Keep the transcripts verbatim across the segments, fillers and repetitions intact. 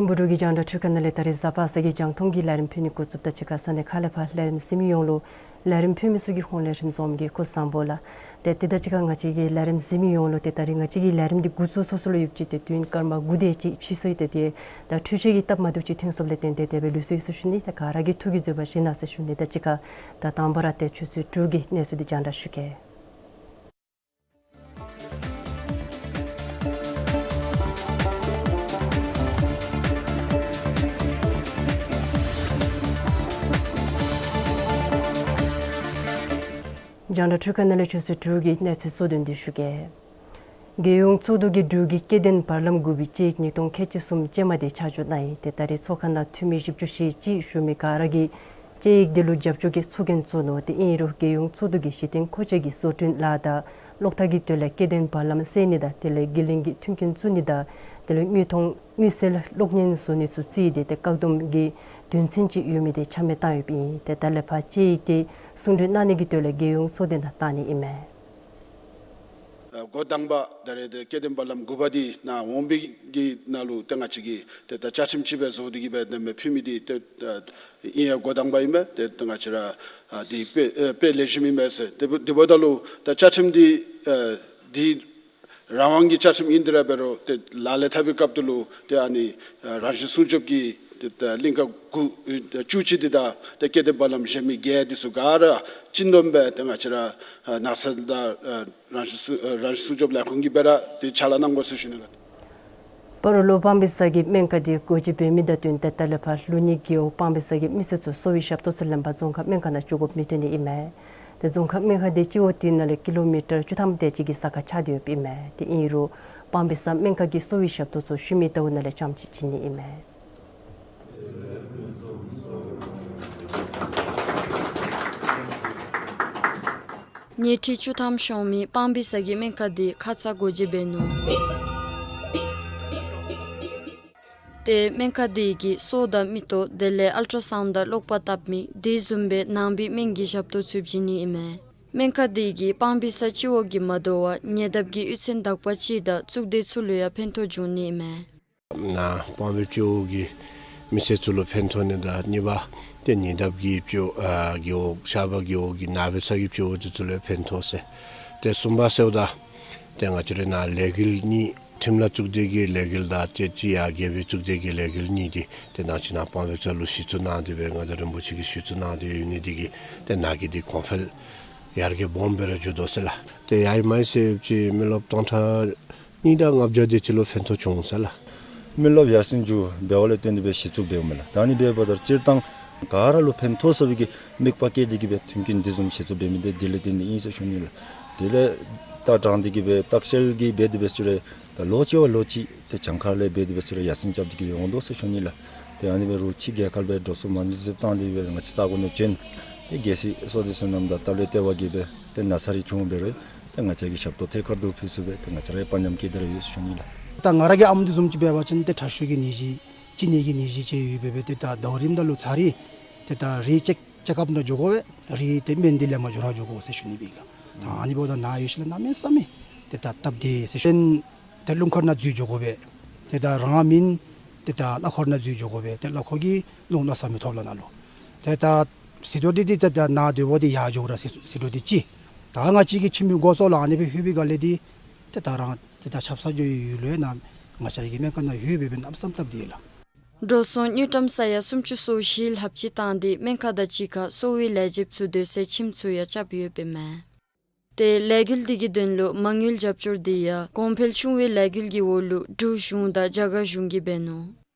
འབྲུག་གི་རྒྱང་བསྒྲགས་འཕྲུལ་ཁང་ནང་ལས་ད་རིས་གཟའ་པ་སངས་ཀྱི་རྒྱང་མཐོང་གི་ལས་རིམ་ཕུལ་ནི་འགོ་བཙུགསཔ་དང་གཅིག་ཁར་ས་གནས་ཁག་ལས་ཕར་ལས་རིམ་གཟིགས་མི་ཡོངས་ལུ་ལས་རིམ་ཕུལ་མི་ཚུ་གི་ཧོངས་ལས་རིན་འཛོམས་ཀྱིས་སྐུ་གཟུགས་བཟང་པོ་ལགས། ཏེ་དེ་དང་གཅིག་ཁར་ང་བཅས་ཀྱི་ལས་རིམ་གཟིགས་མི་ཡོངས་ལུ་ཏེ་ད་རིས་ང་བཅས་ཀྱི་ལས་རིམ་འདི་འགོ་བཙུགས་ཚར་ཚརཝ་ལུ་ཡོད་ཅི། ཏེ་དུས་ཡུན་སྐར་མ་དགུ་དེ་ཅིག་ཕྱིས་སོ་ཡི། ཏེ་དེ་ད་འཕྲུལ་ཆས་ཀྱི་སྟབས་མ་བདེཝ་ཅིག་ཐོན་སོངམ་ལས་བརྟེན་ཏེ་དེ་སྦེ་ལུས་སོ་ཡི་ཟེར་ཞུ་ནི། ཏེ་ག་ར་གིས་ཐུགས་ཀྱི་བཟོད་པ་བཞེས་གནང་ཟེར་ཞུ་ནི། ད་གཅིག་ཁར་ད་དང་པ་ར་ཏེ་ཆུ་ཚོད་དྲུག་གི་གནས་ཚུལ་འདི་རྒྱང་བསྒྲགས་ཞུ་གེ། རྒྱང་བསྒྲགས་འཕྲུལ་ཁང་ནང་ལས་ཆུ་ཚོད་དྲུག་གི་གནས་ཚུལ་གཙོ་དོན་འདི་ཞུ་གེ། རྒྱལ་ཡོངས་ཚོགས་འདུ་གིས་འབྲུག་གི་སྐྱེ་ལྡན་བར་ལམ་དགུ་པའི་དཔྱད་ཡིག་ཉིས་སྟོང་ཁལ་གཅིག་གསུམ་ཅན་མ་དེ་ཆ་འཇོག་གནང་ཡི། ཏེ་ད་རིས་ཚོགས་ཁང་ནང་འཐུས་མི་བཞི་བཅུ་ཞེ་གཅིག་བཞུགས་མི་ག་ར་གིས་དཔྱད་ཡིག་དེ་ལུ་རྒྱབ་སྐྱོར་གྱི་ཚོགས་རྒྱན་བཙུགས་ནུག། ཏེ་ཨིན་རུང་རྒྱལ་ཡོངས་ཚོགས་འདུ་གིས་གཞི་རྟེན་མཁོ་ཆས་ཀྱི་བཟོ་སྐྲུན་ལཱ་དང་གློག་ཐག་གི་དོན་ལས་སྐྱེ་ལྡན་བར་ལམ་བསལ་ནི་དང་དེ་ལས་དགེ་ལས་ཀྱི་མཐུན་རྐྱེན་བཙུགས་ནི་དང་དེ་ལས་དངུལ་མཐོང་དངུལ་སེལ་གློག་བརྙན་བཟོ་ནི་ཚུ་བརྩིས་ཏེ་ཏེ་བཀག་སྡོམ་གྱི་དོན་ཚན་ཅིག་ཡོད་མི་དེ་ཆ་མེད་བཏང་ཡོདཔ་ཨིན། ཏེ་ད་ལས་ཕར་དཔྱད་ཡིག་དེ་གསུང་གྲོས་གནང་ནི་གི་དོན་ལས་རྒྱལ་ཡོངས་ཚོགས་སྡེ་ནང་བཏང་ནི་ཨིན་མས། ཨ་འགོ་དང་པ་ད་རེས་ཏེ་སྐྱེ་ལྡན་བར་ལམ་དགུ་པ་འདི་ནཱ་འོང་འབད་གི་ནང་ལུ་ཏེ་ང་བཅས་ཀྱིས་ཏེ་ད་བཅའ་ཁྲིམས་ཅིག་སྦེ་བཟོ་སྟེ་གི་སྦེ་ཏེ་མི་ཕུལ་མི་འདི་ཏེ་ཨ་ཨིན་ཡ་འགོ་དང་པ་ཨིན་མས། ཏེ་ད་ང་བཅས་ར་ཨ་འདི་དཔེ་ཨ་དཔེ་ལེགས་ཤོམ་ཨིན་མས་ཟེར། ཏེ་འབདཝ་ད་ལུ་ད་བཅའ་ཁྲིམས་འདི་ཨ་འདི་རང་དབང་གི་བཅའ་ཁྲིམས་ཨིན་ཏེ་ར་འབད་རུང་ཏེ་ལག་ལེན་འཐབ་པའི་སྐབས་སུ་ལུ་ཏེ་ཨ་ནི་ཨ་རང་བཞིན་སྲུང་སྐྱོབ་ཀྱི་ཏེ་ད་གླིང་ག་དགུ་ཨ་བཅུ་གཅིག་འདི་དང་ཏེ་སྐྱེ་ལྡན་བར་ལམ་གཞན་མི་བརྒྱད་འདི་ཚུ་ག་ར་སྤྱི་འདོམས་སྦེ་ཏེ་ང་བཅས་ར་ཨ་ནགས་ཚལ་དང་ཨ་རང་བཞིན་སྲུང་ཨ་རང་བཞིན་སྲུང་སྐྱོབ་ལས་ཁུངས་ཀྱིས་སྦེ་ར་ཏེ་ཕྱག་ལཱ་གནང་དགོ་ཟེར་ཞུ་ནི་ལགས། སྤ་རོ་ལུ་སྤང་སྦིས་ས་གི་སྨན་ཁང་འདི་སྒོ་འབྱེད་འབད་མི་དང་བསྟུན་ཏེ་ད་ལས་ཕར་ལུགས་གཉིས་རྒེད་འོག་སྤང་སྦིས་ས་གི་མི་སེར་ཚུ་གསོ་བའི་ཞབས་ཏོག་ཚུ་ལེན་པར་རྫོང་ཁག་སྨན་ཁང་ནང་འགྱོ་དགོཔ་མི་ཐོན་ནི་ཨིན་མས། ཏེ་རྫོང་ཁག་སྨན་ཁང་འདི་སྤྱི་འོག་དེ་ནང་ལས་ཀི་ལོ་མི་ཊར་བཅུ་ཐམ་དེ་ཅིག་གི་ས་ཁར་ཆགས་ཏེ་ཡོདཔ་ཨིན་མས། ཏེ་ཨིན་རུང་སྤང་སྦིས་ས་སྨན་ཁང་གི་གསོ་བའི་ཞབས་ཏོག་ཚུ་ཤུལ་མའི་ཟླཝ་ནང་ལས་རྐྱངམ་ཅིག་བྱིན་ནི་ཨིན་མས། ཉལ་ཁྲི་བཅུ་ཐམ་ཤོང་མི་སྤང་སྦིས་ས་གི་སྨན་ཁང་འདི་ཁ་ཙ་སྒོ་འབྱེད་འབད་ནུག། ཏེ་སྨན་ཁང་འདི་གིས་སོ་དང་མིག་ཏོ་དེ་ལས་ཨལ་ཊ་སའུནཌ་དང་གློག་པར་བཏབ་མི་དེ་བཟུམ་སྦེ་ནང་པའི་སྨན་གྱི་ཞབས་ཏོག་ཚུ་བྱིན་ནི་ཨིན་མས། སྨན་ཁང་འདི་གིས་སྤང་སྦིས་ས་སྤྱི་འོག་གིས་མ་དོ་བར་ཉེ་འདབས་ཀྱི་གཡུས་ཚན་དག་པ་ཅིག་དང་གཙུག་སྡེ་ཚུ་ལུ་ཡང་ཕན་ཐོགས་འབྱུང་ནི་ཨིན་མས། ནཱ་སྤང་སྦིས་སྤྱི་འོག་གི་མི་སེར་ཚུ་ལུ་ཕན་ཐོགས་ནི་དང་གཉིས་པ་ཏེ་ཉེ་འདབས་ཀྱི་སྤྱི་འོག་ཨ་རྒེད་འོག་ཤར་པ་རྒེད་འོག་གི་ནང་པའི་ས་གི་སྤྱི་འོག་འདི་ཚུ་ལུ་ཕན་ཐོགས་ཟེར། ཏེ་གསུམ་པ་ཟེརཝ་ད་ཏེ་ང་བཅས་ར་ནཱ་ལས་འགུལ་གཉིས་ཁྲིམས་ལཱ་གཙུག་སྡེ་གི་ལས་འགུལ་དང་ཏེ་ཅིག་ཡར་རྒེད་འོག་གཙུག་སྡེ་གི་ལས་འགུལ་གཉིས་འདི་ཏེ་ནང་ཅིག་ནཱ་སྤང་སྦིས་ས་ལུ་གཞི་བཙུགས་གནང་སྟེ་སྦེ་མངའ་བདག་རིན་པོ་ཆེ་གིས་གཞི་བཙུགས་གནང་སྟེ་ཡོད་ནི་འདི་གིས་ཏེ་ནཱ་གི་འདི་གོང་འཕེལ་ཡར་རྒྱས་སྦོམ་སྦེ་ར་འགྱོ་དོ་ཟེར་ལགས། ཏེ་ཡར་མར་ཟེར་ཅིག་མི་རློབས་སྟོང་ཕྲག་གཉིས་དང་ལྔ་བརྒྱ་དེ་ཅིག་ལུ་ཕན་ཐོགས་བྱུང་ཟེར་ལགས། མི་རློབས་ཡར་སེང་འགྱོ་འབདཝ་ལས་བརྟེན་ཏེ་སྦེ་གཞི་བཙུགས་འབདཝ་མས་ལགས། ད་ཨ་ནི་འབདཝ་ད་སྤྱིར་བཏང་ག་ར་ལུ་ཕན་ཐོགས་ཚུགས་པའི་གི་དམིགས་པ་བསྐྱེད་དེ་གི་སྦེ་མཐུན་རྐྱེན་འདི་བཟུམ་གཞི་བཙུགས་འབད་མི་འདི་དེ་ལས་བརྟེན་ཏེ་ཨིན་ཟེར་ཞུ་ནི་ལགས། དེ་ལས་ལྟ་དྲངས་ཏེ་གི་སྦེ་བརྟག་དཔྱད་ཀྱིས་འབད་དེ་སྦེ་ཚུ་རེ་ད་ལོ་གཅིག་བ་ལོ་གཅིག་ཏེ་གྱངས་ཁ་ལས་འབད་དེ་སྦེ་ཚུ་རེ་ཡར་སེང་རྐྱབ་སྟེ་གི་སྦེ་འོང་དོ་ཟེར་ཞུ་ནི་ལགས། ཏེ་ཨ་ནི་འབད་རུང་ཕྱི་རྒྱལ་ཁབ་སྦེ་འགྲོ་སོང་མ་ནུས་བཟུམ་བཏང་སྟེ་སྦེ་ང་བཅས་ས་གོ་ནང་བྱོན། ཏེ་གལ་སྲིད་བསོད་བདེ་བསོད་ནམས་དང་སྟབས་ལེགས་ལྟེ་བ་གིས་སྦེ་ཏེ་ན་ཚ་རེ་བྱུང་འབད་རུང་ཏེ་ང་བཅས་ཀྱིས་ཞབས་ཏོག་ཐད་ཀར་དུ་ཕུལ་ཚུགས་པས། ཏེ་ང་བཅས་ར་དཔའ་ཉམས་བསྐྱེད་དེ་ར་ཡོད་ཟེར་ཞུ་ནི་ལགས། ད་ང་ར་གི་ཨམ་འདི་བཟུམ་ཅིག་འབད་བ་ཅིན་ཏེ་དྲག་ཤོས་ཀྱི་ནད་གཞི་གཅིན་སྙི་གི་ནད་གཞི་ཅིག་ཡོད་པས། སྦེ་ཏེ་ད་ཟླཝ་རིམ་ད་ལུ་ཚར་རེ་ཏེ་ད་རེ་ཅེཀ་ཅེཀ་ཨཔ་ནང་འགྱོ་དགོ་པས། རེ་ཏེ་སྨན་འདི་ལེན་པར་འགྱོ་ར་འགྱོ་དགོ་ཟེར་ཞུ་ནི་སྦེ་ཨིན་ལགས། ད་ཨ་ནི་འབདཝ་ད་ནཱ་ཡོད་ཞིནམ་ལས་གནམ་མེད་ས་མེད་ཏེ་ད་སྟབས་བདེ་ཟེར་ཞུ་ནི། ཏེ་རླུང་འཁོར་ནང་འཛུལ་འགྱོ་དགོ་པས། ཏེ་ད་རང་མེན་ཏེ་ད་གླ་འཁོར་ནང་འཛུལ་འགྱོ་དགོ་པས། ཏེ་གླ་འཁོར་གྱིས་རླུང་གནམ་མེད་ས་མེད་ཐོབ་ལགས་ནཱ་ལུ། ཏེ་ད་ཟེར་དོ་འདི་འདི་ཏེ་ད་ནཱ་སྡོད་པ་འདི་ཡར་འགྱོ་ར་ཟེར་ཟེར་དོ་འདི་ཅིག། ད་ང་བཅས་ཀྱི་ཁྱིམ་གྱི་སྒོ་ཟོག་ལུ་ཨ་ནི་སྦེ་ལྷོད་པའི་སྒང་ལས་འདི་ཏེ་ད་རང་ཏེ་ད་ཆབ་གསང་འགྱོ་བའི་ཡུལ་ལུ་ཡང་ནཱ་ང་བཅས་ར་གི་སྨན་ཁང་ནང་ལྷོད་སྦེ་སྦེ་གནམ་མེད་ས་མེད་སྟབས་བདེ་ལགས། འགྲོ་སོང་དངུལ་ཀྲམ་ས་ཡ་སུམ་ཅུ་སོ་བཞི་ལྷགཔ་ཅིག་བཏང་སྟེ་སྨན་ཁང་དང་གཅིག་ཁར་གསོ་བའི་ལས་བྱེདཔ་ཚུ་སྡོད་སའི་ཁྱིམ་ཚུ་ཡང་རྐྱབ་ཡོདཔ་ཨིན་མས། ཏེ་ལས་འགུལ་འདི་གི་དོན་ལུ་མ་དངུལ་རྒྱབ་སྐྱོར་འདི་ཡང་གོང་འཕེལ་ཆུང་བའི་ལས་འགུལ་གྱི་འོག་ལུ་འབྲུག་གཞུང་དང་རྒྱ་གར་གཞུང་གིས་འབད་ནུག།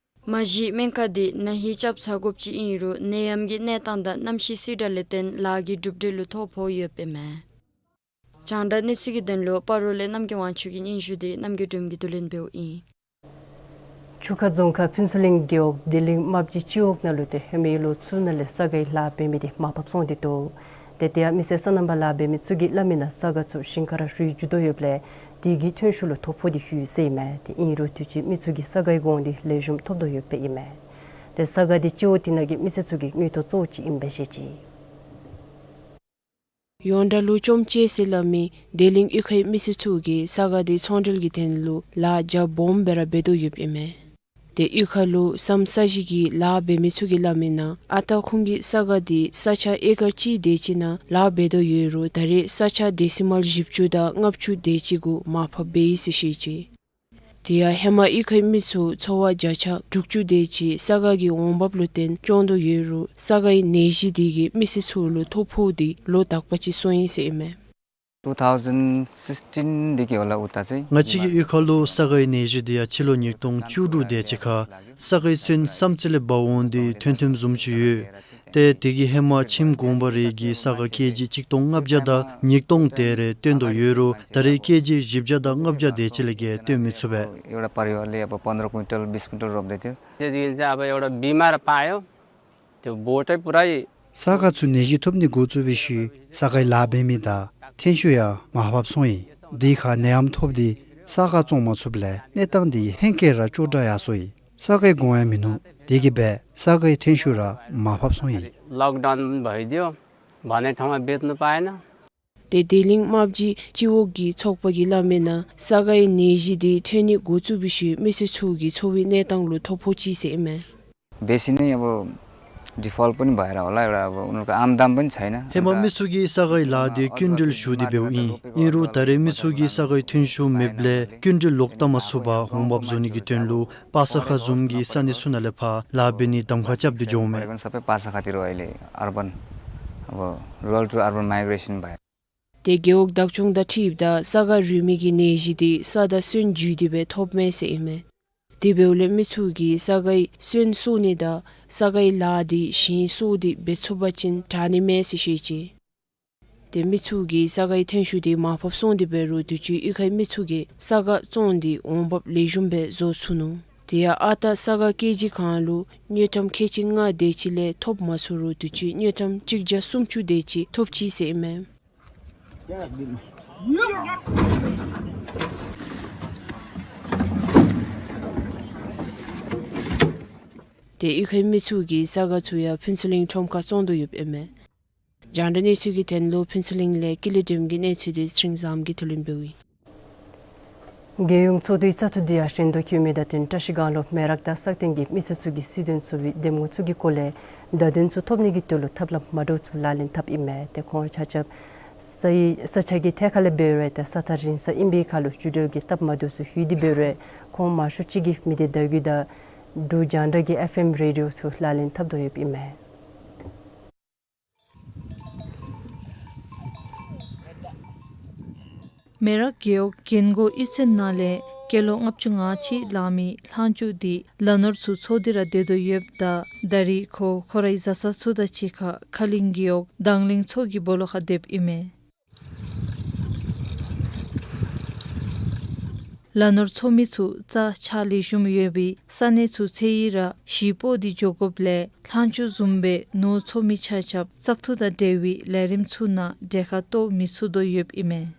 མ་གཞི་སྨན་ཁང་འདི་ན་ཧིང་རྐྱབ་ཚར་དགོཔ་ཅིག་ཨིན་རུང་ནད་ཡམས་ཀྱི་གནས་སྟངས་དང་གནམ་གཤིས་བསིལ་དྲགས་ལས་བརྟེན་ལཱ་གི་གྲུབ་འབྲས་ལུ་ཐོ་ཕོག་ཡོདཔ་ཨིན་མས། རྒྱང་བསྒྲགས་གནས་ཚུལ་གྱི་དོན་ལུ་སྤ་རོ་ལས་རྣམ་རྒྱལ་དབང་ཕྱུག་གི་སྙན་ཞུ་འདི་རྣམ་རྒྱལ་སྒྲོལ་མ་གིས་བསྡུ་ལེན་འབདཝ་ཨིན། ཆུ་ཁ་རྫོང་ཁག་ཕུན་ཚོགས་གླིང་རྒེད་འོག་བདེ་གླིང་རྨ་བྱའི་སྤྱི་འོག་ནང་ལུ་ཏེ་ཧེ་མའི་ལོ་ཚུ་ནང་ལས་ས་གའི་ལཱ་འབད་མི་འདི་མར་ཕབ་སོང་སྟེ་འདུག། ཏེ་དེ་ཡང་མི་སེར་སོ་ནམ་པ་ལཱ་འབད་མི་ཚུ་གིས་སླབ་མི་ནང་ས་ག་ཚུ་ཞིང་ཁར་རུལ་འགྱོ་དོ་ཡོདཔ་ལས་དེ་གིས་ཐོན་ཤུགས་ལུ་ཐོ་ཕོག་སྟེ་ཡོད་ཟེར་ཨིན་མས། ཏེ་ཨིན་རུང་དུས་ཅི་མི་ཚུ་གིས་ས་གའི་གོང་འདི་ལེགས་ཤོམ་ཐོབ་དོ་ཡོདཔ་ཨིན་མས། ཏེ་ས་ག་འདི་སྤྱི་འོག་དེ་ནང་གི་མི་སེར་ཚུ་གི་དངུལ་ཐོག་གཙོ་བོ་ཅིག་ཨིན་པས་ཟེར་ཅི། ཡོངས་གྲགས་ལུ་ཅོམ་ཅེ་ཟེར་སླབ་མི་བདེ་གླིང་གཡུས་ཁའི་མི་སེར་ཚུ་གིས་ས་ག་འདི་ཚོང་འབྲེལ་གྱི་དོན་ལུ་ལཱ་རྒྱ་སྦོམ་སྦེ་ར་འབད་དོ་ཡོདཔ་ཨིན་མས། ཏེ་གཡུས་ཁ་ལུ་ས་མཚམས་ས་གཞི་གི་ལཱ་འབད་མི་ཚུ་གིས་སླབ་མིའི་ནང་ཨ་རྟག་ཁོང་གི་ས་སྒ་འདི་ས་ཆ་ཨེ་ཀར་གཅིག་དེ་ཅིག་ནང་ལཱ་འབད་དོ་ཡོད་རུང་ད་རེས་ས་ཆ་ཌེ་སི་མཱལ་བཞི་བཅུ་དང་ལྔ་བཅུ་དེ་ཅིག་གུ་མར་ཕབ་འབད་ཡི་ཟེར་བཤད་ཅི། དེ་ཡང་ཧེ་མ་གཡུས་ཁའི་མི་ཚུ་ཚོ་བ་བརྒྱ་ཆ་དྲུག་ཅུ་དེ་ཅིག་ས་སྒ་གི་འོང་འབབ་ལུ་བརྟེན་སྐྱོང་དོ་ཡོད་རུང་ས་སྒའི་ནད་གཞི་དེ་གིས་མི་སེར་ཚུ་ལུ་ཐོ་ཕོག་སྟེ་ལོ་དག་པ་ཅིག་སོང་ཡི་ཟེར་ཨིན་མས། two thousand sixteen དེ་གི་འོག་ལས་འུ་ད་ཟེར། ང་བཅས་ཀྱི་གཡུས་ཁ་ལུ་ས་སྒའི་ནད་གཞི་དེ་ཡང་སྤྱི་ལོ་ཉིས་སྟོང་བཅུ་དྲུག་དེ་ཅིག་ཁར་ས་སྒའི་ཚོན་བསམ་རྩེ་ལས་འབག་འོང་སྟེ་ཐོན་ཐོནམ་བཟུམ་ཅིག་ཡོད། ཏེ་དེ་གི་ཧེ་མ་ཁྱིམ་གུང་པ་རེ་གིས་ས་སྒ་ཀེ་ཇི་གཅིག་སྟོང་ལྔ་བརྒྱ་དང་ཉིས་སྟོང་དེ་རེ་བཏོན་དོ་ཡོད་རུང་ད་རེས་ཀེ་ཇི་བཞི་བརྒྱ་དང་ལྔ་བརྒྱ་དེ་ཅིག་ལས་བརྒལ་བཏོན་མི་ཚུགས་པས། एउटा परिवारले अब पन्ध्र क्विन्टल, बिस क्विन्टल रोप्दै थियो। त्यो दिन चाहिँ अब एउटा बिमार पायो, त्यो बोटै पुरै ས་སྒ་ཚུ་ནད་གཞི་ཐོབ་ནི་འགོ་བཙུགས་པའི་ཤུལ་ས་སྒའི་ལཱ་འབད་མི་དང་ཐོན་ཤུགས་ཡང་མར་ཕབ་སོང་ཡི། དེ་ཁར་ནད་ཡམས་ཐོབ་སྟེ་ས་སྒ་བཙོང་མ་ཚུགསཔ་ལས་གནས་སྟངས་དེ་ཧེང་སྐལ་ར་སྐྱོ་དྲགས་ཡར་སོང་ཡི། ས་སྒའི་གོང་ཡང་མིན་ནུག། དེ་གིས་འབད་ས་སྒའི་ཐོན་ཤུགས་ར་མར་ཕབ་སོང་ཡི། लकडाउन भइदियो, भन्ने ठाउँमा बेच्नु पाएन। ཏེ་བདེ་གླིང་རྨ་བྱའི་སྤྱི་འོག་གི་ཚོགས་པ་གིས་སླབ་མིའི་ནང་ས་སྒའི་ནད་གཞི་དེ་ཐོན་ནི་འགོ་བཙུགས་པའི་ཤུལ་མི་སེར་ཚུ་གི་འཚོ་བའི་གནས་སྟངས་ལུ་ཐོ་ཕོག་ཅི་ཟེར་ཨིན་མས། बेसी नै अब डिफल्ट पनि भएर होला, एउटा अब उनीहरूको आम्दानी पनि छैन। ཧེ་མ་མི་ཚུ་གིས་ས་སྒའི་ལཱ་དེ་སྐྱིན་འགྲུལ་ཞུ་སྟེ་འབདཝ་ཨིན། ཨིན་རུང་ད་རེས་མི་ཚུ་གིས་ས་སྒའི་ཐོན་ཤུགས་མེདཔ་ལས་སྐྱིན་འགྲུལ་ལོག་བཏབ་མ་ཚུགས་པར་འོང་འབབ་བཟོ་ནི་གི་དོན་ལུ་པ་ས་ཁ་བཟུམ་གྱི་ས་གནས་ཚུ་ནང་ལས་ཕར་ལཱ་འབད་ནི་གདམ་ཁ་རྐྱབ་སྟེ་འགྱོཝ་མས། परिवर्तन सबै पासाखातिर हो अहिले अर्बन, अब रुरल टु अर्बन माइग्रेसन भयो। ཏེ་རྒེད་འོག་བདག་སྐྱོང་དང་འཁྲིལཝ་ད་ས་སྒ་རུས་མི་གི་ནད་གཞི་དེ་ས་དང་སོན་བརྒྱུད་དེ་སྦེ་ཐོབ་མས་ཟེར་ཨིན་མས། དེ་འབདཝ་ལས་མི་ཚུ་གིས་ས་སྒའི་སོན་གསོ་ནི་དང་ས་སྒའི་ལཱ་དེ་གཞན་སོ་སྟེ་འབད་ཚུགས་པ་ཅིན་དྲག་ནི་མས་ཟེར་བཤད་ཅི། ཏེ་མི་ཚུ་གིས་ས་སྒའི་ཐོན་ཤུགས་དེ་མར་ཕབ་སོང་སྟེ་འབད་རུང་དུས་ཅི་གཡུས་ཁའི་མི་ཚུ་གིས་ས་སྒ་བཙོང་སྟེ་འོང་འབབ་ལེགས་ཤོམ་སྦེ་བཟོ་ཚུགས་ནུག། དེ་ཡང་ཨ་རྟག་ས་སྒ་ཀེ་ཇི་གང་ལུ་དངུལ་ཀྲམ་ཁལ་གཅིག་ལྔ་དེ་ཅིག་ལས་ཐོབ་མ་ཚུགས་རུང་དུས་ཅི་དངུལ་ཀྲམ་གཅིག་བརྒྱ་སུམ་ཅུ་དེ་ཅིག་ཐོབ་ཅི་ཟེར་ཨིན་མས། ཏེ་གཡུས་ཁའི་མི་ཚུ་གིས་ས་སྒ་ཚུ་ཡང་ཕུན་ཚོགས་གླིང་ཁྲོམ་ཁར་བཙོང་དོ་ཡོདཔ་ཨིན་མས། རྒྱང་བསྒྲགས་གནས་ཚུལ་གྱི་དོན་ལུ་ཕུན་ཚོགས་གླིང་ལས་ཀུན་ལེགས་སྒྲོལམ་གྱི་གནས་ཚུལ་དེ་ཚེ་རིང་བཟངམོ་གིས་བསྡུ་ལེན་འབདཝ་ཨིན། རྒྱལ་ཡོངས་ཚོགས་འདུའི་བཙག་འཐུ་དེ་ཡང་ཧྲན་ཏུ་འཁྱོལ་མི་དང་བསྟུན་བཀྲ་ཤིས་སྒང་ལུ་མེ་རག་དང་སག་སྟེང་གི་མི་སེར་ཚུ་གིས་སྲིད་དོན་ཚུགས་པའི་འདེམས་ངོ་ཚུ་གི་སྐོར་ལས་བརྡ་དོན་ཚུ་ཐོབ་ནི་གི་དོན་ལུ་ཐབས་ལམ་མ་འདྲཝ་ཚུ་ལག་ལེན་འཐབ་ཨིན་མས། ཏེ་ཁོང་ཆ་ཁྱབ་ས་ཡི་ས་ཆ་གི་ཐད་ཁ་ལས་འབད་རུང་ཏེ་ས་ཐག་རིང་ས་ཨིན་པའི་ཁར་ལུ་འགྲུལ་བསྐྱོད་ཀྱི་སྟབས་མ་བདེཝ་ཚུ་ཡོད་དེ་འབད་རུང་ཁོང་མང་ཤོས་ཅིག་གིས་མི་སྡེ་བརྡ་བརྒྱུད་དང་འབྲུག་རྒྱང་བསྒྲགས་ཀྱི་ཨེཕ་ཨེམ་རེ་ཌི་ཡོ་ཚུ་ལག་ལེན་འཐབ་དོ་ཡོདཔ་ཨིན་མས། མེ་རག་རྒེད་འོག་རྒན་གོག་གཡུས་ཚན་ནང་ལས་སྐྱེས་ལོ་ལྔ་བཅུ་ང་གཅིག་ལང་མི་ལྷག་མཇུག་དེ་ལ་ནོར་ཚུ་འཚོ་སྟེ་ར་སྡོད་དོ་ཡོདཔ་ད་ད་རིས་ཁོ་ཁོ་རའི་བཟའ་ཚང་ཚུ་དང་གཅིག་ཁར་ཁ་གླིང་རྒེད་འོག་དང་གླིང་མཚོ་གི་སྦོ་ལོགས་ཁར་སྡོདཔ་ཨིན་མས། ལ་ནོར་འཚོ་མི་ཚུ་རྩྭ་ཆག་ལེགས་ཤོམ་ཡོད་པའི་ས་གནས་ཚུ་འཚོལ་ཡི་ར་གཞིས་སྤོ་སྟེ་འགྱོ་དགོཔ་ལས་ལྷག་མཇུག་བཟུམ་སྦེ་ནོར་འཚོ་མི་ཆ་ཁྱབ་བཙག་འཐུ་དང་འབྲེལ་བའི་ལས་རིམ་ཚུ་ནང་གྲལ་ཁར་གཏོགས་མི་ཚུགས་དོ་ཡོདཔ་ཨིན་མས།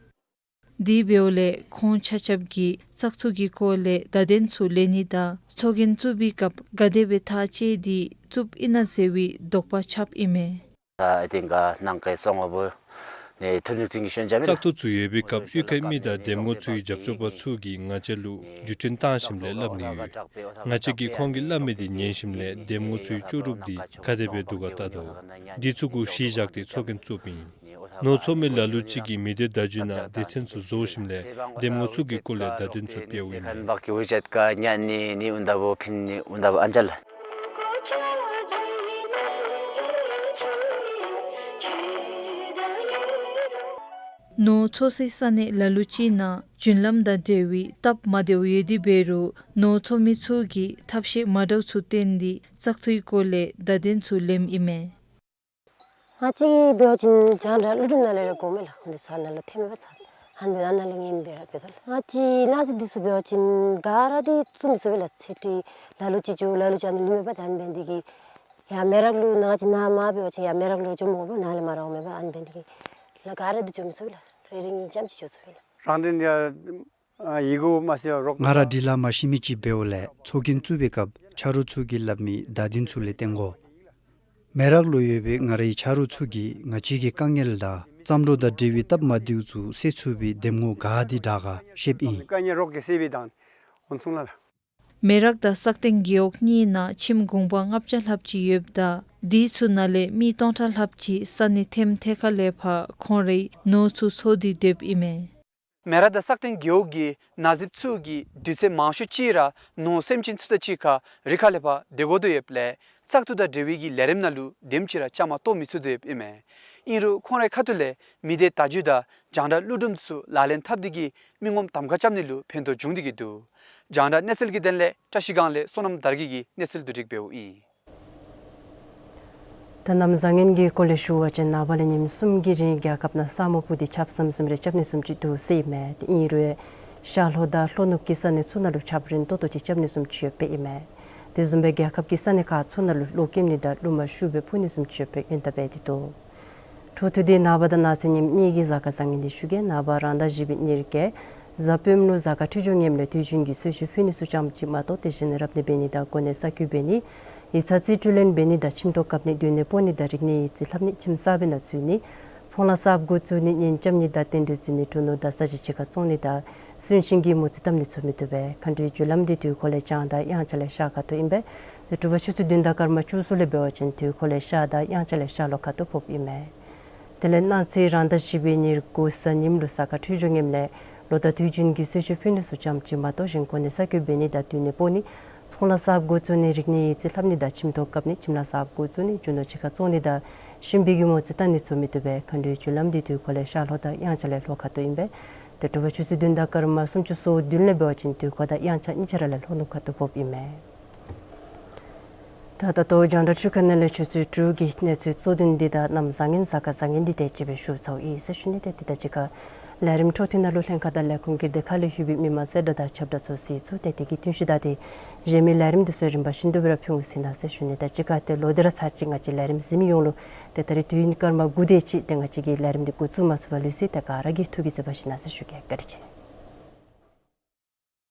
དེ་འབདཝ་ལས་ཁོང་ཆ་ཁྱབ་ཀྱིས་བཙག་འཐུ་གི་སྐོར་ལས་བརྡ་དོན་ཚུ་ལེན་ནི་དང་ཚོགས་རྒྱན་བཙུགས་པའི་སྐབས་ག་དེ་སྦེ་ཐག་བཅད་དེ་བཙུགསཔ་ཨིན་ན་ཟེར་བའི་དོགས་པ་ཆགསཔ་ཨིན་མས། བཙག་འཐུ་ཚུ་ཡོད་པའི་སྐབས་གཡུས་ཁའི་མི་དང་འདེམས་ངོ་ཚུའི་རྒྱབ་སྐྱོར་པ་ཚུ་གིས་ང་བཅས་ལུ་བརྒྱུད་འཕྲིན་བཏང་ཞིནམ་ལས་སླབ་ནི་ཡོད། ང་བཅས་ཀྱིས་ཁོང་གིས་སླབ་མི་དེ་ཉན་ཞིནམ་ལས་འདེམས་ངོ་ཚུའི་ལྕོགས་གྲུབ་དེ་ག་དེ་སྦེ་འདུག་ག་བལྟ་དོ། དེ་ཚུ་གུ་གཞི་བཞག་སྟེ་ཚོགས་རྒྱན་བཙུགསཔ་ཨིན། ནོར་འཚོ་མི་ལ་ལུ་ཅིག་གིས་མི་སྡེ་བརྡ་བརྒྱུད་ནང་སྡེ་ཚན་ཚུ་བཟོ་ཞིནམ་ལས་འདེམས་ངོ་ཚུ་གི་སྐོར་ལས་བརྡ་དོན་ཚུ་སྤེལཝ་ཨིན། ནོར་འཚོ་སའི་ས་གནས་ལ་ལུ་ཅིག་ནང་བརྒྱུད་ལམ་དང་འབྲེལ་བའི་སྟབས་མ་བདེཝ་ཡོད་དེ་འབད་རུང་ནོར་འཚོ་མི་ཚུ་གིས་ཐབས་ཤེས་མ་འདྲཝ་ཚུ་བཏོན་ཏེ་བཙག་འཐུའི་སྐོར་ལས་བརྡ་དོན་ཚུ་ལེནམ་ཨིན་མས། ང་བཅས་འབད་བ་ཅིན་རྒྱང་བསྒྲགས་ཀླུ་སྒྲུབ་ནང་ལས་ར་གོ་མས་ལགས། ཁོང་འདི་ཚུ་ནང་ལུ་ཐོན་མས་པ་ཚར། ཧན་འབད་ཨ་ནཱ་ལས་ངེ་འབད་ར་འབད་དོ་ལགས། ང་བཅས་ནང་གཟིགས་འདི་ཚུ་འབད་བ་ཅིན་ག་ར་འདི་བཙུགས་མི་ཚུགས་པས་ལགས། ཚེ་ཁྲི་ལ་ལུ་ཅིག་འགྱོ་ལ་ལུ་ཅིག་ཨ་ནི་ལུས་མས་པ། ད་ཨ་ནི་འབད་ནི་དེ་གིས་ཡར་མེ་རག་ལུ་ནང་ཅིག་ནཱ་མར་འབད་བ་ཅིན་ཡར་མེ་རག་ལུ་འགྱོ་མི་དགོ་པས། ནཱ་ལས་མར་ར་འོང་མས་པ། ཨ་ནི་འབད་ནི་དེ་གིས་ལགས་ག་ར་འདི་འགྱོ་མི་ཚུགས་པས་ལགས། རེ་རེ་གཉིས་ཙམ་ཅིག་འགྱོ་ཚུགས་པས་ལགས། རང་དོན་ཡ་ཨ་ཡི་གུ་མ་ཤེས་རོགས། ང་ར་འབྲི་ལྷག་མ་ཤེས་མི་ཅིག་འབདཝ་ལས་ཚོགས་རྒྱན་བཙུགས་པའི་སྐབས་ཆ་རོགས་ཚུ་གིས་སླབ་མི་བརྡ་དོན་ཚུ་ལས་བརྟེན་དགོ། མེ་རག་ལུ་ཡོད་པའི་ང་རའི་ཆ་རོགས་ཚུ་གིས་ང་བཅས་ཀྱི་དཀའ་ངལ་དང་བརྩམས་སྒྲུང་དང་འབྲེལ་བའི་སྟབས་མ་བདེཝ་ཚུ་སེལ་ཚུགས་པའི་འདེམས་ངོ་ག་དེ་དྲག་ག་ཤེསཔ་ཨིན། དཀའ་ངལ་རོགས་ཀྱིས་སེལ་བའི་དང་འོང་སོང་ལགས། མེ་རག་དང་སག་སྟེང་རྒེད་འོག་གཉིས་ནང་ཁྱིམ་གུང་པ་ལྔ་བརྒྱ་ལྷགཔ་ཅིག་ཡོདཔ་ད་དེ་ཚུ་ནང་ལས་མི་སྟོང་ཕྲག་ལྷགཔ་ཅིག་ས་གནས་ཐེམ་ཐེ་ཁ་ལས་ཕར་ཁོང་རའི་ནོར་ཚུ་འཚོ་སྟེ་སྡོདཔ་ཨིན་མས། མེ་རག་དང་སག་སྟེང་རྒེད་འོག་གི་ནག་རྫིཔ་ཚུ་གིས་དུས་ཚོད་མང་ཤོས་ཅིག་ར་ནོར་སེམས་ཅན་ཚུ་དང་གཅིག་ཁར་རི་ཁ་ལས་ཕར་སྡོད་དགོ་དོ་ཡོདཔ་ལས་བཙག་འཐུ་དང་འབྲེལ་བའི་གི་ལས་རིམ་ནང་ལུ་དེམ་ཅིག་ར་བཅའ་མར་གཏོགས་མི་ཚུགས་དོ་ཡོདཔ་ཨིན་མས། ཨིན་རུང་ཁོང་རའི་ཁ་ཐུག་ལས་མི་སྡེ་བརྡ་བརྒྱུད་དང་རྒྱང་བསྒྲགས་གློག་སྒྲོམ་ཚུ་ལག་ལེན་འཐབ་སྟེ་གིས་མི་ངོམ་གདམ་ཁ་རྐྱབ་ནི་ལུ་ཕན་ཐོགས་འབྱུང་སྟེ་གིས་འདུག། རྒྱང་བསྒྲགས་གནས་ཚུལ་གྱི་དོན་ལས་བཀྲ་ཤིས་སྒང་ལས་བསོད་ནམས་དར་རྒྱས་ཀྱིས་གནས་ཚུལ་བསྡུ་སྒྲིག་འབདཝ་ཨིན། ད་གནམ་བཟང་ངན་གྱི་སྐོར་ལས་ཞུ་བ་ཅིན་ནངས་པ་ལས་ཉིནམ་གསུམ་གྱི་རིང་རྒྱལ་ཁབ་ནང་ས་སྨུག་སྤུབས་ཏེ་ཆརཔ་ཟམ་ཟིམ་རེ་རྐྱབ་ནི་བཟུམ་ཅིག་འདུག་ཟེར་ཨིན་མས། དེ་ཨིན་རུང་ཤར་ལྷོ་དང་ལྷོ་ནུབ་ཀྱི་ས་གནས་ཚུ་ནང་ལུ་ཆརཔ་རན་ཏོག་ཏོ་ཅིག་རྐྱབ་ནི་བཟུམ་ཅིག་ཡོདཔ་ཨིན་མས། དེ་བཟུམ་སྦེ་རྒྱལ་ཁབ་ཀྱི་ས་གནས་ཁག་ཚུ་ནང་ལུ་གློག་ཀེམ་ནི་དང་རླུང་མ་ཤུགས་སྦེ་འཕུ་ནི་བཟུམ་ཅིག་ཡོདཔ་ཨིན་དཔ་སྦེ་དེ་འདུག། འཕྲོ་མཐུད་དེ་ནངས་པ་དང་གནངས་ཚེ་ཉིནམ་གཉིས་ཀྱི་གཟའ་སྐར་བཟང་ངན་འདི་ཞུ་གེ། ནངས་པ་རང་ཟླ་བཞི་པའི་ཉེར་བརྒྱད་གཟའ་སྤེནམ་ལུ་གཟའ་སྐར་འཕྲོད་སྦྱོར་ངནམ་ལས་དུས་རྒྱུན་གྱི་གསོལ་མཆོད་ཕུལ་ནི་ཚུ་ཙམ་ཅིག་མ་གཏོགས་དེ་བཞིན་རབ་གནས་འབད་ནི་དང་གོ་གནས་གསར་བསྐོ་འབད་ནི། ཡིག་ཚང་རྩིས་སྤྲོད་ལེན་འབད་ནི་དང་ཁྱིམ་ཐོག་བཀབ་ནི་མདུན་ནས་སྤོ་ནི་དང་རིག་གནས་ཡིག་རྩིས་ལྷབ་ནི་ཁྱིམ་གསར་པའི་ནང་འཛུལ་ནི་ཚོང་ལཱ་གསརཔ་འགོ་བཙུགས་ནི་གཉེན་རྐྱབ་ནི་དང་རྟེན་འབྲེལ་བརྩི་ནི་གྲོ་ནོར་དང་ས་གཞི་ཕྱེད་ཀ་བཙོང་ནི་དང་གསོན་གཤིན་གྱི་མོ་རྩིས་བཏབ་ནི་ཚུ་མི་བཏུབ་པས། མཁའ་འགྲོའི་རྒྱུ་ལམ་འདི་དུས་འཁོར་ལས་བྱང་དང་དབྱངས་འཆར་ལས་ཤར་ཁ་ཐུག་ཨིན་པས། དེ་དྲོ་པ་ཆུ་ཚོད་བདུན་དང་སྐར་མ་བཅུ་གསུམ་ལས་འབད་བ་ཅིན་དུས་འཁོར་ལས་ཤར་དང་དབྱངས་འཆར་ལས་ཤར་ལྷོ་ཁ་ཐུག་ཕོགཔ་ཨིན་མས། དེ་ལས་གནངས་ཚེ་རང་ཟླ་བཞི་པའི་ཉེར་དགུ་གཟའ་ཉིམ་ལུ་གཟའ་སྐར་འཕྲོད་སྦྱོར་ངནམ་ལས་ལོ་དང་དུས་རྒྱུན་གྱི་གསོལ་མཆོད་ཕུལ་ནི་ཚུ་ཙམ་ཅིག་མ་གཏོགས་གཞན་གོ་གནས་གསར་བསྐོ་འབད་ནི་དང་མདུན་ནས་སྤོ་ནི། ཚོང་ལཱ་གསརཔ་འགོ་བཙུགས་ནི། རིག་གནས་ཡིག་རྩིས་ལྷབ་ནི་དང་ཁྱིམ་ཐོག་བཀབ་ནི། ཁྱིམ་ལཱ་གསརཔ་འགོ་བཙུགས་ནི། རྒྱུ་ནོར་ཕྱེད་ཀ་བཙོང་ནི་དང་གཤིན་པོའི་གི་མོ་རྩིས་བཏབ་ནི་ཚུ་མི་བཏུབ་པས། མཁའ་འགྲོའི་རྒྱུ་ལམ་འདི་དུས་འཁོར་ལས་ཤར་ལྷོ་དང་དབྱངས་འཆར་ལས་ལྷོ་ཁ་ཐུག་ཨིན་པས། དེ་དྲོ་པ་ཆུ་ཚོད་བདུན་དང་སྐར་མ་སུམ་ཅུ་སོ་བདུན་ལས་འབད་བ་ཅིན་དུས་འཁོར་དང་དབྱངས་འཆར་གཉིས་ཆ་ར་ལས་ལྷོ་ནུབ་ཁ་ཐུག་ཕོགཔ་ཨིན་མས། ད་ད་ལྟོ་རྒྱང་བསྒྲགས་འཕྲུལ་ཁང་ནང་ལས་ཆུ་ཚོད་དྲུག་གི་གནས་ཚུལ་གཙོ་དོན་འདི་དང་གནམ་བཟང་ངན་གཟའ་སྐར་བཟང་ངན་འདི་དེ་ཅིག་སྦེ་ཞུ་ཚརཝ་ཨིན་ཟེར་ཞུ་ནི། ཏེ་དེ་དང་གཅིག་ཁར་ལས་རིམ་འཕྲོ་མཐུད་ནང་ལུ་ལྷན་ཁག་དང་ལས་ཁུངས་ཀྱི་སྡེ་ཁག་ལས་ལྷོད་པའི་མི་མང་གསལ་བསྒྲགས་དང་ཁྱབ་བསྒྲགས་ཚུ་གཟིགས་ཚུགས། ཏེ་དེ་གི་ཐུན་བཞི་དང་དེ་གཞན་མི་ལས་རིམ་འདི་ཚུ་རིམ་པ་བཞིན་དུ་སྦེ་ར་ཕུལ་འོང་ཟེར་ན་ཟེར་ཞུ་ནི། ད་གཅིག་ཁར་ཏེ་ལོག་སྟེ་ར་ཚར་གཅིག་ང་བཅས་ལས་རིམ་གཟིགས་མི་ཡོངས་ལུ་ཏེ་ད་རིས་དུས་ཡུན་སྐར་མ་དགུ་དེ་ཅིག་ཏེ་ང་བཅས་ཀྱི་ལས་རིམ་འདི་འགོ་བཙུགས་མ་ཚུགས་པར་ལུས་ཅི། ཏེ་ག་ར་གིས་ཐུགས་ཀྱིས་བཟོད་པ་བཞེས་གནང་ཟེར་ཞུ་གེ། བཀའ་དྲིན་ཆེ།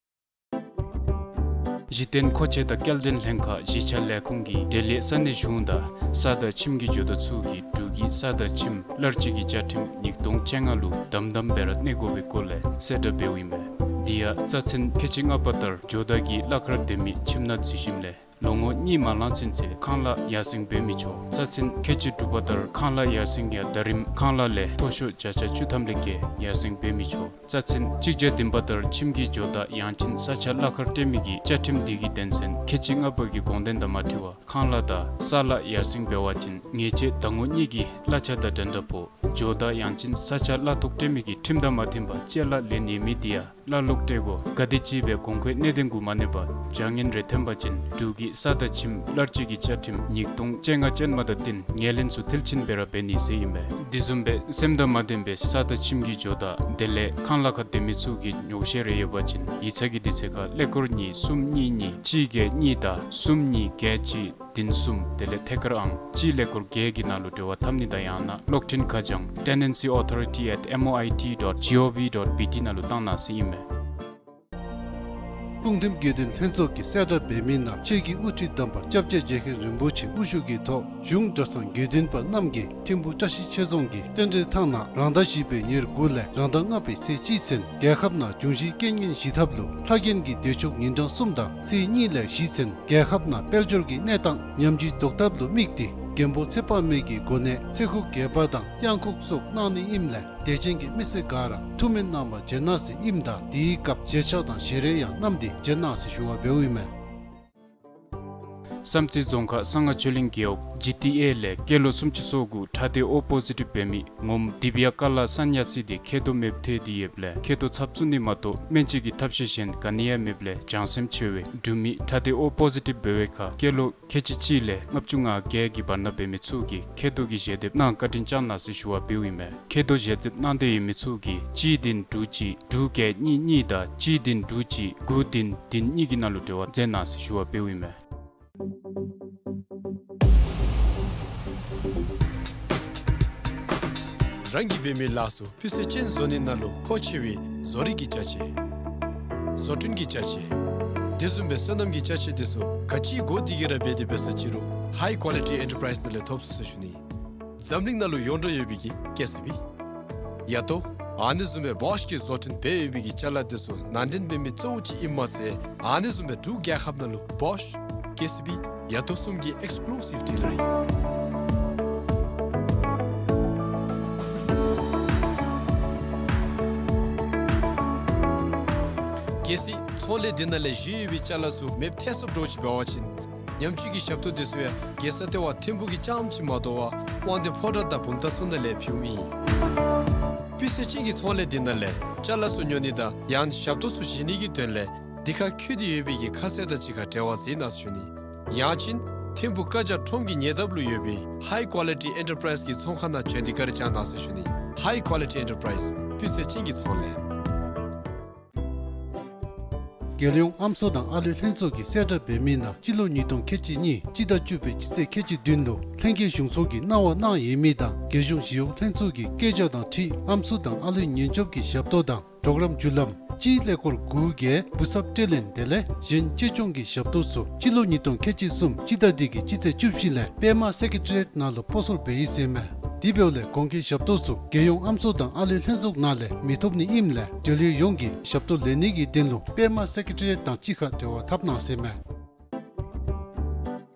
གཞི་རྟེན་མཁོ་ཆས་དང་སྐྱེལ་འདྲེན་ལྷན་ཁག་གཞིས་ཆགས་ལས་ཁུངས་ཀྱིས་འབྲེལ་ཡོད་ས་གནས་གཞུང་དང་ས་དང་ཁྱིམ་གྱི་ཇོ་བདག་ཚུ་གིས་འབྲུག་གི་ས་དང་ཁྱིམ་གླར་སྤྱོད་ཀྱི་བཅའ་ཁྲིམས་ཉིས་སྟོང་བཅོ་ལྔ་ལུ་དམ་དམ་སྦེ་ར་གནས་དགོ་པའི་སྐོར་ལས་གསལ་བསྒྲགས་འབདཝ་ཨིན་པས། དེ་ཡང་རྩ་ཚན་ཁལ་གཅིག་ལྔ་པ་ལྟར་ཇོ་བདག་གིས་གླ་ཁར་སྡོད་མི་ཁྱིམ་ནང་འཛུལ་ཞིནམ་ལས་ལོ་ངོ་གཉིས་མ་ལང་ཚུན་ཚོད་ཁང་གླ་ཡར་སེང་འབད་མི་ཆོག། རྩ་ཚན་ཁལ་གཅིག་དྲུག་པ་ལྟར་ཁང་གླ་ཡར་སེང་ཡང་ཟླ་རིམ་ཁང་གླ་ལས་མཐོ་ཤོས་བརྒྱ་ཆ་བཅུ་ཐམ་ལས་བརྒལ་ཡར་སེང་འབད་མི་ཆོག། རྩ་ཚན་གཅིག་བརྒྱ་བདུན་པ་ལྟར་ཁྱིམ་གྱི་ཇོ་བདག་ཡང་ཅིན་ས་ཆ་གླ་ཁར་སྤྲོད་མི་གིས་བཅའ་ཁྲིམས་འདི་གི་དོན་ཚན་ཁལ་གཅིག་ལྔ་པ་གི་དགོངས་དོན་དང་མ་འཁྲིལ་བར་ཁང་གླ་དང་ས་གླ་ཡར་སེང་འབད་བ་ཅིན་ཉེས་ཆད་ཟླ་ངོ་གཉིས་ཀྱི་གླ་ཆ་དང་འགྲན་ཟླ་ཕོག། ཇོ་བདག་ཡང་ཅིན་ས་ཆ་གླ་ཐོག་སྤྲོད་མི་གིས་ཁྲིམས་དང་མ་མཐུན་པར་ཅ་ལ་ལེན་ཡོད་མི་དེ་ཡང་གླ་ལོག་སྤྲོད་དགོ། ག་དེམ་ཅིག་སྦེ་གོང་འཁོད་གནད་དོན་གུ་མ་གནས་པར་བྱ་ངན་རེ་ཐོན་པ་ཅིན་འབྲུག་གི་ས་དང་ཁྱིམ་གླར་སྤྱོད་ཀྱི་བཅའ་ཁྲིམས་ཉིས་སྟོང་བཅོ་ལྔ་ཅན་མ་དང་བསྟུན་ངོས་ལེན་ཚུ་མཐིལ་ཕྱིན་སྦེ་ར་འབད་ནི་ཟེར་ཨིན་པས། དེ་བཟུམ་སྦེ་སེམས་དང་མ་ལྡན་པའི་ས་དང་ཁྱིམ་གྱི་ཇོ་བདག་དེ་ལས་ཁང་གླ་ཁར་སྡོད་མི་ཚུ་གིས་ཉོགས་བཤད་རེ་ཡོད་པ་ཅིན་ཡིག་ཚང་གི་དུས་ཚོད་ཁར་ཀླད་ཀོར་གཉིས་གསུམ་གཉིས་གཉིས་གཅིག་བརྒྱད་གཉིས་དང་གསུམ་གཉིས་བརྒྱད་གཅིག་བདུན་གསུམ་དེ་ལས་ཐད་ཀར་ཨང་གཅིག་ཀླད་ཀོར་བརྒྱད་ཀྱི་ནང་ལུ་འབྲེལ་བ་འཐབ་ནི་དང་ཡང་ན་གློག་འཕྲིན་ཁ་བྱང་tenancy authority at M O I T dot G O V dot B T ནང་ལུ་བཏང་གནང་ཟེར་ཨིན་མས། སྤུངས་ཐིམ་དགེ་འདུན་ལྷན་ཚོགས་ཀྱིས་གསལ་བསྒྲགས་འབད་མི་ནང་ཆོས་ཀྱི་དབུ་ཁྲིད་དམ་པ་སྐྱབས་རྗེ་རྗེ་མཁན་རིན་པོ་ཆེ་དབུ་བཞུགས་ཀྱི་ཐོག་གཞུང་གྲྭ་ཚང་དགེ་འདུན་པ་རྣམས་ཀྱིས་ཐིམ་ཕུ་བཀྲ་ཤིས་ཆོས་རྫོང་གི་རྟེན་འབྲེལ་ཐང་ནང་རང་ཟླ་བཞི་པའི་ཉེར་དགུ་ལས་རང་ཟླ་ལྔ་པའི་ཚེས་གཅིག་ཚུན་རྒྱལ་ཁབ་ནང་འབྱུང་བཞིའི་རྐྱེན་ངན་ཞི་ཐབས་ལུ་ལྷ་རྒྱན་གྱི་མདོས་ཆོག་ཉིན་གྲངས་གསུམ་དང་ཚེས་གཉིས་ལས་བཞི་ཚུན་རྒྱལ་ཁབ་ནང་དཔལ་འབྱོར་གྱི་གནས་སྟངས་ཉམས་ཆུང་བཟློག་ཐབས་ལུ་དམིགས་ཏེ་མགོན་པོ་ཚེ་དཔག་མེད་ཀྱི་གོ་གནས་ཚེ་ཁུག་རྒྱས་པ་དང་གཡང་ཁུག་སོགས་གནང་ནི་ཨིནམ་ལས་དད་ཅན་གྱི་མི་སེར་ག་ར་ཐུགས་སྨོན་གནང་བར་བྱོན་གནང་ཟེར་ཨིནམ་ད་དེའི་སྐབས་ཞལ་ཆས་དང་ཞལ་རས་ཡང་བསྣམས་ཏེ་བྱོན་གནང་ཟེར་ཞུ་བ་འབདཝ་ཨིན་མས། བསམ་རྩེ་རྫོང་ཁག་གསང་སྔགས་ཆོས་གླིང་རྒེད་འོག་ཇི་ཊི་ཨེ་ལས་སྐྱེས་ལོ་སུམ་ཅུ་སོ་དགུ་ཁྲག་སྡེ་ཨོ་པོ་ཟི་ཊིབ་འབད་མི་ངོམ་དི་བི་ཡ་ཀ་ལ་སཱན་ཡ་སི་དེ་མཁལ་རྡོག་མེདཔ་ཐལ་ཏེ་ཡོདཔ་ལས་མཁལ་རྡོག་ཚབ་བཙུགས་ནི་མ་གཏོགས་སྨན་བཅོས་ཀྱི་ཐབས་ཤེས་གཞན་ག་ནི་ཡང་མེདཔ་ལས་བྱང་སེམས་ཆེ་བའི་འབྲུག་མི་ཁྲག་སྡེ་ཨོ་པོ་ཟི་ཊིབ་འབད་བའི་ཁར་སྐྱེས་ལོ་ཁལ་གཅིག་གཅིག་ལས་ལྔ་བཅུ་ང་བརྒྱད་ཀྱི་བར་ན་འབད་མི་ཚུ་གིས་མཁལ་རྡོག་གི་ཞལ་འདེབས་གནང་བཀའ་དྲིན་བསྐྱང་གནང་ཟེར་ཞུ་བ་འབདཝ་ཨིན་མས། མཁལ་རྡོག་ཞལ་འདེབས་གནང་འདོད་ཡོད་མི་ཚུ་གིས་གཅིག་བདུན་དྲུག་གཅིག་དྲུག་བརྒྱད་གཉིས་གཉིས་དང་གཅིག་བདུན་དྲུག་གཅིག་དགུ་བདུན་བདུན་གཉིས་ཀྱི་ནང་ལུ་འབྲེལ་བ་མཛད་གནང་ཟེར་ཞུ་བ་འབདཝ་ཨིན་མས། རང་གིས་འབད་མི་ལཱ་ཚུ་སྤུས་ཚད་ཅན་བཟོ་ནི་ནང་ལུ་མཁོ་ཆེ་བའི་བཟོ་རིག་གི་ཅ་ཆས། བཟོ་སྐྲུན་གྱི་ཅ་ཆས། དེ་བཟུམ་སྦེ་སོ་ནམ་གྱི་ཅ་ཆས་དེ་ཚུ་ག་ཅི་དགོ་དེ་གིས་ར་འབད་དེ་འབད་ས་ཅི་རུང་ཧའི་ཀོ་ལི་ཊི་ཨེན་ཊར་པ་རའིཛ་ནང་ལས་ཐོབ་ཚུགས་ཟེར་ཞུ་ནི། འཛམ་གླིང་ནང་ལུ་ཡོངས་གྲགས་ཡོད་པའི་གི་ཀེ་སི་བི། ཡ་ཏོ། ཨ་ནི་བཟུམ་སྦེ་བོཤ་གི་བཟོ་སྐྲུན་འབད་ཡོད་པའི་གི་ཅ་ལ་འདི་ཚུ་ནང་འདྲེན་འབད་མི་གཙོ་བོ་ཅིག་ཨིནམ་མ་ཚད་ཨ་ནི་བཟུམ་སྦེ་འབྲུག་རྒྱལ་ཁབ་ནང་ལུ་བོཤ་ཀེ་སི་བི་ཡ་དོ་གསུམ་གྱི་ཨེགསི་ཀུ་ལུ་སིབ་ཌི་ལི་ཝ་རི། གལ་སྲིད་ཚོང་ལས་འདི་ནང་ལས་བཞེས་ཡོད་པའི་ཅ་ལ་ཚུ་མེདཔ་ཐལ་སོངམ་འདྲཝ་ཅིག་འབད་བ་ཅིན་ཉམས་བཅོས་ཀྱི་ཞབས་ཏོག་འདི་ཚུ་ཡང་རྒྱལ་ས་ལྟེ་བ་ཐིམ་ཕུག་གི་རྐྱངམ་ཅིག་མ་དོ་བར་དབང་འདུས་ཕོ་བྲང་དང་བུམ་ཐང་ཚུ་ནང་ལས་ཕུལཝ་ཨིན། སྤུས་ཚད་ཅན་གྱི་ཚོང་ལས་འདི་ནང་ལས་ཅ་ལ་ཚུ་ཉོ་ནི་དང་ཡང་ཞབས་ཏོག་ཚུ་བཞེས་ནི་གི་དོན་ལས་འདི་ཁར་འཁོད་དེ་ཡོད་པའི་གི་ཁ་གསལ་དང་གཅིག་ཁར་འབྲེལ་བ་མཛད་གནང་ཟེར་ཞུ་ནི། ཡང་ཅིན་ཐིམ་ཕུག་བཀའ་རྒྱ་ཁྲོམ་གྱི་ཉེ་འདབས་ལུ་ཡོད་པའི་ཧའི་ཀོ་ལི་ཊི་ཨེན་ཊར་པ་རའིཛ་གི་ཚོང་ཁང་ནང་བྱོན་ཏེ་བཀའ་དྲིན་བསྐྱང་གནང་ཟེར་ཞུ་ནི། ཧའི་ཀོ་ལི་ཊི་ཨེན་ཊར་པ་རའིཛ་སྤུས་ཚད་ཅན་གྱི་ཚོང་ལས། རྒྱལ་ཡོངས་ཨམ་སྲུ་དང་ཨ་ལུའི་ལྷན་ཚོགས་ཀྱིས་གསལ་བསྒྲགས་འབད་མི་ནང་སྤྱི་ལོ་ཉིས་སྟོང་ཁལ་གཅིག་གཉིས་སྤྱི་ཟླ་བཅུ་པའི་སྤྱི་ཚེས་ཁལ་གཅིག་བདུན་ལུ་ལྷན་རྒྱས་གཞུང་ཚོགས་ཀྱིས་གནང་བ་གནང་ཡོད་མི་དང་རྒྱལ་གཞུང་ཞི་གཡོག་ལྷན་ཚོགས་ཀྱི་བཀོད་རྒྱ་དང་འཁྲིལ་ཨམ་སྲུ་དང་ཨ་ལུའི་ཉེན་སྐྱོབ་ཀྱི་ཞབས་ཏོག་དང་གྲོགས་རམ་བརྒྱུད་ལམ་སྤྱིའི་ཀླད་ཀོར་དགུ་བརྒྱད་འབུ་ཚབ་སྤྲོད་ལེན་དེ་ལས་གཞན་གཅེས་སྐྱོང་གི་ཞབས་ཏོག་ཚུ་སྤྱི་ལོ་ཉིས་སྟོང་ཁལ་གཅིག་གསུམ་སྤྱི་ཟླ་འདི་གི་སྤྱི་ཚེས་བཅུ་བཞི་ལས་པདྨ་སེ་ཀེ་ཊི་རི་ཡེཊ་ནང་ལུ་སྤོ་སོར་འབད་ཡི་ཟེར་མས། དེ་འབདཝ་ལས་གོང་གི་ཞབས་ཏོག་ཚུ་རྒྱལ་ཡོངས་ཨམ་སྲུ་དང་ཨ་ལུའི་ལྷན་ཚོགས་ནང་ལས་མི་ཐོབ་ནི་ཨིནམ་ལས་འབྲེལ་ཡོད་ཡོངས་ཀྱིས་ཞབས་ཏོག་ལེན་ནི་གི་དོན་ལུ་པདྨ་སེ་ཀེ་ཊི་རི་ཡེཊ་དང་གཅིག་ཁར་འབྲེལ་བ་འཐབ་གནང་ཟེར་མས།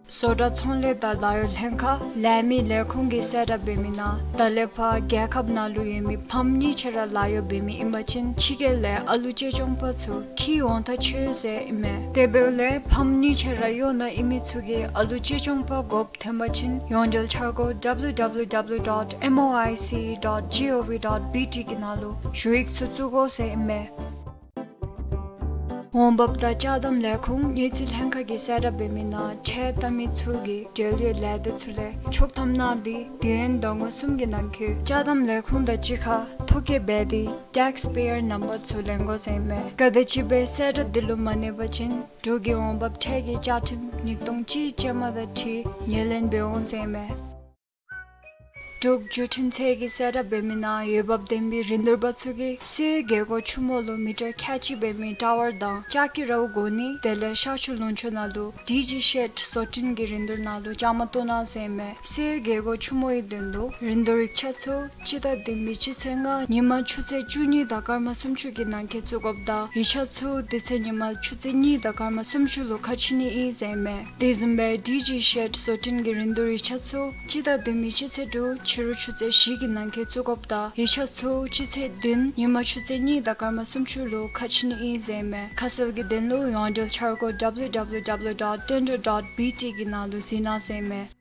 བཟོ་གྲྭ་ཚོང་ལས་དང་ལཱ་གཡོག་ལྷན་ཁག་ལས་མི་ལས་ཁུངས་ཀྱིས་གསལ་བསྒྲགས་འབད་མི་ནང་ད་ལས་ཕར་རྒྱལ་ཁབ་ནང་ལུ་ཡོད་མི་ཕམ་གཉིས་ཆ་ར་ལཱ་གཡོག་འབད་མི་ཨིན་པ་ཅིན་ཕྱི་རྒྱལ་ལས་ཨ་ལུ་གཅེས་སྐྱོང་པ་ཚུ་འཁྱིད་འོང་ཐག་ཆོད་ཟེར་ཨིན་མས། དེ་འབདཝ་ལས་ཕམ་གཉིས་ཆ་ར་གཡོག་ནང་ཨིན་མི་ཚུ་གིས་ཨ་ལུ་གཅེས་སྐྱོང་པ་དགོཔ་ཐོན་པ་ཅིན་ཡོངས་འབྲེལ་འཆར་སྒོ་W W W dot M O I C dot G O V dot B T གི་ནང་ལུ་ཞུ་ཡིག་ཚུ་བཙུགས་དགོ་ཟེར་ཨིན་མས། འོང་འབབ་དང་ཅ་དམ་ལས་ཁུངས་དངུལ་རྩིས་ལྷན་ཁག་གིས་གསལ་བསྒྲགས་འབད་མི་ནང་ཁྲལ་བཏབ་མི་ཚུ་གིས་འབྲེལ་ཡོད་ལས་སྡེ་ཚུ་ལས་ཆོག་ཐམ་གནང་སྟེ་དུས་ཡུན་ཟླ་ངོ་གསུམ་གྱི་ནང་འཁོད་ཅ་དམ་ལས་ཁུངས་དང་གཅིག་ཁར་ཐོ་བཀོད་འབད་དེ་ཊེགསི་པེ་ཡར་ནམ་བར་ཚུ་ལེན་དགོ་ཟེར་ཨིན་མས། ག་དེམ་ཅིག་སྦེ་གསལ་བསྒྲགས་འདི་ལུ་མ་གནས་པ་ཅིན་འབྲུག་གི་འོང་འབབ་ཁྲལ་གྱི་བཅའ་ཁྲིམས་ཉིས་སྟོང་གཅིག་ཅན་མ་དང་འཁྲིལ་ངོས་ལེན་འབད་འོང་ཟེར་ཨིན་མས། འབྲུག་བརྒྱུད་འཕྲིན་ཚད་ཀྱིས་གསལ་བསྒྲགས་འབད་མི་ནང་འོས་འབབ་ལྡན་པའི་རིན་བསྡུར་པ་ཚུ་གིས་སོའི་རྒྱལ་སྒོ་ཆུ་མོ་ལུ་མི་ཊར་ཁལ་གཅིག་འབད་མི་ཊ་ཝར་དང་ལྕགས་ཀྱི་རཝ་དགོ་ནི་དེ་ལས་ཤར་ཕྱོགས་ལུང་ཕྱོགས་ནང་ལུ་ཌི་ཇི་ཤེཌ་བཟོ་སྐྲུན་གྱི་རིན་བསྡུར་ནང་ལུ་བཅའ་མར་གཏོགས་གནང་ཟེར་ཨིན་མས། སོའི་རྒྱལ་སྒོ་ཆུ་མོའི་དོན་ལུ་རིན་བསྡུར་ཡིག་ཆ་ཚུ་སྤྱི་ཟླ་བདུན་པའི་སྤྱི་ཚེས་ལྔ་ཉིན་མ་ཆུ་ཚོད་བཅུ་གཉིས་དང་སྐར་མ་སུམ་ཅུ་གི་ནང་འཁོད་བཙུགས་དགོཔ་དང་ཡིག་ཆ་ཚུ་དེ་ཚེ་ཉིན་མ་ཆུ་ཚོད་གཉིས་དང་སྐར་མ་སུམ་ཅུ་ལུ་ཁ་ཕྱེ་ནི་ཨིན་ཟེར་ཨིན་མས། དེ་བཟུམ་སྦེ་ཌི་ཇི་ཤེཌ་བཟོ་སྐྲུན་གྱི་རིན་བསྡུར་ཡིག་ཆ་ཚུ་སྤྱི་ཟླ་བདུན་པའི་སྤྱི་ཚེས་དྲུག་ཕྱི་རུ་ཆུ་ཚོད་བཞི་གི་ནང་འཁོད་བཙུགས་དགོཔ་དང་ཡིག་ཆ་ཚུ་སྤྱི་ཚེས་བདུན་ཉིན་མ་ཆུ་ཚོད་གཉིས་དང་སྐར་མ་སུམ་ཅུ་ལུ་ཁ་ཕྱེ་ནི་ཨིན་ཟེར་ཨིན་མས། ཁ་གསལ་གྱི་དོན་ལུ་ཡོངས་འབྲེལ་འཆར་སྒོ་W W W dot tender dot B T གི་ནང་ལུ་གཟིགས་གནང་ཟེར་ཨིན་མས།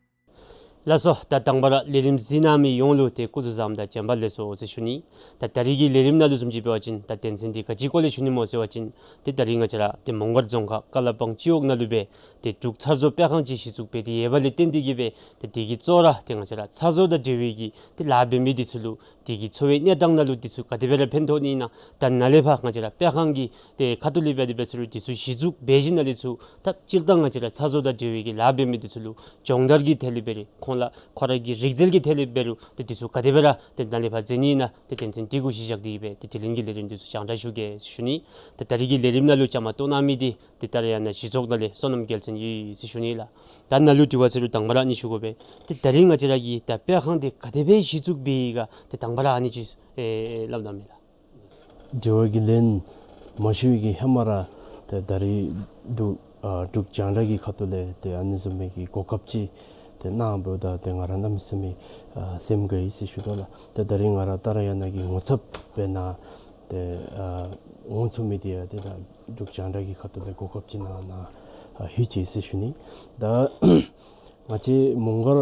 ལགས་སོ། ད་དང་པ་ར་ལས་རིམ་གཟིགས་གནང་མི་ཡོངས་ལུ་ཏེ་སྐུ་གཟུགས་བཟང་དང་བྱོན་པ་ལེགས་སོ་ཟེར་ཞུ་ནི། ད་ད་རིས་ཀྱི་ལས་རིམ་ནང་ལུ་བཟུམ་ཅིག་འབད་བ་ཅིན་ད་དོན་ཚན་འདི་ག་ཅིའི་སྐོར་ལས་ཞུ་ནི་སྨོ་ཟེར་བ་ཅིན་ཏེ་ད་རིས་ང་བཅས་ར་ཏེ་མོང་སྒར་རྫོང་ཁག་ཀ་ལ་པང་སྤྱི་འོག་ནང་ལུ་སྦེ་ཏེ་འབྲུག་ཚར་བཟོ་སྤེལ་ཁང་ཅིག་གཞི་བཙུགས་འབད་དེ་ཡོདཔ་ལས་བརྟེན་ཏེ་གིས་སྦེ་ཏེ་དེ་གི་གཙོ་བོ་ར་ཏེ་ང་བཅས་ར་ཚར་བཟོ་དང་འབྲེལ་བའི་གི་ཏེ་ལཱ་འབད་མི་འདི་ཚུ་ལུ་དེ་གི་འཚོ་བའི་གནས་སྟངས་ནང་ལུ་འདི་ཚུ་ག་དེ་སྦེ་ར་ཕན་ཐོགས་ནི་ཨིན་ན། ད་ནཱ་ལས་ཕར་ང་བཅས་ར་སྤེལ་ཁང་གི་ཏེ་ཁ་ཐུག་ལས་འབད་དེ་འབད་ས་ལུ་འདི་ཚུ་གཞི་བཙུགས་འབད་ཞིནམ་ལས་ཚུར་ད་སྤྱིར་བཏང་ང་བཅས་ར་ཚར་བཟོ་དང་འབྲེལ་བའི་གི་ལཱ་འབད་མི་འདི་ཚུ་ལུ་སྦྱོང་བརྡར་གྱི་ཐད་ལས་འབད་རུང་ཁོང་ལུ་ཁོ་ར་གི་རིག་རྩལ་གྱི་ཐད་ལས་འབད་རུང་ཏེ་འདི་ཚུ་ག་དེ་སྦེ་ར་ཏེ་ནཱ་ལས་ཕར་མཛད་ནི་ཨིན་ན་ཏེ་དོན་ཚན་འདི་གུ་གཞི་བཞག་སྟེ་གིས་སྦེ་ཏེ་དྲི་ལན་གྱི་ལས་རིམ་འདི་ཚུ་སྤྱན་འདྲེན་ཞུ་གེ་ཟེར་ཞུ་ནི། ཏེ་ད་རིས་ཀྱི་ལས་རིམ་ནང་ལུ་བཅའ་མར་གཏོགས་གནང་མི་འདི་ཏེ་ཏཱ་ར་ཡ་ན་གཞི་ཚོགས་ནང་ལས་བསོད་ནམས་རྒྱལ་མཚན་ཡོད་ཟེར་ཞུ་ནི་ལགས། ད་ནཱ་ལུ་དྲི་བ་ཟེར་རུང་དང་པ་ར་ཨ་ནི་ཞུ་དགོ་པས། ཏེ་ད་རིས་ང་བཅས་ར་གི་ད་སྤེལ་ཁང་འདི་ག་དེ་སྦེ་གཞི་བཙུགས་འབད་ཡི་ག་ཏེ་དང་པ་ར་ཨ་ནི་ཅིག་ཨེ་སླབ་གནང་མས་ལགས། དྲི་བ་གི་ལན་མ་ཞུ་བའི་གི་ཧེ་མ་ར་ཏེ་ད་རིས་འབྲུག་ཨ་འབྲུག་རྒྱང་བསྒྲགས་ཀྱི་ཁ་ཐུག་ལས་ཏེ་ཨ་ནི་བཟུམ་མའི་གི་གོ་སྐབས་ཅིག་ཏེ་གནང་བ་ད་ཏེ་ང་ར་གནམ་མེད་ས་མེད་ཨ་སེམས་དགའ་ཡི་ཟེར་ཞུ་དོ་ལགས། ཏེ་ད་རིས་ང་ར་ཏཱ་ར་ཡ་ན་གི་ངོ་ཚབ་འབད་ནཱ་ཏེ་ཨ་འོང་ཚུགས་མི་འདི་ཡང་ཏེ་ད་འབྲུག་རྒྱང་བསྒྲགས་ཀྱི་ཁ་ཐུག་ལས་གོ་སྐབས་ཅིག་གནང་ནཱ་ཨ་ལྷོད་ཅི་ཟེར་ཞུ་ནི། ད་ང་བཅས་མོང་སྒར་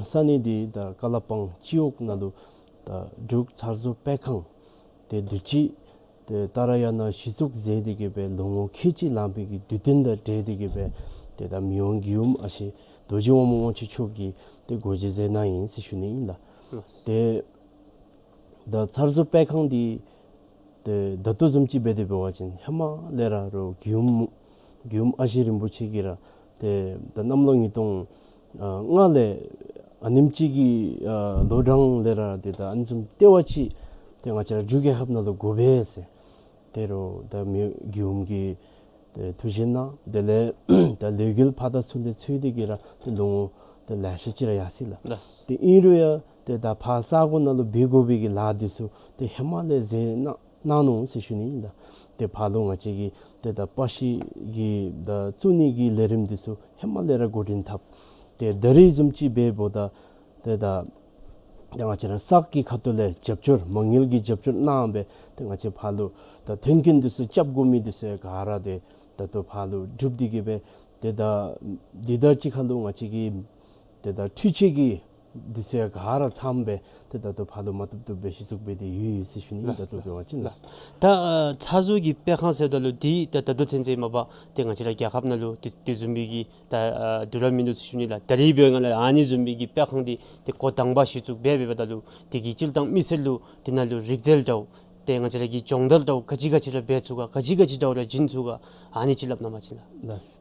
ས་གནས་འདི་ད་ཀ་ལ་པང་སྤྱི་འོག་ནང་ལུ་ད་འབྲུག་ཚར་བཟོ་སྤེལ་ཁང་ཏེ་དུས་ཅི་ཏེ་ཏཱ་ར་ཡ་ན་གཞི་བཙུགས་མཛད་དེ་གིས་སྦེ་ལོ་ངོ་ཁལ་གཅིག་ལང་པའི་གི་དུས་སྟོན་དང་འབྲེལ་ཏེ་གིས་སྦེ་ཏེ་ད་མི་དབང་མགྱོགས་ཨམ་ཨ་ཞེ་རྡོ་རྗེ་དབང་མོ་དབང་ཕྱུག་མཆོག་གིས་ཏེ་སྒོ་འབྱེད་མཛད་གནང་ཡི་ཟེར་ཞུ་ནི་ཨིན་ལགས། ཏེ་ད་ཚར་བཟོ་སྤེལ་ཁང་འདི་ཏེ་ད་ལྟོ་བཟུམ་ཅིག་འབད་དེ་འབད་བ་ཅིན་ཧེ་མ་ལས་ར་རུང་མགྱོགས་ཨམ་མགྱོགས་ཨམ་ཨ་ཞེ་རིན་པོ་ཆེ་གིས་ར་ཏེ་ད་གནམ་ལོ་ཉིས་སྟོང་ཨ་ལྔ་ལས་ཨ་ནེམ་ཅིག་གི་ཨ་ལོ་གྲངས་ལས་ར་ཏེ་ད་ཨ་ནི་བཟུམ་ལྟེ་བ་ཅིག་ཏེ་ང་བཅས་ར་འབྲུག་རྒྱལ་ཁབ་ནང་ལུ་དགོ་པས་ཟེར། ད་རུང་ད་མི་དབང་མགྱོགས་ཨམ་གི་ཏེ་ཐུགས་བཞེད་གནང་། དེ་ལས་ད་ལས་འགུལ་ཕར་དང་ཚུར་ལས་འཚོལ་ཏེ་གིས་ར་ཏེ་ལོ་ངོ་ཏེ་ལེ་ཤ་ཅིག་ར་ཡར་སོ་ཡི་ལགས། ཏེ་ཨིན་རུང་ཡང་ ཏེ་ད་ཕར་ས་གོ་ནང་ལུ་འབད་དགོ་པའི་གི་ལཱ་འདི་ཚུ་ཏེ་ཧེ་མ་ལས་མཛད་གནང་གནང་ནུག་ཟེར་ཞུ་ནི་ཨིན་ལགས། ཏེ་ཕར་ལུ་ང་བཅས་ཀྱི་ཏེ་ད་པར་ཤིང་གི་ད་བཙུགས་ནི་གི་ལས་རིམ་འདི་ཚུ་ཧེ་མ་ལས་ར་འགོ་འདྲེན་འཐབ། ཏེ་ད་རིས་བཟུམ་ཅིག་འབདཝ་ད་ཏེ་ད་ཏེ་ང་བཅས་ར་ས་གི་ཁ་ཐུག་ལས་རྒྱབ་སྐྱོར་མ་དངུལ་གྱི་རྒྱབ་སྐྱོར་གནང་སྦེ་ཏེ་ང་བཅས་ཕར་ལུ་ད་མཐུན་རྐྱེན་འདི་ཚུ་རྐྱབ་དགོ་མི་འདི་ཚུ་ཡང་ག་ར་ཏེ་ད་ལྟོ་ཕར་ལུ་གྲུབ་སྟེ་གི་སྦེ་ཏེ་ད་འདི་དང་གཅིག་ཁར་ལུ་ང་བཅས་ཀྱི་ཏེ་ད་འཕྲུལ་ཆས་ཀྱི་འདི་ཚུ་ཡང་ག་ར་ཚངམ་སྦེ་ཏེ་ད་ལྟོ་ཕར་ལུ་མ་བཏུབ་བཏུབ་སྦེ་གཞི་བཙུགས་འབད་དེ་ཡོད་ཡོད་ཟེར་ཞུ་ནི། ད་ལྟོ་འབད་བ་ཅིན་ལགས། ད་ཨ་ཚ་བཟོ་གི་པད་ཁང་ཟེརཝ་ད་ལུ་འདི་ད་ད་ལྟོ་ཚུན་ཚོད་མ་པ་ཏེ་ང་བཅས་ར་རྒྱལ་ཁབ་ནང་ལུ་དེ་དེ་བཟུམ་མའི་གི་ད་ཨ་དུས་རབས་མིན་འདུག་ཟེར་ཞུ་ནི་ལགས། ད་རིས་འབདཝ་ད་ལུ་ཨ་ནི་བཟུམ་མའི་གི་པད་ཁང་འདི་ཏེ་འགོ་དང་པ་གཞི་བཙུགས་འབད་འབདཝ་ད་ལུ་དེ་གི་སྤྱིར་བཏང་མི་སེར་ལུ་དེ་ནང་ལུ་རིག་རྩལ་འདྲཝ་ཏེ་ང་བཅས་ར་གི་སྦྱོང་བརྡར་འདྲཝ་ག་ཅི་ག་ཅི་ར་འབད་ཚུགས་ག་ག་ཅི་ག་ཅི་འདྲཝ་ར་བྱིན་ཚུགས་ག་ཨ་ནི་ཅིག་སླབ་གནང་པ་ཅིན་ལགས། ལགས།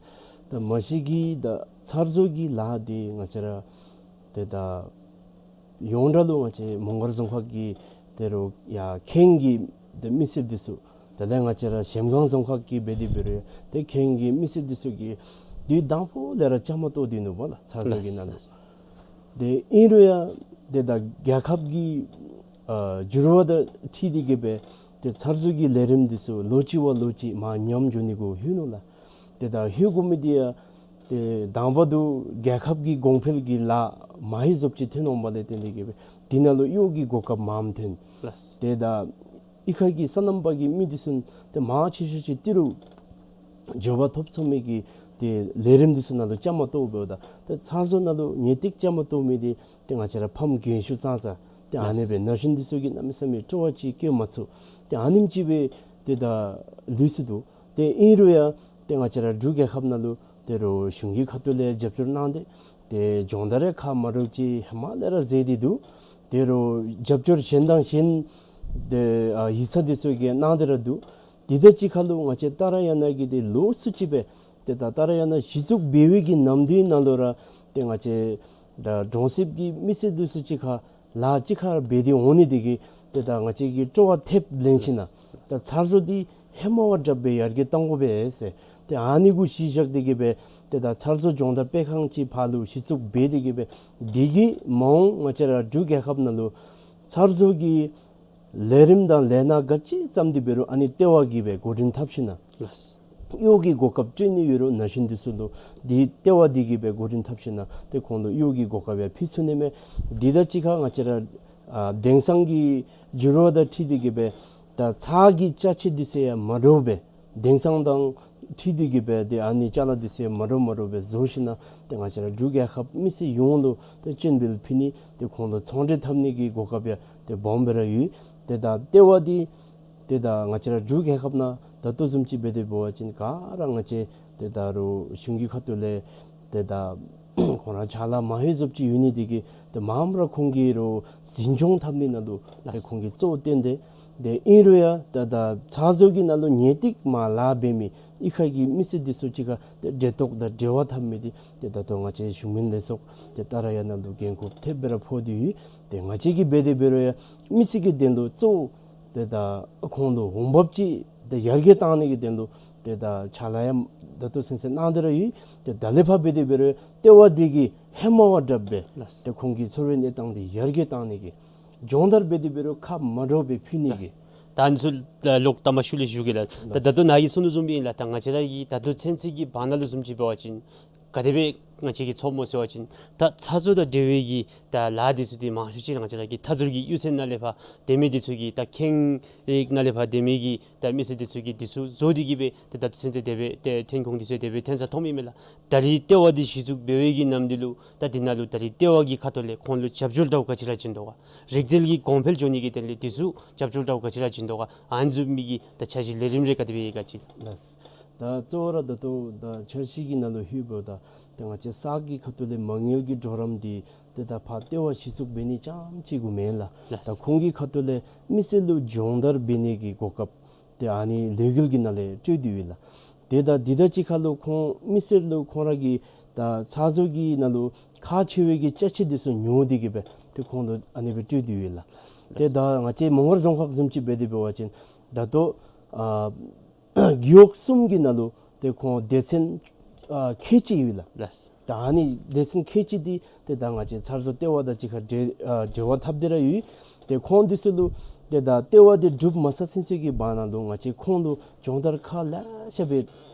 ད་མ་གཞི་གི་ད་ཚ་བཟོ་གི་ལཱ་འདི་ང་བཅས་ར་ཏེ་ད་ཡོངས་གྲགས་ལུ་ང་བཅས་མོང་སྒར་རྫོང་ཁག་གི་ཏེ་རུང་ཡར་ཁེངས་ཀྱི་ཏེ་མི་སེར་འདི་ཚུ་དེ་ལས་ང་བཅས་ར་གཞལམ་སྒང་རྫོང་ཁག་གི་འབད་དེ་འབད་རུང་ཏེ་ཁེངས་ཀྱི་མི་སེར་འདི་ཚུ་གིས་དུས་དང་པོ་ལས་ར་བཅའ་མར་གཏོགས་ཏེ་ནུག་པ་ལགས། ཚ་བཟོ་གི་ནང་ལུ། ཏེ་ཨིན་རུང་ཡང་ཏེ་ད་རྒྱལ་ཁབ་ཀྱི་ཨ་འགྱུར་བ་དང་འཁྲིལ་ཏེ་གི་སྦེ་ཏེ་ཚ་བཟོ་གི་ལས་རིམ་འདི་ཚུ་ལོ་གཅིག་བ་ལོ་གཅིག་མར་ཉམས་འགྱོ་ནི་གུ་ལྷོད་ནུག་ལགས། ཏེ་ད་ལྷོད་དགོ་མི་འདི་ཡང་ཏེ་དང་པ་དུ་རྒྱལ་ཁབ་ཀྱི་གོང་འཕེལ་གྱི་ལཱ་མ་ཧེ་བཟོཝ་ཅིག་ཐོན་འོང་པ་ལས་བརྟེན་ཏེ་གི་སྦེ་འདི་ནང་ལུ་གཡོག་གི་གོ་སྐབས་མངམ་ཐོན། ལགས། ཏེ་ད་གཡུས་ཁ་གི་སོ་ནམ་པ་གི་མི་འདི་ཚུ་ཏེ་མང་ཆེ་ཤོས་ཅིག་ཏི་རུ་འགྱོ་བ་ཐོབ་ཚུགས་མི་གི་ཏེ་ལས་རིམ་འདི་ཚུ་ནང་ལུ་བཅའ་མར་གཏོགས་འབདཝ་ད་ཏེ་ཚ་བཟོ་ནང་ལུ་ངེས་ཏིག་བཅའ་མར་གཏོགས་མི་འདི་ཏེ་ང་བཅས་ར་ཕམ་རྒན་ཤོས་ཙང་ཙ་ཏེ་ཨ་ནི་སྦེ་ན་གཞོན་འདི་ཚུ་གིས་གནམ་མེད་ས་མེད་སྤྲོ་བ་ཅིག་བསྐྱེད་མ་ཚུགས། ཏེ་ཨ་ནེམ་ཅིག་སྦེ་ཏེ་ད་ལུས་སོ་ནུག། ཏེ་ཨིན་རུང་ཡང་ཏེ་ང་བཅས་ར་འབྲུག་རྒྱལ་ཁབ་ནང་ལུ་ཏེ་རུང་གཞུང་གི་ཁ་ཐུག་ལས་རྒྱབ་སྐྱོར་གནང་སྟེ་ཏེ་སྦྱོང་བརྡར་རེ་ཁག་མ་འདྲཝ་ཅིག་ཧེ་མ་ལས་ར་མཛད་དེ་འདུག། ཏེ་རུང་རྒྱབ་སྐྱོར་གཞན་དང་གཞན་ཏེ་ཨ་ཡིག་ཚང་འདི་ཚུ་གིས་གནང་སྟེ་ར་འདུག། དེ་དང་གཅིག་ཁར་ལུ་ང་བཅས་ཏཱ་ར་ཡ་ན་གི་ཏེ་ལོགས་སུ་ཅིག་སྦེ་ཏེ་ད་ཏཱ་ར་ཡ་ན་གཞི་བཙུགས་འབད་བའི་གི་ནམ་དུས་ནང་ལུ་ར་ཏེ་ང་བཅས་ད་གྲོང་གསེབ་ཀྱི་མི་སེར་འདི་ཚུ་གཅིག་ཁར་ལཱ་གཅིག་ཁར་འབད་དེ་འོང་ནི་འདི་གིས་ཏེ་ད་ང་བཅས་ཀྱིས་སྤྲོ་བ་ཐེབས་ལེན་ཞིན་ན་ད་ཚ་བཟོ་འདི་ཧེ་མ་བ་དྲགཔ་སྦེ་ཡར་རྒྱས་གཏང་དགོ་པས་ཟེར། ཏེ་ཨ་ནི་གུ་གཞི་བཞག་སྟེ་གི་སྦེ་ཏེ་ད་ཚ་བཟོ་སྦྱོང་བརྡར་སྤེལ་ཁང་ཅིག་ཕར་ལུ་གཞི་བཙུགས་འབད་དེ་གི་སྦེ་འདི་གིས་མ་འོངས་ང་བཅས་ར་འབྲུག་རྒྱལ་ཁབ་ནང་ལུ་ཚ་བཟོ་གི་ལས་རིམ་དང་ལས་སྣ་ག་ཅི་བརྩམས་ཏེ་འབད་རུང་ཨ་ནི་ལྟེ་བ་གིས་སྦེ་འགོ་འདྲེན་འཐབ་ཞིན་ན་ལགས། གཡོག་གི་གོ་སྐབས་སྤྲོད་ནི་ཡོད་རུང་ན་གཞོན་འདི་ཚུ་ལུ་འདི་ལྟེ་བ་འདི་གིས་སྦེ་འགོ་འདྲེན་འཐབ་ཞིན་ན་ཏེ་ཁོང་ལུ་གཡོག་གི་གོ་སྐབས་ཡང་ཕུལ་ཚུགས་ནི་མས། འདི་དང་གཅིག་ཁར་ང་བཅས་ར་ཨ་དེང་སང་གི་འགྱུར་བ་དང་འཁྲིལ་ཏེ་གི་སྦེ་ད་ཚྭ་གི་ཅ་ཆས་འདི་ཚུ་ཡང་མ་འདྲཝ་སྦེ་དེང་སང་དང་འཁྲིལ་ཏེ་གི་སྦེ་ཏེ་ཨ་ནི་ཅ་ལ་འདི་ཚུ་ཡང་མ་འདྲཝ་མ་འདྲཝ་སྦེ་བཟོ་ཞིན་ན་ཏེ་ང་བཅས་ར་འབྲུག་རྒྱལ་ཁབ་མི་སེར་ཡོངས་ལུ་ཏེ་སྤྱན་འབུལ་ཕུལ་ནི་ཏེ་ཁོང་ལུ་ཚོང་འབྲེལ་འཐབ་ནི་གི་གོ་སྐབས་ཡང་ཏེ་སྦོམ་སྦེ་ར་ཡོད། ཏེ་ད་ལྟེ་བ་འདི་ཏེ་ད་ང་བཅས་ར་འབྲུག་རྒྱལ་ཁབ་ནང་ད་ལྟོ་བཟུམ་ཅིག་འབད་དེ་འབད་བ་ཅིན་ག་ར་ང་བཅས་ཏེ་ད་རུང་གཞུང་གི་ཁ་ཐུག་ལས་ཏེ་ད་ཁོང་ར་ཅ་ལ་མ་ཧེ་བཟོཝ་ཅིག་ཡོད་ནི་འདི་གིས་ཏེ་མངམ་ར་ཁོང་གིས་རུང་འཛིན་སྐྱོང་འཐབ་ནི་ནང་ལུ་ཏེ་ལགས། ཁོང་གིས་གཙོ་བོ་བཏོན་ཏེ་ཏེ་ཨིན་རུང་ཡང་ད་ད་ཚ་བཟོ་གི་ནང་ལུ་ངེས་ཏིག་མར་ལཱ་འབད་མི་གཡུས་ཁ་གི་མི་སེར་འདི་ཚུ་གཅིག་ཁར་ཏེ་འབྲེལ་གཏོགས་དང་འབྲེལ་བ་འཐབ་མི་འདི་ཏེ་ད་ལྟོ་ང་བཅས་གཞུང་མིན་ལས་ཚོགས་ཏེ་ཏཱ་ར་ཡ་ན་ལུ་འགན་ཁུར་ཐེབས་སྦེ་ར་ཕོག་སྟེ་ཡོད། ཏེ་ང་བཅས་ཀྱིས་འབད་དེ་འབད་རུང་ཡང་མི་སེར་གྱི་དོན་ལུ་གཙོ་བོ་ཏེ་ད་ཁོང་ལུ་འོང་འབབ་ཅིག་ཏེ་ཡར་རྒྱས་གཏང་ནི་གི་དོན་ལུ་ཏེ་ད་ཅ་ལ་ཡང་ད་ལྟོ་ཚུན་ཚོད་གནང་སྟེ་ར་ཡོད། ཏེ་ད་ལས་ཕར་འབད་དེ་འབད་རུང་ལྟེ་བ་འདི་གིས་ཧེ་མ་བ་དྲགཔ་སྦེ་ལགས། ཏེ་ཁོང་གི་འཚོ་བའི་གནས་སྟངས་འདི་ཡར་རྒྱས་གཏང་ནི་གི་སྦྱོང་བརྡར་འབད་དེ་འབད་རུང་ཁག་མ་འདྲཝ་སྦེ་ཕུལ་ནི་གི་ལགས། ད་ཨ་ནི་ཚུ་ལོག་ལྟ་མ་ཤུལ་ལས་ཞུ་གེ་ལགས། ད་ད་ལྟོ་ནཱ་གིས་གསུངས་དོ་བཟུམ་སྦེ་ཨིན་ལགས། ད་ང་བཅས་ར་གི་ད་ལྟོ་ཚུན་ཚོད་ཀྱི་བར་ན་ལུ་བཟུམ་ཅིག་འབད་བ་ཅིན་ག་དེ་སྦེ་ང་བཅས་ཀྱིས་ཚོརཝ་སྨོ་ཟེར་བ་ཅིན་ད་ཚ་བཟོ་དང་འབྲེལ་བའི་གི་ད་ལཱ་འདི་ཚུ་འདི་མང་ཤོས་ཅིག་ང་བཅས་ར་གི་མཐའ་ཟུར་གྱི་གཡུས་ཚན་ནང་ལས་ཕར་སྡོད་མི་འདི་ཚུ་གིས་ད་ཁེངས་རིགས་ནང་ལས་ཕར་སྡོད་མི་གི་ད་མི་སེར་འདི་ཚུ་གིས་འདི་ཚུ་བཟོ་སྟེ་གི་སྦེ་ད་ད་ལྟོ་ཚུན་ཚོད་དེ་སྦེ་ཏེ་ཐོན་ཁུངས་འདི་ཚུ་དེ་སྦེ་ཐོན་ས་མཐོངམ་ཨིན་མས་ལགས། ད་རིས་ལྟེ་བ་འདི་གཞི་བཙུགས་འབད་བའི་གི་ནམ་དུས་ལུ་ད་འདི་ནང་ལུ་ད་རིས་ལྟེ་བ་གི་ཁ་ཐུག་ལས་ཁོང་ལུ་རྒྱབ་སྐྱོར་འདྲཝ་ག་ཅི་ར་བྱིན་དོ་ག། རིག་རྩལ་གྱི་གོང་འཕེལ་འགྱོ་ནི་གི་དོན་ལས་འདི་ཚུ་རྒྱབ་སྐྱོར་འདྲཝ་ག་ཅི་ར་བྱིན་དོ་ག། ཨ་ནི་བཟུམ་མའི་གི་ད་འཆར་གཞི་ལས་རིམ་རེ་ག་དེ་སྦེ་ཡོད་ག་ཅིག། ལགས། ད་གཙོ་བོ་ར་ད་ལྟོ་ད་འཆར་གཞི་གི་ནང་ལུ་ལྷོདཔ་ད་ད་ང་བཅས་ས་གི་ཁ་ཐུག་ལས་མ་དངུལ་གྱི་གྲོགས་རམ་འདི་ཏེ་ད་ཕར་ལྟེ་བ་གཞི་བཙུགས་འབད་ནི་རྐྱངམ་ཅིག་གུ་མེན་ལགས། ལགས། ད་ཁོང་གི་ཁ་ཐུག་ལས་མི་སེར་ལུ་སྦྱོང་བརྡར་འབད་ནི་གི་གོ་སྐབས་ཏེ་ཨ་ནི་ལས་འགུལ་གྱི་ནང་ལས་སྤྲོད་དེ་ཡོད་ལགས། ཏེ་ད་འདི་དང་གཅིག་ཁར་ལུ་ཁོང་མི་སེར་ལུ་ཁོང་ར་གི་ད་ཚ་བཟོ་གི་ནང་ལུ་ཁག་ཆེ་བའི་གི་ཅ་ཆས་འདི་ཚུ་ཉོ་སྟེ་གི་སྦེ་ཏེ་ཁོང་ལུ་ཨ་ནི་སྦེ་སྤྲོད་དེ་ཡོད་ལགས། ཏེ་ད་ང་བཅས་མོང་སྒར་རྫོང་ཁག་བཟུམ་ཅིག་འབད་དེ་འབད་བ་ཅིན་ད་ལྟོ་ཨ་རྒེད་འོག་གསུམ་གྱི་ནང་ལུ་ཏེ་ཁོང་སྡེ་ཚན་ཨ་ཁལ་གཅིག་ཡོད་ལགས། ལགས། ད་ཨ་ནི་སྡེ་ཚན་ཁལ་གཅིག་འདི་ཏེ་ད་ང་བཅས་ཚར་བཟོ་ལྟེ་བ་དང་གཅིག་ཁར་འབྲེལ་ཨ་འབྲེལ་བ་འཐབ་སྟེ་ར་ཡོད། ཏེ་ཁོང་འདི་ཚུ་ལུ་ཏེ་ད་ལྟེ་བ་འདི་གྲུབ་མ་ཚར་ཚུན་ཚོད་ཀྱི་བར་ན་ལུ་ང་བཅས་ཁོང་ལུ་སྦྱོང་བརྡར་ཁག་ལེ་ཤ་སྦེ་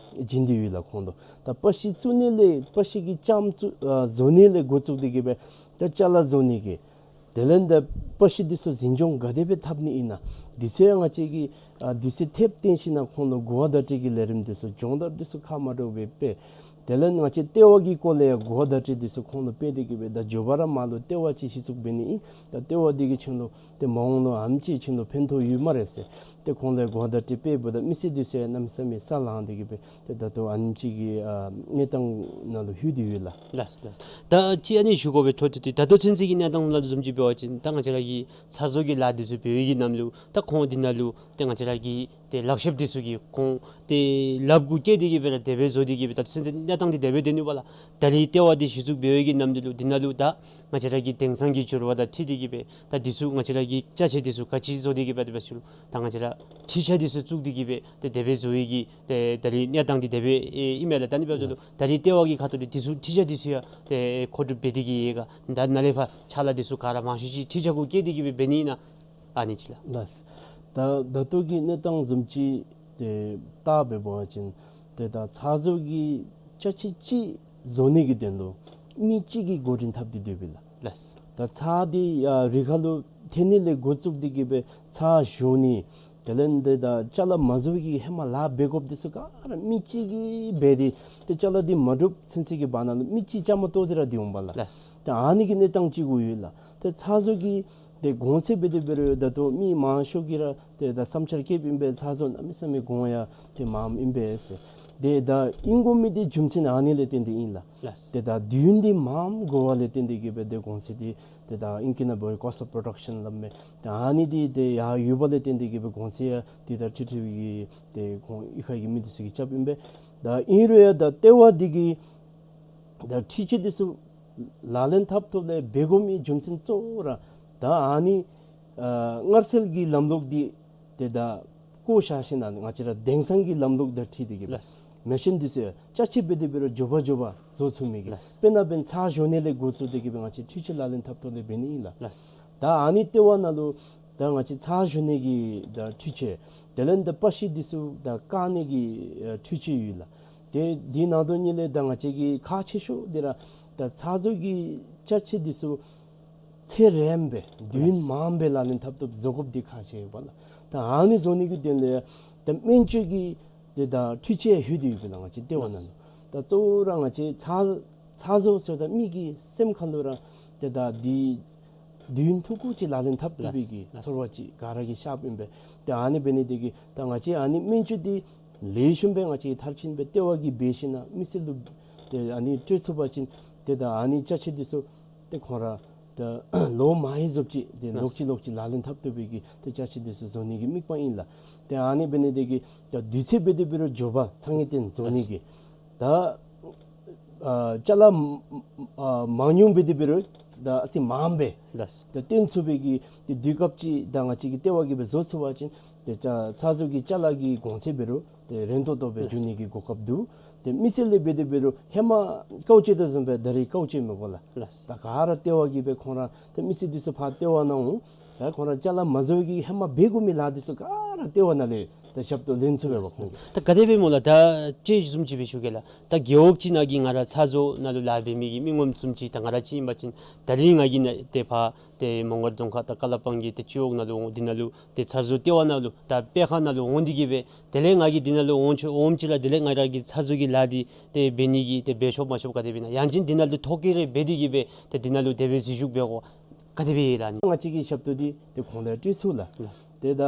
བྱིན་ཏེ་ཡོད་ལགས། ཁོང་ལུ་ད་པ་ཤི་བཙུགས་ནི་ལས་པ་ཤི་གི་ལྕངམ་བཙུགས་ཨ་བཟོ་ནི་ལས་འགོ་བཙུགས་ཏེ་གི་སྦེ་ད་ཅ་ལ་བཟོ་ནི་གི་དེ་ལས་ད་པ་ཤི་འདི་ཚུ་འཛིན་སྐྱོང་ག་དེ་སྦེ་འཐབ་ནི་ཨིན་ན། འདི་ཚུ་ཡང་ང་བཅས་ཀྱིས་ཨ་དུས་ཚོད་ཐེབས་བཏོན་ཞིན་ན་ཁོང་ལུ་གོ་བ་བརྡ་སྤྲོད་ཀྱི་ལས་རིམ་འདི་ཚུ་སྦྱོང་བརྡར་འདི་ཚུ་ཁག་མ་འདྲཝ་སྦེ་སྤེལ། དེ་ལས་ང་བཅས་ལྟེ་བ་གི་སྐོར་ལས་ཡང་གོ་བ་བརྡ་སྤྲོད་འདི་ཚུ་ཁོང་ལུ་སྤེལ་ཏེ་གི་སྦེ་ད་མགྱོགས་པ་ར་མར་ལུ་ལྟེ་བ་ཅིག་གཞི་བཙུགས་འབད་ནི་ཨིན། ད་ལྟེ་བ་འདི་གིས་ཁྱོད་ལུ་ཏེ་མ་འོངས་ལུ་ཨ་ནེམ་ཅིག་ཁྱོད་ལུ་ཕན་ཐོགས་ཡོད་སྨ་རེ་ཟེར། ཏེ་ཁོང་ལུ་གོ་བ་བརྡ་སྤྲོད་སྤེལཝ་ད་མི་སེར་འདི་ཚུ་ཡང་གནམ་མེད་ས་མེད་ས་ལངས་ཏེ་གི་སྦེ་ཏེ་ད་ལྟོ་ཨ་ནེམ་ཅིག་གི་ཨ་གནས་སྟངས་ནང་ལུ་ལྷོད་དེ་ཡོད་ལགས། ལགས་ལགས། ད་ཅི་ཨ་ནི་ཞུ་དགོ་པའི་འཕྲོ་མཐུད་དེ་ད་ལྟོ་ཚུན་ཚོད་ཀྱི་གནས་སྟངས་ནང་ལུ་བཟུམ་ཅིག་འབད་བ་ཅིན་ད་ང་བཅས་ར་གི་ཚར་བཟོ་གི་ལཱ་འདི་ཚུ་འབད་བའི་གི་ནམ་ལུ་ད་ཁོང་འདི་ནང་ལུ་ཏེ་ང་བཅས་ར་གི་ཏེ་ལག་ཤེསཔ་འདི་ཚུ་གིས་ཁོང་ཏེ་ལགཔ་གུ་བཀལ་ཏེ་གི་སྦེ་ར་དེ་སྦེ་བཟོ་སྟེ་གི་སྦེ་ད་ལྟོ་ཚུན་ཚོད་གནས་སྟངས་འདི་དེ་སྦེ་སྡོད་ནུག་པ་ལགས། ད་རིས་ལྟེ་བ་འདི་གཞི་བཙུགས་འབད་བའི་གི་ནམ་འདི་ལུ་འདི་ནང་ལུ་ད་ང་བཅས་ར་གི་དེང་སང་གི་འགྱུར་བ་དང་འཁྲིལ་ཏེ་གི་སྦེ་ད་འདི་ཚུ་ང་བཅས་ར་གི་ཅ་ཆས་འདི་ཚུ་ག་ཅི་བཟོ་སྟེ་གི་སྦེ་དེ་སྦེ་ཞུ་རུང་ད་ང་བཅས་ར་འཕྲུལ་ཆས་འདི་ཚུ་བཙུགས་ཏེ་གི་སྦེ་ཏེ་དེ་སྦེ་བཟོ་བའི་གི་ཏེ་ད་རིས་གནས་སྟངས་འདི་དེ་སྦེ་ཨེ་ཨིན་མས་ལགས། ད་ནི་འབདཝ་ད་ལུ་ད་རིས་ལྟེ་བ་གི་ཁ་ཐུག་ལས་འདི་ཚུ་འཕྲུལ་ཆས་འདི་ཚུ་ཡང་ཏེ་མཁོ་སྒྲུབ་འབད་དེ་གི་ཡོད་ག། ད་ནཱ་ལས་ཕར་ཕྱག་ལཱ་འདི་ཚུ་ག་ར་མང་ཤོས་ཅིག་འཕྲུལ་ཆས་གུ་བཀལ་ཏེ་གི་སྦེ་འབད་ནི་ཨིན་ན། ཨ་ནི་ཅིག་ལགས། ལགས། ད་ད་ལྟོ་གི་གནས་སྟངས་བཟུམ་ཅིག་ཏེ་བལྟ་སྦེ་འབད་བ་ཅིན་ཏེ་ད་ཚར་བཟོ་གི་ཅ་ཆས་ཅིག་བཟོ་ནི་གི་དོན་ལུ་མི་གཅིག་གིས་འགོ་འདྲེན་འཐབ་སྟེ་སྡོདཔ་ཨིན་ལགས། ལགས། ད་ཚར་འདི་ཡར་རི་ཁ་ལུ་འཐེན་ནི་ལས་འགོ་བཙུགས་ཏེ་གི་སྦེ་ཚར་བཞོ་ནི་དེ་ལས་ཏེ་ད་ཅ་ལ་མ་བཟོ་བའི་གི་ཧེ་མ་ལཱ་འབད་དགོཔ་འདི་ཚུ་ག་ར་མི་གཅིག་གིས་འབད་དེ་ཏེ་ཅ་ལ་འདི་མ་གྲུབ་ཚུན་ཚོད་ཀྱི་བར་ན་ལུ་མི་གཅིག་བཅའ་མར་གཏོགས་ཏེ་ར་སྡོད་འོང་པ་ལགས། ལགས། ཏེ་ཨ་ནི་གི་གནས་སྟངས་ཅིག་གུ་ཡོད་ལགས། ཏེ་ཚར་བཟོ་གི་ཏེ་གོང་ཚད་འབད་དེ་འབད་རུང་ད་ལྟོ་མི་མང་ཤོས་ཀྱིས་ར་ཏེ་ད་བསམ་འཆར་བསྐྱེདཔ་ཨིན་པས། ཚར་བཟོ་གནམ་མེད་ས་མེད་གོང་ཡང་ཏེ་མངམ་ཨིན་པས་ཟེར། ཏེ་ད་ཨིན་དགོ་མི་འདི་རྒྱུ་མཚན་ཨ་ནི་ལས་བརྟེན་ཏེ་ཨིན་ལགས། ལགས། ཏེ་ད་དུས་ཡུན་འདི་མངམ་འགོར་བ་ལས་བརྟེན་ཏེ་གི་སྦེ་ཏེ་གོང་ཚད་འདི་ཏེ་ད་ཨིང་སྐད་ནང་འབད་བ་ཅིན་cost of production སླབ་མས། ཏེ་ཨ་ནི་འདི་ཏེ་ཡར་ཡོད་པ་ལས་བརྟེན་ཏེ་གི་སྦེ་གོང་ཚད་ཡང་འདི་ད་ཁྲི་ཁྲི་གི་ཏེ་ཁོང་གཡུས་ཁ་གི་མི་འདི་ཚུ་གིས་རྐྱབ་ཨིན་པས། ད་ཨིན་རུང་ཡང་ད་ལྟེ་བ་འདི་གིས་ད་འཕྲུལ་ཆས་འདི་ཚུ་ལག་ལེན་འཐབ་ཐོག་ལས་འབད་དགོ་མི་རྒྱུ་མཚན་གཙོ་བོ་ར་ད་ཨ་ནི་ཨ་སྔར་སྲོལ་གྱི་ལམ་ལུགས་འདི་ཏེ་ད་བཀོ་བཞག་ཞིན་ན་ང་བཅས་ར་དེང་སང་གི་ལམ་ལུགས་དང་འཁྲིལ་ཏེ་གི་ལགས། མེ་ཤིན་འདི་ཚུ་ཡང་ཅ་ཆས་འབད་དེ་འབད་རུང་མགྱོགས་པ་མགྱོགས་པ་བཟོ་ཚུགས་མི་གི་ལགས། དཔེར་ན་འབདན་ཚར་བཞོ་ནི་ལས་འགོ་བཙུགས་ཏེ་གི་སྦེ་ང་བཅས་འཕྲུལ་ཆས་ལག་ལེན་འཐབ་ཐོག་ལས་འབད་ནི་ཨིན་ལགས། ལགས། ད་ཨ་ནི་ལྟེ་བ་ནང་ལུ་ད་ང་བཅས་ཚར་བཞོ་ནི་གི་ད་འཕྲུལ་ཆས་དེ་ལས་ད་པ་ཤི་འདི་ཚུ་ད་བཀག་ནི་གི་ཨ་འཕྲུལ་ཆས་ཡོད་ལགས། ཏེ་འདི་ནང་དོན་ཉིད་ལས་ད་ང་བཅས་ཀྱི་ཁག་ཆེ་ཤོས་འདི་ར་ད་ཚར་བཟོ་གི་ཅ་ཆས་འདི་ཚུ་ཚེ་རིངམོ་སྦེ་དུས་ཡུན་ལགས། མངམ་སྦེ་ལག་ལེན་འཐབ་ཐོག་བཟོ་དགོཔ་འདི་ཁག་ཆེ་ཡོདཔ་ལགས། ད་ཨ་ནི་བཟོ་ནི་གི་དོན་ལས་ད་སྨན་བཅོས་ཀྱི་ཏེ་ད་འཕྲུལ་ཆས་ལྷོད་དེ་ཡོདཔ་ལགས། ང་བཅས་ལྟེ་བ་ནང་ལུ་ད་གཙོ་བོ་ར་ང་བཅས་ཚར་ཚར་བཟོ་ཟེརཝ་ད་མི་གི་སེམས་ཁ་ལུ་ར་ཏེ་ད་འདི་དུས་ཡུན་ཐུང་ཀུ་ཅིག་ལག་ལེན་འཐབ་བཏུབ་པའི་གི་ལགས། ཚོར་བ་ཅིག་ག་ར་གིས་ཤརཝ་ཨིན་པས། ཏེ་ཨ་ནི་འབད་ནི་དེ་གིས་ད་ང་བཅས་ཨ་ནི་སྨན་བཅོས་འདི་ལེགས་ཤོམ་སྦེ་ང་བཅས་མཐར་ཕྱིན་སྦེ་ལྟེ་བ་གིས་འབད་ཞིན་ན་མི་སེར་ལུ་ཏེ་ཨ་ནི་སྤྲོད་ཚུགས་པ་ཅིན་ཏེ་ད་ཨ་ནི་ཅ་ཆས་འདི་ཚུ་ཏེ་ཁོང་ར་ད་ལོ་མང་རབས་ཅིག་ཏེ་ལགས། ལོག་ཅི་ལོག་ཅི་ལག་ལེན་འཐབ་བཏུབ་པའི་གི་ཏེ་ཅ་ཆས་འདི་ཚུ་བཟོ་ནི་གི་དམིགས་པ་ཨིན་ལགས། ཏེ་ཨ་ནི་འབད་ནི་དེ་གིས་ད་དུས་ཚོད་འབད་དེ་འབད་རུང་མགྱོགས་པ་ཚ་ངེས་ཏེ་བཟོ་ནི་གི་ད་ཨ་ཅ་ལ་ཨ་མང་ཉུང་འབད་དེ་འབད་རུང་ད་ཨ་ཙི་མངམ་སྦེ་ལགས། ད་བཏོན་ཚུགས་པའི་གི་ཏེ་དུས་སྐབས་ཅིག་ད་ང་བཅས་ཀྱི་ལྟེ་བ་གིས་སྦེ་བཟོ་ཚུགས་པ་ཅིན་ཏེ་ཅ་ཚར་བཟོ་གི་ཅ་ལ་གི་གོང་ཚད་འབད་རུང་ཏེ་རན་ཏོག་ཏོ་སྦེ་ལགས། འགྱོ་ནི་གི་གོ་སྐབས་འདུག། ཏེ་མི་སེར་ལས་འབད་དེ་འབད་རུང་ཧེ་མ་དཀའཝ་སྤྱད་དོ་བཟུམ་སྦེ་ད་རིས་དཀའཝ་སྤྱད་མི་དགོ་ལགས། ལགས། ད་ག་ར་ལྟེ་བ་གིས་སྦེ་ཁོང་ར་ཏེ་མི་སེར་འདི་ཚུ་ཕར་ལྟེ་བ་ནང་འོང་། ད་ཁོང་ར་ཅ་ལ་མ་བཟོ་བའི་གི་ཧེ་མ་འབད་དགོ་མི་ལཱ་འདི་ཚུ་ག་ར་ལྟེ་བ་ནང་ལས་ད་ཞབས་ཏོག་ལེན་ཚུགས་པས་ཁོང་གིས། ད་ག་དེ་སྦེ་སྨོ་ལགས། ད་ཅི་བཟུམ་ཅིག་སྦེ་ཞུ་གེ་ལགས། ད་རྒེད་འོག་ཅིག་ནང་གི་ང་ར་ཚར་བཟོ་ནང་ལུ་ལཱ་འབད་མི་གི་མི་ངོམ་བཟུམ་ཅིག་ད་ང་ར་ཅིག་ཨིན་པ་ཅིན་ད་རིས་ང་གིས་ནཱ་ཏེ་ཕར་ཏེ་མོང་སྒར་རྫོང་ཁག་ད་ཀ་ལ་པང་གི་ཏེ་སྤྱི་འོག་ནང་ལུ་འོང་འདི་ནང་ལུ་ཏེ་ཚར་བཟོ་ལྟེ་བ་ནང་ལུ་ད་སྤེལ་ཁང་ནང་ལུ་འོང་སྟེ་གི་སྦེ་དེ་ལས་ང་གིས་འདི་ནང་ལུ་འོང་ཆོག་འོངམ་ཅིག་ར་དེ་ལས་ང་ར་གི་ཚར་བཟོ་གི་ལཱ་འདི་ཏེ་འབད་ནི་གི་ཏེ་འབད་ཆོག་མ་ཆོག་ག་དེ་སྦེ་ཨིན་ན། ཡང་ཅིན་འདི་ནང་ལུ་ཐོ་བཀོད་རེ་འབད་དེ་གི་སྦེ་ཏེ་འདི་ནང་ལུ་དེ་སྦེ་འཛུལ་ཞུགས་འབད་དགོ་ག་དེ་སྦེ་ཨིན་ལགས། ང་བཅས་ཀྱི་ཞབས་ཏོག་འདི་ཏེ་ཁོང་ལུ་སྤྲོད་ཚུགས་ལགས། ལགས། ཏེ་ད་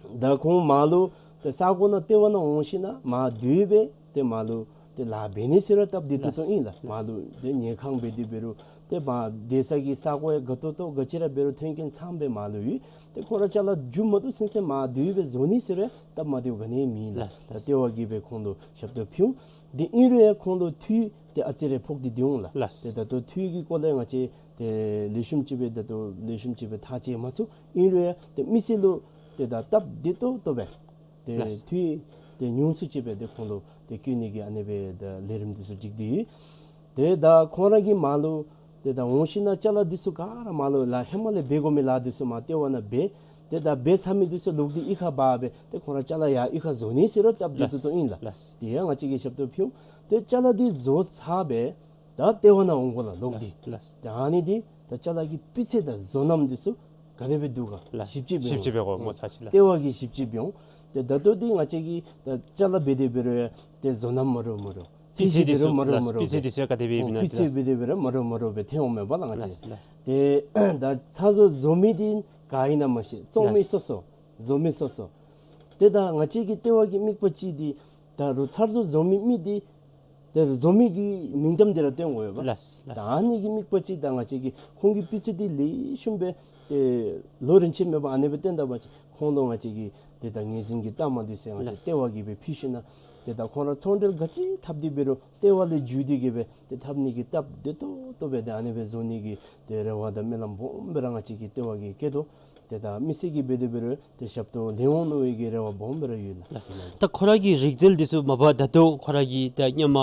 ད་ཁོང་མར་ལུ་ཏེ་ས་གོ་ནང་ལྟེ་བ་ནང་འོང་ཞིན་ན་མར་སྡོད་སྦེ་ཏེ་མར་ལུ་ཏེ་ལཱ་འབད་ནི་ཟེར་རུང་སྟབས་བདེ་ཏོག་ཏོ་ཨིན་ལགས། ལགས། མར་ལུ་ཏེ་ཉལ་ཁང་འབད་དེ་འབད་རུང་ཏེ་མར་སྡོད་ས་གི་ས་གོ་ཡང་དགའ་ཏོག་ཏོ་ག་ཅི་ར་འབད་རུང་མཐུན་རྐྱེན་ཚངམ་སྦེ་མར་ལུ་ཡོད། ཏེ་ཁོང་ར་ཅ་ལ་མཇུག་མ་བསྡུ་ཚུན་ཚོད་མར་སྡོད་སྦེ་བཟོ་ནི་ཟེར་རུང་སྟབས་མ་བདེཝ་ག་ནི་ཡང་མེད་ལགས། ལགས། ད་ལྟེ་བ་གིས་སྦེ་ཁོང་ལུ་ཞབས་ཏོག་ཕུལ་འོང་། འདི་ཨིན་རུང་ཡང་ཁོང་ལུ་འཐུས་ཏེ་ཨ་ཙི་རེ་ཕོག་སྟེ་སྡོད་འོང་ལགས། ལགས། ཏེ་ད་ལྟོ་འཐུས་ཀྱི་སྐོར་ལས་ང་བཅས་ཏེ་ལེགས་ཤོམ་ཅིག་སྦེ་ད་ལྟོ་ལེགས་ཤོམ་ཅིག་སྦེ་ཐག་བཅད་མ་ཚུགས། ཨིན་རུང་ཡང་ཏེ་མི་སེར་ལུ་ཏེ་ད་སྟབས་བདེ་ཏོག་ཏོ་སྦེ་ཏེ་ལགས། འཐུས་ཏེ་ཉུང་སུ་ཅིག་སྦེ་ཏེ་ཁོང་ལུ་ཏེ་བསྐྱོན་ནི་གི་ཨ་ནེ་སྦེ་ད་ལས་རིམ་འདི་ཚུ་སྒྲིག་སྟེ་ཡོད། ཏེ་ད་ཁོང་ར་གིས་མར་ལུ་ཏེ་ད་འོང་ཞིནམ་ལས་ཅ་ལ་འདི་ཚུ་ག་ར་མར་ལུ་ལགས་ཧེ་མ་ལས་འབད་དགོ་མི་ལཱ་འདི་ཚུ་མར་ལྟེ་བ་ནང་འབད། ཏེ་ད་འབད་ཚར་མི་འདི་ཚུ་ལོག་སྟེ་གཡུས་ཁར་འབག་སྦེ་ཏེ་ཁོང་ར་ཅ་ལ་ཡར་གཡུས་ཁར་བཟོ་ནི་ཟེར་རུང་སྟབས་བདེ་ཏོག་ཏོ་ཨིན་ལགས། ལགས། དེ་ཡང་ང་བཅས་ཀྱིས་ཞབས་ཏོག་ཕུལ་འོང་། ཏེ་ཅ་ལ་འདི་བཟོ་ཚར་སྦེ་ད་ལྟེ་བ་ནང་འོང་དགོ་ལགས་ལོག་སྟེ། ལགས། ལགས། ཏེ་ཨ་ནི་འདི་ད་ཅ་ལ་གི་སྤུས་ཚད་དང་བཟོ་རྣམ་འདི་ཚུ་ག་དེ་སྦེ་འདུག་ག། ལགས། ཞིབ་དཔྱད་འབད་ཞིབ་དཔྱད་འབད་དགོ། ཨོ་ངོ་ཚ་ཅིག་ལགས། ལྟེ་བ་གིས་ཞིབ་དཔྱད་འབད་འོང་། ཏེ་ད་ལྟོ་འདི་ང་བཅས་ཀྱིས་ད་ཅ་ལ་འབད་དེ་འབད་རུང་ཡང་ཏེ་བཟོ་རྣམ་མ་འདྲཝ་མ་འདྲཝ། སྤུས་ཚད་འདི་ཚུ་ལགས། སྤུས་ཚད་འདི་ཚུ་ཡང་ག་དེ་སྦེ་ཨིན་ན། སྤུས་ཚད་འདི་ཚུ་ཡང་མ་འདྲཝ་མ་འདྲཝ་སྦེ་ཐོན་འོང་མས་པ་ལགས་ང་བཅས། ལགས། ལགས། ཏེ་ད་ཚ་བཟོ་བཟོ་མི་འདི་ག་ཨིན་ན་མ་ཤེས། བཙོང་མི་ལགས། སོ་སོ། བཟོ་མི་སོ་སོ། ཏེ་ད་ང་བཅས་ཀྱི་ལྟེ་བ་གི་དམིགས་པ་ཅིག་འདི་ད་རུང་ཚ་བཟོ་བཟོ་མི་མི་འདི་ཏེ་བཟོ་མི་གི་མིང་གཏམ་འདི་ར་སྟོན་དགོ་པས་པ། ལགས། ལགས། ད་ཨ་ནི་གི་དམིགས་པ་ཅིག་ད་ང་བཅས་ཀྱིས་ཁོང་གི་སྤུས་ཚད་འདི་ལེགས་ཤོམ་སྦེ་ཏེ་ལོ་རིམ་ཅིག་མེད་པར་ཨ་ནི་སྦེ་བཏོན་ད་པ་ཅིན་ཁོང་ལུ་ང་བཅས་ཀྱིས་ཏེ་ད་ངོས་འཛིན་གྱི་རྟགས་མ་འདི་ཚུ་ཡང་ང་བཅས། ལགས། ལྟེ་བ་གིས་སྦེ་ཕུལ་ཞིནམ་ལས་ཏེ་ད་ཁོང་ར་ཚོང་འབྲེལ་ག་ཅི་འཐབ་སྟེ་འབད་རུང་ལྟེ་བ་ལས་བརྒྱུད་དེ་གི་སྦེ་ཏེ་འཐབ་ནི་གི་སྟབས་བདེ་ཏོག་ཏོ་སྦེ་ཏེ་ཨ་ནི་སྦེ་བཟོ་ནི་གི་ཏེ་རེ་བ་དང་སྨོན་ལམ་སྦོམ་སྦེ་ར་ང་བཅས་ཀྱིས་ལྟེ་བ་གིས་བསྐྱེད་དོ། ཏེ་ད་མི་སེར་གྱིས་འབད་དེ་འབད་རུང་ཏེ་ཞབས་ཏོག་ལེན་འོང་མནོ་བའི་གི་རེ་བ་སྦོམ་སྦེ་ར་ཡོད་ལགས། ལགས་སོ་ལགས། ད་ཁོ་ར་གི་རིག་རྩལ་འདི་ཚུ་མ་པ་ད་ལྟོ་ཁོ་ར་གིས་ད་སྔོན་མ་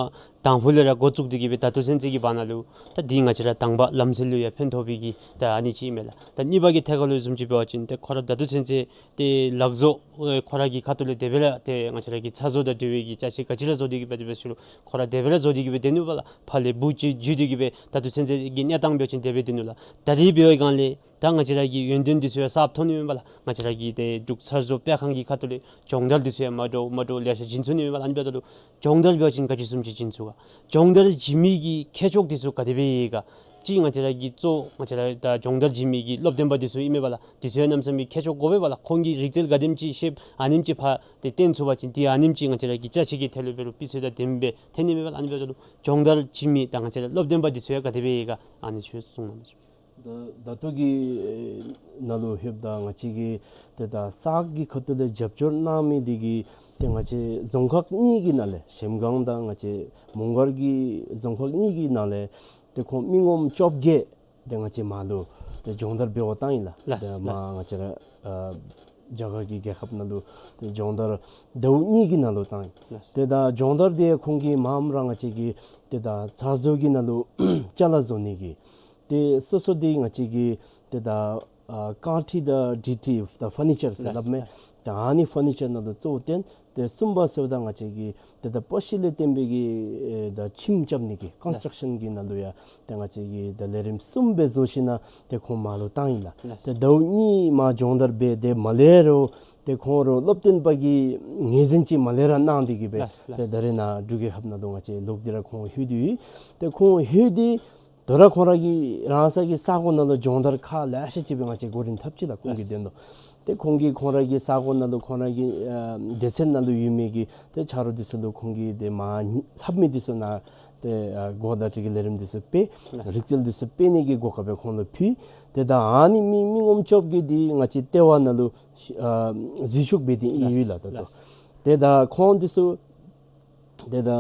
དང་ཕུ་ལས་ར་འགོ་བཙུགས་ཏེ་གི་སྦེ་ད་ལྟོ་ཚུན་ཚོད་ཀྱི་བར་ན་ལུ་ད་འདི་ང་བཅས་ར་དང་པ་ལམ་སྲོལ་ལུ་ཡང་ཕན་ཐོགས་པའི་གི་ད་ཨ་ནི་ཅིག་ཨིན་མས་ལགས། ད་གཉིས་པ་གི་ཐད་ཁར་ལུ་བཟུམ་ཅིག་འབད་བ་ཅིན་ཏེ་ཁོ་ར་ད་ལྟོ་ཚུན་ཚོད་ཏེ་ལག་བཟོ་ཨེ་ཁོ་ར་གི་ཁ་ཐུག་ལས་དེ་སྦེ་ར་ཏེ་ང་བཅས་ར་གི་ཚ་བཟོ་དང་འབྲེལ་བའི་གི་ཅ་ཆས་ག་ཅི་ར་བཟོ་སྟེ་གི་སྦེ་དེ་སྦེ་ཞུ་རུང་ཁོ་ར་དེ་སྦེ་ར་བཟོ་སྟེ་གི་སྦེ་སྡོད་ནུག་པ་ལགས། ཕར་ལས་འབུ་ཅིག་འཇུ་སྟེ་གི་སྦེ་ད་ལྟོ་ཚུན་ཚོད་ཀྱི་གནས་སྟངས་འབད་བ་ཅིན་དེ་སྦེ་སྡོད་ནུག་ལགས། ད་རིས་འབད་བའི་སྒང་ལས་ད་ང་བཅས་ར་གི་ཡོན་ཏན་འདི་ཚུ་ཡང་གསརཔ་ཐོན་ནི་མས་པ་ལགས། ང་བཅས་ར་གི་ཏེ་འབྲུག་ཚ་བཟོ་སྤེལ་ཁང་གི་ཁ་ཐུག་ལས་སྦྱོང་བརྡར་འདི་ཚུ་ཡང་མ་འདྲཝ་མ་འདྲཝ་ལེ་ཤ་བྱིན་ཚུགས་ནི་མས་པ་ལགས། ཨ་ནི་འབདཝ་ད་ལུ་སྦྱོང་བརྡར་འབད་བ་ཅིན་ག་ཅི་བཟུམ་ཅིག་བྱིན་ཚུགས་ག། སྦྱོང་བརྡར་བྱིན་མི་གི་མཁས་མཆོག་འདི་ཚུ་ག་དེ་སྦེ་ཡོད་ག། ཅིག་ང་བཅས་ར་གི་གཙོ་ང་བཅས་ར་ད་སྦྱོང་བརྡར་བྱིན་མི་གི་སློབ་སྟོན་པ་འདི་ཚུ་ཨིན་མས་པ་ལགས། འདི་ཚུ་ཡང་གནམ་མེད་ས་མེད་མཁས་མཆོག་དགོ་པས་པ་ལགས། ཁོང་གི་རིག་རྩལ་ག་དེམ་ཅིག་ཤེསཔ་ཨ་ནེམ་ཅིག་ཕར་ཏེ་སྟོན་ཚུགས་པ་ཅིན་ཏེ་ཨ་ནེམ་ཅིག་ང་བཅས་ར་གི་ཅ་ཆས་ཀྱི་ཐད་ལུ་འབད་རུང་སྤུས་ཚད་དང་ལྡནམ་སྦེ་ཐོན་ནི་མས་པ་ལགས། ཨ་ནི་འབདཝ་ད་ལུ་སྦྱོང་བརྡར་བྱིན་མི་དང་ང་བཅས་ར་སློབ་སྟོན་པ་འདི་ཚུ་ཡང་ག་དེ་སྦེ་ཡོད་ག། ཨ་ནི་ཚུ་གསུངས་གནང་། ད་ད་ལྟོ་གི་ཨེ་ནང་ལུ་ལྷོདཔ་ད་ང་བཅས་ཀྱིས་ཏེ་ད་གསར་གྱི་ཁ་ཐུག་ལས་རྒྱབ་སྐྱོར་གནང་མི་འདི་གིས་ཏེ་ང་བཅས་རྫོང་ཁག་གཉིས་ཀྱི་ནང་ལས་གཞལམ་སྒང་དང་ང་བཅས་མོང་སྒར་གྱི་རྫོང་ཁག་གཉིས་ཀྱི་ནང་ལས་ཏེ་ཁོང་མི་ངོམ་བཅོ་བརྒྱད་ཏེ་ང་བཅས་མར་ལུ་ཏེ་སྦྱོང་བརྡར་འབད་བར་བཏང་ཡི་ལགས། ལགས། ཏེ་མར། ལགས། ང་བཅས་ར་ཨ་རྒྱ་གར་གྱི་རྒྱལ་ཁབ་ནང་ལུ་ཏེ་སྦྱོང་བརྡར་ཟླཝ་གཉིས་ཀྱི་ནང་ལུ་བཏང་ཡི། ལགས། ཏེ་ད་སྦྱོང་བརྡར་འདི་ཁོང་གིས་མངམ་ར་ང་བཅས་ཀྱི་ཏེ་ད་ཚ་བཟོ་གི་ནང་ལུ་ཅ་ལ་བཟོ་ནི་གི་ཏེ་སོ་སོ་འདི་ང་བཅས་ཀྱི་ཏེ་ད་ཨ་རྐང་ཁྲི་དང་ཌི་ཊི་ད་ཕར་ནི་ཅར་ཟེར་སླབ་མས། ལགས། ད་ཨ་ནི་ཕར་ནི་ཅར་ནང་ལུ་གཙོ་བོ་བཏོན། ཏེ་གསུམ་པ་ཟེརཝ་ད་ང་བཅས་ཀྱི་ཏེ་ད་པ་ཤི་ལས་བརྟེན་པའི་གི་ཨེ་ད་ཁྱིམ་རྐྱབ་ནི་གི་ཀོན་སི་ཊྲག་ཤཱན་གྱི་ནང་ལུ་ཡང་ཏེ་ང་བཅས་ཀྱིས་ད་ལས་རིམ་གསུམ་སྦེ་བཟོ་ཞིནམ་ལས་ཏེ་ཁོང་མར་ལུ་བཏང་ཡི་ལགས། ལགས། ཏེ་ཟླཝ་གཉིས་མར་སྦྱོང་བརྡར་འབད་དེ་མ་ལས་རུང་ཏེ་ཁོང་ར་སློབ་སྟོན་པ་གི་ངོས་འཛིན་ཅིག་མ་ལས་ར་གནང་སྟེ་གི་སྦེ། ལགས། ཏེ་ལགས། ད་རེས་ནཱ་འབྲུག་རྒྱལ་ཁབ་ནང་ལུ་ང་བཅས་ལོག་སྟེ་ར་ཁོང་ལྷོད་དེ་ཡོད། ཏེ་ཁོང་ལྷོད་དེ་དོ་རུང་ཁོང་ར་གི་རང་སོའི་ས་གོ་ནང་ལུ་སྦྱོང་བརྡར་ཁག་ལེ་ཤ་ཅིག་སྦེ་ང་བཅས་འགོ་འདྲེན་འཐབ་ཅི་ལགས། ཁོང་གི། ལགས། དོན་ལུ་ཏེ་ཁོང་གིས་ཁོང་ར་གི་ས་གོ་ནང་ལུ་ཁོང་ར་གི་ཨ་སྡེ་ཚན་ནང་ལུ་ཡོད་མི་གི་ཏེ་ཆ་རོགས་འདི་ཚུ་ལུ་ཁོང་གིས་ཏེ་མར་ལྷབ་མི་འདི་ཚུ་ནང་ཏེ་ཨ་གོ་བརྡ་སྤྲོད་ཀྱི་ལས་རིམ་འདི་ཚུ་སྤེལ། ལགས། རིག་རྩལ་འདི་ཚུ་སྤེལ་ནི་གི་གོ་སྐབས་སྦེ་ཁོང་ལུ་ཕུལ། ཏེ་ད་ཨ་ནི་མི་མི་ངོམ་བཅོ་བརྒྱད་འདི་ང་བཅས་ལྟེ་བ་ནང་ལུ་ཨ་འཛུལ་ཞུགས་འབད་དེ་ཨིན་ཡོད་ལགས། ད་ལྟོ། ལགས། ཏེ་ད་ཁོང་འདི་ཚུ་ཏེ་ད་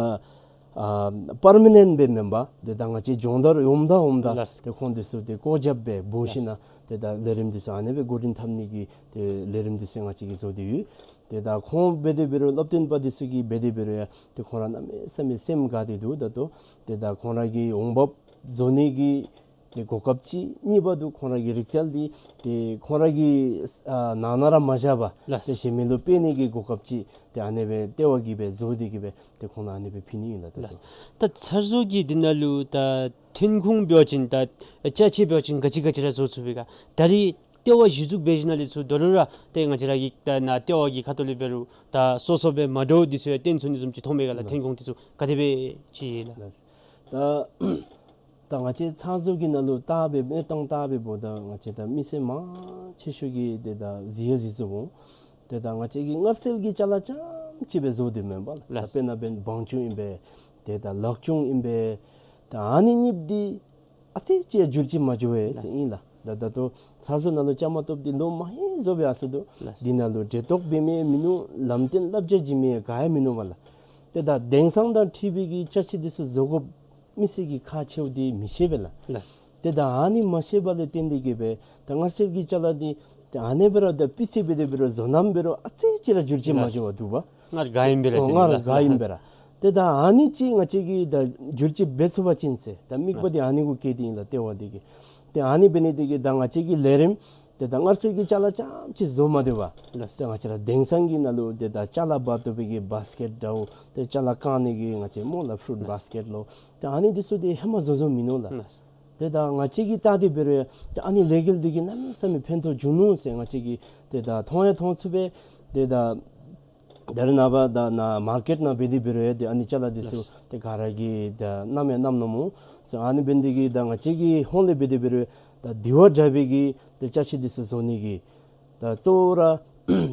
ཨ་པར་མ་ནེནཊ་སྦེ་མེན་པར་ཏེ་ད་ང་བཅས་སྦྱོང་བརྡར་འོངམ་ད་འོངམ་ད། ལགས། ཏེ་ཁོང་འདི་ཚུ་ཏེ་བཀོད་ཁྱབ་སྦེ་འབོ། ལགས། ཞིནམ་ལས་ཏེ་ད་ལས་རིམ་འདི་ཚུ་ཨ་ནེ་སྦེ་འགོ་འདྲེན་འཐབ་ནི་གི་ཏེ་ལས་རིམ་འདི་ཚུ་ང་བཅས་ཀྱིས་བཟོ་སྟེ་ཡོད། ཏེ་ད་ཁོང་འབད་དེ་འབད་རུང་སློབ་སྟོན་པ་འདི་ཚུ་གིས་འབད་དེ་འབད་རུང་ཡང་ཏེ་ཁོང་ར་གནམ་མེད་ས་མེད་སེམས་དགའ་སྟེ་འདུག། ད་ལྟོ་ཏེ་ད་ཁོང་ར་གི་འོང་འབབ་བཟོ་ནི་གི་ཏེ་གོ་སྐབས་ཅིག། གཉིས་པ་འདི་ཁོང་ར་གི་རིག་རྩལ་འདི་ཏེ་ཁོང་ར་གི་ཨ་ནང་ན་ར་མ་བཞག་པར། ལགས། ཏེ་གཞན་མི་ལུ་སྤེལ་ནི་གི་གོ་སྐབས་ཅིག། ཏེ་ཨ་ནེ་སྦེ་ལྟེ་བ་གིས་སྦེ་བཟོ་སྟེ་གི་སྦེ་ཏེ་ཁོང་ལུ་ཨ་ནེ་སྦེ་ཕུལ་ནི་ཨིན་ལགས། ད་ལགས། ལྟོ་ད་ཚ་བཟོ་གི་འདི་ནང་ལུ་ད་ཐོན་ཁུངས་འབད་བ་ཅིན་ད་ཅ་ཆས་འབད་བ་ཅིན་ག་ཅི་ག་ཅི་ར་བཟོ་ཚུགས་པས་ག། ད་རིས་ལྟེ་བ་གཞི་བཙུགས་འབད་ཞིནམ་ལས་ཚུར་དོ་རུང་ར་ཏེ་ང་བཅས་ར་གི་ད་ནཱ་ལྟེ་བ་གི་ཁ་ཐུག་ལས་འབད་རུང་ད་སོ་སོ་སྦེ་མ་འདྲཝ་འདི་ཚུ་ཡང་བཏོན་ཚུགས་ནི་བཟུམ་ཅིག་མཐོང་པས་ག་ལགས། ལགས། ཐོན་ཁུངས་འདི་ཚུ་ག་དེ་སྦེ་ཅིག་ལགས། ལགས། ད་ད་ང་བཅས་ཚ་བཟོ་གི་ནང་ལུ་བལྟ་སྦེ་མེ་ཏོང་བལྟ་སྦེ་འབདཝ་ད་ང་བཅས་ད་མི་སེར་མང་ཆེ་ཤོས་ཀྱིས་ཏེ་ད་གཟིགས་ཡང་གཟིགས་ཚུགས་འོང་། ཏེ་ད་ང་བཅས་ཀྱིས་མངར་ཟས་ཀྱི་ཅ་ལ་རྐྱངམ་ཅིག་སྦེ་བཟོ་སྟེ་མེན་པ་ལགས། ལགས། ད་དཔེར་ན་འབདན་བང་ཅུང་ཨིན་པས། ཏེ་ད་ལག་ཅུང་ཨིན་པས། ད་ཨ་ནི་གཉིས་འདི་ཨ་ཙི་ཅིག་ཡང་འགྱུར་བཅོས་མ་འགྱོ་བས་ཟེར། ལགས། ཨིན་ལགས། ད་ད་ལྟོ་ཚ་བཟོ་ནང་ལུ་བཅའ་མར་གཏོགས་ཏེ་ལོ་མང་རབས་སྦེ་ཡར་སོང་འདུག། ལགས། འདི་ནང་ལུ་འབྲེལ་གཏོགས་འབད་མི་མིན་ནུག། ལམ་སྟོན་བསླབ་བྱ་བྱིན་མི་ག་ཡང་མིན་ནུག་པ་ལགས། ཏེ་ད་དེང་སང་དང་འཁྲིལ་བའི་གི་ཅ་ཆས་འདི་ཚུ་བཟོ་དགོཔ་མི་སེར་གྱིས་ཁག་ཆེཝ་འདི་མི་ཤེས་པས་ལགས། ལགས། ཏེ་ད་ཨ་ནི་མ་ཤེས་པ་ལས་བརྟེན་ཏེ་གི་སྦེ་ད་མངར་ཟས་ཀྱི་ཅ་ལ་འདི་ཏེ་ཨ་ནེ་སྦེ་ར་ད་སྤུས་ཚད་འབད་དེ་འབད་རུང་བཟོ་རྣམ་འབད་རུང་ཨ་ཙི་ཅིག་ར་འགྱུར་བཅོས་མ་འགྱོ་བར་འདུག་པ། སྔར་ག་ཨིནམ་སྦེ་ར། ཨོ་སྟེ་སྔར་ལགས། ག་ཨིནམ་སྦེ་ར། ཏེ་ད་ཨ་ནི་ཅིག་ང་བཅས་ཀྱིས་ད་བསྒྱུར་བཅོས་འབད་ཚུགས་པ་ཅིན་ཟེར། ད་དམིགས་པ་འདི་ཨ་ནི་གུ་བསྐྱེད་དེ་ཨིན་ལགས་ལྟེ་བ་འདི་གིས། ཏེ་ཨ་ནི་འབད་ནི་འདི་གིས་ད་ང་བཅས་ཀྱི་ལས་རིམ་ཏེ་ད་སྔར་སྲོལ་གྱི་ཅ་ལ་རྐྱངམ་ཅིག་བཟོ་མ་སྡོད་པར། ལགས། ཏེ་ང་བཅས་ར་དེང་སང་གི་ནང་ལུ་ཏེ་ད་ཅ་ལ་འབག་བཏུབ་པའི་གི་བཱསི་ཀེཊ་འདྲཝ་ཏེ་ཅ་ལ་བཀང་ནི་གི་ང་བཅས་སྨོ་ལགས་ཕུ་རུཊ་ལགས། བཱསི་ཀེཊ་ལོ། ཏེ་ཨ་ནི་འདི་ཚུ་ཏེ་ཧེ་མ་བཟོ་བཟོཝ་མིན་ནུག་ལགས། ལགས། ཏེ་ད་ང་བཅས་ཀྱིས་བལྟ་སྟེ་འབད་རུང་ཡང་ཏེ་ཨ་ནི་ལས་འགུལ་འདི་གིས་གནམ་མེད་ས་མེད་ཕན་ཐོགས་བྱུང་ནུག་ཟེར་ང་བཅས་ཀྱིས་ཏེ་ད་མཐོང་ཡང་མཐོང་ཚུགས་པས། ཏེ་ད་ད་རེས་ནངས་པ་ད་ནཱ་མར་ཀེཊ་ནང་འབད་དེ་འབད་རུང་ཡང་ཏེ་ཨ་ནི་ཅ་ལ་འདི་ཚུ་ལགས། ཏེ་ག་ར་གིས་ད་བསྣམས་ཡང་བསྣམས་ནུག་སྨོ་ཟེར། ཨ་ནི་འབད་ནི་འདི་གིས་ད་ང་བཅས་ཀྱི་ཧོངས་ལས་འབད་དེ་འབད་རུང་ད་དེ་བ་འདྲ་བའི་གི་ད་ཅ་ཆས་འདི་ཚུ་བཟོ་ནི་གི་ད་གཙོ་བོ་ར་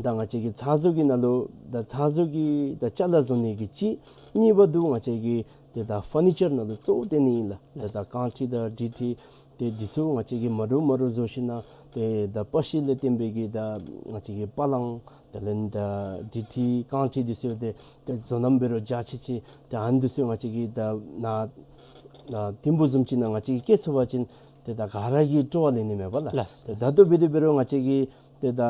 ད་ང་བཅས་ཀྱི་ཚགས་བཟོ་གི་ནང་ལུ་ད་ཚགས་བཟོ་གི་ད་ཅ་ལ་བཟོ་ནི་གི་གཅིག། གཉིས་པ་འདི་ང་བཅས་ཀྱི་ཏེ་ད་ཕར་ནི་ཅར་ནང་ལུ་གཙོ་བོ་བཏོན་ནི་ཨིན་ལགས། ཏེ་ད་རྐང་ཁྲི་དང་དྲིལ་ཁྲི་ཏེ་འདི་ཚུ་ང་བཅས་ཀྱིས་མ་འདྲཝ་མ་འདྲཝ་བཟོ་ཞིནམ་ལས་ཏེ་ད་པ་ཤི་ལས་བརྟེན་པའི་གི་ད་ང་བཅས་ཀྱི་པ་ལང་དེ་ལས་ད་དྲིལ་ཁྲི་རྐང་ཁྲི་འདི་ཚུ་ཏེ་ད་བཟོ་རྣམ་འབད་རུང་འཇའ་ཆི་ཆི། ཏེ་ཨ་ནི་འདི་ཚུ་ང་བཅས་ཀྱིས་ད་ནཱ་ད་ཐིམ་ཕུག་བཟུམ་ཅིག་ནང་ང་བཅས་ཀྱིས་བསྐྱལ་ཚུགས་པ་ཅིན་ཏེ་ད་ག་ར་གིས་སྤྲོ་བ་ལེན་ནི་མས་པ་ལགས། ལགས། ཏེ་ད་ལྟོ་འབད་དེ་འབད་རུང་ང་བཅས་ཀྱིས་ཏེ་ད་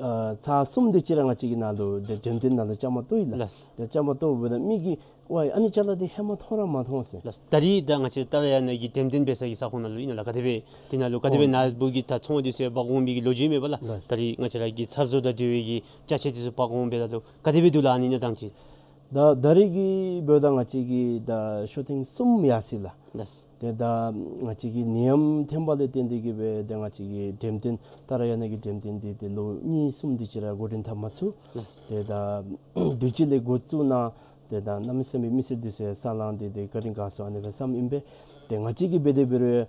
ཨ་ཚར་གསུམ་དེ་ཅིག་ར་ང་བཅས་ཀྱིས་ནཱ་ལུ་ཏེ་འགྲེམས་སྟོན་ནང་ལུ་བཅའ་མར་གཏོགས་ཡི་ལགས། ལགས། ཏེ་བཅའ་མར་གཏོགསཔ་ད་མི་གིས་ཝའི་ཨ་ནི་ཅ་ལ་འདི་ཧེ་མ་མཐོང་ར་མ་མཐོང་ཟེར། ལགས། ད་རིས་ད་ང་བཅས་ཏཱ་ར་ཡ་ན་གི་འགྲེམས་སྟོན་འབད་ས་གི་ས་ཁོངས་ནང་ལུ་ཨིན་ན་ལགས། ག་དེ་སྦེ་དེ་ནང་ལུ་ག་དེ་སྦེ་ཨོ་ནཱ་བུ་གི་ད་ཚོང་འདི་ཚུ་འབག་འོང་མི་གི་ལོ་རྒྱུས་མས་པ་ལགས། ལགས། ད་རིས་ང་བཅས་ར་གི་ཚགས་བཟོ་དང་འབྲེལ་བའི་གི་ཅ་ཆས་འདི་ཚུ་འབག་འོང་འབདཝ་ད་ལུ་ག་དེ་སྦེ་འདུག་ལགས་ཨ་ནི་གནས་སྟངས་ཅིག། ད་ད་རིས་ཀྱི་འབདཝ་ད་ང་བཅས་ཀྱི་ད་ཤོ་ཐེངས་གསུམ་ཡར་སོ་ཡི་ལགས། ལགས། ཏེ་ད་ང་བཅས་ཀྱི་ནད་ཡམས་ཐོན་པ་ལས་བརྟེན་ཏེ་གིས་སྦེ་ཏེ་ང་བཅས་ཀྱི་འགྲེམས་སྟོན་ཏཱ་ར་ཡ་ན་གི་འགྲེམས་སྟོན་འདི་ཏེ་ལོ་གཉིས་གསུམ་དེ་ཅིག་ར་འགོ་འདྲེན་འཐབ་མ་ཚུགས། ལགས། ཏེ་ད་དུས་ཅི་ལས་འགོ་བཙུགས་ནཱ་ཏེ་ད་གནམ་མེད་ས་མེད་མི་སེར་འདི་ཚུ་ཡང་ས་ལང་སྟེ་ཏེ་བཀའ་དྲིན་དགའ་ཚོར་ཨ་ནི་སྦེ་བསམ་ཨིན་པས། ཏེ་ང་བཅས་ཀྱིས་འབད་དེ་འབད་རུང་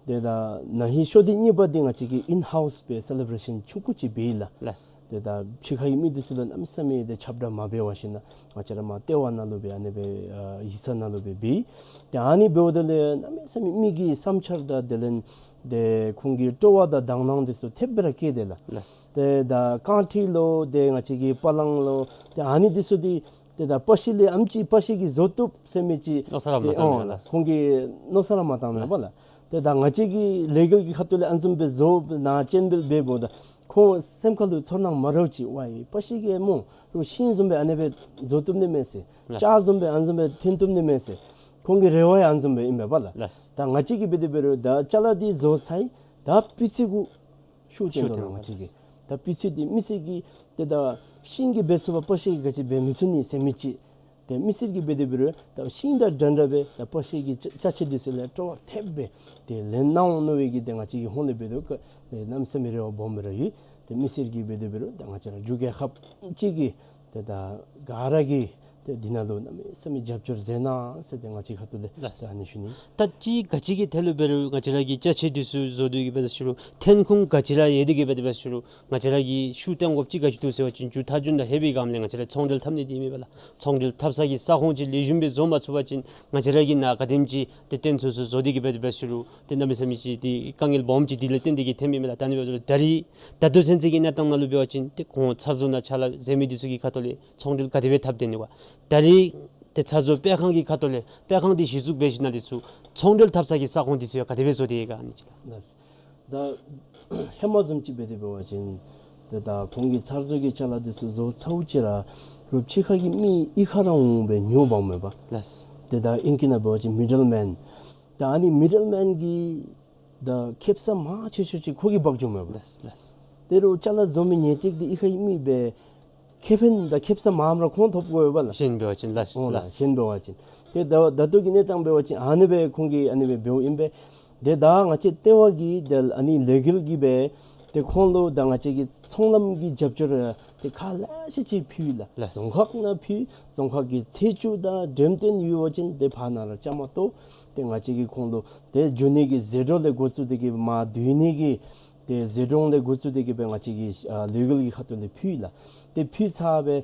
ཏེ་ད་ན་ཧིང་ཤོ་ལྡན་གཉིས་པ་འདི་ང་བཅས་ཀྱིས་ཨིན་ཧའུསི་སྦེ་སེ་ལེ་བྲེ་ཤཱན་ཆུང་ཀུ་ཅིག་འབད་ཡི་ལགས། ལགས། ཏེ་ད་ཕྱི་ཁ་གི་མི་འདི་ཚུ་ལུ་གནམ་མེད་ས་མེད་ཏེ་ཁྱབ་བསྒྲགས་མ་འབད་བར་ཞིནམ་ལས་ང་བཅས་ར་མར་ལྟེ་བ་ནང་ལུ་སྦེ་ཨ་ནི་སྦེ་ཨ་ཡིག་ཚང་ནང་ལུ་སྦེ་འབད་ཡི། ཏེ་ཨ་ནི་འབདཝ་ད་ལུ་གནམ་མེད་ས་མེད་མི་གི་བསམ་འཆར་དང་དེ་ལས་ཏེ་ཁོང་གི་སྤྲོ་བ་དང་དང་སྣང་འདི་ཚུ་ཐེབས་སྦེ་ར་བསྐྱེད་དེ་ལགས། ལགས། ཏེ་ད་རྐང་ཁྲི་ལོ་ཏེ་ང་བཅས་ཀྱི་པ་ལང་ལོ་ཏེ་ཨ་ནི་འདི་ཚུ་འདི་ཏེ་ད་པ་ཤི་ལས་ཨེམ་ཅིག་པ་ཤི་གིས་བཟོ་བཏུབ་ཟེར་མི་ཅིག་མནོ་བསམ་ར་མ་ཏེ་བཏང་ཨོ་མས་ལགས། ཁོང་གིས་མནོ་བསམ་ར་མ་བཏང་མས་པ་ལགས། ཏེ་ད་ང་བཅས་ཀྱི་ལས་འགུལ་གྱི་ཁ་ཐུག་ལས་ཨ་ནི་བཟུམ་སྦེ་བཟོ་ནཱ་སྤྱན་འབུལ་འབདཝ་ད་ཁོང་སེམས་ཁ་ལུ་ཚོར་སྣང་མ་འདྲཝ་ཅིག་ཝའི་པ་ཤི་གིས་སྨོ་རུང་ཤིང་བཟུམ་སྦེ་ཨ་ནི་སྦེ་བཟོ་བཏུབ་ནི་མས་ཟེར། ལགས། ལྕགས་བཟུམ་སྦེ་ཨ་ནི་བཟུམ་སྦེ་ཐོན་བཏུབ་ནི་མས་ཟེར། ཁོང་གི་རེ་བ་ཡང་ཨ་ནི་བཟུམ་སྦེ་ཨིན་པས་པ་ལགས། ལགས། ད་ང་བཅས་ཀྱིས་འབད་དེ་འབད་རུང་ད་ཅ་ལ་འདི་བཟོ་ཚར་ཡི། ད་སྤུས་ཚད་གུ་ཤུགས་བཏོན་དོ་ལགས་ཤུགས་བཏོན་ང་བཅས་ཀྱིས། ད་སྤུས་ཚད་འདི་མི་སེར་གྱིས་ཏེ་ད་ཤིང་གིས་འབད་ཚུགས་པ་པ་ཤི་གིས་ག་ཅི་འབད་མི་ཚུགས་ནི་ཟེར་མི་ཅིག། ཏེ་མི་སེར་གྱིས་འབད་དེ་འབད་རུང་ད་ཤིང་དང་འདྲ་འདྲ་སྦེ་ད་པ་ཤི་གི་ཅ་ཅ་ཆས་འདི་ཚུ་ལུ་སྤྲོ་བ་ཐེབས་སྦེ་ཏེ་ལེན་གནང་འོང་མནོ་བའི་གི་ཏེ་ང་བཅས་ཀྱི་ཧོངས་ལས་འབད་དོ་ཏེ་གནམ་མེད་ས་མེད་རེ་བ་སྦོམ་སྦེ་ར་ཡོད། ཏེ་མི་སེར་གྱིས་འབད་དེ་འབད་རུང་ད་ང་བཅས་ར་འབྲུག་རྒྱལ་ཁབ་ཅིག་གི་ཏེ་ད་ག་ར་གིས་ཏེ་འདི་ནང་ལུ་གནམ་མེད་ས་མེད་རྒྱབ་སྐྱོར་མཛད་གནང་ཟེར་ཏེ་ང་བཅས་ཁ་ཐུག་ལས་ལགས། ད་ཨ་ནི་ཞུ་ནི། ད་ཅི་ག་ཅི་གི་ཐད་ལུ་འབད་རུང་ང་བཅས་ར་གི་ཅ་ཆས་འདི་ཚུ་བཟོ་སྟེ་གིས་འབད་ས་ཅིག་རུང་ཐོན་ཁུངས་ག་ཅི་ར་ཡོད་དེ་གིས་འབད་འབད་ས་ཅིག་རུང་ང་བཅས་ར་གིས་ཤུགས་བཏོན་དགོཔ་ཅིག་ག་ཅི་འདུག་ཟེར་བ་ཅིན་མཇུག་མཐའ་མཇུག་ནང་ལྷོད་པའི་སྒང་ལས་ང་བཅས་ར་ཚོང་འབྲེལ་འཐབ་ནི་འདི་ཨིན་མས་པ་ལགས། ཚོང་འབྲེལ་འཐབ་ས་གི་ས་ཁོངས་ཅིག་ལེགས་ཤོམ་སྦེ་བཟོ་མ་ཚུགས་པ་ཅིན་ང་བཅས་ར་གིས་ནཱ་ག་དེམ་ཅིག་ཏེ་བཏོན་ཚུགས་ཚུགས་བཟོ་སྟེ་གིས་འབད་འབད་ས་ཅིག་རུང་ཏེ་གནམ་མེད་ས་མེད་ཅིག་ཏེ་དཀའ་ངལ་སྦོམ་ཅིག་འདི་ལས་བརྟེན་ཏེ་གིས་ཐོནམ་ཨིན་མས་ལགས། ད་ཨ་ནི་འབདཝ་ད་ད་རིས་ད་ལྟོ་ཚུན་ཚོད་ཀྱི་གནས་སྟངས་ནང་ལུ་འབད་བ་ཅིན་ཏེ་ཁོང་ཚགས་བཟོ་ནང་ཅ་ལ་བཟོ་མི་འདི་ཚུ་གི་ཁ་ཐུག་ལས་ཚོང་འབྲེལ་ག་དེ་སྦེ་འཐབ་སྡོད་ནི་ག། ད་རིས་ཏེ་ཚགས་བཟོ་སྤེལ་ཁང་གི་ཁ་ཐུག་ལས་སྤེལ་ཁང་འདི་གཞི་བཙུགས་འབད་ཞིནམ་ལས་ཚུར་ཚོང་འབྲེལ་འཐབ་ས་གི་ས་ཁོངས་འདི་ཚུ་ཡང་ག་དེ་སྦེ་བཟོ་སྟེ་ཡོད་ག་ཨ་ནི་ཅིག་ལགས། ལགས། ད་ཧེ་མ་བཟུམ་ཅིག་འབད་དེ་འབད་བ་ཅིན་ཏེ་ད་ཁོང་གིས་ཚགས་བཟོ་གི་ཅ་ལ་འདི་ཚུ་བཟོ་ཚརཝ་ཅིག་ར་རོགས་ཕྱི་ཁ་གི་མི་གཡུས་ཁར་འོང་སྦེ་ཉོ་འབག་མས་པ། ལགས། ཏེ་ད་ཨིང་སྐད་ནང་འབད་བ་ཅིན་མི་ཌལ་མེན། ད་ཨ་ནི་མི་ཌལ་མེན་གྱི་ད་ཁེབ་ས་མང་ཆེ་ཤོས་ཅིག་ཁོ་གིས་འབག་འགྱོཝ་མས་པ། ལགས་ལགས། དེ་རུང་ཅ་ལ་བཟོ་མི་ཉོ་སྟེ་འདི་གཡུས་ཁ་གི་མི་སྦེ་ཁེ་ཕན་དང་ཁེབ་ས་མངམ་ར་ཁོང་ཐོབ་དགོ་པས་ལགས། གཞན་འབད་བ་ཅིན་ལགས་ཨོ་ལགས་ལགས། གཞན་འབད་བ་ཅིན། ཏེ་ད་ད་ལྟོ་གི་གནས་སྟངས་འབད་བ་ཅིན་ཨ་ནི་སྦེ་ཁོང་གིས་ཨ་ནི་སྦེ་འབདཝ་ཨིན་པས། ཏེ་ད་ང་བཅས་ལྟེ་བ་གིས་ཏེ་ཨ་ནི་ལས་འགུལ་གྱིས་སྦེ་ཏེ་ཁོང་ལུ་ད་ང་བཅས་ཀྱི་ཚོང་ལམ་གྱི་རྒྱབ་སྐྱོར་ཏེ་ཁག་ལེ་ཤ་ཅིག་ཕུལ་ལགས། ལགས། རྫོང་ཁག་ནང་ཕུལ། རྫོང་ཁག་གི་ཚེས་བཅུ་དང་འགྲེམས་སྟོན་ཡོད་པ་ཅིན་ཏེ་ཕར་ནང་ར་བཅའ་མར་གཏོགས། ཏེ་ང་བཅས་ཀྱིས་ཁོང་ལུ་ཏེ་འགྱོ་ནི་གི་ཟད་འགྲོ་ལས་འགོ་བཙུགས་ཏེ་གིས་མར་སྡོད་ནི་གི་ཏེ་ཟད་འགྲོ་ལས་འགོ་བཙུགས་ཏེ་གིས་སྦེ་ང་བཅས་ཀྱི་ཨ་ལས་འགུལ་གྱི་ཁ་ཐུག་ལས་ཕུལ་ལགས། ཏེ་ཕུལ་ཚར་སྦེ་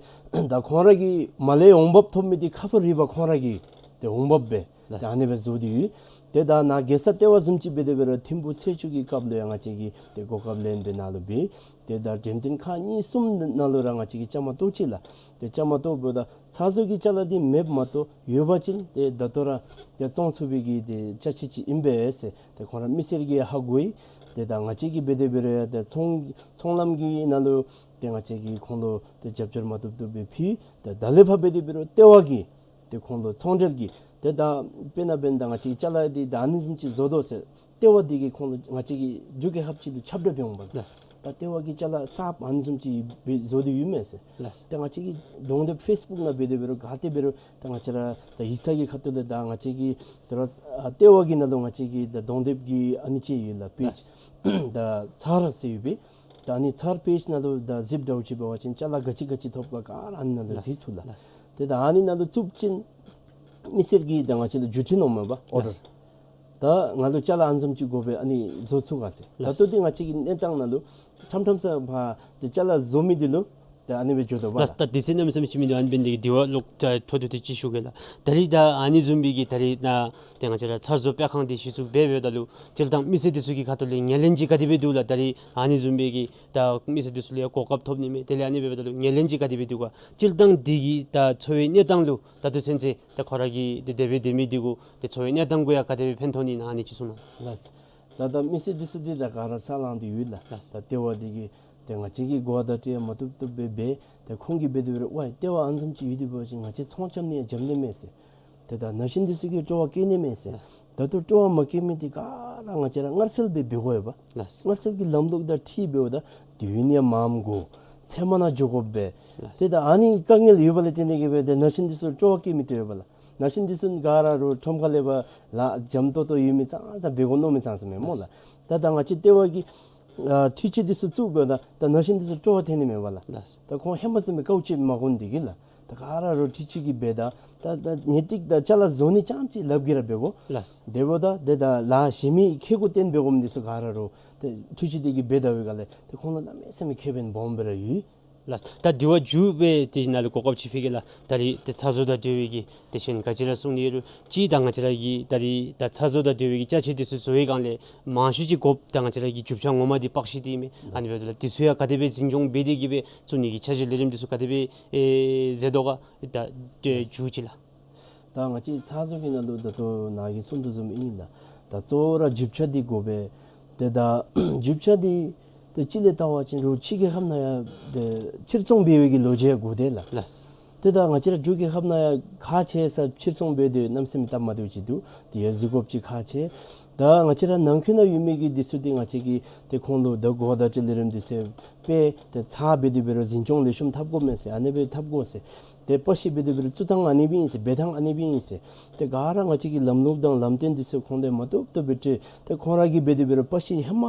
ད་ཁོང་ར་གིས་མར་ལས་འོང་འབབ་ཐོབ་མི་འདི་ཁ་ཕོ་རི་བ་ཁོང་ར་གིས་ཏེ་འོང་འབབ་སྦེ་ལགས། ཏེ་ཨ་ནི་སྦེ་བཟོ་སྟེ་ཡོད། ཏེ་ད་ནཱ་རྒྱལ་ས་ལྟེ་བ་བཟུམ་ཅིག་འབད་དེ་འབད་རུང་ཐིམ་ཕུག་ཚེས་བཅུ་གི་སྐབས་ལུ་ཡང་ང་བཅས་ཀྱིས་ཏེ་གོ་སྐབས་ལེན་སྦེ་ནཱ་ལུ་འབད། ཏེ་ད་འགྲེམས་སྟོན་ཁག་གཉིས་གསུམ་ནང་ལུ་ར་ང་བཅས་ཀྱིས་བཅའ་མར་གཏོགས་ཅི་ལགས། ཏེ་བཅའ་མར་གཏོགསཔ་ད་ཚགས་བཟོ་གི་ཅ་ལ་འདི་མེདཔ་མ་གཏོགས་ཡོད་པ་ཅིན་ཏེ་ད་ལྟོ་ར་ཏེ་བཙོང་ཚུགས་པའི་གི་ཏེ་ཅ་ཆས་ཅིག་ཨིན་པས་ཟེར། ཏེ་ཁོང་ར་མི་སེར་གྱིས་ཧ་གོ་ཡི། ཏེ་ད་ང་བཅས་ཀྱིས་འབད་དེ་འབད་རུང་ཡང་ཏེ་ཚོང་ཚོང་ལམ་གྱི་ནང་ལུ་ཏེ་ང་བཅས་ཀྱིས་ཁོང་ལུ་ཏེ་རྒྱབ་སྐྱོར་མ་བཏུབ་བཏུབ་སྦེ་ཕུལ། ཏེ་ད་ལས་ཕར་འབད་དེ་འབད་རུང་ལྟེ་བ་གིས་ ཏེ་ཁོང་ལུ་ཚོང་འབྲེལ་གྱི་ཏེ་ད་དཔེར་ན་འབདན་ད་ང་བཅས་ཀྱི་ཅ་ལ་འདི་ད་ཨ་ནི་བཟུམ་ཅིག་བཟོ་དོ་ཟེར། ལྟེ་བ་འདི་གིས་ཁོང་ལུ་ང་བཅས་ཀྱི་འབྲུག་རྒྱལ་ཁབ་ཅིག་ལུ་ཁྱབ་བསྒྲགས་འབད་འོང་པ་ལགས། ད་ལྟེ་བ་གིས་ཅ་ལ་གསརཔ་ཨ་ནི་བཟུམ་ཅིག་སྦེ་བཟོ་སྟེ་ཡོད་མས་ཟེར། ལགས། ད་ང་བཅས་ཀྱི་གདོང་དེབ་ཕེསི་བུཀ་ནང་འབད་དེ་འབད་རུང་ག་ཏེ་འབད་རུང་ད་ང་བཅས་ར་ད་ཡིག་ཚང་གི་ཁ་ཐུག་ལས་ད་ང་བཅས་ཀྱི་ད་ར་ཨ་ལྟེ་བ་གི་ནང་ལུ་ང་བཅས་ཀྱི་ད་གདོང་དེབ་ཀྱི་ཨ་ནི་ཅིག་ཡོད་ལགས་པེཇ། ད་ཚར་ཟེར་ཡོད་པས། ད་ཨ་ནི་ཚར་པེཇ་ནང་ལུ་ད་གཟིགས་འདྲཝ་ཅིག་འབད་བ་ཅིན་ཅ་ལ་ག་ཅི་ག་ཅི་ཐོབ་ག་ག་ར་ཨ་ནི་ནང་ལུ་གཟིགས་ཚུགས་ལགས། ལགས། ཏེ་ད་ཨ་ནི་ནང་ལུ་བཙུགས་ཅིན་མི་སེར་གྱིས་ད་ང་བཅས་ལུ་བརྒྱུད་འཕྲིན་འོང་མས་པ་ཨོར་ཌར། ལགས། ད་ང་ལུ་ཅ་ལ་ཨ་ནི་བཟུམ་ཅིག་དགོ་པས་ཨ་ནི་བཟོ་ཚུགས་ག་ཟེར། ད་ལགས། ལྟོ་འདི་ང་བཅས་ཀྱི་གནས་སྟངས་ནང་ལུ་ཁྲམ་ཁྲམ་ས་ཕར་ཏེ་ཅ་ལ་བཟོ་མི་འདི་ལུ་ད་ཨ་ནི་སྦེ་འགྱོ་དོ་པ། ལགས། ད་དུས་ཚོད་གནམ་མེད་ས་མེད་ཅིག་མིན་འདུག། ཨ་ནི་འབད་ནི་འདི་གིས་དྲི་བ་ལོག་ཅིག་འཕྲོ་འདུག་ཏེ་ཅིག་ཞུ་གེ་ལགས། ད་རིས་ད་ཨ་ནི་བཟུམ་མའི་གི་ད་རིས་ནཱ་ཏེ་ང་བཅས་ར་ཚར་བཟོ་སྤེལ་ཁང་འདི་གཞི་བཙུགས་འབད་འབདཝ་ད་ལུ་སྤྱིར་བཏང་མི་སེར་འདི་ཚུ་གི་ཁ་ཐུག་ལས་ངོས་ལེན་ཅིག་ག་དེ་སྦེ་འདུག་ལགས། ད་རིས་ཨ་ནི་བཟུམ་མའི་གི་ད་མི་སེར་འདི་ཚུ་ལས་གོ་སྐབས་ཐོབ་ནི་མས། དེ་ལས་ཨ་ནི་འབདཝ་ད་ལུ་ངོས་ལེན་ཅིག་ག་དེ་སྦེ་འདུག་ག། སྤྱིར་བཏང་འདི་གི་ད་འཚོ་བའི་གནས་སྟངས་ལུ་ད་ལྟོ་ཚུན་ཚོད་ད་ཁོ་ར་གི་ཏེ་དེ་སྦེ་སྡོད་མི་འདི་གུ་ཏེ་འཚོ་བའི་གནས་སྟངས་གུ་ཡང་ག་དེ་སྦེ་ཕན་ཐོགས་ནི་ཨིན་ན་ཨ་ནི་ཅིག་གསུང་གནང་། ལགས། ད་ད་མི་སེར་འདི་ཚུ་འདི་ད་ག་ར་ཚ་ལང་སྟེ་ཡོད་ལགས། ལགས། ད་ལྟེ་བ་འདི་གིས་ཏེ་ང་བཅས་ཀྱིས་གོ་བརྡ་སྤྲོད་མ་བཏུབ་བཏུབ་སྦེ་འབད། ཏེ་ཁོང་གིས་འབད་དེ་འབད་རུང་ཝའི་ལྟེ་བ་ཨ་ནི་བཟུམ་ཅིག་ཡོད་དེ་འབད་བ་ཅིན་ང་བཅས་ཚོང་རྐྱབ་ནི་ཡང་འཇམ་ནི་མས་ཟེར། ཏེ་ད་ན་གཞོན་འདི་ཚུ་གིས་སྤྲོ་བ་བསྐྱེད་ནི་མས་ཟེར། ད་ལྟོ་སྤྲོ་བ་མ་བསྐྱེད་མི་འདི་ག་ར་ང་བཅས་ར་མངར་སེལ་སྦེ་འབད་དགོ་པས། ལགས། མངར་སེལ་གྱི་ལམ་ལུགས་དང་འཁྲིལ་འབདཝ་ད་དུས་ཡུན་ཡང་མངམ་དགོ། ཚེ་མ་ནང་འགྱོ་དགོ་པས། ལགས། ཏེ་ད་ཨ་ནི་དཀའ་ངལ་ཡོད་པ་ལས་བརྟེན་ཏེ་གིས་སྦེ་ཏེ་ན་གཞོན་འདི་ཚུ་སྤྲོ་བ་བསྐྱེད་མི་ཏེ་ཡོད་པ་ལགས། ན་གཞོན་འདི་ཚུ་ག་ར་རོགས་ཁྲོམ་ཁ་ལས་ཕར་ལཱ་འཇམ་ཏོང་ཏོ་ཡོད་མི་ཙང་ཙང་འབད་དགོ་མནོ་མི་ཙང་ཙང་མས་སྨོ་ལགས། ད་ད་ང་བཅས་ལྟེ་བ་གི་ཨ་འཕྲུལ་ཆས་འདི་ཚུ་བཙུགས་འབདཝ་ད་ད་ན་གཞོན་འདི་ཚུ་སྤྲོ་བ་ཐོན་ནི་མས་པ་ལགས། ལགས། ད་ཁོང་ཧེ་མ་བཟུམ་སྦེ་དཀའཝ་སྤྱད་མ་དགོ་ནི་འདི་གིས་ལགས། ད་ག་ར་རོགས་འཕྲུལ་ཆས་ཀྱིས་འབད་ད་ད་ད་ངེས་ཏིག་ད་ཅ་ལ་བཟོ་ནི་རྐྱངམ་ཅིག་ལགཔ་གིས་ར་འབད་དགོ། ལགས། དེ་འབདཝ་ད་ཏེ་ད་ལཱ་གཞན་མི་ཁེ་གུ་བརྟེན་འབད་དགོ་མི་འདི་ཚུ་ག་ར་རོགས་ཏེ་འཕྲུལ་ཆས་འདི་གིས་འབད་ད་བའི་སྒང་ལས་ཏེ་ཁོང་ལུ་གནམ་མེད་ས་མེད་ཁེ་ཕན་སྦོམ་སྦེ་ར་ཡོད། ལགས། ད་དྲི་བ་མཇུག་སྦེ་དེ་ནང་ལུ་གོ་སྐབས་ཅིག་ཕུལ་གེ་ལགས། ད་རིས་ཏེ་ཚ་བཟོ་དང་འབྲེལ་བའི་གི་ཏེ་གཞན་ག་ཅི་ར་གསུང་ནི་ཡོད་རུང་ཅིག་ད་ང་བཅས་ར་གི་ད་རིས་ད་ཚ་བཟོ་དང་འབྲེལ་བའི་གི་ཅ་ཆས་འདི་ཚུ་བཟོ་བའི་སྒང་ལས་མང་ཤོས་ཅིག་དགོཔ་ད་ང་བཅས་ར་གི་རྒྱུ་ཆ་ངོ་མ་འདི་པགས་ཤིང་འདི་ཨིན་མས། ཨ་ནི་འབདཝ་ད་ལུ་འདི་ཚུ་ཡང་ག་དེ་སྦེ་འཛིན་སྐྱོང་འབད་དེ་གིས་སྦེ་བཙུགས་ནི་གི་འཆར་གཞི་ལས་རིམ་འདི་ཚུ་ག་དེ་སྦེ་ཨེ་མཛད་དོ་ག། ད་ཏེ་མཇུག་ཅིག་ལགས། ད་ང་བཅས་ཚ་བཟོ་གི་ནང་ལུ་ད་ལྟོ་ནཱ་གིས་གསུང་དོ་བཟུམ་ཨིན་ལགས། ད་གཙོ་བོ་ར་རྒྱུ་ཆ་འདི་དགོ་པས། ཏེ་ད་རྒྱུ་ཆ་འདི་ཏེ་སྤྱིར་ལས་བལྟ་བ་ཅིན་རོགས་ཕྱི་རྒྱལ་ཁབ་ནང་ཡང་ཏེ་ཕྱིར་ཚོང་འབད་བའི་གི་ལོ་རྒྱུས་ཡང་དགོ་དེ་ལགས། ལགས། ཏེ་ད་ང་བཅས་ར་འབྲུག་རྒྱལ་ཁབ་ནང་ཡང་ཁག་ཆེ་ས་ཕྱིར་ཚོང་འབད་དེ་གནམ་མེད་ས་མེད་སྟབས་མ་བདེཝ་ཅིག་འདུག། དེ་ཡང་གཟིགས་དགོཔ་ཅིག་ཁག་ཆེ། ད་ང་བཅས་ར་ནང་འཁོད་ནང་ཡོད་མི་གི་འདི་ཚུ་འདི་ང་བཅས་ཀྱིས་ཏེ་ཁོང་ལུ་ད་གོ་བརྡ་སྤྲོད་ལས་རིམ་འདི་ཚུ་སྦེ་ཏེ་ཚར་འབད་དེ་འབད་རུང་འཛིན་སྐྱོང་ལེགས་ཤོམ་འཐབ་དགོ་མས་ཟེར། ཨ་ནི་སྦེ་འཐབ་དགོ་ཟེར། ཏེ་པགས་ཤིང་འབད་དེ་འབད་རུང་བཙུགས་ཐངས་ཨ་ནི་སྦེ་ཨིན་ཟེར། འབད་ཐངས་ཨ་ནི་སྦེ་ཨིན་ཟེར། ཏེ་ག་ར་ང་བཅས་ཀྱིས་ལམ་ལུགས་དང་ལམ་སྟོན་འདི་ཚུ་ཁོང་ལས་མ་བཏུབ་བཏུབ་སྦེ་སྤྲོད། ཏེ་ཁོང་ར་གིས་འབད་དེ་འབད་རུང་པགས་ཤིང་ཧེ་མ་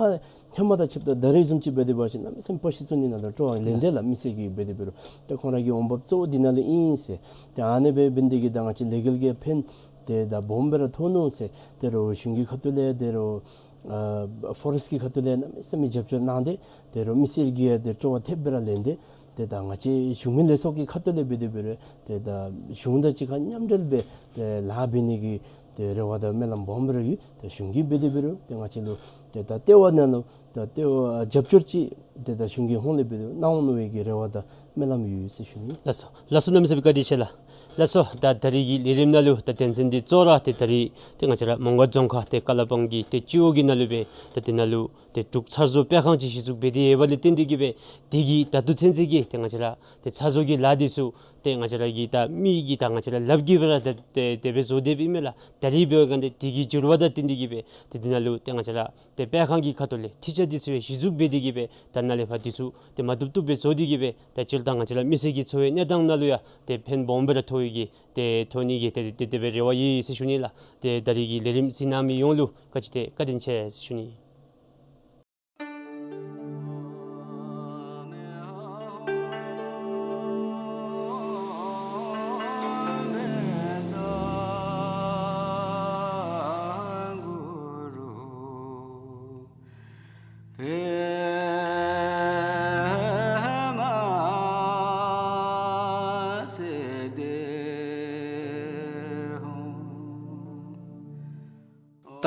ཧེ་མ་དང་ཕྱདཔ་ད་ད་རེས་བཟུམ་ཅིག་འབད་དེ་འབད་བ་ཅིན་གནམ་མེད་ས་མེད་པགས་ཤིང་བཙུགས་ནི་ནང་ལུ་སྤྲོ་བ་ལེན་དེས་ལགས། མི་སེར་གྱིས་འབད་དེ་འབད་རུང་ཏེ་ཁོང་ར་གི་འོང་འབབ་གཙོ་བོ་འདི་ནང་ལས་ཨིན་ཟེར། ཏེ་ཨ་ནི་སྦེ་འབད་ནི་འདི་གིས་ད་ང་བཅས་ལས་འགུལ་གྱི་ཕན་ཏེ་ད་སྦོམ་སྦེ་ར་ཐོགས་ནུག་ཟེར། ཏེ་རོགས་གཞུང་གི་ཁ་ཐུག་ལས་ཏེ་རོགས་ཨ་ཕོ་རེསཊ་གི་ཁ་ཐུག་ལས་གནམ་མེད་ས་མེད་རྒྱབ་སྐྱོར་གནང་སྟེ་ཏེ་རོགས་མི་སེར་གྱིས་ཡང་ཏེ་སྤྲོ་བ་ཐེབས་སྦེ་ར་ལེན་ཏེ་ཏེ་ད་ང་བཅས་གཞུང་མིན་ལས་ཚོགས་ཀྱི་ཁ་ཐུག་ལས་འབད་དེ་འབད་རུང་ཏེ་ད་གཞུང་དང་གཅིག་ཁར་མཉམ་འབྲེལ་སྦེ་ཏེ་ལཱ་འབད་ནི་གི་ཏེ་རེ་བ་དང་སྨོན་ལམ་སྦོམ་སྦེ་ར་ཡོད། ཏེ་གཞུང་གིས་འབད་དེ་འབད་རུང་ཏེ་ང་བཅས་ལུ་ཏེ་ད་ལྟེ་བ་ནང་ལུ་ད་ལྟེ་བ་རྒྱབ་སྐྱོར་ཅིག་ཏེ་ད་གཞུང་གི་ཧོངས་ལས་འབད་དེ་གནང་འོང་མནོ་བའི་གི་རེ་བ་དང་སྨོན་ལམ་ཡོད་ཟེར་ཞུ་ནི། ལགས་སོ། ལགས་སོ། གནམ་མེད་ས་མེད་བཀའ་དྲིན་ཆེ་ལགས། ལགས་སོ། ད་ད་རིས་ཀྱི་ལས་རིམ་ནང་ལུ་ད་དོན་ཚན་འདི་གཙོ་བོ་ར་ཏེ་ད་རིས་ཏེ་ང་བཅས་ར་མོང་སྒར་རྫོང་ཁག་ཏེ་ཀ་ལ་པང་གི་ཏེ་སྤྱི་འོག་གི་ནང་ལུ་སྦེ་ད་དེ་ནང་ལུ་ཏེ་འབྲུག་ཚ་བཟོ་སྤེལ་ཁང་ཅིག་གཞི་བཙུགས་འབད་དེ་ཡོད་པ་ལས་བརྟེན་ཏེ་གིས་སྦེ་དེ་གིས་ད་ལྟོ་ཚུན་ཚོད་ཀྱི་ཏེ་ང་བཅས་ར་ཏེ་ཚ་བཟོ་གི་ལཱ་འདི་ཚུ་ཏེ་ང་བཅས་ར་གི་ད་མི་གི་ད་ང་བཅས་ར་ལགཔ་གིས་སྦེ་ར་ཏེ་ཏེ་དེ་སྦེ་བཟོ་སྡོདཔ་ཨིན་མས་ལགས། ད་རིས་འབད་བའི་སྒང་ཏེ་དེ་གི་འགྱུར་བ་དང་བསྟུན་ཏེ་གིས་སྦེ་ཏེ་དེ་ནང་ལུ་ཏེ་ང་བཅས་ར་ཏེ་སྤེལ་ཁང་གི་ཁ་ཐུག་ལས་འཕྲུལ་ཆས་འདི་ཚུ་ཡང་གཞི་བཙུགས་འབད་དེ་གིས་སྦེ་ད་ནཱ་ལས་ཕར་འདི་ཚུ་ཏེ་མ་བཏུབ་བཏུབ་སྦེ་བཟོ་སྟེ་གིས་སྦེ་ད་སྤྱིར་བཏང་ང་བཅས་ར་མི་སེར་གྱི་འཚོ་བའི་གནས་སྟངས་ནང་ལུ་ཡང་ཏེ་ཕན་སྦོམ་སྦེ་ར་ཐོགས་ཡོད་གི་ཏེ་ཐོགས་ནི་གི་ཏེ་ཏེ་དེ་སྦེ་རེ་བ་ཡོད་ཟེར་ཞུ་ནི་ལགས། ཏེ་ད་རིས་ཀྱི་ལས་རིམ་གཟིགས་གནང་མི་ཡོངས་ལུ་བཀའ་དྲིན་ཏེ་བཀའ་དྲིན་ཆེ་ཟེར་ཞུ་ནི།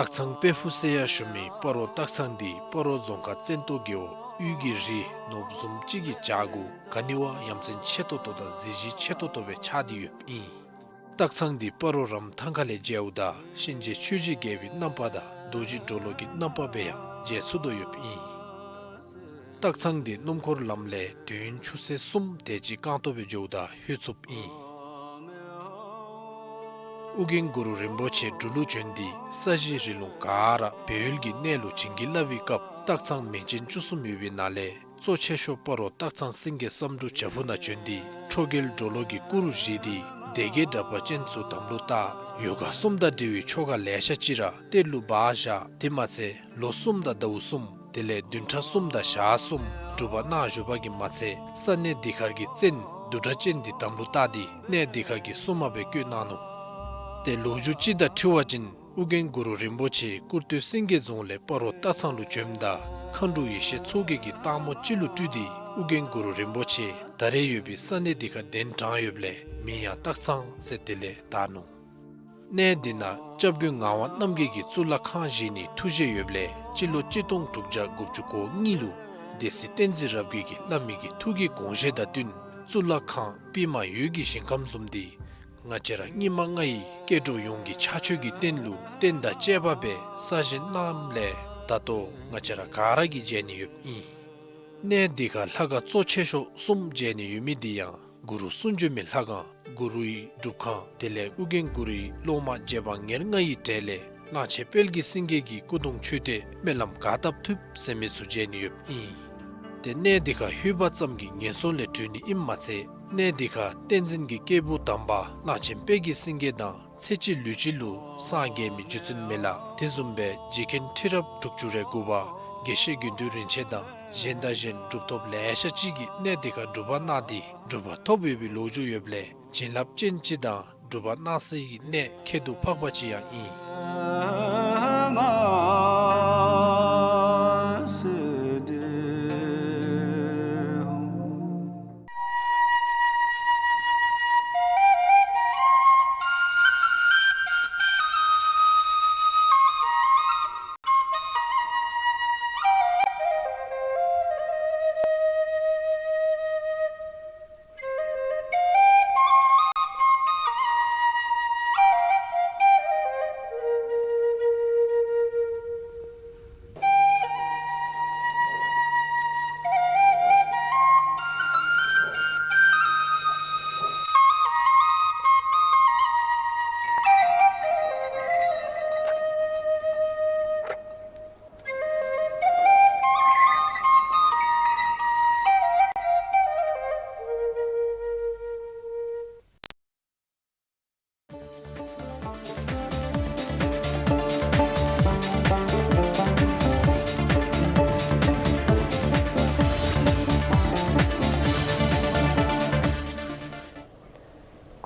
སྟག་ཚང་དཔལ་ཕུག་ཟེར་ཡང་ཞུ་མི་སྤ་རོ་སྟག་ཚང་འདི་སྤ་རོ་རྫོང་ཁག་བཙན་ཏོ་རྒེད་འོག་དབུས་ཀྱི་རི་ནོར་བུ་བཟུམ་ཅིག་གི་བྱག་གུ་ག་ནི་བ་ཡ་མཚན་ཆེ་ཏོག་ཏོ་དང་གཟི་བརྗིད་ཆེ་ཏོག་ཏོ་སྦེ་ཆགས་ཏེ་ཡོདཔ་ཨིན། སྟག་ཚང་འདི་སྤ་རོ་རམ་ཐང་ཁ་ལས་མཇལཝ་ད་གཤིན་རྗེ་ཆོས་ཀྱི་རྒྱལ་པོའི་རྣམ་པ་དང་རྡོ་རྗེ་གྲོ་ལོད་ཀྱི་རྣམ་པ་སྦེ་ཡང་མཇལ་ཚུགས་དོ་ཡོདཔ་ཨིན། སྟག་ཚང་འདི་སྣུམ་འཁོར་ལམ་ལས་དུས་ཡུན་ཆུ་ཚོད་གསུམ་དེ་ཅིག་རྐང་སྟོང་སྦེ་འགྱོཝ་ད་ལྷོད་ཚུགསཔ་ཨིན། ཨོ་རྒྱན་གུ་རུ་རིན་པོ་ཆེ་འབྲུག་ལུ་བྱོན་ཏེ་ས་གཞི་རི་ལུང་ག་ར་སྦས་ཡུལ་གྱི་གནས་ལུ་བྱིན་གྱིས་བརླབས་པའི་སྐབས་སྟག་ཚང་མིང་ཅན་བཅུ་གསུམ་ཡོད་པའི་ནང་ལས་གཙོ་ཆེ་ཤོས་སྤ་རོ་སྟག་ཚང་སེང་གེ་བསམ་འགྲུབ་བྱག་ཕུག་ནང་བྱོན་ཏེ་ཁྲོ་རྒྱལ་གྲོ་ལོད་ཀྱི་སྐུ་རུ་བཞེངས་ཏེ་སྡེ་བརྒྱད་དྲེགས་པ་ཅན་ཚུ་དམ་ལུ་བཏགས། ཡོ་ག་གསུམ་དང་འབྲེལ་བའི་ཆོ་ག་ལེ་ཤ་ཅིག་ར་གཏེར་ལུ་སྦ་བཞག། དེ་མ་ཚད་ལོ་གསུམ་དང་ཟླཝ་གསུམ་དེ་ལས་བདུན་ཕྲག་གསུམ་དང་ཞག་གསུམ་སྒྲུབ་པ་གནང་བཞུགས་པ་གིས་མ་ཚད་ས་གནས་འདི་ཁར་གྱི་བཙན་བདུད་དྲེགས་ཅན་འདི་དམ་ལུ་བཏགས་ཏེ་གནས་འདི་ཁར་གྱི་སྲུང་མ་སྦེ་བསྐོས་གནང་ནུག། ཏེ་ལོ་རྒྱུས་ཅིག་དང་འཁྲིལ་བ་ཅིན་ཨོ་རྒྱན་གུ་རུ་རིན་པོ་ཆེ་ཀུར་སྟོད་སེང་གེ་རྫོང་ལས་སྤ་རོ་སྟག་ཚང་ལུ་བྱོནམ་ད་མཁའ་འགྲོ་ཡེ་ཤེས་མཚོ་རྒྱལ་གྱིས་སྟག་མོ་ཅིག་ལུ་སྤྲུལ་ཏེ་ཨོ་རྒྱན་གུ་རུ་རིན་པོ་ཆེ་ད་རེས་ཡོད་པའི་ས་གནས་འདི་ཁར་གདན་དྲངས་ཡོདཔ་ལས་མིང་ཡང་སྟག་ཚང་ཟེར་དེ་ལས་བཏགས་ནུག། གནས་འདི་ནང་སྐྱབས་མགོན་ངག་དབང་རྣམ་རྒྱལ་གྱིས་གཙུག་ལག་ཁང་བཞེངས་ནིའི་ཐུགས་བཞེད་ཡོདཔ་ལས་སྤྱི་ལོ་གཅིག་སྟོང་དྲུག་བརྒྱ་དགུ་བཅུ་གོ་གཉིས་ལུ་སྡེ་སྲིད་བསྟན་འཛིན་རབ་རྒྱས་ཀྱིས་བླ་མའི་གི་ཐུགས་ཀྱི་དགོངས་བཞེད་དང་བསྟུན་གཙུག་ལག་ཁང་པདྨ་འོད་ཀྱི་ཞིང་ཁམས་བཟུམ་འདི་ང་བཅས་ར་སྙིགས་མ་ལྔའི་སྐྱེ་འགྲོ་ཡོངས་ཀྱི་ཕྱག་མཆོད་ཀྱི་རྟེན་ལུ་རྟེན་དང་བཅས་པ་སྦེ་གསར་བཞེངས་གནངམ་ལས་ད་ལྟོ་ང་བཅས་ར་ག་ར་གིས་མཇལ་ནི་ཡོདཔ་ཨིན། གནས་འདི་ཁར་ལྷ་ཁང་གཙོ་ཆེ་ཤོས་གསུམ་མཇལ་ནི་ཡོད་མི་འདི་ཡང་གུ་རུ་གསུང་བྱོན་མའི་ལྷ་ཁང་གུ་རུའི་སྒྲུབ་ཁང་དེ་ལས་ཨོ་རྒྱན་གུ་རུའི་སློབ་མ་རྗེ་འབངས་ཉེར་ལྔའི་གྲས་ལས་གླང་ཆེན་དཔལ་གྱི་སེང་གེ་གི་སྐུ་གདུང་མཆོད་རྟེན་སྨོན་ལམ་ག་བཏབ་ཐུབ་ཟེར་མི་ཚུ་མཇལ་ནི་ཡོདཔ་ཨིན། ཏེ་གནས་འདི་ཁར་ལྷོད་པ་ཙམ་གྱིས་ངན་སོང་ལས་གྲོལ་ནི་ཨིནམ་མ་ཚད་གནས་འདི་ཁར་བསྟན་འཛིན་གྱི་སྐྱེས་བུ་དམ་པ་གླང་ཆེན་དཔལ་གྱི་སེང་གེ་དང་ཚེ་གཅིག་ལུས་གཅིག་ལུ་སངས་རྒྱས་མི་རྗེ་བཙུན་མི་ལ་དེ་བཟུམ་སྦེ་རྗེ་མཁན་ཁྲི་རབས་དྲུག་ཅུ་རེ་དགུ་པ་དགེ་བཤེས་དགེ་འདུན་རིན་ཆེན་དང་གཞན་དང་གཞན་གྲུབ་ཐོབ་ལེ་ཤ་ཅིག་གིས་གནས་འདི་ཁར་སྒྲུབ་པ་གནང་སྟེ་གྲུབ་པ་ཐོབ་ཡོད་པའི་ལོ་རྒྱུས་ཡོདཔ་ལས་བྱིན་རླབས་ཅན་ཅིག་དང་སྒྲུབ་པ་གནང་སའི་གནས་ཁྱད་དུ་འཕགས་པ་ཅིག་ཡང་ཨིན།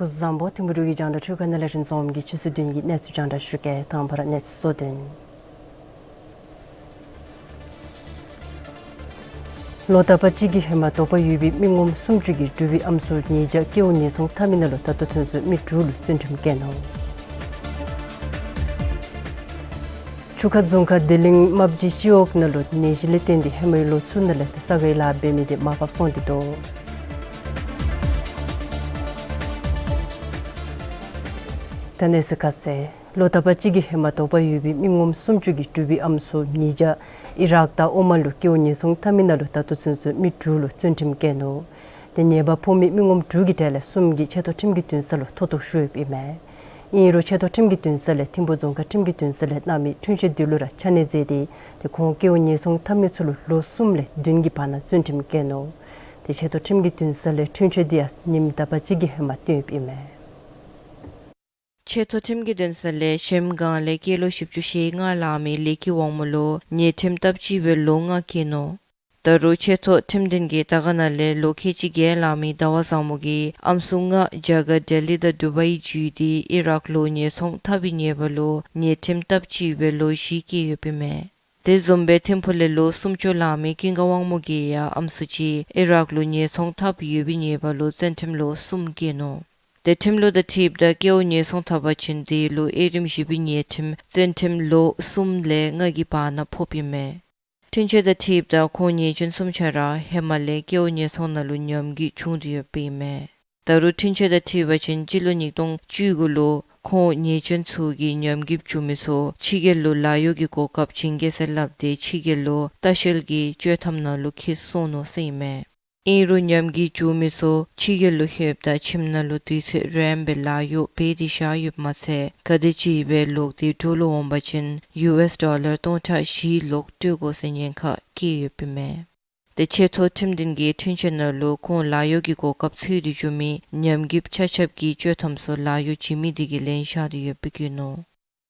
སྐུ་གཟུགས་བཟང་པོ། ཐིམ་ཕུ་འབྲུག་གི་རྒྱང་བསྒྲགས་འཕྲུལ་ཁང་ནང་ལས་རིན་འཛོམས་ཀྱིས་ཆུ་ཚོད་བདུན་གྱི་གནས་ཚུལ་རྒྱང་བསྒྲགས་ཞུ་གེ། དང་པ་ར་གནས་ཚུལ་གཙོ་དོན། ལོ་རྟག་པ་གཅིག་གི་ཧེ་མ་དོགས་པ་ཡོད་པའི་མི་ངོམ་སུམ་ཅུ་གིས་འབྲུག་པའི་ཨམ་སྲུ་ཉིས་བརྒྱ་ཀེའུ་ཉེན་སྲུང་འཐབ་མི་ནང་ལུ་ད་ལྟོ་ཚུན་ཚོད་མི་དྲུག་ལུ་བཙོན་ཁྲིམས་བཀལ་ནུག། ཆུ་ཁ་རྫོང་ཁག་བདེ་གླིང་རྨ་བྱའི་སྤྱི་འོག་ནང་ལུ་ནད་གཞི་ལས་བརྟེན་ཏེ་ཧེ་མའི་ལོ་ཚུ་ནང་ལས་ས་གའི་ལཱ་འབད་མི་དེ་མར་ཕབ་སོང་སྟེ་འདུག། ད་གནས་ཚུལ་ཁ་གསལ། ལོ་རྟག་པ་གཅིག་གི་ཧེ་མ་དོགས་པ་ཡོད་པའི་མི་ངོམ་སུམ་ཅུ་གིས་འབྲུག་པའི་ཨམ་སྲུ་ཉིས་བརྒྱ་ཨི་རག་དང་ཨོ་མན་ལུ་ཀེའུ་ཉེན་སྲུང་འཐབ་མི་ནང་ལུ་ད་ལྟོ་ཚུན་ཚོད་མི་དྲུག་ལུ་བཙོན་ཁྲིམས་བཀལ་ནུག། དེ་ཉེས་པ་ཕོག་མི་མི་ངོམ་དྲུག་གི་གྲས་ལས་གསུམ་གྱིས་ཆེ་མཐོ་ཁྲིམས་ཀྱི་འདུན་ས་ལུ་མཐོ་གཏུགས་ཞུ་ཡོདཔ་ཨིན་མས། ཨིན་རུང་ཆེ་མཐོ་ཁྲིམས་ཀྱི་འདུན་ས་ལས་ཐིམ་ཕུ་རྫོང་ཁག་ཁྲིམས་ཀྱི་འདུན་ས་ལས་གནང་མི་འཁྲུན་ཆོད་འདི་ལུ་ར་ཆ་གནས་མཛད་དེ་དེ་ཁོང་ཀེའུ་ཉེན་སྲུང་འཐབ་མི་ཚུ་ལུ་ལོ་གསུམ་ལས་བདུན་གྱི་བར་ན་བཙོན་ཁྲིམས་བཀལ་ནུག། དེ་ཆེ་མཐོ་ཁྲིམས་ཀྱི་འདུན་ས་ལས་འཁྲུན་ཆོད་འདི་ཡང་ཉིནམ་དག་པ་གཅིག་གི་ཧེ་མ་བཏོན་ཡོདཔ་ཨིན་མས། ཆེ་མཐོ་ཁྲིམས་ཀྱི་འདུན་ས་ལས་གཞལམ་སྒང་ལས་སྐྱེས་ལོ་བཞི་བཅུ་ཞེ་ལྔ་ལང་མི་ལས་ཀྱི་དབང་མོ་ལུ་ཉེས་ཁྲིམས་སྟབས་གཅིག་སྦེ་ལོ་ལྔ་བཀལ་ནུག། ད་རུང་ཆེ་མཐོ་ཁྲིམས་འདུན་གྱིས་དར་དཀར་ན་ལས་ལོ་ཁལ་གཅིག་བརྒལ་ལང་མི་ཟླ་བ་བཟང་མོ་གི་ཨམ་སྲུ་ལྔ་རྒྱ་གར་ལྡི་ལི་དང་དུ་བའི་བརྒྱུད་དེ་ཨི་རག་ལུ་ཉེན་སྲུང་འཐབ་པའི་ཉེས་པ་ལུ་ཉེས་ཁྲིམས་སྟབས་གཅིག་སྦེ་ལོ་བཞི་བཀལ་ཡོདཔ་ཨིན་མས། དེ་བཟུམ་སྦེ་ཐིམ་ཕུ་ལས་ལོ་སུམ་ཅུ་ལང་མི་ཀུན་དགའ་དབང་མོ་གི་ཡང་ཨམ་སྲུ་ཅིག་ཨི་རག་ལུ་ཉེན་སྲུང་འཐབ་ཡོད་པའི་ཉེས་པ་ལུ་བཙོན་ཁྲིམས་ལོ་གསུམ་བཀལ་ནུག། དེ་ཁྲིམས་ལུགས་དང་འཁྲིལཝ་ད་ཀེའུ་ཉེན་སྲུང་འཐབ་པ་ཅིན་དེ་ལུ་དབྱེ་རིམ་བཞི་པའི་ཉེས་ཁྲིམས་བཙོན་ཁྲིམས་ལོ་གསུམ་ལས་ལྔ་གི་བར་ན་ཕོགཔ་ཨིན་མས། འཁྲུན་ཆོད་དང་འཁྲིལཝ་ད་ཁོང་ཉེས་ཅན་གསུམ་ཆ་ར་ཧེ་མ་ལས་ཀེའུ་ཉེན་སྲུང་ནང་ལུ་ཉམས་རྒུད་བྱུང་སྟེ་ཡོདཔ་ཨིན་མས། ད་རུང་འཁྲུན་ཆོད་དང་འཁྲིལ་བ་ཅིན་སྤྱི་ལོ་ཉིས་སྟོང་བཅུ་དགུ་ལུ་ཁོང་ཉེས་ཅན་ཚུ་གིས་ཉམས་རྒུད་བྱུང་མི་ཚུ་ཕྱི་རྒྱལ་ལུ་ལཱ་གཡོག་གི་གོ་སྐབས་བྱིན་གེ་ཟེར་སླབ་སྟེ་ཕྱི་རྒྱལ་ལུ་ལྟ་བཤལ་གྱི་བཅོས་ཐབས་ནང་ལུ་འཁྱིད་སོང་ནུག་ཟེར་ཨིན་མས། ཨིན་རུང་ཉམས་རྒུད་བྱུང་མི་ཚུ་ཕྱི་རྒྱལ་ལུ་ལྷོདཔ་ད་ཁྱིམ་ནང་ལུ་དུས་ཚོད་རན་པའི་ལཱ་གཡོག་འབད་དེ་བཞག་ཡོདཔ་མ་ཚད་ག་དེམ་ཅིག་སྦེ་ལོག་སྟེ་འགྲུལ་ལུ་འོང་པ་ཅིན་ཡུ་ཨེསི་ཌོ་ལར་སྟོང་ཕྲག་བཞི་ལོག་སྤྲོད་དགོ་ཟེར་ཉེན་ཁ་བཀལ་ཡོདཔ་ཨིན་མས། དེ་ཆེ་མཐོ་ཁྲིམས་འདུན་གྱི་འཁྲུན་ཆོད་ནང་ལུ་ཁོང་ལཱ་གཡོག་གི་གོ་སྐབས་འཚོལ་ཏེ་འགྱོ་མི་ཉམས་རྒུདཔ་ཆ་ཁྱབ་ཀྱི་ཆོག་ཐམ་ཚུ་ལཱ་གཡོག་བྱིན་མི་དེ་གིས་ལེན་བཞག་སྟེ་ཡོདཔ་སྦེ་བཀོད་ནུག།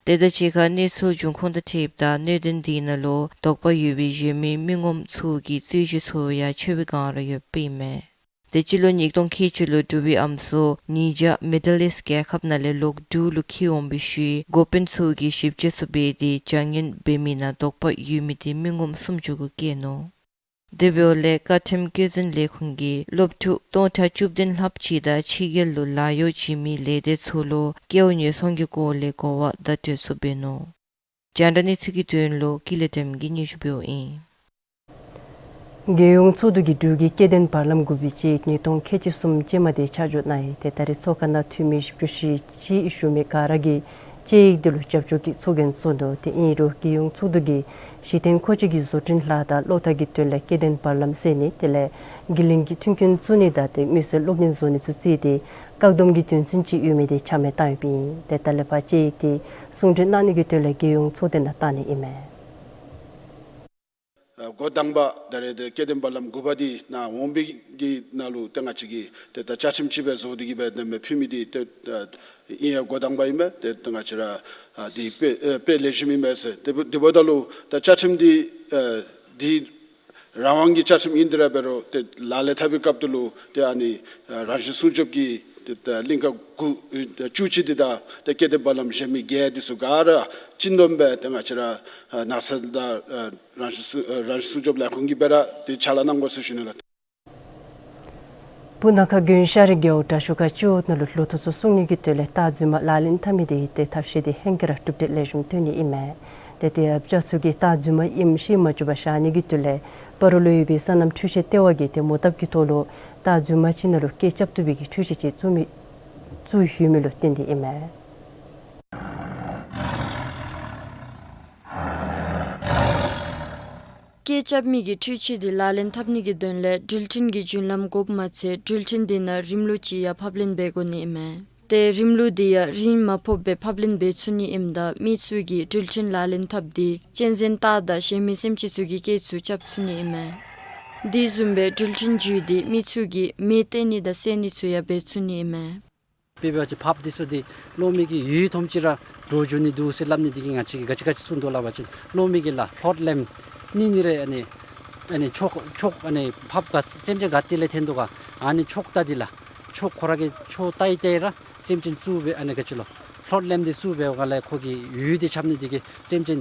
དེ་དང་གཅིག་ཁར་གནས་ཚུལ་འབྱུང་ཁུངས་དང་འཁྲིལཝ་ད་གནད་དོན་དེ་ནང་ལུ་དོགས་པ་ཡོད་པའི་གཞན་མི་མི་ངོམ་ཚུ་གི་རྩོད་གཞི་ཚུ་ཡང་ཆོད་པའི་བསྒང་ར་ཡོདཔ་ཨིན་མས། དེ་སྤྱི་ལོ་ཉིས་སྟོང་ཁལ་གཅིག་ལུ་འབྲུག་པའི་ཨམ་སྲུ་ཉིས་བརྒྱ་མི་ཌལ་ཨིསཊ་རྒྱལ་ཁབ་ནང་ལས་ལོག་འབྲུག་ལུ་འཁྱིད་འོང་བའི་ཤུལ་འགོ་དཔོན་ཚུ་གིས་ཞིབ་དཔྱད་ཚུ་འབད་དེ་བྱ་ངན་འབད་མི་ནང་དོགས་པ་ཡོད་མི་དེ་མི་ངོམ་སུམ་ཅུ་གུ་བཀལ་ནུག། དེ་འབདཝ་ལས་བཀའ་ཁྲིམས་བཀོད་འཛིན་ལས་ཁུངས་ཀྱིས་སློབ་ཕྲུག་སྟོང་ཕྲག་བཅུ་བདུན་ལྷགཔ་ཅིག་དང་ཕྱི་རྒྱལ་ལུ་ལཱ་གཡོག་བྱིན་མི་ལས་སྡེ་ཚུ་ལུ་སྐལཝ་ཉེན་སྲུང་གི་སྐོར་ལས་གོ་བ་བརྡ་སྤྲོད་ཚུ་འབད་ནུག། རྒྱང་བསྒྲགས་གནས་ཚུལ་གྱི་དོན་ལུ་ཀུན་ལེགས་བདེམ་གྱིས་སྙན་ཞུ་འབདཝ་ཨིན། རྒྱལ་ཡོངས་ཚོགས་འདུ་གིས་འབྲུག་གི་སྐྱེ་ལྡན་བར་ལམ་དགུ་པའི་དཔྱད་ཡིག་ཉིས་སྟོང་ཁལ་གཅིག་གསུམ་ཅན་མ་དེ་ཆ་འཇོག་གནང་ཡི། དེ་ད་རེས་ཚོགས་ཁང་ནང་འཐུས་མི་བཞི་བཅུ་ཞེ་གཅིག་བཞུགས་མི་ག་ར་གིས་དཔྱད་ཡིག་དེ་ལུ་རྒྱབ་སྐྱོར་གྱི་ཚོགས་རྒྱན་བཙུགས་ནུག། དེ་ཨིན་རུང་རྒྱལ་ཡོངས་ཚོགས་འདུ་གིས་གཞི་རྟེན་མཁོ་ཆས་ཀྱི་བཟོ་སྐྲུན་ལཱ་དང་གློག་ཐག་གི་དོན་ལས་སྐྱེ་ལྡན་བར་ལམ་བསལ་ནི་དེ་ལས་དགེ་ལས་ཀྱི་མཐུན་རྐྱེན་བཙུགས་ནི་དང་དེ་མི་སེར་གློག་བརྙན་བཟོ་ནི་ཚུ་བརྩིས་ཏེ་བཀག་སྡོམ་གྱི་དོན་ཚན་ཅིག་ཡོད་མི་དེ་ཆ་མེད་བཏང་ཡོདཔ་ཨིན། དེ་ད་ལས་ཕར་དཔྱད་ཡིག་དེ་གསུང་གྲོས་གནང་ནི་གི་དོན་ལས་རྒྱལ་ཡོངས་ཚོགས་སྡེ་ནང་བཏང་ནི་ཨིན་མས། ཨ་འགོ་དང་པ་ད་རེས་དེ་སྐྱེ་ལྡན་བར་ལམ་དགུ་པ་འདི་ནཱ་འོང་བའི་གི་ནང་ལུ་ཏེ་ང་བཅས་ཀྱིས་ཏེ་ད་བཅའ་ཁྲིམས་ཅིག་སྦེ་བཟོ་སྟེ་གི་སྦེ་དེ་མས་ཕུལ་མི་འདི་ཏེ་ཨ་ཨིན་ཡ་འགོ་དང་པ་ཨིན་མས། ཏེ་ཏེ་ང་བཅས་ར་ཨ་འདི་དཔེ་ཨེ་དཔེ་ལེགས་ཤོམ་ཨིན་མས་ཟེར། དེ་འབདཝ་དེ་འབདཝ་ད་ལུ་ད་བཅའ་ཁྲིམས་འདི་ཨ་འདི་རང་དབང་གི་བཅའ་ཁྲིམས་ཨིན་དེ་ར་འབད་རུང་ཏེ་ལག་ལེན་འཐབ་པའི་སྐབས་དེ་ལུ་ཏེ་ཨ་ནི་ཨ་རང་བཞིན་སྲུང་སྐྱོབ་ཀྱི་ཏེ་ད་གླིང་ག་དགུ་ཨེ་བཅུ་གཅིག་འདི་དང་ཏེ་སྐྱེ་ལྡན་བར་ལམ་གཞན་མི་བརྒྱད་འདི་ཚུ་ག་ར་སྤྱི་འདོམས་སྦེ་ཏེ་ང་བཅས་ར་ཨ་ནགས་ཚལ་དང་ཨ་རང་བཞིན་སྲུང་ཨ་རང་བཞིན་སྲུང་སྐྱོབ་ལས་ཁུངས་ཀྱིས་སྦེ་ར་ཏེ་ཕྱག་ལཱ་གནང་དགོ་ཟེར་ཞུ་ནི་ལགས། སྤུ་ན་ཁ་དགོན་ཤར་རི་རྒེད་འོག་དྲག་ཤུགས་ཁ་སྤྱི་འོག་ནང་ལུ་ལོ་ཐོག་ཚུ་སྲུང་ནི་གི་དོན་ལས་རྟ་རྫུན་མ་ལག་ལེན་འཐབ་མི་དེ་ཏེ་ཐབས་ཤེས་དེ་ཧེང་སྐལ་ར་གྲུབ་འབྲས་ལེགས་ཤོམ་ཐོན་ནི་ཨིན་མས། ཏེ་དེ་ཡང་སྤྱ་ཚུ་གིས་རྟ་རྫུན་མ་ཨིནམ་ཤེས་མ་བཅུག་པར་བཞག་ནི་གི་དོན་ལས་སྤ་རོ་ལུ་ཡོད་པའི་སོ་ནམ་འཕྲུལ་ཆས་ལྟེ་བ་གིས་ཏེ་མོ་བཏབ་ཀྱི་ཐོག་ལུ་རྟ་རྫུན་མ་ཅིག་ནང་ལུ་སྐད་རྐྱབ་བཏུབ་པའི་གི་འཕྲུལ་ཆས་ཅིག་བཙུགས་མི་བཙུགས་ཡོད་མི་ལུ་བརྟེན་ཏེ་ཨིན་མས། སྐད་རྐྱབ་མི་གི་འཕྲུལ་ཆས་དེ་ལག་ལེན་འཐབ་ནི་གི་དོན་ལས་འགྲུལ་འཕྲིན་གྱི་རྒྱུན་ལམ་དགོཔ་མ་ཚད་འགྲུལ་འཕྲིན་དེ་ནང་རིམ་ལུགས་ཅིག་ཡང་ཕབ་ལེན་འབད་དགོ་ནི་ཨིན་མས། ཏེ་རིམ་ལུགས་དེ་ཡང་རིན་མ་ཕོགཔ་སྦེ་ཕབ་ལེན་འབད་ཚུགས་ནི་ཨིནམ་ད་མི་ཚུ་གིས་འགྲུལ་འཕྲིན་ལག་ལེན་འཐབ་སྟེ་གཅན་གཟན་སྟག་དང་གཞན་མི་སེམས་ཅན་ཚུ་གི་སྐད་ཚུ་རྐྱབ་ཚུགས་ནི་ཨིན་མས། དེ་བཟུམ་སྦེ་འགྲུལ་འཕྲིན་བརྒྱུད་དེ་མི་ཚུ་གིས་མེ་བཏེག་ནི་དང་བསད་ནི་ཚུ་ཡང་འབད་ཚུགས་ནི་ཨིན་མས། དཔེ་འབད་བ་ཅིན་ཕགཔ་འདི་ཚུ་འདི་གློག་མེ་གི་འོད་ཐམ་ཅིག་ར་འདྲོག་འགྱོ་ནི་འདུག་ཟེར་སླབ་ནི་འདི་གིས་ང་བཅས་ཀྱིས་ག་ཅི་ག་ཅི་གསུང་དོ་སླབ་པ་ཅིན་གློག་མེ་གི་ལཱ་ཕློཊ་ལེམཔ་ནི་ནི་རེ་ཨ་ནི་ཨ་ནི་ཕྱོགས་ཕྱོགས་ཨ་ནི་ཕགཔ་ག་སེམས་ཅན་ག་ཏེ་ལས་འཐོན་དོ་ག་ཨ་ནི་ཕྱོགས་ལྟ་འདི་ལགས། ཕྱོགས་ཁོ་ར་གི་ཕྱོགས་ལྟ་ཡི་ལྟ་ཡི་ར་སེམས་ཅན་བཙུགས་སྦེ་ཨ་ནི་ག་ཅི་ལོ་ཕློཊ་ལེམཔ་འདི་བཙུགས་སྦེ་འོང་ག་ལས་ཁོ་གི་འོད་འདི་རྐྱབ་ནི་འདི་གིས་སེམས་ཅན་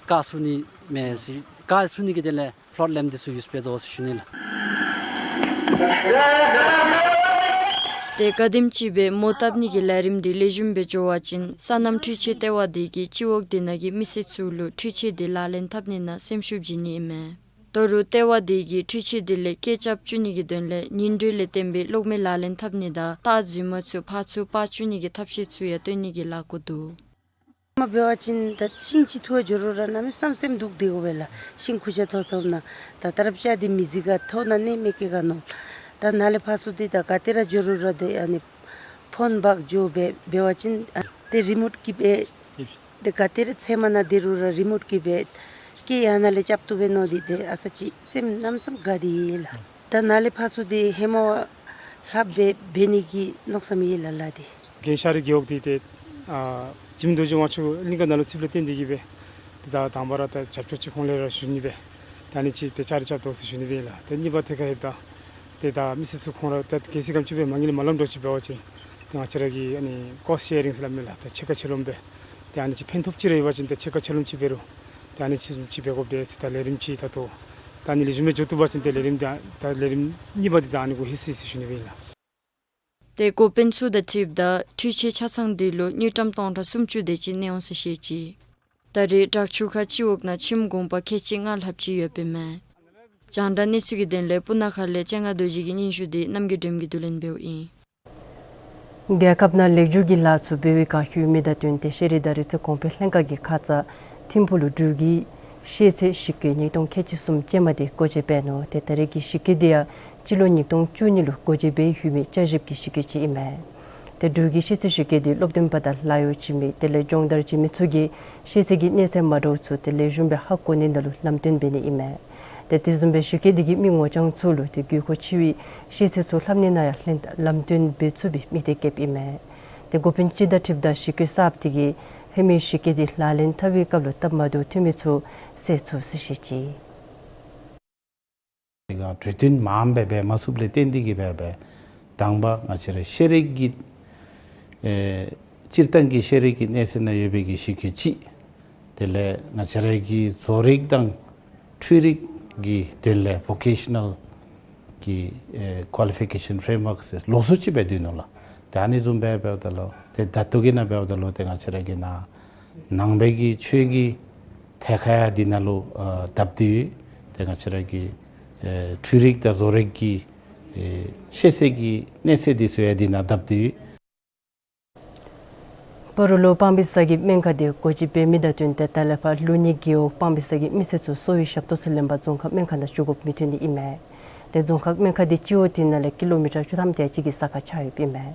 བཀག་ཚུགས་ནི་མས་ཟེར་བཀག་ཚུགས་ནི་གི་དོན་ལས་ཕློཊ་ལེམཔ་འདི་ཚུ་ཡུསི་འབད་དོ་ཟེར་ཞུ་ནི་ལགས། ཏེ་ག་དེམ་ཅིག་སྦེ་མོ་བཏབ་ནི་གི་ལས་རིམ་འདི་ལེགས་ཤོམ་སྦེ་འགྱོ་བ་ཅིན་སོ་ནམ་འཕྲུལ་ཆས་ལྟེ་བ་འདི་གིས་སྤྱི་འོག་འདི་ནང་གི་མི་སེར་ཚུ་ལུ་འཕྲུལ་ཆས་འདི་ལག་ལེན་འཐབ་ནི་ནང་སེམས་ཤུགས་བྱིན་ནི་ཨིན་མས། ད་རུང་ལྟེ་བ་འདི་གིས་འཕྲུལ་ཆས་འདི་ལས་སྐད་རྐྱབ་བཅུག་ནི་གི་དོན་ལས་ཉིན་དྲོད་ལས་བརྟེན་པའི་གློག་མེ་ལག་ལེན་འཐབ་ནི་དང་རྟ་རྫུན་མ་ཚུ་ཕར་ཚུར་སྤར་བཅུག་ནི་གི་ཐབས་ཤེས་ཚུ་ཡང་སྟོན་ནི་གི་ལཱ་འགོ་འདུག། མ་འབད་བ་ཅིན་ད་ཤིང་ཅིག་འཐུ་བར་འགྱོ་རུང་ར་གནམ་མེད་ས་མེད་སྡུག་སྟེ་གོ་བས་ལགས། ཤིང་ཁུར་ཆ་ཐོབ་ཐོབ་ན་ད་ད་རབ་ཅག་འདི་མི་ཟིག་ག་ཐོབ་ན་ནི་མེད་ཀྱི་ག་ནོ། ད་ནཱ་ལས་ཕར་ཚུར་འདི་ད་ག་ཏེ་ར་འགྱོ་རུང་ར་འདི་ཨ་ནི་ཕོན་འབག་འགྱོ་འབད་འབད་བ་ཅིན་ཨ་ཏེ་རི་མོཊ་གིས་འབད་ཏེ་ག་ཏེ་ར་ཚལ་མ་ནང་སྡོད་རུང་ར་རི་མོཊ་གིས་འབད་སྐད་ཡང་ནཱ་ལས་རྐྱབ་བཏུབ་པས་མནོ་སྟེ་ཏེ་ཨ་ཙི་ཅིག་སེམས་གནམ་མེད་ས་མེད་དགའ་སྟེ་ཡོད་ལགས། ད་ནཱ་ལས་ཕར་ཚུར་འདི་ཧེ་མ་བ་ལྷགཔ་སྦེ་འབད་ནི་གི་མནོ་བསམ་ཡོད་ལགས་ལགས་ཏེ། རྒན་ཤར་རི་རྒེད་འོག་འདི་ཏེ་ཨ་འཇིམ་རྡོ་རྗེ་དབང་ཕྱུག་གླིང་ག་ནང་ལུ་ཚུདཔ་ལས་བརྟེན་ཏེ་གི་སྦེ་ཏེ་ད་དང་པ་ར་ད་རྒྱབ་སྐྱོར་ཅིག་ཁོང་ལས་ར་ཞུ་ནི་སྦེ་ད་ཨ་ནི་ཅིག་ཏེ་ཅ་ར་རྐྱབ་དོ་ཟེར་ཞུ་ནི་སྦེ་ལགས། ཏེ་གཉིས་པ་ཐད་ཁར་ལྷོདཔ་ད་ཏེ་ད་མི་སེར་ཚུ་ཁོང་ར་ད་གལ་སྲིད་ག་དེམ་ཅིག་སྦེ་མ་དངུལ་མ་ལངམ་འདྲཝ་ཅིག་འབད་བ་ཅིན་ཏེ་ང་བཅས་ར་གིས་ཨ་ནི་ཀོསཊ་ཤེ་རིང་ཟེར་སླབ་མས་ལགས། ད་ཕྱེད་ཀ་ཕྱེད་ལོང་སྦེ་ཏེ་ཨ་ནི་ཅིག་ཕན་ཐོགས་ཅིག་ར་ཡོད་པ་ཅིན་ཏེ་ཕྱེད་ཀ་ཕྱེད་ལོང་ཅིག་འབད་རུང་ཏེ་ཨ་ནི་ཅིག་བཟུམ་ཅིག་འབད་དགོཔ་འདུག་ཟེར་ད་ལས་རིམ་ཅིག་ད་ལྟོ་ད་ཨ་ནི་ལེགས་ཤོམ་སྦེ་འགྱོ་བཏུབ་པ་ཅིན་ཏེ་ལས་རིམ་ད་ད་ལས་རིམ་གཉིས་པ་འདི་ད་ཨ་ནི་གུ་ལྷོད་ཅི་ཟེར་ཞུ་ནི་སྦེ་ཨིན་ལགས། ཏེ་འགོ་དཔོན་ཚུ་དང་འཁྲིལཝ་ད་འཕྲུལ་ཆས་ཆ་ཚང་འདི་ལུ་དངུལ་ཀྲམ་སྟོང་ཕྲག་སུམ་ཅུ་དེ་ཅིག་གནས་འོང་ཟེར་བཤད་ཅི། ད་རེས་དྲག་ཆུ་ཁ་སྤྱི་འོག་ནང་ཁྱིམ་གུང་པ་ཁལ་གཅིག་ལྔ་ལྷགཔ་ཅིག་ཡོདཔ་ཨིན་མས། རྒྱང་བསྒྲགས་གནས་ཚུལ་གྱི་དོན་ལས་སྤུ་ན་ཁ་ལས་སྤྱན་སྔ་རྡོ་རྗེ་གི་སྙན་ཞུ་འདི་རྣམ་རྒྱལ་སྒྲོལམ་གྱིས་བསྡུ་ལེན་འབདཝ་ཨིན། རྒྱལ་ཁབ་ནང་ལེགས་སྒྱུར་གྱི་ལཱ་ཚུ་འབད་བའི་བསྒང་ཞུ་མི་དང་བསྟུན་ཏེ་ཤེས་རིག་དང་རིག་རྩལ་གོང་འཕེལ་ལྷན་ཁག་གིས་ཁ་ཙ་ཐིམ་ཕུག་ལུ་འབྲུག་གི་ཤེས་ཚད་ཞིབ་དཔྱད་ཉིས་སྟོང་ཁལ་གཅིག་གསུམ་ཅན་མ་དེ་སྒོ་འབྱེད་འབད་ནུག། ཏེ་ད་རེས་ཀྱི་ཞིབ་དཔྱད་དེ་ཡང་ སྤྱི་ལོ་ཉིས་སྟོང་བཅུ་གཉིས་ལུ་སྒོ་འབྱེད་འབད་ཡོད་མི་བསྐྱར་ཞིབ་ཀྱི་ཞིབ་འཁོད་ཅིག་ཨིན་མས། ཏེ་འབྲུག་གི་ཤེས་ཚད་ཞིབ་འཁོད་འདི་སློབ་སྟོན་པ་དང་ལཱ་གཡོག་བྱིན་མི་དེ་ལས་སྦྱོང་བརྡར་བྱིན་མི་ཚུ་གིས་ཤེས་ཚད་ཀྱི་གནས་ཚད་མ་འདྲཝ་ཚུ་དེ་ལས་ཞུམ་སྦེ་ཧ་གོ་ནི་ནང་ལུ་ལམ་སྟོན་འབད་ནི་ཨིན་མས། ཏེ་དེ་བཟུམ་སྦེ་ཞིབ་འཁོད་འདི་གིས་མི་ངོ་རྐྱང་ཚུ་ལུ་ཏེ་དགོས་མཁོ་ཆེ་བའི་ཤེས་ཚད་ཚུ་ལྷབ་ནི་ནང་ཡང་ལྷན་ལམ་སྟོན་འབད་ཚུགས་པའི་དམིགས་གཏད་བསྐྱེདཔ་ཨིན་མས། ཏེ་འགོ་དཔོན་སྤྱི་ཟླ་ཁྲིམས་དང་ཞིབ་འཁོད་གསརཔ་དེ་གིས་ཧེ་མའི་ཞིབ་འཁོད་འདི་ལག་ལེན་འཐབ་པའི་སྐབས་ལུ་སྟབས་མ་བདེཝ་ཐོན་མི་ཚུ་སེལ་ཚུགས་ཟེར་བཤད་ཅི། དེ་ག་གྲོས་བསྟུན་མངམ་སྦེ་འབད་མ་ཚུགསཔ་ལས་བརྟེན་ཏེ་གིས་འབད་འབད་དང་པ་ང་བཅས་ར་ཤེས་རིག་གི་ཨེ་སྤྱིར་བཏང་གི་ཤེས་རིག་གི་གནས་ཚད་ནང་ཡོད་པའི་གི་ཞིབ་འཁོད་ཅིག། དེ་ལས་ང་བཅས་ར་གི་བཟོ་རིག་དང་འཕྲུལ་རིག་གི་དོན་ལས་བོ་ཀེ་ཤ་ནཱལ་གི་ཨེ་ཀོ་ལི་ཕི་ཀེ་ཤཱན་ཕྲེམ་ཝརཀ་ཟེར་ལོགས་སུ་ཅིག་འབད་དེ་ནུག་ལགས། ཏེ་ཨ་ནི་བཟུམ་སྦེ་འབདཝ་ད་ལུ་ཏེ་ད་ལྟོ་གི་ནང་འབདཝ་ད་ལུ་ཏེ་ང་བཅས་ར་གི་ནཱ་ནང་པའི་གི་ཆོས་ཀྱི་ཐད་ཁར་ཡང་འདི་ནང་ལུ་ཨ་དབབ་སྟེ་ཡོད། ཏེ་ང་བཅས་ར་གི་ཨེ་འཕྲུལ་རིག་དང་བཟོ་རིག་གི་ཨེ་ཤེས་ཚད་ཀྱི་གནས་ཚད་འདི་ཚུ་ཡང་འདི་ནང་དབབ་སྟེ་ཡོད། སྤ་རོ་ལུ་སྤང་སྦིས་གི་སྨན་ཁང་འདི་སྒོ་འབྱེད་འབད་མི་དང་བསྟུན་ཏེ་ད་ལས་ཕར་ལུགས་གཉིས་རྒེད་འོག་སྤང་སྦིས་གི་མི་སེར་ཚུ་གསོ་བའི་ཞབས་ཏོག་ཚུ་ལེན་པར་རྫོང་ཁག་སྨན་ཁང་ནང་འགྱོ་དགོཔ་མི་འཐོན་ནི་ཨིན་མས། ཏེ་རྫོང་ཁག་སྨན་ཁང་འདི་སྤྱི་འོག་དེ་ནང་ལས་ཀི་ལོ་མི་ཊར་བཅུ་ཐམ་དེ་ཅིག་གི་ས་ཁར་ཆགས་ཡོདཔ་ཨིན་མས།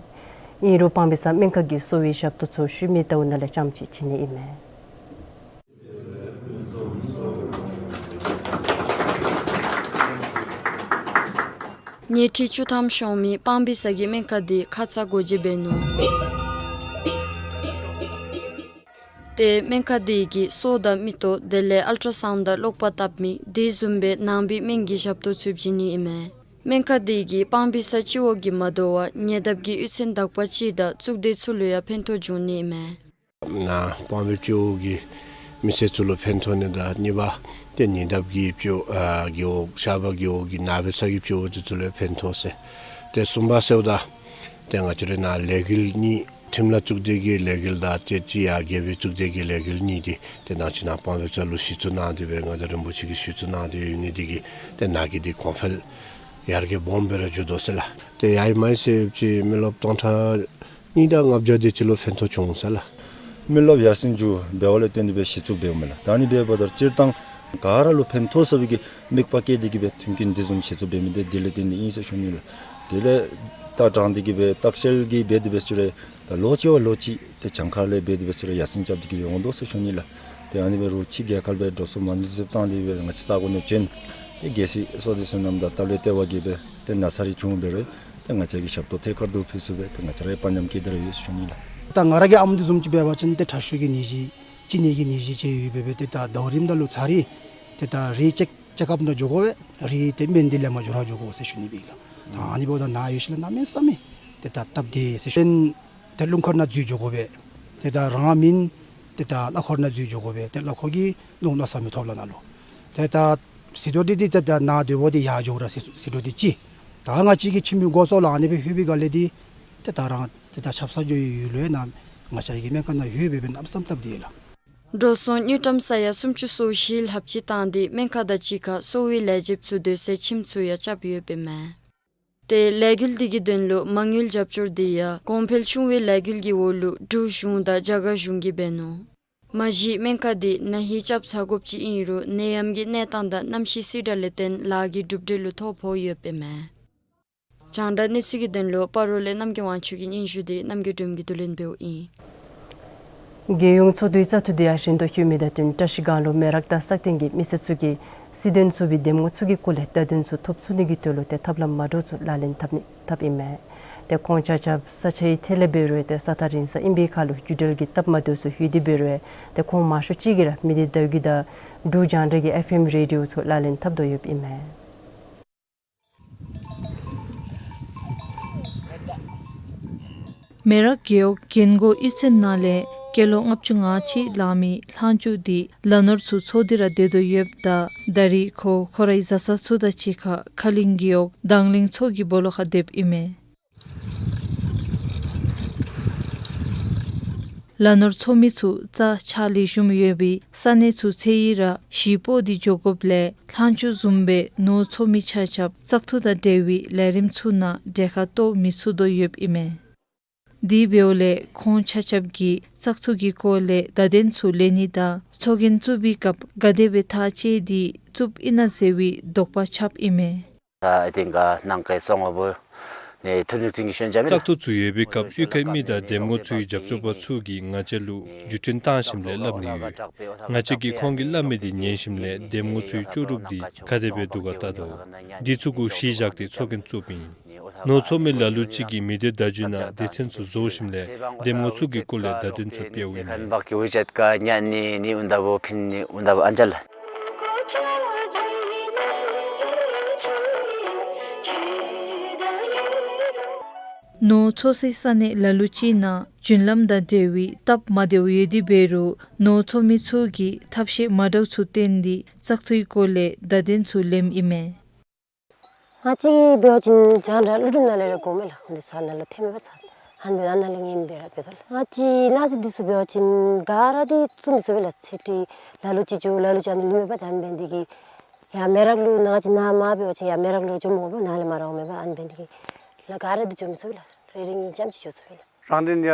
ཨིན་རུང་སྤང་སྦིས་སྨན་ཁང་གི་གསོ་བའི་ཞབས་ཏོག་ཚུ་ཤུལ་མའི་ཟླཝ་ནང་ལས་རྐྱངམ་ཅིག་བྱིན་ནི་ཨིན་མས། ཉལ་ཁྲི་བཅུ་ཐམ་ཤོང་མི་སྤང་སྦིས་གི་སྨན་ཁང་འདི་ཁ་ཙ་སྒོ་འབྱེད་འབད་ནུག། ཏེ་སྨན་ཁང་འདི་གིས་སོ་དང་མིག་ཏོ་དེ་ལས་ཨལ་ཊ་སའུནཌ་དང་གློག་པར་བཏབ་མི་དེ་བཟུམ་སྦེ་ནང་པའི་སྨན་གྱི་ཞབས་ཏོག་ཚུ་བྱིན་ནི་ཨིན་མས། སྨན་ཁང་འདི་གིས་སྤང་སྦིས་སྤྱི་འོག་གིས་མ་དོ་བར་ཉེ་འདབས་ཀྱི་གཡུས་ཚན་དག་པ་ཅིག་དང་གཙུག་སྡེ་ཚུ་ལུ་ཡང་ཕན་ཐོགས་འབྱུང་ནི་ཨིན་མས། ནཱ་སྤང་སྦིས་སྤྱི་འོག་གི་མི་སེར་ཚུ་ལུ་ཕན་ཐོགས་ནི་དང་གཉིས་པ་ཏེ་ཉེ་འདབས་ཀྱི་སྤྱི་འོག་ཨ་རྒེད་འོག་ཤར་པ་རྒེད་འོག་གི་ནང་པའི་ས་གི་སྤྱི་འོག་ཚུ་ལུ་ཡང་ཕན་ཐོགས་ཟེར། ཏེ་གསུམ་པ་ཟེརཝ་ད་ཏེ་ང་བཅས་རའི་ནཱ་ལས་འགུལ་གཉིས་ཁྲིམས་ལྷན་གཙུག་སྡེ་གི་ལས་འགུལ་དང་ཏེ་ཅིག་ཡར་རྒེད་འོག་གཙུག་སྡེ་གི་ལས་འགུལ་གཉིས་འདི་ཏེ་ནང་ཅིག་ནཱ་སྤང་སྦིས་ལུ་གཞི་བཙུགས་གནང་སྟེ་སྦེ་མངའ་བདག་རིན་པོ་ཆེ་གིས་གཞི་བཙུགས་གནང་སྟེ་ཡོད་ནི་འདི་གིས་ཏེ་ནཱ་གི་འདི་གོང་འཕེལ་ཡར་རྒྱས་སྦོམ་སྦེ་ར་འགྱོ་དོ་ཟེར་ལགས། ཏེ་ཡར་མར་ཟེར་ཅིག་མི་རློབས་སྟོང་ཕྲག་གཉིས་དང་ལྔ་བརྒྱ་དེ་ཅིག་ལུ་ཕན་ཐོགས་བྱུང་ཟེར་ལགས། མི་རློབས་ཡར་སེང་འགྱོ་འབདཝ་ལས་བརྟེན་ཏེ་སྦེ་གཞི་བཙུགས་འབདཝ་མས་ལགས། ད་ཨ་ནི་འབདཝ་ད་སྤྱིར་བཏང་ག་ར་ལུ་ཕན་ཐོགས་ཚུགས་པའི་གི་དམིགས་པ་བསྐྱེད་དེ་གིས་སྦེ་མཐུན་རྐྱེན་འདི་བཟུམ་གཞི་བཙུགས་འབད་མི་འདི་དེ་ལས་བརྟེན་ཏེ་ཨིན་ཟེར་ཞུ་ནི་ལགས། དེ་ལས་ད་དྲང་སྟེ་གིས་སྦེ་ལྟ་བཤལ་གྱི་འབད་དེ་སྦེ་ཚུ་རེ་ད་ལོ་གཅིག་བ་ལོ་གཅིག་ཏེ་གྱངས་ཁ་ལས་འབད་དེ་སྦེ་ཚུ་རེ་ཡར་སེང་རྐྱབ་སྟེ་གིས་སྦེ་འོང་དོ་ཟེར་ཞུ་ནི་ལགས། ཏེ་ཨ་ནི་སྦེ་རོགས་ཕྱི་རྒྱལ་ཁབ་སྦེ་འགྲོ་སོང་མ་ནུས་ཟེར་བཏང་སྟེ་སྦེ་ང་བཅས་ས་གོ་ནང་བྱོན། ཏེ་གལ་སྲིད་བསོད་བདེ་བསོད་ནམས་དང་སྟབས་ལེགས་ལྟེ་བ་གིས་སྦེ་ཏེ་ན་ཚ་རེ་བྱུང་འབད་རུང་ཏེ་ང་བཅས་ཀྱིས་ཞབས་ཏོག་ཐད་ཀར་དུ་ཕུལ་ཚུགས་པས། ཏེ་ང་བཅས་ར་དཔའ་ཉམས་བསྐྱེད་དེ་ར་ཡོད་ཟེར་ཞུ་ནི་ལགས། ད་ང་ར་གི་ཨམ་འདི་བཟུམ་ཅིག་འབད་བ་ཅིན་ཏེ་ཁྲག་ཤུགས་ཀྱི་ནད་གཞི་ཅིག་ནད་ཀྱི་ནད་གཞི་ཅིག་ཡོདཔ་སྦེ་སྦེ་ཏེ་ད་ཟླཝ་རིམ་ད་ལུ་ཚར་རེ་ཏེ་ད་རེ་ཅེཀ་ཅེཀ་ཨཔ་ནང་འགྱོ་དགོ་པས། རེ་ཏེ་སྨན་འདི་ལེན་པར་འགྱོ་ར་འགྱོ་དགོ་ཟེར་ཞུ་ནི་སྦེ་ཨིན་ལགས། ད་ཨ་ནི་འབདཝ་ད་ནཱ་ཡོད་ཞིནམ་ལས་གནམ་མེད་ས་མེད་ཏེ་ད་སྟབས་བདེ་ཟེར་ཞུ་ནི། ཏེ་རླུང་འཁོར་ནང་འཛུལ་འགྱོ་དགོ་པས། ཏེ་ད་རང་མེན་ཏེ་ད་གླ་འཁོར་ནང་འཛུལ་འགྱོ་དགོ་པས། ཏེ་གླ་འཁོར་གྱིས་རླུང་གནོད་ས་མི་ཐོབ་ལགས་ནཱ་ལུ། ཏེ་ད་ཟི་ཌོ་འདི་ཏེ་ད་ནཱ་སྡོད་པ་འདི་ཡར་འགྱོ་ར་ཟི་ཟི་ཌོ་འདི་ཅིག། ད་ང་བཅས་ཀྱི་ཁྱིམ་གྱི་སྒོ་ཚུ་ལུ་ཨ་ནི་སྦེ་ལྷོད་པའི་སྒང་ལས་འདི་ཏེ་ད་རང་ཏེ་ད་ཆབ་གསང་འགྱོ་བའི་ཡུལ་ལུ་ཡང་ནཱ་ང་བཅས་ཀྱི་སྨན་ཁང་ནང་ལྷོད་སྦེ་སྦེ་གནམ་མེད་ས་མེད་སྟབས་བདེ་ལགས། འགྲོ་སོང་དངུལ་ཀྲམ་ས་ཡ་སུམ་ཅུ་སོ་བཞི་ལྷགཔ་ཅིག་བཏང་སྟེ་སྨན་ཁང་དང་གཅིག་ཁར་གསོ་བའི་ལས་བྱེདཔ་ཚུ་སྡོད་སའི་ཁྱིམ་ཚུ་ཡང་རྐྱབ་ཡོདཔ་ཨིན་མས། ཏེ་ལས་འགུལ་འདི་གི་དོན་ལུ་མ་དངུལ་རྒྱབ་སྐྱོར་འདི་ཡང་གོང་འཕེལ་ཆུང་བའི་ལས་འགུལ་གྱི་འོག་ལུ་འབྲུག་གཞུང་དང་རྒྱ་གར་གཞུང་གིས་འབད་ནུག། མ་གཞི་སྨན་ཁང་འདི་ན་ཧིང་རྐྱབ་ཚར་དགོཔ་ཅིག་ཨིན་རུང་ནད་ཡམས་ཀྱི་གནས་སྟངས་དང་གནམ་གཤིས་སྲིད་བསྒྲགས་ལས་བརྟེན་ལཱ་གི་གྲུབ་འབྲས་ལུ་ཐོ་ཕོག་ཡོདཔ་ཨིན་མས། རྒྱང་བསྒྲགས་གནས་ཚུལ་གྱི་དོན་ལུ་སྤ་རོ་ལས་རྣམ་རྒྱལ་དབང་ཕྱུག་གི་སྙན་ཞུ་འདི་རྣམ་རྒྱལ་སྒྲོལ་མ་གིས་བསྡུ་ལེན་འབདཝ་ཨིན། རྒྱལ་ཡོངས་ཚོགས་འདུའི་བཙག་འཐུ་འདི་ཡང་ཞུ་དོ་ཡོད་མི་དང་བསྟུན་བཀྲ་ཤིས་སྒང་ལུ་མེ་རག་དང་སག་སྟེང་གི་མི་སེར་ཚུ་གིས་སྲིད་དོན་ཚུགས་པའི་འདེམས་ངོ་ཚུ་གི་སྐོར་ལས་བརྡ་དོན་ཚུ་ཐོབ་ཚུགས་ནི་གི་དོན་ལུ་ཏེ་ཐབས་ལམ་མ་འདྲཝ་ཚུ་ལག་ལེན་འཐབ་ནི་འཐབ་ཨིན་མས། ཏེ་ཁོང་ཆ་ཁྱབ་ས་ཆའི་ཐད་ལས་འབད་རུང་ཏེ་ས་ཐག་རིང་ས་ཨིན་པའི་ཁར་ལུ་རྒྱུ་འབྲས་ཀྱི་སྟབས་མ་བདེཝ་ཚུ་ཡོད་དེ་འབད་རུང་ཏེ་ཁོང་མང་ཤོས་ཅིག་གིས་ར་མི་སྡེ་བརྡ་བརྒྱུད་དང་འབྲུག་རྒྱང་བསྒྲགས་ཀྱི་ཨེཕ་ཨེམ་རེ་ཌི་ཡོ་ཚུ་ལག་ལེན་འཐབ་དོ་ཡོདཔ་ཨིན་མས། མེ་རག་རྒེད་འོག་རྒན་རྒོན་གཡུས་ཚན་ནང་ལས་སྐྱེས་ལོ་ལྔ་བཅུ་ང་གཅིག་ལང་མི་ལྷག་ཆད་འདི་ལ་ནོར་ཚུ་འཚོ་སྟེ་ར་སྡོད་དོ་ཡོདཔ་ད་ད་རེས་ཁོ་ཁོ་རའི་བཟའ་ཚང་ཚུ་དང་གཅིག་ཁར་ཁ་གླིང་རྒེད་འོག་དང་གླིང་ཚོ་གི་སྦོ་ལོགས་ཁར་སྡོདཔ་ཨིན་མས། ལ་ནོར་འཚོ་མི་ཚུ་རྩྭ་ཆག་ལེགས་ཤོམ་ཡོད་པའི་ས་གནས་ཚུ་འཚོལ་ཡི་ར་གཞིས་སྤོ་སྟེ་འགྱོ་དགོཔ་ལས་ལྷག་ཆད་བཟུམ་སྦེ་ནོར་འཚོ་མི་ཆ་ཁྱབ་བཙག་འཐུ་དང་འབྲེལ་བའི་ལས་རིམ་ཚུ་ནང་གྲལ་ཁར་གཏོགས་མི་ཚུགས་དོ་ཡོདཔ་ཨིན་མས། དེ་འབདཝ་ལས་ཁོང་ཆ་ཁྱབ་ཀྱིས་བཙག་འཐུ་གི་སྐོར་ལས་བརྡ་དོན་ཚུ་ལེན་ནི་དང་ཚོགས་རྒྱན་བཙུགས་པའི་སྐབས་ག་དེ་སྦེ་ཐག་བཅད་དེ་བཙུགསཔ་ཨིན་ན་ཟེར་བའི་དོགས་པ་ཁྱབ་ཨིན་མས། ད་ཨ་ཏེན་ག་ནང་གི་སོང་བ་བུ་ནི་ཐུ་ནུ་ཙིང་གི་ཤོན་ཇ་མི་བཙག་འཐུ་ཚུ་ཡོད་པའི་སྐབས་གཡུས་ཁའི་མི་དང་འདེམས་ངོ་ཚུའི་རྒྱབ་སྐྱོར་པ་ཚུ་གིས་ང་བཅས་ལུ་བརྒྱུད་འཕྲིན་བཏང་ཞིནམ་ལས་སླབ་ནི་ཡོད། ང་བཅས་ཀྱིས་ཁོང་གིས་སླབ་མི་དེ་ཉན་ཞིནམ་ལས་འདེམས་ངོ་ཚུའི་ལྕོགས་གྲུབ་དེ་ག་དེ་སྦེ་འདུག་ག་བལྟ་དོ། དེ་ཚུ་གུ་གཞི་བཞག་སྟེ་ཚོགས་རྒྱན་བཙུགསཔ་ཨིན། ནོར་འཚོ་མི་ལ་ལུ་ཅིག་གིས་མི་སྡེ་བརྡ་བརྒྱུད་ནང་སྡེ་ཚན་ཚུ་བཟོ་ཞིནམ་ལས་འདེམས་ངོ་ཚུ་གི་སྐོར་ལས་བརྡ་དོན་ཚུ་སྤེལཝ་ཨིན་མས། ནོར་འཚོ་སའི་ས་གནས་ལ་ལུ་ཅིག་ནང་རྒྱུན་ལམ་དང་འབྲེལ་བའི་སྟབས་མ་བདེཝ་ཡོད་དེ་འབད་རུང་ནོར་འཚོ་མི་ཚུ་གིས་ཐབས་ཤེས་མ་འདྲཝ་ཚུ་བཏོན་ཏེ་བཙག་འཐུའི་སྐོར་ལས་བརྡ་དོན་ཚུ་ལེནམ་ཨིན་མས། ང་བཅས་འབད་བ་ཅིན་རྒྱང་བསྒྲགས་ཀླུ་སྒྲུབ་ནང་ལས་ར་གོ་མས་ལགས། ཁོང་དེ་ཚུ་ཨ་ནཱ་ལུ་ཐོནམ་མས་པ་ཚ། ཧན་འབད་ཨ་ནཱ་ལས་ངེ་འབད་ར་འབད་དོ་ལགས། ང་བཅས་ནང་གཟིགས་འདི་ཚུ་འབད་བ་ཅིན་ག་ར་འདི་བཙུགས་མི་ཚུགས་པས་ལགས། ཚེ་ཏེ་ལ་ལུ་ཅིག་འགྱོ་ལ་ལུ་ཅིག་ཨ་ནི་ལུས་མས་པ། ད་ཨ་ནི་འབད་ནི་དེ་གིས་ཡར་མེ་རག་ལུ་ནང་ཅིག་ནཱ་མར་འབད་བ་ཅིན་ཡར་མེ་རག་ལུ་འགྱོ་མི་དགོ་པས། ནཱ་ལས་མར་ར་འོང་མས་པ། ཨ་ནི་འབད་ནི་དེ་གིས་ལགས་ག་ར་འདི་འགྱོ་མི་ཚུགས་པས་ལགས། རེ་རེ་གཉིས་ཙམ་ཅིག་འགྱོ་ཚུགས་པས་ལགས། རང་དོན་ཡ་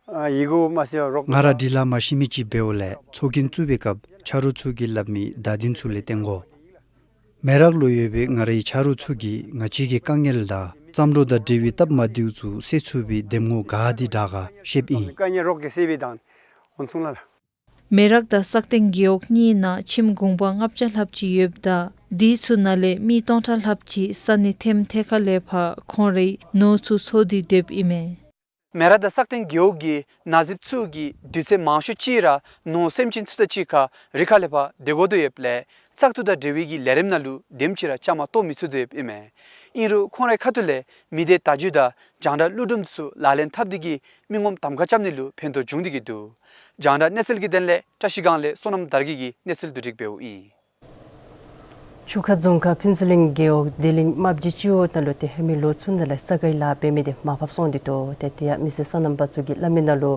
ཨ་ཡི་གུ་མ་སི་རོགས། ང་ར་འབྲི་ལ་མ་ཤེས་མི་ཅིག་འབདཝ་ལས་ཚོགས་རྒྱན་བཙུགས་པའི་སྐབས་ཆ་རོགས་ཚུ་གིས་སླབ་མི་བརྡ་དོན་ཚུ་ལས་བརྟེན་དགོ། མེ་རག་ལུ་ཡོད་པའི་ང་རའི་ཆ་རོགས་ཚུ་གིས་ང་བཅས་ཀྱི་དཀའ་ངལ་དང་བརྩམས་སྒྲུང་དང་འབྲེལ་བའི་སྟབས་མ་བདེཝ་ཚུ་སེལ་ཚུགས་པའི་འདེམས་ངོ་ག་དེ་དྲག་ག་ཤེསཔ་ཨིན། དཀའ་ངལ་རོགས་ཀྱིས་སེལ་བའི་དང་འོང་སོང་ལགས། མེ་རག་དང་སག་སྟེང་རྒེད་འོག་གཉིས་ནང་ཁྱིམ་གུང་པ་ལྔ་བརྒྱ་ལྷགཔ་ཅིག་ཡོདཔ་ད་དེ་ཚུ་ནང་ལས་མི་སྟོང་ཕྲག་ལྷགཔ་ཅིག་ས་གནས་ཐེམ་ཐེ་ཁ་ལས་ཕར་ཁོང་རའི་ནོར་ཚུ་འཚོ་སྟེ་སྡོདཔ་ཨིན་མས། མེ་རག་དང་སག་སྟེང་རྒེད་འོག་གི་ནང་གཟིགས་ཚུ་གིས་དུས་ཚོད་མང་ཤོས་ཅིག་ར་ནོར་སེམས་ཅན་ཚུ་དང་གཅིག་ཁར་རི་ཁ་ལས་ཕར་སྡོད་དགོ་དོ་ཡོདཔ་ལས་བཙག་འཐུ་དང་འབྲེལ་བའི་གི་ལས་རིམ་ནང་ལུ་དེམ་ཅིག་ར་བཅའ་མར་གཏོགས་མི་ཚུགས་དོ་ཡོདཔ་ཨིན་མས། ཨིན་རུང་ཁོང་རའི་ཁ་ཐུག་ལས་མི་སྡེ་བརྡ་བརྒྱུད་དང་རྒྱང་བསྒྲགས་ཀླུ་སྒྲུབ་ཚུ་ལག་ལེན་འཐབ་སྟེ་གིས་མི་ངོམ་གདམ་ཁ་རྐྱབ་ནི་ལུ་ཕན་ཐོགས་འབྱུང་སྟེ་གིས་འདུག། རྒྱང་བསྒྲགས་གནས་ཚུལ་གྱི་དོན་ལས་བཀྲ་ཤིས་སྒང་ལས་བསོད་ནམས་དར་རྒྱས་ཀྱིས་གནས་ཚུལ་བསྡུ་སྒྲིག་འབདཝ་ཨིན། ཆུ་ཁ་རྫོང་ཁག་ཕུན་ཚོགས་གླིང་རྒེད་འོག་བདེ་གླིང་རྨ་བྱའི་སྤྱི་འོག་ནང་ལུ་ཏེ་ཧེ་མའི་ལོ་ཚུ་ནང་ལས་ས་གའི་ལཱ་འབད་མི་དེ་མར་ཕབ་སོང་སྟེ་འདུག། ཏེ་དེ་ཡང་མི་སེར་སོ་ནམ་པ་ཚུ་གིས་སླབ་མི་ནང་ལུ་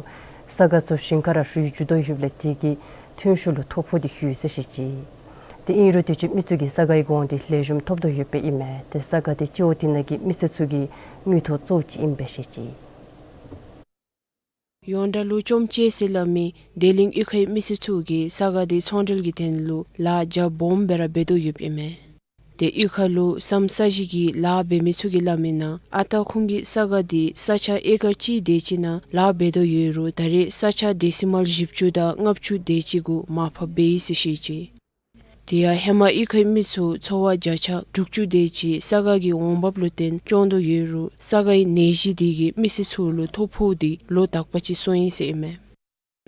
ས་ག་ཚུ་ཞིང་ཁར་ར་ཧྲུལ་འགྱོ་དོ་ཡོདཔ་ལས་དེ་གིས་ཐོན་ཤུགས་ལུ་ཐོ་ཕོག་སྟེ་ཡོད་ཟེར་བཤད་ཅི། ཏེ་ཨིན་རུང་དུས་ཅི་མི་ཚུ་གིས་ས་གའི་གོང་དེ་ལེགས་ཤོམ་ཐོབ་དོ་ཡོདཔ་ཨིན་མས། ཏེ་ས་ག་དེ་སྤྱི་འོག་དེ་ནང་གི་མི་སེར་ཚུ་གི་དངུལ་ཐོག་གཙོ་བོ་ཅིག་ཨིན་པས་བཤད་ཅི། ཡོངས་གྲགས་ལུ་ཅོམ་ཅེ་ཟེར་སླབ་མི་བདེ་གླིང་གཡུས་ཁའི་མི་སེར་ཚུ་གིས་ས་ག་དེ་ཚོང་འབྲེལ་གྱི་དོན་ལུ་ལཱ་རྒྱ་སྦོམ་སྦེ་ར་འབད་དོ་ཡོདཔ་ཨིན་མས། ཏེ་གཡུས་ཁ་ལུ་ས་མཚམས་ས་གཞི་གི་ལཱ་འབད་མི་ཚུ་གིས་སླབ་མི་ནང་ཨ་རྟག་ཁོང་གིས་ས་ག་དེ་ས་ཆ་ཨེ་ཀར་གཅིག་དེ་ཅིག་ནང་ལཱ་འབད་དོ་ཡོད་རུང་ད་རེས་ས་ཆ་ཌེ་སི་མཱལ་བཞི་བཅུ་དང་ལྔ་བཅུ་དེ་ཅིག་གུ་མར་ཕབ་འབད་ཡི་ཟེར་བཤད་ཅི། དེ་ཡང་ཧེ་མ་གཡུས་ཁའི་མི་ཚུ་ཚོ་བ་བརྒྱ་ཆ་དྲུག་ཅུ་དེ་ཅིག་ས་ག་གི་འོང་འབབ་ལུ་བརྟེན་སྐྱོང་དོ་ཡོད་རུང་ས་གའི་ནད་གཞི་དེ་གིས་མི་སེར་ཚུ་ལུ་ཐོ་ཕོག་སྟེ་ལོ་དག་པ་ཅིག་སོང་ཡི་ཟེར་ཨིན་མས།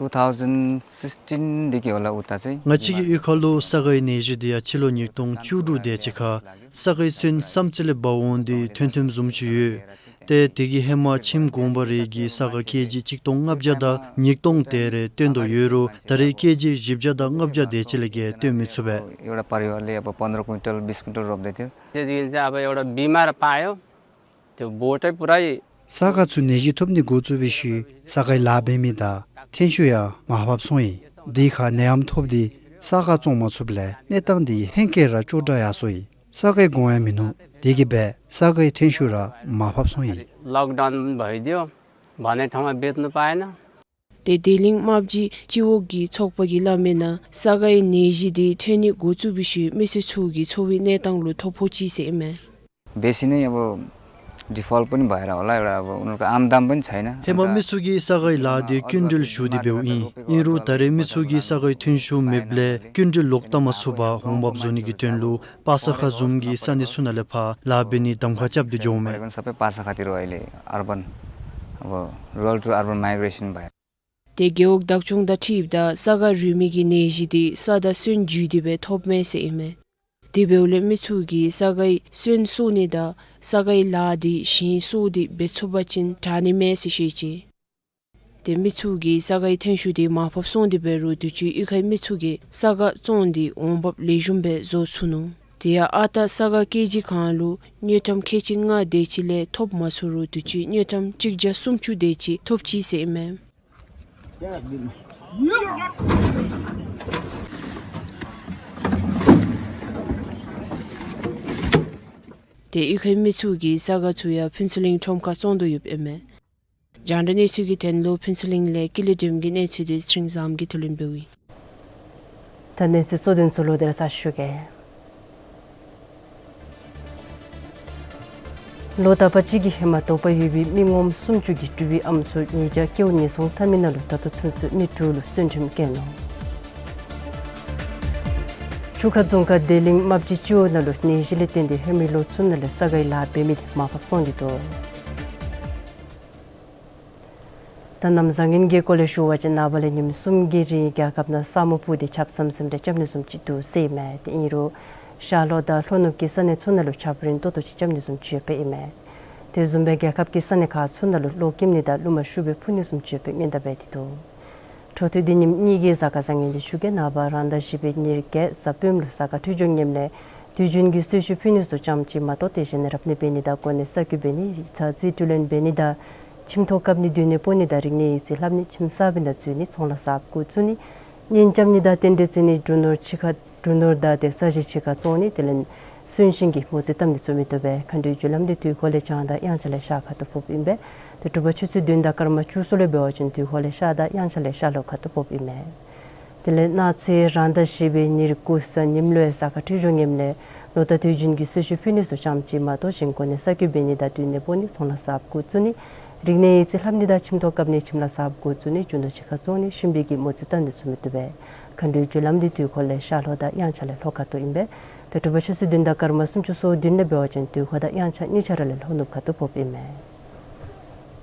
two thousand sixteen དེ་གི་འོག་ལས་འུ་ད་ཚེ་ང་བཅས་ཀྱི་གཡུས་ཁ་ལུ་ས་གའི་ནད་གཞི་དེ་ཡང་སྤྱི་ལོ་ཉིས་སྟོང་བཅུ་དྲུག་དེ་ཅིག་ཁར་ས་གའི་བཙོན་ས་མཚམས་ལས་འབག་འོང་སྟེ་ཐོན་ཐོནམ་བཟུམ་ཅིག་ཡོད། ཏེ་དེ་གི་ཧེ་མ་ཁྱིམ་གུང་པ་རེ་གིས་ས་ག་ཀེ་ཇི་གཅིག་སྟོང་ལྔ་བརྒྱ་དང་ཉིས་སྟོང་དེ་རེ་བཏོན་དོ་ཡོད་རུང་ད་རེས་ཀེ་ཇི་བཞི་བརྒྱ་དང་ལྔ་བརྒྱ་དེ་ཅིག་ལས་བརྒལ་བཏོན་མི་ཚུགས་པས། एउटा परिवारले अब पन्ध्र क्विन्टल बिस क्विन्टल रोप्दै थियो। त्यो दिन चाहिँ अब एउटा बिमार पायो। त्यो बोटै पुरै ས་ག་ཚུ་ནད་གཞི་ཐོབ་ནི་འགོ་བཙུགས་པའི་ཤུལ་ས་གའི་ལཱ་འབད་མི་དང་ཐོན་ཤུགས་ཡང་མར་ཕབ་སོང་ཡི། དེ་ཁར་ནད་ཡམས་ཐོབ་སྟེ་ས་ག་བཙོང་མ་ཚུགསཔ་ལས་གནས་སྟངས་དེ་ཧེང་སྐལ་ར་སྐྱོ་དྲགས་ཡར་སོང་ཡི། ས་གའི་གོང་ཡང་མིན་ནུག། དེ་གིས་སྦེ་ས་གའི་ཐོན་ཤུགས་ར་མར་ཕབ་སོང་ཡི། लकडाउन भइदियो, भन्ने ठाउँमा बेच्नु पाएन। ཏེ་བདེ་གླིང་རྨ་བྱའི་སྤྱི་འོག་གི་ཚོགས་པ་གིས་སླབ་མི་ནང་ས་གའི་ནད་གཞི་དེ་ཐོན་ནི་འགོ་བཙུགས་པའི་ཤུལ་མི་སེར་ཚུ་གི་འཚོ་བའི་གནས་སྟངས་ལུ་ཐོ་ཕོག་ཅི་ཟེར་ཨིན་མས། बेसी नै अब डिफल्ट पनि भएर होला, एउटा अब उनीहरूको आम्दानी पनि छैन। ཧེ་མ་མི་ཚུ་གིས་ས་གའི་ལཱ་དེ་སྐྱིན་འགྲུལ་ཞུ་སྟེ་འབདཝ་ཨིན། ཨིན་རུང་ད་རེས་མི་ཚུ་གིས་ས་གའི་ཐོན་ཤུགས་མེདཔ་ལས་སྐྱིན་འགྲུལ་ལོག་བཏབ་མ་ཚུགས་པར་འོང་འབབ་བཟོ་ནི་གི་དོན་ལུ་པ་ས་ཁ་བཟུམ་གྱི་ས་གནས་ཚུ་ནང་ལས་ཕར་ལཱ་འབད་ནི་གདམ་ཁ་རྐྱབ་སྟེ་འགྱོཝ་མས། सबै पासाखातिर अहिले अर्बन, अब रुरल टु अर्बन माइग्रेसन भएर। ཏེ་རྒེད་འོག་བདག་སྐྱོང་དང་འཁྲིལཝ་ད་ས་ག་རུལ་མི་གི་ནད་གཞི་དེ་ས་དང་སོན་བརྒྱུད་དེ་སྦེ་ཐོབ་མས་ཟེར་ཨིན་མས། དེ་འབདཝ་ལས་མི་ཚུ་གིས་ས་གའི་སོན་གསོ་ནི་དང་ས་གའི་ལཱ་དེ་གཞན་སོ་སྟེ་འབད་ཚུགས་པ་ཅིན་དྲག་ནི་མས་ཟེར་བཤད་ཅི། ཏེ་མི་ཚུ་གིས་ས་གའི་ཐོན་ཤུགས་དེ་མར་ཕབ་སོང་སྟེ་འབད་རུང་དུས་ཅི་གཡུས་ཁའི་མི་ཚུ་གིས་ས་ག་བཙོང་སྟེ་འོང་འབབ་ལེགས་ཤོམ་སྦེ་བཟོ་ཚུགས་ནུག། དེ་ཡང་ཨ་རྟག་ས་ག་ཀེ་ཇི་གང་ལུ་དངུལ་ཀྲམ་ཁལ་གཅིག་ལྔ་དེ་ཅིག་ལས་ཐོབ་མ་ཚུགས་རུང་དུས་ཅི་དངུལ་ཀྲམ་གཅིག་བརྒྱ་སུམ་ཅུ་དེ་ཅིག་ཐོབ་ཅི་ཟེར་ཨིན་མས། ཏེ་གཡུས་ཁའི་མི་ཚུ་གིས་ས་ག་ཚུ་ཡང་ཕུན་ཚོགས་གླིང་ཁྲོམ་ཁར་བཙོང་དོ་ཡོདཔ་ཨིན་མས། རྒྱང་བསྒྲགས་གནས་ཚུལ་གྱི་དོན་ལུ་ཕུན་ཚོགས་གླིང་ལས་ཀུན་ལེགས་སྒྲོལམ་གྱི་གནས་ཚུལ་དེ་ཚེ་རིང་བཟངམོ་གིས་བསྡུ་ལེན་འབདཝ་ཨིན། ད་གནས་ཚུལ་གཙོ་དོན་ཚུ་ལོག་སྟེ་ར་ཞུ་གེ། ལོ་རྟག་པ་གཅིག་གི་ཧེ་མ་དོགས་པ་ཡོད་པའི་མི་ངོམ་སུམ་ཅུ་གིས་འབྲུག་པའི་ཨམ་སྲུ་ཉིས་བརྒྱ་སྐྱེ་བོ་ཉེན་སྲུང་མཐའ་མའི་ནང་ལུ་ད་ལྟོ་ཚུན་ཚོད་མི་དྲུག་ལུ་བཙོན་ཁྲིམས་བཀལ་ནུག། ཆུ་ཁ་རྫོང་ཁག་བདེ་གླིང་རྨ་བྱའི་སྤྱི་འོག་ནང་ལུ་ནད་གཞི་ལས་བརྟེན་ཏེ་ཧེ་མའི་ལོ་ཚུན་ནང་ལས་ས་གའི་ལཱ་འབད་མི་དེ་མར་ཕབ་བཙོང་སྟེ་འདུག། ད་གནམ་བཟང་ངན་གྱི་སྐོར་ལས་ཞུ་བ་ཅིན་ནངས་པ་ལས་ཉིནམ་གསུམ་གྱི་རིང་རྒྱལ་ཁབ་ནང་ས་སྨུག་སྤུབས་ཏེ་ཆརཔ་ཟམ་ཟིམ་རེ་རྐྱབ་ནི་བཟུམ་ཅིག་འདུག་ཟེར་ཨིན་མས། དེ་ཨིན་རུང་ཤར་ལྷོ་དང་ལྷོ་ནུབ་ཀྱི་ས་གནས་ཚུ་ནང་ལུ་ཆརཔ་རིམ་ཏོག་ཏོ་ཅིག་རྐྱབ་ནི་བཟུམ་ཅིག་ཡོདཔ་ཨིན་མས། དེ་བཟུམ་སྦེ་རྒྱལ་ཁབ་ཀྱི་ས་གནས་ཁག་ཚུ་ནང་ལུ་གློག་ཀྱིམ་ནི་དང་རླུང་མ་ཤུགས་སྦེ་འཕུ་ནི་བཟུམ་ཅིག་ཡོདཔ་སྦེ་སྔོན་བརྡ་འབད་དེ་འདུག། འཕྲོ་མཐུད་དེ་ཉིནམ་གཉིས་ཀྱི་གཟའ་སྐར་བཟང་ངན་འདི་ཞུ་གེ། ནངས་པ་རང་ཟླ་བཞི་པའི་ཉེར་བརྒྱད་གཟའ་སྤེནམ་ལུ་གཟའ་སྐར་འཕྲོད་སྦྱོར་ངནམ་ལས་དུས་རྒྱུན་གྱི་གསོལ་ཞིང་ཕུལ་ནི་ཚུ་ཙམ་ཅིག་མ་གཏོགས་དེ་བཞིན་རབ་གནས་འབད་ནི་དང་གོ་གནས་གསར་བསྐོ་འབད་ནི་ཡིག་ཚང་རྩིས་སྤྲོད་ལེན་འབད་ནི་དང་ཁྱིམ་ཐོག་བཀབ་ནི་སྡོད་གནས་སྤོ་ནི་དང་རིག་གནས་ཡིག་རྩིས་ལྷབ་ནི་ཁྱིམ་གསར་པའི་ནང་འཛུལ་ནི་ཚོང་ལཱ་གསརཔ་འགོ་བཙུགས་ནི་གཉེན་རྐྱབ་ནི་དང་རྟེན་འབྲེལ་བརྩི་ནི་འབྲུ་ནོར་ཕྱི་ཁར་འབྲུ་ནོར་དང་དེ་ས་གཞི་ཕྱི་ཁར་བཙོང་ནི་དེ་ལས་གསོན་གཤིན་གྱི་མོ་རྩིས་བཏབ་ནི་ཚུ་མི་བཏུབ་པས། མཁའ་འགྲོའི་རྒྱུ་ལམ་འདི་དུས་འཁོར་ལས་བྱང་དང་དབྱངས་འཆར་ལས་ཤར་ཁ་ཐུག་ཕོགཔ་ཨིན་པས། དེ་དྲོ་པ་ཆུ་ཚོད་བདུན་དང་སྐར་མ་བཅུ་གསུམ་ལས་འབད་བ་ཅིན་དུས་འཁོར་ལས་ཤར་དང་དབྱངས་འཆར་ལས་ཤར་ལྷོ་ཁ་ཐུག་ཕོགཔ་ཨིན་མས། དེ་ལས་གནངས་ཚེ་རང་ཟླ་བཞི་པའི་ཉེར་དགུ་གཟའ་ཉིམ་ལུ་ཡང་གཟའ་སྐར་འཕྲོད་སྦྱོར་ངནམ་ལས་ལོ་ལྟར་དུས་རྒྱུན་གྱི་གསོལ་ཞིང་ཕུལ་ནི་ཚུ་ཙམ་ཅིག་མ་གཏོགས་གཞན་གོ་གནས་གསར་བསྐོ་འབད་ནི་དང་སྡོད་གནས་སྤོ་ནི་ཚོང་ལཱ་གསརཔ་འགོ་བཙུགས་ནི་རིག་གནས་ཡིག་རྩིས་ལྷབ་ནི་དང་ཁྱིམ་ཐོག་བཀབ་ནི་ཁྱིམ་ལཱ་གསརཔ་འགོ་བཙུགས་ནི་རྒྱུ་ནོར་ཕྱི་ཁར་བཙོང་ནི་གཤིན་པོའི་གི་མོ་རྩིས་བཏབ་ནི་ཚུ་མི་བཏུབ་པས། མཁའ་འགྲོའི་རྒྱུ་ལམ་འདི་དུས་འཁོར་ལས་ཤར་ལྷོ་དང་དབྱངས་འཆར་ལས་ལྷོ་ཁ་ཐུག་ཨིན་པས། དེ་དྲོ་པ་ཆུ་ཚོད་བདུན་དང་སྐར་མ་སུམ་ཅུ་སོ་བདུན་ལས་འབད་བ་ཅིན་དུས་འཁོར་དང་དབྱངས་འཆར་གཉིས་ཆ་ར་ལས་ལྷོ་ནུབ་ཁ་ཐུག་ཕོགཔ་ཨིན་མས།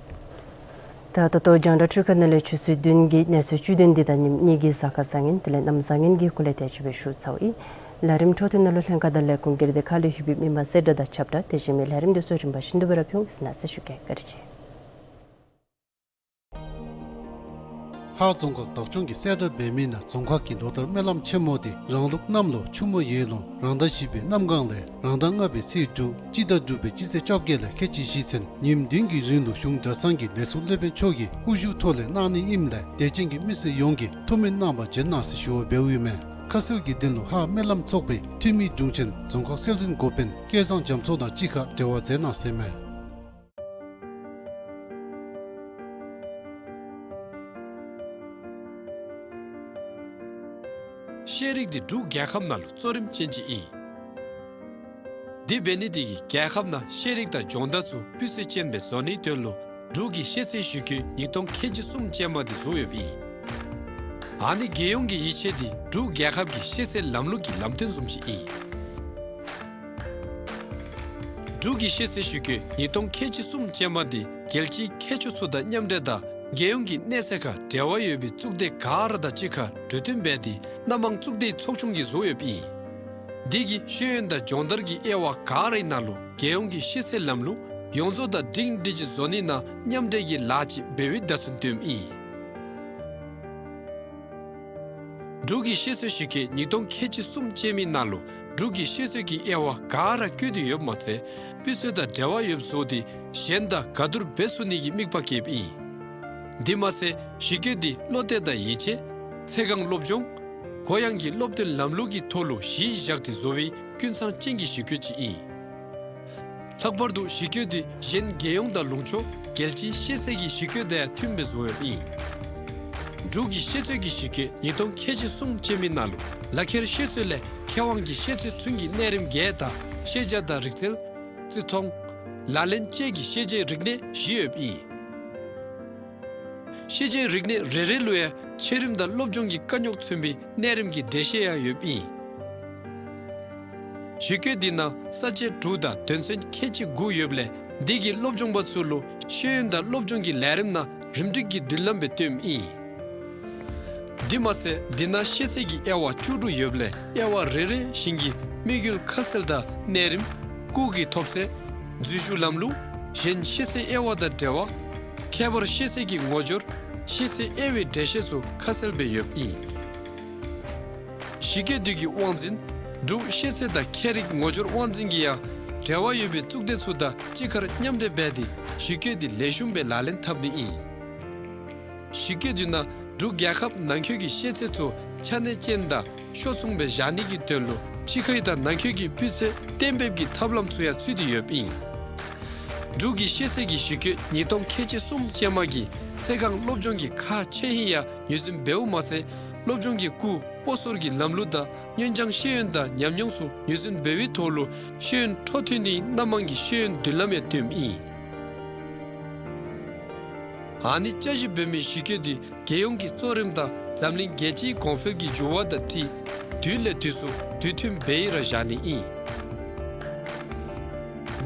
ད་ད་ལྟོ་རྒྱང་བསྒྲགས་འཕྲུལ་ཁང་ནང་ལས་ཆུ་ཚོད་བདུན་གྱི་གནས་ཚུལ་བཅུད་དོན་འདི་དང་ཉིནམ་གཉིས་ཀྱི་གཟའ་སྐར་བཟང་ངན་དེ་ལས་གནམ་བཟང་ངན་གྱི་སྐོར་ལས་དེ་ཅིག་སྦེ་ཞུ་ཚརཝ་ཨིན། ལས་རིམ་འཕྲོ་མཐུད་ནང་ལུ་ལྷན་ཁག་དང་ལས་ཁུངས་སྒེར་སྡེ་ཁག་ལས་ལྷོད་པའི་མི་མང་གསལ་བསྒྲགས་དང་ཁྱབ་བསྒྲགས་དེ་བཞིན་མི་ལས་རིམ་འདི་ཚུ་རིམ་པ་བཞིན་དུ་སྦེ་ར་ཕུལ་འོང་ཟེར་གནང་ཟེར་ཞུ་གེ། བཀའ་དྲིན་ཆེ། ཧཱ་རྫོང་ཁག་བདག་སྐྱོང་གིས་གསལ་བསྒྲགས་འབད་མི་ནང་རྫོང་ཁག་གི་ལོ་ལྟར་སྨོན་ལམ་ཆེན་མོ་དེ་རང་ལུགས་གནམ་ལོ་ཆུ་མོ་ཡོས་ལོ་རང་ཟླ་བཞི་པའི་གནམ་གང་ལས་རང་ཟླ་ལྔ་པའི་ཚེས་དྲུག་སྤྱི་ཟླ་དྲུག་པའི་སྤྱི་ཚེས་བཅོ་བརྒྱད་ལས་ཁལ་གཅིག་བཞི་ཚུན་ཉིནམ་བདུན་གྱི་རིང་ལུ་གཞུང་གྲྭ་ཚང་གི་ལས་ཚོགས་སློབ་དཔོན་མཆོག་གི་དབུ་བཞུགས་ཐོག་ལས་གནང་ནི་ཨིནམ་ལས་དད་ཅན་གྱི་མི་སེར་ཡོངས་ཀྱིས་ཐུགས་སྨོན་གནང་བར་བྱོན་གནང་ཟེར་ཞུ་བ་འབདཝ་ཨིན་མས། ཁ་གསལ་གྱི་དོན་ལུ་ཧཱ་སྨོན་ལམ་ཚོགས་པའི་འཐུས་མི་དྲུང་ཆེན་རྫོང་ཁག་སྲོལ་འཛིན་འགོ་དཔོན་སྐལ་བཟང་རྒྱ་མཚོ་དང་གཅིག་ཁར་འབྲེལ་བ་མཛད་གནང་ཟེར་མས། ཤེས་རིག་འདི་འབྲུག་རྒྱལ་ཁབ་ནང་ལུ་གཙོ་རིམ་ཅན་ཅིག་ཨིན། དེ་འབད་ནི་དེ་གིས་རྒྱལ་ཁབ་ནང་ཤེས་རིག་དང་སྦྱོང་བརྡར་ཚུ་སྤུས་ཚད་ཅན་སྦེ་བཟོ་ནིའི་དོན་ལུ་འབྲུག་གི་ཤེས་ཚད་ཞིབ་དཔྱོད་ཉིས་སྟོང་ཁལ་གཅིག་གསུམ་ཅན་མ་འདི་བཟོ་ཡོདཔ་ཨིན། ཨ་ནི་རྒྱལ་ཡོངས་ཀྱི་ཡིད་ཆེས་འདི་འབྲུག་རྒྱལ་ཁབ་ཀྱི་ཤེས་ཚད་ལམ་ལུགས་ཀྱི་ལམ་སྟོན་བཟུམ་ཅིག་ཨིན། འབྲུག་གི་ཤེས་ཚད་ཞིབ་དཔྱོད་ཉིས་སྟོང་ཁལ་གཅིག་གསུམ་ཅན་མ་འདི་རྒྱལ་སྤྱིའི་མཁས་མཆོག་ཚུ་དང་མཉམ་འབྲེལ་དང་རྒྱལ་ཡོངས་ཀྱི་གནས་ཚད་ཁར་འབྲེལ་བ་ཡོད་པའི་གཙུག་སྡེ་ག་ར་དང་གཅིག་ཁར་གྲོས་བསྟུན་འབད་དེ་སྣ་མང་གཙུག་སྡེའི་ཚོགས་ཆུང་གིས་བཟོ་ཡོདཔ་ཨིན། འདི་གིས་ཤེས་ཡོན་དང་སྦྱོང་བརྡར་གྱི་དབྱེ་བ་ག་རའི་ནང་ལུ་རྒྱལ་ཡོངས་ཀྱི་ཤེས་ཚད་ལམ་ལུགས་ཡོངས་རྫོགས་དང་སྒྲིང་སྒྲི་ཅིག་བཟོ་ནི་ནང་མཉམ་འབྲེལ་གྱི་ལཱ་ཅིག་འབད་བའི་བརྡ་མཚོན་སྟོནམ་ཨིན། འབྲུག་གི་ཤེས་ཚད་ཞིབ་དཔྱོད་ཉིས་སྟོང་ཁལ་གཅིག་གསུམ་ཅན་མའི་ནང་ལུ་འབྲུག་གི་ཤེས་ཚད་ཀྱི་དབྱེ་བ་ག་ར་བཀོད་དེ་ཡོདཔ་མ་ཚད་སྤུས་ཚད་དང་འབྲེལ་བ་ཡོདཔ་བཟོ་སྟེ་གཞན་དང་ག་བསྡུར་འབད་ཚུགས་ནི་གི་དམིགས་པ་བསྐྱེདཔ་ཨིན། དེ་མ་ཚད་ཞིབ་དཔྱོད་འདི་བློ་གཏད་དང་ཡིད་ཆེས་ཚེ་གང་སློབ་སྦྱོང་གུ་ཡངས་ཀྱི་སློབ་སྟོན་ལམ་ལུགས་ཀྱི་ཐོག་ལུ་གཞི་བཞག་སྟེ་བཟོ་བའི་ཀུན་ཚང་ཅན་གྱི་ཞིབ་དཔྱོད་ཅིག་ཨིན། ལྷག་པར་དུ་ཞིབ་དཔྱོད་འདི་གཞན་རྒྱལ་ཡོངས་དང་ལུང་ཕྱོགས་རྒྱལ་སྤྱིའི་ཤེས་ཚད་ཀྱི་ཞིབ་དཔྱོད་དང་ཡང་མཐུནམ་སྦེ་བཟོ་ཡོདཔ་ཨིན། འབྲུག་གི་ཤེས་ཚད་ཀྱི་ཞིབ་དཔྱོད་ཉིས་སྟོང་ཁལ་གཅིག་གསུམ་ཅན་མའི་ནང་ལུ་ལག་ཁྱེར་ཤེས་ཚད་ལས་མཁས་དབང་གི་ཤེས་ཚད་ཚུན་གྱི་གནས་རིམ་བརྒྱད་དང་ཤེས་བྱ་དང་རིག་རྩལ་རྩི་མཐོང་ལག་ལེན་བཅས་ཀྱི་ཤེས་བྱའི་རིག་གནས་བཞི་ཡོདཔ་ཨིན། ཤེས་བྱའི་རིག་གནས་རེ་རེ་ལུ་ཡང་ཆེ་རིམ་དང་སློབ་སྦྱོང་གི་དཀའ་རྙོག་མཚོན་པའི་གནས་རིམ་གྱི་འགྲེལ་བཤད་ཡང་ཡོདཔ་ཨིན། ཞིབ་དཔྱོད་འདི་ནང་ས་བཅད་དྲུག་དང་དོན་ཚན་ཁལ་གཅིག་དགུ་ཡོདཔ་ལས་འདི་གིས་སློབ་སྦྱོང་པ་ཚུ་ལུ་ཤེས་ཡོན་དང་སློབ་སྦྱོང་གི་ལས་རིམ་ནང་རིམ་སྒྲིག་གི་མདུན་ལམ་སྦེ་སྟོནམ་ཨིན། དེ་མ་ཚད་འདི་ནང་ཤེས་ཚད་ཀྱི་དབྱེ་བ་བཅུ་དྲུག་ཡོདཔ་ལས་དབྱེ་བ་རེ་རེ་བཞིན་གྱི་དམིགས་ཡུལ་ཁ་གསལ་དང་གནས་རིམ་སྐུགས་ཀྱི་ཐོབ་ཚད་འཛུལ་ཞུགས་ལམ་ལུགས་གཞན་ཤེས་ཚད་དབྱེ་བ་དང་འབྲེལ་བ་ཁྱད་པར་ཤེས་ཚད་ཀྱི་ངོ་སྦྱོར་ཤེས་ཚད་དབྱེ་བའི་འགྲེལ་བཤད་ཚུ་ཁ་གསལ་སྦེ་ཡོདཔ་ཨིན། ཞིབ་དཔྱོད་འདི་གི་དབང་འཛིན་འབྲུག་ཤེས་ཚད་དང་ཁྱད་རིག་ངོ་སྦྱོར་དབང་འཛིན་གྱིས་ཡང་འབྲེལ་བ་ཡོད་པའི་གཙུག་སྡེ་ཚུ་དང་གཅིག་ཁར་མཉམ་འབྲེལ་འབད་དེ་ཞིབ་དཔྱོད་འདི་ལེགས་ཤོམ་སྦེ་ལག་ལེན་འཐབ་ནི་ཨིན། ཞིབ་དཔྱོད་འདི་ནང་འབྲུག་རྒྱལ་ཁབ་ནང་འཁོད་ཀྱི་ཤེས་ཚད་ཚུ་ཆ་གནས་ཅན་དང་ཤོག་མཚུངས་སྦེ་བཞག་ནི་གི་དོན་ལུ་ཕྱི་ཁའི་དང་ནང་འཁོད་ཀྱི་སྤུས་ཚད་གཏན་འབེབས་ཀྱི་ཐབས་ལམ་ཚུ་ཡང་ཚུད་དེ་ཡོདཔ་ཨིན། འབྲུག་གི་ཤེས་ཚད་ཀྱི་ཞིབ་དཔྱོད་ཉིས་སྟོང་ཁལ་གཅིག་གསུམ་ཅན་མ་གིས་ཚེ་གང་སློབ་སྦྱོང་གི་ཁག་ཆེ་ཧིང་ཡང་ངོས་འཛིན་འབདཝ་མ་ཚད་སློབ་སྦྱོང་གི་སྐུགས་ སྤོ་སོར་གྱི་ལམ་ལུགས་དང་སྔོན་སྦྱང་ཤེས་ཡོན་དང་ཉམས་མྱོང་སོགས་ངོས་འཛིན་འབད་བའི་ཐོག་ལུ་ཤེས་ཡོན་འཕྲོ་མཐུད་ནིའི་སྣ་མང་གི་ཤེས་ཡོན་མདུན་ལམ་ཡང་བཏོནམ་ཨིན། ཨ་ནི་བསྐྱར་ཞིབ་འབད་མི་གཞི་བཀོད་འདི་རྒྱལ་ཡོངས་ཀྱི་གཙོ་རིམ་དང་འཛམ་གླིང་རྒྱལ་སྤྱིའི་གོང་འཕེལ་གྱི་འགྱུར་བ་དང་འཁྲིལ་དུས་ལས་དུས་སུ་དུས་མཐུན་འབད་ཡི་ར་བཞག་ནི་ཨིན།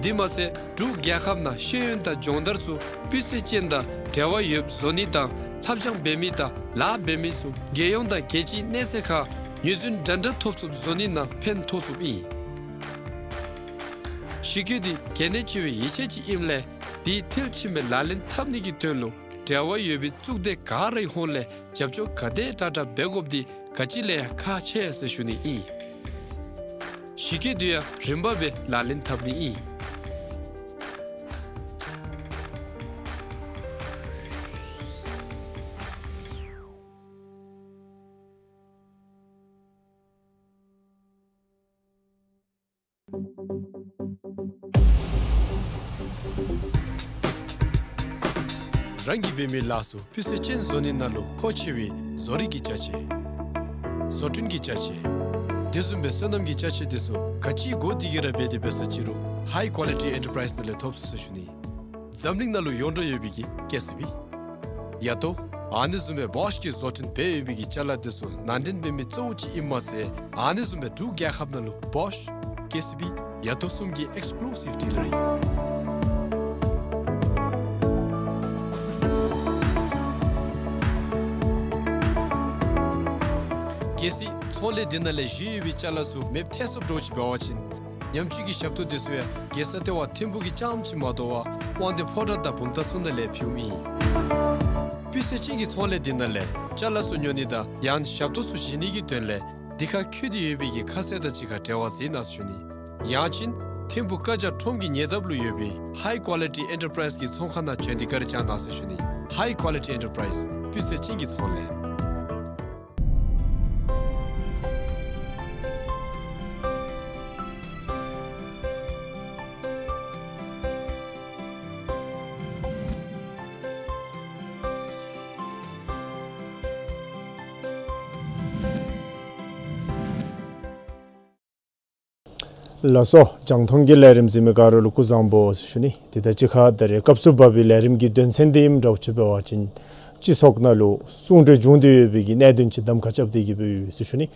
དེ་མ་ཚད་འབྲུག་རྒྱལ་ཁབ་ནང་ཤེས་ཡོན་དང་སྦྱོང་བརྡར་ཚུ་སྤུས་ཚད་ཅན་དང་འབྲེལ་བ་ཡོདཔ་བཟོ་ནི་དང་ལྷབ་སྦྱང་འབད་མི་དང་ལཱ་འབད་མི་ཚུ་རྒྱལ་ཡོངས་དང་རྒྱལ་སྤྱིའི་གནས་ཚད་ཁར་ངོས་འཛིན་འདྲ་འདྲ་ཐོབ་ཚུགསཔ་བཟོ་ནི་ནང་ཕན་ཐོགས་ཚུགསཔ་ཨིན། གཞི་བཀོད་འདི་གལ་གནད་ཆེ་བའི་ཡིད་ཆེས་ཅིག་ཨིནམ་ལས་དེའི་མཐིལ་ཕྱིན་པའི་ལག་ལེན་འཐབ་ནི་གི་དོན་ལུ་འབྲེལ་བ་ཡོད་པའི་གཙུག་སྡེ་ག་རའི་ཧོངས་ལས་རྒྱབ་སྐྱོར་ག་དེ་དྲག་དྲག་འབད་དགོཔ་འདི་ག་ཅི་ལས་ཡང་ཁག་ཆེ་ཟེར་ཞུ་ནི་ཨིན། གཞི་བཀོད་འདི་ཡང་རིམ་པ་སྦེ་ལག་ལེན་འཐབ་ནི་ཨིན། རང་གིས་འབད་མི་ལཱ་ཚུ་སྤུས་ཚད་ཅན་བཟོ་ནི་ནང་ལུ་མཁོ་ཆེ་བའི་བཟོ་རིག་གི་ཅ་ཆས། བཟོ་སྐྲུན་གྱི་ཅ་ཆས། དེ་བཟུམ་སྦེ་སོ་ནམ་གྱི་ཅ་ཆས་དེ་ཚུ་ག་ཅི་དགོ་དེ་གིས་ར་འབད་དེ་འབད་ས་ཅིག་རུང་ཧའི་ཀོ་ལི་ཊི་ཨེན་ཊར་པ་རའིཛ་ནང་ལས་ཐོབ་ཚུགས་ཟེར་ཞུ་ནི། འཛམ་གླིང་ནང་ལུ་ཡོངས་གྲགས་ཡོད་པའི་གི་ཀེ་སི་བི། ཡ་ཏོ། ཨ་ནི་བཟུམ་སྦེ་བོཤ་གིས་བཟོ་སྐྲུན་འབད་ཡོད་པའི་གི་ཅ་ལ་དེ་ཚུ་ནང་འདྲེན་འབད་མི་གཙོ་བོ་ཅིག་ཨིནམ་མ་ཚད་ཨ་ནི་བཟུམ་སྦེ་འབྲུག་རྒྱལ་ཁབ་ནང་ལུ་བོཤ་ཀེ་སི་བི་ཡ་ཏོ་གསུམ་གྱི་ཨེགསི་ཀུ་ལུ་སིབ་ཌི་ལར་ཨིན། གལ་སྲིད་ཚོང་ལས་འདི་ནང་ལས་བཞེས་ཡོད་པའི་ཅ་ལ་ཚུ་མེདཔ་ཐལ་སོངམ་འདྲཝ་ཅིག་འབད་བ་ཅིན་ཉམས་བཅོས་ཀྱི་ཞབས་ཏོག་དེ་ཚུ་ཡང་རྒྱལ་ས་ལྟེ་བ་ཐིམ་ཕུག་གི་རྐྱངམ་ཅིག་མ་དོ་བར་དབང་འདུས་ཕོ་བྲང་དང་བུམ་ཐང་ཚུ་ནང་ལས་ཕུལཝ་ཨིན། སྤུས་ཚད་ཅན་གྱི་ཚོང་ལས་འདི་ནང་ལས་ཅ་ལ་ཚུ་ཉོ་ནི་དང་ཡང་ཞབས་ཏོག་ཚུ་བཞེས་ནི་གི་དོན་ལས་འདི་ཁར་འཁོད་དེ་ཡོད་པའི་གི་ཁ་གསལ་དང་གཅིག་ཁར་འབྲེལ་བ་མཛད་གནང་ཟེར་ཞུ་ནི། ཡང་ཅིན་ཐིམ་ཕུག་བཀའ་རྒྱ་ཁྲོམ་གྱི་ཉེ་འདབས་ལུ་ཡོད་པའི་ཧའི་ཀོ་ལི་ཊི་ཨེན་ཊར་པ་རའིཛ་གི་ཚོང་ཁང་ནང་བྱོན་ཏེ་བཀའ་དྲིན་བསྐྱང་གནང་ཟེར་ཞུ་ནི། ཧའི་ཀོ་ལི་ཊི་ཨེན་ཊར་པ་རའིཛ་སྤུས་ཚད་ཅན་གྱི་ཚོང་ལས། ལགས་སོ། རྒྱང་མཐོང་གི་ལས་རིམ་གཟིགས་མི་ག་ར་ལུ་སྐུ་གཟུགས་བཟང་པོ་ཟེར་ཞུ་ནི། དེ་དང་གཅིག་ཁར་ད་རེས་སྐབས་སུ་བབས་པའི་ལས་རིམ་གྱི་དོན་ཚན་འདི་ཨིནམ་འདྲཝ་ཅིག་འབད་བ་ཅིན་སྤྱི་ཚོགས་ནང་ལུ་གསུང་གྲོས་བྱུང་སྟེ་ཡོད་པའི་གི་གནད་དོན་ཅིག་གདམ་ཁ་རྐྱབ་སྟེ་གི་འབདཝ་ཨིན་ཟེར་ཞུ་ནི།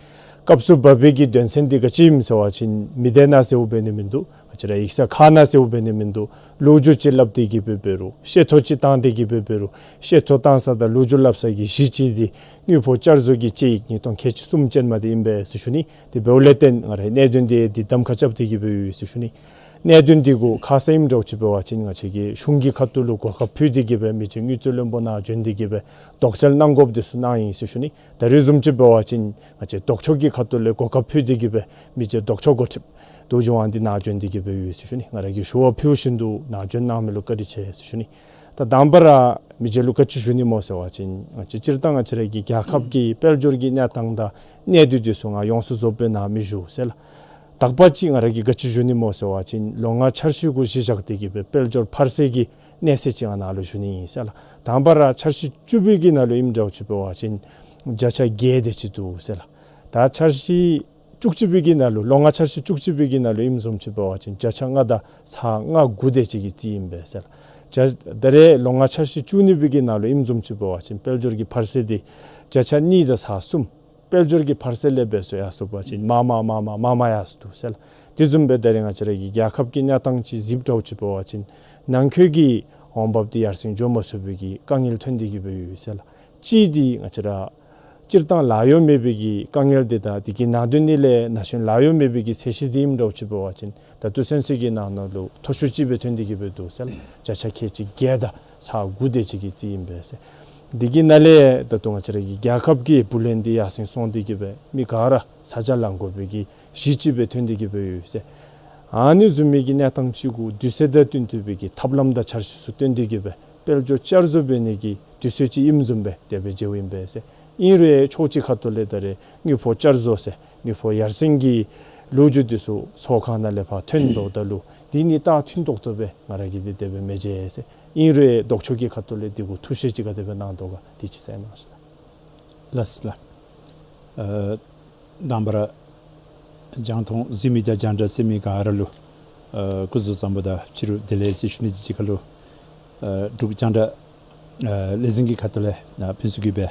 སྐབས་སུ་བབས་པའི་གི་དོན་ཚན་འདི་ག་ཅི་ཨིནམ་ཟེར་བ་ཅིན་མི་སྡེ་ནང་ཟེརཝ་འབད་ནི་མིན་འདུག། ང་བཅས་ར་ཡིག་ཚང་ཁག་ནང་ཟེརཝ་འབད་ནི་མིན་འདུག། ལོ་རྒྱུས་ཅིག་སླབ་སྟེ་གི་འབད་འབད་རུང་ཤེས་ཐོ་ཅིག་བཏང་སྟེ་གི་འབད་འབད་རུང་ཤེས་ཐོ་བཏང་ས་དང་ལོ་རྒྱུས་སླབ་ས་གི་གཞི་ཅིག་འདི་དངུལ་ཕོགས་བསྐྱར་བཟོ་གི་དཔྱད་ཡིག་ཉིས་སྟོང་ཁལ་གཅིག་གསུམ་ཅན་མ་འདི་ཨིན་པས་ཟེར་ཞུ་ནི། དེ་འབདཝ་ལས་བརྟེན་ང་རའི་གནད་དོན་འདི་འདི་གདམ་ཁ་རྐྱབ་སྟེ་གི་འབདཝ་ཨིན་ཟེར་ཞུ་ནི། གནད་དོན་འདི་གུ་ཁ་གསལ་ཨིནམ་འདྲཝ་ཅིག་འབད་བ་ཅིན་ང་བཅས་ཀྱིས་གཞུང་གི་ཁ་ཐུག་ལུ་གོ་སྐབས་ཕུལ་ཏེ་གི་སྦེ་མི་རྗེ་དངུལ་རྩིས་བློན་པོ་ནཱ་བྱོན་ཏེ་གི་སྦེ་དོགས་སེལ་གནང་དགོཔ་འདི་ཚུ་གནང་ཡི་ཟེར་ཞུ་ནི། ད་རེས་བཟུམ་ཅིག་འབད་བ་ཅིན་ང་བཅས་ལྡོག་ཕྱོགས་ཀྱི་ཁ་ཐུག་ལས་གོ་སྐབས་ཕུལ་ཏེ་གི་སྦེ་མི་རྗེ་ལྡོག་ཕྱོགས་འགོ་ཁྲིདཔ་རྡོ་རྗེ་དབང་འདུས་ནཱ་བྱོན་ཏེ་གི་འབདཝ་ཨིན་ཟེར་ཞུ་ནི། ང་ར་གིས་ཞུ་བ་ཕུལཝ་བཞིན་དུ་ནཱ་བྱོན་གནང་མི་ལུ་བཀའ་དྲིན་ཆེ་ཟེར་ཞུ་ནི། ད་དང་པ་ར་མི་རྗེ་ལུ་ག་ཅི་ཞུ་ནི་སྨོ་ཟེར་བ་ཅིན་ང་བཅས་སྤྱིར་བཏང་ང་བཅས་ར་གི་རྒྱལ་ཁབ་ཀྱི་དཔལ་འབྱོར་གྱི་གནས་སྟངས་དང་གནས་སྡུད་འདི་ཚུ་ང་ཡོངས་སུ་རྫོགསཔ་སྦེ་ནཱ་མི་ཞུ་ཟེར་ལགས། དག་པ་ཅིག་ང་ར་གིས་ག་ཅི་ཞུ་ནི་སྨོ་ཟེར་བ་ཅིན་ལོ་ལྔ་འཆར་གཞི་གུ་གཞི་བཞག་སྟེ་གི་སྦེ་དཔལ་འབྱོར་འཕར་ཚད་ཀྱི་གནས་ཚད་ཅིག་ང་ནཱ་ལུ་ཞུ་ནི་ཨིན་ཟེར་ལགས། དང་པ་ར་འཆར་གཞི་བཅུ་པའི་གི་ནང་ལུ་ཨིནམ་འདྲཝ་ཅིག་འབད་བ་ཅིན་བརྒྱ་ཆ་བརྒྱད་དེ་ཅིག་འདུག་ཟེར་ལགས། ད་འཆར་གཞི་བཅུ་གཅིག་པའི་གི་ནང་ལུ་ལོ་ལྔ་འཆར་གཞི་བཅུ་གཅིག་པའི་གི་ནང་ལུ་ཨིནམ་བཟུམ་ཅིག་འབད་བ་ཅིན་བརྒྱ་ཆ་ལྔ་དང་ཚག་ལྔ་དགུ་དེ་ཅིག་གི་རྩིས་ཨིན་པས་ཟེར་ལགས། ད་རེས་ལོ་ལྔ་འཆར་གཞི་བཅུ་གཉིས་པའི་གི་ནང་ལུ་ཨིནམ་བཟུམ་ཅིག་འབད་བ་ཅིན་དཔལ་འབྱོར་གྱི་འཕར་ཚད་འདི་བརྒྱ་ཆ་གཉིས་དང་ཚག་གསུམ། དཔལ་འབྱོར་གྱི་འཕར་ཚད་ལས་འབད་སོ་ཡར་སོང་པ་ཅིན་མར་མར་མར་མར་མར་མར་ཡར་སོང་འདུག་ཟེར་ལགས། དེ་བཟུམ་སྦེ་ད་རེས་ང་བཅས་ར་གི་རྒྱལ་ཁབ་ཀྱི་གནས་སྟངས་ཅིག་གཟིགསཔ་འདྲཝ་ཅིག་འབད་བ་ཅིན་ནང་འཁོད་ཀྱི་འོང་འབབ་འདི་ཡར་སེང་འགྱོ་མ་ཚུགས་པའི་གི་དཀའ་ངལ་ཐོན་ཏེ་གི་འབདཝ་ཨིན་ཟེར་ལགས། གཅིག་འདི་ང་བཅས་ར་སྤྱིར་བཏང་ལཱ་གཡོག་མེད་པའི་གི་དཀའ་ངལ་འདི་དང་དེ་གི་ནང་དོན་ནི་ལས་ན་གཞོན་ལཱ་གཡོག་མེད་པའི་གི་ཚད་གཞི་འདི་ཨིནམ་འདྲཝ་ཅིག་འབད་བ་ཅིན་ད་ལྟོ་ཚུན་ཚོད་ཀྱི་ནང་ན་ལུ་མཐོ་ཤོས་ཅིག་སྦེ་ཐོན་ཏེ་གི་འབདཝ་འདུག་ཟེར་ལགས། བརྒྱ་ཆ་ཁལ་གཅིག་བརྒྱད་དང་ཚག་དགུ་དེ་ཅིག་གི་རྩིས་ཨིན་པས་ཟེར། དེ་གི་ནང་ལས་ད་ལྟོ་ང་བཅས་ར་གི་རྒྱལ་ཁབ་ཀྱི་བུ་ལོན་འདི་ཡར་སེང་སོང་སྟེ་གི་སྦེ་མི་ག་ར་ས་ཆ་ལང་དགོ་པའི་གི་གཞི་ཅིག་སྦེ་ཐོན་ཏེ་གི་སྦེ་ཡོད་ཟེར། ཨ་ནི་བཟུམ་མའི་གི་གནས་སྟངས་ཅིག་གུ་དུས་ཚོད་དང་བསྟུན་ཏེ་སྦེ་གི་ཐབས་ལམ་དང་འཆར་གཞི་ཚུ་བཏོན་ཏེ་གི་སྦེ་དཔལ་འབྱོར་བསྐྱར་བཟོ་འབད་ནི་གི་དུས་ཚོད་ཅིག་ཨིནམ་བཟུམ་སྦེ་དེ་སྦེ་མཇལཝ་ཨིན་པས་ཟེར། ཨིན་རུང་ཕྱོགས་གཅིག་ཁ་ཐུག་ལས་ད་རེས་དངུལ་ཕོགས་བསྐྱར་བཟོ་ཟེར་དངུལ་ཕོགས་ཡར་སེང་གི་ལོ་རྒྱུས་འདི་ཚུ་ཚོགས་ཁང་ནང་ལས་ཕར་ཐོན་དོཝ་ད་ལུ་འདི་ནི་ད་མཐུན་ཏོག་ཏོ་སྦེ་ང་ར་གིས་འདི་དེ་སྦེ་མི་མཇལ་ཟེར། ཨིན་རུང་ལྡོག་ཕྱོགས་ཀྱི་ཁ་ཐུག་ལས་འདི་གུ་ཐུགས་བཞེད་ཅིག་ག་དེ་སྦེ་གནང་དོ་ག་འདི་ཅིག་གསན་གནང་ཞུ་ལགས། ལགས་སོ་ལགས། ཨ་ དང་པ་ར་རྒྱང་མཐོང་གཟིགས་མི་དང་རྒྱང་བསྒྲགས་གསན་མི་ག་ར་ལུ་ཨ་སྐུ་གཟུགས་བཟང་པོ་དང་ཕྱི་རུ་བདེ་ལེགས་ཟེར་ཞུ་ནི། དེ་གཅིག་ཁར་ལུ་ཨ་འབྲུག་རྒྱང་བསྒྲགས་ཨ་ལས་འཛིན་གྱི་ཁ་ཐུག་ལས་ནཱ་ཕུན་ཚོགས་གུས་སྦེ་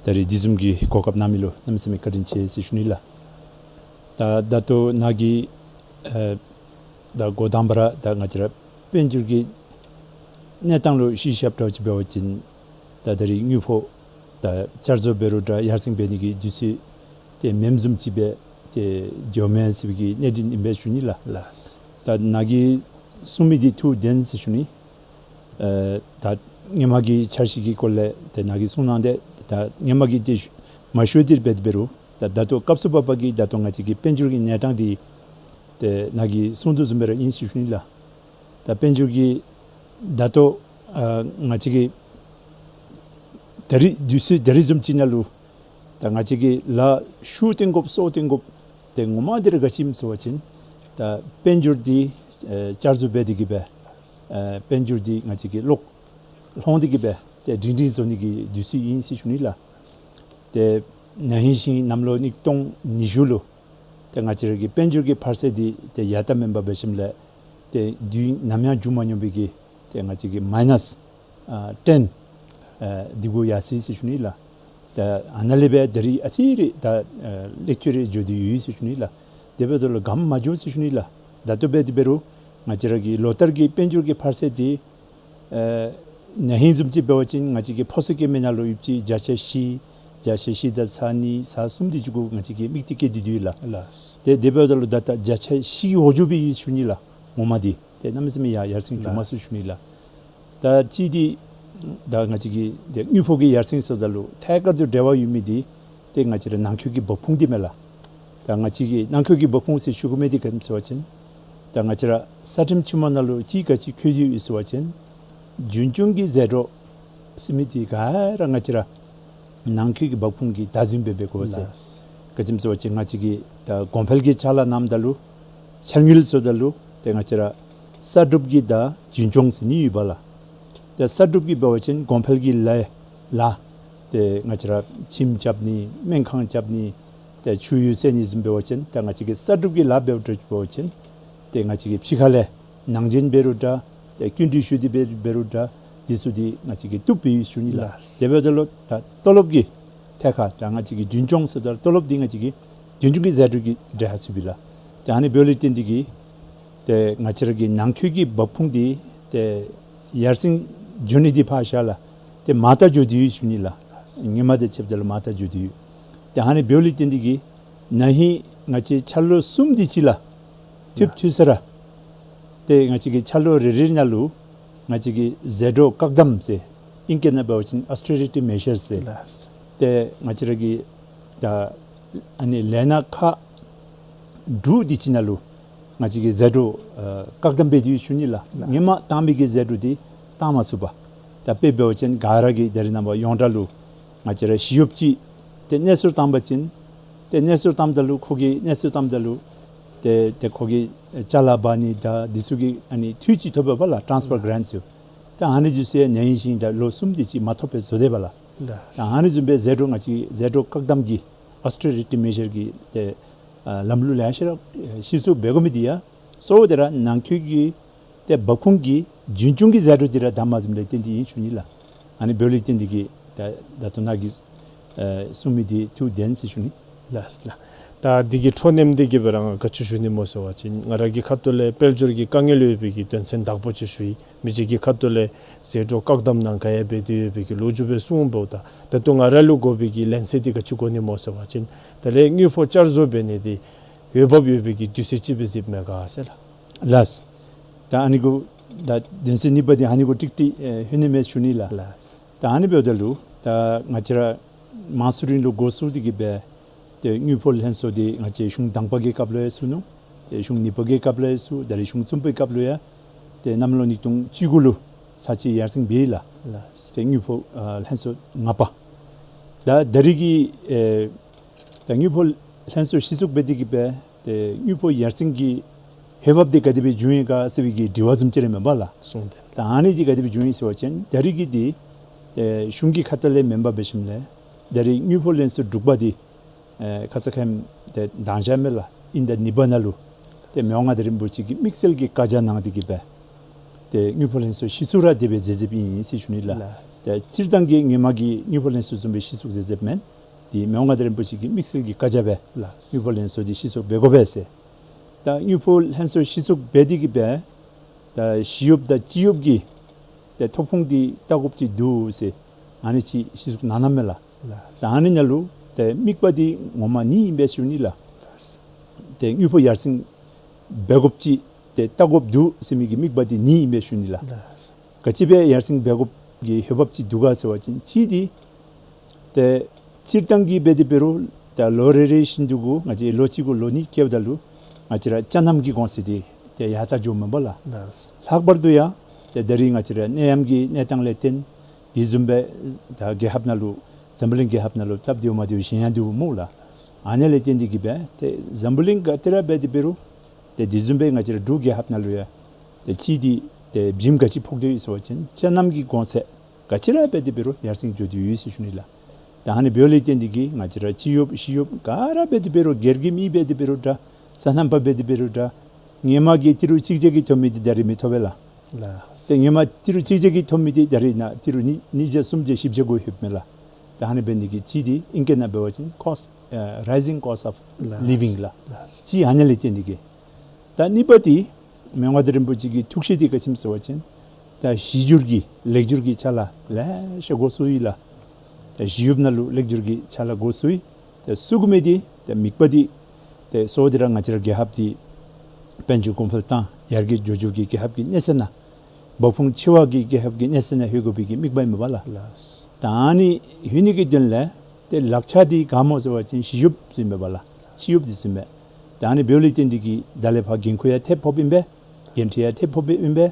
ད་རིས་འདི་བཟུམ་གྱི་གོ་སྐབས་གནང་མི་ལུ་གནམ་མེད་ས་མེད་བཀའ་དྲིན་ཆེ་ཟེར་ཞུ་ནི་ལགས། ད་ད་ལྟོ་ནཱ་གི་ཨ་ད་འགོ་དང་པ་ར་ད་ང་བཅས་ར་དཔལ་འབྱོར་གྱི་གནས་སྟངས་ལུ་གཞི་བཞགཔ་འདྲཝ་ཅིག་འབད་བ་ཅིན་ད་ད་རིས་དངུལ་ཕོགས་ད་བསྐྱར་བཟོ་འབད་རུང་འདྲ་ཡར་སེང་འབད་ནི་གི་དུས་ཚོད་དེ་མེནམ་བཟུམ་ཅིག་སྦེ་ཏེ་འགྱོ་མས་ཟེར་བའི་གི་གནད་དོན་ཨིན་པས་ཞུ་ནི་ལགས། ལགས། ད་ནཱ་གིས་གསུང་མི་འདི་ཐུགས་བདེན་ཟེར་ཞུ་ནི། ཨ་ད་སྔོན་མ་གི་འཆར་གཞི་གི་སྐོར་ལས་ཏེ་ནཱ་གིས་གསུང་གནང་སྟེ་ད་སྔོན་མ་གི་ཏེ་མ་ཞུ་སྟེ་འབད་འབད་རུང་ད་ད་ལྟོ་སྐབས་སུ་བབ་པ་གི་ད་ལྟོ་ང་བཅས་ཀྱི་དཔལ་འབྱོར་གྱི་གནས་སྟངས་འདི་ཏེ་ནཱ་གིས་གསུང་དོ་བཟུམ་སྦེ་ར་ཨིན་ཟེར་ཞུ་ནི་ལགས། ད་དཔལ་འབྱོར་གྱི་ད་ལྟོ་ཨ་ང་བཅས་ཀྱི་ད་རིས་དུས་ཚོད་ད་རིས་བཟུམ་ཅིག་ནང་ལུ་ད་ང་བཅས་ཀྱིས་ལཱ་ཤུགས་བཏོན་དགོཔ་སོ་བཏོན་དགོཔ་ཏེ་ངོ་མ་འདི་ར་ག་ཅི་ཨིནམ་ཟེར་བ་ཅིན་ད་དཔལ་འབྱོར་འདི་ཨ་བསྐྱར་བཟོ་འབད་དེ་གི་སྦེ་ཨ་དཔལ་འབྱོར་འདི་ང་བཅས་ཀྱིས་ལོག་ལྷོང་སྟེ་གི་སྦེ་ཏེ་སྒྲིང་སྒྲིང་བཟོ་ནི་གི་དུས་ཚོད་ཨིན་ཟེར་ཞུ་ནི་ལགས། ཏེ་ན་ཧིང་ཞིང་གནམ་ལོ་ཉིས་སྟོང་ཉི་ཤུ་ལུ་ཏེ་ང་བཅས་ར་གི་དཔལ་འབྱོར་གྱི་འཕར་ཚད་འདི་ཏེ་ཡར་ལྟ་མེན་པར་འབད་ཞིནམ་ལས་ཏེ་དུས་ནམ་ཡང་བྱུང་མ་མྱོང་བའི་གི་ཏེ་ང་བཅས་ཀྱི་མའི་ནཱས་ཨ་ཊེན་ཨ་འདི་གུ་ཡར་སོ་ཡི་ཟེར་ཞུ་ནི་ལགས། ད་ཨ་ནཱ་ལས་སྦེ་ད་རིས་ཨ་ཙི་རེ་ད་ཨ་ལེགས་ཤོམ་རེ་འགྱོ་སྟེ་ཡོད་ཟེར་ཞུ་ནི་ལགས། དེ་འབདཝ་ད་ལུ་གམ་མ་འགྱོ་ཟེར་ཞུ་ནི་ལགས། ད་ལྟོ་འབད་དེ་འབད་རུང་ང་བཅས་ར་གི་ལོ་ལྟར་གྱི་དཔལ་འབྱོར་གྱི་འཕར་ཚད་འདི་ཨ་ན་ཧིང་བཟུམ་ཅིག་འབད་བ་ཅིན་ང་བཅས་ཀྱི་ཕོ་སོ་སྐྱེ་མི་ནང་ལུ་ཡོདཔ་ཅིག་བརྒྱ་ཆ་བཞི་བརྒྱ་ཆ་བཞི་དང་ཚག་གཉིས་ཚག་གསུམ་འདི་ཅིག་གུ་ང་བཅས་ཀྱིས་དམིགས་གཏད་བསྐྱེད་དེ་འདུག་ལགས། ལགས། ཏེ་དེ་འབདཝ་ད་ལུ་ད་ད་བརྒྱ་ཆ་བཞི་གི་འོག་འགྱོ་སྦེ་ཡོད་ཞུ་ནི་ལགས། ངོ་མ་འདི་ཏེ་གནམ་མེད་ས་མེད་ཡར་ཡར་སེང་བྱུང་མས་ཟེར་ཞུ་ནི་ལགས། ད་ཅི་འདི་ད་ང་བཅས་ཀྱི་ཏེ་དངུལ་ཕོགས་ཀྱི་ཡར་སེང་ཟེརཝ་ད་ལུ་ཐད་ཀར་དུ་འབྲེལ་བ་ཡོད་མི་འདི་ཏེ་ང་བཅས་ར་ནང་འཁོད་ཀྱི་འབབ་ཁུངས་འདི་མས་ལགས། ད་ང་བཅས་ཀྱི་ནང་འཁོད་ཀྱི་འབབ་ཁུངས་ཟེར་ཞུ་དགོ་མི་འདི་ག་ཅི་སྨོ་ཟེར་བ་ཅིན་ད་ང་བཅས་ར་ས་ཁྲིམས་ཆེན་མོ་ནང་ལུ་ཅིག་ག་ཅི་འཁོད་དེ་ཡོད་ཟེར་བ་ཅིན་རྒྱུན་སྐྱོང་གི་ཟད་འགྲོ་ཟེར་མི་འདི་ག་ར་ང་བཅས་ར་ནང་འཁོད་ཀྱི་འབབ་ཁུངས་ཀྱིས་བདག་འཛིན་འབད་འབད་དགོ་ཟེར། ལགས། ག་ཅི་སྨོ་ཟེར་བ་ཅིན་ང་བཅས་ཀྱིས་ད་གོང་འཕེལ་གྱི་ཅ་ལ་བསྣམ་ད་ལུ་ཆ་དངུལ་བཟོ་ད་ལུ་ཏེ་ང་བཅས་ར་གསར་སྒྲུབ་ཀྱི་དང་རྒྱུན་སྐྱོང་ཟེར་གཉིས་ཡོདཔ་ལགས། ཏེ་གསར་སྒྲུབ་ཀྱི་འབད་བ་ཅིན་གོང་འཕེལ་གྱི་ལཱ་ལགས། ཏེ་ང་བཅས་ར་ཁྱིམ་རྐྱབ་ནི་སྨན་ཁང་རྐྱབ་ནི་ཏེ་ཆུ་གཡུར་ཟེར་གཉིས་ཟེར་འབད་བ་ཅིན་ད་ང་བཅས་ཀྱིས་གསར་སྒྲུབ་ཀྱི་ལཱ་འབདཝ་འདྲཝ་ཅིག་འབད་བ་ཅིན་ཏེ་ང་བཅས་ཀྱིས་ཕྱི་ཁ་ལས་ནང་འདྲེན་འབད་རུང་འདྲ་ཏེ་སྐྱིན་འགྲུལ་ཞུ་སྟེ་འབད་འབད་རུང་འདྲ་འདི་ཚུ་འདི་ང་བཅས་ཀྱིས་བཏུབ་སྦེ་ཡོད་ཟེར་ཞུ་ནི་ལགས། ལགས། དེ་འབདཝ་ད་ལུ་ད་ཏོ་ལོབ་ཀྱི་ཐད་ཁར་ད་ང་བཅས་ཀྱིས་རྒྱུན་སྐྱོང་ཟེརཝ་ད་ཏོ་ལོབ་འདི་ང་བཅས་ཀྱིས་རྒྱུན་སྐྱོང་གི་ཟད་འགྲོ་གི་འདྲ་ཧ་སུ་བི་ལགས། ཏེ་ཨ་ནི་འབདཝ་ལས་བརྟེན་ཏེ་གིས་ཏེ་ང་བཅས་ར་གི་ནང་འཁོད་ཀྱི་འབབ་ཁུངས་འདི་ཏེ་ཡར་སེང་འགྱོ་ནི་འདི་ཕར་བཞག་ལགས། ཏེ་མར་ལྟ་འགྱོ་སྟེ་ཡོད་ཟེར་ཞུ་ནི་ལགས། སྔོན་མ་དང་ཕྱདཔ་ད་ལུ་མར་ལྟ་འགྱོ་སྟེ་ཡོད། ཏེ་ཨ་ནི་འབདཝ་ལས་བརྟེན་ཏེ་གིས་ན་ཧིང་ང་བཅས་འཆར་ལོ་གསུམ་དེ་ཅིག་ལགས། ཐུབ་ཐུབ་ས་ར་ཏེ་ང་བཅས་ཀྱི་འཆར་ལོ་རེ་རེ་ནང་ལུ་ང་བཅས་ཀྱི་ཟད་འགྲོ་བཀག་སྡོམ་ཟེར་ཨིང་སྐད་ནང་འབད་བ་ཅིན་ཨོ་སི་ཊེ་རི་ཊི་མེ་ཞར་ཟེར། ལགས། ཏེ་ང་བཅས་ར་གི་ད་ཨ་ནི་ལས་སྣ་ཁག་དྲུག་དེ་ཅིག་ནང་ལུ་ང་བཅས་ཀྱིས་ཟད་འགྲོ་ཨ་བཀག་སྡོམ་འབད་དེ་ཡོད་ཟེར་ཞུ་ནི་ལགས། ལགས། སྔོན་མ་བཏང་མི་གི་ཟད་འགྲོ་འདི་བཏང་མ་ཚུགས་པས། ད་དཔེ་འབད་བ་ཅིན་ག་ར་གིས་ད་རེས་ནངས་པ་ཡོངས་གྲགས་ལུ་ང་བཅས་ར་ཞི་གཡོགཔ་ཅིག་ཏེ་གནས་སོར་བཏང་པ་ཅིན་ཏེ་གནས་སོར་བཏངམ་ད་ལུ་ཁོ་གིས་གནས་སོར་བཏངམ་ད་ལུ་ཏེ་ཏེ་ཁོ་གིས་ཅ་ལ་འབག་ནི་དང་འདི་ཚུ་གི་ཨ་ནི་འཐུས་ཅིག་ཐོབ་པས་ལགས། ཊཱནསི་ཕར་གྷ་རེནཊ་ཟེར། ད་ཨ་ནི་འདི་ཚུ་ཡང་ན་ཧིང་ཞིང་ད་ལོ་གསུམ་དེ་ཅིག་མ་ཐོབ་པར་བཟོ་དེས་པ་ལགས། ལགས། ད་ཨ་ནི་བཟུམ་སྦེ་ཟད་འགྲོ་ང་བཅས་ཟད་འགྲོ་བཀག་སྡོམ་གྱི་ཨོ་སི་ཊེ་རི་ཊི་མེ་ཞར་གྱི་ཏེ་ཨ་ལམ་ལུགས་ལེ་ཤ་ར་ཨེ་གཞི་བཙུགས་འབད་དགོ་མི་འདི་ཡང་གཙོ་བོ་དེ་ར་ནང་འཁོད་ཀྱི་ཏེ་འབབ་ཁུངས་ཀྱི་རྒྱུན་སྐྱོང་གི་ཟད་འགྲོ་འདི་ར་བདའ་མ་ཟུནམ་ལས་བརྟེན་ཏེ་ཨིན་ཞུ་ནི་ལགས། ཨ་ནི་འབདཝ་ལས་བརྟེན་ཏེ་གིས་ད་ད་ལྟོ་ནཱ་གིས་ཨེ་གསུང་མི་འདི་ཐུགས་བདེན་ཟེར་ཞུ་ནི། ལགས་ལགས། ད་འདི་གི་འཕྲོ་མཉམ་འདི་གིས་སྦེ་ར་ང་ག་ཅི་ཞུ་ནི་སྨོ་ཟེར་བ་ཅིན་ང་ར་གི་ཁ་ཐུག་ལས་དཔལ་འབྱོར་གྱི་དཀའ་ངལ་ཡོད་པའི་གི་དོན་ཚན་དག་པ་ཅིག་ཞུ་ཡི། མི་རྗེ་གི་ཁ་ཐུག་ལས་ཟད་འགྲོ་བཀག་སྡོམ་ནང་ག་ཡང་འབད་དེ་ཡོད་པའི་གི་ལོ་རྒྱུས་སྦེ་གསུངས་འབདཝ་ད་ད་ལྟོ་ང་ར་ལུ་དགོ་པའི་གི་ལན་གསལ་འདི་ག་ཅི་དགོ་ནི་སྨོ་ཟེར་བ་ཅིན་ད་ལས་དངུལ་ཕོགས་བསྐྱར་བཟོ་འབད་ནི་འདི་འོས་འབབ་ཡོད་པའི་གི་དུས་ཚོད་ཅིག་སྦེ་གཟིགསཔ་མས་ག་ཟེར་ལགས། ལགས། ད་ཨ་ནི་གུ་ད་དོན་ཚན་གཉིས་པ་འདི་ཨ་ནི་གུ་ཀྲིག་ཀྲི་ཨེ་ལྷོད་ནི་མས་ཞུ་ནི་ལགས། ལགས། ད་ཨ་ནི་འབདཝ་ད་ལུ་ད་ང་བཅས་ར་མང་སུ་རིང་ལུ་འགོ་བཙུགས་ཏེ་གིས་སྦེ་ཏེ་དངུལ་ཕོགས་ལྷན་ཚོགས་འདི་ང་བཅས་གཞུང་དང་པ་གི་སྐབས་ལུ་ཡང་ཚུགས་ནུག། ཏེ་གཞུང་གཉིས་པ་གི་སྐབས་ལུ་ཡང་ཚུགས། ད་རིས་གཞུང་གསུམ་པའི་སྐབས་ལུ་ཡང་ཏེ་གནམ་ལོ་ཉིས་སྟོང་བཅུ་དགུ་ལུ་ཚར་གཅིག་ཡར་སེང་འབད་ཡི་ལགས། ལགས། ཏེ་དངུལ་ཕོགས་ཨ་ལྷན་ཚོགས་ལྔ་པ། ད་ད་རིས་ཀྱི་ཨེ་ད་དངུལ་ཕོགས་ལྷན་ཚོགས་གཞི་བཙུགས་འབད་དེ་གིས་སྦེ་ཏེ་དངུལ་ཕོགས་ཡར་སེང་གི་འོས་འབབ་འདི་ག་དེ་སྦེ་བྱུང་ཡི་ག་ཟེར་བའི་གི་དྲི་བ་བཟུམ་ཅིག་ར་མས་པ་ལགས། གསུངས་ཏེ། ད་ཨ་ནི་འདི་ག་དེ་སྦེ་བྱུང་ཡི་ཟེར་བ་ཅིན་ད་རིས་ཀྱི་འདི་ཏེ་གཞུང་གི་ཁ་ཐུག་ལས་མེན་པར་འབད་ཞིནམ་ལས་ད་རིས་དངུལ་ཕོགས་ལྷན་ཚོགས་དྲུག་པ་འདི་ཨེ་ཁ་ཙ་ཁ་ཉིནམ་ ཏེ་དང་ཞག་མེད་ལགས། ཨིན་ཟླ་གཉིས་པ་ནང་ལུ་ཏེ་མི་དབང་མངའ་བདག་རིན་པོ་ཆེ་གིས་དམིགས་བསལ་གྱི་བཀའ་རྒྱ་གནང་སྟེ་གི་སྦེ་ཏེ་དངུལ་ཕོགས་ལེན་གསོག་གཞི་བཙུགས་ར་དེ་སྦེ་མཛད་མཛདཔ་ཨིན་ཟེར་ཞུ་ནི་ལགས། ལགས། ཏེ་སྤྱིར་བཏང་གི་ཧེ་མ་གི་དངུལ་ཕོགས་ལེན་གསོག་བཟུམ་སྦེ་གཞི་བཙུགས་མཛད་མཛདཔ་མེན། ཏེ་མི་དབང་མངའ་བདག་རིན་པོ་ཆེ་གིས་དམིགས་བསལ་གྱི་བཀའ་རྒྱ་སྦེ་ལགས། དངུལ་ཕོགས་ལེན་གསོག་འདི་གཞི་བཙུགས་འབད་དགོ་པས་ཟེར། ད་དངུལ་ཕོགས་ལེན་གསོག་གཞི་བཙུགས་འབད་དེ་གི་སྦེ་ད་ཞི་གཡོགཔ་དང་སྤྱི་གཡོགཔ་གི་ཏེ་ཐོབ་ཁུངས་འདི་བལྟ་དགོཔ་ཅིག་འདུག་ཟེར་ཨ་ནི་ཅིག་གཞི་བཙུགས་གནང་གནངམ་མས་ལགས། ལགས། ད་ཨ་ནི་ནང་ལུ་ཏེ་དམིགས་པ་འདི་ངོ་མ་གཉིས་ཨིན་པས་ཞུ་ནི་ལགས། ལགས། ཏེ་དངུལ་ཕོགས་ཡར་སེང་འབད་དགོཔ་ཅིག་ཏེ་བལྟ་དགོཔ་འདུག་ཟེར་མི་གི་དམིགས་པ་འདི་གཉིས་ཨིན་པས་ཞུ་ནི་ལགས། ལགས། ག་ཅི་སྦེ་ཡར་སེང་འབད་དགོཔ་གི་འོས་འབབ་ཅིག་འདུག་ག་ཟེར་བ་ཅིན་གཅིག་འདི་ཏེ་སྤྱིར་བཏང་གི་འབད་དེ་འབད་རུང་ད་ལོ་རེ་རེ་བཞིན་དུ་གུ་ང་བཅས་ལོ་གཅིག་གུ་ལོ་གཉིས་བསྐྱལཝ་ད་ལུ་ང་བཅས་ར་ཅ་རྣམ་གྱི་གོང་ཚད་འདི་ཏེ་ཡར་ལྟ་འགྱོཝ་མས་པ་ལགས། ལགས། ལྷག་པར་དུ་ཡང་ཏེ་ད་རིས་ང་བཅས་ར་ནད་ཡམས་ཀྱི་གནས་སྟངས་ལས་བརྟེན་དེ་བཟུམ་སྦེ་ད་རྒྱལ་ཁབ་ནང་ལུ་འཛམ་བུ་གླིང་རྒྱལ་ཁབ་ནང་ལུ་སྟབས་བདེཝ་མ་བདེཝ་ཞན་ཡར་འགྱོཝ་སྨོ་ལགས། ཨ་ནི་ལས་བརྟེན་ཏེ་གི་སྦེ་ཏེ་འཛམ་བུ་གླིང་ག་ཏེ་ར་འབད་དེ་འབད་རུང་ཏེ་དེ་བཟུམ་སྦེ་ང་བཅས་ར་འབྲུག་རྒྱལ་ཁབ་ནང་ལུ་ཡང་ཏེ་གཅིག་འདི་ཏེ་བྱིནམ་ག་ཅི་ཕོག་དོ་ཡོད་ཟེར་བ་ཅིན་ཅ་རྣམ་གྱི་གོང་ཚད་ག་ཅི་ར་འབད་དེ་འབད་རུང་ཡར་སེང་འགྱོ་དོ་ཡོད་ཟེར་ཞུ་ནི་ལགས། ད་ཨ་ནི་འབདཝ་ལས་བརྟེན་ཏེ་གི་ང་བཅས་ར་སྤྱི་གཡོགཔ་ཞི་གཡོགཔ་ག་ར་འབད་དེ་འབད་རུང་སྒེར་གྱི་མི་འབད་དེ་འབད་རུང་འདྲ་སོ་ནམ་པ་འབད་དེ་འབད་རུང་འདྲ་ཧེ་མ་གི་ཏི་རུ་གཅིག་བརྒྱ་གི་ཐོབ་མི་འདི་ད་རིས་མི་ཐོབ་པས་ལགས། ལགས། ཏེ་ཧེ་མ་ཏི་རུ་གཅིག་བརྒྱ་གི་ཐོབ་མི་འདི་ད་རིས་ནཱ་ཏི་རུ་གཉིས་གཉིས་བརྒྱ་གསུམ་བརྒྱ་བཞི་བརྒྱ་གུ་ལྷོདཔ་མས་ལགས། ད་ཨ་ནི་འབད་ནི་གི་གཅིག་འདི་ཨིང་སྐད་ནང་འབད་བ་ཅིན་cost ཨ་rising cost of living ལགས། ལགས། གཅིག་ཨ་ནི་ལས་བརྟེན་ཏེ་གི། ད་གཉིས་པ་འདི་མི་དབང་མངའ་བདག་རིན་པོ་ཆེ་གི་ཐུགས་བཞེད་འདི་ག་ཅི་སྨོ་ཟེར་བ་ཅིན་ད་གཞི་འགྱུར་གྱི་ལེགས་བསྒྱུར་གྱི་ཕྱག་ལཱ་ལེ་ཤ་འགོ་བཙུགས་ཡི་ལགས། ད་ཞི་གཡོགཔ་ནང་ལུ་ལེགས་བསྒྱུར་གྱི་ཕྱག་ལཱ་འགོ་བཙུགས་ཡི། ད་གསུམ་པ་འདི་ད་དམིགས་པ་འདི་ད་གཙོ་བོ་འདི་ར་ང་བཅས་ར་རྒྱལ་ཁབ་འདི་དཔལ་འབྱོར་གོང་འཕེལ་བཏང་ཡར་རྒྱས་འགྱོ་འགྱོཝ་གི་རྒྱལ་ཁབ་ཀྱི་གནས་ཚད་ནང་འབབ་ཁུངས་ཆེ་བ་གི་རྒྱལ་ཁབ་ཀྱི་གནས་ཚད་ནང་ལྷོད་དགོ་པའི་གི་དམིགས་པ་ཨིན་པས་ལགས། ལགས། ད་ཨ་ནི་ལྷོད་ནི་གི་དོན་ལས་ད་ལག་ཆ་འདི་ག་སྨོ་ཟེར་བ་ཅིན་ཞི་གཡོགཔ་ཟེར་མས་པ་ལགས། སྤྱི་གཡོགཔ་འདི་ཟེར་མས། ད་ཨ་ནི་འབདཝ་ལས་བརྟེན་ཏེ་གི་ད་ལས་ཕར་འགན་ཁུར་ཡང་ཐེབས་ཕོགཔ་ཨིན་པས། འགན་འཁྲི་ཡང་ཐེབས་ཕོགཔ་ཨིན་པས།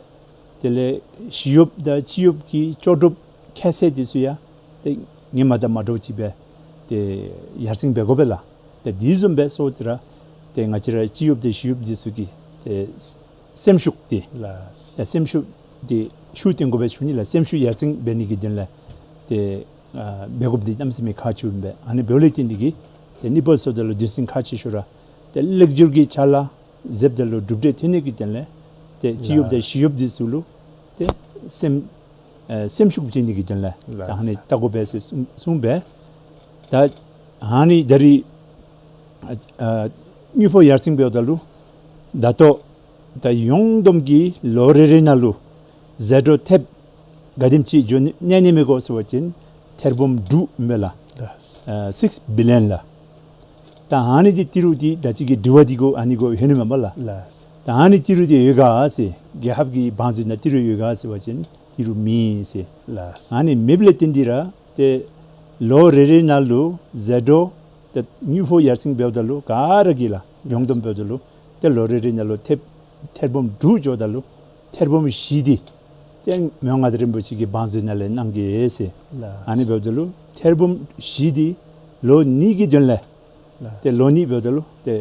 དེ་ལས་ཞི་གཡོགཔ་དང་སྤྱི་གཡོགཔ་ཀྱི་ལྕོགས་གྲུབ་ཁྱད་ཚད་འདི་ཚུ་ཡང་ད་ཧེ་མ་དང་མ་འདྲཝ་ཅིག་སྦེ་ད་ཡར་སེང་འབད་དགོ་པས་ལགས། ད་དེ་བཟུམ་སྦེ་གཙོ་བོ་འདི་ར་ད་ང་བཅས་ར་སྤྱི་གཡོགཔ་དང་ཞི་གཡོགཔ་འདི་ཚུ་གི་ད་སེམས་ཤུགས་འདི་ལགས། ད་སེམས་ཤུགས་འདི་ཤུགས་བཏོན་དགོ་པས་ཞུ་ནི་ལགས། སེམས་ཤུགས་ཡར་སེང་འབད་ནི་གི་དོན་ལས་ད་ཨ་འབད་དགོཔ་འདི་གནམ་མེད་ས་མེད་ཁག་ཆེཝ་ཨིན་པས། ཨ་ནི་འབདཝ་ལས་བརྟེན་ཏེ་གི་ད་གཉིས་པ་ཟེརཝ་ད་ལུ་དོན་ཚན་ཁག་ཆེ་ཤོས་ར་ད་ལེགས་བསྒྱུར་གྱི་ཕྱག་ལཱ་མཛདཔ་ད་ལུ་གྲུབ་འབྲས་ཐོན་ནི་གི་དོན་ལས་ད་སྤྱི་གཡོགཔ་དང་ཞི་གཡོགཔ་འདི་ཚུ་ལུ་ད་སེམས་ཨ་སེམས་ཤུགས་བྱིན་ནི་གི་དོན་ལས་ད་ཨ་ནི་བལྟ་དགོ་པས་ཟེར་གསུངས་གསུངས་པས། ད་ཨ་ནི་ད་རིས་ཨ་ཨ་དངུལ་ཕོགས་ཡར་སེང་འབདཝ་ད་ལུ་ད་ལྟོ་ད་ཡོངས་བསྡོམས་ཀྱི་ལོ་རེ་རེ་ནང་ལུ་ཟད་འགྲོ་ཐེབས་ག་དེམ་ཅིག་འགྱོ་ནི་གནས་ནི་མས་གོ་ཟེར་བ་ཅིན་ཐེར་འབུམ་དྲུག་ཨིན་པས་ལགས། ལགས། ཨ་six billion ལགས། ད་ཨ་ནི་འདི་ཏི་རུ་འདི་ད་ཅི་གི་དྲི་བ་འདི་གུ་ཨ་ནི་གུ་ལྷོད་ནི་མས་པ་ལགས། ལགས། ད་ཨ་ནི་ཏི་རུ་འདི་ཡོད་ག་ཟེར་རྒྱལ་ཁབ་ཀྱི་བང་མཛོད་ནང་ཏི་རུ་ཡོད་ག་ཟེར་བ་ཅིན་ཏི་རུ་མེད་ཟེར། ལགས། ཨ་ནི་མེདཔ་ལས་བརྟེན་ཏེ་ར་ཏེ་ལོ་རེ་རེ་ནང་ལུ་ཟད་འགྲོ་ཏེ་དངུལ་ཕོགས་ཡར་སེང་འབདཝ་ད་ལུ་ག་ར་གིས་ལགས་ཡོངས་བསྡོམས་འབདཝ་ད་ལུ་ཏེ་ལོ་རེ་རེ་ནང་ལུ་ཐེབས་ཐེར་འབུམ་དྲུག་འགྱོཝ་ད་ལུ་ཐེར་འབུམ་བཞི་འདི་ཏེ་མི་དབང་མངའ་བདག་རིན་པོ་ཆེ་གི་བང་མཛོད་ནང་ལས་གནང་གེ་ཟེར། ལགས། ཨ་ནི་འབདཝ་ད་ལུ་ཐེར་འབུམ་བཞི་འདི་ལོ་གཉིས་ཀྱི་དོན་ལས་ལགས། ཏེ་ལོ་གཉིས་འབདཝ་ད་ལུ་ཏེ་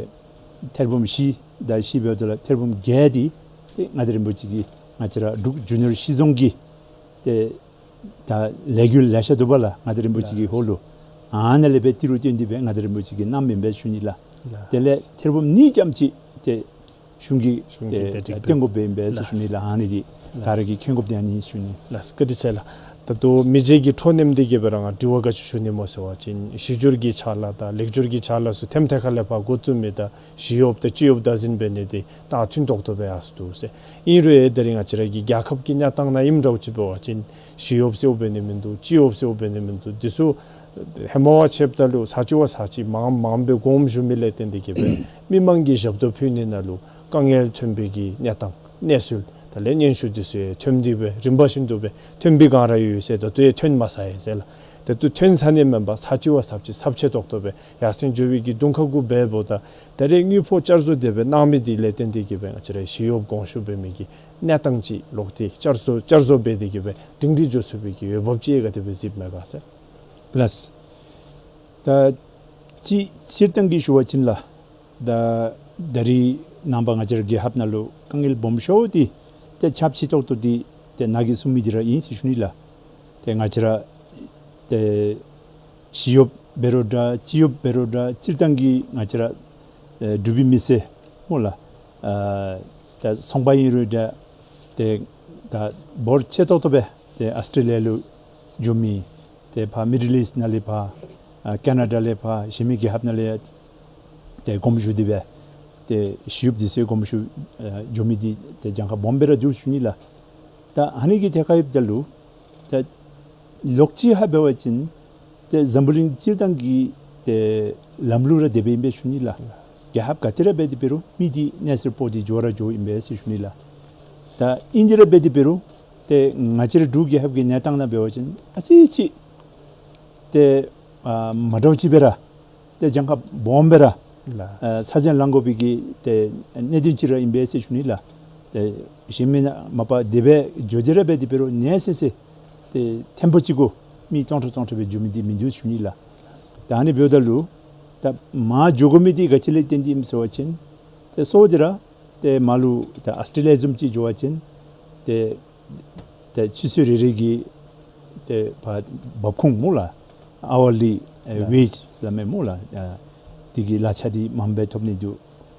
ཐེར་འབུམ་བཞི་དང་བཞི་འབདཝ་ད་ལུ་ཐེར་འབུམ་བརྒྱད་འདི་ཏེ་མངའ་བདག་རིན་པོ་ཆེ་གིས་ང་བཅས་ར་འབྲུག་རྒྱུ་ནོར་གཞི་བཟུང་གི་ཏེ་ད་ལས་འགུལ་ལེ་ཤ་འདུག་པ་ལགས། མངའ་བདག་རིན་པོ་ཆེ་གི་ལགས། ཧོངས་ལུ་ཨ་ནཱ་ལས་སྦེ་ཏི་རུ་བཏོན་ཏེ་སྦེ་མངའ་བདག་རིན་པོ་ཆེ་གིས་གནངམ་ཨིན་པས་ཞུ་ནི་ལགས། ལགས། དེ་ལས་ཐེར་འབུམ་གཉིས་ཙམ་ཅིག་ཏེ་གཞུང་གིས་གཞུང་གིས་ཏེ་ཏེ་ཏེ་བཏོན་དགོཔ་ཨིན་པས་ཟེར་ཞུ་ནི་ལགས། ཨ་ནི་འདི་ལགས། ག་ར་གིས་མཁྱེན་དགོཔ་འདི་ཨ་ནི་ཞུ་ནི། ལགས། བཀའ་དྲིན་ཆེ་ལགས། ད་ལྟོ་མི་རྗེ་གི་འཕྲོ་མཉམ་འདི་གིས་སྦེ་ར་ང་དྲི་བ་ག་ཅི་ཞུ་ནི་སྨོ་ཟེར་བ་ཅིན་གཞི་བསྒྱུར་གྱི་ཕྱག་ལཱ་དང་ལེགས་བསྒྱུར་གྱི་ཕྱག་ལཱ་ཚུ་ཐེམ་ཐེ་ཁ་ལས་ཕར་འགོ་བཙུགས་མི་དང་ཞི་གཡོགཔ་དང་སྤྱི་གཡོགཔ་བདག་འཛིན་འབད་ནི་འདི་ད་མཐུན་ཏོག་ཏོ་སྦེ་ཡར་སོང་འདུག་ཟེར། ཨིན་རུང་ད་རིས་ང་བཅས་ར་གི་རྒྱལ་ཁབ་ཀྱི་གནས་སྟངས་ནང་ཨིནམ་འདྲཝ་ཅིག་འབད་བ་ཅིན་ཞི་གཡོགཔ་ཟེརཝ་འབད་ནི་མིན་འདུག། སྤྱི་གཡོགཔ་ཟེརཝ་འབད་ནི་མིན་འདུག། འདི་ཚུ་ཧེ་མ་བ་ཕྱདཔ་ད་ལུ་ས་ཅིག་བ་ས་ཅིག་མངམ་མངམ་སྦེ་དགོངསམ་ཞུ་མི་ལས་བརྟེན་ཏེ་གིས་སྦེ་མི་མང་གིས་ཞབས་ཏོག་ཕུལ་ནི་ནང་ལུ་དཀའ་ངལ་ཐོན་པའི་གི་གནས་སྟངས་གནས་ཚུལ་དེ་ལས་སྙན་ཞུ་འདི་ཚུ་ཡང་ཐོན་ཏེ་སྦེ་རིམ་པ་བཞིན་དུ་སྦེ་ཐོན་པའི་སྒང་ར་ཡོད་ཟེར། ད་ལྟོ་ཡང་ཐོན་མ་ཚར་ཡི་ཟེར་ལགས། ད་ལྟོ་ཐོན་ཚར་ནི་མེན་པར་ས་ཅིག་བ་ས་ཅིག་ཚབས་ཆེ་ཏོག་ཏོ་སྦེ་ཡར་སེང་འགྱོ་བའི་གི་གདོང་ཁ་གུ་འབདཝ་ད་ད་རེས་དངུལ་ཕོགས་བསྐྱར་བཟོ་དེ་སྦེ་གནང་མི་འདི་ལས་བརྟེན་ཏེ་གིས་སྦེ་ང་བཅས་ར་ཞི་གཡོགཔ་དགོངས་ཞུ་འབད་མི་གི་གནས་སྟངས་ཅིག་ལོག་སྟེ་བསྐྱར་བཟོ་བསྐྱར་བཟོ་འབད་དེ་གིས་སྦེ་སྒྲིང་སྒྲི་འགྱོ་ཚུགས་པའི་གི་འོས་འབབ་ཅིག་ག་དེ་སྦེ་གཟིགསཔ་མས་ག་ཟེར། ལགས། ད་སྤྱིར་སྤྱིར་བཏང་གི་ཞུ་བ་ཅིན་ལགས། ད་ད་རིས་ནངས་པ་ང་བཅས་ར་རྒྱལ་ཁབ་ནང་ལུ་དཀའ་ངལ་སྦོམ་ཤོས་འདི་ཏེ་ཁྱབ་ཆེ་ཏོག་ཏོ་འདི་ཏེ་ནཱ་གིས་གསུངས་མི་འདི་ར་ཨིན་ཟེར་ཞུ་ནི་ལགས། ཏེ་ང་བཅས་ར་ཏེ་ཞི་གཡོགཔ་འབད་རུང་འདྲ་སྤྱི་གཡོགཔ་འབད་རུང་འདྲ་སྤྱིར་བཏང་གི་ང་བཅས་ར་ ཨེ་འབྲུག་པའི་མི་སེར་སྨོ་ལགས། ཨ་ད་ཚོང་པ་ཨིན་རུང་འདྲ། ཏེ་ད་འབོར་ཆེ་ཏོག་ཏོ་སྦེ་ཏེ་ཨཱོས་ཊྲེ་ལི་ཡ་ལུ་འགྱོ་མི། ཏེ་ཕར་མི་ཌལ་ཨིསཊ་ནང་ལས་ཕར་ཨ་ཀེ་ན་ཌ་ལས་ཕར་གཞན་མི་རྒྱལ་ཁབ་ནང་ལས་ཏེ་དགོངསམ་ཞུ་སྟེ་སྦེ་ཏེ་ཞི་གཡོགཔ་འདི་ཚུ་དགོངསམ་ཞུ་ཨ་འགྱོ་མི་འདི་ཏེ་གྱངས་ཁ་སྦོམ་སྦེ་ར་འདུག་ཞུ་ནི་ལགས། ད་ཨ་ནི་གི་ཐད་ཁར་འབདཝ་ད་ལུ་ད་ལོགས་ཅིག་ཧ་འབད་བ་ཅིན་ཏེ་འཛམ་བུ་གླིང་སྤྱིར་བཏང་གི་ཏེ་ལམ་ལུགས་ར་དེ་སྦེ་ཨིན་པས་ཞུ་ནི་ལགས། རྒྱལ་ཁབ་ག་ཏེ་ར་འབད་དེ་འབད་རུང་མི་འདི་གནས་ཚུལ་སྤོ་སྟེ་འགྱོ་ར་འགྱོཝ་ཨིན་པས་ཟེར་ཞུ་ནི་ལགས། ད་ཨིན་དེ་ར་འབད་དེ་འབད་རུང་ཏེ་ང་བཅས་ར་འབྲུག་རྒྱལ་ཁབ་ཀྱི་གནས་སྟངས་ནང་འབད་བ་ཅིན་ཨ་ཙི་ཅིག་ཏེ་ཨ་མ་འདྲཝ་ཅིག་སྦེ་ར་ཏེ་གྱངས་ཁ་སྦོམ་སྦེ་ར་ལགས། ཨ་ཚ་གྱང་ལང་དགོ་པའི་གི་ཏེ་གནད་དོན་ཅིག་ར་ཨིན་པས་ཟེར་ཞུ་ནི་ལགས། ཏེ་གཞན་མི་ནང་མ་པ་དེ་སྦེ་འགྱོ་སྟེ་ར་འབད་དེ་འབད་རུང་ནེ་སེ་སེ་ཏེ་ཐེམ་པོ་ཅིག་གུ་མི་སྟོང་ཕྲག་སྟོང་ཕྲག་སྦེ་འགྱོ་མི་འདི་མིན་འདུག་ཞུ་ནི་ལགས། ད་ཨ་ནི་འབདཝ་ད་ལུ་ད་མར་འགྱོ་དགོ་མི་འདི་ག་ཅི་ལས་བརྟེན་ཏེ་ཨིནམ་ཟེར་བ་ཅིན་ཏེ་གཙོ་བོ་འདི་ར་ཏེ་མར་ལུ་ད་ཨཱོས་ཊྲེ་ལི་ཡ་བཟུམ་ཅིག་འགྱོ་བ་ཅིན་ཏེ་ཏེ་ཆུ་ཚོད་རེ་རེ་གི་ཏེ་ཕར་འབབ་ཁུངས་སྨོ་ལགས། ཨ་ཝར་ལི་ཨེ་ལགས། ཝེཇ་ཟེར་སླབ་མས་སྨོ་ལགས། ཨ་དེ་གི་གླ་ཆ་འདི་མངམ་སྦེ་ཐོབ་ནི་འདུག།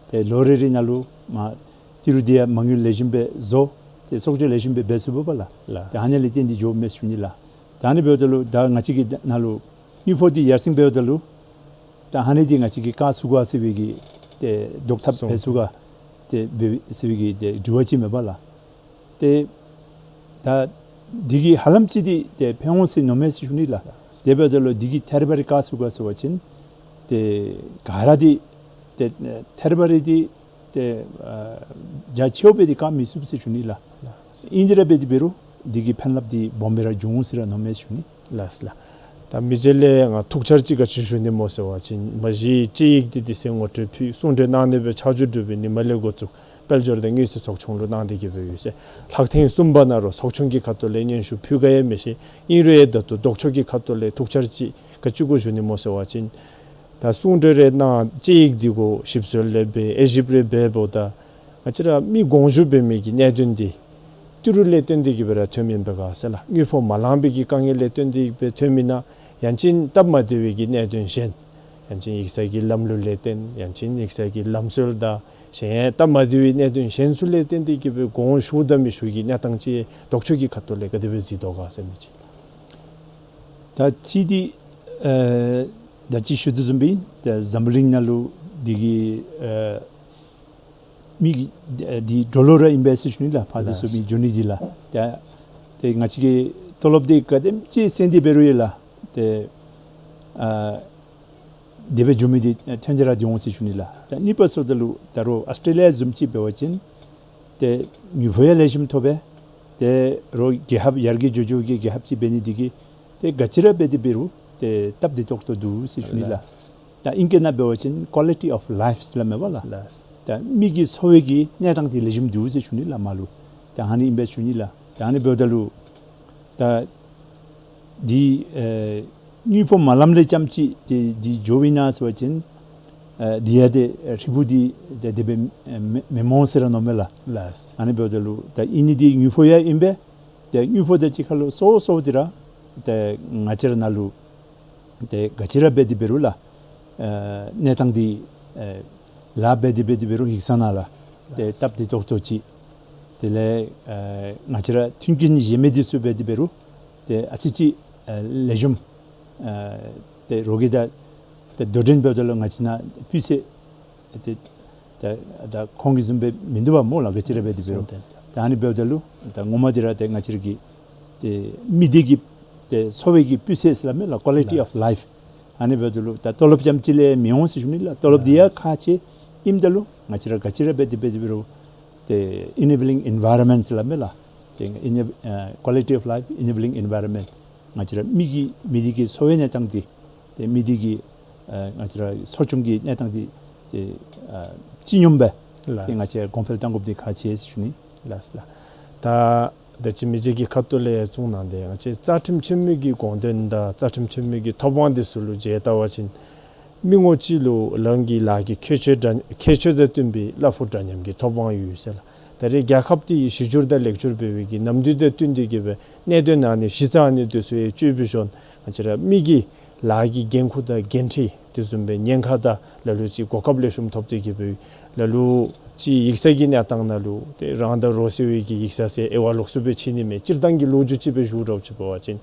ཏེ་ལོ་རེ་རེ་ནང་ལུ་མར་ཏི་རུ་འདི་ཡང་མ་དངུལ་ལེགས་ཤོམ་སྦེ་བཟོ། ཏེ་གསོག་འཇོག་ལེགས་ཤོམ་སྦེ་འབད་ཚུགས་པས་ལགས། ལགས། ཏེ་ཨ་ནི་ལས་བརྟེན་ཏེ་འགྱོཝ་མས་ཞུ་ནི་ལགས། ཏེ་ཨ་ནི་འབདཝ་ད་ལུ་ད་ང་བཅས་ཀྱི་ནང་ལུ་དངུལ་ཕོགས་འདི་ཡར་སེང་འབདཝ་ད་ལུ་ད་ཨ་ནི་འདི་ང་བཅས་ཀྱིས་བཀག་ཚུགས་ག་ཟེར་བའི་གི་ཏེ་བཟློག་ཐབས་གསུང་འབད་ཚུགས་ག་ཏེ་འབད་ཟེར་བའི་གི་ཏེ་དྲི་བ་ཅིག་མེད་པས་ལགས། ཏེ་ད་འདི་གིས་ཧ་ལམ་ཅིག་འདི་ཏེ་ཕན་འོང་ཟེར་མནོཝ་མས་ཟེར་ཞུ་ནི་ལགས། དེ་འབདཝ་ད་ལུ་འདི་གིས་ཐད་རི་བ་རི་བཀག་ཚུགས་ག་ཟེར་བ་ཅིན་ཏེ་ག་ར་འདི་ཏེ་ཐད་རི་བ་རི་འདི་ཏེ་ཨ་རྒྱ་ཆེཝ་སྦེ་འདི་བཀག་མི་ཚུགས་ཟེར་ཞུ་ནི་ལགས། ཨིན་དེ་ར་འབད་དེ་འབད་རུང་འདི་གི་ཕན་རླབས་འདི་སྦོམ་སྦེ་ར་འབྱུང་འོང་ཟེར་ར་མནོཝ་མས་ཟེར་ཞུ་ནི། ལགས་ལགས། ད་མི་རྗེ་ལས་ང་ཐུགས་འཆར་ཅིག་ག་ཅི་ཞུ་ནི་སྨོ་ཟེར་བ་ཅིན་མ་གཞི་དཔྱད་ཡིག་འདི་དེ་ཚེ་ངོ་སྤྲོད་ཕུལ་གསུང་གྲོས་གནང་ནི་སྦེ་ཕྱག་མཇུག་གྲུབ་པའི་ཉིནམ་ལས་འགོ་བཙུགས་དཔལ་འབྱོར་དང་དངུལ་རྩིས་ཚོགས་ཆུང་ལུ་གནང་སྟེ་གི་སྦེ་ཡོད་ཟེར། ལྷག་ཐེངས་གསུམ་པ་ནང་རོགས་ཚོགས་ཆུང་གི་ཁ་ཐུག་ལས་སྙན་ཞུ་ཕུལ་ག་ཡང་མི་ཤེས། ཨིན་རུང་ཡང་ད་ལྟོ་ལྡོག་ཕྱོགས་ཀྱི་ཁ་ཐུག་ལས་ཐུགས་འཆར་ཅིག་ག་ཅི་གུ་ཞུ་ནི་སྨོ་ཟེར་བ་ཅིན་ད་གསུང་གྲོས་རེ་གནང་དཔྱད་ཡིག་འདི་གུ་ཞིབ་འཚོལ་རེ་འབད་དབྱེ་ཞིབ་རེ་འབདཝ་ད་ང་བཅས་ར་མི་དགོངས་ཞུ་འབད་མི་གི་གནད་དོན་འདི་ཏི་རུ་ལས་བརྟེན་ཏེ་གི་སྦེ་ར་ཐོནམ་ཨིན་པས་ག་ཟེར་ལགས། དངུལ་ཕོགས་མ་ལང་པའི་གི་དཀའ་ངལ་ལས་བརྟེན་ཏེ་གི་སྦེ་ཐོནམ་ཨིན་ན་ཡང་ཅིན་སྟབས་མ་བདེ་བའི་གི་གནད་དོན་གཞན་ཡང་ཅིན་ཡིག་ཚང་གི་ལམ་ལུགས་ལས་བརྟེན་ཡང་ཅིན་ཡིག་ཚང་གི་ལམ་སྲོལ་དང་གཞན་སྟབས་མ་བདེ་བའི་གནད་དོན་གཞན་ཚུ་ལས་བརྟེན་ཏེ་གི་སྦེ་དགོངས་ཞུ་དང་མི་ཞུ་གི་གནས་སྟངས་ཅིག་ལྡོག་ཕྱོགས་ཀྱི་ཁ་ཐུག་ལས་ག་དེ་སྦེ་གཟིགས་དོ་ག་ཟེར་མི་ཅིག། ད་ཅི་འདི་ཨེ་ད་ཅི་ཞུ་དོ་བཟུམ་སྦེ་ད་འཛམ་བུ་གླིང་ནང་ལུ་འདི་གི་ཨེ་མི་གི་འདི་འགྲོ་ལུགས་ར་ཨིན་པས་ཟེར་ཞུ་ནི་ལགས། ཕར་འདི་ཚུ་མི་འགྱོ་ནི་འདི་ལགས། ད་ཏེ་ང་བཅས་ཀྱི་ཏོ་ལོབ་འདི་ག་དེམ་ཅིག་སེང་སྟེ་འབད་རུང་ཡང་ལགས། ཏེ་ཨ་དེ་སྦེ་འགྱོ་མི་འདི་ཐོན་ཏེ་ར་འདི་འོང་ཟེར་ཞུ་ནི་ལགས། ད་གཉིས་པ་ཟེརཝ་ད་ལུ་ད་རོགས་ཨཱོས་ཊྲེ་ལི་ཡ་བཟུམ་ཅིག་འབད་བ་ཅིན་ཏེ་དངུལ་ཕོགས་ཡང་ལེགས་ཤོམ་ཐོབ་པས། ཏེ་རོགས་རྒྱལ་ཁབ་ཡར་རྒྱས་འགྱོ་འགྱོ་གི་རྒྱལ་ཁབ་ཅིག་འབད་ནི་འདི་གིས་ཏེ་ག་ཅི་ར་འབད་དེ་འབད་རུང་ཏེ་སྟབས་བདེ་ཏོག་ཏོ་འདུག་ཟེར་ཞུ་ནི་ལགས། ལགས། ད་ཨིང་སྐད་ནང་འབད་བ་ཅིན་ཀོ་ལི་ཊི་ཨོཕ་ལའིཕ་ཟེར་སླབ་མས་པ་ལགས། ལགས། ད་མི་གི་འཚོ་བའི་གི་གནས་སྟངས་འདི་ལེགས་ཤོམ་འདུག་ཟེར་ཞུ་ནི་ལགས་མར་ལུ། ད་ཨ་ནི་ཨིན་པས་ཞུ་ནི་ལགས། ད་ཨ་ནི་འབདཝ་ད་ལུ་ད་འདི་ཨེ་དངུལ་ཕོགས་མ་ལངམ་ལས་ཙམ་ཅིག་འདི་འདི་འགྱོཝ་ཨིན་ན་ཟེར་བ་ཅིན་ཨེ་འདི་ཡང་ཏེ་ཧྲིལ་བུ་འདི་ཏེ་དེ་སྦེ་ཨེ་མེན་མེན་སྨོ་ཟེར་ར་མནོཝ་མས་ལགས། ལགས། ཨ་ནི་འབདཝ་ད་ལུ་ད་ཨིན་ནི་འདི་དངུལ་ཕོགས་ཡང་ཨིན་པས། ཏེ་དངུལ་ཕོགས་དང་གཅིག་ཁར་ལུ་སོ་སོ་འདི་ར་ཏེ་ང་བཅས་ར་ནང་ལུ་ཏེ་ག་ཅི་ར་འབད་དེ་འབད་རུང་ལགས། ཨེ་གནས་སྟངས་འདི་ཨེ་ལཱ་འབད་དེ་འབད་དེ་འབད་རུང་ཡིག་ཚང་ནང་ལགས། ཏེ་སྟབས་བདེ་ཏོག་ཏོ་ཅིག། དེ་ལས་ཨེ་ང་བཅས་ར་མཐུན་རྐྱེན་གཞན་མི་འདི་ཚུ་འབད་དེ་འབད་རུང་ཏེ་ཨ་ཙི་ཅིག་ཨེ་ལེགས་ཤོམ། ཨེ་ཏེ་རོགས་ཀྱིས་ད་ཏེ་དོ་འགྲན་འབདཝ་ད་ལུ་ང་བཅས་ནང་སྤུས་ཚད་ཏེ་ད་ད་ཁོང་གི་བཟུམ་སྦེ་མིན་འདུག་པ་སྨོ་ལགས། ག་ཅི་ར་འབད་དེ་འབད་རུང་། ད་ཨ་ནི་འབདཝ་ད་ལུ་ད་ངོ་མ་འདི་ར་ཏེ་ང་བཅས་ར་གི་ཏེ་མི་སྡེ་གི་ཏེ་འཚོ་བའི་གི་སྤུས་ཚད་ཟེར་སླབ་མས་ལགས། ཀོ་ལི་ཊི་ཨོཕ་ལའིཕ། ཨ་ནི་འབདཝ་ད་ལུ་ད་ཏོ་ལོབ་ཙམ་ཅིག་ལས་མི་འོང་ཟེར་ཞུ་ནི་ལགས། ཏོ་ལོབ་འདི་ཡང་ཁག་ཆེ་ཨིནམ་ད་ལུ་ང་བཅས་ར་ག་ཅི་ར་འབད་དེ་འབད་དེ་འབད་རུང་ཏེ་ཨི་ནེ་བི་ལིང་ཨིན་ཝའི་རོན་མེནཊ་ཟེར་སླབ་མས་ལགས། ཏེ་ཨི་ནེ་ཨེ་ཀོ་ལི་ཊི་ཨོཕ་ལའིཕ་ཨི་ནེ་བི་ལིང་ཨིན་ཝའི་རོན་མེནཊ། ང་བཅས་ར་མི་གི་མི་སྡེ་གི་འཚོ་བའི་གནས་སྟངས་འདི་ཏེ་མི་སྡེ་གི་ཨ་ང་བཅས་ར་འཚོ་སྐྱོང་གི་གནས་སྟངས་འདི་ཏེ་ཨ་སྤྱི་སྙོམས་སྦེ་ལགས། ཏེ་ང་བཅས་གོང་འཕེལ་གཏང་དགོཔ་འདི་ཁག་ཆེ་ཟེར་ཞུ་ནི། ལགས་ལགས། ད་ད་ཅི་མི་རྗེ་གི་ཁ་ཐུག་ལས་གསུང་གནང་སྟེ་ང་བཅས་རྩ་ཁྲིམས་ཆེན་མོ་གི་དགོངས་དོན་དང་རྩ་ཁྲིམས་ཆེན་མོ་གི་ཐོབ་དབང་འདི་ཚུ་ལུ་མཇལ་བལྟ་བ་ཅིན་མི་ངོ་གཅིག་ལུ་རང་གི་ལཱ་གི་ཁྱད་ཆོས་འདྲ་ཁྱད་ཆོས་དང་བསྟུན་པའི་གླ་ཕོགས་འདྲ་མཉམ་གྱི་ཐོབ་དབང་ཡོད་ཟེར་ལགས། ད་རེས་རྒྱལ་ཁབ་འདི་གཞི་བསྒྱུར་དང་ལེགས་བསྒྱུར་འབད་བའི་གི་ནམ་དུས་དང་བསྟུན་ཏེ་གི་སྦེ་གནད་དོན་ཨ་ནི་གཞི་རྩ་ཨ་ནི་འདི་ཚུ་ཡང་བཅོས་བསྒྱུར་ཞུ་ནི་ང་བཅས་ར་མི་གི་ལཱ་གི་འགན་ཁུར་དང་འགན་འཁྲི་དེ་བཟུམ་སྦེ་ཉེན་ཁ་དང་ལ་ལུ་ཅིག་གོ་སྐབས་ལེགས་ཤོམ་ཐོབ་སྟེ་གི་སྦེ་ལ་ལུ་ཅིག་ཡིག་ཚང་གི་གནས་སྟངས་ནང་ལུ་ཏེ་རང་དང་རོགས་ཟེར་བའི་གི་ཡིག་ཚང་ཟེར་དབྱེ་བ་ལོགས་སུ་སྦེ་ཕྱེ་ནི་མེད། སྤྱིར་བཏང་གི་ལོ་རྒྱུས་ཅིག་སྦེ་ཞུ་འདྲཝ་ཅིག་འབད་བ་ཅིན་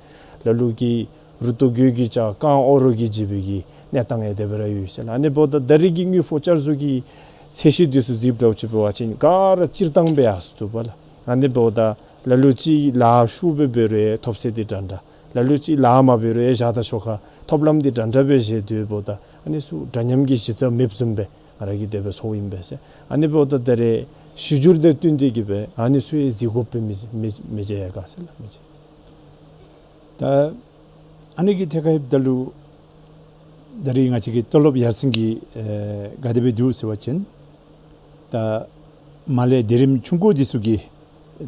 ལ་ལུ་གིས་རུ་ཏོ་གོས་ཀྱིས་བཅག་རྐང་འོག་རོ་གིས་འཇིབ་པའི་གི་གནས་སྟངས་ཡང་དེ་སྦེ་ར་ཡོད་ཟེར་ལགས། ཨ་ནི་འབདཝ་ད་ད་རེས་ཀྱི་དངུལ་ཕོགས་བསྐྱར་བཟོ་གི་ཚད་གཞི་འདི་ཚུ་གཟིགསཔ་འདྲཝ་ཅིག་འབད་བ་ཅིན་ག་ར་སྤྱིར་བཏང་སྦེ་ཡར་སོང་འདུག་པ་ལགས། ཨ་ནི་འབདཝ་ད་ལ་ལུ་ཅིག་ལཱ་ཤུགས་སྦེ་འབད་རུང་ཡང་ཐོབ་ཚད་འདི་འདྲ་འདྲ། ལ་ལུ་ཅིག་ལཱ་མ་འབད་རུང་ཡང་བཞག་ད་ཆོག་ཁ་ཐོབ་ལམ་འདི་འདྲ་འདྲ་སྦེ་བཞེས་སྡོདཔ་ད་ཨ་ནི་ཚུ་འདྲ་མཉམ་གྱི་གཞི་རྩ་མེདཔ་བཟུམ་སྦེ་ང་ར་གིས་དེ་སྦེ་ཚོརཝ་ཨིན་པས་ཟེར། ཨ་ནི་འབདཝ་ད་ད་རེས་གཞི་བསྒྱུར་དང་བསྟུན་ཏེ་གི་སྦེ་ཨ་ནི་ཚུ་ཡང་གཟིགས་དགོཔ་སྦེ་མི་མི་མི་མཇལ་ཡ་ག་ཟེར་ལགས། མི་མཇལ། ད་ཨ་ནི་གི་ཐད་ཁར་འབདཝ་ད་ལུ་ད་རེས་ང་བཅས་ཀྱི་ཏོ་ལོབ་ཡར་སེང་གི་ཨེ་ག་དེ་སྦེ་འདུག་ཟེར་བ་ཅིན་ད་མར་ལས་སྡེ་རིམ་ཆུང་ཀུ་འདི་ཚུ་གིས་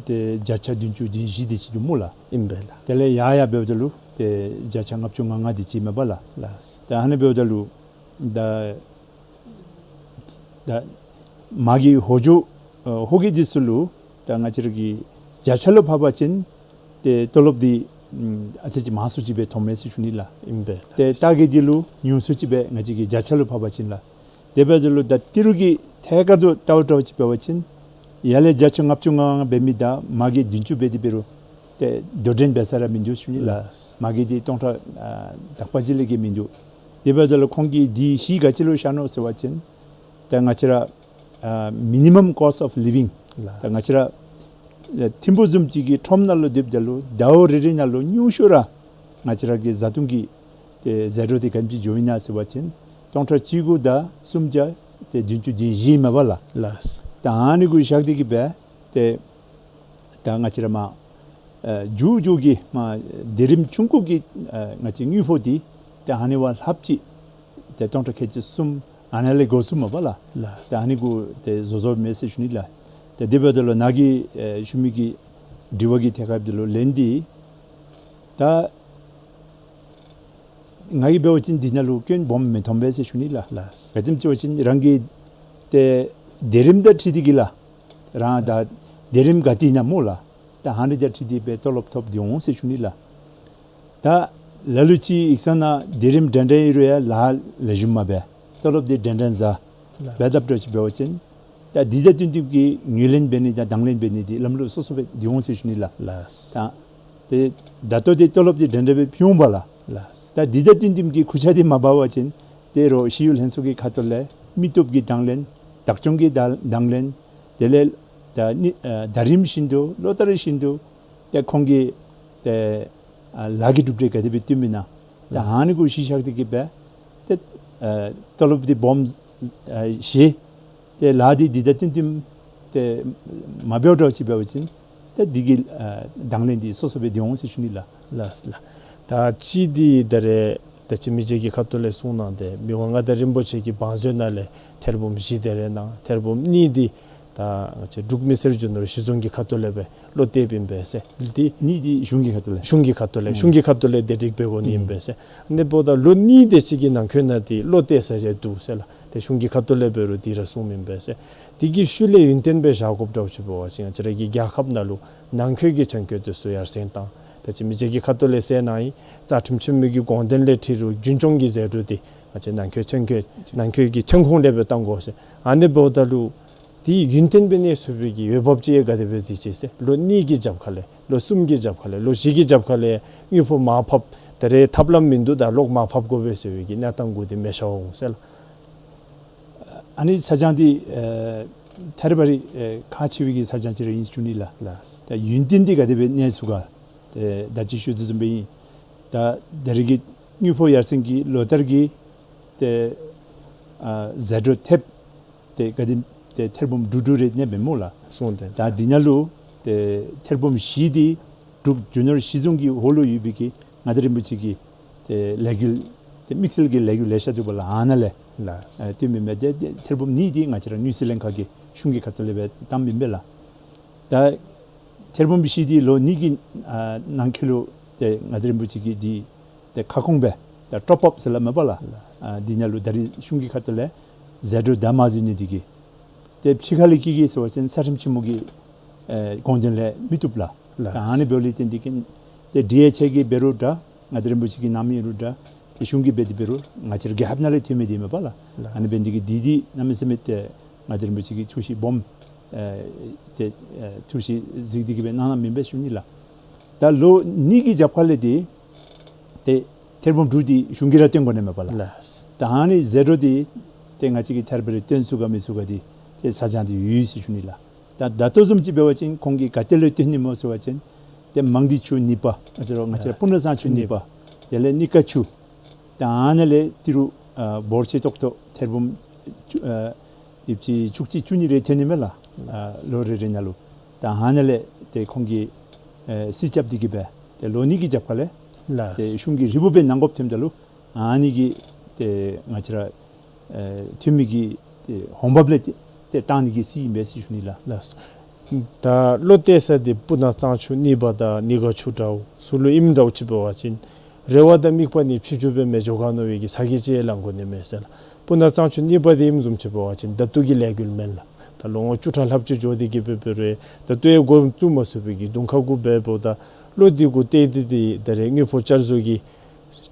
ཏེ་བརྒྱ་ཆ་བདུན་ཅུ་བདུན་བཞི་དེ་ཅིག་འདུག་སྨོ་ལགས། ཨིན་པས་ལགས། དེ་ལས་ཡར་ཡར་འབདཝ་ད་ལུ་ཏེ་བརྒྱ་ཆ་ལྔ་བཅུ་ང་ལྔ་དེ་ཅིག་མས་པ་ལགས། ལགས། ད་ཨ་ནི་འབདཝ་ད་ལུ་ད་ད་མ་གི་ཧོ་ཇོ་ཨ་ཧོ་གི་འདི་ཚུ་ལུ་ད་ང་བཅས་ར་གི་བརྒྱ་ཆ་ལུ་ཕབ་པ་ཅིན་ཏེ་ཏོ་ལོབ་འདི་ཨམ་ཨ་ཙི་ཅིག་མང་སུ་ཅིག་སྦེ་མཐོངམ་མས་ཟེར་ཞུ་ནི་ལགས། ཨིན་པས། ཏེ་ད་གི་འདི་ལུ་ཉུང་སུ་ཅིག་སྦེ་ང་བཅས་ཀྱིས་བརྒྱ་ཆ་ལུ་ཕབ་པ་ཅིན་ལགས། དེ་འབདཝ་ད་ལུ་ད་ཏི་རུ་གི་ཐད་ཁར་དུ་བལྟཝ་འདྲཝ་ཅིག་འབད་བ་ཅིན་ཡར་ལས་བརྒྱ་ཆ་ལྔ་བཅུ་ང་ལྔ་འབད་མི་དང་མ་གི་བདུན་ཅུ་འབད་དེ་འབད་རུང་ཏེ་དོ་འགྲན་འབད་ས་ར་མིན་འདུག་ཞུ་ནི་ལགས། ལགས། མ་གི་འདི་སྟོང་ཕྲག་ཨ་དག་པ་ཅིག་ལས་བརྒལ་མིན་འདུག། དེ་འབདཝ་ད་ལུ་ཁོང་གིས་འདི་གཞི་ག་ཅི་ལུ་བཞག་ནུག་ཟེར་བ་ཅིན་ད་ང་བཅས་ར་ཨ་མི་ནི་མམ་ཀོསཊ་ཨོཕ་ལི་ཝིང་། ལགས། ད་ང་བཅས་ར་ཨ་ཐིམ་ཕུག་བཟུམ་ཅིག་གི་ཁྲོམ་ནང་ལུ་སྡོདཔ་ད་ལུ་ཟླཝ་རེ་རེ་ནང་ལུ་ཉུང་ཤོས་ར་ང་བཅས་ར་གི་བཟའ་འཐུང་གི་ཏེ་ཟད་འགྲོ་འདི་ག་དེམ་ཅིག་འགྱོ་ཨིན་ན་ཟེར་བ་ཅིན་སྟོང་ཕྲག་གཅིག་དགུ་དང་སུམ་བརྒྱ་ཏེ་བདུན་ཅུ་དོན་བཞི་མས་པ་ལགས། ལགས། ད་ཨ་ནི་གུ་བཞག་སྟེ་གི་སྦེ་ཏེ་ད་ང་བཅས་ར་མར་ཨ་མཇུག་མཇུག་གི་མར་སྡེ་རིམ་ཆུང་ཀུ་གི་ཨ་ང་བཅས་དངུལ་ཕོགས་འདི་ཏེ་ཨ་ནི་བ་ལྷགཔ་ཅིག་ཏེ་སྟོང་ཕྲག་ཁལ་གཅིག་གསུམ་ཨ་ནཱ་ལས་འགོ་བཙུགསཔ་མས་པ་ལགས། ལགས། ད་ཨ་ནི་གུ་ཏེ་བཟོ་བཟོཝ་མས་ཟེར་ཞུ་ནི་ལགས། ཏེ་དེ་འབདཝ་ད་ལུ་ནཱ་གི་ཨེ་ཞུ་མི་གི་དྲི་བ་གི་ཐད་ཁར་འབདཝ་ད་ལུ་ལན་འདི་ད་ང་གིས་འབད་བ་ཅིན་འདི་ནང་ལུ་སྐྱོན་སྦོམ་མི་མཐོང་པས་ཟེར་ཞུ་ནི་ལགས། ལགས། ག་ཅི་སྨོ་ཟེར་བ་ཅིན་རང་གི་ཏེ་སྡེ་རིམ་དང་འཁྲིལ་ཏེ་གི་ལགས། རང་ད་སྡེ་རིམ་ག་ཏེ་ཨིན་ན་སྨོ་ལགས། ད་ཨ་ནི་དང་འཁྲིལ་ཏེ་སྦེ་ཏོ་ལོབ་ཐོབ་སྟེ་འོང་ཟེར་ཞུ་ནི་ལགས། ད་ལ་ལུ་ཅིག་ཡིག་ཚང་ནང་སྡེ་རིམ་འདྲན་འདྲ་ཨིན་རུང་ཡང་ལཱ་ལེགས་ཤོམ་མ་འབད། ཏོ་ལོབ་འདི་འདྲན་འདྲ་ཟ། ལགས། འབདཝ་ད་འདྲཝ་ཅིག་འབད་བ་ཅིན་ད་འདི་དང་བསྟུན་ཏེ་གི་ངོས་ལེན་འབད་ནི་དང་དང་ལེན་འབད་ནི་འདི་ལམ་ལུགས་སོ་སོ་སྦེ་སྡོད་འོང་ཟེར་ཞུ་ནི་ལགས། ལགས། ད་ཏེ་ད་ལྟོ་འདི་ཏོ་ལོབ་འདི་འདྲན་འདྲ་སྦེ་ཕུལ་འོང་པ་ལགས། ལགས། ད་འདི་དང་བསྟུན་ཏེ་གི་ཁུར་ཆ་འདི་མ་འབག་པ་ཅིན་ཏེ་རོགས་ཞི་གཡོག་ལྷན་ཚོགས་ཀྱི་ཁ་ཐུག་ལས་མི་སྟོབས་ཀྱི་དང་ལེན་བདག་སྐྱོང་གི་དང་དང་ལེན་དེ་ལས་ད་ནི་ཨ་ཟླ་རིམ་བཞིན་དུ་ལོ་ལྟར་བཞིན་དུ་ཏེ་ཁོང་གི་ཏེ་ཨ་ལཱ་གི་གྲུབ་འབྲས་ག་དེ་སྦེ་བཏོན་མི་ན། ད་ཨ་ནི་གུ་གཞི་བཞག་སྟེ་གི་སྦེ་ཏེ་ཨ་ཏོ་ལོབ་འདི་སྦོམ་ཨ་བཞེས། ཏེ་ལཱ་འདི་འདི་དང་བསྟུན་ཏེ་ཏེ་མ་འབདཝ་འདྲཝ་ཅིག་འབད་བ་ཅིན་ཏེ་འདི་གི་ཨ་དང་ལེན་འདི་སོ་སོ་སྦེ་སྡོད་འོང་ཟེར་ཞུ་ནི་ལགས། ལགས་ལགས། ད་ཅི་འདི་ད་རེས་ད་ཅི་མི་རྗེ་གི་ཁ་ཐུག་ལས་གསུངས་གནང་སྟེ་མི་དབང་མངའ་བདག་རིན་པོ་ཆེ་གི་བང་མཛོད་ནང་ལས་ཐེར་འབུམ་བཞི་དེ་རེ་གནང་། ཐེར་འབུམ་གཉིས་འདི་ད་ང་བཅས་འབྲུག་མི་སེར་རྒྱུ་ནོར་གཞི་བཟུང་གི་ཁ་ཐུག་ལས་སྦེ་བློ་གཏད་ཨིན་པས་ཟེར། འདི་གཉིས་འདི་གཞུང་གི་ཁ་ཐུག་ལས། གཞུང་གི་ཁ་ཐུག་ལས། ཨུམ། གཞུང་གི་ཁ་ཐུག་ལས་དེ་སྒྲིག་འབད་དགོ་ནི་ཨིན་པས་ཟེར། ཨ་ནི་འབདཝ་ད་ལོ་གཉིས་དེ་ཅིག་གི་ནང་འཁོད་ནང་འདི་བློ་གཏད་ས་ཅིག་འདུག་ཟེར་ལགས། ཏེ་གཞུང་གི་ཁ་ཐུག་ལས་འབད་རུང་འདི་ར་གསུངམ་ཨིན་པས་ཟེར། འདི་གི་ཤུལ་ལས་ཡུན་བརྟན་སྦེ་བཞག་དགོཔ་འདྲཝ་ཅིག་འབད་བ་ཅིན་ང་བཅས་ར་གི་རྒྱལ་ཁབ་ནང་ལུ་ནང་འཁོད་ཀྱི་ཐོན་སྐྱེད་འདི་ཚུ་ཡར་སེང་བཏང་། ད་ཅི་མི་རྗེ་གི་ཁ་ཐུག་ལས་གསལ་གནང་ཡི། རྩ་ཁྲིམས་ཆེན་མོ་གི་དགོངས་དོན་ལས་འཁྲིལ་རུང་རྒྱུན་སྐྱོང་གི་ཟད་འགྲོ་འདི་ང་བཅས་ནང་འཁོད་ཐོན་སྐྱེད་ནང་འཁོད་ཀྱི་ཐོན་ཁུངས་ལས་སྦེ་བཏང་དགོ་ཟེར། ཨ་ནི་འབདཝ་ད་ལུ་འདི་ཡུན་བརྟན་སྦེ་གནས་ཚུགས་པའི་གི་འོས་འབབ་ཅིག་ཡང་ག་དེ་སྦེ་གཟིགས་ཅི་ཟེར། ལོ་གཉིས་ཀྱི་རྒྱབ་ཁ་ལས་ལོ་གསུམ་གྱི་རྒྱབ་ཁ་ལས་ལོ་བཞི་གི་རྒྱབ་ཁ་ལས་དངུལ་ཕོགས་མར་ཕབ། ད་རེས་ཐབས་ལམ་མིན་འདུག། ད་ལོག་མར་ཕབ་དགོ་པས་ཟེར་བའི་གི་གནས་སྟངས་གུ་འདི་མེད་ཤར་འོང་ཟེར་ལགས། ཨ་ནི་ཚ་གྱང་འདི་ཨེ་ཐད་རི་བ་རི་ཨེ་ཁག་ཆེ་བའི་གི་ཚ་གྱང་ཅིག་ར་ཨིན་ཞུ་ནི་ལགས། ལགས། ད་ཡུན་བརྟན་འདི་ག་དེ་སྦེ་གནས་ཚུགས་ག། ཨེ་ད་ཅི་ཞུ་དོ་བཟུམ་སྦེ་ཨིན། ད་ད་རེས་ཀྱི་དངུལ་ཕོགས་ཡར་སེང་གི་ལོ་ལྟར་གྱི་ཏེ་ཨ་ཟད་འགྲོ་ཐེབས་ཏེ་ག་དེ་ཏེ་ཐེར་འབུམ་དྲུག་དྲུག་རེ་གནསཔ་མས་སྨོ་ལགས། སོང་སྟེ་ད་འདི་ནང་ལུ་ཏེ་ཐེར་འབུམ་བཞི་འདི་འབྲུག་རྒྱུ་ནོར་གཞི་བཟུང་གི་འོག་ལུ་ཡོད་པའི་གི་མངའ་བདག་རིན་པོ་ཆེ་གི་ཏེ་ལས་འགུལ་ཏེ་དམིགས་བསལ་གྱི་ལས་འགུལ་ལེ་ཤ་འདུག་པ་ལགས། ཨ་ནཱ་ལས་ལགས། ཨེ་བཏོན་མི་མས། ཏེ་ཏེ་ཐེར་འབུམ་གཉིས་འདི་ང་བཅས་ར་དངུལ་རྩིས་ལྷན་ཁག་གིས་གཞུང་གི་ཁ་ཐུག་ལས་སྦེ་བཏངམ་ཨིན་པས་ལགས། ད་ཐེར་འབུམ་བཞི་འདི་ལོ་གཉིས་ཀྱི་ཨ་ནང་འཁོད་ལུ་ཏེ་མངའ་བདག་རིན་པོ་ཆེ་གིས་འདི་ཏེ་ཁ་སྐོང་སྦེ་ད་ཊོབ་ཨཔ་ཟེར་སླབ་མས་པ་ལགས། ལགས། ཨ་འདི་ནང་ལུ་ད་རེས་གཞུང་གི་ཁ་ཐུག་ལས་ཟད་འགྲོ་ད་མ་བཟོ་ནི་འདི་གིས་ཏེ་ཕྱི་ཁ་ལས་ཀྱི་གི་ཟེར་བ་ཅིན་རྩ་ཁྲིམས་ཆེན་མོ་གི་ ཨེ་དགོངས་དོན་ལས་མི་བཏུབ་ལགས། ལགས། ད་ཨ་ནི་འབདཝ་ལས་བརྟེན་ཏེ་གིས་ཏེ་དེ་ཡང་ཁྱེད་ཀྱིས་འབད་རུང་འདྲ་མངའ་བདག་རིན་པོ་ཆེ་གིས་གནང་མི་ཨིན་རུང་འདྲ་ཏེ་གཞུང་གིས་འབད་དེ་འབད་རུང་ང་བཅས་ར་རྒྱལ་ཁབ་ནང་ལས་ཐོན་མི་འདི་མས་པ་ལགས། ལགས། ཨ་ནི་འབད་ནི་དེ་གིས་འདི་འདི་གནམ་མེད་ས་མེད་ཏེ་མངའ་བདག་རིན་པོ་ཆེ་གིས་ཐུགས་བཞེད་སྦོམ་ཨེ་ཏེ་ཨེ་ཐུགས་བཞེད་གཟིགས་ཏེ་གིས་འབད་གནང་གནངམ་ཨིན་པས་ཞུ་ནི་ལགས། ད་ལོ་གཉིས་ཀྱི་རྒྱབ་ཁ་ལས་འདི་ཏེ་ཐེར་འབུམ་དྲུག་འདི་གཞུང་གིས་ར་བཏོན་དགོ་ནི་མས་པ་ལགས། ལགས། ད་ཨ་ནི་ཟད་འགྲོ་འདི་ཏེ་ང་བཅས་ཀྱིས་ཐད་རི་བ་རི་བཏོན་ཚུགས་ག་མི་ཚུགས་ག་འདི་ཏེ་ཚ་གྱང་འདི་ཡོད་ཟེར་ཞུ་ནི་ལགས། ད་ད་ལྟོ་བཟུམ་ཅིག་འབད་བ་ཅིན་ཁོང་གིས་ག་ཏེ་ལས་བཏོན་ནི་སྨོ་ཟེར་བ་ཅིན་ཏེ་མང་སྡེ་ཆུ་གཉིས་པ་ང་བཅས་ར་ང་བཅས་ར་ཨ་སྤུ་ན་གཙང་ཆུ་གཉིས་པ། དེ་ལས་རྙིང་ཁ་ཆུ། ད་ཨ་ནཱ་ལས་ཏི་རུ་ཨ་འབོར་ཆེ་ཏོག་ཏོ་ཐེར་འབུམ་བཅུ་ཨ་ཡོདཔ་ཅིག་བཅུ་གཅིག་བཅུ་གཉིས་རེ་ཐོན་ནི་མས་ལགས། ཨ་ལོ་རེ་རེ་ནང་ལུ། ད་ཨ་ནཱ་ལས་ཏེ་ཁོང་གིས་ཨེ་རྩིས་རྐྱབ་སྟེ་གིས་འབད་ཏེ་ལོ་གཉིས་ཀྱི་རྒྱབ་ཁ་ལས་ལགས། ཏེ་གཞུང་གིས་རིལ་བུ་སྦེ་གནང་དགོཔ་ཐོནམ་ད་ལུ་ཨ་ནི་གིས་ཏེ་ང་བཅས་ར་ཨེ་ཐོན་མི་གི་ཏེ་འོང་འབབ་ལས་ཏེ་ཏེ་བཏང་ནི་གི་རྩིས་ཨིན་པས་ཟེར་ཞུ་ནི་ལགས། ལགས། ད་ལོ་སྟེར་ས་འདི་སྤུ་ན་གཙང་ཆུ་གཉིས་པ་དང་རྙིང་ཁ་ཆུ་འདྲཝ་ཚུ་ལུ་ཨིནམ་འདྲཝ་ཅིག་འབད་བ་ཅིན་རེ་བ་དང་དམིགས་པ་ནི་ཕྱི་འགྱུར་སྦེ་མི་འགྱོ་ག་མནོ་བའི་གི་ཚ་གྱང་ཅིག་ཡང་ལང་དགོ་ནི་མས་ཟེར་ལགས། སྤུ་ན་གཙང་ཆུ་གཉིས་པ་འདི་ཨིནམ་བཟུམ་ཅིག་འབད་བ་ཅིན་ད་ལྟོ་གི་ལས་འགུལ་མེན་ལགས། ད་ལོ་ངོ་བཅུ་ཕྲག་ལྷགཔ་ཅིག་འགྱོ་སྟེ་གིས་འབད་འབད་རུང་ད་ལྟོ་ཡང་འགོ་བཙུགས་མ་ཚུགས་པའི་གི་གདོང་ཁ་གུ་འབད་འབདཝ་ད་ལོ་འདི་གུ་སྟེར་ཏེ་འདི་ད་རེས་དངུལ་ཕོགས་བསྐྱར་བཟོ་གི་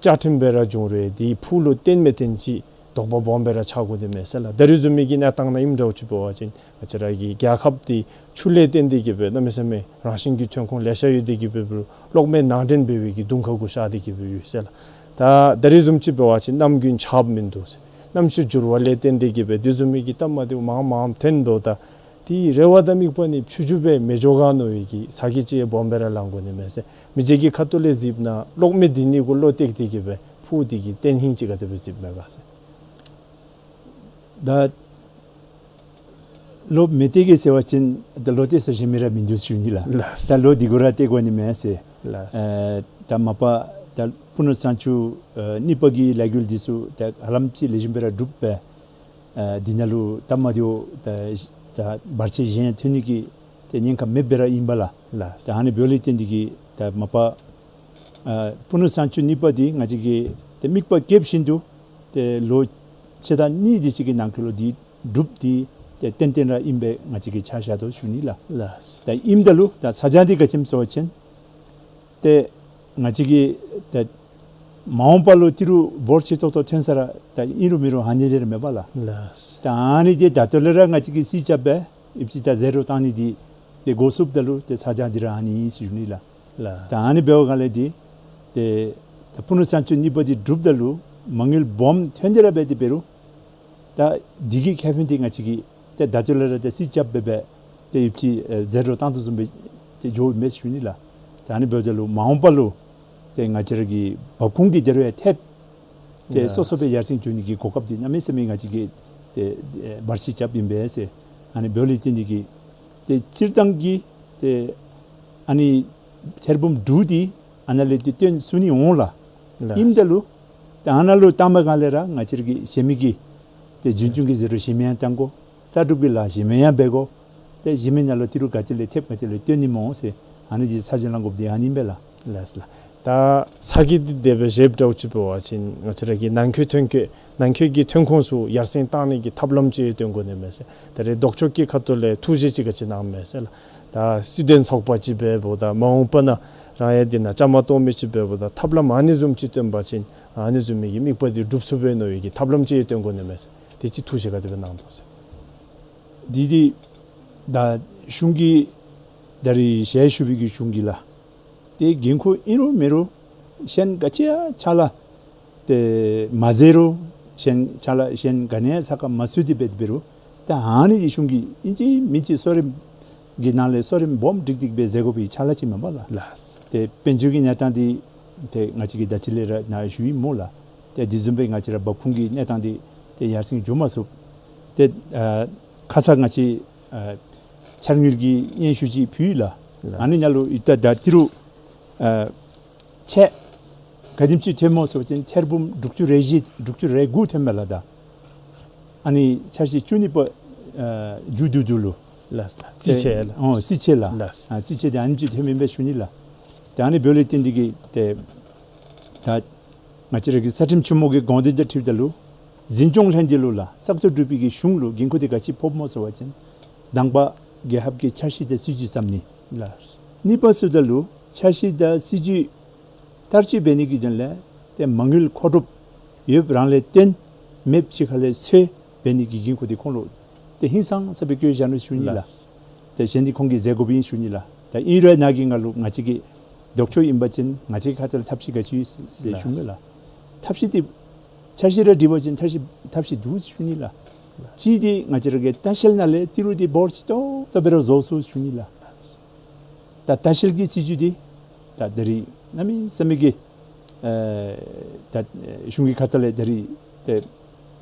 བཅའ་ཁྲིམས་སྦེ་ར་བྱུང་རུང་འདི་ཕུགས་ལུ་བརྟན་མི་བརྟན་ཅིག་དོགས་པ་སྦོམ་སྦེ་ར་ཆགས་དགོ་ནི་མས་ཟེར་ལགས། ད་རེས་བཟུམ་མའི་གི་གནས་སྟངས་ནང་ཨིནམ་འདྲཝ་ཅིག་འབད་བ་ཅིན་ང་བཅས་ར་གི་རྒྱལ་ཁབ་འདི་ཆུ་ལས་བརྟེན་ཏེ་གིས་འབད་གནམ་མེད་ས་མེད་རང་བཞིན་གྱི་ཐོན་ཁུངས་ལེ་ཤ་ཡོད་དེ་གིས་འབད་འབད་རུང་གློག་མེ་ནང་འདྲེན་འབད་བའི་གི་གདོང་ཁ་གུ་ཤར་ཏེ་གིས་འབད་ཡོད་ཟེར་ལགས། ད་ད་རེས་བཟུམ་ཅིག་འབད་བ་ཅིན་གནམ་དགུན་ཆརཔ་མིན་འདུག་ཟེར། གནམ་གཤིས་འགྱུར་བ་ལས་བརྟེན་ཏེ་གིས་འབད་དེ་བཟུམ་མའི་གི་སྟབས་མ་བདེཝ་མངམ་མངམ་ཐོན་འབདཝ་ད་འདི་རེ་བ་དང་དམིགས་པ་ནི་ཕྱི་འགྱུར་སྦེ་མི་འགྱོ་ག་མནོ་བའི་གི་ཚ་གྱང་ཅིག་ཡང་སྦོམ་སྦེ་ར་ལང་དགོ་ནི་མས་ཟེར། མི་རྗེ་གི་ཁ་ཐུག་ལས་གཟིགསཔ་ན་གློག་མེ་འདི་ནི་གུ་བློ་གཏད་དེ་གིས་འབད་ཕུགས་འདི་གི་བརྟན་ལྷིང་ཅིག་ག་དེ་སྦེ་གཟིགསཔ་མས་ག་ཟེར། ད་བློ་མི་གཏད་གེ་ཟེར་བ་ཅིན་ད་བློ་གཏད་ས་གཞན་མི་ར་མིན་འདུག་ཞུ་ནི་ལགས། ལགས། ད་བློ་འདི་གུ་ར་གཏད་དགོ་ནི་མས་ཟེར། ལགས། ཨེ་ད་མ་པ་ད་སྤུ་ན་གཙང་ཆུ་ཨེ་གཉིས་པ་གི་ལས་འགུལ་འདི་ཚུ་ད་ཧ་ལམ་ཅིག་ལེགས་ཤོམ་སྦེ་ར་གྲུབ་པས། ཨེ་འདི་ནང་ལུ་སྟབས་མ་བདེཝ་ད་ད་བར་ཆད་གཞན་ཐོན་ནི་གི་ཏེ་ཉེན་ཁ་མེདཔ་སྦེ་ར་ཨིན་པས་ལགས། ལགས། ད་ཨ་ནི་འབདཝ་ལས་བརྟེན་ཏེ་གིས་ད་མ་པ་ཨེ་སྤུ་ན་གཙང་ཆུ་གཉིས་པ་འདི་ང་བཅས་ཀྱིས་ཏེ་དམིགས་པ་བསྐྱེད་བཞིན་དུ་ཏེ་ལོ་ཕྱེད་དང་གཉིས་དེ་ཅིག་གི་ནང་འཁོད་ལུ་འདི་འགྲུབ་སྟེ་ཏེ་ཏན་ཏན་ར་ཨིན་པས་ང་བཅས་ཀྱིས་ཆ་བཞག་དོ་ཞུ་ནི་ལགས། ལགས། ད་ཨིནམ་ད་ལུ་ད་ཚ་གྱང་འདི་ག་ཅི་སྨོ་ཟེར་བ་ཅིན་ཏེ་ང་བཅས་ཀྱིས་ཏེ་མ་འོངས་པ་ལུ་ཏི་རུ་འབོར་ཆེ་ཏོག་ཏོ་ཐོན་ས་ར་ད་ཨིན་རུང་མེན་རུང་ཧ་ནི་ལེ་ར་མེད་པས་ལགས། ལགས། ད་ཨ་ནི་འདི་ད་ལྟོ་ལས་ར་ང་བཅས་ཀྱིས་རྩིས་རྐྱབ་སྦེ་ཨིན་པ་ཅིན་ད་ཟད་འགྲོ་བཏང་ནི་འདི་ཏེ་འགོ་བཙུགསཔ་ད་ལུ་ཏེ་ཚ་གྱང་འདི་ར་ཧ་ནི་ཨིན་ཟེར་ཞུ་ནི་ལགས། ལགས། ད་ཨ་ནི་འབདཝ་ག་ལས་འདི་ཏེ་ད་སྤུ་ན་གཙང་ཆུ་གཉིས་པ་འདི་གྲུབ་ད་ལུ་མ་དངུལ་སྦོམ་ཐོན་ཏེ་ར་འབད་དེ་འབད་རུང་ད་འདི་གི་ཁེ་ཕན་འདི་ང་བཅས་ཀྱིས་ཏེ་ད་ལྟོ་ལས་ར་ཏེ་རྩིས་རྐྱབ་སྦེ་འབད་ཏེ་ཨིན་པ་ཅིན་ཨེ་ཟད་འགྲོ་བཏང་དོ་བཟུམ་སྦེ་ཏེ་འགྱོཝ་མས་ཞུ་ནི་ལགས། ད་ཨ་ནི་འབདཝ་ད་ལུ་མ་འོངས་པ་ལུ་ཏེ་ང་བཅས་ར་གི་འབབ་ཁུངས་འདི་དེ་རུ་ཡང་ཐེབས་ཏེ་ལགས། སོ་སོ་སྦེ་ཡར་སེང་འགྱོ་ནི་གི་གོ་སྐབས་འདི་གནམ་མེད་ས་མེད་ང་བཅས་ཀྱིས་ཏེ་ཨེ་བར་ཆད་རྐྱབ་ཨིན་པས་ཟེར། ཨ་ནི་འབདཝ་ལས་བརྟེན་ཏེ་གིས་ཏེ་སྤྱིར་བཏང་གི་ཏེ་ཨ་ནི་ཐེར་འབུམ་དྲུག་འདི་ཨ་ནཱ་ལས་ཏེ་བཏོན་ཚུགས་ནི་འོང་ལགས། ལགས། ཨིནམ་ད་ལུ་ཏེ་ཨ་ནཱ་ལུ་བཏང་པའི་སྒང་ལས་ར་ང་བཅས་ར་གི་གཞན་མི་གི་ཏེ་རྒྱུན་སྐྱོང་གི་ཟད་འགྲོ་གཞན་མི་ཡང་བཏང་དགོ། གསར་སྒྲུབ་ཀྱི་ལཱ་གཞན་མི་ཡང་འབད་དགོ། ཏེ་གཞན་མི་ནང་ལུ་ཏི་རུ་ག་ཏེ་ལས་ཐེབས་ག་ཏེ་ལས་བཏོན་ནི་སྨོ་ཟེར་ཨ་ནི་འདི་ཚ་གྱང་ལང་དགོཔ་འདི་ཨ་ནི་ཨིན་པས་ལགས། ལགས་ལགས། ད་ཚ་གྱང་འདི་དེ་སྦེ་བཞེསཔ་འདྲཝ་ཅིག་འབད་བ་ཅིན་ང་བཅས་ར་གི་ནང་འཁོད་ཐོན་སྐྱེད་ནང་འཁོད་ཀྱི་ཐོན་ཁུངས་ཚུ་ཡར་སེང་བཏང་ནི་གི་ཐབས་ལམ་ཅིག་སྟོན་དགོ་ནི་མས་ཟེར། ད་རེས་ལྡོག་ཕྱོགས་ཀྱི་ཁ་ཐུག་ལས་ཐུགས་བཞེད་ཅིག་ག་ཅི་གནངམ་མས་ཟེར་ལགས། ད་སྲིད་དོན་ཚོགས་པ་ཅིག་འབདཝ་ད་མ་འོངས་པ་ནང་རང་ཡང་འདི་ནང་བཅའ་མར་གཏོགས་མི་ཅིག་འབདཝ་ད་ཐབས་ལམ་ཨ་ནི་བཟུམ་ཅིག་སྟོན་པ་ཅིན་ཨ་ནི་བཟུམ་མའི་གི་དམིགས་པ་འདི་འགྲུབ་ཚུགས་པས་མནོ་བའི་གི་ཐབས་ལམ་ཅིག་སྟོན་དགོ་ནི་མས་ཟེར། དེ་ཅིག་ཐུགས་བཞེད་ག་དེ་སྦེ་གནང་དོ་ཟེར། འདི་འདི་ད་གཞུང་གི་ད་རེས་ཞལ་བཞུགས་པའི་གི་གཞུང་གི་ལཱ་ཏེ་འགན་ཁུར་ཨིན་རུང་མེན་རུང་གཞན་ག་ཅི་ཡང་ཕྱག་ལཱ་ཏེ་མ་མཛད་རུང་གཞན་ཕྱག་ལཱ་གཞན་ག་ནི་ཡང་ས་ཁར་མ་ཚུད་དེ་འབད་དེ་འབད་རུང་ད་ཨ་ནི་འདི་གཞུང་གིས་ཨིན་ཅི་མིན་ཅི་གསོ་རིམ་གྱི་ནང་ལས་གསོ་རིམ་སྦོམ་སྒྲིག་སྟེ་གིས་འབད་མཛད་དགོ་པའི་ཕྱག་ལཱ་ཅིག་མེན་པ་ལགས། ལགས། ཏེ་དཔལ་འབྱོར་གྱི་གནས་སྟངས་འདི་ཏེ་ང་བཅས་ཀྱིས་ད་ཅི་ལས་ར་ནཱ་ཞུ་ཡི་སྨོ་ལགས། ཏེ་འདི་བཟུམ་སྦེ་ང་བཅས་ར་འབབ་ཁུངས་ཀྱི་གནས་སྟངས་འདི་ཏེ་ཡར་སེང་འགྱོ་མ་ཚུགས། ཏེ་ཨ་ཁ་ཙ་ང་བཅས་ཨ་འཆར་དངུལ་གྱི་སྙན་ཞུ་ཅིག་ཕུལ་ཡི་ལགས། ལགས། ཨ་ནི་ནང་ལུ་ཨིན་ད་ད་ཏི་རུ་ཨ་ཁྱད་ག་དེམ་ཅིག་ཐོནམ་སྨོ་ཟེར་བ་ཅིན་ཐེར་འབུམ་དྲུག་ཅུ་རེ་བཞི་དྲུག་ཅུ་རེ་དགུ་ཐོནམ་མས་ལགས། ད་ཨ་ནི་འཆར་གཞི་བཅུ་གཉིས་པ་ཨ་མཇུག་བསྡུ་བསྡུ་ལུ། ལགས་ལགས། རྩིས་ཆད་ལགས། ཨོ་རྩིས་ཆད་ལགས། ལགས། ཨ་རྩིས་ཆད་འདི་ཨ་ནེམ་ཅིག་ཐོནམ་ཨིན་པས་ཞུ་ནི་ལགས། ཏེ་ཨ་ནི་འབདཝ་ལས་བརྟེན་ཏེ་གིས་ཏེ་ད་ང་བཅས་ར་གི་རྩ་ཁྲིམས་ཆེན་མོ་གི་དགོངས་དོན་དང་འཁྲིལཝ་ད་ལུ་འཛིན་སྐྱོང་ལྷན་སྡེ་ལུ་ལགས་བཙག་འཐུ་གྲུབ་པའི་གི་གཞུང་ལུ་འགན་ཁུར་འདི་ག་ཅི་ཕོགཔ་སྨོ་ཟེར་བ་ཅིན་དང་པ་ རྒྱལ་ཁབ་ཀྱི་འཆར་གཞི་དང་སྲིད་ཇུས་བརྩམ་ནི། ལགས། གཉིས་པ་ཟེརཝ་ད་ལུ་འཆར་གཞི་དང་སྲིད་ཇུས་བསྟར་སྤྱོད་འབད་ནི་གི་དོན་ལས་ཏེ་མ་དངུལ་མཁོ་སྒྲུབ་ཡོདཔ་རང་ལས་བརྟེན་མེདཔ་ཅིག་ཁ་ལས་འཚོལ་འབད་ནི་གི་འགན་ཁུར་འདི་ཁོང་ལུ་ཏེ་ཧིང་སངས་ས་སྦེ་བཀོད་བཞག་ནུག་ཞུ་ནི་ལགས། ལགས། ཏེ་གཞན་འདི་ཁོང་གིས་མཛད་དགོཔ་ཨིན་ཞུ་ནི་ལགས། ད་ཨིན་རུང་ནཱ་གི་ང་ལུ་ང་བཅས་ཀྱི་ལྡོག་ཕྱོགས་ཨིན་པ་ཅིན་ང་བཅས་ཀྱི་ཁ་ཐུག་ལས་ཐབས་ཤེས་ག་ཅི་ཡོད་ཟེར་ཞུཝ་མས་ལགས། ཐབས་ཤེས་འདི་འཆར་གཞི་ར་འབྲི་བ་ཅིན་ཐབས་ཤེས་ཐབས་ཤེས་འདུག་ཟེར་ཞུ་ནི་ལགས། གཅིག་འདི་ང་བཅས་ར་གི་ལྟ་བཤལ་ནང་ལས་ཏི་རུ་འདི་འབོར་ཆེ་ཏོག་ཏོ་སྦེ་ར་བཟོ་ཚུགས་ཞུ་ནི་ལགས། ད་ལྟ་བཤལ་གྱི་སྲིད་ཇུས་འདི་ད་ད་རིས་གནམ་མེད་ས་མེད་ཀྱི་ཨེ་ད་གཞུང་གི་ཁ་ཐུག་ལས་ད་རིས་ཏེ་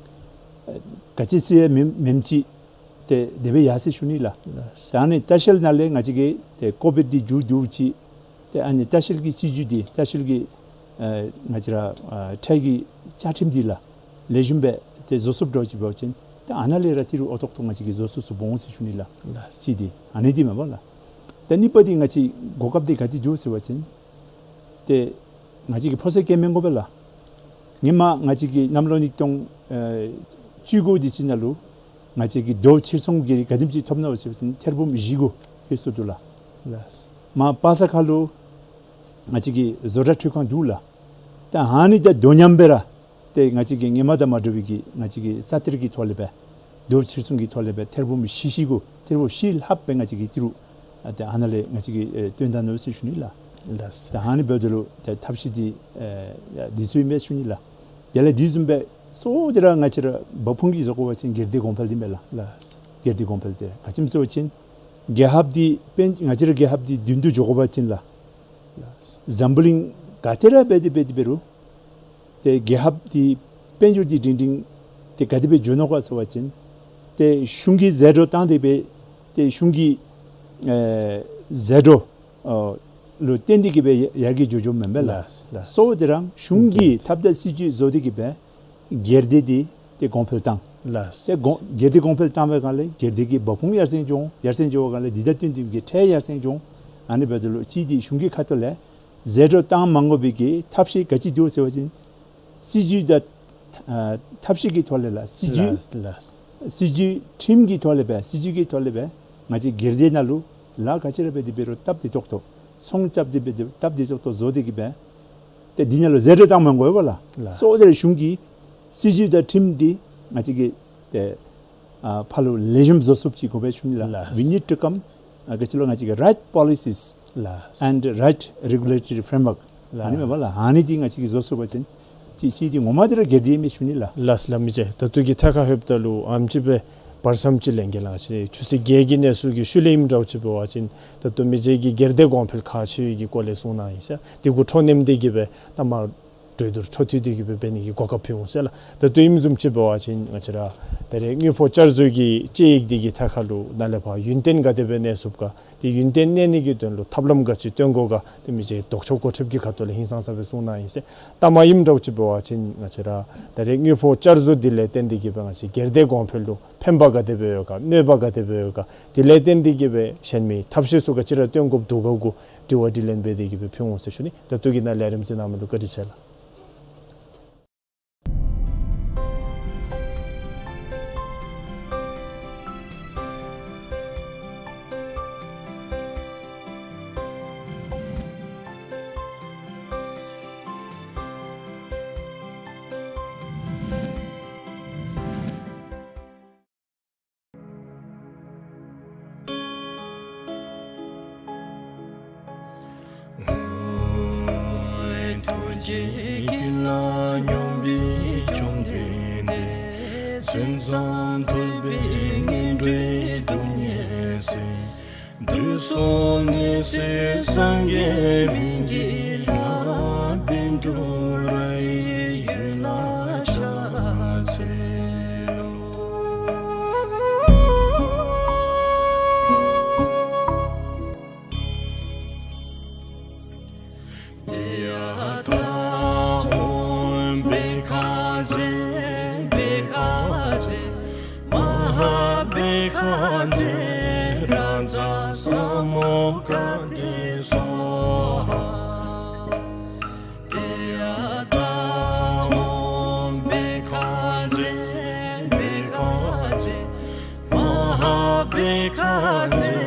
ཨེ་ག་ཅི་ཟེར་མེན་མེནམ་ཅིག་ཏེ་དེ་སྦེ་ཡར་སོང་ཞུ་ནི་ལགས། ལགས། ད་ཨ་ནི་ལྟ་བཤལ་ནང་ལས་ང་བཅས་ཀྱི་ཏེ་ཀོ་བིཌ་འདི་མཇུག་བསྡུ་ཅི། ཏེ་ཨ་ནི་ལྟ་བཤལ་གྱི་སྲིད་ཇུས་འདི་ལྟ་བཤལ་གྱི་ཨེ་ང་བཅས་ར་ཨེ་ཁྲལ་གྱི་བཅའ་ཁྲིམས་འདི་ལགས་ལེགས་ཤོམ་སྦེ་ཏེ་བཟོ་ཚུགསཔ་འདྲཝ་ཅིག་འབད་བ་ཅིན་ཏེ་ཨ་ནཱ་ལས་ར་ཏི་རུ་ཨོ་ཏོག་ཏོ་ང་བཅས་ཀྱིས་བཟོ་ཚུགས་ཚུགསཔ་འོང་ཟེར་ཞུ་ནི་ལགས། ལགས། གཅིག་འདི་ཨ་ནི་འདི་མས་པ་ལགས། ད་གཉིས་པ་འདི་ང་བཅས་གོ་སྐབས་འདི་ག་ཏེ་འདུག་ཟེར་བ་ཅིན་ཏེ་ང་བཅས་ཀྱིས་ཕོ་སེ་སྐྱེལ་མི་དགོ་པས་ལགས། ཧེ་མ་ང་བཅས་ཀྱིས་གནམ་ལོ་ཉིས་སྟོང་ཨེ་བཅུ་དགུ་འདི་ཅིག་ནང་ལུ་ང་བཅས་ཀྱིས་རྡོ་ཕྱིར་ཚོང་གི་ག་དེམ་ཅིག་ཐོབ་ནུག་ཟེར་བ་ཅིན་ཐེར་འབུམ་བཞི་དགུ་ཡོད་ཚུགས་འདུག་ལགས། ལགས། མར་པ་སངས་ཁ་ལུ་ང་བཅས་ཀྱི་བཟོ་གྲྭ་འཕྲུལ་ཁང་འདུག་ལགས། ད་ཨ་ནི་དང་དོ་མཉམ་སྦེ་ར་ཏེ་ང་བཅས་ཀྱིས་ཧེ་མ་དང་མ་འདྲ་བའི་གི་ང་བཅས་ཀྱིས་ས་གཏེར་གྱི་ཐོག་ལས་སྦེ་རྡོ་ཕྱིར་ཚོང་གི་ཐོག་ལས་སྦེ་ཐེར་འབུམ་བཞི་བཞི་དགུ་ཐེར་འབུམ་བཞི་ལྷགཔ་སྦེ་ང་བཅས་ཀྱིས་ཏི་རུ་ཨ་ཏེ་ཨ་ནཱ་ལས་ང་བཅས་ཀྱིས་ཨེ་བཏོན་ད་ནུག་ཟེར་ཞུ་ནི་ལགས། ལགས། ད་ཨ་ནི་འབདཝ་ད་ལུ་ཏེ་ཐབས་ཤེས་འདི་ཨེ་ཡ་འདི་ཚུ་ཨིན་མས་ཞུ་ནི་ལགས། དེ་ལས་དེ་བཟུམ་སྦེ་གཙོ་བོ་འདི་ར་ང་བཅས་ར་འབབ་ཁུངས་ཀྱི་བཟོ་དགོ་པ་ཅིན་སྒེར་སྡེ་གོང་འཕེལ་འདི་མས་ལགས། ལགས། སྒེར་སྡེ་གོང་འཕེལ་འདི་ག་ཅི་སྨོ་ཟེར་བ་ཅིན་རྒྱལ་ཁབ་འདི་དཔལ་ང་བཅས་ར་རྒྱལ་ཁབ་འདི་མདུན་དུ་འགྱོ་དགོ་པ་ཅིན་ལགས། ལགས། འཛམ་བུ་གླིང་ག་ཏེ་ར་འབད་དེ་འབད་དེ་འབད་རུང་ཏེ་རྒྱལ་ཁབ་འདི་དཔལ་འབྱོར་འདི་སྒྲིང་སྒྲིང་ཏེ་ག་དེ་སྦེ་འགྱོ་ནུག་ག་ཟེར་བ་ཅིན་ཏེ་གཞུང་གིས་ཟད་འགྲོ་བཏང་སྟེ་སྦེ་ཏེ་གཞུང་གི་ཨེ་ཟད་འགྲོ་ཨོ་ལུ་བརྟེན་ཏེ་གིས་སྦེ་ཡར་རྒྱས་འགྱོ་འགྱོཝ་མེན་པས་ལགས། ལགས། ལགས། གཙོ་བོ་འདི་ར་གཞུང་གིས་ཐབས་དང་སྲིད་ཇུས་བཟོ་སྟེ་གིས་སྦེ་སྒེར་སྡེ་འདི་ཏེ་གོང་འཕེལ་བཏང་། ལགས། ཏེ་གོང་སྒེར་སྡེ་གོང་འཕེལ་བཏང་བའི་སྒང་ལས་སྒེར་སྡེ་གི་འབབ་ཁུངས་ཡར་སེང་འགྱོ་འོང་། ཡར་སེང་འགྱོ་བའི་སྒང་ལས་འདི་དང་བསྟུན་ཏེ་གིས་ཁྲལ་ཡར་སེང་འགྱོ་འོང་། ཨ་ནི་འབདཝ་ད་ལུ་གཅིག་འདི་གཞུང་གི་ཁ་ཐུག་ལས་ཟད་འགྲོ་བཏང་མ་དགོ་པའི་གི་ཐབས་ཤེས་ག་ཅི་འདུག་ཟེར་བ་ཅིན་སྲིད་ཇུས་དང་ཨ་ཐབས་ཤེས་ཀྱི་ཐོག་ལས་ལགས། སྲིད་ཇུས། ལགས། ལགས། སྲིད་ཇུས་ཁྲིམས་ཀྱི་ཐོག་ལས་སྦེ་སྲིད་ཇུས་ཀྱི་ཐོག་ལས་སྦེ་ང་བཅས་སྒེར་སྡེ་ནང་ལུ་ལཱ་ག་ཅི་ར་འབད་དེ་འབད་རུང་སྟབས་བདེ་ཏོག་ཏོ་ཚོང་རྐྱབ་སྟེ་འབད་དེ་སྟབས་བདེ་ཏོག་ཏོ་བཟོ་སྟེ་གིས་སྦེ་ཏེ་འདི་ནང་ལུ་ཟད་འགྲོ་བཏང་མ་དགོ་པས་ལགས། ལགས། གཙོ་བོ་འདི་ར་གཞུང་གི་སྲིད་ཇུས་དང་ཁྲིམས་འདི་ང་བཅས་ཀྱིས་ཏེ་ཨ་ཕར་ལུ་ལེགས་ཤོམ་བཟོ་ཚུགསཔ་ཅིག་དགོ་པས་ཞུ་ནི་ལགས། ལགས། We need to come ཨ་ག་ཅི་ལོ་ང་བཅས་ཀྱི་right policies ལགས། and right regulatory framework ལགས། ཨ་ནི་མེན་པ་ལགས། ཨ་ནི་འདི་ང་བཅས་ཀྱིས་བཟོ་ཚུགས་པ་ཅིན་གཅིག་གཅིག་འདི་ངོ་མ་འདི་ར་སྒེར་སྡེ་མས་ཞུ་ནི་ལགས། ལགས་ལགས། མི་རྗེ་ད་ལྟོ་གི་ཐད་ཁར་ལྷོདཔ་ད་ལུ་ཨེམ་ཅིག་སྦེ་བར་མཚམས་ཅིག་ལེན་གེ་ལགས། ཆུ་ཚོད་བརྒྱད་ཀྱི་གནས་ཚུལ་གྱི་ཤུལ་ལས་ཨིནམ་འདྲཝ་ཅིག་འབད་བ་ཅིན་ད་ལྟོ་མི་རྗེ་གིས་སྒེར་སྡེ་གོང་འཕེལ་ཁག་ཆེ་བའི་གི་སྐོར་ལས་གསུངས་གནང་ཡི་ཟེར། དེ་གུ་ཁྲོ་ནེམ་སྟེ་གིས་སྦེ་ད་མ་གྲོས་བསྡུར་འཕྲོ་མཐུད་དེ་གིས་སྦེ་འབད་ནི་གི་གོ་སྐབས་ཕུལ་འོང་ཟེར་ལགས། ད་ལྟོ་ཨིནམ་བཟུམ་ཅིག་འབད་བ་ཅིན་ང་བཅས་ར་ད་རེས་དངུལ་ཕོགས་བསྐྱར་བཟོ་གི་དཔྱད་ཡིག་འདི་གི་ཐད་ཁར་ལུ་ནཱ་ལས་ཕར་ཡུན་བརྟན་ག་དེ་སྦེ་གནས་ཚུགས་ག། ཏེ་ཡུན་བརྟན་གནས་ནི་གི་དོན་ལུ་ཐབས་ལམ་ག་ཅི་སྟོན་དགོ་ག། ཏེ་མི་རྗེ་ལྡོག་ཕྱོགས་འགོ་ཁྲིདཔ་གི་ཁ་ཐུག་ལས་ཧིང་སངས་ས་སྦེ་གསུངས་གནང་ཡི་ཟེར། ད་མ་ཨིནམ་འདྲཝ་ཅིག་འབད་བ་ཅིན་ང་བཅས་ར་ད་རེས་དངུལ་ཕོགས་བསྐྱར་བཟོ་འདི་ལས་བརྟེན་ཏེ་གིས་སྦེ་ང་བཅས་སྒེར་སྡེ་གོང་འཕེལ་ལུ་ཕན་པ་ག་དེ་སྦེ་ཡོད་ག། གནོད་པ་ག་དེ་སྦེ་ཡོད་ག། དེ་ལས་བརྟེན་ཏེ་གིས་སྦེ་གཞན་མི་ཐབས་ཤེས་ཚུ་ག་ཅི་ར་སྟོན་དགོཔ་འདུག་ག་གུ་དྲི་བ་དྲིས་ལན་འབད་དེ་གིས་སྦེ་ཕུལ་འོང་ཟེར་ཞུ་ནི། ད་ལྟོ་གི་ནཱ་ལས་རིམ་གཟིགས་གནང་མི་ལུ་བཀའ་དྲིན་ཆེ་ལགས། ཐུགས་རྗེ་ཀུན་ལ་སྙོམས་པའི་བཅོམ་ལྡན་འདས། མཚན་ཙམ་ཐོས་པས་ངན་འགྲོའི་སྡུག་བསྔལ་སེལ། དུས་གསུམ་ནད་སེལ་སངས་རྒྱས་སྨན་གྱི་བླ། བཻ་ཌཱུརྱ་ཡི་འོད་ལ་ཕྱག་འཚལ་ལོ། ཏདྱ་ཐཱ། ཨོཾ་བཻ་ཥ་ཛྱེ་བཻ་ཥ་ཛྱེ་མ་ཧཱ་བཻ་ཥ་ཛྱེ་རཱ་ཛ་ས་མུདྒ་ཏེ་སྭཱ་ཧཱ། ཏདྱ་ཐཱ། ཨོཾ་བཻ་ཥ་ཛྱེ་བཻ་ཥ་ཛྱེ་མ་ཧཱ་བཻ་ཥ་ཛྱེ་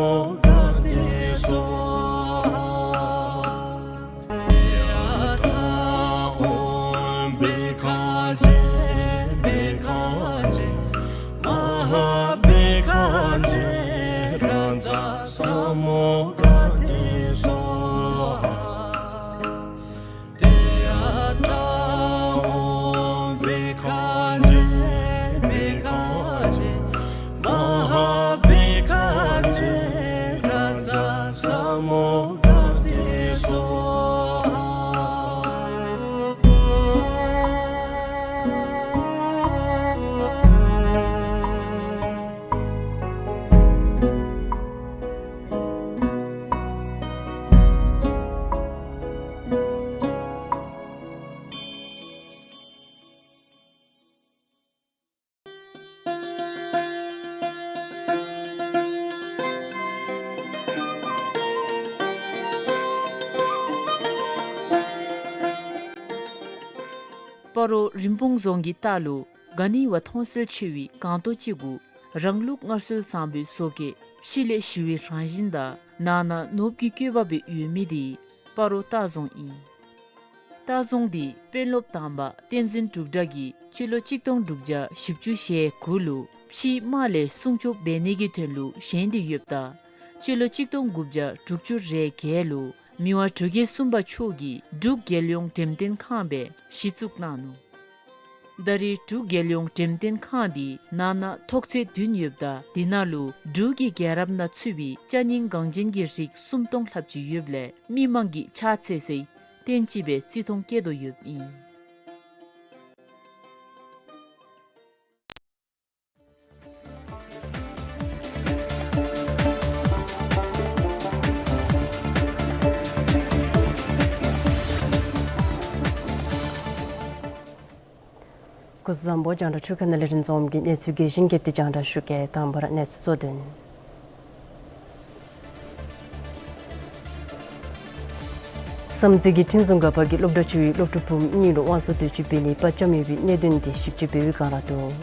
ཨོཾ་བི་ཁ་ཛེ་བི་ཁ་ཛེ་མ་ཧཱ་བི་ཁ་ཛེ་རཱ་ཛ་ས་མུདྒ་ཏེ་སྭཱ་ཧཱ། ཏདྱ་ཐཱ། ཨོཾ་བི་ཁ་ཛེ་བི་ཁ་ཛེ་མ་ཧཱ་བི་ཁ་ཛེ་རཱ་ཛ་ས་མུདྒ་ཏེ་སྭཱ་ཧཱ། སྤ་རོ་རིན་སྤུངས་རྫོང་གི་ལྟག་ལུ་ག་ནི་བ་མཐོང་གསལ་ཆེ་བའི་སྒང་ཏོ་ཅིག་གུ་རང་ལུགས་སྔར་སྲོལ་བཟང་པོའི་བཟོ་བཀོད་ཕྱི་ལས་ཞི་བའི་རང་བཞིན་དང་ནང་ན་ནོར་བུ་གི་བཀོད་པ་སྦེ་ཡོད་མི་དེ་སྤ་རོ་ལྟ་རྫོང་ཨིན། ལྟ་རྫོང་འདི་དཔོན་སློབ་དང་པ་བསྟན་འཛིན་འབྲུག་སྒྲ་གིས་སྤྱི་ལོ་གཅིག་སྟོང་དྲུག་བརྒྱ་བཞི་བཅུ་ཞེ་དགུ་ལུ་ཕྱིའི་དམག་ལས་སྲུང་སྐྱོབ་འབད་ནི་གི་དོན་ལུ་བཞེངས་ཏེ་ཡོདཔ་ད་སྤྱི་ལོ་གཅིག་སྟོང་དགུ་བརྒྱ་དྲུག་ཅུ་རེ་བརྒྱད་ལུ་མི་དབང་འབྲུག་རྒྱལ་གསུམ་པ་མཆོག་གིས་འབྲུག་རྒྱལ་ཡོངས་འགྲེམས་སྟོན་ཁང་སྦེ་གཞི་བཙུགས་གནང་ནུག། ད་རེས་འབྲུག་རྒྱལ་ཡོངས་འགྲེམས་སྟོན་ཁང་འདི་ནང་ན་ཐོག་ཚད་བདུན་ཡོདཔ་ད་དེ་ནང་ལུ་འབྲུག་གི་རྒྱལ་རབས་ནང་ཚུད་པའི་ཅ་རྙིང་འགངས་ཅན་གྱི་རིགས་སུམ་སྟོང་ལྷགཔ་ཅིག་ཡོདཔ་ལས་མི་མང་གིས་ཕྱག་འཚལ་སའི་རྟེན་ཅིག་སྦེ་བརྩི་མཐོང་བསྐྱེད་དོ་ཡོདཔ་ཨིན། སྐུ་གཟུགས་བཟང་པོ། རྒྱང་བསྒྲགས་འཕྲུལ་ཁང་ནང་ལས་རིན་འཛོམས་ཀྱིས་གནས་ཚུལ་རྒྱས་ཤིང་རྒྱསཔ་དེ་རྒྱང་བསྒྲགས་ཞུ་གེ། དང་པ་ར་གནས་ཚུལ་གཙོ་དོན། བསམ་རྩེ་གི་ཁྲིམས་སྲུང་འགག་པ་གིས་སློབ་གྲྭ་ཆེ་བའི་སློབ་ཕྲུག་བུམོ་གཉིས་ལུ་དབང་བཙོང་འདོད་སྤྱོད་འབད་ནིའི་དཔའ་བཅམ་ཡོད་པའི་གནད་དོན་དེ་ཞིབ་དཔྱད་འབད་བའི་སྒང་ར་འདུག།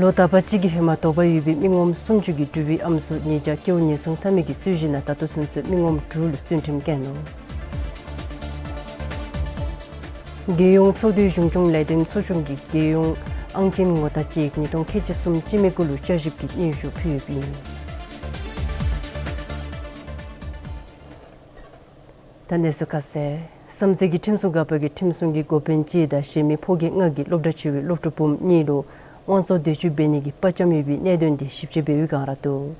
ལོ་དག་པ་གཅིག་གི་ཧེ་མ་དོགས་པ་ཡོད་པའི་མི་ངོམ་སུམ་ཅུ་གིས་འབྲུག་པའི་ཨམ་སྲུ་ཉེས་བྱ་སྐྱེ་བོ་ཉེས་ཚོང་འཐབ་མི་གི་རྩོད་གཞི་ནང་ད་ལྟོ་ཚུན་ཚོད་མི་ངོམ་དྲུག་ལུ་བཙོན་ཁྲིམས་བཀལ་ནུག། རྒྱལ་ཡོངས་ཚོགས་འདུའི་གཞུང་སྐྱོང་ལས་དོན་ཚོགས་ཆུང་གིས་རྒྱལ་ཡོངས་ཨང་ཅན་ངོ་རྟགས་ཅིག་ཉིས་སྟོང་ཁལ་གཅིག་གསུམ་སྤྱི་མི་གུ་ལུ་བསྐྱར་ཞིབ་ཀྱི་སྙན་ཞུ་ཕུལ་ཡོདཔ་ཨིན། ད་གནས་ཚུལ་ཁ་གསལ། བསམ་རྩེ་གི་ཁྲིམས་སྲུང་འགག་པ་གིས་ཁྲིམས་སྲུང་གི་འགོ་དཔོན་གཅིག་དང་གཞན་མི་ཕོ་སྐྱེས་ལྔ་གིས་སློབ་གྲྭ་ཆེ་བའི་སློབ་ཕྲུག་བུམོ་གཉིས་ལུ་དབང་བཙོང་འདོད་སྤྱོད་འབད་ནི་གི་དཔའ་བཅམ་ཡོད་པའི་གནད་དོན་དེ་ཞིབ་དཔྱད་འབད་བའི་སྒང་ར་འདུག།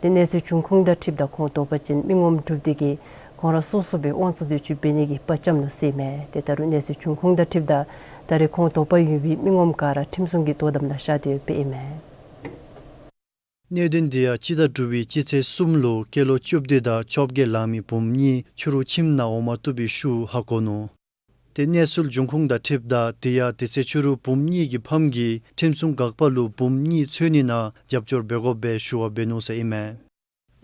དེ་གནས་ཚུལ་བྱུང་ཁུངས་དང་འཁྲིལཝ་ད་ཁོང་དོགས་པ་ཅན་མི་ངོམ་དྲུག་དེ་གིས་ཁོང་ར་སོ་སོ་སྦེ་དབང་བཙོང་འདོད་སྤྱོད་འབད་ནི་གི་དཔའ་བཅམ་ནུག་ཟེར་མས། དེ་ད་རུང་གནས་ཚུལ་བྱུང་ཁུངས་དང་འཁྲིལཝ་ད་ད་རེས་ཁོང་དོགས་པ་ཡོད་པའི་མི་ངོམ་ག་ར་ཁྲིམས་སྲུང་གི་དོ་དམ་ནང་བཞག་སྟེ་ཡོདཔ་ཨིན་མས། གནད་དོན་དེ་ཡང་སྤྱི་ཟླ་དྲུག་པའི་སྤྱི་ཚེས་གསུམ་ལུ་སྐྱེས་ལོ་བཅུ་བདུན་དང་བཅོ་བརྒྱད་ལང་མི་བུམོ་གཉིས་ཕྱི་རུ་ཁྱིམ་ནང་འོང་མ་བཏུབ་པའི་ཤུལ་ཧ་གོ་ནུག། དེ་གནས་ཚུལ་བྱུང་ཁུངས་དང་འཁྲིལཝ་ད་དེ་ཡང་དེ་ཚེ་ཕྱི་རུ་བུམོ་གཉིས་ཀྱི་ཕམ་གིས་ཁྲིམས་སྲུང་འགག་པ་ལུ་བུམོ་གཉིས་འཚོལ་ནི་ནང་རྒྱབ་སྐྱོར་འབད་དགོ་པའི་ཞུ་བ་འབད་ནུག་ཟེར་ཨིན་མས།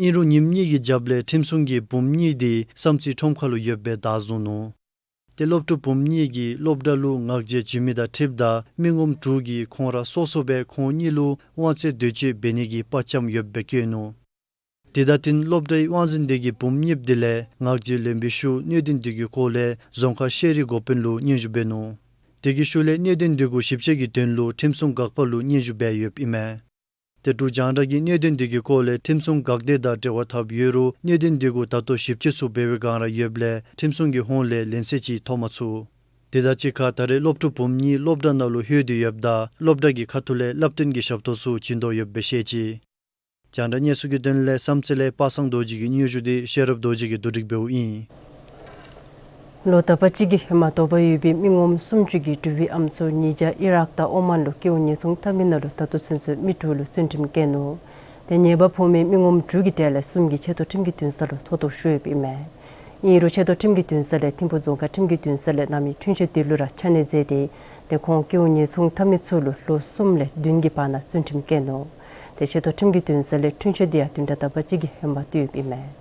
ཨིན་རུང་ཉིནམ་གཉིས་ཀྱི་རྒྱབ་ལས་ཁྲིམས་སྲུང་གིས་བུམོ་གཉིས་དེ་བསམ་རྩེ་ཁྲོམ་ཁ་ལུ་ཡོདཔ་སྦེ་བདའ་བཟུང་ནུག། དེ་སློབ་ཕྲུག་བུམོ་གཉིས་ཀྱིས་སློབ་གྲྭ་ལུ་ངག་བྱལ་བྱོན་མི་དང་འཁྲིལཝ་ད་མི་ངོམ་དྲུག་གིས་ཁོང་ར་སོ་སོ་སྦེ་ཁོང་གཉིས་ལུ་དབང་བཙོང་འདོད་སྤྱོད་འབད་ནི་གི་དཔའ་བཅམ་ཡོདཔ་སྦེ་བཀོད་ནུག། དེ་དང་བསྟུན་སློབ་གྲྭའི་དབང་འཛིན་དེ་གིས་བུམོ་གཉིསཔོ་དེ་ལས་ངག་བྱལ་ལེན་པའི་ཤུལ་གནད་དོན་དེ་གི་སྐོར་ལས་རྫོང་ཁག་ཤེས་རིག་འགོ་དཔོན་ལུ་སྙན་ཞུ་འབད་ནུག། དེ་གི་ཤུལ་ལས་གནད་དོན་དེ་གུ་ཞིབ་དཔྱད་ཀྱི་དོན་ལུ་ཁྲིམས་སྲུང་འགག་པ་ལུ་སྙན་ཞུ་འབད་ཡོདཔ་ཨིན་མས། དེ་འབྲུག་རྒྱང་བསྒྲགས་ཀྱིས་གནད་དོན་དེ་གི་སྐོར་ལས་ཁྲིམས་སྲུང་འགག་སྡེ་དང་འབྲེལ་བ་འཐབ་ཡོད་རུང་གནད་དོན་དེ་གུ་ད་ལྟོ་ཞིབ་དཔྱད་ཚུ་འབད་བའི་སྒང་ར་ཡོདཔ་ལས་ཁྲིམས་སྲུང་གི་ཧོངས་ལས་ལན་གསལ་ཅིག་ཐོབ་མ་ཚུགས། དེ་དང་གཅིག་ཁར་ད་རེས་སློབ་ཕྲུག་བུམོ་གཉིས་སློབ་གྲྭ་ནང་ལུ་ལྷོད་དེ་ཡོདཔ་ད་སློབ་གྲྭ་གི་ཁ་ཐུག་ལས་བསླབ་སྟོན་གྱི་ཞབས་ཏོག་ཚུ་བྱིན་དོ་ཡོདཔ་སྦེ་བཤད་ཅི། རྒྱང་བསྒྲགས་གནས་ཚུལ་གྱི་དོན་ལས་བསམ་རྩེ་ལས་པ་སངས་རྡོ་རྗེ་གི་སྙན་ཞུ་དེ་ཤེས་རབ་རྡོ་རྗེ་གིས་བསྡུ་སྒྲིག་འབདཝ་ཨིན། ལོ་དག་པ་གཅིག་གི་ཧེ་མ་དོགས་པ་ཡོད་པའི་མི་ངོམ་སུམ་ཅུ་གིས་འབྲུག་པའི་ཨམ་སྲུ་ཉེས་བྱ་ཨི་རག་དང་ཨོ་མཱན་ལུ་སྐྱེ་བོ་ཉེས་ཚོང་འཐབ་མི་ནང་ལུ་ད་ལྟོ་ཚུན་ཚོད་མི་དྲུག་ལུ་བཙོན་ཁྲིམས་བཀལ་ནུག། དེ་ཉེས་པ་ཕོག་མི་མི་ངོམ་དྲུག་གི་གྲས་ལས་གསུམ་གྱིས་ཆེ་མཐོ་ཁྲིམས་ཀྱི་འདུན་ས་ལུ་མཐོ་གཏུགས་ཞུ་ཡོདཔ་ཨིན་མས། ཨིན་རུང་ཆེ་མཐོ་ཁྲིམས་ཀྱི་འདུན་ས་ལས་ཐིམ་ཕུག་རྫོང་ཁག་ཁྲིམས་ཀྱི་འདུན་ས་ལས་གནང་མི་འཁྲུན་ཆོད་དེ་ལུ་ར་ཆ་གནས་མཛད་དེ་དེ་ཁོང་སྐྱེ་བོ་ཉེས་ཚོང་འཐབ་མི་ཚུ་ལུ་ལོ་གསུམ་ལས་བདུན་གྱི་བར་ན་བཙོན་ཁྲིམས་བཀལ་ནུག། དེ་ཆེ་མཐོ་ཁྲིམས་ཀྱི་འདུན་ས་ལས་འཁྲུན་ཆོད་དེ་ཡང་བདུན་ཕྲག་དག་པ་གཅིག་གི་ཧེ་མ་བཏུབ་ཡོདཔ་ཨིན་མས།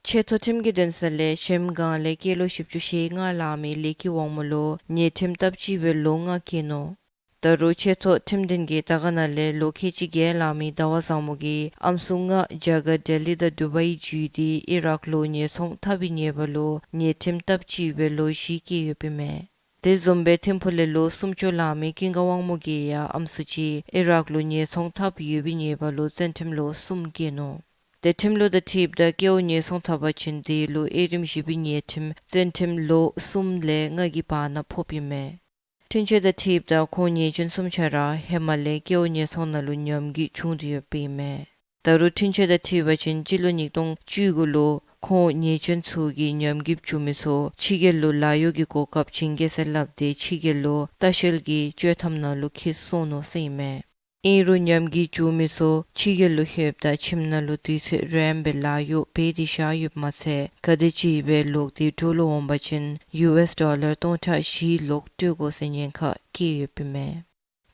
ཆེ་མཐོ་ཁྲིམས་ཀྱི་འདུན་ས་ལས་གཞལམ་སྒང་ལས་སྐྱེས་ལོ་བཞི་བཅུ་ཞེ་ལྔ་ལང་མི་ལས་ཀྱི་དབང་མོ་ལུ་ཉེས་ཁྲིམས་སྟབས་གཅིག་སྦེ་ལོ་ལྔ་བཀལ་ནུག། ད་རུང་ཆེ་མཐོ་ཁྲིམས་འདུན་གྱིས་དར་དཀར་ན་ལས་ལོ་ཁལ་གཅིག་བརྒྱད་ལང་མི་ཟླ་བ་བཟང་མོ་གིས་ཨམ་སྲུ་ལྔ་རྒྱ་གར་ལྡི་ལི་དང་དུ་བའི་བརྒྱུད་དེ་ཨི་རག་ལུ་ཉེན་སྲུང་འཐབ་པའི་ཉེས་པ་ལུ་ཉེས་ཁྲིམས་སྟབས་གཅིག་སྦེ་ལོ་བཞི་བཀལ་ཡོདཔ་ཨིན་མས། དེ་བཟུམ་སྦེ་ཐིམ་ཕུག་ལས་ལོ་སུམ་ཅུ་ལང་མི་ཀུན་དགའ་དབང་མོ་གིས་ཡང་ཨམ་སྲུ་ཅིག་ཨི་རག་ལུ་ཉེན་སྲུང་འཐབ་ཡོད་པའི་ཉེས་པ་ལུ་བཙོན་ཁྲིམས་ལོ་གསུམ་བཀལ་ནུག། དེ་ཁྲིམས་ལུགས་དང་འཁྲིལཝ་ད་སྐྱེ་བོ་ཉེན་སྲུང་འཐབ་པ་ཅིན་དེ་ལུ་དབྱེ་རིམ་བཞི་པའི་ཉེས་ཁྲིམས་བཙོན་ཁྲིམས་ལོ་གསུམ་ལས་ལྔ་གི་བར་ན་ཕོགཔ་ཨིན་མས། འཁྲུན་ཆོད་དང་འཁྲིལཝ་ད་ཁོང་ཉེས་ཅན་གསུམ་ཆ་ར་ཧེ་མ་ལས་སྐྱེ་བོ་ཉེན་སྲུང་ནང་ལུ་ཉམས་རྒུད་བྱུང་སྟེ་ཡོདཔ་ཨིན་མས། ད་རུང་འཁྲུན་ཆོད་དང་འཁྲིལ་བ་ཅིན་སྤྱི་ལོ་ཉིས་སྟོང་བཅུ་དགུ་ལུ་ཁོང་ཉེས་ཅན་ཚུ་གིས་ཉམས་རྒུད་བྱུང་མི་ཚུ་ཕྱི་རྒྱལ་ལུ་ལཱ་གཡོག་གི་གོ་སྐབས་བྱིན་གེ་ཟེར་སླབ་སྟེ་ཕྱི་རྒྱལ་ལུ་ལྟ་བཤལ་གྱི་བཅོས་ཐབས་ནང་ལུ་འཁྱིད་སོང་ནུག་ཟེར་ཨིན་མས། ཨིན་རུང་ཉམས་རྒུད་བྱུང་མི་ཚུ་ཕྱི་རྒྱལ་ལུ་ལྷོདཔ་ད་ཁྱིམ་ནང་ལུ་དུས་ཚོད་རན་པའི་ལཱ་གཡོག་འབད་དེ་བཞག་ཡོདཔ་མ་ཚད་ག་དེམ་ཅིག་སྦེ་ལོག་སྟེ་འབྲུག་ལུ་འོང་པ་ཅིན་ཡུ་ཨེསི་ཌོ་ལར་སྟོང་ཕྲག་བཞི་ལོག་སྤྲོད་དགོ་ཟེར་ཉེན་ཁ་བཀལ་ཡོདཔ་ཨིན་མས།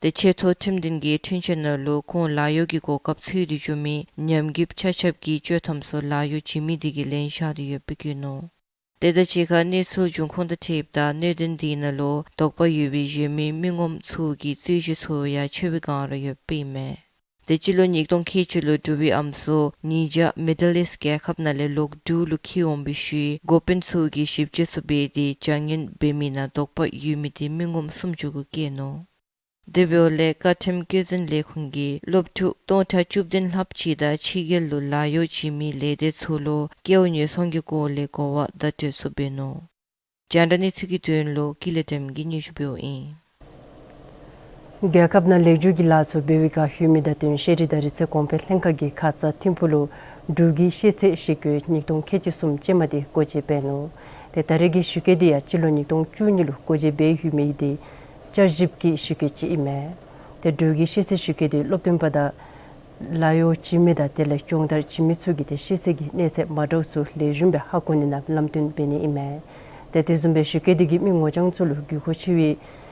དེ་ཆེ་མཐོ་ཁྲིམས་འདུན་གྱི་འཁྲུན་ཆོད་ནང་ལུ་ཁོང་ལཱ་གཡོག་གི་གོ་སྐབས་འཚོལ་ཏེ་འགྱོ་མི་ཉམས་རྒུད་ཆ་ཁྱབ་ཀྱི་བཅོས་ཐབས་ཚུ་ལཱ་གཡོག་བྱིན་མི་དེ་གིས་ལེན་བཞག་སྟེ་ཡོདཔ་བཀོད་ནུག། དེ་དང་གཅིག་ཁར་གནས་ཚུལ་འབྱུང་ཁུངས་དང་འཁྲིལཝ་ད་གནད་དོན་དེ་ནང་ལུ་དོགས་པ་ཡོད་པའི་གཞན་མི་མི་ངོམ་ཚུ་གི་རྩོད་གཞི་ཚུ་ཡང་ཆེ་བའི་སྒང་ར་ཡོདཔ་ཨིན་མས། དེ་སྤྱི་ལོ་ཉིས་སྟོང་ཁལ་གཅིག་ལུ་འབྲུག་པའི་ཨམ་སྲུ་ཉིས་བརྒྱ་མི་ཌལ་ཨིསཊ་རྒྱལ་ཁབ་ནང་ལས་ལོག་འབྲུག་ལུ་འཁྱིད་འོང་བའི་ཤུལ་འགོ་དཔོན་ཚུ་གིས་ཞིབ་དཔྱད་ཚུ་འབད་དེ་བྱ་ངན་འབད་མི་ནང་དོགས་པ་ཡོད་མི་དེ་མི་ངོམ་སུམ་ཅུ་གུ་བཀལ་ནུག། དེ་འབདཝ་ལས་བཀའ་ཁྲིམས་བཀོད་འཛིན་ལས་ཁུངས་ཀྱིས་སློབ་ཕྲུག་སྟོང་ཕྲག་བཅུ་བདུན་ལྷགཔ་ཅིག་དང་ཕྱི་རྒྱལ་ལུ་ལཱ་གཡོག་བྱིན་མི་ལས་སྡེ་ཚུ་ལུ་སྐྱེ་བོ་ཉེན་སྲུང་གི་སྐོར་ལས་གོ་བ་བརྡ་སྤྲོད་ཚུ་འབད་ནུག། རྒྱང་བསྒྲགས་གནས་ཚུལ་གྱི་དོན་ལུ་ཀུན་ལེགས་སྒྲོལམ་གིས་སྙན་ཞུ་འབདཝ་ཨིན། རྒྱལ་ཁབ་ནང་ལེགས་བཅོས་ཀྱི་ལཱ་ཚུ་འབད་བའི་ཁར་ལྷོད་མི་དང་བསྟུན་ཤེས་རིག་དང་རིག་རྩལ་གོང་འཕེལ་ལྷན་ཁག་གིས་ཁ་ཙ་ཐིམ་ཕུག་ལུ་འབྲུག་གི་ཤེས་ཚད་ཞིབ་འཁོད་ཉིས་སྟོང་ཁལ་གཅིག་གསུམ་ཅན་མ་དེ་སྒོ་འབྱེད་འབད་ནུག། དེ་ད་རེས་ཀྱི་ཞིབ་འཁོད་དེ་ཡང་སྤྱི་ལོ་ཉིས་སྟོང་བཅུ་གཉིས་ལུ་སྒོ་འབྱེད་འབད་ལྷོད་མི་དེ་བསྐྱར་ཞིབ་ཀྱི་ཞིབ་འཁོད་ཅིག་ཨིན་མས། དེ་འབྲུག་གི་ཤེས་ཚད་ཞིབ་འཁོད་དེ་སློབ་སྟོན་པ་དང་ལཱ་གཡོག་བྱིན་མི་དང་དེ་ལས་སྦྱོང་བརྡར་བྱིན་མི་ཚུ་གིས་དེ་ཤེས་ཚད་ཀྱི་གནས་ཚད་མ་འདྲཝ་ཚུ་ལེགས་ཤོམ་སྦེ་ཧ་གོ་ནི་ནང་ལམ་སྟོན་འབད་ནི་ཨིན་མས། དེ་དེ་བཟུམ་སྦེ་ཞིབ་འཁོད་དེ་གིས་མི་ངོ་རྐྱང་ཚུ་ལུ་དགོས་མཁོ་ཆེ་བའི་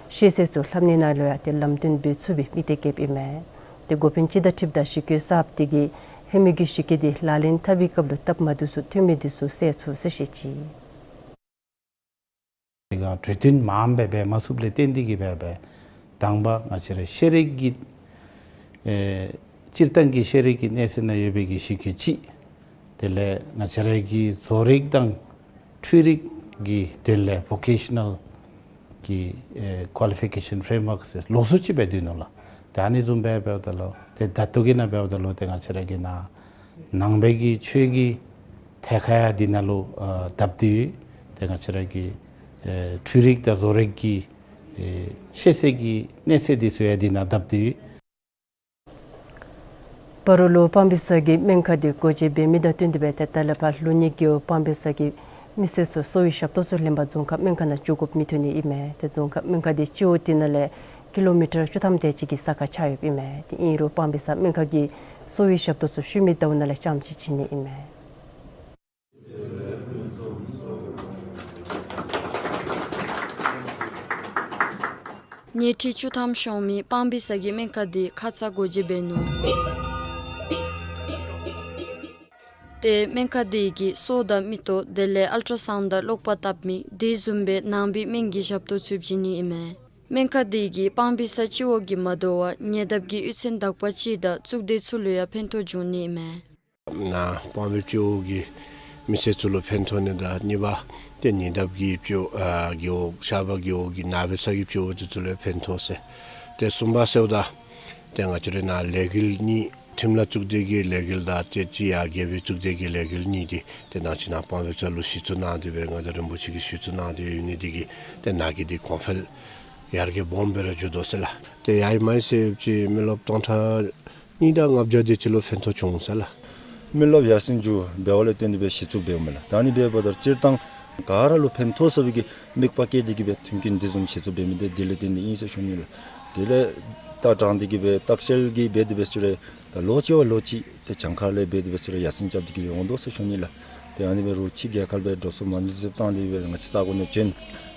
ཤེས་ཚད་ཚུ་ལྷབ་ནི་ནང་ལུ་ཡང་དེ་ལམ་སྟོན་འབད་ཚུགས་པའི་དམིགས་གཏད་བསྐྱེདཔ་ཨིན་མས། དེ་འགོ་དཔོན་སྤྱི་ཟླ་ཁྲི་པ་དང་ཞིབ་འཁོད་གསརཔ་དེ་གིས་ཧེ་མའི་གི་ཞིབ་འཁོད་དེ་ལག་ལེན་འཐབ་པའི་སྐབས་ལུ་སྟབས་མ་བདེཝ་ཚུ་ཐོན་མི་དེ་ཚུ་སེལ་ཚུགས་ཟེར་བཤད་ཅི། དེ་ག་གྲོས་བསྟུན་མངམ་སྦེ་འབད་མ་ཚུགསཔ་ལས་བརྟེན་ཏེ་གིས་སྦེ་སྦེ་དང་པ་ང་བཅས་ར་ཤེས་རིག་གི་ཨེ་སྤྱིར་བཏང་གི་ཤེས་རིག་གི་གནས་ཚད་ནང་ཡོད་པའི་གི་ཞིབ་འཁོད་ཅིག། དེ་ལས་ང་བཅས་ར་གི་བཟོ་རིག་དང་འཕྲུལ་རིག་གི་དོན་ལས་བོ་ཀེ་ཤ་ནཱལ་གྱི་ཨེ་ཀོ་ལི་ཕི་ཀེ་ཤཱན་ཕྲེམ་ཝརཀ་ཟེར་ལོགས་སུ་ཅིག་འབད་དེ་ནུག་ལགས། ཏེ་ཨ་ནི་བཟུམ་སྦེ་འབདཝ་ད་ལུ་ཏེ་ད་ལྟོ་གི་ནང་འབདཝ་ད་ལུ་ཏེ་ང་བཅས་ར་གི་ནང་ནང་པའི་གི་ཆོས་ཀྱི་ཐད་ཁར་ཡང་འདི་ནང་ལུ་ཨ་བསྡབས་ཏེ་ཡོད། ཏེ་ང་བཅས་ར་གི་ཨེ་འཕྲུལ་རིག་དང་བཟོ་རིག་གི་ཨེ་ཤེས་ཚད་ཀྱི་གནས་ཚད་འདི་ཚུ་ཡང་འདི་ནང་བསྡབས་ཏེ་ཡོད། བར་ལུ་སྤང་སྦིས་ས་གི་སྨན་ཁང་འདི་སྒོ་འབྱེད་འབད་མི་དང་བསྟུན་ཏེ་སྦེ་ཏེ་ད་ལས་ཕར་ལུགས་གཉིས་རྒེད་འོག་སྤང་སྦིས་ས་གི་མི་སེར་ཚུ་གསོ་བའི་ཞབས་ཏོག་ཚུ་ལེན་པར་རྫོང་ཁག་སྨན་ཁང་ནང་འགྱོ་དགོཔ་མི་ཐོན་ནི་ཨིན་མས། ཏེ་རྫོང་ཁག་སྨན་ཁང་འདི་སྤྱི་འོག་འདི་ནང་ལས་ཀི་ལོ་མི་ཊར་བཅུ་ཐམ་དེ་ཅིག་གི་ས་ཁར་ཆགས་ཡོདཔ་ཨིན་མས། ཏེ་ཨིན་རུང་སྤང་སྦིས་ས་སྨན་ཁང་གི་གསོ་བའི་ཞབས་ཏོག་ཚུ་ཤུལ་མའི་ཟླཝ་ནང་ལས་རྐྱངམ་ཅིག་བྱིན་ནི་ཨིན་མས། ཉལ་ཁྲི་བཅུ་ཐམ་ཤོང་མི་སྤང་སྦིས་ས་གི་སྨན་ཁང་འདི་ཁ་ཙ་སྒོ་འབྱེད་འབད་ནུག། ཏེ་སྨན་ཁང་འདི་གིས་སོ་དང་མིག་ཏོ་དེ་ལས་ཨལ་ཊ་ར་སའུནཌ་དང་གློག་པར་བཏབ་མི་དེ་བཟུམ་སྦེ་ནང་པའི་སྨན་གྱི་ཞབས་ཏོག་ཚུ་བྱིན་ནི་ཨིན་མས། སྨན་ཁང་འདི་གིས་སྤང་སྦིས་ས་སྤྱི་འོག་གི་མ་དོ་བར་ཉེ་འདབས་ཀྱི་གཡུས་ཚན་དག་པ་ཅིག་དང་གཙུག་སྡེ་ཚུ་ལུ་ཡང་ཕན་ཐོགས་འབྱུང་ནི་ཨིན་མས། ནཱ་སྤང་སྦིས་སྤྱི་འོག་གི་མི་སེར་ཚུ་ལུ་ཕན་ཐོགས་ནི་དང་གཉིས་པ་ཏེ་ཉེ་འདབས་ཀྱི་སྤྱི་འོག་ཨ་རྒེད་འོག་ཤར་པ་རྒེད་འོག་གི་ནང་པའི་ས་གི་སྤྱི་འོག་འདི་ཚུ་ལུ་ཡང་ཕན་ཐོགས་ཟེར། ཏེ་གསུམ་པ་ཟེརཝ་ད་ཏེ་ང་བཅས་རའི་ནཱ་ལས་འགུལ་གཉིས་ཁྲིམས་ལྷན་གཙུག་སྡེ་གི་ལས་འགུལ་དང་ཏེ་ཅིག་ཡར་རྒྱལ་པོའི་གཙུག་སྡེ་གི་ལས་འགུལ་གཉིས་འདི་ཏེ་ནང་ཅིག་ནཱ་སྤང་སྦིས་ས་ལུ་གཞི་བཙུགས་གནང་སྟེ་སྦེ་ང་དང་རིན་པོ་ཆེ་གིས་གཞི་བཙུགས་གནང་སྟེ་ཡོད་ནི་འདི་གིས་ཏེ་ནཱ་གི་འདི་གོང་འཕེལ་ཡར་རྒྱས་སྦོམ་སྦེ་ར་འགྱོ་དོ་ཟེར་ལགས། ཏེ་ཡར་མར་ཟེར་ཅིག་མི་རློབས་སྟོང་ཕྲག་གཉིས་དང་ལྔ་བརྒྱ་དེ་ཅིག་ལུ་ཕན་ཐོགས་བྱུང་ཟེར་ལགས། མི་རློབས་ཡར་སེང་འགྱོ་འབདཝ་ལས་བརྟེན་ཏེ་སྦེ་གཞི་བཙུགས་འབདཝ་མས་ལགས། ད་ཨ་ནི་འབདཝ་ད་སྤྱིར་བཏང་ག་ར་ལུ་ཕན་ཐོགས་ཚུགས་པའི་གི་དམིགས་པ་བསྐྱེད་དེ་གིས་སྦེ་མཐུན་རྐྱེན་འདི་བཟུམ་གཞི་བཙུགས་འབད་མི་འདི་དེ་ལས་བརྟེན་ཏེ་ཨིན་ཟེར་ཞུ་ནི་ལགས། དེ་ལས་ད་དྲང་སྟེ་གིས་སྦེ་ལྟ་བཤལ་གྱི་འབད་དེ་སྦེ་ཚུ་རེ་ད་ལོ་གཅིག་བ་ལོ་གཅིག་ཏེ་གྱངས་ཁ་ལས་འབད་དེ་སྦེ་ཚུ་རེ་ཡར་སེང་རྐྱབ་སྟེ་གིས་སྦེ་འོང་དོ་ཟེར་ཞུ་ནི་ལགས། ཏེ་ཨ་ནི་སྦེ་རོགས་ཕྱི་རྒྱལ་ཁབ་སྦེ་འགྲོ་སོང་མ་ནུས་ཚུ་བཏང་སྟེ་སྦེ་ང་བཅས་ས་གོ་ནང་བྱོན།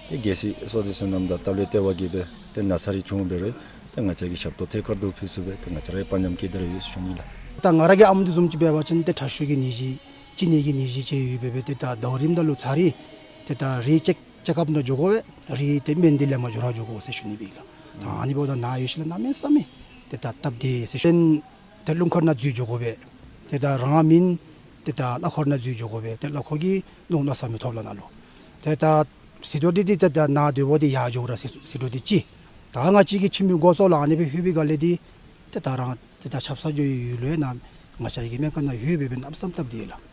ཏེ་རྒྱལ་སྲིད་སྲོག་ལྡན་བསོད་ནམས་དང་སྟབས་ལེགས་ལྟེ་བ་གིས་སྦེ་ཏེ་ན་ཚ་རེ་བྱུང་འབད་རུང་ཏེ་ང་བཅས་ཀྱིས་ཞབས་ཏོག་ཐད་ཀར་དུ་ཕུལ་ཚུགས་པས། ཏེ་ང་བཅས་ར་ཡང་དཔའ་ཉམས་བསྐྱེད་དེ་ར་ཡོད་ཟེར་ཞུ་ནི་ལགས། ད་ང་ར་གི་ཨམ་འདི་བཟུམ་ཅིག་འབད་བ་ཅིན་ཏེ་ཁྲག་ཤུགས་ཀྱི་ནད་གཞི་ཅིག་ནད་ཀྱི་ནད་གཞི་ཅིག་ཡོདཔ་སྦེ་ཏེ་ད་ཟླཝ་རིམ་ད་ལུ་ཚར་རེ་ཏེ་ད་རེ་ཅེཀ་ཅེཀ་ཨཔ་ནང་འགྱོ་དགོ་པས། རེ་ཏེ་སྨན་འདི་ལེན་པར་འགྱོ་ར་འགྱོ་དགོ་ཟེར་ཞུ་ནི་སྦེ་ཨིན་ལགས། ད་ཨ་ནི་འབདཝ་ད་ནཱ་ཡོད་ཞིནམ་ལས་གནམ་མེད་ས་མེད་ཏེ་ད་སྟབས་བདེ་ཟེར་ཞུ་ནི། ཏེ་རླུང་འཁོར་ནང་འཛུལ་འགྱོ་དགོ་པས། ཏེ་ད་རང་མེན་ཏེ་ད་གླ་འཁོར་ནང་འཛུལ་འགྱོ་དགོ་པས། ཏེ་གླ་འཁོར་གྱིས་རླུང་མནོ་ས་མི་ཐོབ་ལགས་ནཱ་ལུ། ཏེ་ད་ཟེར་དོ་འདི་ཏེ་ད་ནཱ་སྡོད་པ་འདི་ཡར་འགྱོཝ་ར་ཟེར་ཟེར་དོ་འདི་ཅིག། ད་ང་བཅས་ཀྱི་ཁྱིམ་གྱི་སྒོ་ཙོགས་ལུ་ཨ་ནི་སྦེ་ལྷོད་པའི་སྒང་ལས་འདི་ཏེ་ད་རང་ཏེ་ད་ཆབ་གསང་འགྱོ་བའི་ཡུལ་ལུ་ནཱ་ང་བཅས་ཀྱི་སྨན་ཁང་ནང་ལྷོད་སྦེ་སྦེ་གནམ་མེད་ས་མེད་སྟབས་བདེ་ལགས།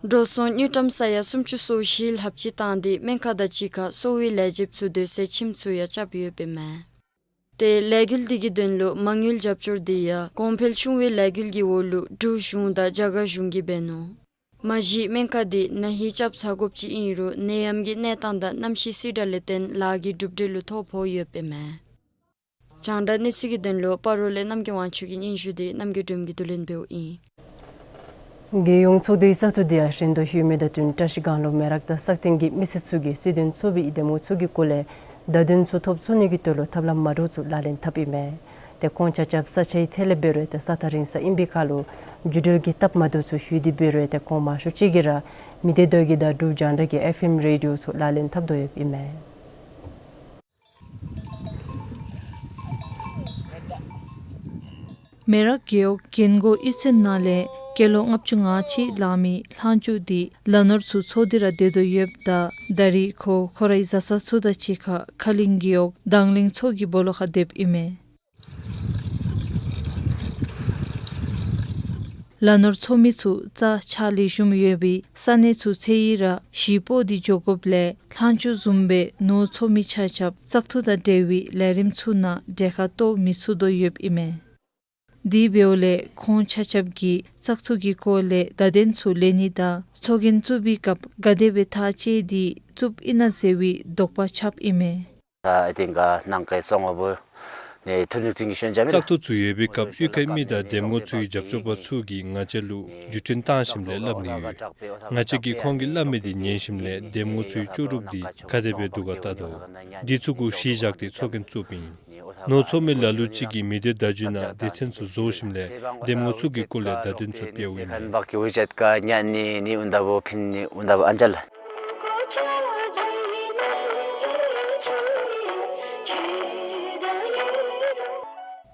འགྲོ་སོང་དངུལ་ཀྲམ་ས་ཡ་སུམ་ཅུ་སོ་བཞི་ལྷགཔ་ཅིག་བཏང་སྟེ་སྨན་ཁང་དང་གཅིག་ཁར་གསོ་བའི་ལས་བྱེདཔ་ཚུ་སྡོད་སའི་ཁྱིམ་ཚུ་ཡང་རྐྱབ་ཡོདཔ་ཨིན་མས། ཏེ་ལས་འགུལ་འདི་གི་དོན་ལུ་མ་དངུལ་རྒྱབ་སྐྱོར་འདི་ཡང་གོང་འཕེལ་ཆུང་བའི་ལས་འགུལ་གྱི་འོག་ལུ་འབྲུག་གཞུང་དང་རྒྱ་གར་གཞུང་གིས་འབད་ནུག། མ་གཞི་སྨན་ཁང་འདི་ན་ཧིང་རྐྱབ་ཚར་དགོཔ་ཅིག་ཨིན་རུང་ནད་ཡམས་ཀྱི་གནས་སྟངས་དང་གནམ་གཤིས་སྲིད་བསྒྲགས་ལས་བརྟེན་ལཱ་གི་གྲུབ་འབྲས་ལུ་ཐོ་ཕོག་ཡོདཔ་ཨིན་མས། རྒྱང་བསྒྲགས་གནས་ཚུལ་གྱི་དོན་ལུ་སྤ་རོ་ལས་རྣམ་རྒྱལ་དབང་ཕྱུག་གི་སྙན་ཞུ་འདི་རྣམ་རྒྱལ་སྒྲོལམ་གྱིས་བསྡུ་ལེན་འབདཝ་ཨིན། རྒྱལ་ཡོངས་ཚོགས་འདུའི་བཙག་འཐུ་འདི་ཡང་རན་དོ་ཡོད་མི་དང་བསྟུན་བཀྲ་ཤིས་སྒང་ལུ་མེ་རག་དང་སག་སྟེང་གི་མི་སེར་ཚུ་གིས་སྲིད་དོན་གཙོ་བོའི་འདེམས་ངོ་ཚུ་གི་སྐོར་ལས་བརྡ་དོན་ཚུ་ཐོབ་ཚུགས་ནི་གི་དོན་ལུ་ཐབས་ལམ་མ་འདྲཝ་ཚུ་ལག་ལེན་འཐབ་ཨིན་མས། ཏེ་ཁོང་ཆ་ཁྱབ་ས་ཆའི་ཐད་ལས་འབད་རུང་ཏེ་ས་ཐག་རིང་ས་ཨིན་པའི་ཁར་ལུ་འགྱུར་འགྲོས་ཀྱི་སྟབས་མ་བདེཝ་ཚུ་ལྷོད་དེ་འབད་རུང་ཏེ་ཁོང་མང་ཤོས་ཅིག་གིས་ར་མི་སྡེ་བརྡ་བརྒྱུད་དང་འབྲུག་རྒྱང་བསྒྲགས་ཀྱི་ཨེཕ་ཨེམ་རེ་ཌི་ཡོ་ཚུ་ལག་ལེན་འཐབ་དོ་ཡོདཔ་ཨིན་མས། མེ་རག་རྒེད་འོག་རྒྱན་གོང་གཡུས་ཚན་ནང་ལས་སྐྱེས་ལོ་ལྔ་བཅུ་ང་གཅིག་ལང་མི་ལྷག་ཆུ་འདི་ལ་ནོར་ཚུ་འཚོ་སྟེ་ར་སྡོད་དོ་ཡོདཔ་ད་ད་རིས་ཁོ་ཁོ་རའི་བཟའ་ཚང་ཚུ་དང་གཅིག་ཁར་ཁ་གླིང་རྒེད་འོག་དང་གླིང་མཚོ་གི་སྦོ་ལོགས་ཁར་སྡོདཔ་ཨིན་མས། ལ་ནོར་འཚོ་མི་ཚུ་རྩྭ་ཆག་ལེགས་ཤོམ་ཡོད་པའི་ས་གནས་ཚུ་འཚོལ་ཡི་ར་གཞིས་སྤོ་སྟེ་འགྱོ་དགོཔ་ལས་ལྷག་ཆུ་བཟུམ་སྦེ་ནོར་འཚོ་མི་ཆ་ཁྱབ་བཙག་འཐུ་དང་འབྲེལ་བའི་ལས་རིམ་ཚུ་ནང་གྲལ་ཁར་གཏོགས་མི་ཚུགས་དོ་ཡོདཔ་ཨིན་མས། དེ་འབདཝ་ལས་ཁོང་ཆ་ཁྱབ་ཀྱིས་བཙག་འཐུ་གི་སྐོར་ལས་བརྡ་དོན་ཚུ་ལེན་ནི་དང་ཚོགས་རྒྱན་བཙུགས་པའི་སྐབས་ག་དེ་སྦེ་ཐག་བཅད་དེ་བཙུགསཔ་ཨིན་ན་ཟེར་བའི་དོགས་པ་ཁྱབ་ཨིན་མས། ད་ཨ་ཏེན་ག་ནང་གི་སོང་བ་བུ་ནི་ཐུ་ནུ་ཙིང་གི་ཤོན་ཇ་མེད་ལགས། བཙག་འཐུ་ཚུ་ཡོད་པའི་སྐབས་གཡུས་ཁའི་མི་དང་འདེམས་ངོ་ཚུའི་རྒྱབ་སྐྱོར་པ་ཚུ་གིས་ང་བཅས་ལུ་བརྒྱུད་འཕྲིན་བཏང་ཞིནམ་ལས་སླབ་ནི་ཡོད། ང་བཅས་ཀྱིས་ཁོང་གིས་སླབ་མི་དེ་ཉན་ཞིནམ་ལས་འདེམས་ངོ་ཚུའི་ལྕོགས་གྲུབ་འདི་ག་དེ་སྦེ་འདུག་ག་བལྟ་དོ། འདི་ཚུ་གུ་གཞི་བཞག་སྟེ་ཚོགས་རྒྱན་བཙུགསཔ་ཨིན། ནོར་འཚོ་མི་ལ་ལུ་ཅིག་གིས་མི་སྡེ་བརྡ་བརྒྱུད་ནང་སྡེ་ཚན་ཚུ་བཟོ་ཞིནམ་ལས་འདེམས་ངོ་ཚུ་གི་སྐོར་ལས་བརྡ་དོན་ཚུ་སྤེལཝ་ཨིན་མས།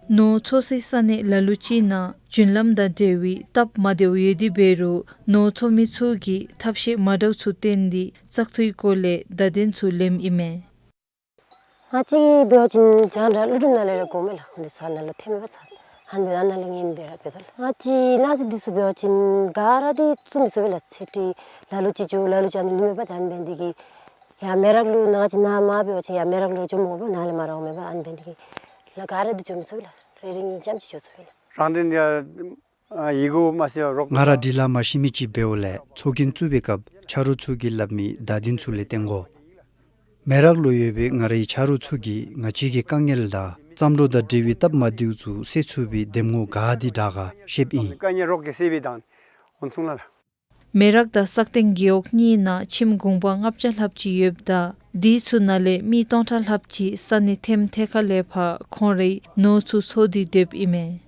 ནོར་འཚོ་སའི་ས་གནས་ལ་ལུ་ཅིག་ནང་རྒྱུན་ལམ་དང་འབྲེལ་བའི་སྟབས་མ་བདེཝ་ཡོད་དེ་འབད་རུང་ནོར་འཚོ་མི་ཚུ་གིས་ཐབས་ཤེས་མ་འདྲཝ་ཚུ་བཏོན་ཏེ་བཙག་འཐུའི་སྐོར་ལས་བརྡ་དོན་ཚུ་ལེནམ་ཨིན་མས། ང་བཅས་འབད་བ་ཅིན་རྒྱང་བསྒྲགས་ཀླུ་སྒྲུབ་ནང་ལས་ར་གོ་མས་ལགས། ཁོང་འདི་ཚུ་ནཱ་ལུ་ཐོནམ་མས་པ་ཚ། ཧན་འབད་ཨ་ནཱ་ལས་ངེ་འབད་ར་འབད་དོ་ལགས། ང་བཅས་ནཱ་ཟེར་འདི་ཚུ་འབད་བ་ཅིན་ག་ར་འདི་བཙུགས་མི་ཚུགས་པས་ལགས། ཚེ་ཁྲི་ལ་ལུ་ཅིག་འགྱོ་ལ་ལུ་ཅིག་ཨ་ནི་ལུས་མས་པ། ད་ཨ་ནི་འབད་ནི་དེ་གིས་ཡར་མེ་རག་ལུ་ནང་ཅིག་ནཱ་མར་འབད་བ་ཅིན་ཡར་མེ་རག་ལུ་འགྱོ་མི་དགོ་པས། ནཱ་ལས་མར་ར་འོང་མས་པ། ཨ་ནི་འབད་ནི་དེ་གིས་ལགས་ག་ར་འདི་འགྱོ་མི་ཚུགས་པས་ལགས། རེ་རེ་གཉིས་ཙམ་ཅིག་འགྱོ་ཚུགས་པས་ལགས། རང་དེ་ནི་ཡ་ཨ་ཡི་གུ་མ་ཤེས་རོགས། ང་ར་འབྲི་ལ་མ་ཤེས་མི་ཅིག་འབདཝ་ལས་ཚོགས་རྒྱན་བཙུགས་པའི་སྐབས་ཆ་རོགས་ཚུ་གིས་སླབ་མི་བརྡ་དོན་ཚུ་ལས་བརྟེན་དགོ། མེ་རག་ལུ་ཡོད་པའི་ང་རའི་ཆ་རོགས་ཚུ་གིས་ང་བཅས་ཀྱི་དཀའ་ངལ་དང་བརྩམས་སྒྲུང་དང་འབྲེལ་བའི་སྟབས་མ་བདེཝ་ཚུ་སེལ་ཚུགས་པའི་འདེམས་ངོ་ག་དེ་དྲག་ག་ཤེསཔ་ཨིན། དཀའ་ངལ་རོགས་ཀྱིས་སེལ་བའི་དང་འོང་སོང་ལགས། མེ་རག་དང་སག་སྟེང་རྒེད་འོག་གཉིས་ནང་ཁྱིམ་གུང་པ་ལྔ་བརྒྱ་ལྷགཔ་ཅིག་ཡོདཔ་ད་དེ་ཚུ་ནང་ལས་མི་སྟོང་ཕྲག་ལྷགཔ་ཅིག་ས་གནས་ཐེམ་ཐེ་ཁ་ལས་ཕར་ཁོང་རའི་ནོར་ཚུ་འཚོ་སྟེ་སྡོདཔ་ཨིན་མས།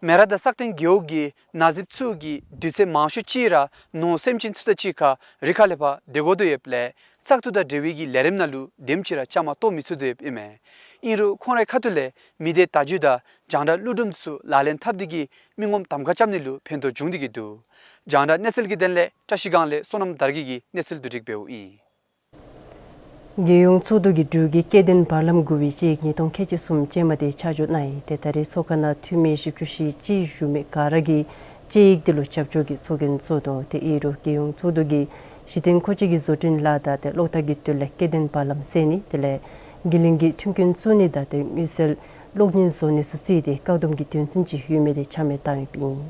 མེ་རག་དང་སག་སྟེང་རྒེད་འོག་གི་ནང་གཟིགསཔ་ཚུ་གིས་དུས་ཚོད་མང་ཤོས་ཅིག་ར་ནོར་སེམས་ཅན་ཚུ་དང་གཅིག་ཁར་རི་ཁ་ལས་ཕར་སྡོད་དགོ་དོ་ཡོདཔ་ལས་བཙག་འཐུ་དང་འབྲེལ་བའི་གི་ལས་རིམ་ནང་ལུ་དེམ་ཅིག་ར་བཅའ་མར་གཏོགས་མི་ཚུགས་དོ་ཡོདཔ་ཨིན་མས། ཨིན་རུང་ཁོང་རའི་ཁ་ཐུག་ལས་མི་སྡེ་བརྡ་བརྒྱུད་དང་རྒྱང་བསྒྲགས་ཀླུ་སྒྲུབ་འདི་ཚུ་ལག་ལེན་འཐབ་སྟེ་གིས་མི་ངོམ་གདམ་ཁ་རྐྱབ་ནི་ལུ་ཕན་ཐོགས་བྱུང་སྟེ་གིས་འདུག། རྒྱང་བསྒྲགས་གནས་ཚུལ་གྱི་དོན་ལས་བཀྲ་ཤིས་སྒང་ལས་བསོད་ནམས་དར་རྒྱས་ཀྱིས་གནས་ཚུལ་བསྡུ་སྒྲིག་འབདཝ་ཨིན། རྒྱལ་ཡོངས་ཚོགས་འདུ་གིས་འབྲུག་གི་སྐྱེ་ལྡན་བར་ལམ་དགུ་པའི་དཔྱད་ཡིག་ཉིས་སྟོང་ཁལ་གཅིག་གསུམ་ཅན་མ་དེ་ཆ་འཇོག་གནང་ཡི། ཏེ་ད་རེས་ཚོགས་ཁང་ནང་འཐུས་མི་བཞི་བཅུ་ཞེ་གཅིག་བཞུགས་མི་ག་ར་གིས་དཔྱད་ཡིག་དེ་ལུ་རྒྱབ་སྐྱོར་གྱི་ཚོགས་རྒྱན་བཙུགས་དོ། ཏེ་ཨིན་རུང་རྒྱལ་ཡོངས་ཚོགས་འདུ་གི་གཞི་རྟེན་མཁོ་ཆས་ཀྱི་བཟོ་སྐྲུན་ལཱ་དང་ཏེ་གློག་ཐག་གི་དོན་ལས་སྐྱེ་ལྡན་བར་ལམ་སེལ་ནི་དེ་ལས་དགེ་ལུགས་ཀྱི་མཐུན་རྐྱེན་བཙུགས་ནི་དང་ཏེ་མངོན་གསལ་གློག་བརྙན་བཟོ་ནི་ཚུ་བརྩིས་ཏེ་བཀག་སྡོམ་གྱི་དོན་ཚན་ཅིག་ཡོད་མི་དེ་ཆ་མེད་བཏང་ཡོདཔ་ཨིན།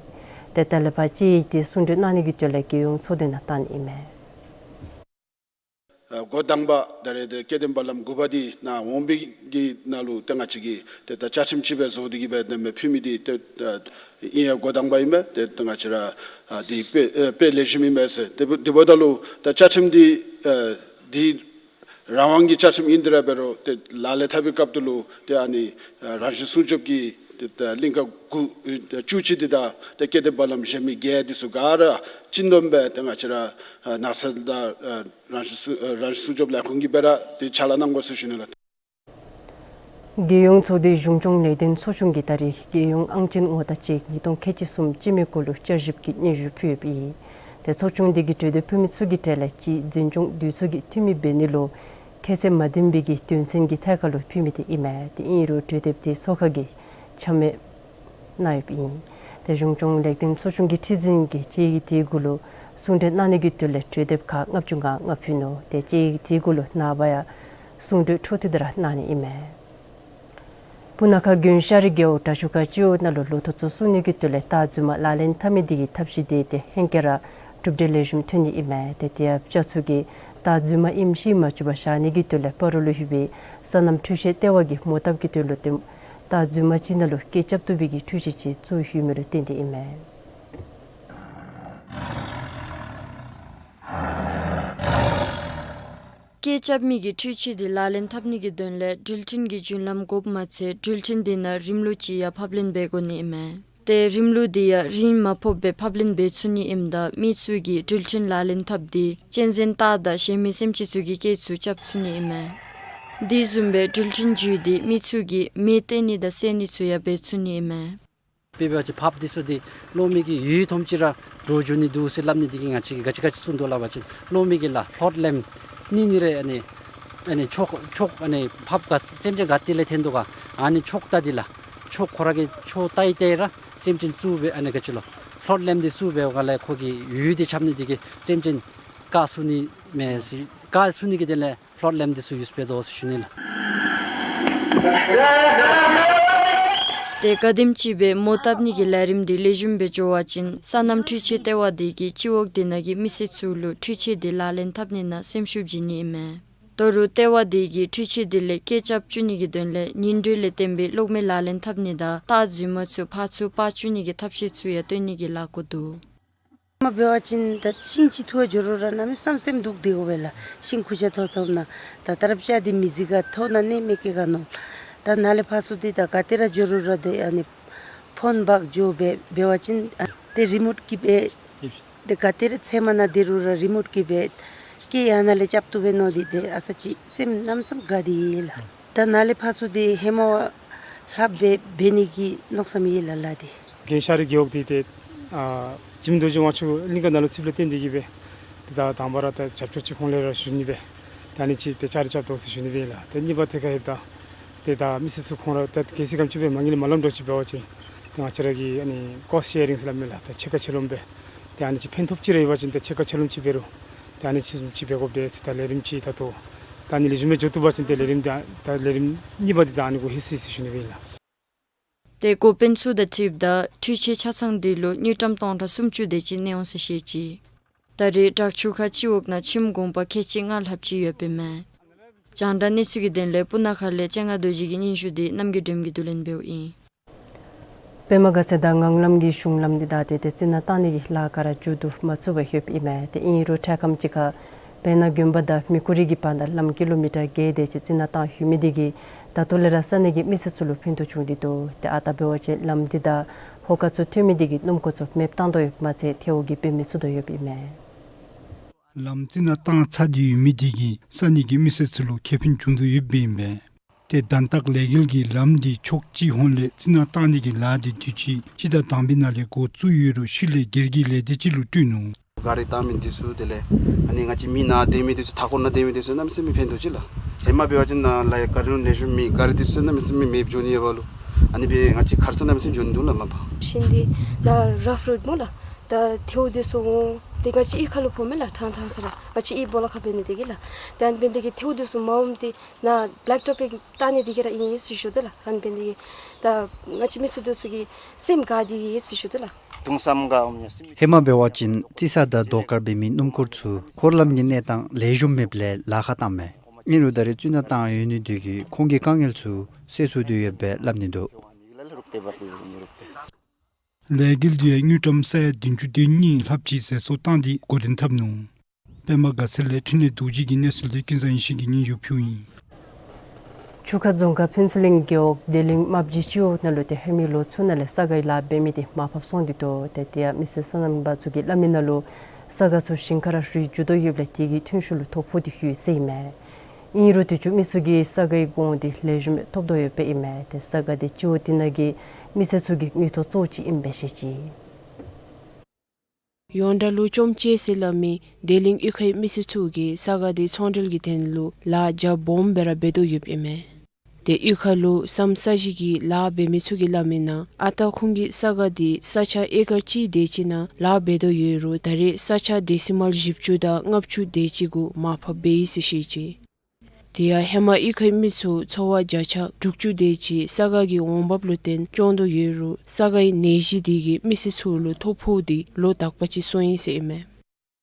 ཏེ་ད་ལས་ཕར་དཔྱད་ཡིག་དེ་གསུང་གྲོས་གནང་ནི་གི་དོན་ལས་རྒྱལ་ཡོངས་ཚོགས་སྡེ་ནང་བཏང་ནི་ཨིན་མས། ཨ་འགོ་དང་པ་ད་རེས་ཏེ་སྐྱེ་ལྡན་བར་ལམ་དགུ་པ་འདི་ནཱ་འོང་བའི་གི་ནང་ལུ་ཏེ་ང་བཅས་ཀྱིས་ཏེ་ད་བཅའ་ཁྲིམས་ཅིག་སྦེ་བཟོ་སྟེ་གིས་སྦེ་ཏེ་མེ་ཕུལ་མི་འདི་ཏེ་ཨ་ཨིན་ཡ་འགོ་དང་པ་ཨིན་མས། ཏེ་ཏེ་ང་བཅས་ར་ཨ་འདི་དཔེ་ཨ་དཔེ་ལེགས་ཤོམ་ཨིན་མས་ཟེར། ཏེ་འདི་འབདཝ་ད་ལུ་ད་བཅའ་ཁྲིམས་འདི་ཨ་འདི་རང་དབང་གི་བཅའ་ཁྲིམས་ཨིན་ཏེ་ར་འབད་རུང་ཏེ་ལག་ལེན་འཐབ་པའི་སྐབས་དེ་ལུ་ཏེ་ཨ་ནི་ཨ་རང་བཞིན་སྲུང་སྐྱོབ་ཀྱི་ཏེ་ད་གླིང་ག་དགུ་ཨ་བཅུ་གཅིག་འདི་དང་ཏེ་སྐྱེ་ལྡན་བར་ལམ་གཞན་མི་བརྒྱད་འདི་ཚུ་ག་ར་སྤྱི་བསྡོམས་སྦེ་ཏེ་ང་བཅས་ར་ཨ་ནགས་ཚལ་དང་ཨ་རང་བཞིན་སྲུང་ཨ་རང་བཞིན་སྲུང་སྐྱོབ་ལས་ཁུངས་ཀྱིས་སྦེ་ར་ཏེ་ཕྱག་ལཱ་གནང་དགོ་ཟེར་ཞུ་ནི་ལགས། རྒྱལ་ཡོངས་ཚོགས་འདུའི་གཞུང་སྐྱོང་ལེགས་ལྡན་ཚོགས་ཆུང་གིས་ད་རིས་རྒྱལ་ཡོངས་ཨང་ཅན་ངོ་རྟགས་ཅན་ཉིས་སྟོང་ཁལ་གཅིག་གསུམ་སྤྱི་མོས་སྐོར་ལུ་བསྐྱར་ཞིབ་ཀྱི་སྙན་ཞུ་ཕུལ་ཡོདཔ་ཨིན། ཏེ་ཚོགས་ཆུང་འདི་གིས་གྲོས་འདེབས་ཕུལ་མི་ཚུ་གི་གྲས་ལས་གཅིག་འཛིན་སྐྱོང་དུས་ཚོད་ཀྱི་འཐུས་མི་འབད་ནི་ལུ་ཁྱད་ཚད་མ་ལྡན་པའི་གི་དོན་ཚན་གྱི་ཐད་ཁར་ལུ་ཕུལ་མི་འདི་ཨིན་མས། ཏེ་ཨིན་རུང་གྲོས་འདེབས་འདི་ཚོགས་ཁང་གིས་ཆ་མེད་གནང་ཡོདཔ་ཨིན། ཏེ་གཞུང་སྐྱོང་ལེགས་ལྡན་ཚོགས་ཆུང་གི་ཁྲི་འཛིན་གྱིས་དཔྱད་ཡིག་དེ་གུ་ལུ་གསུང་གྲོས་གནང་ནི་གི་དོན་ལས་གྲོས་འདེབས་ཁག་ལྔ་བཅུ་ང་ལྔ་ཕུལ་ནུག། ཏེ་དཔྱད་ཡིག་དེ་གུ་ལུ་ནངས་པ་ཡང་གསུང་གྲོས་འཕྲོ་མཐུད་དེ་ར་གནང་ནི་ཨིན་མས། སྤུ་ན་ཁ་དགོན་ཤ་རི་རྒེད་འོག་དྲག་ཆུ་ཁ་སྤྱི་འོག་ནང་ལུ་ལོ་ཐོག་ཚུ་བསྲུང་ནི་གི་དོན་ལས་རྟགས་རྫུན་མ་ལག་ལེན་འཐབ་མི་དེ་གི་ཐབས་ཤེས་དེ་ཏེ་ཧེང་སྐལ་ར་གྲུབ་འབྲས་ལེགས་ཤོམ་ཐོན་ནི་ཨིན་མས། ཏེ་དེ་ཡང་སྤྱ་ཚུ་གིས་རྟགས་རྫུན་མ་ཨིནམ་ཤེས་མ་བཅུག་པར་བཞག་ནི་གི་དོན་ལས་སྤ་རོ་ལུ་ཡོད་པའི་སོ་ནམ་འཕྲུལ་ཆས་ལྟེ་བ་གིས་མོ་བཏབ་ཀྱི་དོན་ལུ་ཏེ་རྟགས་རྫུན་མ་ཅིག་ནང་ལུ་སྐད་རྐྱབ་བཏུབ་པའི་གི་འཕྲུལ་ཆས་ཅིག་བཙུགས་ཡོད་མི་ལུ་བརྟེན་ཏེ་ཨིན་མས། སྐད་རྐྱབ་མི་གི་འཕྲུལ་ཆས་དེ་ལག་ལེན་འཐབ་ནི་གི་དོན་ལས་འགྲུལ་འཕྲིན་གྱི་རྒྱུན་ལམ་དགོཔ་མ་ཚད་འགྲུལ་འཕྲིན་དེ་ནང་རིམ་ལུགས་ཅིག་ཡང་ཕབ་ལེན་འབད་དགོ་ནི་ཨིན་མས། ཏེ་རིམ་ལུགས་དེ་ཡང་རིན་མ་ཕོགཔ་སྦེ་ཕབ་ལེན་འབད་ཚུགས་ནི་ཨིནམ་ད་མི་ཚུ་གིས་འགྲུལ་འཕྲིན་ལག་ལེན་འཐབ་སྟེ་གཅན་གཟན་སྟག་དང་གཞན་མི་སེམས་ཅན་ཚུ་གི་སྐད་ཚུ་རྐྱབ་ཚུགས་ནི་ཨིན་མས། དེ་བཟུམ་སྦེ་འགྲུལ་འཕྲིན་བརྒྱུད་དེ་མི་ཚུ་གིས་མེ་བཏོན་ནི་དང་བསད་ནི་ཚུ་ཡང་འབད་ཚུགས་ནི་ཨིན་མས། དཔེ་འབད་བ་ཅིན་ཕགཔ་འདི་ཚུ་འདི་གློག་མེ་གི་འོད་ཐོནམ་ཅིག་ར་འདྲོག་འགྱོ་ནི་འདུག་ཟེར་སླབ་ནི་འདི་གིས་ང་བཅས་ཀྱིས་ག་ཅི་ག་ཅི་བཙུགས་དོ་སླབ་པ་ཅིན་གློག་མེ་གི་ལཱ་ཕློཊ་ལེམཔ་ནི་ནི་རེ་ཨ་ནི་ཨ་ནི་ཕྱོགས་ཕྱོགས་ཨ་ནི་ཕགཔ་ག་སེམས་ཅན་ག་ཏེ་ལས་འཐོན་དོ་ག་ཨ་ནི་ཕྱོགས་ལྟ་འདི་ལགས་ཕྱོགས་ཁོ་ར་གི་ཕྱོགས་ལྟ་ཡི་ལྟ་ཡི་ར་སེམས་ཅན་བཙུགས་སྦེ་ཨ་ནི་ག་ཅི་ལོ་ཕློཊ་ལེམཔ་འདི་བཙུགས་སྦེ་འོང་ག་ལས་ཁོ་གི་འོད་འདི་རྐྱབ་ནི་འདི་གིས་སེམས་ཅན་བཀག་ཚུགས་ནི་མས་ཟེར་བཀག་ཚུགས་ནི་གི་དོན་ལས་ཕློཊ་ལེམཔ་འདི་ཚུ་ཡུསི་འབད་དོ་ཟེར་ཞུ་ནི་ལགས། ཏེ་ག་དེམ་ཅིག་སྦེ་མོ་བཏབ་ནི་གི་ལས་རིམ་འདི་ལེགས་ཤོམ་སྦེ་འགྱོ་བ་ཅིན་སོ་ནམ་འཕྲུལ་ཆས་ལྟེ་བ་དེ་གིས་སྤྱི་འོག་དེ་ནང་གི་མི་སེར་ཚུ་ལུ་འཕྲུལ་ཆས་དེ་ལག་ལེན་འཐབ་ནི་ནང་སེམས་ཤུགས་བྱིན་ནི་ཨིན་མས། ད་རུང་ལྟེ་བ་དེ་གིས་འཕྲུལ་ཆས་དེ་ལས་སྐད་རྐྱབ་བཅུག་ནི་གི་དོན་ལས་ཉིན་དྲོད་ལས་བརྟེན་པའི་གློག་མེ་ལག་ལེན་འཐབ་ནི་དང་རྟགས་རྫུན་མ་ཚུ་ཕར་ཚུར་སྤར་བཅུག་ནི་གི་ཐབས་ཤེས་ཚུ་ཡང་སྟོན་ནི་གི་ལཱ་འགོ་འདུག། ཧེ་མ་འབད་བ་ཅིན་ད་ཤིང་ཅིག་འཐུ་བར་འགྱོ་རུང་ར་གནམ་མེད་ས་མེད་སེམས་སྡུག་སྟེ་འོང་པས་ལགས། ཤིང་ཁུར་ཆ་ཐོག་ཐོགཔ་ད་ད་ད་ར་སྤྱ་འདི་མི་གཟིགས་ག་ཐོག་ནང་གནས་མི་སྐྱེལ་ག་མནོ། ད་ནཱ་ལས་ཕར་ཚུར་འདི་ད་ག་ཏེ་ར་འགྱོ་རུང་ར་འདི་ཨ་ནི་ཕོན་འབག་འགྱོ་སྦེ་འབད་བ་ཅིན་ཨ་ཏེ་རི་མོཊ་གིས་སྦེ་ཏེ་ག་ཏེ་ར་ཚལ་མ་ནང་སྡོད་རུང་ར་རི་མོཊ་གིས་སྦེ་སྐད་ཡང་ནཱ་ལས་རྐྱབ་བཏུབ་པས་མནོ་སྟེ་ཏེ་ཨ་ཙི་ཅིག་སེམས་གནམ་མེད་ས་མེད་དགའ་སྟེ་ཡོད་ལགས། ད་ནཱ་ལས་ཕར་ཚུར་འདི་ཧེ་མ་བ་ལྷགཔ་སྦེ་འབད་ནི་གི་མནོ་བསམ་ཡོད་ལགས་ལཱ་འདི། རྒན་ཤ་རི་རྒེད་འོག་འདི་ཏེ་ཨ་འཇིགས་མེད་རྡོ་རྗེ་དབང་ཕྱུག་གླིང་ག་ནང་ལུ་ཚུདཔ་ལས་བརྟེན་ཏེ་གིས་སྦེ་ཏེ་ད་དང་པ་ར་ད་རྒྱབ་སྐྱོར་ཅིག་ཁོང་ལས་ར་ཞུ་ནི་སྦེ་ད་ཨ་ནི་ཅིག་ཏེ་ཅ་རི་རྐྱབ་དོ་ཟེར་ཞུ་ནི་སྦེ་ལགས། ཏེ་གཉིས་པ་ཐད་ཁར་ལྷོདཔ་ད་ཏེ་ད་མི་སེར་ཚུ་ཁོང་ར་ད་གལ་སྲིད་ག་དེམ་ཅིག་སྦེ་མ་དངུལ་མ་ལམ་འགྱོ་ཅིག་འབད་བ་ཅིན་ཏེ་ང་བཅས་ར་གི་ཨ་ནི་ཀོསཊ་ཤེ་རིང་ཟེར་སླབ་མས་ལགས། ད་ཕྱེད་ཀ་ཕྱེད་ལོམ་སྦེ་ཏེ་ཨ་ནི་ཅིག་ཕན་ཐོགས་ཅིག་ར་ཡོད་པ་ཅིན་ཏེ་ཕྱེད་ཀ་ཕྱེད་ལོམ་ཅིག་འབད་རུང་ཏེ་ཨ་ནི་ཅིག་བཟུམ་ཅིག་འབད་དགོཔ་འདུག་ཟེར། ད་ལས་རིམ་ཅིག་ད་ལྟོ་ད་ཨ་ནི་ལེགས་ཤོམ་སྦེ་འགྱོ་བཏུབ་པ་ཅིན་ཏེ་ལས་རིམ་ད་ད་ལས་རིམ་གཉིས་པ་འདི་ད་ཨ་ནི་གུ་ལྷོད་ཅི་ཟེར་ཞུ་ནི་སྦེ་ཨིན་ལགས། ཏེ་འགོ་དཔོན་ཚུ་དང་འཁྲིལཝ་ད་འཕྲུལ་ཆས་ཆ་ཚང་འདི་ལུ་དངུལ་ཀྲམ་སྟོང་ཕྲག་སུམ་ཅུ་དེ་ཅིག་གནས་འོང་ཟེར་བཤད་ཅི། ད་རེས་དྲག་ཆུ་ཁ་སྤྱི་འོག་ནང་ཁྱིམ་གུང་པ་ཁལ་གཅིག་ལྔ་ལྷགཔ་ཅིག་ཡོདཔ་ཨིན་མས། རྒྱང་བསྒྲགས་གནས་ཚུལ་གྱི་དོན་ལས་སྤུ་ན་ཁ་ལས་སྤྱན་སྔ་རྡོ་རྗེ་གི་སྙན་ཞུ་འདི་རྣམ་རྒྱལ་སྒྲོལམ་གྱིས་བསྡུ་ལེན་འབདཝ་ཨིན། པདྨ་དགའ་ཚལ་དང་ངང་ལམ་གྱི་གཞུང་ལམ་འདི་ད་ཏེ་ཏེ་རྩི་ནག་བཏང་ནི་གི་ལཱ་ག་ར་མཇུག་བསྡུ་མ་ཚུགས་པར་ཡོདཔ་ཨིན་མས། ཏེ་ཨིན་རུང་འཕྲལ་ཁམས་ཅིག་ཁར་བེར་ནག་དགོན་པ་དང་མི་ཁུ་རི་གི་བར་ན་ལམ་ཀི་ལོ་མི་ཊར་བརྒྱད་དེ་ཅིག་རྩི་ནག་བཏང་ཡོད་མི་འདི་གིས་ད་ལྟོ་ལས་ར་ས་གནས་ཀྱི་མི་སེར་ཚུ་ལུ་ཕན་ཐོགས་བྱུང་སྟེ་འདུག། ཏེ་ཨ་རྟག་འབད་བ་ཅིན་ལམ་འདི་དང་ཧོ་ཀ་ཚུ་མཐུད་མི་འདི་གིས་སྣུམ་འཁོར་ཚུ་མེདཔ་བཏང་དོ་ཡོདཔ་མ་ཚད་ཐལཝ་གིས་འབད་མི་ཚུགས་དོ་ཡོདཔ་ཨིན་མས། ལམ་རྩི་ནག་བཏང་ཚར་ཏེ་ཡོད་མི་འདི་གིས་ས་གནས་ཀྱི་མི་སེར་ཚུ་ལུ་ཁེ་ཕན་བྱུང་དོ་ཡོདཔ་ཨིན་པས། ཏེ་དན་སྟག་ལས་འགུལ་གྱིས་ལམ་འདི་ཕྱོགས་གཅིག་ཧོང་ལས་རྩི་ནག་བཏང་ནི་གི་ལཱ་འདི་དུས་ཅི་སྤྱི་ཟླ་དང་པའི་ནང་ལས་འགོ་བཙུགས་ཡོད་རུང་ཤུལ་ལས་སྒེར་གྱི་ལས་སྡེ་ཅིག་ལུ་བསྐྲུན་ནུག། ག་རི་བཏང་མི་འདི་ཚུ་དེ་ལས་ཨ་ནི་ང་བཅས་མི་ནཱ་སྡོད་མི་འདི་ཚུ་མཐའ་འཁོར་ནང་སྡོད་མི་འདི་ཚུ་གནམ་མེད་ས་མེད་ཕན་ཐོགས་ཅི་ལགས། ཧེ་མ་འབད་བ་ཅིན་ནཱ་ལས་ག་རི་ལུ་ལེགས་ཤོམ་མེད། ག་རི་འདི་ཚུ་གནམ་མེད་ས་མེད་མེདཔ་འགྱོ་ནི་ཡོད་པ་ལུ་ཨ་ནི་སྦེ་ང་བཅས་ཁར་ས་གནམ་མེད་ས་མེད་འགྱོ་ནི་འདུག་ལགས་མ་པ། ཤིང་འདི་ད་རཕ་རོཌ་སྨོ་ལགས། ད་ཐལཝ་འདི་ཚུ་འོང་ཏེ་ང་བཅས་གཡུས་ཁ་ལུ་ཕོགཔ་མས་ལགས། ཐང་ཐང་ས་ར་ང་བཅས་གཡུས་སྦོ་ལོགས་ཁར་འབད་ནི་འདི་གིས་ལགས། ཏེ་ཨ་ནི་འབད་ནི་འདི་གིས་ཐལཝ་འདི་ཚུ་མ་འོངམ་ཏེ་ནཱ་བེ་ལེཀ་ཊོཔ་སྦེ་བཏང་ནི་འདི་གིས་ར་ཨིན་ཟེར་ཞུ་དོ་ལགས། ཨ་ནི་འབད་ནི་འདི་གིས་ད་ང་བཅས་མི་སེར་འདི་ཚུ་གི་སེམས་དགའ་སྟེ་ཡོད་ཟེར་ཞུ་དོ་ལགས། དུང་སམ་ག་འོང་ཡ་སེམས། ཧེ་མ་འབད་བ་ཅིན་རྩི་ས་དང་རྡོ་དཀར་འབད་མི་སྣུམ་འཁོར་ཚུ་འཁོར་ལམ་གྱི་གནས་སྟངས་ལེགས་ཤོམ་མེདཔ་ལས་ལཱ་ཁག་བཏངམ་མས། ཨིན་རུང་ད་རེས་རྩི་ནག་བཏང་ཡོད་ནི་འདི་གིས་ཁོང་གི་དཀའ་ངལ་ཚུ་སེལ་ཚུགས་ཏེ་ཡོདཔ་སྦེ་སླབ་ནི་འདུག། ལས་འགུལ་འདི་ཡང་དངུལ་ཀྲམ་ས་ཡ་བདུན་ཅུ་དོན་གཉིས་ལྷགཔ་ཅིག་ཟད་གསོག་བཏང་སྟེ་འགོ་འདྲེན་འཐབ་ནུག། པདྨ་དགའ་ཚལ་ལས་འཕྲིན་ལས་རྡོ་རྗེ་གི་གནས་ཚུལ་འདི་ཀུན་བཟང་ཡེ་ཤེས་ཀྱིས་སྙན་ཞུ་ཕུལཝ་ཨིན། ཆུ་ཁ་རྫོང་ཁག་ཕུན་ཚོགས་གླིང་རྒེད་འོག་བདེ་གླིང་རྨ་བྱའི་སྤྱི་འོག་ནང་ལུ་ཏེ་ཧེ་མའི་ལོ་ཚུ་ནང་ལས་ས་དགའི་ལཱ་འབད་མི་འདི་མར་ཕབ་སོང་སྟེ་འདུག། ཏེ་དེ་ཡང་མི་སེར་སོ་ནམ་པ་ཚུ་གིས་སླབ་མི་ནང་ལུ་ས་དགའ་ཚུ་ཞིང་ཁར་ར་རུལ་འགྱོ་དོ་ཡོདཔ་ལས་དེ་གིས་ཐོན་ཤུགས་ལུ་ཐོ་ཕོག་སྟེ་ཡོད་ཟེར་ཨིན་མས། ཨིན་རུང་དུས་ཅི་མི་ཚུ་གིས་ས་གའི་གོང་འདི་ལེགས་ཤོམ་སྦེ་ཐོབ་དོ་ཡོདཔ་ཨིན་མས། ཏེ་ས་ག་འདི་སྤྱི་འོག་འདི་ནང་གི་མི་སེར་ཚུ་གི་མིག་ཏོ་གཙོ་བོ་ཅིག་ཨིན་པས་ཟེར་བཤད་ཅི། ཡོངས་གྲགས་ལུ་ཅོམ་ཅེ་ཟེར་སླབ་མི་དེ་ལིང་གཡུས་ཁའི་མི་སེར་ཚུ་གིས་ས་ག་འདི་ཚོང་འབྲེལ་གྱི་དོན་ལུ་ལཱ་རྒྱ་སྦོམ་སྦེ་ར་འབད་དོ་ཡོདཔ་ཨིན་མས། ཏེ་གཡུས་ཁ་ལུ་ས་མཚམས་ས་གཞི་གི་ལཱ་འབད་མི་ཚུ་གིས་སླབ་མིའི་ནང་ཨ་རྟག་ཁོང་གིས་ས་ག་འདི་ས་ཆ་ཨེ་ཀར་གཅིག་དེ་ཅིག་ནང་ལཱ་འབད་དོ་ཡོད་རུང་ད་རེས་ས་ཆ་ཌེ་སི་མཱལ་བཞི་བཅུ་དང་ལྔ་བཅུ་དེ་ཅིག་གུ་མར་ཕབ་འབད་ཡི་ཟེར་བཤད་ཅི། དེ་ཡང་ཧེ་མ་གཡུས་ཁའི་མི་ཚུ་ཚོ་བ་བརྒྱ་ཆ་དྲུག་ཅུ་དེ་ཅིག་ས་ག་གི་འོང་འབབ་ལུ་བརྟེན་སྐྱོང་དོ་ཡོད་རུང་ས་གའི་ནད་གཞི་དེ་གིས་མི་སེར་ཚུ་ལུ་ཐོ་ཕོག་སྟེ་ལོ་དག་པ་ཅིག་སོང་ཡི་ཟེར་ཨིན་མས།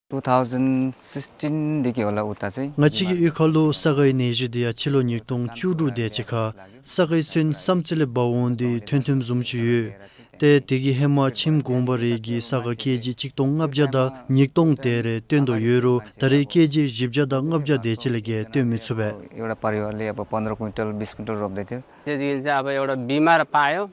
two thousand sixteen དེ་གི་འོག་ལས་འུ་ད་ཟེར། ང་བཅས་ཀྱི་གཡུས་ཁ་ལུ་ས་གའི་ནད་གཞི་དེ་ཡང་སྤྱི་ལོ་ཉིས་སྟོང་བཅུ་དྲུག་དེ་ཅིག་ཁར་ས་གའི་ཚོན་བསམ་རྩེ་ལས་འབག་འོང་སྟེ་ཐོན་ཐོནམ་བཟུམ་ཅིག་ཡོད། ཏེ་དེ་གི་ཧེ་མ་ཁྱིམ་གུང་པ་རེ་གིས་ས་ག་ཀེ་ཇི་གཅིག་སྟོང་ལྔ་བརྒྱ་དང་ཉིས་སྟོང་དེ་རེ་བཏོན་དོ་ཡོད་རུང་ད་རེས་ཀེ་ཇི་བཞི་བརྒྱ་དང་ལྔ་བརྒྱ་དེ་ཅིག་ལས་བརྒལ་བཏོན་མི་ཚུགས་པས། एउटा परिवारले अब पन्ध्र क्विन्टल बिस क्विन्टल रोप्दै थियो। त्यो दिन चाहिँ अब एउटा बिमार पायो।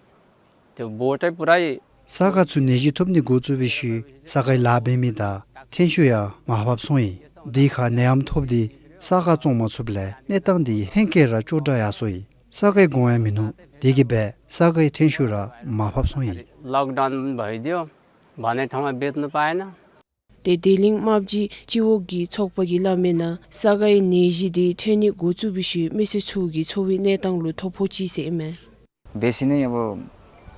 त्यो बोटै पुरै ས་ག་ཚུ་ནད་གཞི་ཐོབ་ནི་འགོ་བཙུགས་པའི་ཤུལ་ས་གའི་ལཱ་འབད་མི་དང་ཐོན་ཤུགས་ཡང་མར་ཕབ་སོང་ཡི། དེ་ཁར་ནད་ཡམས་ཐོབ་སྟེ་ས་ག་བཙོང་མ་ཚུགསཔ་ལས་གནས་སྟངས་དེ་ཧེང་སྐལ་ར་སྐྱོ་དྲགས་ཡར་སོང་ཡི། ས་གའི་གོང་ཡང་མིན་ནུག། དེ་གིས་འབད་ས་གའི་ཐོན་ཤུགས་ར་མར་ཕབ་སོང་ཡི། लकडाउन भइदियो, भन्ने ठाउँमा बेच्नु पाएन। ཏེ་དེ་ལིང་རྨ་བྱའི་སྤྱི་འོག་གི་ཚོགས་པ་གིས་སླབ་མིའི་ནང་ས་གའི་ནད་གཞི་དེ་ཐོན་ནི་འགོ་བཙུགས་པའི་ཤུལ་མི་སེར་ཚུ་གི་འཚོ་བའི་གནས་སྟངས་ལུ་ཐོ་ཕོག་ཅི་ཟེར་ཨིན་མས། बेसी नै अब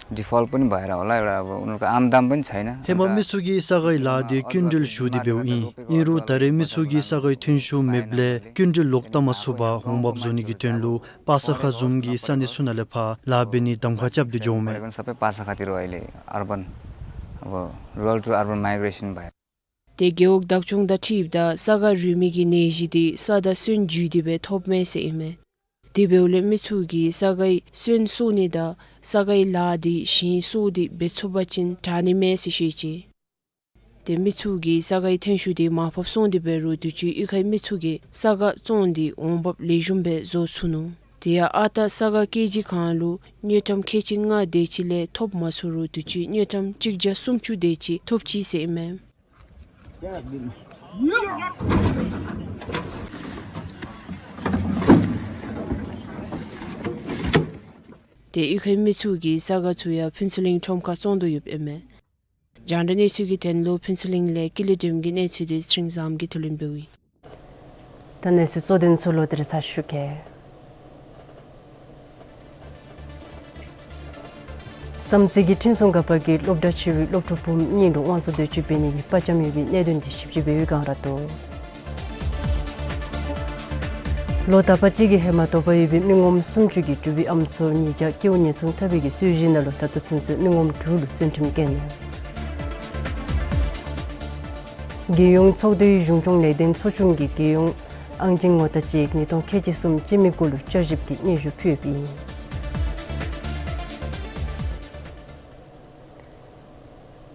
डिफल्ट पनि भएर होला, एउटा अब उनीहरूको आम्दानी पनि छैन। ཧེ་མ་མི་ཚུ་གིས་ས་གའི་ལཱ་དེ་སྐྱིན་འགྲུལ་ཞུ་སྟེ་འབདཝ་ཨིན། ཨིན་རུང་ད་རེས་མི་ཚུ་གིས་ས་གའི་ཐོན་ཤུགས་མེདཔ་ལས་སྐྱིན་འགྲུལ་ལོག་བཏབ་མ་ཚུགས་པར་འོང་འབབ་བཟོ་ནི་གི་དོན་ལུ་པ་ས་ཁ་བཟུམ་གྱི་ས་གནས་ཚུ་ནང་ལས་ཕར་ལཱ་འབད་ནིའི་གདམ་ཁ་རྐྱབ་སྟེ་འགྱོཝ་མས། पर्यटन सबै पासाखातिर अहिले अर्बन, अब रुरल टु अर्बन माइग्रेसन भएर। ཏེ་རྒེད་འོག་བདག་སྐྱོང་དང་འཁྲིལཝ་ད་ས་ག་རུལ་མི་གི་ནད་གཞི་དེ་ས་དང་སོན་བརྒྱུད་དེ་སྦེ་ཐོབ་མས་ཟེར་ཨིན་མས། དེ་འབདཝ་ལས་མི་ཚུ་གིས་ས་གའི་སོན་གསོ་ནི་དང་ས་གའི་ལཱ་དེ་གཞན་གསོ་སྟེ་འབད་ཚུགས་པ་ཅིན་དྲག་ནི་མས་ཟེར་བཤད་ཅི། ཏེ་མི་ཚུ་གིས་ས་གའི་ཐོན་ཤུགས་དེ་མར་ཕབ་སོང་སྟེ་འབད་རུང་དུས་ཅི་གཡུས་ཁའི་མི་ཚུ་གིས་ས་ག་བཙོང་སྟེ་འོང་འབབ་ལེགས་ཤོམ་སྦེ་བཟོ་ཚུགས་ནུག། དེ་ཡང་ཨ་རྟག་ས་ག་ཀེ་ཇི་གང་ལུ་དངུལ་ཀྲམ་ཁལ་གཅིག་ལྔ་དེ་ཅིག་ལས་ཐོབ་མ་ཚུགས་རུང་དུས་ཅི་དངུལ་ཀྲམ་གཅིག་བརྒྱ་སུམ་ཅུ་དེ་ཅིག་ཐོབ་ཅི་ཟེར་ཨིན་མས། ཏེ་གཡུས་ཁའི་མི་ཚུ་གིས་ས་ག་ཚུ་ཡང་ཕུན་ཚོགས་གླིང་ཁྲོམ་ཁར་བཙོང་དོ་ཡོདཔ་ཨིན་མས། རྒྱང་བསྒྲགས་གནས་ཚུལ་གྱི་དོན་ལུ་ཕུན་ཚོགས་གླིང་ལས་ཀུན་ལེགས་སྒྲོལམ་གྱི་གནས་ཚུལ་དེ་ཚེ་རིང་བཟངམོ་གིས་ཐོ་ལེན་འབདཝ་ཨིན། ད་གནས་ཚུལ་གཙོ་དོན་ཚུ་ལོག་སྟེ་ར་ཚར་ཞུ་གེ། བསམ་རྩེ་གི་ཁྲིམས་སྲུང་འགག་པ་གིས་སློབ་གྲྭ་ཆེ་བའི་སློབ་ཕྲུག་བུམོ་གཉིས་ལུ་དབང་བཙོང་འདོད་སྤྱོད་འབད་ནི་གི་དཔའ་བཅམ་ཡོད་པའི་གནད་དོན་དེ་ཞིབ་དཔྱད་འབད་བའི་སྒང་ར་འདུག། ལོ་དག་པ་ཅིག་གི་ཧེ་མ་དོགས་པ་ཡོད་པའི་མི་ངོམ་སུམ་ཅུ་གིས་འབྲུག་པའི་ཨམ་སྲུ་ཉིས་བརྒྱ་སྐྱེ་བོ་ཉེས་བཙུན་འཐབ་པའི་གི་རྩོད་གཞི་ནང་ལུ་ད་ལྟོ་ཚུན་ཚོད་མི་ངོམ་དྲུག་ལུ་བཙོན་ཁྲིམས་བཀལ་ནུག། རྒྱལ་ཡོངས་ཚོགས་འདུའི་གཞུང་སྐྱོང་ལས་དོན་ཚོགས་ཆུང་གིས་རྒྱལ་ཡོངས་ཨང་ཅན་ངོ་རྟགས་ཅིག་ཉིས་སྟོང་ཁལ་གཅིག་གསུམ་སྤྱི་མི་གུ་ལུ་བསྐྱར་ཞིབ་ཀྱི་སྙན་ཞུ་ཕུལ་ཡོདཔ་ཨིན།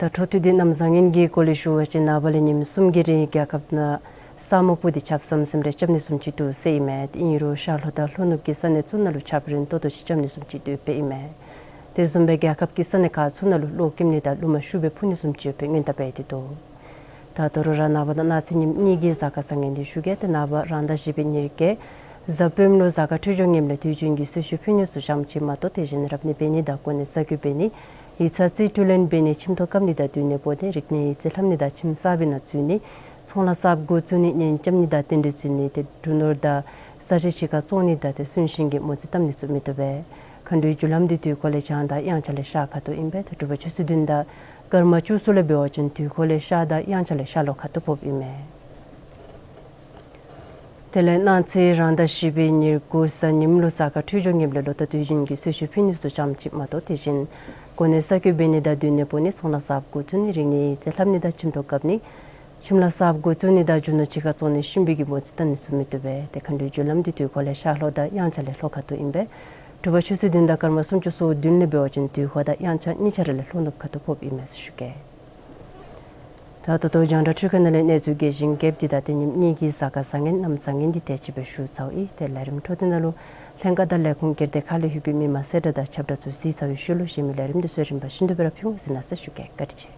ད་འཕྲོ་མཐུད་དེ་གནམ་བཟང་ངན་གྱི་སྐོར་ལས་ཞུ་བ་ཅིན་ནངས་པ་ལས་ཉིནམ་གསུམ་གྱི་རིང་རྒྱལ་ཁབ་ནང་ས་སྨུག་པོ་དེ་ཆརཔ་ཟམ་ཟིམ་རེ་རྐྱབ་ནི་བཟུམ་ཅིག་འདུག་ཟེར་ཨིན་མས། ཨིན་རུང་ཤར་ལྷོ་དང་ལྷོ་ནུབ་ཀྱི་ས་གནས་ཚུ་ནང་ལུ་ཆརཔ་རན་ཏོག་ཏོ་ཅིག་རྐྱབ་ནི་བཟུམ་ཅིག་འདུག་པས་ཨིན་མས། དེ་བཟུམ་སྦེ་རྒྱལ་ཁབ་ཀྱི་ས་གནས་ཁག་ཚུ་ནང་ལུ་གློག་ཀེམ་ནི་དང་རླུང་མ་ཤུགས་སྦེ་འཕུ་ནི་བཟུམ་ཅིག་ཡོད་པའི་སྔོན་བརྡ་འབད་དེ་འདུག། ད་ད་རུང་ར་ནངས་པ་དང་གནངས་ཚེ་ཉིནམ་གཉིས་ཀྱི་གཟའ་སྐར་བཟང་ངན་དེ་ཞུ་གེ། ཏེ་ནངས་པ་རང་ཟླ་བཞི་པའི་ཉེར་བརྒྱད་གཟའ་སྤེནམ་ལུ་གཟའ་སྐར་འཕྲོད་སྦྱོར་ངནམ་ལས་དུས་རྒྱུན་གྱི་གསོལ་མཆོད་ཕུལ་ནི་ཚུ་ཙམ་ཅིག་མ་གཏོགས་དེ་བཞིན་རབ་གནས་འབད་ནི་དང་གོ་གནས་གསར་བསྐོ་འབད་ནི་ཡིག་ཚང་རྩིས་སྤྲོད་ལེན་འབད་ནི་ཁྱིམ་ཐོག་བཀབ་ནི་དང་སྡོད་གནས་སྤོ་ནི་རིག་གནས་ཡིག་རྩིས་ལྷབ་ནི་དང་ཁྱིམ་གསརཔ་ནང་འཛུལ་ནི་ཚོང་ལཱ་གསརཔ་འགོ་བཙུགས་ནི་གཉེན་རྐྱབ་ནི་དང་རྟེན་འབྲེལ་བརྩི་ནི་ཏེ་འབྲུ་ནོར་དང་ས་ཆ་ཕྱི་ཁར་བཙོང་ནི་དང་ཏེ་གསོན་གཤིན་གྱི་མོ་རྩིས་བཏབ་ནི་ཚུ་མི་བཏུབ་པས། མཁའ་འགྲོའི་རྒྱུ་ལམ་འདི་དུས་འཁོར་ལས་བྱང་དང་དབྱངས་འཆར་ལས་ཤར་ཁ་ཐུག་ཨིན་པས། ཏེ་དྲོ་པ་ཆུ་ཚོད་བདུན་དང་སྐར་མ་བཅུ་གསུམ་ལས་འབད་བ་ཅིན་དུས་འཁོར་ལས་ཤར་དང་དབྱངས་འཆར་ལས་ཤར་ལྷོ་ཁ་ཐུག་ཕོགཔ་ཨིན་མས། དེ་ལས་གནངས་ཚེ་རང་ཟླ་བཞི་པའི་ཉེར་དགུ་གཟའ་ཉིམ་ལུ་གཟའ་སྐར་འཕྲོད་སྦྱོར་ངནམ་ལས་ལོ་ཟླ་དུས་རྒྱུན་གྱི་གསོལ་མཆོད་ཕུལ་ནི་ཚུ་ཙམ་ཅིག་མ་གཏོགས་དེ་བཞིན་གོ་གནས་གསར་བསྐོ་འབད་ནི་དང་སྡོད་གནས་སྤོ་ནི་ཚོང་ལཱ་གསརཔ་འགོ་བཙུགས་ནི་རིག་གནས་ཡིག་རྩིས་ལྷབ་ནི་དང་ཁྱིམ་ཐོག་བཀབ་ནི་ཁྱིམ་ལཱ་གསརཔ་འགོ་བཙུགས་ནི་དང་རྒྱུ་ནོར་ཕྱི་ཁར་བཙོང་ནི་ཤུན་པའི་གི་མོ་རྩིས་བཏབ་ནི་ཚུ་མི་བཏུབ་པས། ཏེ་མཁའ་འགྲོའི་རྒྱུ་ལམ་འདི་དུས་འཁོར་ལས་ཤར་ལྷོ་དང་དབྱངས་འཆར་ལས་ལྷོ་ཁ་ཐུག་ཨིན་པས། དྲོ་པ་ཆུ་ཚོད་བདུན་དང་སྐར་མ་སུམ་ཅུ་སོ་བདུན་ལས་འབད་བ་ཅིན་དུས་འཁོར་དང་དབྱངས་འཆར་གཉིས་ཆ་ར་ལས་ལྷོ་ནུབ་ཁ་ཐུག་ཕོགཔ་ཨིན་མས་ཟེར་ཞུ་གེ། ད་ད་ལྟོ་རྒྱང་བསྒྲགས་འཕྲུལ་ཁང་ནང་ལས་གནས་ཚུལ་རྒྱས་ཤིང་རྒྱསཔ་འདི་དང་ཏེ་ཉིནམ་གཉིས་ཀྱི་གཟའ་སྐར་བཟང་ངན་གནམ་བཟང་ངན་འདི་དེ་ཅིག་སྦེ་ཞུ་ཚརཝ་ཨིན། ཏེ་ལས་རིམ་འཕྲོ་མཐུད་ནང་ལུ་ལྷན་ཁག་དང་ལས་ཁུངས་སྒེར་སྡེ་ཁག་ལས་ལྷོད་པའི་མི་མང་གསལ་བསྒྲགས་དང་ཁྱབ་བསྒྲགས་ཚུ་གཟིགས་ཚར་བའི་ཤུལ་ལུ་གཞན་མི་ལས་རིམ་འདི་ཚུ་རིམ་པ་བཞིན་དུ་སྦེ་ར་ཕུལ་འོང་། གཟིགས་གནང་ཟེར་ཞུ་གེ། བཀའ་དྲིན་ཆེ།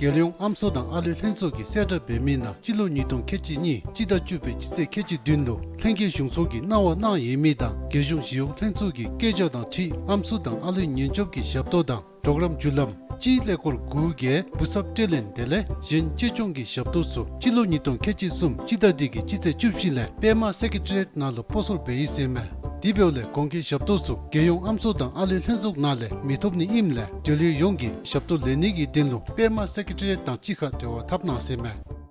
རྒྱལ་ཡོངས་ཨམ་སྲུ་དང་ཨ་ལུའི་ལྷན་ཚོགས་ཀྱིས་གསལ་བསྒྲགས་འབད་མི་ནང་སྤྱི་ལོ་ཉིས་སྟོང་ཁལ་གཅིག་གཉིས་སྤྱི་ཟླ་བཅུ་པའི་སྤྱི་ཚེས་ཁལ་གཅིག་བདུན་ལུ་ལྷན་རྒྱས་གཞུང་ཚོགས་ཀྱིས་གནང་བ་གནང་ཡོད་མི་དང་རྒྱལ་གཞུང་ཞི་གཡོག་ལྷན་ཚོགས་ཀྱི་སྐད་ཆ་དང་འཁྲིལ་ཨམ་སྲུ་དང་ཨ་ལུའི་ཉེན་སྐྱོབ་ཀྱི་ཞབས་ཏོག་དང་གྲོགས་རམ་བརྒྱུད་ལམ་སྤྱིའི་ཀླད་ཀོར་དགུ་བརྒྱད་འབུ་ཚབ་སྤྲོད་ལེན་དེ་ལས་གཞན་གཅེས་སྐྱོང་གི་ཞབས་ཏོག་ཚུ་སྤྱི་ལོ་ཉིས་སྟོང་ཁལ་གཅིག་གསུམ་སྤྱི་ཟླ་འདི་གི་སྤྱི་ཚེས་བཅུ་བཞི་ལས་པདྨ་སེ་ཀེ་ཊི་རི་ཡེཊ་ནང་ལུ་སྤོ་སོར་འབད་ཡི་ཟེར་མས། དེ་འབདཝ་ལས་གོང་གི་ཞབས་ཏོག་ཚུ་རྒྱལ་ཡོངས་ཨམ་སྲུ་དང་ཨ་ལུའི་ལྷན་ཚོགས་ནང་ལས་མི་ཐོབ་ནི་ཨིནམ་ལས་འབྲེལ་ཡོད་ཡོངས་ཀྱིས་ཞབས་ཏོག་ལེན་ནི་གི་དོན་ལུ་པདྨ་སེ་ཀེ་ཊི་རི་ཡེཊ་དང་གཅིག་ཁར་འབྲེལ་བ་འཐབ་གནང་ཟེར་མས།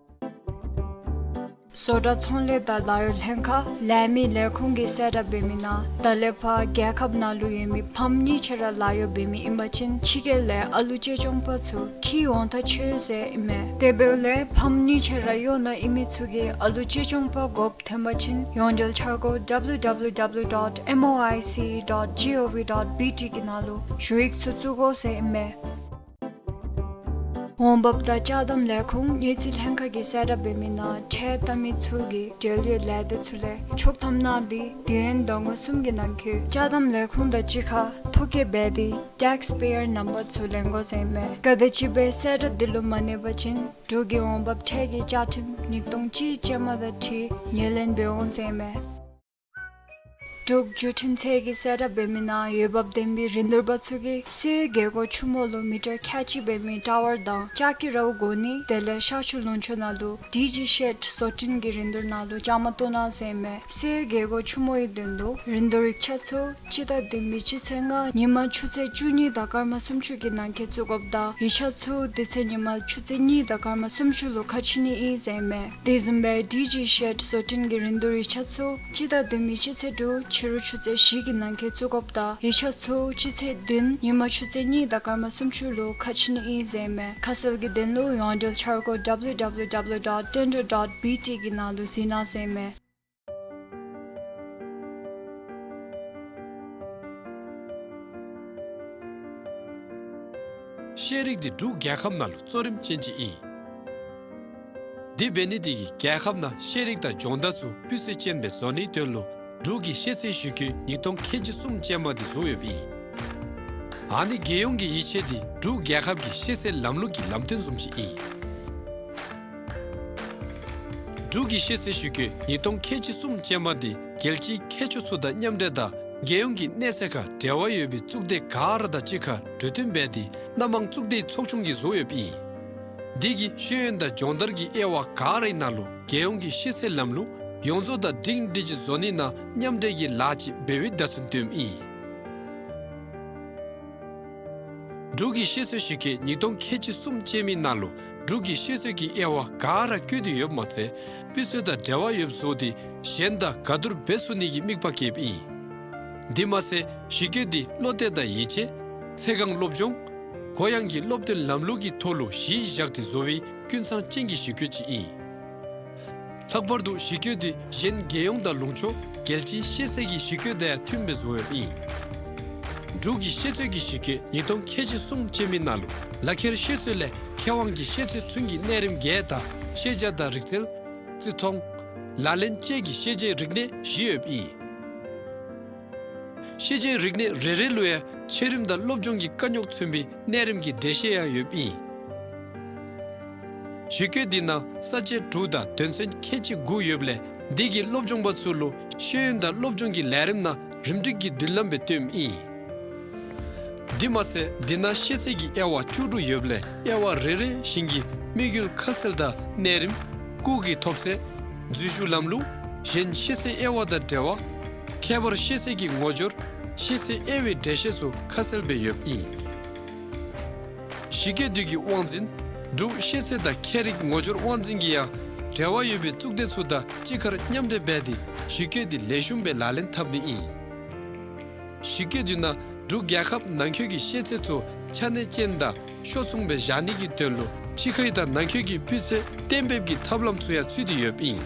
བཟོ་གྲྭ་ཚོང་ལས་དང་ལཱ་གཡོག་ལྷན་ཁག་ལས་མི་ལས་ཁུངས་ཀྱིས་གསལ་བསྒྲགས་འབད་མི་ནང་ད་ལས་ཕར་རྒྱལ་ཁབ་ནང་ལུ་ཡོད་མི་ཕམ་གཉིས་ཆ་ར་ལཱ་གཡོག་འབད་མི་ཨིན་པ་ཅིན་ཕྱི་རྒྱལ་ལས་ཨ་ལུ་གཅེས་སྐྱོང་པ་ཚུ་འཁྱིད་འོང་ཐག་ཆོད་ཟེར་ཨིན་མས། དེ་འབདཝ་ལས་ཕམ་གཉིས་ཆ་ར་གཡོག་ནང་ཨིན་མི་ཚུ་གིས་ཨ་ལུ་གཅེས་སྐྱོང་པ་དགོཔ་ཐོན་པ་ཅིན་ཡོངས་འབྲེལ་འཆར་སྒོ་W W W dot M O I C dot gov dot B T གི་ནང་ལུ་ཞུ་ཡིག་ཚུ་བཙུགས་དགོ་ཟེར་ཨིན་མས། འོང་འབབ་དང་ཅ་དམ་ལས་ཁུངས་དངུལ་རྩིས་ལྷན་ཁག་གིས་གསལ་བསྒྲགས་འབད་མི་ནང་ཁྲལ་བཏབ་མི་ཚུ་གིས་འབྲེལ་ཡོད་ལས་སྡེ་ཚུ་ལས་ཆོག་ཐམ་གནང་སྟེ་དུས་ཡུན་ཟླ་ངོ་གསུམ་གྱི་ནང་འཁོད་ཅ་དམ་ལས་ཁུངས་དང་གཅིག་ཁར་ཐོ་བཀོད་འབད་དེ་ཊེགསི་པེ་ཡར་ནམ་བར་ཚུ་ལེན་དགོ་ཟེར་ཨིན་མས། ག་དེམ་ཅིག་སྦེ་གསལ་བསྒྲགས་འདི་ལུ་མ་གནས་པ་ཅིན་འབྲུག་གི་འོང་འབབ་ཁྲལ་གྱི་བཅའ་ཁྲིམས་ཉིས་སྟོང་གཅིག་ཅན་མ་དང་འཁྲིལ་ངོས་ལེན་འབད་འོང་ཟེར་ཨིན་མས། འབྲུག་བརྒྱུད་འཕྲིན་ཚད་ཀྱིས་གསལ་བསྒྲགས་འབད་མི་ནང་འོས་འབབ་ལྡན་པའི་རིན་བསྡུར་པ་ཚུ་གིས་སོའི་རྒྱལ་སྒོ་ཆུ་མོ་ལུ་མི་ཊར་ཁལ་གཅིག་འབད་མི་ཊ་ཝར་དང་ལྕགས་ཀྱི་རཝ་བསྒོར་ནི་དེ་ལས་ཤར་ཕྱོགས་ལུང་ཕྱོགས་ནང་ལུ་ཌི་ཇི་ཤེཌ་བཟོ་སྐྲུན་གྱི་རིན་བསྡུར་ནང་ལུ་བཅའ་མར་གཏོགས་གནང་ཟེར་ཨིན་མས། སོའི་རྒྱལ་སྒོ་ཆུ་མོའི་དོན་ལུ་རིན་བསྡུར་ཡིག་ཆ་ཚུ་སྤྱི་ཟླ་བདུན་པའི་སྤྱི་ཚེས་ལྔ་ཉིན་མ་ཆུ་ཚོད་བཅུ་གཉིས་དང་སྐར་མ་སུམ་ཅུ་གི་ནང་འཁོད་བཙུགས་དགོཔ་དང་ཡིག་ཆ་ཚུ་དེ་ཚེ་ཉིན་མ་ཆུ་ཚོད་གཉིས་དང་སྐར་མ་སུམ་ཅུ་ལུ་ཁ་ཕྱེ་ནི་ཨིན་ཟེར་ཨིན་མས། དེ་བཟུམ་སྦེ་ཌི་ཇི་ཤེཌ་བཟོ་སྐྲུན་གྱི་རིན་བསྡུར་ཡིག་ཆ་ཚུ་སྤྱི་ཟླ་བདུན་པའི་སྤྱི་ཚེས་དྲུག་ཕྱི་རུ་ཆུ་ཚོད་བཞི་གི་ནང་འཁོད་བཙུགས་དགོཔ་དང་ཡིག་ཆ་ཚུ་སྤྱི་ཚེས་བདུན་ཉིན་མ་ཆུ་ཚོད་གཉིས་དང་སྐར་མ་སུམ་ཅུ་ལུ་ཁ་ཕྱེ་ནི་ཨིན་ཟེར་ཨིན་མས། ཁ་གསལ་གྱི་དོན་ལུ་ཡོངས་འབྲེལ་འཆར་སྒོ་W W W dot tender dot B T གི་ནང་ལུ་གཟིགས་གནང་ཟེར་ཨིན་མས། ཤེས་རིག་འདི་འབྲུག་རྒྱལ་ཁབ་ནང་ལུ་གཙོ་རིམ་ཅན་ཅིག་ཨིན། དེ་འབད་ནི་དེ་གིས་རྒྱལ་ཁབ་ནང་ཤེས་རིག་དང་སྦྱོང་བརྡར་ཚུ་སྤུས་ཚད་ཅན་སྦེ་བཟོ་ནིའི་དོན་ལུ་འབྲུག་གི་ཤེས་ཚད་ཞུ་སྐྱོད་ཉིས་སྟོང་ཁལ་གཅིག་གསུམ་ཅན་མ་འདི་བཟོ་ཡོདཔ་ཨིན། ཨ་ནི་རྒྱལ་ཡོངས་ཀྱི་ཡིད་ཆེས་འདི་འབྲུག་རྒྱལ་ཁབ་ཀྱི་ཤེས་ཚད་ལམ་ལུགས་ཀྱི་ལམ་སྟོན་བཟུམ་ཅིག་ཨིན། འབྲུག་གི་ཤེས་ཚད་ཞུ་སྐྱོད་ཉིས་སྟོང་ཁལ་གཅིག་གསུམ་ཅན་མ་འདི་རྒྱལ་སྤྱིའི་མཁས་མཆོག་ཚུ་དང་མཉམ་འབྲེལ་དང་རྒྱལ་ཡོངས་ཀྱི་གནས་ཚད་ཁར་འབྲེལ་བ་ཡོད་པའི་གཙུག་སྡེ་ག་ར་དང་གཅིག་ཁར་གྲོས་བསྟུན་འབད་དེ་སྣ་མང་གཙུག་སྡེའི་ཚོགས་ཆུང་གིས་བཟོ་ཡོདཔ་ཨིན། འདི་གིས་ཤེས་ཡོན་དང་སྦྱོང་བརྡར་གྱི་དབྱེ་བ་ག་རའི་ནང་ལུ་རྒྱལ་ཡོངས་ཀྱི་ཤེས་ཚད་ལམ་ལུགས་ཡོངས་རྫོགས་དང་སྒྲིང་སྒྲི་ཅིག་བཟོ་ནི་ནང་མཉམ་འབྲེལ་གྱི་ལཱ་ཅིག་འབད་བའི་བརྡ་མཚོན་སྟོནམ་ཨིན། འབྲུག་གི་ཤེས་ཚད་ཞུ་སྐྱོད་ཉིས་སྟོང་ཁལ་གཅིག་གསུམ་ཅན་མའི་ནང་ལུ་འབྲུག་གི་ཤེས་ཚད་ཀྱི་དབྱེ་བ་ག་ར་བཀོད་དེ་ཡོདཔ་མ་ཚད་སྤུས་ཚད་དང་འབྲེལ་བ་ཡོདཔ་བཟོ་སྟེ་གཞན་དང་ག་བསྡུར་འབད་ཚུགས་ནི་གི་དམིགས་པ་བསྐྱེདཔ་ཨིན། དེ་མ་ཚད་ཞུ་སྐྱོད་འདི་བློ་གཏད་དང་ཡིད་ཆེས་ཚེ་གང་སློབ་སྦྱོང་གུ་ཡངས་ཀྱི་སློབ་སྟོན་ལམ་ལུགས་ཀྱི་ཐོག་ལུ་གཞི་བཞག་སྟེ་བཟོ་བའི་ཀུན་ཚང་ཅན་གྱི་ཞུ་སྐྱོད་ཅིག་ཨིན། ལྷག་པར་དུ་ཞུ་སྐྱོད་འདི་གཞན་རྒྱལ་ཡོངས་དང་ལུང་ཕྱོགས་རྒྱལ་སྤྱིའི་ཤེས་ཚད་ཀྱི་ཞུ་སྐྱོད་དང་ཡང་མཐུནམ་སྦེ་བཟོ་ཡོདཔ་ཨིན། འབྲུག་གི་ཤེས་ཚད་ཀྱི་ཞུ་སྐྱོད་ཉིས་སྟོང་ཁལ་གཅིག་གསུམ་ཅན་མའི་ནང་ལུ་ལག་ཁྱེར་ཤེས་ཚད་ལས་མཁས་དབང་གི་ཤེས་ཚད་ཚུན་གྱི་གནས་རིམ་བརྒྱད་དང་ཤེས་བྱ་དང་རིག་རྩལ་རྩིས་མཐོང་ལག་ལེན་བཅས་ཀྱི་ཤེས་བྱའི་རིག་གནས་བཞི་ཡོདཔ་ཨིན། ཤེས་བྱའི་རིག་གནས་རེ་རེ་ལུ་ཡང་ཆེ་རིམ་དང་སློབ་སྦྱོང་གི་དཀའ་རྙོག་མཚོན་པའི་གནས་རིམ་གྱི་འགྲེལ་བཤད་ཡང་ཡོདཔ་ཨིན། ཞུ་སྐྱོད་འདི་ནང་ས་བཅད་དྲུག་དང་དོན་ཚན་ཁལ་གཅིག་དགུ་ཡོདཔ་ལས་འདི་གིས་སློབ་སྦྱོང་པ་ཚུ་ལུ་ཤེས་ཡོན་དང་སློབ་སྦྱོང་གི་ལས་རིམ་ནང་རིམ་སྒྲིག་གི་མདུན་ལམ་སྦེ་སྟོནམ་ཨིན། དེ་མ་ཚད་འདི་ནང་ཤེས་ཚད་ཀྱི་དབྱེ་བ་བཅུ་དྲུག་ཡོདཔ་ལས་དབྱེ་བ་རེ་རེ་བཞིན་གྱི་དམིགས་ཡུལ་ཁ་གསལ་དང་གནས་རིམ་སྐུགས་ཀྱི་ཐོབ་ཚད་འཛུལ་ཞུགས་ལམ་ལུགས་གཞན་ཤེས་ཚད་དབྱེ་བ་དང་འབྲེལ་བ་ཁྱད་པར་ཤེས་ཚད་ཀྱི་ངོ་སྦྱོར་ཤེས་ཚད་དབྱེ་བའི་འགྲེལ་བཤད་ཚུ་ཁ་གསལ་སྦེ་ཡོདཔ་ཨིན། ཞི་རྒོལ་འདི་གི་དབང་འཛིན་འབྲུག་ཤེས་ཚད་དང་ཁྱད་རིག་ངོ་སྦྱོར་དབང་འཛིན་གྱིས་ཡང་འབྲེལ་བ་ཡོད་པའི་གཙུག་སྡེ་ཚུ་དང་གཅིག་ཁར་མཉམ་འབྲེལ་འབད་དེ་ཞི་རྒོལ་འདི་ལེགས་ཤོམ་སྦེ་ལག་ལེན་འཐབ་ནི་ཨིན། ཞི་རྒོལ་འདི་ནང་འབྲུག་རྒྱལ་ཁབ་ནང་འཁོད་ཀྱི་ཤེས་ཚད་ཚུ་ཆ་གནས་ཅན་དང་ཤོ་མཚུངས་སྦེ་བཞག་ནི་གི་དོན་ལུ་ཕྱི་ཁའི་དང་ནང་འཁོད་ཀྱི་སྤུས་ཚད་གཏན་འབེབས་ཀྱི་ཐབས་ལམ་ཚུ་ཡང་ཚུད་དེ་ཡོདཔ་ཨིན།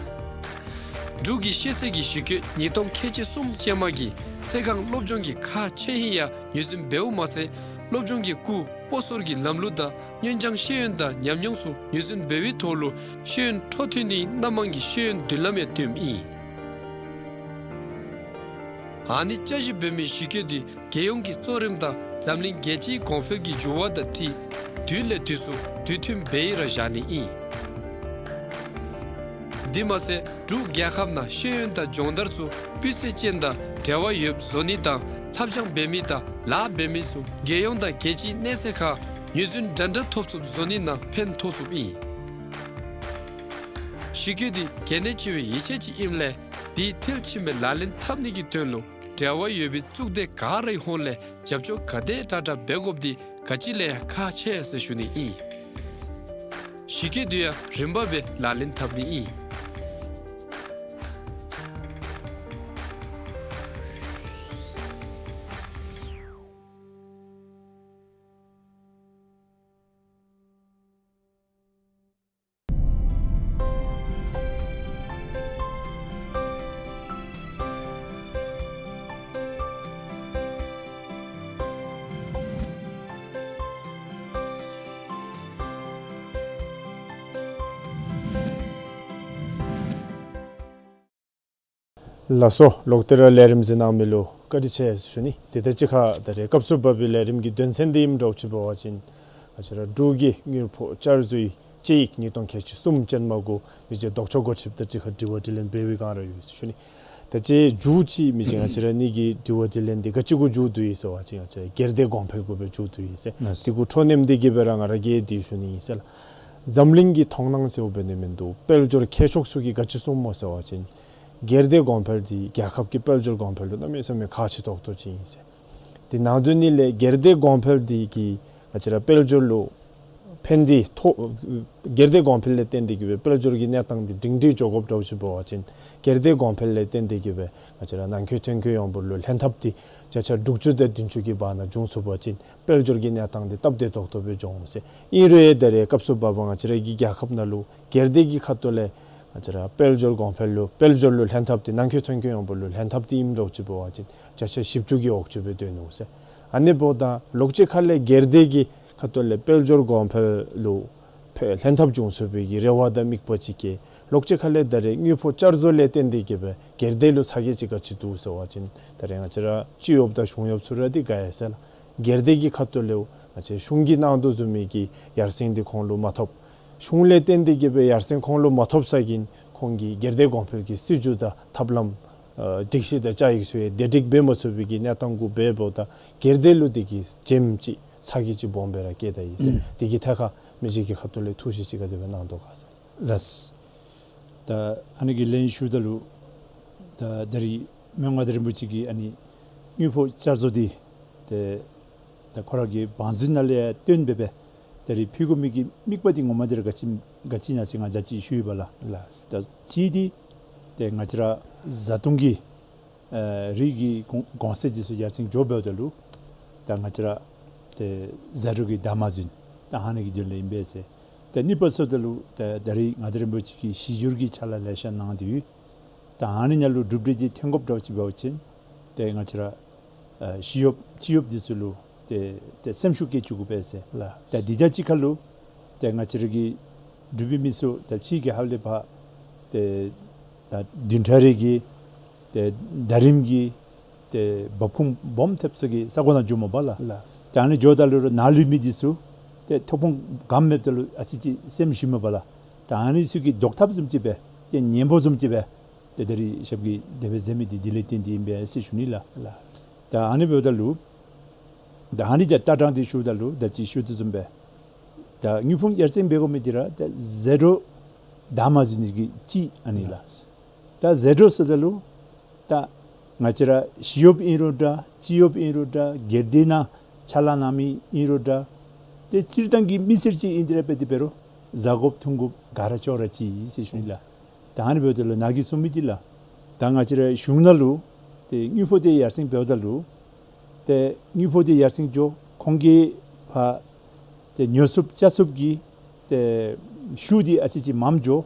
འབྲུག་གི་ཤེས་ཚད་ཀྱི་ཞི་རྒོལ་ཉིས་སྟོང་ཁལ་གཅིག་གསུམ་ཅན་མ་གིས་ཚེ་གང་སློབ་སྦྱོང་གི་ཁག་ཆེ་ཧིང་ཡང་ངོས་འཛིན་འབདཝ་མ་ཚད་སློབ་སྦྱོང་གི་སྐུགས་སྤོ་སོར་གྱི་ལམ་ལུགས་དང་སྔོན་སྦྱང་ཤེས་ཡོན་དང་ཉམས་མྱོང་ཚུ་ངོས་འཛིན་འབད་བའི་ཐོག་ལུ་ཤེས་ཡོན་འཕྲོ་མཐུད་ནིའི་སྣ་མང་གི་ཤེས་ཡོན་མདུན་ལམ་ཡང་སྟོནམ་ཨིན། ཨ་ནི་བསྐྱར་ཞིབ་འབད་མི་ཞི་རྒོལ་འདི་རྒྱལ་ཡོངས་ཀྱི་གཙོ་རིམ་དང་འཛམ་གླིང་རྒྱལ་སྤྱིའི་གོང་འཕེལ་གྱི་འགྱུར་བ་དང་འཁྲིལ་ དུས་ལས་དུས་སུ་དུས་མཐུན་འབད་ཡི་ར་བཞག་ནི་ཨིན། དེ་མ་ཚད་འབྲུག་རྒྱལ་ཁབ་ནང་ཤེས་ཡོན་དང་སྦྱོང་བརྡར་ཚུ་སྤུས་ཚད་ཅན་དང་འབྲེལ་བ་ཡོདཔ་བཟོ་ནི་དང་ལྷབ་སྦྱང་འབད་མི་དང་ལཱ་འབད་མི་ཚུ་རྒྱལ་ཡོངས་དང་རྒྱལ་སྤྱིའི་གནས་ཚད་ཁར་ངོས་འཛིན་འདྲན་འདྲ་ཐོབ་ཚུགསཔ་བཟོ་ནི་ནང་ཕན་ཐོགས་ཚུགསཔ་ཨིན། གཞི་རྒྱ་འདི་གལ་གནད་ཆེ་བའི་ཡིག་ཆ་ཅིག་ཨིནམ་ལས་དེ་མཐིལ་ཕྱིན་པའི་ལག་ལེན་འཐབ་ནི་གི་དོན་ལུ་འབྲེལ་བ་ཡོད་པའི་གཙུག་སྡེ་ག་རའི་ཧོངས་ལས་རྒྱབ་སྐྱོར་ག་དེ་དྲག་དྲག་འབད་དགོཔ་འདི་ག་ཅི་ལས་ཡང་ཁག་ཆེ་ཟེར་ཞུ་ནི་ཨིན། གཞི་རྒྱ་འདི་ཡང་རིམ་པ་སྦེ་ལག་ལེན་འཐབ་ནི་ཨིན། ལགས་སོ། ལོག་སྟེ་ར་ལས་རིམ་གཟིགས་གནང་མི་ལུ་བཀའ་དྲིན་ཆེ་ཟེར་ཞུ་ནི། དེ་ད་ཅི་ཁ་ད་རེས་སྐབས་སུ་བབ་པའི་ལས་རིམ་གྱི་དོན་ཚན་འདི་ཨིནམ་འདྲཝ་ཅིག་འབད་བ་ཅིན་ང་བཅས་ར་འབྲུག་གི་དངུལ་ཕོགས་བསྐྱར་བཟོའི་དཔྱད་ཡིག་ཉིས་སྟོང་ཁལ་གཅིག་གསུམ་ཅན་མ་གུ་མི་རྗེ་ལྡོག་ཕྱོགས་སྒོ་ཁྲིདཔ་དང་གཅིག་ཁར་དྲི་བ་དྲིས་ལན་འབད་བའི་བསྒང་ར་ཡོད་ཟེར་ཞུ་ནི། ད་ཅི་མཇུག་ཅིག་མི་རྗེ་ང་བཅས་ར་ཨ་ནི་གི་དྲི་བ་དྲིས་ལན་འདི་ག་ཅི་གུ་མཇུག་བསྡུ་ཡི་ཟེར་བ་ཅིན་ང་བཅས་སྒེར་སྡེ་གོང་འཕེལ་གུ་སྦེ་མཇུག་བསྡུ་ཡི་ཟེར། ལགས། དེ་གུ་འཕྲོ་མཉམ་འདི་གིས་སྦེ་ར་ང་ར་གིས་འདི་ཞུ་ནི་ཨིན་ཟེར་ལགས། འཛམ་གླིང་གི་མཐོང་སྣང་ཟེརཝ་འབད་ནི་མིན་འདུག། དཔལ་འབྱོར་མཁས་མཆོག་ཚུ་གིས་ག་ཅི་གསུངམ་སྨོ་ཟེར་བ་ཅིན་སྒེར་སྡེ་གོང་འཕེལ་འདི་རྒྱལ་ཁབ་ཀྱི་དཔལ་འབྱོར་གོང་འཕེལ་ལུ་གནམ་མེད་ས་མེད་ཁག་ཆེ་ཏོག་ཏོ་ཅིག་ཨིན་ཟེར། དེ་ནང་དོན་ནི་ལས་སྒེར་སྡེ་གོང་འཕེལ་འདི་གིས་ང་བཅས་ར་དཔལ་འབྱོར་ལུ་ཕན་བདེ་ཐོགས། སྒེར་སྡེ་གོང་འཕེལ་ལས་བརྟེན་ཏེ་གིས་སྦེ་དཔལ་འབྱོར་གྱི་གནས་སྟངས་འདི་སྒྲིང་སྒྲི་འགྱོ་དགོཔ་འདྲཝ་ཅིག་འབད་བ་ཅིན་སྒེར་སྡེ་གོང་འཕེལ་ལས་བརྟེན་ཏེ་གིས་སྦེ་ང་བཅས་ར་ནང་འཁོད་ཐོན་སྐྱེད་ཡོངས་འབོར་ལུ་ལྷན་ཐབས་འདི་བརྒྱ་ཆ་དྲུག་ཅུ་དང་བདུན་ཅུ་གི་བར་ན་འབྱུང་ཚུགས་པ་ཅིན་དཔལ་འབྱོར་གྱི་གནས་སྟངས་འདི་སྟབས་བདེ་ཏོག་ཏོ་སྦེ་འགྱོ་འོང་ཟེར། ཨིན་རུང་ཡང་ད་རེས་སྐབས་སུ་བབ་པ་ང་བཅས་ར་གི་རྒྱལ་ཁབ་ནང་ལུ་སྒེར་སྡེ་གི་ཁ་ཐུག་ལས་ང་བཅས་ར་དཔལ་འབྱོར་གོང་འཕེལ་ལུ་དཔལ་འབྱོར་ལུ་ལྷན་ཐབས་འདི་ནང་འཁོད་ཐོན་སྐྱེད་ཡོངས་འབོར་ལུ་ལྷན་ཐབས་འདི་ཨིནམ་འདྲཝ་ཅིག་འབད་བ་ཅིན་བརྒྱ་ཆ་བཞི་བཅུ་གི་འོག་ཅིག་སྦེ་སྡོད་ནུག་ཟེར། ཨ་ནི་འབདཝ་ད་ལོགས་ཅིག་ཁ་ལས་སྒེར་སྡེ་གི་ཁ་ཐུག་ལས་དཔལ་འབྱོར་གོང་འཕེལ་ལུ་ཕན་ལྷན་ཐབས་འབྱུང་ཚུགས་པའི་གི་རེ་བ་དང་དམིགས་པ་ཅིག་བསྐྱེད། ལོགས་ཅིག་ཁ་ལས་ད་རེས་དངུལ་ཕོགས་བསྐྱར་བཟོ་ལས་བརྟེན་ཏེ་གིས་སྦེ་སྒེར་སྡེ་ལུ་ཚ་གྱང་ཅིག་ག་ཅི་འདུག་ཟེར་བ་ཅིན་ད་རེས་ང་བཅས་ར་སྤྱི་གཡོགཔ་དང་གཞུང་གཡོགཔ་ཚུ་ར་འདི་དགའ་ཡི་ཟེར་ལགས། སྒེར་སྡེ་གི་ཁ་ཐུག་ལས་ང་བཅས་གཞུང་གིས་གནང་དོ་བཟུམ་མའི་གི་ཡར་སེང་འདི་ཁོང་ལུ་མ་ཐོབ། གཞུང་ལས་བརྟེན་ཏེ་གིས་སྦེ་ཡར་སེང་ཁོང་ལུ་མ་ཐོབ་ས་གིས་ཁོང་གིས་སྒེར་སྡེ་གོང་འཕེལ་གྱི་སྲིད་བྱུས་དང་ཐབས་ལམ་ཨ་སྒྲིག་གཞི་དང་བཅའ་ཡིག་ཚུ་ཡང་བདེ་སྒྲིག་འབད་མ་ཚུགས་པའི་གི་གནས་སྟངས་གུ་འབདཝ་ད་སྒེར་སྡེ་ལུ་དེ་གིས་ཇེམ་ཅིག་ཚ་གྱང་ཅིག་སྦོམ་སྦེ་ར་བསྐྱེད་ད་ཡི་ཟེར། དེ་གི་ཐད་ཁར་མི་རྗེ་གི་ཁ་ཐུག་ལས་ཐུགས་བཞེད་ཅིག་ག་དེ་སྦེ་གནང་དོ་ག་ཟེར། ལགས། ད་ཨ་ནི་གི་ལན་ཞུཝ་ད་ལུ་ད་ད་རིས་མོན་ངག་དབང་རིན་པོ་ཆེ་གིས་ཨ་ནི་དངུལ་ཕོགས་བསྐྱར་བཟོ་འདི་ཏེ་ད་ཁོ་ར་གི་བང་མཛོད་ནང་ལས་བཏོན་སྦེ་སྦེ་ད་རིས་ཕུལ་དགོ་མི་གི་དམིགས་པ་འདི་ངོ་མ་འདི་ར་ག་ཅི་ག་ཅི་ཨིན་ན་ཟེར་ང་ད་ཅི་ཞུ་ཡི་པ་ལགས། ལགས། ད་ཅི་འདི་ཏེ་ང་བཅས་ར་བཟའ་བཏུང་གི་ཨ་རིགས་ཀྱི་གོང་གོང་ཚད་འདི་ཚུ་ཡར་སེང་འགྱོ་འབདཝ་ད་ལུ་ད་ང་བཅས་ར་ཏེ་ཟད་འགྲོ་གི་དར་མ་རྫུན་ད་ཨ་ནི་གི་དོན་ལས་ཨིན་པས་ཟེར། ཏེ་གཉིས་པ་ཟེརཝ་ད་ལུ་ཏེ་ད་རིས་ངག་དབང་རིན་པོ་ཆེ་གིས་གཞི་འགྱུར་གྱི་ཕྱག་ལཱ་ལེ་ཤ་གནང་སྟེ་ཡོད། ད་ཨ་ནི་ནང་ལུ་གྲུབ་འབྲས་འདི་ཐོན་དགོཔ་འདྲཝ་ཅིག་འབད་བ་ཅིན་ཏེ་ང་བཅས་ར་ཨ་ཞི་གཡོགཔ་སྤྱི་གཡོགཔ་འདི་ཚུ་ལུ་ཏེ་ཏེ་སེམས་ཤུགས་བསྐྱེད་བཅུག་དགོ་པས་ཟེར། ལགས། ད་འདི་དང་གཅིག་ཁར་ལུ་ཏེ་ང་བཅས་ར་གི་འབྲུག་པའི་མི་ཚུ་ད་ཕྱི་རྒྱལ་ཁབ་ལས་ཕར་ཏེ་ད་བདུན་ཕྲག་རེ་གི་ཏེ་ཟླ་རིམ་གྱི་ཏེ་འབབ་ཁུངས་སྦོམ་ཐེབས་ས་གི་ས་གོ་ནང་འགྱོཝ་མས་པ་ལགས། ལགས། ད་ཨ་ནི་འགྱོཝ་ད་ལུ་ར་ནཱ་ལུས་མི་འདི་ཚུ་ཏེ་ཐོབ་ཁུངས་གནམ་མེདཔ་ད་ལུ་ཨ་ཙི་ཅིག་སེམས་ཞུམ་མས་པ་ལགས། ད་ཨ་ནི་ཚུ་གི་བཟློག་ཐབས་བཟུམ་ཅིག་སྦེ་ཏེ་གཉེན་པོ་བཟུམ་ཅིག་སྦེ་ཏེ་ད་རིས་ཞབས་ཀྱིས་དེ་སྦེ་མཛད་མི་འདི་འདི་ལས་བརྟེན་ཏེ་ཨིན་པས་ཟེར་ཞུ་ནི་ལགས། ལགས། ད་ཨ་ནི་འབདཝ་ད་ལུ་ད་ཨ་ནི་ད་ལྟ་གྲངས་འདི་ཞུཝ་ད་ལུ་ད་ཅི་ཞུ་དོ་བཟུམ་སྦེ་ད་དངུལ་ཕོགས་ཡར་སེང་འབད་དགོ་མི་འདི་ར་ད་ཟད་འགྲོ་དར་མ་རྫུན་གྱི་ཅིག་ཨ་ནི་ལགས། ད་ཟད་འགྲོ་ཟེརཝ་ད་ལུ་ད་ང་བཅས་ར་ཞི་གཡོགཔ་ཨིན་རུང་འདྲ་སྤྱི་གཡོགཔ་ཨིན་རུང་འདྲ་སྒེར་སྡེ་ནང་ཕྱག་ལཱ་གནང་མི་ཨིན་རུང་འདྲ་ཏེ་སྤྱིར་བཏང་གི་མི་སེར་ཅིག་ཨིན་ཏེ་ར་འབད་དེ་འབད་རུང་བཟའ་དགོཔ་འཐུང་དགོཔ་ག་ར་ཅོག་ར་གཅིག་ཨིན་ཟེར་ཞུ་ནི་ལགས། ད་ཨ་ནི་འབདཝ་ད་ལུ་ནཱ་གིས་གསུང་མི་འདི་ལགས། ད་ང་བཅས་ར་གཞུང་ནང་ལུ་ཏེ་དངུལ་ཕོགས་འདི་ཡར་སེང་འབདཝ་ད་ལུ་ཏེ་དངུལ་ཕོགས་འདི་ཡར་སེང་འགྱོ་ཁོང་གིས་ཕར་ཏེ་ཉོ་ཚུགསཔ་བཅའ་ཚུགསཔ་ཀྱི་ཏེ་ཤུགས་འདི་ཨ་ཙི་ཅིག་མངམ་འགྱོ།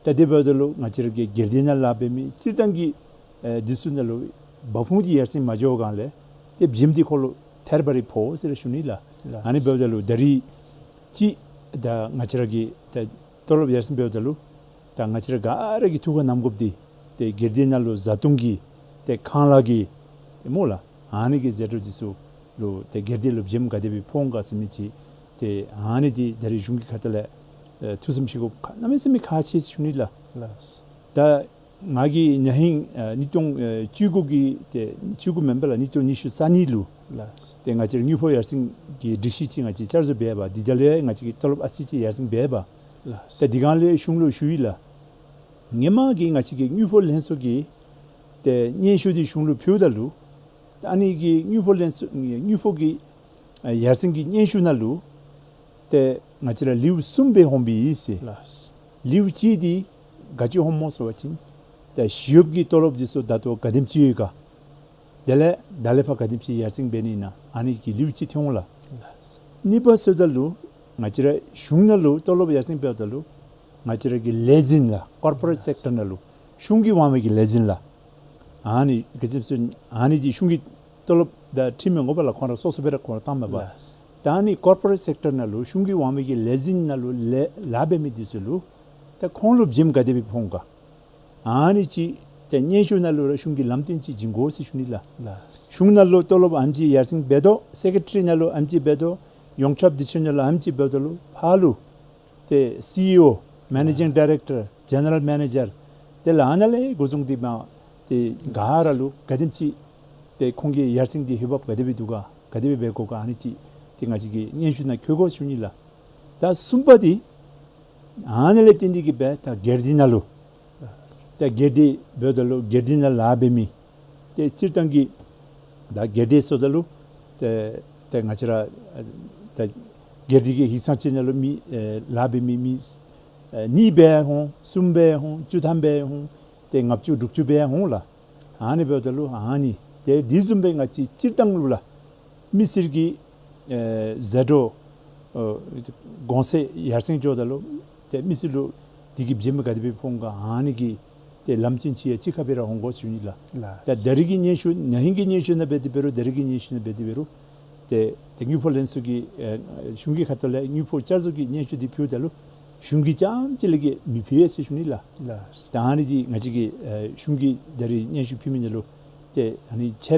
ད་དེ་འབདཝ་ད་ལུ་ང་བཅས་ར་གི་སྒེར་སྡེ་ནང་ལཱ་འབད་མི་སྤྱིར་བཏང་གི་ཨེ་འདི་ཚུ་ནང་ལུ་འབབ་ཁུངས་འདི་ཡར་སེང་མ་འགྱོ་བའི་སྒང་ལས་ཏེ་བྱེམ་འདི་ཁོ་ལུ་ཐེར་བ་རེ་ཕོག་ཟེར་ཞུ་ནི་ལགས། ལགས། ཨ་ནི་འབདཝ་ད་ལུ་ད་རིས་ཅིག་ད་ང་བཅས་ར་གི་ད་ཏོ་ལོབ་ཡར་སེང་འབདཝ་ད་ལུ་ད་ང་བཅས་ར་ག་ར་གིས་ཐུགས་ཁར་བསྣམ་དགོཔ་འདི་ཏེ་སྒེར་སྡེ་ནང་ལུ་བཟའ་བཏུང་གི་ཏེ་ཁང་གླ་གི་ཏེ་སྨོ་ལགས། ཨ་ནི་གི་ཟད་འགྲོ་འདི་ཚུ་ལུ་ཏེ་སྒེར་སྡེ་ལུ་བྱེམ་ག་དེ་སྦེ་ཕོག་འོང་ག་ཟེར་མི་ཅིག་ ཏེ་ཨ་ནི་འདི་ད་རེས་གཞུང་གི་ཁ་ཐུག་ལས་ཨེ་ཐུགས་བསམ་བཞེས་དགོཔ་གནམ་མེད་ས་མེད་ཁག་ཆེ་ཟེར་ཞུ་ནི་ལགས། ལགས། ད་ང་གིས་ན་ཧིང་ཨེ་ཉིས་སྟོང་ཨེ་བཅུ་དགུ་གི་ཏེ་བཅུ་དགུ་མེན་པ་ལགས། ཉིས་སྟོང་ཉི་ཤུ་རྩ་གཉིས་ལུ། ལགས། ཏེ་ང་བཅས་ར་དངུལ་ཕོགས་ཡར་སེང་གི་སྒྲིག་གཞི་ཅིག་ང་བཅས་བསྐྱར་བཟོ་འབད་བ་འདི་དང་ལུ་ཡང་ང་བཅས་ཀྱིས་ཏོ་ལོབ་ཨ་ཙི་ཅིག་ཡར་སེང་འབད་བ། ལགས། ཏེ་འདི་སྒང་ལས་གཞུང་ལུ་ཞུ་ཡི་ལགས། སྔོན་མ་གི་ང་བཅས་ཀྱི་དངུལ་ཕོགས་ལྷན་ཚོགས་ཀྱི་ཏེ་སྙན་ཞུ་འདི་གཞུང་ལུ་ཕུལཝ་ད་ལུ་ཨ་ནི་གི་དངུལ་ཕོགས་ལྷན་ཚོགས་དངུལ་ཕོགས་ཀྱི་ཨ་ཡར་སེང་གི་སྙན་ཞུ་ནང་ལུ་ཏེ་ང་བཅས་ར་ལེའུ་གསུམ་སྦེ་ཧོངས་པའི་ཨིན་ཟེར། ལགས། ལེའུ་གཅིག་འདི་ག་ཅི་ཧོངམ་སྨོ་ཟེར་བ་ཅིན་ཏེ་ཞི་གཡོགཔ་གི་ཏོ་ལོབ་འདི་ཚུ་ད་ལྟོ་ག་དེམ་ཅིག་ཡོད་ག། དེ་ལས་ད་ལས་ཕར་ག་དེམ་ཅིག་ཡར་སེང་འབད་ནི་ཨིན་ན་ཨ་ནི་གི་ལེའུ་གཅིག་ཐོན་འོང་ལགས། ལགས། གཉིས་པ་ཟེརཝ་ད་ལུ་ང་བཅས་ར་གཞུང་ནང་ལུ་ཏོ་ལོབ་ཡར་སེང་འབདཝ་ད་ལུ་ང་བཅས་ར་གི་ལས་འཛིན་ལགས། ཀོར་པོ་རེཊ་སེཀ་ཊར་ནང་ལུ་གཞུང་གིས་དབང་བའི་གི་ལས་འཛིན་ལགས། ཨ་ནི་ག་ཅི་སྨོ་ཟེར་ཨ་ནི་འདི་གཞུང་གི་ཏོ་ལོབ་དང་ཁྲིམས་ཡང་འོང་པ་ལགས། ཁོང་ར་སོ་སོ་སྦེ་ར་ཁོང་ར་བཏངམ་མས་པ། ལགས། ད་ཨ་ནི་ཀོར་པོ་རེཊ་སེཀ་ཊར་ནང་ལུ་གཞུང་གིས་དབང་བའི་གི་ལས་འཛིན་ནང་ལུ་ལས་ལཱ་འབད་མི་འདི་ཚུ་ལུ་ད་ཁོང་ལུ་བྱེམ་ག་དེ་སྦེ་ཕོག་ག། ཨ་ནི་ཅིག་ཏེ་སྙན་ཞུ་ནང་ལུ་ར་གཞུང་གིས་ལམ་སྟོན་ཅིག་བྱིན་དགོ་ཟེར་ཞུ་ནི་ལགས། ལགས། གཞུང་ནང་ལུ་ཏོ་ལོབ་ཨ་ནེམ་ཅིག་ཡར་སེང་འབད་དོ། སེ་ཀེ་ཊ་རི་ནང་ལུ་ཨ་ནེམ་ཅིག་འབད་དོ། ཡོངས་ཁྱབ་སྡེ་ཚན་ནང་ལུ་ཨ་ནེམ་ཅིག་འབདཝ་ད་ལུ་ཕར་ལུ་ཏེ་སི་ཨི་ཨོ་མེ་ནེ་ཇིང་ཌའི་རེཀ་ཊར་ཇེ་ནེ་རལ་མེ་ནེ་ཇར་དེ་ལས་ཨ་ནཱ་ལས་འགོ་བཟུང་སྟེ་མར་ཏེ་ག་ར་ལུ་ག་དེམ་ཅིག་ཏེ་ཁོང་གི་ཡར་སེང་འདི་འོས་འབབ་ག་དེ་སྦེ་འདུག་ག་ག་དེ་སྦེ་འབད་དགོ་ག་ཨ་ནི་ཅིག་ཏེ་ང་བཅས་ཀྱི་སྙན་ཞུ་ནང་འཁོད་དགོ་ཞུ་ནི་ལགས། ད་གསུམ་པ་འདི་ཨ་ནི་ལས་བརྟེན་ཏེ་གིས་སྦེ་ད་སྒེར་སྡེ་ནང་ལུ་ད་སྒེར་སྡེ་འབདཝ་ད་ལུ་སྒེར་སྡེ་ནང་ལཱ་འབད་མི་ཏེ་སྤྱིར་བཏང་གི་ད་སྒེར་སྡེ་ཟེརཝ་ད་ལུ་ཏེ་ཏེ་ང་བཅས་ར་ད་སྒེར་སྡེ་གི་ཡིག་ཚང་ཅིག་ནང་ལུ་མི་ཨེ་ལཱ་འབད་མི་མི་ཨེ་གཉིས་སྦེ་ཧོང་གསུམ་སྦེ་ཧོང་བཅུ་ཐམ་སྦེ་ཧོང་ཏེ་ལྔ་བཅུ་དྲུག་ཅུ་སྦེ་ཧོང་ལགས། ཨ་ནི་འབདཝ་ད་ལུ་ཨ་ནི་ཏེ་དེ་བཟུམ་སྦེ་ང་བཅས་སྤྱིར་བཏང་ལུ་ལགས་མི་སེར་གྱི་ཨེ་ཟད་འགྲོ་ཨོ་གོང་ཚད་ཡར་སེང་འགྱོཝ་ད་ལུ་ཏེ་མི་སེར་ལུ་དེ་གི་བྱེམ་ག་དེ་སྦེ་ཕོག་ག་ཨ་ནི་གི་ཏེ་ལམ་སྟོན་ཅིག་ཡང་གཅིག་ཁར་སྦེ་ར་འོང་དགོ་ཞུ་ནི་ལགས། ལགས། ད་ད་རིས་ཀྱི་སྙན་ཞུ་ན་ཧིང་གི་སྙན་ཞུ་ནང་འབད་དེ་འབད་རུང་ད་རིས་ཀྱི་སྙན་ཞུ་ནང་འབད་དེ་འབད་རུང་ཏེ་ཏེ་དངུལ་ཕོགས་ལྷན་ཚོགས་ཀྱི་ཨེ་གཞུང་གི་ཁ་ཐུག་ལས་དངུལ་ཕོགས་བསྐྱར་བཟོ་གི་སྙན་ཞུ་འདི་ཕུལཝ་ད་ལུ་གཞུང་གིས་རྐྱངམ་གཅིག་ལས་བརྒལ་མི་ཕུལ་ཡི་ཟེར་ཞུ་ནི་ལགས། ལགས། ད་ཨ་ནི་འདི་ང་བཅས་ཀྱི་ཨེ་གཞུང་གིས་ད་རིས་སྙན་ཞུ་ཕུལ་མི་ནང་ལུ་ཏེ་ཨ་ནི་ཆེ་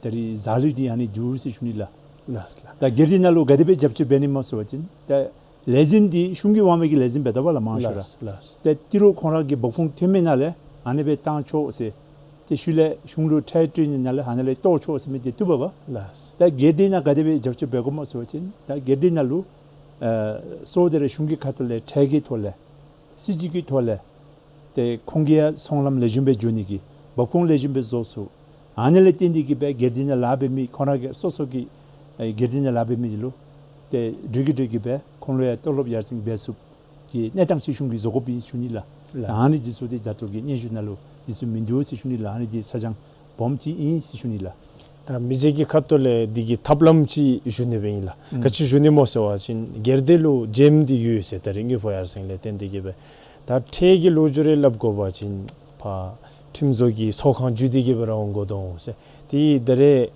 ད་རིས་ཟ་ལུས་འདི་ཨ་ནི་འདུག་ཟེར་ཞུ་ནི་ལགས། ལགས་ལགས། ད་སྒེར་སྡེ་ནང་ལུ་ག་དེ་སྦེ་རྒྱབ་སྐྱོར་འབད་ནི་སྨོ་ཟེར་བ་ཅིན་ད་ལས་འཛིན་འདི་གཞུང་གིས་དབང་བའི་གི་ལས་འཛིན་འབད་དོ་བ་ལགས་མང་ཤོས་ར། ལགས་ལགས། ཏེ་ཏི་རུ་ཁོང་ར་གི་འབབ་ཁུངས་ཐོན་མི་ནང་ལས་ཨ་ནི་སྦེ་བཏང་ཆོག་ཟེར། ཏེ་ཤུལ་ལས་གཞུང་ལུ་ཁྲལ་སྤྲོད་ནི་ནང་ལས་ཨ་ནི་ལས་གཏོགས་ཆོག་ཟེར་མི་འདི་བཏུབ་པས་པ། ལགས། ད་སྒེར་སྡེ་ནང་ག་དེ་སྦེ་རྒྱབ་སྐྱོར་འབད་དགོཔ་སྨོ་ཟེར་བ་ཅིན་ད་སྒེར་སྡེ་ནང་ལུ་ཨེ་གཙོ་བོ་དེ་ར་གཞུང་གི་ཁ་ཐུག་ལས་ཁྲལ་གྱི་ཐོག་ལས་སྲིད་བྱུས་ཀྱི་ཐོག་ལས་ཏེ་ཁོང་གི་ཡང་ཚོང་ལམ་ལེགས་ཤོམ་སྦེ་འགྱོ་ནི་གི་འབབ་ཁུངས་ལེགས་ཤོམ་སྦེ་བཟོ་ཚུགས། ཨ་ནི་ལས་བརྟེན་ཏེ་གིས་སྦེ་སྒེར་སྡེ་ནང་ལཱ་འབད་མི་ཁོང་ར་གི་སོ་སོ་གི་ཨེ་སྒེར་སྡེ་ནང་ལཱ་འབད་མི་འདི་ལུ་ཏེ་འགྲིག་གི་འགྲིག་གི་སྦེ་ཁོང་ལུ་ཡང་ཏོ་ལོབ་ཡར་སེང་འབད་ཚུགསཔ་གི་གནས་སྟངས་ཅིག་གཞུང་གིས་བཟོ་དགོཔ་ཨིན་ཞུ་ནི་ལགས། ལགས། ཨ་ནི་འདི་ཚུ་འདི་ད་ལྟོ་གི་སྙན་ཞུ་ནང་ལུ་འདི་ཚུ་མིན་འདུག་ཟེར་ཞུ་ནི་ལགས། ཨ་ནི་འདི་ཚ་གྱང་སྦོམ་ཅིག་ཨིན་ཟེར་ཞུ་ནི་ལགས། ད་མི་རྗེ་གི་ཁ་ཐུག་ལས་འདི་གི་ཐབས་ལམ་ཅིག་ཞུ་ནི་སྦེ་ཨིན་ལགས། ཨུམ། ག་ཅི་ཞུ་ནི་སྨོ་ཟེར་བ་ཅིན་སྒེར་སྡེ་ལུ་བྱེམ་འདི་ཡོད་ཟེར་ད་རིས་དངུལ་ཕོགས་ཡར་སེང་ལས་བརྟེན་ཏེ་གིས་སྦེ་ད་ཁྲལ་གྱི་ལོ་རྒྱུས་རེ་སླབ་དགོ་པ་ཅིན་ཕར་ཁྲིམས་བཟོ་གི་ཚོགས་ཁང་བརྒྱུད་དེ་གིས་སྦེ་ར་འོང་དགོ་དོ་འོང་ཟེར། ཏེ་ད་རིས་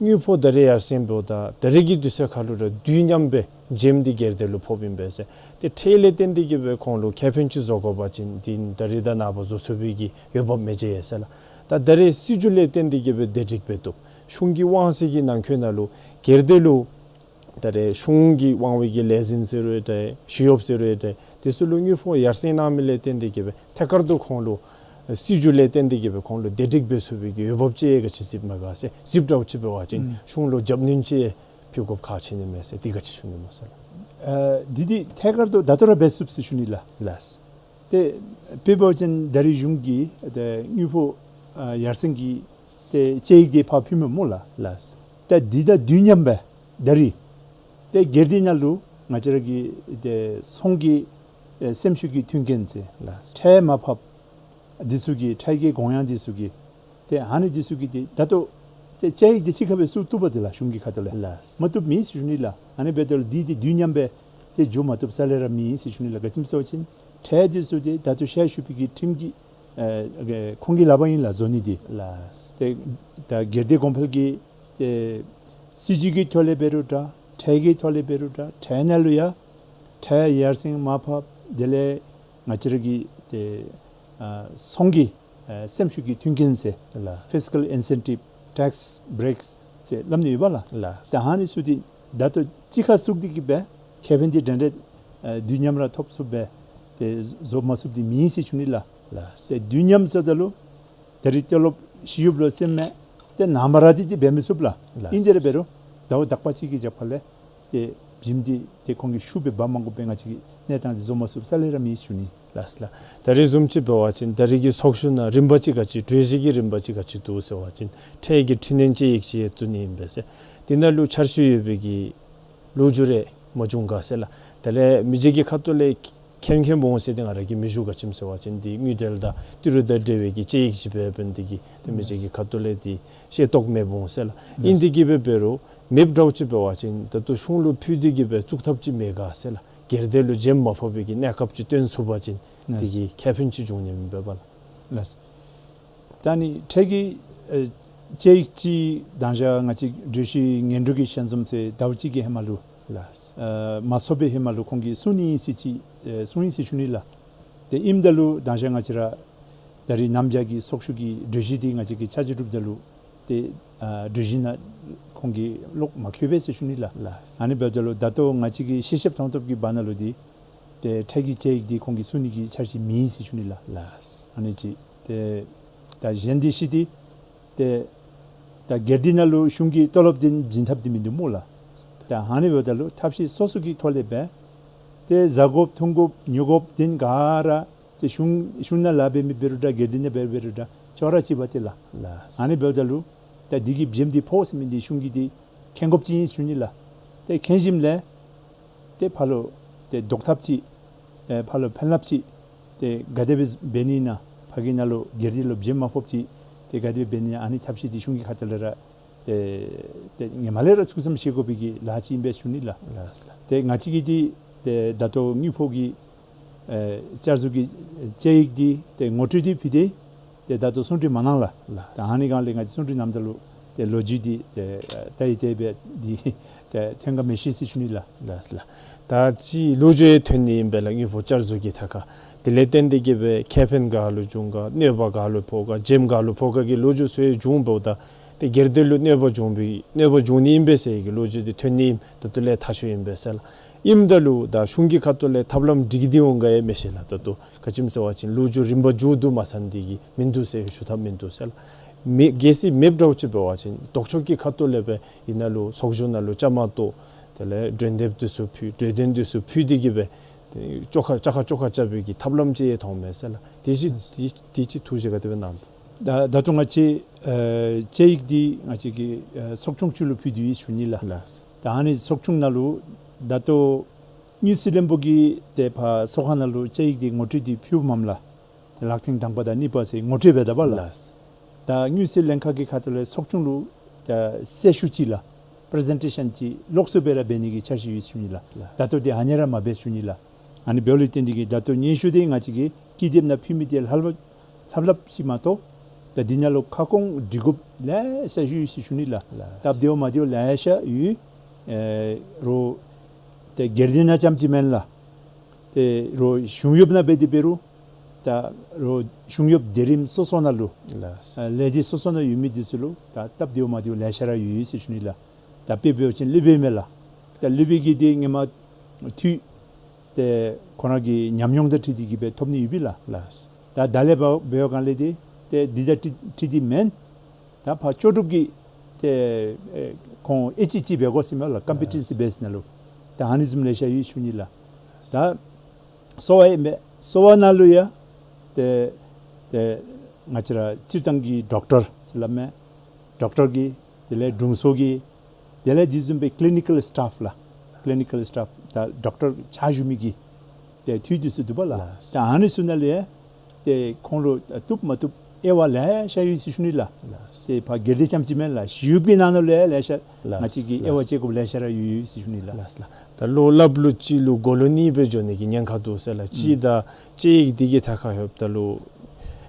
དངུལ་ཕོགས་ད་རིས་ཡར་སེང་འབདཝ་ད་ད་རིས་ཀྱི་དུས་ཚོད་ཁར་ལུ་ར་དུས་མཉམ་སྦེ་བྱེམ་འདི་སྒེར་སྡེ་ལུ་ཕོགཔ་ཨིན་པས་ཟེར། ཏེ་ཁྲལ་ལས་བརྟེན་ཏེ་གིས་སྦེ་ཁོང་ལུ་ཁེ་ཕན་ཅིག་བཟོ་དགོ་པ་ཅིན་འདི་ད་རིས་དང་ནངས་པ་བཟོ་ཚུགས་པའི་གི་འོས་འབབ་མེད་ཟེར་ཡོད་ཟེར་ལགས། ད་ད་རིས་སྲིད་བྱུས་ལས་བརྟེན་ཏེ་གིས་སྦེ་དེ་འགྲིག་སྦེ་བཏུབ། གཞུང་གི་དབང་ཚད་ཀྱི་ནང་འཁོད་ནང་ལུ་སྒེར་སྡེ་ལུ་ད་རེས་གཞུང་གིས་དབང་བའི་གི་ལས་འཛིན་ཟེར་རུང་འདྲ་ཞི་གཡོགཔ་ཟེར་རུང་འདྲ་དེ་ཚུ་ལུ་དངུལ་ཕོགས་ཡར་སེང་གནང་མི་ལས་བརྟེན་ཏེ་གིས་སྦེ་ཐད་ཀར་དུ་ཁོང་ལུ་སྲིད་བྱུས་ལས་བརྟེན་ཏེ་གིས་སྦེ་ཁོང་ལུ་བདེ་སྒྲིག་འབད་ཚུགས་པའི་གི་འོས་འབབ་ཅིག་ག་ཅི་གཟིགསཔ་མས་ག་ཟེར། གཟིགསཔ་འདྲཝ་ཅིག་འབད་བ་ཅིན་ཨུམ་གཞུང་ལུ་རྒྱབ་སྣོན་ཅིག་ཕུལ་དགོཔ་ཁག་ཆེ་ནི་མས་ཟེར་དེ་ག་ཅི་ཞུ་ནི་སྨོ་ཟེར་ལགས། ཨ་འདི་འདི་ཐད་ཀར་དུ་ད་ལྟོ་ར་འབད་ཚུགསཔ་ཟེར་ཞུ་ནི་ལགས། ལགས། ཏེ་དཔེ་འབད་བ་ཅིན་ད་རིས་གཞུང་གིས་ཏེ་དངུལ་ཕོགས་ཨ་ཡར་སེང་གི་ཏེ་དཔྱད་ཡིག་དེ་ཕར་ཕུལཝ་མས་སྨོ་ལགས། ལགས། ཏེ་འདི་དང་དུས་མཉམ་སྦེ་ད་རིས་ཏེ་སྒེར་སྡེ་ནང་ལུ་ང་བཅས་ར་གི་ཏེ་ཚོང་གི་ཨེ་སེམས་ཤུགས་ཀྱི་མཐུན་རྐྱེན་ཟེར་ལགས། ཁྲལ་མར་ཕབ་འདི་ཚུ་གི་ཁྲལ་གྱི་དགོངས་ཡངས་འདི་ཚུ་གི་ཏེ་ཨ་ནི་འདི་ཚུ་གི་ཏེ་ད་ལྟོ་ཏེ་དཔྱད་ཡིག་འདི་གཅིག་ཁར་སྦེ་ཚུར་བཏུབ་པས་ཏེ་ལགས། གཞུང་གི་ཁ་ཐུག་ལས་ལགས། མ་བཏུབ་མེད་ཟེར་ཞུ་ནི་ལགས། ཨ་ནི་འབདཝ་ད་ལུ་འདི་འདི་དུས་མཉམ་སྦེ་ཏེ་འགྱོ་མ་བཏུབ་ས་ལས་ར་མེད་ཟེར་ཞུ་ནི་ལགས། ག་ཅི་སྨོ་ཟེར་བ་ཅིན་ཁྲལ་འདི་ཚུ་ཏེ་ད་ལྟོ་ཞལ་བཞུགས་པའི་གི་ཁྲིམས་ཀྱི་ཨེ་ཁོང་གི་ལག་པར་ཨིན་ལགས་བཟོ་ནི་འདི། ལགས། ཏེ་ད་སྒེར་སྡེ་གོང་འཕེལ་གྱི་ཏེ་སྲིད་བྱུས་ཀྱི་ཐོག་ལས་འབད་རུང་འདྲ་ཁྲལ་གྱི་ཐོག་ལས་འབད་རུང་འདྲ་ཁྲལ་ནང་ལུ་ཡང་ཁྲལ་ཡར་སེང་མར་ཕབ་དེ་ལས་ང་བཅས་ར་གི་ཏེ་ཨ་ཚོང་གི་ཨ་སེམས་ཤུགས་ཀྱི་མཐུན་རྐྱེན་ཟེར་ལགས། Fiscal Incentive Tax Breaks ཟེར་སླབ་ནི་ཡོད་པ་ལགས། ལགས། ད་ཨ་ནི་ཚུ་འདི་ ད་ལྟོ་གཅིག་ཁར་ཚུགས་ཏེ་གི་སྦེ་ཁེ་ཕན་འདི་འདྲན་འདྲ་ཨེ་དུས་མཉམ་ར་ཐོབ་ཚུགསཔ་སྦེ་ཏེ་བཟོ་མ་ཚུགསཔ་འདི་མེད་ཟེར་ཞུ་ནི་ལགས། ལགས། ཏེ་དུས་མཉམ་ཟེརཝ་ད་ལུ་ད་རིས་ཏེ་ལོག་ཞི་གཡོགཔ་ལུ་ཟེར་མི་ཏེ་ནངས་པ་ར་འདི་འདི་འབད་མི་ཚུགས་ལགས། ལགས། ཨིན་དེ་ར་འབད་རུང་ཟླཝ་དག་པ་ཅིག་གི་རྒྱབ་ཁ་ལས་ཏེ་བྱེམ་འདི་ཏེ་ཁོང་གི་ཤུགས་སྦེ་འབག་མ་དགོ་པའི་ང་བཅས་ཀྱི་གནས་སྟངས་འདི་བཟོ་མ་ཚུགསཔ་རྩ་ལས་ར་མེད་ཞུ་ནི། ལགས་ལགས། ད་རིས་བཟུམ་ཅིག་འབད་བ་ཅིན་ད་རིས་ཀྱི་ཚོགས་བཞུགས་ནང་རིམ་པ་ཅིག་ག་ཅི་གྲོས་གཞི་གི་རིམ་པ་ཅིག་ག་ཅི་འདུག་ཟེར་བ་ཅིན་འཕྲལ་གྱི་འཕྲི་སྣོན་དཔྱད་ཡིག་ཅིག་ཡང་བཙུགས་ནི་ཨིན་པས་ཟེར། དེ་ནང་ལུ་འཆར་གཞི་ཡོད་པའི་གི་ལོ་རྒྱུས་རེ་མ་བྱུང་ག་ཟེར་ལགས། དེ་ལས་མི་རྗེ་གི་ཁ་ཐུག་ལས་མཁྱེན་མཁྱེན་འོང་ཟེར་ཏེ་ང་ར་གིས་མི་ཞུ། ག་ཅི་སྨོ་ཟེར་བ་ཅིན་འདི་དངུལ་འབྲེལ་དང་ཏི་རུ་དང་འབྲེལ་བའི་གི་དཔྱད་ཡིག་ཅིག་འབད་འབདན་འདི་གིས་ཏེ་མི་རྗེ་གི་ཁ་ཐུག་ལས་འདི་ཤེས་རྟོགས་མེདཔ་འོང་ཟེར་ལགས། ཨིན་དེ་གིས་སྦེ་འབད་རུང་མེདཔ་འདྲཝ་ཅིག་འབད་བ་ཅིན་ད་ལྟོ་གཞུང་ལུ་ཕུལ་ཏེ་གིས་སྦེ་བཙུགས་ཐབས་ཅིག་མེད་ག་ཟེར་ལགས། སྒེར་སྡེ་ལུ་བྱེམ་མ་ཕོག་པའི་གི་གནས་སྐབས་ཅིག་སྟོན་ཚུགས་པ་ཅིན་ལགས། དེ་གིས་ཁེ་ཕན་ཅིག་འབྱུང་ནི་ཨིན་པས་པ་ལགས། ལགས། ད་ནི་འཕྲལ་གྱི་ཨེ་དཔྱད་ཡིག་ཅིག་དང་ཞག་ང་བཅས་གྲོས་གཞི་སྔོན་འགྲོ་གི་ཞལ་འཛོམས་ཟེར་ཟླཝ་གཅིག་གི་ཧེ་མ་ལུ་ལགས། ཨེ་མ་ཚོགས་པའི་ཧེ་མ་ལུ་ཁོང་གིས་གསུང་ནི་ཨིན་ཟེར་ཅིག་ཨེ་གསུངས་ཡི་ཟེར་ཞུ་ནི་ལགས། ཏེ་ཨིནམ་ད་ལུ་དང་ཞག་ང་བཅས་ར་ད་རིས་གནམ་བྱཱར་གྱི་ཚོགས་བཞུགས་ཀྱི་གྲོས་གཞི་འདི་ང་བཅས་ཀྱིས་ཆ་འཇོག་གྲུབ་ད་ལུ་ཏེ་ཨ་གྲོས་གཞི་ནང་ཁོང་གིས་ལོག་མ་བཀོད་པས་ཟེར་ཞུ་ནི་ལགས། ལགས། ཨ་ནི་འབདཝ་ད་ལུ་ད་ལྟོ་ང་བཅས་ཀྱིས་ཤེས་ཤེསཔ་མཐོང་ཐོབ་ཀྱི་བར་ན་ལུ་འདི་ཏེ་འཕྲལ་གྱི་དཔྱད་ཡིག་འདི་ཁོང་གིས་གསུང་ནི་གི་འཆར་གཞི་མེད་ཟེར་ཞུ་ནི་ལགས། ལགས། ཨ་ནི་ཅིག་ཏེ་ད་གཞན་འདི་ཤེས་ཏེ་ཏེ་ད་སྒེར་སྡེ་ནང་ལུ་གཞུང་གི་ཏོ་ལོབ་འདི་བྱིན་ཐབས་འདི་མིན་འདུག་སྨོ་ལགས། ད་ཨ་ནི་འབདཝ་ད་ལུ་ཐབས་ཤེས་སོ་སོ་གི་ཐོག་ལས་འབད་ཏེ་བཟའ་དགོཔ་འཐུང་དགོཔ་ཉོ་དགོཔ་འདི་ག་ར་ཏེ་གཞུང་གཞུང་ནང་ལཱ་འབད་མི་འབད་རུང་འདྲ་སྒེར་སྡེ་ནང་འབད་འབད་རུང་འདྲ་ཅོག་ར་གཅིག་པ་ཏེ་ལགས། ལགས། ཨ་ནི་འབདཝ་ད་ལུ་ད་འདི་གི་བྱེམ་འདི་ཕོག་ཟེར་མི་འདི་གཞུང་གིས་འདི་མཁྱེན་དགོཔ་ཅིག་ཨིན་ཞུ་ནི་ལགས། ཏེ་མཁྱེན་ཞིནམ་ལས་ཏེ་ཕར་ལུ་ཏེ་ཟློག་ཐབས་ཅིག་ཨེ་ཕར་ལུ་ཕན་རླབས་ཅིག་ཏེ་ག་དེ་སྦེ་འབད་ནི་ཨིན་ན་ཕ་གི་ནང་ལུ་སྒེར་སྡེ་ལུ་བྱེམ་མ་ཕོགཔ་ཅིག་ཏེ་ག་དེ་སྦེ་འབད་ནི་ཨིན་ན་ཨ་ནི་ཐབས་ཤེས་འདི་གཞུང་གི་ཁ་ཐུག་ལས་ར་ཏེ་ཏེ་ཧེ་མ་ལས་ར་ཐུགས་བསམ་བཞེས་དགོ་པའི་གི་ལཱ་ཅིག་ཨིན་པས་ཞུ་ནི་ལགས། ལགས་ལགས། ཏེ་ང་བཅས་ཀྱིས་འདི་ཏེ་ད་ལྟོ་དངུལ་ཕོགས་ཀྱི་ཨེ་བསྐྱར་བཟོ་གི་དཔྱད་ཡིག་འདི་ཏེ་ངོ་སྤྲོད་འདི་ཕུལ་ཏེ་ཏེ་ད་ལྟོ་གསུང་གྲོས་མ་གནང་ལགས། ལགས། ད་ཨ་ནི་སྒང་ལས་ང་བཅས་གསུང་གྲོས་གནངམ་ད་ལུ་ཏེ་ལོ་རྒྱུས་འདི་ཏེ་ཨེ་ད་ཡི་ཏེ་སྦེ་འདི་ཏེ་ཐོན་ག་མི་ཤེས་ཟེར་ཞུ་ནི་ལགས། ལགས་ལགས། ད་ཅི་ལོ་རྒྱུས་ཡང་ཐོན་ནི་ཨིན་པས་ལགས། དངུལ་ཕོགས་བསྐྱར་བཟོ་གི་ཐད་ཁར་དེ་ལས་བརྟེན་ཏེ་གིས་སྦེ་ཁེ་ཕན་ག་ལུ་འབྱུང་ག་གནོད་པ་ག་ལུ་ཕོག་ག་བྱེམ་ག་ལུ་ཕོག་ག་གི་ལོ་རྒྱུས་ཚུ་ཡང་བྱུང་འབདཝ་ད་ཏེ་སྒེར་སྡེ་ལུ་གནོད་པ་འབྱུང་བའི་གནོད་པ་འབྱུང་ནི་ཨིན་པས་ཟེར་གྱི་ལོ་རྒྱུས་འདི་ཐོན་ནི་ཨིནམ་ད་ལྟོ་ལས་ཐག་ཆོད་ཨིན་པས་ཟེར་ལགས། ཨིནམ་ད་ལུ་ད་གཞུང་གི་ཁ་ཐུག་ལས་ཐབས་ལམ་སྒྲིག་སྟེ་འོང་ག་ཡང་མི་ཤེས་ལགས། ད་ལྟོ་ག་ཅི་སྨོ་ཟེར་བ་ཅིན་ལོ་རྒྱུས་རིམ་པ་མཇུག་བསྡུ་མ་ཚར་ནི་འདི་གིས་མིན་འདུག་ཟེར་ཞུ་ཐབས་མིན་འདུག་ཟེར་ལགས། མེ་གལ་སྲིད་མེདཔ་འདྲཝ་ཅིག་འབད་བ་ཅིན་ལྡོག་ཕྱོགས་ཀྱི་ཁ་ཐུག་ལས་སྦེ་ཨིན་ན་ལུ་ཚོགས་བཞུགས་ནང་ལུ་བཅའ་མར་གཏོགས་དེ་ལས་གྲོས་འདེབས་འདི་ཚུ་ཕུལ་གྲོས་དོན་འདི་ཚུ་ཕུལ་ཏེ་གིས་སྦེ་ཏེ་བཅོ་ཁ་བཅོ་ཁ་བཅོ་ཁ་རྐྱབ་པའི་གི་ཐབས་ལམ་ཅིག་ཡང་མཐོང་མས་ཟེར་ལགས། དེ་ཅིག་དེ་དེ་ཅིག་ཐུགས་བཞེད་ག་དེ་སྦེ་གནང་། ད་ད་ལྟོ་ང་བཅས་ཨེ་དཔྱད་ཡིག་འདི་ང་བཅས་ཀྱིས་ཨེ་ཚོགས་ཆུང་ཅིག་ལུ་ཕུལ་ཏེ་ཡོད་ཞུ་ནི་ལགས། ལགས། ད་ཨ་ནི་ཚོགས་ཆུང་ནང་ལུ་ད་ལྟོ་དངུལ་རྩིས་བློན་པོ་གིས་ཏེ་ཕར་ཚོགས་ཁང་ནང་ལུ་དཔྱད་ཡིག་འདི་ངོ་སྤྲོད་འདི་ཕུལཝ་མས་ལགས། ཏེ་ལག་ཐེངས་དང་པ་དང་གཉིས་པ་ཟེར་ངོ་སྤྲོད་འབད་ད་པ་ལགས། ལགས། ད་དངུལ་རྩིས་ལྷན་ཁག་གི་ཁ་ཐུག་ལས་ཚོགས་ཆུང་ལུ་ད་གསལ་ཞུ་ཅིག་ལགས། པི་རི་ཛེན་ཊེ་ཤཱན་ཅིག་ལོགས་སུ་སྦེ་ར་འབད་ནི་གི་འཆར་གཞི་ཡོད་ཞུ་ནི་ལགས། ལགས། ད་ལྟོ་འདི་ཨ་ནི་ར་མ་འབད་ཞུ་ནི་ལགས། ཨ་ནི་འབདཝ་ལས་བརྟེན་ཏེ་གིས་ད་ལྟོ་སྙན་ཞུ་འདི་ང་བཅས་ཀྱིས་ཀི་དེབ་ནང་ཕུལ་མི་འདི་ལྷབ་ལྷབ་ལྷབ་ཅིག་མ་གཏོགས་ད་འདི་ནང་ལུ་ཁ་སྐོང་སྒྲིག་དགོཔ་ལེ་ཤ་ཡོད་ཟེར་ཞུ་ནི་ལགས། ལགས། སྟབས་བདེཝ་མ་བདེཝ་ལེ་ཤ་ཡོད། ཨེ་རོགས་ཏེ་སྒེར་སྡེ་ནང་རྐྱངམ་ཅིག་མེན་ལགས། ཏེ་རོགས་གཞུང་གཡོགཔ་ནང་འབད་དེ་འབད་རུང་ད་རོགས་གཞུང་གཡོགཔ་སྡེ་རིམ་སོ་སོ་ནང་ལུ་ལགས། ཨ་ལས་སྡེ་སོ་སོ་ནང་ཡོད་མི་འདི་ཚུ་ལུ་ད་སྟབས་བདེཝ་མ་བདེཝ་ལེ་ཤ་ར་ཡོད་ཡོད་ཟེར་ཞུ་ནི་ལགས། ད་དཔེ་འབད་བ་ཅིན་སློབ་དཔོན་མས་ལགས། ད་སློབ་དཔོན་གྱི་འདི་ཧེ་མ་འཐུས་ཏེ་ཁོ་ར་གི་ཉམས་མྱོང་དང་འཁྲིལ་ཏེ་གིས་སྦེ་ཐོབ་ནི་ཡོད་པས་ལགས། ལགས། ད་ད་ལས་འབད་འབད་བའི་སྒང་ལས་འདི་ཏེ་འདི་དང་འཁྲིལ་འཁྲིལ་ཏེ་མེན། ད་ཕར་ལྕོགས་གྲུབ་ཀྱི་ཏེ་ཨེ་ཁོང་ཨེ་ཅིག་ཅིག་འབད་དགོ་ཟེར་མས་ལགས། ཀམ་པི་ཊི་ཤཱན་སི་བེསི་ནང་ལུ། ད་ཨ་ནི་བཟུམ་ལེ་ཤ་ཡོད་ཞུ་ནི་ལགས། ད་གསོ་བ་ཨིན་པས། གསོ་བ་ནང་ལུ་ཡང་ཏེ་ཏེ་ང་བཅས་ར་སྤྱིར་བཏང་གི་ཌོག་ཊར་ཟེར་སླབ་མས། ཌོག་ཊར་གྱི་དེ་ལས་དྲུང་འཚོ་གི་དེ་ལས་དེ་བཟུམ་སྦེ་ཀི་ལི་ནི་ཀཱལ་སི་ཊཕ་ལགས། ཀི་ལི་ནི་ཀཱལ་སི་ཊཕ་ད་ཌོག་ཊར་ཕྱག་ཞུ་མི་གི་ཏེ་འཐུས་འདི་ཚུ་འདུག་པ་ལགས། ལགས། ད་ཨ་ནི་ཚུ་ནང་ལས་ཏེ་ཁོང་ལུ་བཏུབ་མ་བཏུབ་དབྱེ་བ་ལེ་ཤ་ཡོད་ཟེར་ཞུ་ནི་ལགས། ལགས། ཏེ་ཕར་སྒེར་སྡེ་རྐྱངམ་ཅིག་མེན་ལགས། གཞི་གཡོགཔ་གི་ནང་ན་ལུ་ཡང་ལེ་ཤ་ལགས། ང་བཅས་ཀྱིས་དབྱེ་བ་ལགས། དཔྱད་དགོཔ་ལེ་ཤ་ར་ཡོད་ཡོད་ཟེར་ཞུ་ནི་ལགས། ལགས་ལགས། ད་བློ་སླབ་ལུགས་གཅིག་ལུ་གོ་ལོག་གཉིས་སྦེ་འགྱོ་ནི་གི་ཉེན་ཁ་འདུག་ཟེར་ལགས། གཅིག་ད་དཔྱད་ཡིག་འདི་གི་ཐད་ཁར་ལྷོདཔ་ད་ལུ་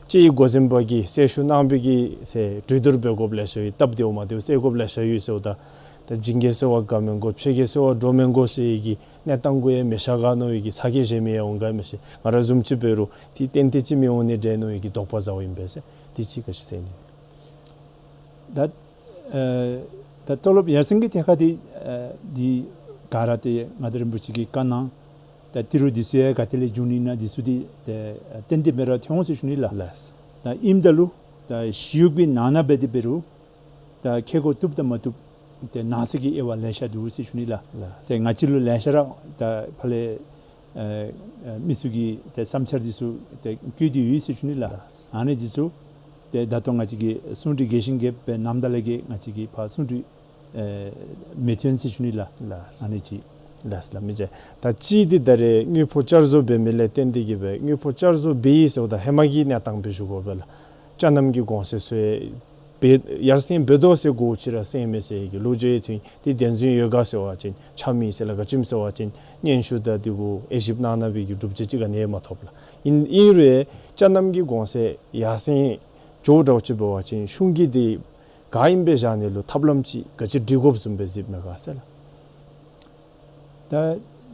དཔྱད་ཡིག་འགོ་འཛིན་པ་གིས་གསལ་ཞུ་གནང་བའི་གི་ཟེར་གྲོས་བསྡུར་འབད་དགོཔ་ལེ་ཤ་ཡོད། སྟབས་བདེཝ་མ་བདེཝ་བརྩི་དགོཔ་ལེ་ཤ་ཡོད་ཟེརཝ་ད་ད་བྱིན་གྱིས་བརྩེ་བ་དགའ་མི་དགོ་ཆོས་ཀྱིས་བརྩེ་བ་འགྲོ་མི་དགོ་ཟེར་བའི་གི་གནས་སྟངས་གུ་ཡང་མི་ཤར་ག་མནོ་བའི་གི་ཚ་གྱང་བཞེས་མི་ཡང་འོང་ག་མི་ཤེས། ང་ར་བཟུམ་ཅིག་འབད་རུང་འདི་ཏན་ཏན་ཅིག་མི་འོང་ནི་འདྲས་མནོ་བའི་གི་དོགས་པ་ཟཝ་ཨིན་པས་ཟེར། འདི་ཅིག་ག་ཅི་ཟེར་ནི། ད་ཨེ་ད་ཏོ་ལོབ་ཡར་སེང་གི་ཐད་ཁར་འདི་ ཨ་འདི་ག་ར་ཏེ་མངའ་བདག་རིན་པོ་ཆེ་གིས་བཀའ་གནང་། ད་ཏི་རུ་འདི་ཚུ་ཡང་ག་ཏེ་ལས་འབྱུང་ནི་ཨིན་ན་འདི་ཚུ་འདི་ཏེ་ཏན་ཏན་སྦེ་ར་ཐོན་འོང་ཟེར་ཞུ་ནི་ལགས། ལགས། ད་ཨིནམ་ད་ལུ་ད་ཞི་གཡོག་པའི་ནང་ན་འབད་དེ་འབད་རུང་ད་ཁེ་གོ་བཏུབ་དང་མ་བཏུབ་ཏེ་གནང་ས་གི་དབྱེ་བ་ལེ་ཤ་འདུག་ཟེར་ཞུ་ནི་ལགས། ལགས། ཏེ་ང་བཅས་ལུ་ལེ་ཤ་ར་ད་ཕར་ལས་ཨ་ཨ་མི་ཚུ་གི་ཏེ་བསམ་འཆར་འདི་ཚུ་ཏེ་བཀོད་དེ་ཡོད་ཟེར་ཞུ་ནི་ལགས། ལགས། ཨ་ནི་འདི་ཚུ་ཏེ་ད་ལྟོ་ང་བཅས་ཀྱི་གསུང་གྲོས་རྒྱས་ཤིང་རྒྱསཔ་སྦེ་གནངམ་ད་ལས་ཀྱི་ང་བཅས་ཀྱི་ཕར་གསུང་གྲོས་ཨེ་མི་ཐོན་ཟེར་ཞུ་ནི་ལགས། ལགས། ཨ་ནི་ཅིག། ལགས་ལགས། མི་རྗེ། ད་ཅི་འདི་ད་རེས་དངུལ་ཕོགས་བསྐྱར་བཟོ་འབད་མི་ལས་བརྟེན་ཏེ་གིས་སྦེ་དངུལ་ཕོགས་བསྐྱར་བཟོ་འབད་ཡི་ཟེརཝ་ད་ཧེ་མ་གི་གནས་སྟངས་སྦེ་ཞུ་དགོ་པས་ལགས། ཅ་རྣམ་གྱི་གོང་ཚད་ཚུ་ཡང་ཡར་སེང་འབད་དོ་ཟེར་གོ་ཅི་ར་སེང་མེད་ཟེར་གྱི་ལོ་རྒྱུས་ཡང་ཐོན། ཏེ་བདེན་རྫུན་ཡོད་ག་ཟེར་བ་ཅིན་ཆ་མེད་ཟེར་ལགས། ག་ཅི་སྨོ་ཟེར་བ་ཅིན་སྙན་ཞུ་དང་འདི་གུ་དབྱེ་ཞིབ་གནང་གནང་བའི་གི་གྲུབ་འབྲས་ཅིག་ག་ནི་ཡང་མ་ཐོབ་ལགས། ཨིན་ཨིན་རུང་ཅ་རྣམ་གྱི་གོང་ཚད་ཡར་སེང་འགྱོཝ་འདྲཝ་ཅིག་འབད་བ་ཅིན་གཞུང་གིས་འདི་ག་ཨིནམ་སྦེ་བཞག་ནི་ལུ་ཐབས་ལམ་ཅིག་ག་ཅི་སྒྲིག་དགོཔ་བཟུམ་སྦེ་གཟིགསཔ་མས་ག་ཟེར་ལགས། ད་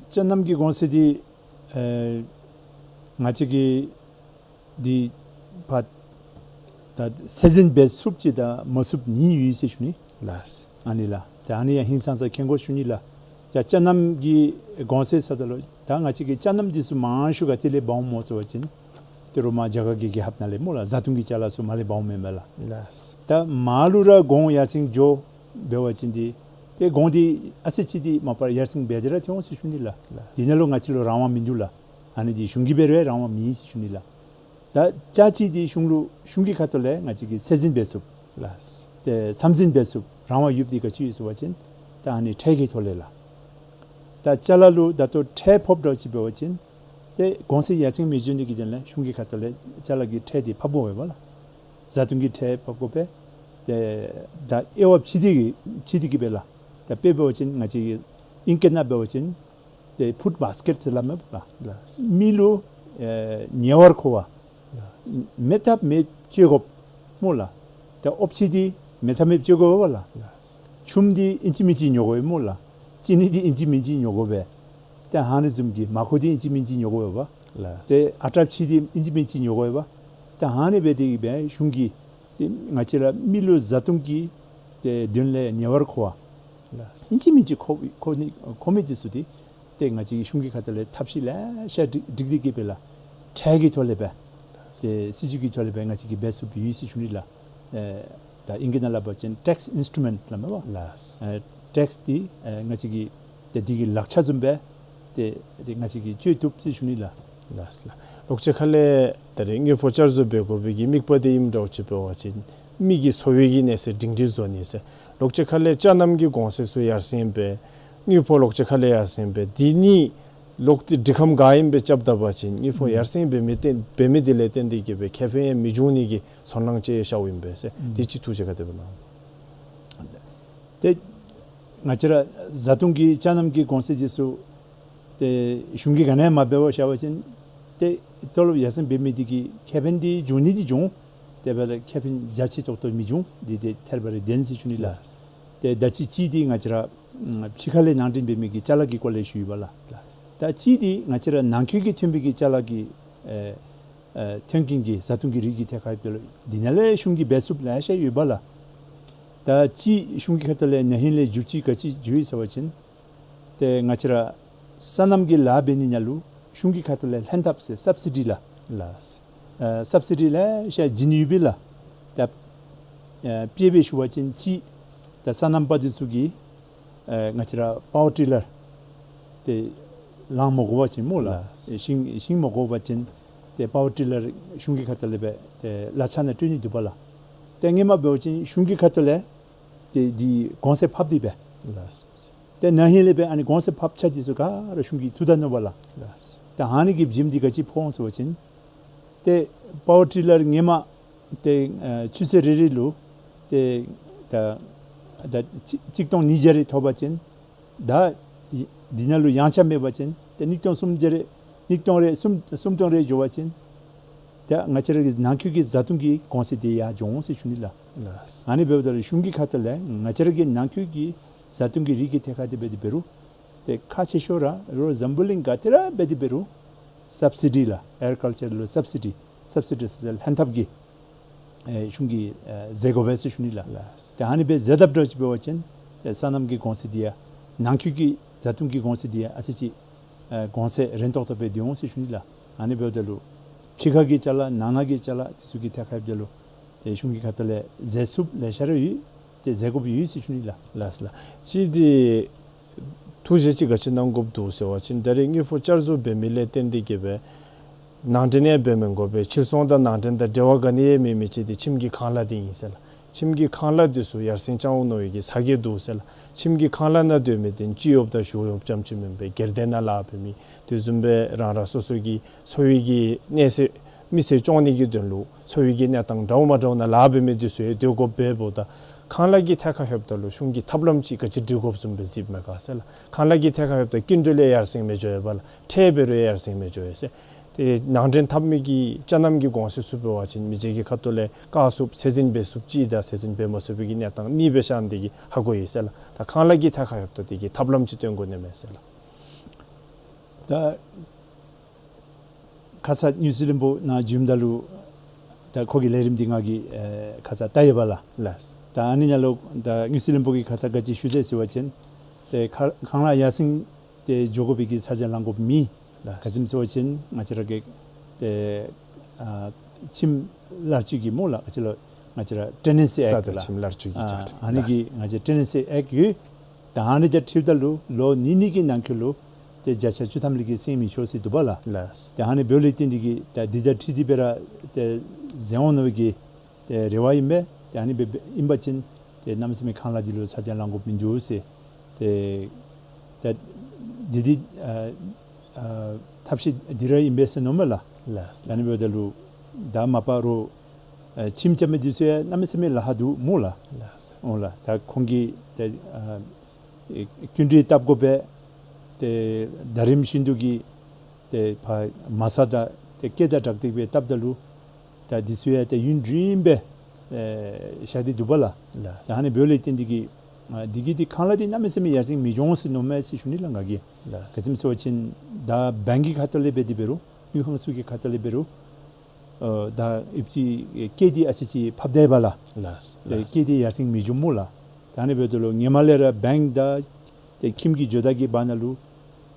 ཅ་རྣམ་གྱི་གོང་ཚད་འདི་ཨེ་ང་བཅས་ཀྱིས་འདི་ཕར་ད་ཚད་འཛིན་འབད་ཚུགསཔ་ཅིག་དང་མ་ཚུགསཔ་གཉིས་ཡོད་ཟེར་ཞུ་ནི། ལགས། ཨ་ནི་ལགས། ད་ཨ་ནི་ཡང་ཧིང་སངས་ས་མཁྱེན་དགོ་ཞུ་ནི་ལགས། ད་ཅ་རྣམ་གྱི་གོང་ཚད་ཟེརཝ་ད་ལུ་ད་ང་བཅས་ཀྱིས་ཅ་རྣམ་འདི་ཚུ་མང་ཤོས་ག་ཏེ་ལས་འབག་འོང་སྨོ་ཟེར་བ་ཅིན་ཏེ་རོགས་མར་རྒྱ་གར་གྱི་རྒྱལ་ཁབ་ནང་ལས་སྨོ་ལགས། བཟའ་འཐུང་གི་ཅ་ལ་ཚུ་མར་ལས་འབག་འོངམ་མས་ལགས། ལགས། ད་མར་ལུ་ར་གོང་ཡར་སེང་འགྱོ་འབད་བ་ཅིན་འདི་ཏེ་གོང་འདི་ཨ་ཙི་ཅིག་འདི་མ་པ་ཡར་སེང་འབད་དེ་ར་ཐོན་འོང་ཟེར་ཞུ་ནི་ལགས། ལགས། འདི་ནང་ལུ་ང་བཅས་ལུ་རང་དབང་མིན་འདུག་ལགས། ཨ་ནི་འདི་གཞུང་གིས་འབད་རུང་རང་དབང་མེད་ཟེར་ཞུ་ནི་ལགས། ད་ཅ་གཅིག་འདི་གཞུང་ལུ་གཞུང་གི་ཁ་ཐུག་ལས་ང་བཅས་ཀྱིས་ཚད་འཛིན་འབད་ཚུགསཔ། ལགས། ཏེ་ཟམ་འཛིན་འབད་ཚུགསཔ་རང་དབང་ཡོདཔ་འདི་ག་ཅི་ཡོད་ཟེར་བ་ཅིན་ད་ཨ་ནི་ཁྲལ་གྱི་ཐོག་ལས་ལགས། ད་ཅ་ལ་ལུ་ད་ལྟོ་ཁྲལ་ཕོགཔ་འདྲཝ་ཅིག་འབད་བ་ཅིན་ཏེ་གོང་ཚད་ཡར་སེང་མི་འགྱོ་ནི་གི་དོན་ལས་གཞུང་གི་ཁ་ཐུག་ལས་ཅ་ལ་གི་ཁྲལ་འདི་ཕབ་དགོ་པས་ལགས། བཟའ་འཐུང་གི་ཁྲལ་ཕབ་དགོ་པས། ཏེ་ད་དབྱེ་བ་ཕྱེ་སྟེ་གིས་ཕྱེ་སྟེ་གིས་སྦེ་ལགས། ད་དཔེ་འབད་བ་ཅིན་ང་བཅས་ཀྱི་ཨིང་སྐད་ནང་འབད་བ་ཅིན་ཏེ་ཕུཌ་བཱས་ཀེཊ་ཟེར་སླབ་མས་པ་ལགས། ལགས། མི་ལུ་ཨེ་ཉེ་བར་མཁོ་བ། ལགས། མེད་ཐབས་མེདཔ་སྤྱོད་དགོཔ་སྨོ་ལགས། ད་ཨོམ་ཕྱེ་འདི་མེད་ཐབས་མེདཔ་སྤྱོད་དགོ་པས་ལགས། ལགས། ཆུམ་འདི་ཨིན་ཅི་མིན་ཅི་ཉོ་དགོ་པས་སྨོ་ལགས། ཅི་ནི་འདི་ཨིན་ཅི་མིན་ཅི་ཉོ་དགོ་པས། ད་ཨ་ནི་བཟུམ་གྱི་མར་ཁུ་འདི་ཨིན་ཅི་མིན་ཅི་ཉོ་དགོ་པས་པ། ལགས། ཏེ་ཨ་དྲགཔ་ཅིག་འདི་ཨིན་ཅི་མིན་ཅི་ཉོ་དགོ་པས་པ། ད་ཨ་ནི་སྦེ་འདི་གིས་སྦེ་གཞུང་གིས་ཏེ་ང་བཅས་ར་མི་ལུ་བཟའ་འཐུང་གི་ཏེ་དོན་ལས་ཉེ་བར་མཁོ་བ། ལགས། ཨིན་ཅི་མིན་ཅི་མཁོ་མཁོ་ནི་མཁོ་མི་འདི་ཚུ་འདི་ཏེ་ང་བཅས་ཀྱི་གཞུང་གི་ཁ་ཐུག་ལས་ཐབས་ཤེས་ལེ་ཤ་སྒྲིག་སྒྲིག་སྟེ་གིས་སྦེ་ལགས། ཁྲལ་གྱི་ཐོག་ལས་སྦེ་ཏེ་སྲིད་བྱུས་ཀྱི་ཐོག་ལས་སྦེ་ང་བཅས་ཀྱིས་འབད་ཚུགསཔ་ཡོད་ཟེར་ཞུ་ནི་ལགས། ཨེ་ད་ཨིང་སྐད་ནང་སླབ་པ་ཅིན་ཊེགསི་ཨིནསི་ཊུ་མེནཊ་སླབ་མས་པ། ལགས། ཨེ་ཊེགསི་འདི་ཨེ་ང་བཅས་ཀྱིས་ཏེ་འདི་གི་ལག་ཆ་བཟུམ་སྦེ་ཏེ་ཏེ་ང་བཅས་ཀྱིས་སྤྱོད་བཏུབ་ཟེར་ཞུ་ནི་ལགས། ལགས་ལགས། ལོག་སྟེ་ཁ་ལས་ད་རེས་དངུལ་ཕོགས་བསྐྱར་བཟོ་འབད་དགོ་པའི་གི་དམིགས་པ་འདི་ཨིནམ་འདྲཝ་ཅིག་འབད་བ་ཅིན་མི་གི་འཚོ་བའི་གི་གནས་ཚད་སྒྲིང་སྒྲིང་བཟོ་ནི་ཟེར། ལོག་སྟེ་ཁ་ལས་ཅ་རྣམ་གྱི་གོང་ཚད་ཚུ་ཡར་སེང་འབད། དངུལ་ཕོགས་ལོག་སྟེ་ཁ་ལས་ཡར་སེང་འབད། འདི་གཉིས་ལོག་སྟེ་སྒྲིག་ཁམས་ག་ཨིནམ་སྦེ་རྐྱབ་ད་པ་ཅིན་དངུལ་ཕོགས་ཡར་སེང་འབད་མི་བརྟེན་འབད་མི་འདི་ལས་བརྟེན་ཏེ་གིས་སྦེ་ཁེ་ཕན་ཡང་མི་འབྱུང་ནི་གི་ཚོར་སྣང་ཅིག་ཤརཝ་ཨིན་པས་ཟེར། ཨུམ། འདི་ཅིག་ཐུགས་བཞེད་ག་དེ་སྦེ་གནང་། ཏེ་ང་བཅས་ར་བཟའ་འཐུང་གི་ཅ་རྣམ་གྱི་གོང་ཚད་འདི་ཚུ་ཏེ་གཞུང་གིས་ག་ནི་ཡང་མ་འབད་བར་བཞག་པ་ཅིན་ཏེ་ཏོ་ལོབ་ཡར་སེང་འབད་མི་འདི་གི་ཁེ་ཕན་འདི་འབྱུང་ནི་འདི་འབྱུང་། དེ་འབདཝ་ད་ཁེ་ཕན་རྒྱ་ཆེ་ཏོག་ཏོ་མི་འབྱུང་། འདི་ཏེ་ཐད་རི་བ་རི་བདེན་ཟེར་ཞུ་ནི་ལགས། ལགས། ཏེ་ད་ཅི་གཅིག་འདི་ང་བཅས་ར་ཕྱི་ཁ་ལས་ནང་འདྲེན་འབད་མི་གི་ཅ་ལ་གི་སྐོར་ལས་ཞུ་ཡི་པ་ལགས། ལགས། ད་གཅིག་འདི་ང་བཅས་ར་ནང་འཁོད་ཀྱི་ཐོན་པའི་གི་ཅ་ལ་གི་ཨེ་ཨེ་ཐོན་སྐྱེད་ཀྱི་བཟའ་འཐུང་གི་རིགས་ཀྱི་ཐད་ཁར་འབད་རུང་འདི་ནང་ལས་གཞུང་གིས་འབད་ཚུགསཔ་ལེ་ཤ་ཡོད་པ་ལགས། ད་ཅི་གཞུང་གི་ཁ་ཐུག་ལས་ན་ཧིང་ལས་བསྒྱུར་བཅོས་ག་ཅི་བསྒྱུར་ཡི་ཟེར་བ་ཅིན་ཏེ་ང་བཅས་ར་སོ་ནམ་གྱི་ལཱ་འབད་ནི་ནང་ལུ་གཞུང་གི་ཁ་ཐུག་ལས་ལྷན་ཐབས་ཟེར་སབ་སི་ཌི་ལགས། ལགས། ཨེ་སབ་སི་ཌི་ལེ་ཤ་བྱིན་ཡོད་པས་ལགས། ད་ཨེ་དཔེ་སྦེ་ཞུ་བ་ཅིན་གཅིག་ད་སོ་ནམ་པ་འདི་ཚུ་གིས་ཨེ་ང་བཅས་ར་པ་ཝར་ཊི་ལར་ཏེ་ལང་མ་དགོ་པ་ཅིན་སྨོ་ལགས། ལགས། ཨེ་ཤིང་ཤིང་མ་དགོ་པ་ཅིན་ཏེ་པ་ཝར་ཊི་ལར་གཞུང་གི་ཁ་ཐུག་ལས་སྦེ་ཏེ་གླ་ཆ་ནང་སྤྲོད་ནི་འདུག་པ་ལགས། ཏེ་སྔོན་མ་འབད་བ་ཅིན་གཞུང་གི་ཁ་ཐུག་ལས་ཏེ་འདི་གོང་ཚད་ཕབ་སྟེ་སྦེ། ལགས། ཏེ་ན་ཧིང་ལས་སྦེ་ཨ་ནི་གོང་ཚད་ཕབ་ཆ་འདི་ཚུ་ག་ར་གཞུང་གིས་བཏུབ་ད་ནུག་པ་ལགས། ལགས། ཏེ་ཨ་ནི་གི་བྱིནམ་འདི་ག་ཅི་ཕོག་འོང་ཟེར་བ་ཅིན་ཏེ་པ་ཝར་ཊི་ལར་སྔོན་མ་ཏེ་ཨེ་ཆུ་ཚོད་རེ་རེ་ལུ་ཏེ་ད་ད་གཅིག་གཅིག་སྟོང་ཉིས་བརྒྱ་རེ་ཐོབ་པ་ཅིན་ད་འདི་ནང་ལུ་ཡང་ཆ་མེད་པ་ཅིན་ཏེ་གཉིས་སྟོང་སུམ་བརྒྱ་རེ་གཉིས་སྟོང་རེ་གསུམ་གསུམ་སྟོང་རེ་འགྱོ་བ་ཅིན་ཏེ་ང་བཅས་ར་གི་ནང་འཁོད་ཀྱི་བཟའ་འཐུང་གི་གོང་ཚད་འདི་ཡར་འགྱོ་འོང་ཟེར་ཞུ་ནི་ལགས། ལགས། ཨ་ནི་འབདཝ་ད་ལུ་གཞུང་གི་ཁ་ཐུག་ལས་ང་བཅས་ར་གི་ནང་འཁོད་ཀྱི་བཟའ་འཐུང་གི་རིགས་ཀྱི་ཐད་ཁར་འདི་འབད་དེ་འབད་རུང་ཏེ་ཁག་ཆེ་ཤོས་ར་རོགས་འཛམ་བུ་གླིང་ག་ཏེ་ར་འབད་དེ་འབད་རུང་སབ་སི་ཌི་ལགས། ཨེག་རི་ཀལ་ཅར་ལུ་སབ་སི་ཌི་སབ་སི་ཌི་ཟེར་ལྷན་ཐབས་ཀྱི་ཨེ་གཞུང་གིས་ཨེ་ཟད་དགོ་པས་ཟེར་ཞུ་ནི་ལགས། ལགས། ཏེ་ཨ་ནི་སྦེ་ཟད་དཔ་འདྲཝ་ཅིག་འབད་བ་ཅིན་ཏེ་སོ་ནམ་གྱི་གོང་ཚད་འདི་ཡང་ ནང་འཁོད་ཀྱི་བཟའ་འཐུང་གི་གོང་ཚད་འདི་ཡང་ཨ་ཙི་ཅིག་ཨ་གོང་ཚད་རན་ཏོག་ཏོ་སྦེ་སྡོད་འོང་ཟེར་ཞུ་ནི་ལགས། ཨ་ནི་འབདཝ་ད་ལུ་ཕྱི་ཁ་གི་ཅ་ལ་ནང་ན་གི་ཅ་ལ་འདི་ཚུ་གི་ཐད་ཁར་འབདཝ་ད་ལུ་ཏེ་གཞུང་གི་ཁ་ཐུག་ལས་བཟོ་ཚུགསཔ་ལེ་ཤ་ར་ཡོད། ཏེ་བཟོ་དགོཔ་ཡོད་ཟེར་ཞུ་ནི་ལགས། ལགས་ལགས། ཅིག་འདི་ཐུགས་བཞེད་ཅིག་ག་ཅི་གནང་དགོཔ་འདུག་ཟེར་བ་ཅིན་ད་རེས་དངུལ་ཕོགས་བསྐྱར་བཟོ་འབད་མི་ལས་བརྟེན་ཏེ་གི་སྦེ་ནང་འདྲེན་ཡང་འབད་མི་དགོ་པས། ཕྱིར་ཚོང་དང་ནང་འདྲེན་དང་འབྲེལ་བ་ག་ནི་ཡང་མེད་མི་ཅིག་འདི་ཁྱིམ་གྱི་ཁང་གླ་འདི་ཨིན་ཟེར་ལགས། ཁྱིམ་གྱི་ཁང་གླ་འདི་ཚུ་ཡར་སེང་བཅའ་འོང་མནོ་བའི་གི་ཚ་གྱང་འདུག་ཟེར་ལགས། ཁྱིམ་གྱི་ཁང་གླ་ནང་སྡོད་མི་འདི་ཅིག་ཡོདཔ་དང་ཞུ་ཡོདཔ་ཙམ་ཅིག་མེན་པར་སྒེར་སྡེ་ནང་ལཱ་འབད་མི་དེ་བཟུམ་སྦེ་རང་རང་སོ་སོ་གི་འཚོ་བའི་གི་གནས་ཚད་མི་ཚེ་སྐྱོང་ནི་གི་དོན་ལུ་འཚོ་བའི་གི་གནས་སྟངས་འདྲཝ་མ་འདྲཝ་ནང་ལཱ་འབད་མི་འདི་ཚུ་ཡང་སྡོད་དགོཔ་འབདཝ་ད་ཁང་གླ་གི་ཐད་ཁར་ལྷོདཔ་ད་ལུ་གཞུང་གིས་ཐབས་ལམ་ཅིག་ག་ཅི་སྒྲིག་དགོཔ་བཟུམ་སྦེ་གཟིགསཔ་མས་ག་ཟེར་ལགས། ཁང་གླ་གི་ཐད་ཁར་ལྷོདཔ་ད་སྐྱིན་འགྲུལ་ལས་ཡར་སེང་མི་འགྱོ་བས་ལགས། ཁྲལ་འབད་རུང་ཡར་སེང་མི་འགྱོ་བས་ཟེར། ཏེ་ནང་འདྲེན་འཐབ་མི་གི་ཅ་ལ་གི་གོང་ཚད་ཚུ་འབད་བ་ཅིན་མི་རྗེ་གི་ཁ་ཐུག་ལས་བཀག་ཚུགསཔ་ཚད་འཛིན་འབད་ཚུགསཔ་ཅིག་དང་ཚད་འཛིན་འབད་མ་ཚུགས་པའི་གི་གནས་སྟངས་གཉིས་སྦེ་ཤར་ནི་དེ་གིས་ཧ་གོ་ཡི་ཟེར་ལགས། ད་ཁང་གླ་གི་ཐད་ཁར་ལྷོདཔ་ད་དེ་གི་ཐབས་ལམ་ཅིག་སྟོན་དགོ་ནི་མས་ཟེར་ལགས། ད་ཁ་ཙ་དངུལ་རྩིས་བློན་པོ་ནཱ་བྱོནམ་ད་ལུ་ད་ཁོ་གི་ལས་རིམ་འདི་ང་གིས་ཨེ་ཁ་ཙ་བལྟ་ཡི་པ་ལགས། ལགས། ད་ཨ་ནི་ནང་ལུ་ད་དངུལ་རྩིས་བློན་པོ་གིས་ཁ་ཙ་ག་ཅི་ཞུ་དེས་ཟེར་བ་ཅིན་ཏེ་ཁ་ཁང་གླ་ཡར་སེང་ཏེ་འགྱོ་དགོ་པའི་གི་ཚ་གྱང་ལང་དགོཔ་མེད། ལགས། ག་ཅི་སྨོ་ཟེར་བ་ཅིན་ང་བཅས་ར་གི་ཏེ་ཨ་ཁྱིམ་གླར་སྤྱོད་ཀྱི་སྨོ་ལགས། ག་ཅི་ལོ་ང་བཅས་ར་ཊེ་ནེན་སི་ས་ཨེཀཊ་དང་ལགས། ཁྱིམ་གླར་སྤྱོད་ཀྱི་ཨ་བཅའ་ཁྲིམས། ཨ་ནི་གི་ལགས། ང་བཅས་ཊེ་ནེན་སི་ཨེཀཊ་ཡོད། ད་ཨ་ནི་དང་འཁྲིལཝ་ད་ལུ་ལོ་གཉིས་གཉིས་ཀྱི་ནང་འཁོད་ལུ་ཏེ་བརྒྱ་ཆ་བཅུ་ཐམ་ལས་བརྒལ་སེང་མི་ཆོག་ཟེར་འདུག་པ་ལགས། ལགས། ད་ཨ་ནི་འབདཝ་ལས་བརྟེན་ཏེ་གི་ད་འདི་དང་འཁྲིལ་ཏེ་སྦེ་ར་ཏེ་བཟོ་འོང་མནོ་བའི་གི་ཏེ་རེ་བ་ཨིན་པས། ཏེ་ཨ་ནི་སྦེ་ཨིན་པ་ཅིན་ཏེ་གནམ་མེད་ས་མེད་ཁང་གླ་འདི་ལུ་ཚ་གྱང་ལང་དགོཔ་མིན་འདུག་ཟེར། ཏེ་ཏེ་འདི་འདི་ཨ་ཨ་ཐབས་ཤེས་འདི་ར་ཨིན་པས་ཟེར་མནོཝ་མས་ལགས། ལགས། ད་ཨ་ནི་འབདཝ་ད་ལུ་ད་མ་པ་རོགས་ཨ་ཁྱིམ་རྐྱབ་མི་འདི་ཚུ་ཡང་གནམ་མེད་ས་མེད་ལཱ་ཁག་འདུག་སྨོ་ལགས། ལགས། འོང་ལགས། ད་ཁོང་གིས་ཏེ་ཨ་སྐྱིན་འགྲུལ་བཏབ་དགོ་པས། ཏེ་ཟླ་རིམ་བཞིན་དུ་གི་ཏེ་ཕར་མ་རྩ་དང་ཏེ་སྐྱེད་དང་སྦྲགས་ཏེ་སྦེ་བཏབ་ད་ལུ་ད་འདི་ཚུ་ཡང་ཏེ་ཡུན་རིངམོ་སྦེ་ཨེ་བཞག་སྟེ་འདུག་པ་ལགས། ལགས། ད་ཨ་ནི་འབདཝ་ལས་བརྟེན་ཏེ་གི་ཨ་འདི་གིས་ཏེ་ཁང་གླ་འདི་གནམ་མེད་ས་མེད་ཡར་སེང་མི་འགྱོ་འོང་ཟེར་མནོཝ་མས་ཟེར་ཞུ་ནི་ལགས་ང་གིས། ལགས། ག་ཅི་སྨོ་ཟེར་བ་ཅིན་ད་བེངཀ་གི་ཁ་ཐུག་ལས་འབད་དེ་འབད་རུང་དངུལ་ཁང་ཚུ་གི་ཁ་ཐུག་ལས་འབད་རུང་ཨ་ད་ཨིབ་ཅིག་སྐྱེད་འདི་ཨ་ཙི་ཅིག་ཕབ་ད་ཡི་པ་ལགས། ལགས། ཏེ་ལགས། སྐྱེད་འདི་ཡར་སེང་མི་འགྱོ་སྨོ་ལགས། ད་ཨ་ནི་འབདཝ་ད་ལུ་ཧེ་མ་ལས་ར་བེངཀ་དང་ཏེ་ཁྱིམ་གྱི་ཇོ་བདག་གི་བར་ན་ལུ་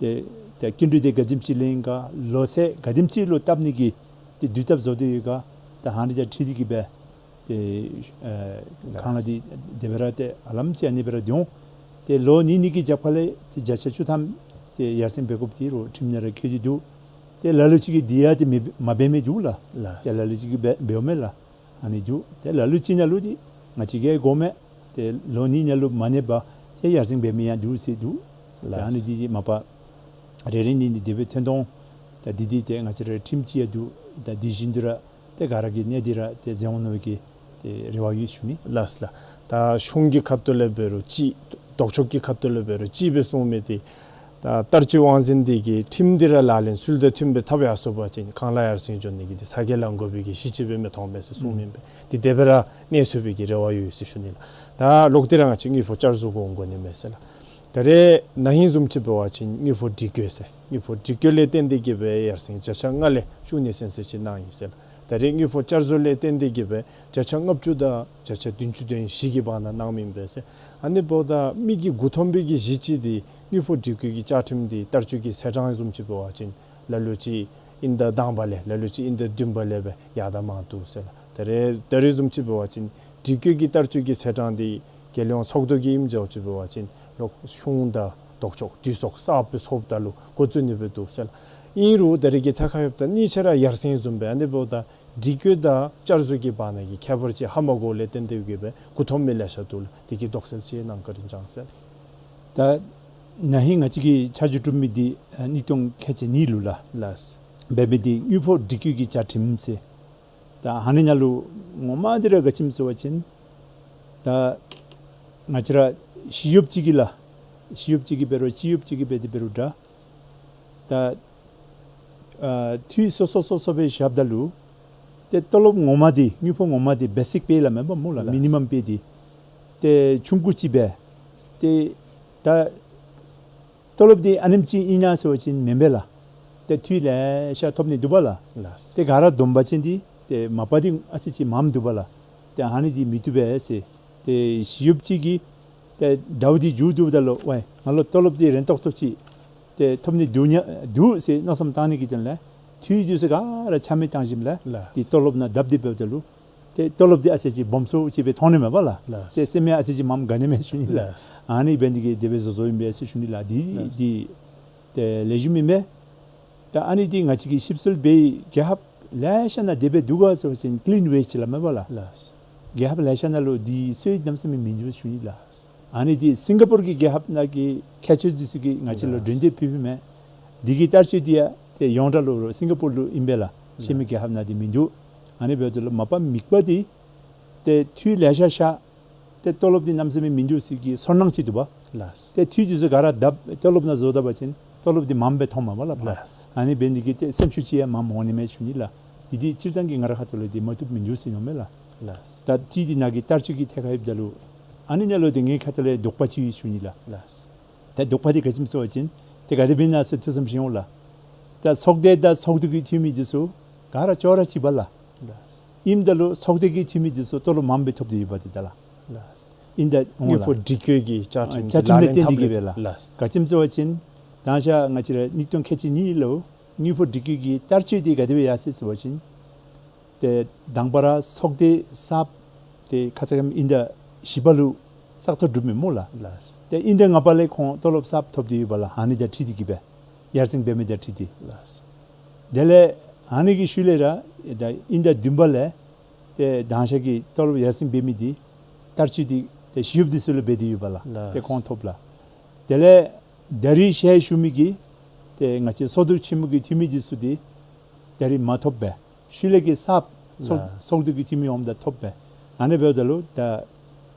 ཏེ་ཏེ་སྐྱིན་འགྲུལ་འདི་ག་དེམ་ཅིག་ལེན་ག་ལོ་ཚད་ག་དེམ་ཅིག་ལུ་བཏབ་ནི་གི་ཏེ་དུས་བཏབ་བཟོ་སྟེ་ཡོད་ག། ད་ཨ་ནི་དང་འཁྲིལ་ཏེ་གི་སྦེ་ཏེ་ཨེ་ཁང་གླ་འདི་དེ་སྦེ་ར་ཏེ་ཧ་ལམ་ཅིག་ཨ་ནི་སྦེ་ར་སྡོད་འོང་། ཏེ་ལོ་གཉིས་གཉིས་ཀྱི་རྒྱབ་ཁ་ལས་ཏེ་བརྒྱ་ཆ་བཅུ་ཐམ་ཏེ་ཡར་སེང་འབད་དགོཔ་འདི་རོགས་ཁྲིམས་ནང་ར་བཀོད་དེ་འདུག། ཏེ་ལ་ལུ་ཅིག་གིས་འདི་ཡང་ཏེ་མི་མ་འབད་མི་འདུག་ལགས། ལགས། ཏེ་ལ་ལུ་ཅིག་གིས་འབད་འབདཝ་མས་ལགས། ཨ་ནི་འདུག། ཏེ་ལ་ལུ་ཅིག་ནང་ལུ་འདི་ང་བཅས་ཀྱིས་དགོ་མས། ཏེ་ལོ་གཉིས་ནང་ལུ་མ་གནས་པར་ཏེ་ཡར་སེང་འབད་མི་ཡང་འདུག་ཟེར་འདུག། ཏེ་ཨ་ནི་འདི་མ་པ་རེ་རེ་གཉིས་གཉིས་དེ་སྦེ་ཐོན་དོ། ད་འདི་འདི་ཏེ་ང་བཅས་ར་ཁྲིམས་ཅིག་ཡང་འདུག། ད་འདི་བཞིན་དུ་ར་ཏེ་ག་ར་གིས་གནས་ཏེ་ར་ཏེ་བཟོ་འོང་མནོ་བའི་གི་ཏེ་རེ་བ་ཡོད་ཞུ་ནི། ལགས་ལགས། ད་གཞུང་གི་ཁ་ཐུག་ལས་འབད་རུང་ཅིག་ལྡོག་ཕྱོགས་ཀྱི་ཁ་ཐུག་ལས་འབད་རུང་ཅིག་སྦེ་གསུངས་མི་འདི་ད་ལྟར་སྤྱོད་དབང་འཛིན་འདི་གིས་ཁྲིམས་འདི་ར་ལག་ལེན་ཚུལ་དང་མཐུན་པའི་ཐབས་ཡར་སོང་པ་ཅིན་ཁང་གླ་ཡར་སེང་འགྱོ་ནི་གི་འདི་ཚ་གྱང་ལང་དགོ་པའི་གི་གཞི་ཅིག་སྦེ་མི་མཐོང་མས་ཟེར་གསུངས་མི་འདི་དེ་སྦེ་ར་གནས་ཚུགས་པའི་གི་རེ་བ་ཡོད་ཟེར་ཞུ་ནི་ལགས། ད་ལོག་སྟེ་ར་ང་བཅས་དངུལ་ཕོགས་བསྐྱར་བཟོ་འགོ་འགོ་ནི་མས་ཟེར་ལགས། ད་རེས་ན་ཧིང་བཟུམ་ཅིག་འབད་བ་ཅིན་དངུལ་ཕོགས་སྒྲིག་བཀོད་ཟེར་དངུལ་ཕོགས་སྒྲིག་བཀོད་ལས་བརྟེན་ཏེ་གི་སྦེ་ཡར་སེང་བརྒྱ་ཆ་ལྔ་ལས་བཅུ་གནས་ཚུལ་ཅིག་གནང་ཡི་ཟེར་ལགས། ད་རེས་དངུལ་ཕོགས་བསྐྱར་བཟོ་ལས་བརྟེན་ཏེ་གི་སྦེ་བརྒྱ་ཆ་ལྔ་བཅུ་དང་བརྒྱ་ཆ་བདུན་ཅུ་དོན་བཞི་གི་བར་ན་གནང་མི་ཨིན་པས་ཟེར། ཨ་ནི་འབདཝ་ད་མི་གིས་མགུ་འཐོམ་པའི་གི་གཞི་ཅིག་འདི་དངུལ་ཕོགས་སྒྲིག་བཀོད་ཀྱི་བཅའ་ཁྲིམས་འདི་ལྟར་སྤྱོད་ཀྱི་ཚེས་གྲངས་བཟུམ་ཅིག་འབད་བ་ཅིན་ལ་ལུ་ཅིག་དབྱིན་ཟླ་དང་པ་ལས་ལ་ལུ་ཅིག་དབྱིན་ཟླ་བདུན་པ་ལས་སྦེ་ཡར་དང་མར་འདུག་ཟེར་ལགས། ད་རེས་ད་རེས་བཟུམ་ཅིག་འབད་བ་ཅིན་སྒྲིག་བཀོད་ཀྱི་ལྟར་སྤྱོད་ཀྱི་ཚེས་གྲངས་འདི་རྒྱལ་ཡོངས་ཚོགས་འདུ་གི་ཨིནམ་འགྱོཝ་ཅིག་འབད་བ་ཅིན་ལོག་གཞུང་དང་ལྡོག་ཕྱོགས་འདུས་ཚོགས་གསརཔ་སྦེ་ཚོགསཔ་ད་ལུ་འགོ་བཙུགས་ནི་སྦེ་འདུག་ཟེར་ལགས། ཨིན་རུང་ད་རེས་ཀྱི་ཐད་ཁར་ལྷོདཔ་ད་གཉིས་ཆ་ར་ཡར་སེང་བཟུམ་སྦེ་ཨ་ནི་འབདཝ་ད་སྒྲིག་བཀོད་དང་བསྐྱར་བཟོ་གི་བར་ན་གི་ཁྱད་པར་ཅིག་ཧ་མ་གོཝ་ལས་བརྟེན་ཏེ་གི་སྦེ་མགུ་འཐོམ་མི་ལེ་ཤ་འདུག་ལགས། དེ་གི་དོགས་སེལ་ཅིག་གནང་བཀའ་དྲིན་བསྐྱང་ཟེར། ད་ན་ཧིང་ང་བཅས་ཀྱིས་ཆ་འཇོག་གྲུབ་མི་འདི་ཨ་གཉིས་སྟོང་ཁལ་གཅིག་གཉིས་ལུ་ལགས། ལགས། འབད་མི་འདི་དངུལ་ཕོགས་སྒྲིག་བཀོད་ཀྱི་བཅའ་ཁྲིམས་ཟེར། ད་ཨ་ནི་ནང་ལུ་ངོ་མ་འདི་ར་ག་ཅི་སྨོ་ཟེར་བ་ཅིན་ད་ང་བཅས་ར་ཞི་གཡོགཔ་ཅིག་གིས་ལགས། ཞི་གཡོགཔ་ཅིག་གིས་འབད་རུང་སྤྱི་གཡོགཔ་ཅིག་གིས་འབད་དེ་འབད་རུང་འདྲ། ད་ཨ་འཐུས་སོ་སོ་སོ་སོ་སྦེ་བཞགཔ་ད་ལུ་ཏེ་ཏོ་ལོབ་ངོ་མ་འདི་དངུལ་ཕོགས་ངོ་མ་འདི་བེ་སིཀ་པེ་ལགས་མེན་པ་སྨོ་ལགས། ལགས། མི་ནི་མམ་པེ་འདི་ཏེ་ཆུང་ཀུ་ཅིག་སྦེ་ཏེ་ད་ཏོ་ལོབ་འདི་ཨ་ནེམ་ཅིག་ཨིན་ན་ཟེར་བ་ཅིན་མེན་པས་ལགས། ཏེ་འཐུས་ལེ་ཤ་ཐོབ་ནི་འདུག་པ་ལགས། ལགས། ཏེ་ག་ར་བསྡོམས་པ་ཅིན་འདི་ཏེ་མ་པ་འདི་ཨ་ཙི་ཅིག་མངམ་འདུག་པ་ལགས། ཏེ་ཨ་ནི་འདི་མི་བཏུབ་པས་ཟེར། ཏེ་ཞི་གཡོགཔ་ཅིག་གིས་ ཏེ་ཟླཝ་འདི་མཇུག་བསྡུཝ་ད་ལུ་ཝའི་ང་ལུ་ཏོ་ལོབ་འདི་རན་ཏོག་ཏོ་ཅིག་ཏེ་ཐོབ་ནི་འདུག་ཉ་འདུག་ཟེར་མནོ་བསམ་བཏང་ནི་གི་དོན་ལས་འཐུས་འདི་ཚུ་ག་ར་ཆ་མེད་བཏང་ཞིནམ་ལས་ལགས། འདི་ཏོ་ལོབ་ནང་བརྡབ་སྟེ་འབདཝ་ད་ལུ་ཏེ་ཏོ་ལོབ་འདི་ཨ་ཙི་ཅིག་སྦོམ་སུ་ཅིག་སྦེ་མཐོང་ནི་མས་པ་ལགས། ལགས། ཏེ་སེམས་ཡང་ཨ་ཙི་ཅིག་མངམ་དགའ་ནི་མས་ཞུ་ནི་ལགས། ལགས། ཨ་ནི་འབད་ནི་འདི་གིས་དེ་སྦེ་བཟོ་བཟོཝ་ཨིན་པས་ཟེར་ཞུ་ནི་ལགས། འདི་ལགས། འདི་ཏེ་ལེགས་ཤོམ་ཨིན་མས། ད་ཨ་ནི་འདི་ང་བཅས་ཀྱིས་ཞིབ་འཚོལ་འབད་རྒྱལ་ཁབ་ལེ་ཤ་ནང་དེ་སྦེ་འདུག་ག་ཟེར་བ་ཅིན་ཀི་ལིན་ཝེསཊ་ལགས་མས་པ་ལགས། ལགས། རྒྱལ་ཁབ་ལེ་ཤ་ནང་ལུ་འདི་སྲོལ་གནམ་མེད་ས་མེད་མིན་འདུག་ཞུ་ནི་ལགས། ཨ་ནི་འདི་སིང་ག་པོར་གྱི་རྒྱལ་ཁབ་ནང་གི་ཁྱད་ཆོས་འདི་ཚུ་གིས་ང་བཅས་ལུ་ལགས། སྒྲོན་འདེབས་ཕུལ་ཕུལཝ་མས། འདི་གི་བསྟར་སྤྱོད་འདི་ཡང་ཏེ་ཡོངས་གྲགས་ལུ་སིང་ག་པོར་ལུ་ཨིན་པས་ལགས། ཤེས་མི་ལགས། རྒྱལ་ཁབ་ནང་འདི་མིན་འདུག། ཨ་ནི་འབདཝ་ད་ལུ་མ་པ་དམིགས་པ་འདི་ཏེ་འཐུས་ལེ་ཤ་ཤ་ཏེ་ཏོ་ལོབ་འདི་གནམ་མེད་ས་མེད་མིན་འདུག་ཟེར་གྱི་ཚོར་སྣང་ཅིག་འདུག་པ། ལགས། ཏེ་འཐུས་འདི་ཚུ་ག་ར་བརྡབ་ཏོ་ལོབ་ནང་བཟོ་ད་པ་ཅིན་ཏོ་ལོབ་འདི་མངམ་སྦེ་མཐོངམ་མས་པ་ལགས། ལགས། ཨ་ནི་འབད་ནི་འདི་གིས་ཏེ་སེམས་ཤུགས་ཅིག་ཡང་མངམ་འོང་ནི་མས་ཞུ་ནི་ལགས། འདི་འདི་སྤྱིར་བཏང་གི་ང་རའི་ཁ་ཐུག་ལས་འདི་མ་བཏུབ་མིན་འདུག་ཟེར་མནོཝ་མས་ལགས། ལགས། ད་ཅི་འདི་ནང་གི་བསྟར་སྤྱོད་ཀྱི་ཐད་ཁར་ཡོདཔ་ད་ལུ་ཨ་ནི་ནང་ལུ་འདི་ངེའི་ཁ་ཐུག་ལས་དོགས་པ་ཅིག་ཡོད་ཞུ་ནི་ལགས། ལགས། ད་དོགས་པ་འདི་ག་ཅི་སྨོ་ཟེར་བ་ཅིན་ཏེ་ག་དེ་སྦེ་ཨིན་ན་ཟེར་ཐུགས་བསམ་བཞེས་འོང་ལགས། ད་ཚོགས་སྡེ་དང་ཚོགས་འདུ་གི་འཐུས་མི་འདི་ཚུ་ག་ར་ཅོག་ར་གཅིག་པ་ལགས། ལགས། ཨིནམ་ད་ལུ་ཚོགས་སྡེ་གི་འཐུས་མི་འདི་ཚུ་ཏོ་ལོབ་མངམ་སྦེ་ཐོབ་སྟེ་ཡོདཔ་འདི་ད་ལགས། ལགས། ཨིན་ད་འོང་དངུལ་ལགས། ཕོགས་སྒྲིག་བཀོད་ཀྱི་བཅའ་ཨ་ཁྲིམས་བཅའ་ཁྲིམས་ལས་ལག་ལེན་བརྟེན་ཏེ་འཐབ་གིས་ལས་སྦེ་ལགས། ག་ཅི་སྨོ་ཟེར་བ་ཅིན་ད་ང་བཅས་ར་གཉིས་སྟོང་ཁལ་གཅིག་གཉིས་ལུ་དངུལ་ཕོགས་སྒྲིག་བཀོད་ཀྱི་བསྟར་སྤྱོད་འདི་ག་དེ་སྦེ་ཡར་སོ་ཡི་ཟེར་བ་ཅིན་ཏེ་དང་པ་ར་ཚོགས་སྡེ་གསརཔ་འདི་ཁ་ཙ་ཁ་ཉིནམ་དབྱིན་ཟླ་བཞི་པ་ལུ་བཙག་འཐུ་གྲུབ་མི་སྨོ་ལགས། ལགས། ཏེ་དབྱིན་ཟླ་ལྔ་པ་ལས་ཁོང་ཏོ་ལོབ་གསརཔ་ཐོབ་སྟེ་ཡོདཔ་ལགས། ཨ་ནི་དང་འཁྲིལ་ཏེ་གིས་སྦེ་ཡར་སེང་འབད་མི་དང་འཁྲིལ་ཏེ། ལགས། དེ་ལས་ཨ་ནི་གི་ཤུལ་ལས་ར་ད་དབྱིན་ཟླ་བདུན་པ་ལས་ཏེ་དང་ཤ་གི་ཏོ་ལོབ་ཡར་སེང་འབད་མི་འདི་བསྟར་སྤྱོད་འདི་ཏེ་ཞི་གཡོགཔ་འདི་ཚུ་ལུ་འབད་དེ་ཡོདཔ་ལགས། ལགས། ཏེ་ཁོང་ཐོབ་ལགས། དེ་ལས་ད་རིས་ཞལ་ཞུ་མི་གི་ཏེ་ང་བཅས་ཚོགས་འདུ་ཆེན་མོ་གི་འཐུས་མི་འདི་ཚུ་འདི་ད་རིས་མ་ཐོབ་པས། ཤུལ་ལས་ཀྱི་གསརཔ་ཚོགས་ལགས། ཚོགས་འདུ་གི་འཐུས་མི་འོངམ་ད་ཐོབ་པས། ཨ་ནི་འབདཝ་ད་ལུ་ད་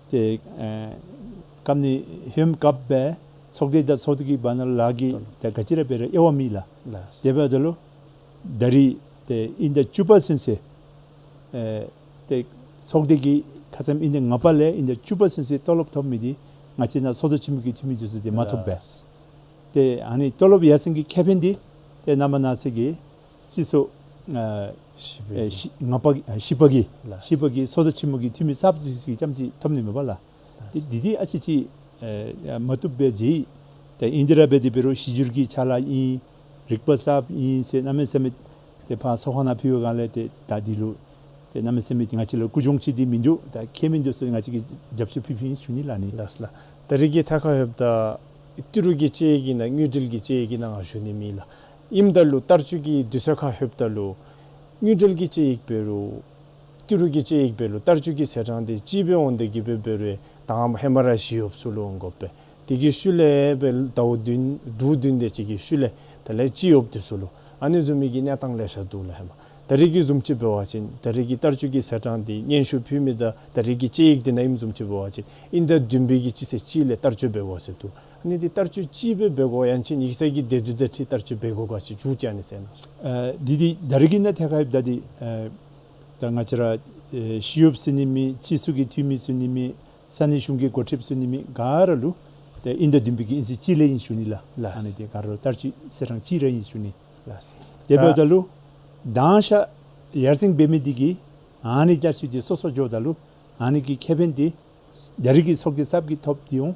ཏེ་ཨེ་སྐབས་ནི་ཧེམ་སྐབས་སྦེ་ཚོགས་སྡེ་དང་ཚོགས་འདུ་གི་བར་ན་ལཱ་གི་ད་ག་ཅི་ར་འབད་རུང་དབྱེ་བ་མེད་ལགས། ལགས། དེ་འབདཝ་ད་ལུ་ད་རིས་ཏེ་དབྱིན་ཟླ་བཅུ་པ་ཚུན་ཚོད་ཨེ་ཏེ་ཚོགས་སྡེ་གི་ཁ་ཙ་དབྱིན་ཟླ་ལྔ་པ་ལས་དབྱིན་ཟླ་བཅུ་པ་ཚུན་ཚོད་ཏོ་ལོབ་ཐོབ་མི་འདི་ང་བཅས་ནཱ་ཚོགས་འདུ་ཆེན་མོ་གི་འཐུས་མི་འདི་ཚུ་འདི་མ་ཐོབ་པས། ལགས། ཏེ་ཨ་ནི་ཏོ་ལོབ་ཡར་སེང་གི་ཁེ་ཕན་འདི་ཏེ་ནངས་པ་གནངས་ཚེ་གི་སྤྱི་ཚོགས་ཨ་བཞི་པའི་ཨེ་གི་བཞི་ལྔ་པ་ཨ་བཞི་པ་གི་ལགས། བཞི་པ་གི་ཚོགས་འདུ་ཆེན་མོ་གི་འཐུས་མི་གསརཔ་ཚུ་གིས་རྐྱངམ་ཅིག་ཐོབ་ནི་མས་པ་ལགས། ཏེ་འདི་འདི་ཨ་ཙི་ཅིག་ཨེ་མ་བཏུབ་སྦེ་མཇལ་ཡི། ཏེ་ཨིན་དེ་ར་འབད་དེ་འབད་རུང་གཞི་འགྱུར་གྱི་ཕྱག་ལཱ་ཨིན། རིག་པ་གསརཔ་ཨིན་ཟེར་གནམ་མེད་ས་མེད་ཏེ་ཕར་ཚོགས་ཁང་ནང་ཕུལ་བའི་སྒང་ལས་ཏེ་ད་འདི་ལུ་ཏེ་གནམ་མེད་ས་མེད་ང་བཅས་ལུ་ཀུན་སྦྱོང་ཅིག་འདི་མིན་འདུག། ད་ཁྱད་མིན་འདུག་ཟེར་ང་བཅས་ཀྱིས་རྒྱབ་སྐྱོར་ཕུལ་ཕུལཝ་ཨིན་ཞུ་ནི་ལགས་ནི། ལགས་ལགས། ད་རིས་ཀྱི་ཐད་ཁར་ཡོདཔ་ད་ཏི་རུ་གི་དཔྱད་ཡིག་གི་ནང་དངུལ་འབྲེལ་གྱི་དཔྱད་ཡིག་གི་ནང་ང་ཞུ་ནི་མེད་ལགས། ཨིནམ་ད་ལུ་བསྟར་སྤྱོད་ཀྱི་དུས་ཚོད་ཁར་ལྷོདཔ་ད་ལུ་དངུལ་འབྲེལ་གྱི་དཔྱད་ཡིག་འབད་རུང་ཏི་རུ་གི་དཔྱད་ཡིག་འབད་རུང་བསྟར་སྤྱོད་ཀྱི་ཚེས་གྲངས་འདི་གཅིག་སྦེ་འོང་སྟེ་གིས་སྦེ་འབད་རུང་ད་ཧེ་མ་ར་ཞི་གཡོགཔ་ཚུ་ལུ་འོང་དགོ་པས། དེ་གི་ཤུལ་ལས་སྦེ་ཟླཝ་བདུན་དྲུག་བདུན་དེ་ཅིག་གི་ཤུལ་ལས་དེ་ལས་སྤྱི་གཡོགཔ་འདི་ཚུ་ལུ་ཨ་ནི་བཟུམ་མའི་གི་གནས་སྟངས་ལེ་ཤ་འདུག་ལགས། ཧེ་མ་ད་རིས་ཀྱི་བཟུམ་ཅིག་འབད་བ་ཅིན་ད་རིས་ཀྱི་བསྟར་སྤྱོད་ཀྱི་ཚེས་གྲངས་འདི་སྙན་ཞུ་ཕུལ་མི་དང་ད་རིས་ཀྱི་དཔྱད་ཡིག་འདི་ནང་ཨིནམ་བཟུམ་ཅིག་འབད་བ་ཅིན་དབྱིན་ཟླ་བདུན་པའི་གི་སྤྱི་ཚེས་གཅིག་ལས་བསྟར་སྤྱོད་འབད་དགོ་ཟེར་འདུག། ཨ་ནི་འདི་བསྟར་སྤྱོད་ཅིག་སྦེ་འབད་དགོ་ཡང་ཅིན་ཡིག་ཚང་གི་སྡེ་བདུན་དང་འཁྲིལ་བསྟར་སྤྱོད་འབད་དགོ་ག་ཅི་མཇུག་བསྐྱལ་ནི་ཟེར་ན། ཨ་འདི་འདི་ད་རིས་ཀྱི་ནང་ཐད་ཁར་ཡོདཔ་ད་འདི་ཨ་ད་ང་བཅས་ར་ཨེ་ཞི་གཡོགཔ་ཟེར་ནི་མེད། སྤྱི་ཚོགས་ཀྱི་འཐུས་མི་ཟེར་ནི་མེད། ས་གནས་གཞུང་གི་འགོ་ཁྲིདཔ་ཟེར་ནི་མེད། ག་ར་ལུ་ཏེ་དབྱིན་ཟླ་བདུན་པའི་གི་དབྱིན་ཚེས་གཅིག་ལས་ཨིན་ཞུ་ནི་ལགས། ལགས། ཨ་ནི་འདི་ག་ར་ལུ་བསྟར་སྤྱོད་ཚེས་གྲངས་གཅིག་ར་ཨིན་ཞུ་ནི། ལགས། དེ་འབདཝ་ད་ལུ་དང་ཤ་ཡར་སེང་འབད་མི་འདི་གིས་ཨ་ནི་བསྟར་སྤྱོད་འདི་སོ་སོ་འགྱོཝ་ད་ལུ་ཨ་ནི་གི་ཁེ་ཕན་འདི་ད་རིས་ཀྱི་ཚོགས་སྡེ་གསརཔ་གིས་ཐོབ་སྟེ་འོང་།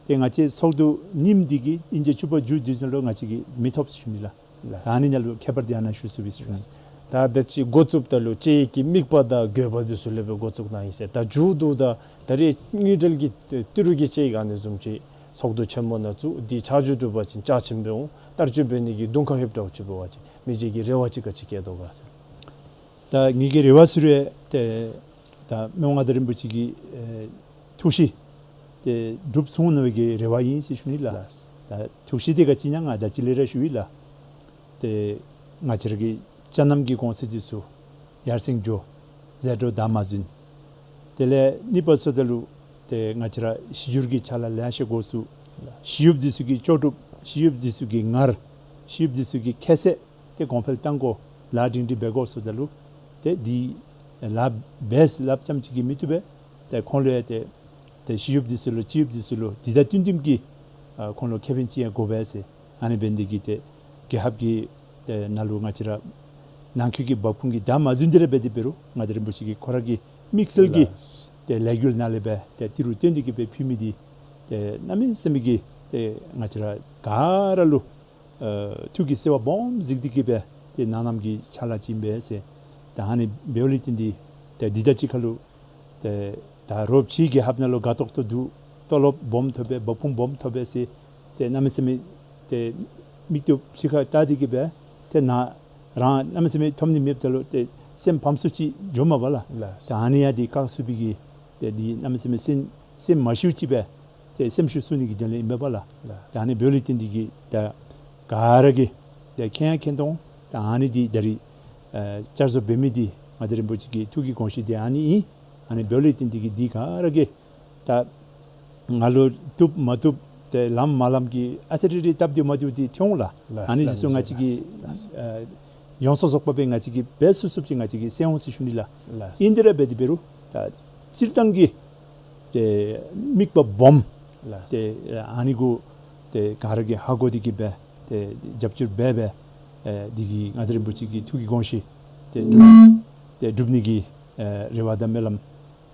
ཏེ་ང་བཅས་ཚོགས་འདུ་རྙིངམ་འདི་གིས་དབྱིན་ཟླ་བཅུ་པ་མཇུག་བསྡུ་ནི་ལུ་ང་བཅས་ཀྱིས་མི་ཐོབ་ཞུ་ནི་ལགས། ལགས། ཨ་ནི་ནང་ལུ་ཁྱད་པར་འདི་ཨ་ནཱ་ཞུ་ཚུགས་པས་ཞུ་ནི། ད་ད་ཅི་འགོ་བཙུགསཔ་ད་ལུ་དཔྱད་ཡིག་གི་དམིགས་པ་དང་དགོས་པ་འདི་ཚུ་ལས་སྦེ་འགོ་བཙུགས་གནང་ཡི་ཟེར། ད་མཇུག་བསྡུཝ་ད་ད་རིས་དངུལ་འབྲེལ་གྱི་ཏི་རུ་གི་དཔྱད་ཡིག་ཨ་ནི་བཟུམ་ཅིག་ཚོགས་འདུ་ཆེན་མོ་ནང་བཙུགས་ཏེ་ཆ་འཇོག་གྲུབ་པ་ཅིན་བཅའ་ཁྲིམས་སྦེ་འོང་། བསྟར་སྤྱོད་འབད་ནི་གི་གདོང་ཁར་ལྷོདཔ་འདྲཝ་ཅིག་འབད་བ་ཅིན་མི་རྗེ་གི་རེ་བ་ཅིག་ག་ཅི་བསྐྱེད་དོ་ག་ཟེར། ད་ངེ་གི་རེ་བ་ཟེར་རུང་ཏེ་ད་མི་དབང་མངའ་བདག་རིན་པོ་ཆེ་གི་ཨེ་ཐུགས་བཞེད་ཏེ་འགྲུབ་སོང་ནི་གི་རེ་བ་ཨིན་ཟེར་ཞུ་ནི་ལགས། ལགས། ད་ཐུགས་བཞེད་འདི་ག་ཅི་ཨིན་ན་ང་ད་ཅི་ལས་ར་ཞུ་ཡི་ལགས། ཏེ་ང་བཅས་ར་གི་ཅ་ནམ་གྱི་གོང་ཚད་འདི་ཚུ་ཡར་སེང་འགྱོ། ཟད་འགྲོ་ད་མ་བཟུང་། དེ་ལས་གཉིས་པ་ཟེརཝ་ད་ལུ་ཏེ་ང་བཅས་ར་གཞི་འགྱུར་གྱི་ཕྱག་ལཱ་ལེ་ཤ་འགོ་བཙུགས། ལགས། ཞི་གཡོགཔ་འདི་ཚུ་གི་ལྕོགས་གྲུབ། ཞི་གཡོགཔ་འདི་ཚུ་གི་ངར། ཞི་གཡོགཔ་འདི་ཚུ་གི་ཁ་ཟས་ཏེ་གོང་འཕེལ་གཏང་དགོ། ལཱ་སྒྲིང་སྒྲིང་འབད་དགོ་ཟེརཝ་ད་ལུ་ཏེ་འདི་ལཱ་འབད་སླབ་རྐྱངམ་ཅིག་གིས་མི་བཏུབ་པས། ཏེ་ཁོང་ལུ་ཡང་ཏེ་ཏེ་ཞི་གཡོགཔ་འདི་ཚུ་ལུ་སྤྱི་གཡོགཔ་འདི་ཚུ་ལུ་འདི་དང་བསྟུན་བསྟུནམ་གྱི་ཨ་ཁོང་ལུ་ཁེ་ཕན་ཅིག་ཡང་དགོ་པས་ཟེར། ཨ་ནི་འབད་ནི་འདི་གིས་ཏེ་རྒྱལ་ཁབ་ཀྱི་ཏེ་ནང་ལུ་ང་བཅས་ར་ནང་འཁོད་ཀྱི་འབབ་ཁུངས་ཀྱི་ད་མ་བཟུང་འདི་ར་འབད་དེ་འབད་རུང་མངའ་བདག་རིན་པོ་ཆེ་གིས་ཁོ་ར་གི་དམིགས་བསལ་གྱི་ལགས། ཏེ་ལས་འགུལ་ནང་ལས་སྦེ་ཏེ་ཏི་རུ་བཏོན་ཏེ་གིས་སྦེ་ཕུལ་མི་འདི་ ཏེ་གནམ་མེད་ས་མེད་ཀྱི་ཏེ་ང་བཅས་ར་ག་ར་ལུ་ཨ་ཐུགས་ཀྱི་བརྩེ་བ་སྦོམ་གཟིགས་ཏེ་གི་སྦེ་ཏེ་ནང་རྣམ་གྱི་ཕྱག་ལཱ་ཅིག་ཨིན་པས་ཟེར། ད་ཨ་ནི་འབདཝ་ལས་བརྟེན་ཏེ་ཏེ་འདི་དང་གཅིག་ཁར་ལུ་ཏེ་ད་རོགས་ཕྱི་གི་ཧབ་ནང་ལུ་དགའ་ཏོག་ཏོ་འདུག། ཏོ་ལོབ་སྦོམ་ཐོབ་པས། འབབ་ཁུངས་སྦོམ་ཐོབ་པས་ཟེར་ཏེ་གནམ་མེད་ས་མེད་ཏེ་མིག་ཏོ་ཕྱི་ཁར་བལྟ་སྟེ་གི་སྦེ་ཏེ་ནང་རང་གནམ་མེད་ས་མེད་ཐོབ་ནི་མེདཔ་ད་ལུ་ཏེ་སེམས་ཕམ་སུ་ཅིག་འགྱོཝ་མས་པ་ལགས། ལགས། ད་ཨ་ནི་ཡང་འདི་བཀག་ཚུགས་པའི་གི་ཏེ་འདི་གནམ་མེད་ས་མེད་སེམས་སེམས་མ་ཤིཝ་ཅིག་སྦེ་ཏེ་སེམས་ཤུགས་ཚུགས་ནི་གི་དོན་ལས་ཨིན་པས་པ་ལགས། ལགས། ད་ཨ་ནི་འབདཝ་ལས་བརྟེན་ཏེ་གི་ད་ག་ར་གིས་ཏེ་མཁྱེན་ཡང་མཁྱེན་དོ། ད་ཨ་ནི་འདི་ད་རིས་ཨ་བསྐྱར་བཟོ་འབད་མི་འདི་མངའ་བདག་རིན་པོ་ཆེ་གི་ཐུགས་ཀྱི་དགོངས་གཞི་འདི་ཨ་ནི་ཨིན། ཨ་ནི་འབདཝ་ལས་བརྟེན་ཏེ་གི་འདི་ག་ར་གིས་ད་ང་ལུ་བཏུབ་མ་བཏུབ་ཏེ་ལངམ་མ་ལངམ་གྱི་ཨ་ཙི་རེ་རེ་སྟབས་བདེཝ་མ་བདེཝ་འདི་ཐོན་འོང་ལགས། ལགས། ཨ་ནི་འདི་ཚུ་ང་བཅས་ཀྱིས་ལགས། ཨ་ཡོངས་སུ་རྫོགས་པ་སྦེ་ང་བཅས་ཀྱིས་འབད་ཚུགས་ཚུགསཔ་ཅིག་ང་བཅས་ཀྱིས་སེལ་འོང་ཟེར་ཞུ་ནི་ལགས། ལགས། ཨིན་ཏེ་ར་འབད་དེ་འབད་རུང་ད་སྤྱིར་བཏང་གི་ཏེ་དམིགས་པ་སྦོམ། ལགས། ཏེ་ཨ་ནི་གུ་ཏེ་ག་ར་གིས་ཧ་གོ་སྟེ་གི་སྦེ་ཏེ་རྒྱབ་སྐྱོར་འབད་སྦེ་ཨེ་འདི་གི་མངའ་བདག་རིན་པོ་ཆེ་གི་ཐུགས་ཀྱི་དགོངས་གཞི་ཏེ་སྒྲུབ་ཏེ་སྒྲུབ་ནི་གི་ཨེ་རེ་བ་དང་སྨོན་ལམ་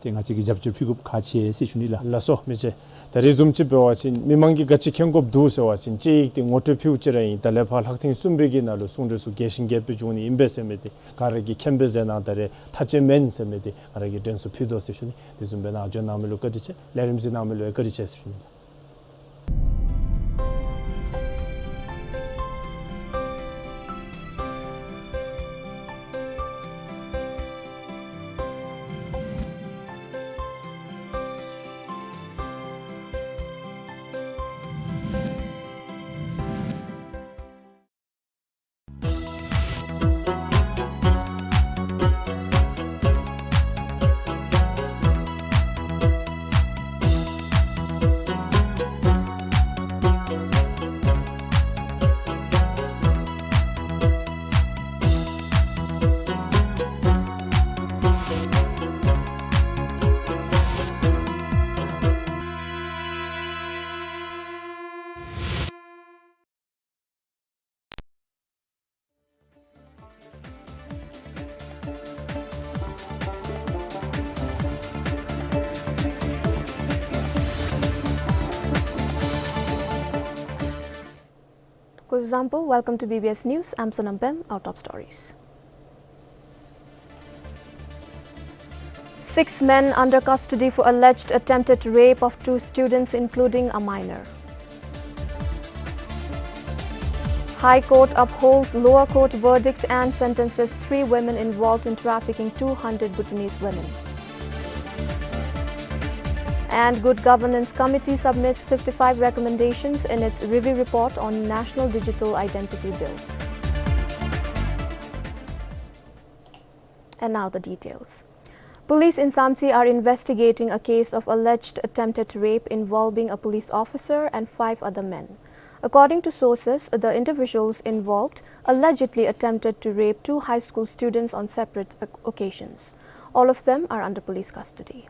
ཏེ་ང་བཅས་ཀྱིས་རྒྱབ་སྐྱོར་ཕུལ་དགོཔ་ཁག་ཆེ་ཟེར་ཞུ་ནི་ལགས། ལགས་སོ་མི་རྗེ། ད་རེས་བཟུམ་ཅིག་འབད་བ་ཅིན་མི་མང་གིས་ག་ཅི་མཁྱེན་དགོཔ་འདུག་ཟེར་བ་ཅིན་དཔྱད་ཡིག་འདི་ངོ་སྤྲོད་ཕུལཝ་ཅིག་ར་ཨིན། ད་ལས་ཕར་ལྷག་ཐེངས་གསུམ་པའི་གི་ནང་ལུ་གསུང་གྲོས་ཚུ་རྒྱས་ཤིང་རྒྱས་པ་སྦེ་འབྱུང་ནི་ཨིན་པས་ཟེར་མི་འདི་ག་ར་གིས་མཁྱེན་པས་ཟེར་གནང་། ད་རེས་མཐའ་དཔྱད་མེན་ཟེར་མི་འདི་ག་ར་གིས་དྲན་གསོ་ཕུལ་དོ་ཟེར་ཞུ་ནི། དེ་བཟུམ་སྦེ་ནཱ་བྱོན་གནང་མི་ལུ་བཀའ་དྲིན་ཆེ། ལས་རིམ་གཟིགས་གནང་མི་ལུ་ཡང་བཀའ་དྲིན་ཆེ་ཟེར་ཞུ་ནི། Kuzuzangpo, welcome to B B S News. I'm Sonam Pem. Our top stories. Six men under custody for alleged attempted rape of two students, including a minor. High Court upholds lower court verdict and sentences three women involved in trafficking two hundred Bhutanese women. And Good Governance Committee submits fifty-five recommendations in its review report on National Digital Identity Bill. And now the details. Police in Samtse are investigating a case of alleged attempted rape involving a police officer and five other men. According to sources, the individuals involved allegedly attempted to rape two high school students on separate oc-, occasions. All of them are under police custody.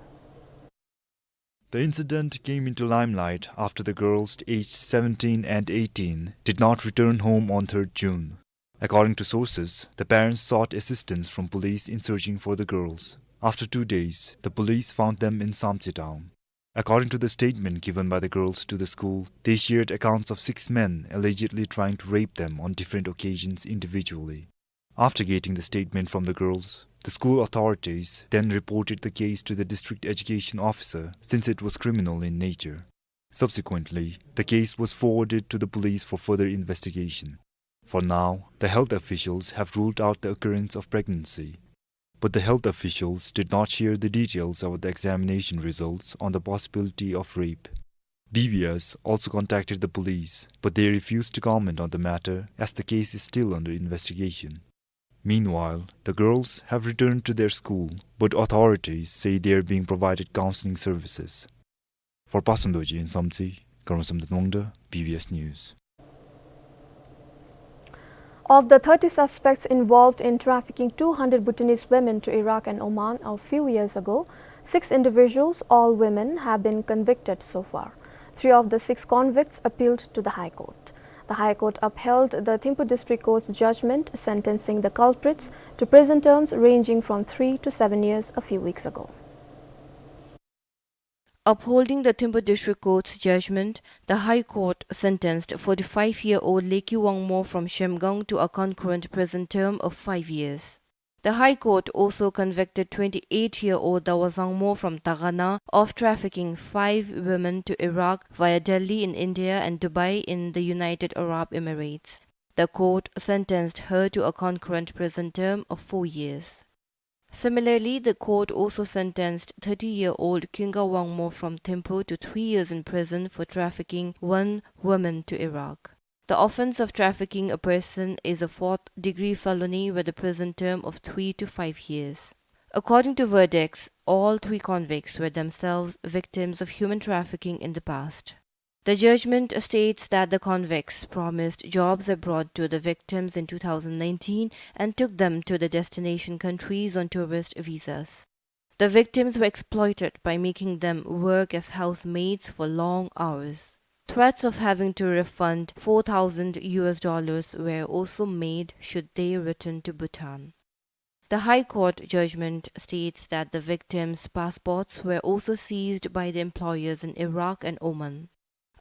The incident came into limelight after the girls aged seventeen and eighteen did not return home on third June. According to sources, the parents sought assistance from police in searching for the girls. After two days, the police found them in Samtse town. According to the statement given by the girls to the school, they shared accounts of six men allegedly trying to rape them on different occasions individually. After getting the statement from the girls, the school authorities then reported the case to the district education officer since it was criminal in nature. Subsequently, the case was forwarded to the police for further investigation. For now, the health officials have ruled out the occurrence of pregnancy. But the health officials did not share the details about the examination results on the possibility of rape. B B S also contacted the police, but they refused to comment on the matter as the case is still under investigation. Meanwhile, the girls have returned to their school, but authorities say they are being provided counseling services. For Pason Dorji in Samtse, Karma Samdhan Wangda, B B S News. Of the thirty suspects involved in trafficking two hundred Bhutanese women to Iraq and Oman a few years ago, six individuals, all women, have been convicted so far. Three of the six convicts appealed to the High Court. The High Court upheld the Thimphu District Court's judgment sentencing the culprits to prison terms ranging from three to seven years a few weeks ago. Upholding the Thimphu District Court's judgment, the High Court sentenced forty-five-year-old Leki Wangmo from Shemgang to a concurrent prison term of five years. The High Court also convicted twenty-eight-year-old Dawa Zangmo from Dagana of trafficking five women to Iraq via Delhi in India and Dubai in the United Arab Emirates. The court sentenced her to a concurrent prison term of four years. Similarly, the court also sentenced thirty-year-old Kinga Wangmo from Thimphu to three years in prison for trafficking one woman to Iraq. The offense of trafficking a person is a fourth-degree felony with a prison term of three to five years. According to verdicts, all three convicts were themselves victims of human trafficking in the past. The judgment states that the convicts promised jobs abroad to the victims in two thousand nineteen and took them to the destination countries on tourist visas. The victims were exploited by making them work as housemaids for long hours. Threats of having to refund four thousand U S dollars were also made should they return to Bhutan. The High Court judgment states that the victims' passports were also seized by the employers in Iraq and Oman.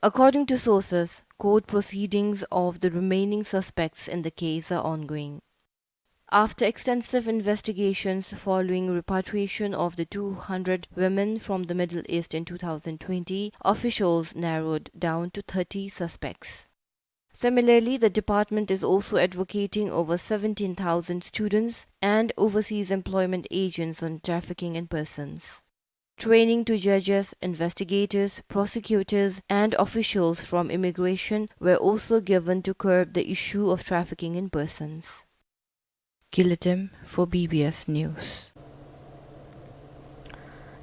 According to sources, court proceedings of the remaining suspects in the case are ongoing. After extensive investigations following repatriation of the two hundred women from the Middle East in two thousand twenty, officials narrowed down to thirty suspects. Similarly, the department is also advocating over seventeen thousand students and overseas employment agents on trafficking in persons. Training to judges, investigators, prosecutors, and officials from immigration were also given to curb the issue of trafficking in persons. Kilatem for B B S News.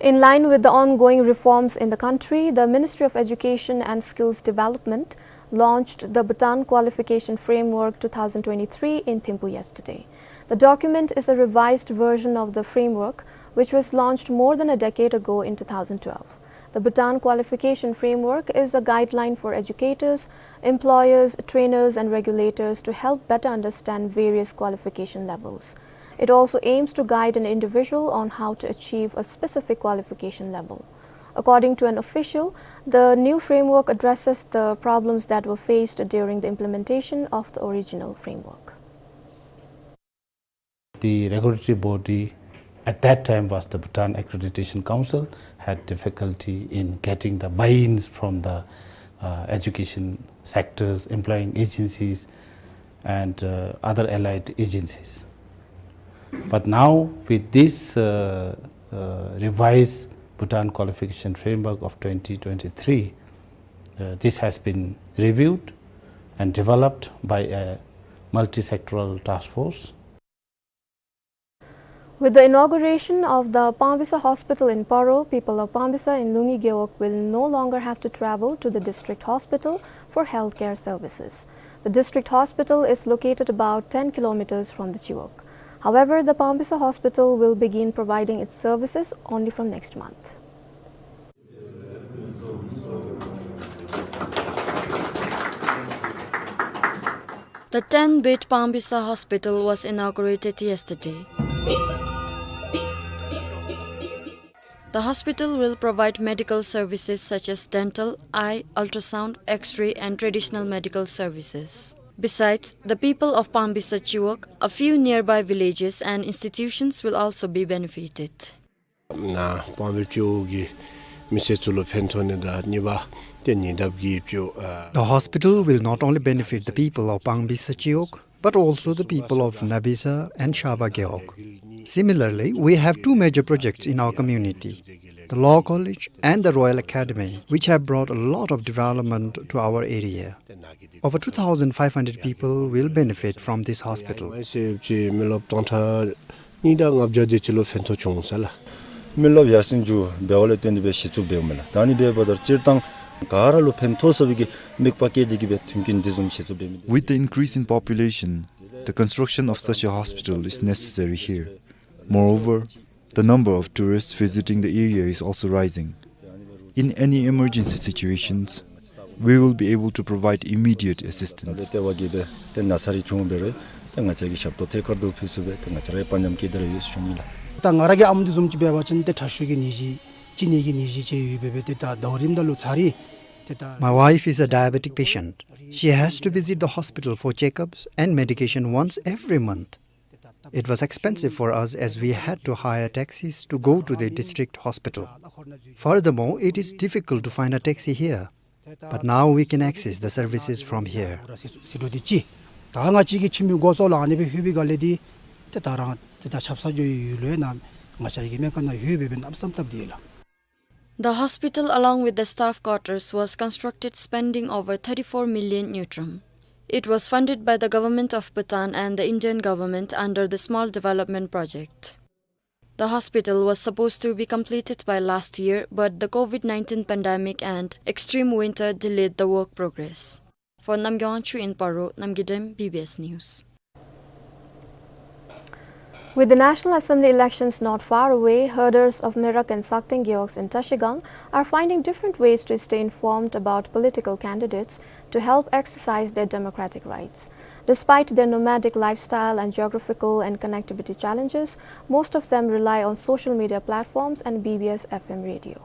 In line with the ongoing reforms in the country, the Ministry of Education and Skills Development launched the Bhutan Qualification Framework two thousand twenty-three in Thimphu yesterday. The document is a revised version of the framework, which was launched more than a decade ago in two thousand twelve. The Bhutan Qualification Framework is a guideline for educators, employers, trainers, and regulators to help better understand various qualification levels. It also aims to guide an individual on how to achieve a specific qualification level. According to an official, the new framework addresses the problems that were faced during the implementation of the original framework. The regulatory body at that time was the Bhutan Accreditation Council, had difficulty in getting the buy-ins from the, uh, education sectors, employing agencies, and, uh, other allied agencies. But now, with this, uh, uh, revised Bhutan Qualification Framework of twenty twenty-three, uh, this has been reviewed and developed by a multi-sectoral task force. With the inauguration of the Pangbisa Hospital in Paro, people of Pangbisa in Lungi Gewog will no longer have to travel to the district hospital for healthcare services. The district hospital is located about ten kilometers from the Chiwog. However, the Pangbisa Hospital will begin providing its services only from next month. The ten-bed Pangbisa Hospital was inaugurated yesterday. The hospital will provide medical services such as dental, eye, ultrasound, X-ray, and traditional medical services. Besides, the people of Pangbisa Chiwog, a few nearby villages and institutions will also be benefited. ནཱ་པཱམ་བི་ཅིའུ་གི་མི་སེར་ཚུ་ལུ་ཕན་ཐོགས་ནི་དང་གཉིས་པ་ཏེ་ཉེ་འདབས་ཀྱི་ཅིའུ་ཨ། The hospital will not only benefit the people of Pangbisa Chiwog, but also the people of Nabisa and Shaba Gewog. Similarly, we have two major projects in our community, the Law College and the Royal Academy, which have brought a lot of development to our area. Over two thousand five hundred people will benefit from this hospital. མི་སེར་ཅིག་མི་རློབས་སྟོང་ཕྲག་གཉིས་དང་ལྔ་བརྒྱ་དེ་ཅིག་ལུ་ཕན་ཐོགས་བྱུང་ས་ལགས། མི་རློབས་ཡར་སེང་འགྱོ་འབད་བ་ལས་བརྟེན་ཏེ་སྦེ་གཞི་བཙུགས་འབདཝ་མས་ལགས། ད་ཨ་ནི་འབདཝ་ད་སྤྱིར་བཏང་ག་ར་ལུ་ཕན་ཐོགས་ས་སྦེ་གི་དམིགས་པ་བསྐྱེད་དེ་གི་སྦེ་མཐུན་རྐྱེན་འདི་བཟུམ་གཞི་བཙུགས་འབད་མི་འདི། With the increase in population, the construction of such a hospital is necessary here. Moreover, the number of tourists visiting the area is also rising. In any emergency situations, we will be able to provide immediate assistance. ལྟེ་བ་གིས་སྦེ་ཏེ་ན་ཚ་རེ་བྱུང་འབད་རུང་ཏེ་ང་བཅས་ཀྱིས་ཞབས་ཏོག་ཐད་ཀར་དུ་ཕུལ་ཚུགས་པས། ཏེ་ང་བཅས་ར་ཡང་དཔའ་ཉམས་བསྐྱེད་དེ་ར་ཡོད་ཟེར་ཞུ་ནི་ལགས། ད་ང་ར་གི་ཨམ་འདི་བཟུམ་ཅིག་འབད་བ་ཅིན་ཏེ་དྲག་ཤོས་ཀྱི་ནད་གཞི་ གཅིན་སྙི་གི་ནད་གཞི་ཅིག་ཡོད་པའི་སྦེ་ཏེ་ད་ཟླཝ་རིམ་ད་ལུ་ཚར་རེ་ཏེ་ད། My wife is a diabetic patient. She has to visit the hospital for checkups and medication once every month. It was expensive for us as we had to hire taxis to go to the district hospital. Furthermore, it is difficult to find a taxi here. But now we can access the services from here. ཟེར་འགྱོ་དེ་ཅིག་ད་ང་བཅས་ཀྱི་ཁྱིམ་གྱི་སྒོ་ཙོགས་ལུ་ཨ་ནི་སྦེ་ལྷོད་པའི་སྒང་ལས་འདི་ཏེ་ད་རང་ཏེ་ད་ཆབ་གསང་འགྱོ་བའི་ཡུལ་ལུ་ཡང་ན་ང་བཅས་ར་གི་སྨན་ཁང་ནང་ལྷོད་སྦེ་སྦེ་གནམ་མེད་ས་མེད་སྟབས་བདེ་ཡོད་ལགས། The hospital, along with the staff quarters, was constructed spending over thirty-four million ngultrum. It was funded by the government of Bhutan and the Indian government under the Small Development Project. The hospital was supposed to be completed by last year, but the COVID nineteen pandemic and extreme winter delayed the work progress. For Namgay Wangchuk in Paro, Namgay Dem, B B S News. With the National Assembly elections not far away, herders of Merak and Sakteng Gewogs in Trashigang are finding different ways to stay informed about political candidates to help exercise their democratic rights. Despite their nomadic lifestyle and geographical and connectivity challenges, most of them rely on social media platforms and B B S F M radio.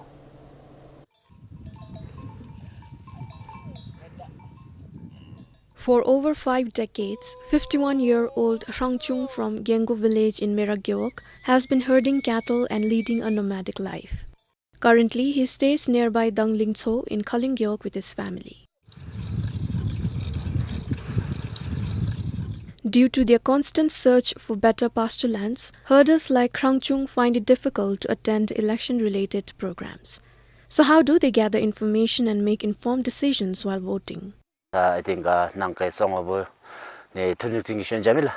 For over five decades, fifty-one-year-old Hrangchung from Gengo village in Merak Gewog has been herding cattle and leading a nomadic life. Currently, he stays nearby Danglingtso in Khaling Gewog with his family. Due to their constant search for better pasture lands, herders like Hrangchung find it difficult to attend election-related programs. So how do they gather information and make informed decisions while voting? ད་ཨ་ཏེན་ག་ནང་ཁའི་སོང་བ་བུ་ནི་ཐུ་ནུ་ཙིང་གི་ཤོན་ཇ་མི་ལ།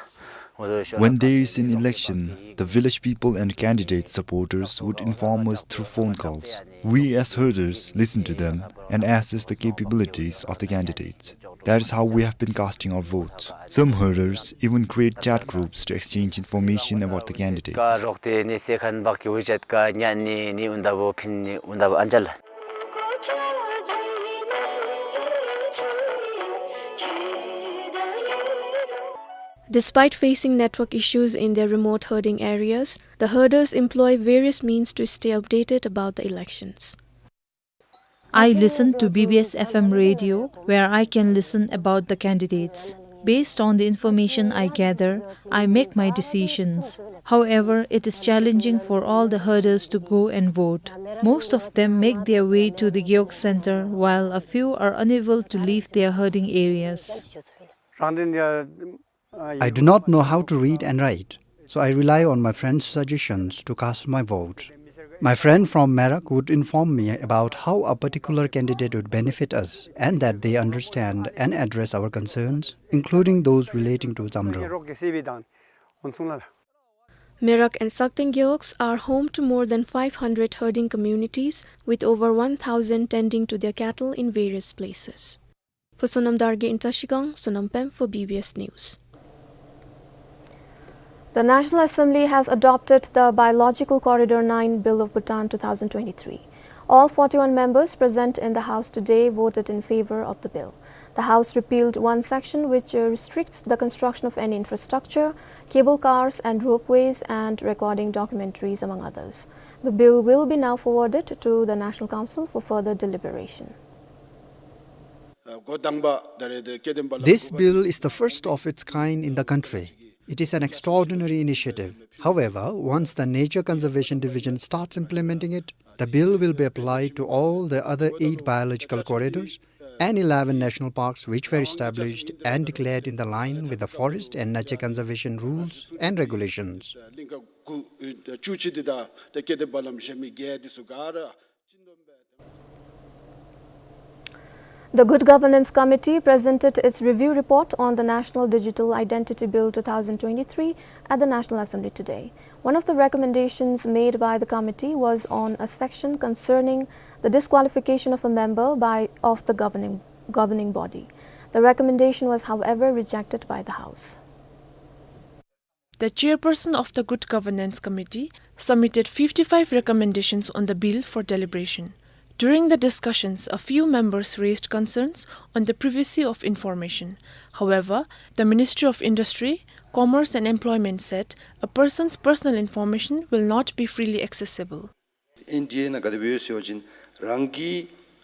When there is an election, the village people and candidate supporters would inform us through phone calls. We as herders listen to them and assess the capabilities of the candidates. That is how we have been casting our votes. Some herders even create chat groups to exchange information about the candidates. ཀ་རོག་ཏེ་ནི་སེ་ཁན་བག་གི་འུ་ཅད་ཀ་ཉ་ནི་ནི་ཨུན་ད་བོ་ཕིན་ནི་ཨུན་ད་བོ་ཨན་ཅལ། Despite facing network issues in their remote herding areas, the herders employ various means to stay updated about the elections. I listen to B B S F M radio, where I can listen about the candidates. Based on the information I gather, I make my decisions. However, it is challenging for all the herders to go and vote. Most of them make their way to the Gewog center, while a few are unable to leave their herding areas. I do not know how to read and write, so I rely on my friends' suggestions to cast my vote. My friend from Merak would inform me about how a particular candidate would benefit us and that they understand and address our concerns, including those relating to Zamro. Merak and Sakteng Gewogs are home to more than five hundred herding communities, with over one thousand tending to their cattle in various places. For Sonam Dargay in Trashigang, Sonam Pem for B B S News. The National Assembly has adopted the Biological Corridor nine Bill of Bhutan two thousand twenty-three. All forty-one members present in the House today voted in favor of the bill. The House repealed one section which, uh, restricts the construction of any infrastructure, cable cars and ropeways, and recording documentaries, among others. The bill will be now forwarded to the National Council for further deliberation. This bill is the first of its kind in the country. It is an extraordinary initiative. However, once the Nature Conservation Division starts implementing it, the bill will be applied to all the other eight biological corridors and eleven national parks which were established and declared in the line with the forest and nature conservation rules and regulations. The Good Governance Committee presented its review report on the National Digital Identity Bill two thousand twenty-three at the National Assembly today. One of the recommendations made by the committee was on a section concerning the disqualification of a member by, of the governing, governing body. The recommendation was, however, rejected by the House. The chairperson of the Good Governance Committee submitted fifty-five recommendations on the bill for deliberation. During the discussions, a few members raised concerns on the privacy of information. However, the Ministry of Industry, Commerce and Employment said a person's personal information will not be freely accessible. ཨེན་ཌི་ཨེ་ནང་ག་དེ་སྦེ་ཡོད་ཟེར་བ་ཅིན་རང་གི་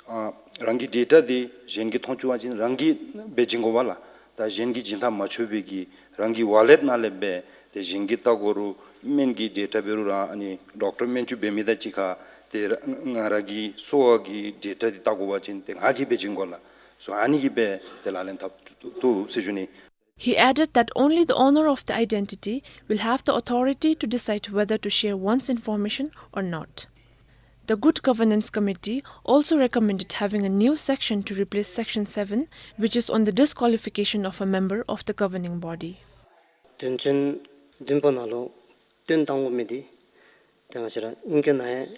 ཨ་རང་གི་ཌེ་ཊ་འདི་གཞན་གྱིས་མཐོང་བཅུག་པ་ཅིན་རང་གིས་སྦེ་བྱིན་དགོ་པས་ལགས། ད་གཞན་གྱིས་བྱིན་ཐག་མ་ཆོད་པའི་གི་རང་གི་ཝ་ལེཊ་ནང་ལས་སྦེ་ཏེ་གཞན་གྱིས་བལྟ་དགོ་རུང་སྨན་གྱི་ཌེ་ཊ་འབད་རུང་ར་ཨ་ནི་ཌོག་ཊར་སྨན་བཅོས་འབད་མི་དང་གཅིག་ཁར་ཏེ་ར་ང་ར་གི་གསོ་བ་གི་ཌེ་ཊ་འདི་བལྟ་དགོ་པ་ཅིན་ཏེ་ང་གིས་སྦེ་བྱིན་དགོ་ལགས། སོ་ཨ་ནི་གིས་སྦེ་ཏེ་ལག་ལེན་འཐབ་བཏུབ་ཟེར་ཞུ་ནི། He added that only the owner of the identity will have the authority to decide whether to share one's information or not. The Good Governance Committee also recommended having a new section to replace Section seven, which is on the disqualification of a member of the governing body. དོན་ཚན་བདུན་པ་ནང་ལུ་བཏོན་བཏང་དགོ་མི་འདི་ཏེ་ང་བཅས་ར་ཨིང་སྐད་ནང་ཡང་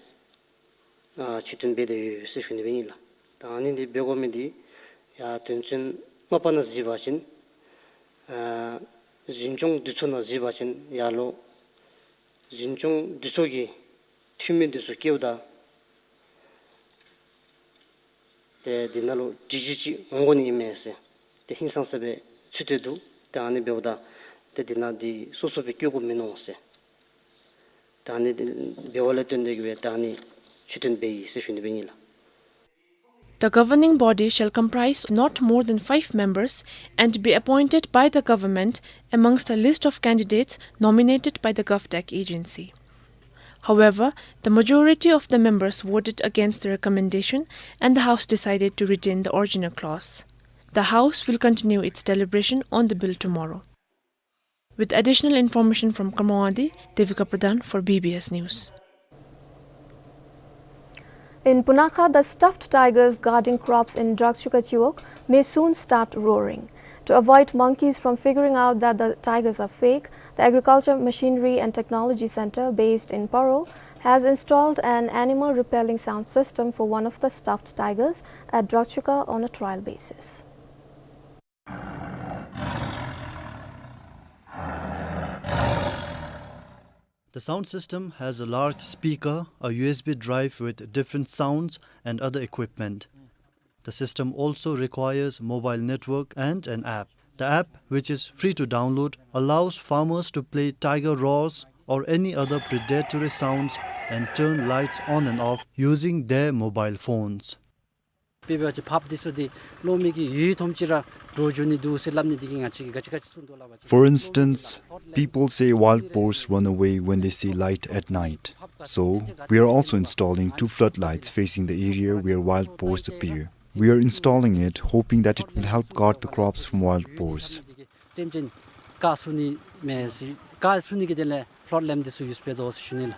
ཨ་ཆོས་དོན་འབད་དེ་ཡོད་ཟེར་ཞུ་ནི་སྦེ་ཨིན་ལགས། ད་ཨ་ནི་འདི་འབད་དགོ་མི་འདི་ཡར་དོན་ཚན་ལྔ་པ་ནང་གཟིགས་པ་ཅིན་ཨ་འཛིན་སྐྱོང་འདུ་ཚོགས་ནང་གཟིགས་པ་ཅིན་ཡར་ལུ་འཛིན་སྐྱོང་འདུ་ཚོགས་ཀྱི་འཐུས་མི་འདི་ཚུ་བཀལཝ་ད་ཏེ་འདི་ནང་ལུ་སྒྲིག་གཞི་ཅིག་འོང་དགོ་ནི་ཨིན་མས་ཟེར་ཏེ་ཧིང་སངས་ས་སྦེ་ཚུད་དེ་འདུག། ཏེ་ཨ་ནི་འབདཝ་ད་ཏེ་འདི་ནང་འདི་སོ་སོ་སྦེ་བཀལ་དགོཔ་མིན་ནུག་ཟེར། ད་ཨ་ནི་འདི་འབདཝ་ལས་བརྟེན་ཏེ་གིས་སྦེ་ད་ཨ་ནི་ཆོས་དོན་འབད་ཡི་ཟེར་ཞུ་ནི་སྦེ་ཨིན་ལགས། The governing body shall comprise not more than five members and be appointed by the government amongst a list of candidates nominated by the GovTech agency. However, the majority of the members voted against the recommendation and the House decided to retain the original clause. The House will continue its deliberation on the bill tomorrow. With additional information from Karmawadi, Devika Pradhan for B B S News. In Punakha, the stuffed tigers guarding crops in Drakchuka Chiwog may soon start roaring. To avoid monkeys from figuring out that the tigers are fake, the Agriculture Machinery and Technology Center, based in Paro, has installed an animal repelling sound system for one of the stuffed tigers at Drakchuka on a trial basis. The sound system has a large speaker, a U S B drive with different sounds, and other equipment. The system also requires mobile network and an app. The app, which is free to download, allows farmers to play tiger roars or any other predatory sounds and turn lights on and off using their mobile phones. དཔེ་འབད་བ་ཅིན་ཕགཔ་འདི་ཚུ་འདི་གློག་མེ་གིས་ཡུན་ཐུང་ཅིག་ར་འདྲོག་འགྱོ་ནི་འདུག་ཟེར་སླབ་ནི་འདི་གིས་ང་བཅས་ཀྱིས་ག་ཅི་ག་ཅི་གསུང་དོ་སླབ་པ་ཅིན། For instance, people say wild boars run away when they see light at night. So, we are also installing two floodlights facing the area where wild boars appear. We are installing it hoping that it will help guard the crops from wild boars. སེམས་ཅན་ཀ་སུ་ནི་མེ་སི་ཀ་སུ་ནི་གི་དེ་ལས་ཕོ་ལོཊ་ལེམཔ་འདི་ཚུ་ཡུསི་འབད་དོ་ཟེར་ཞུ་ནི་ལགས།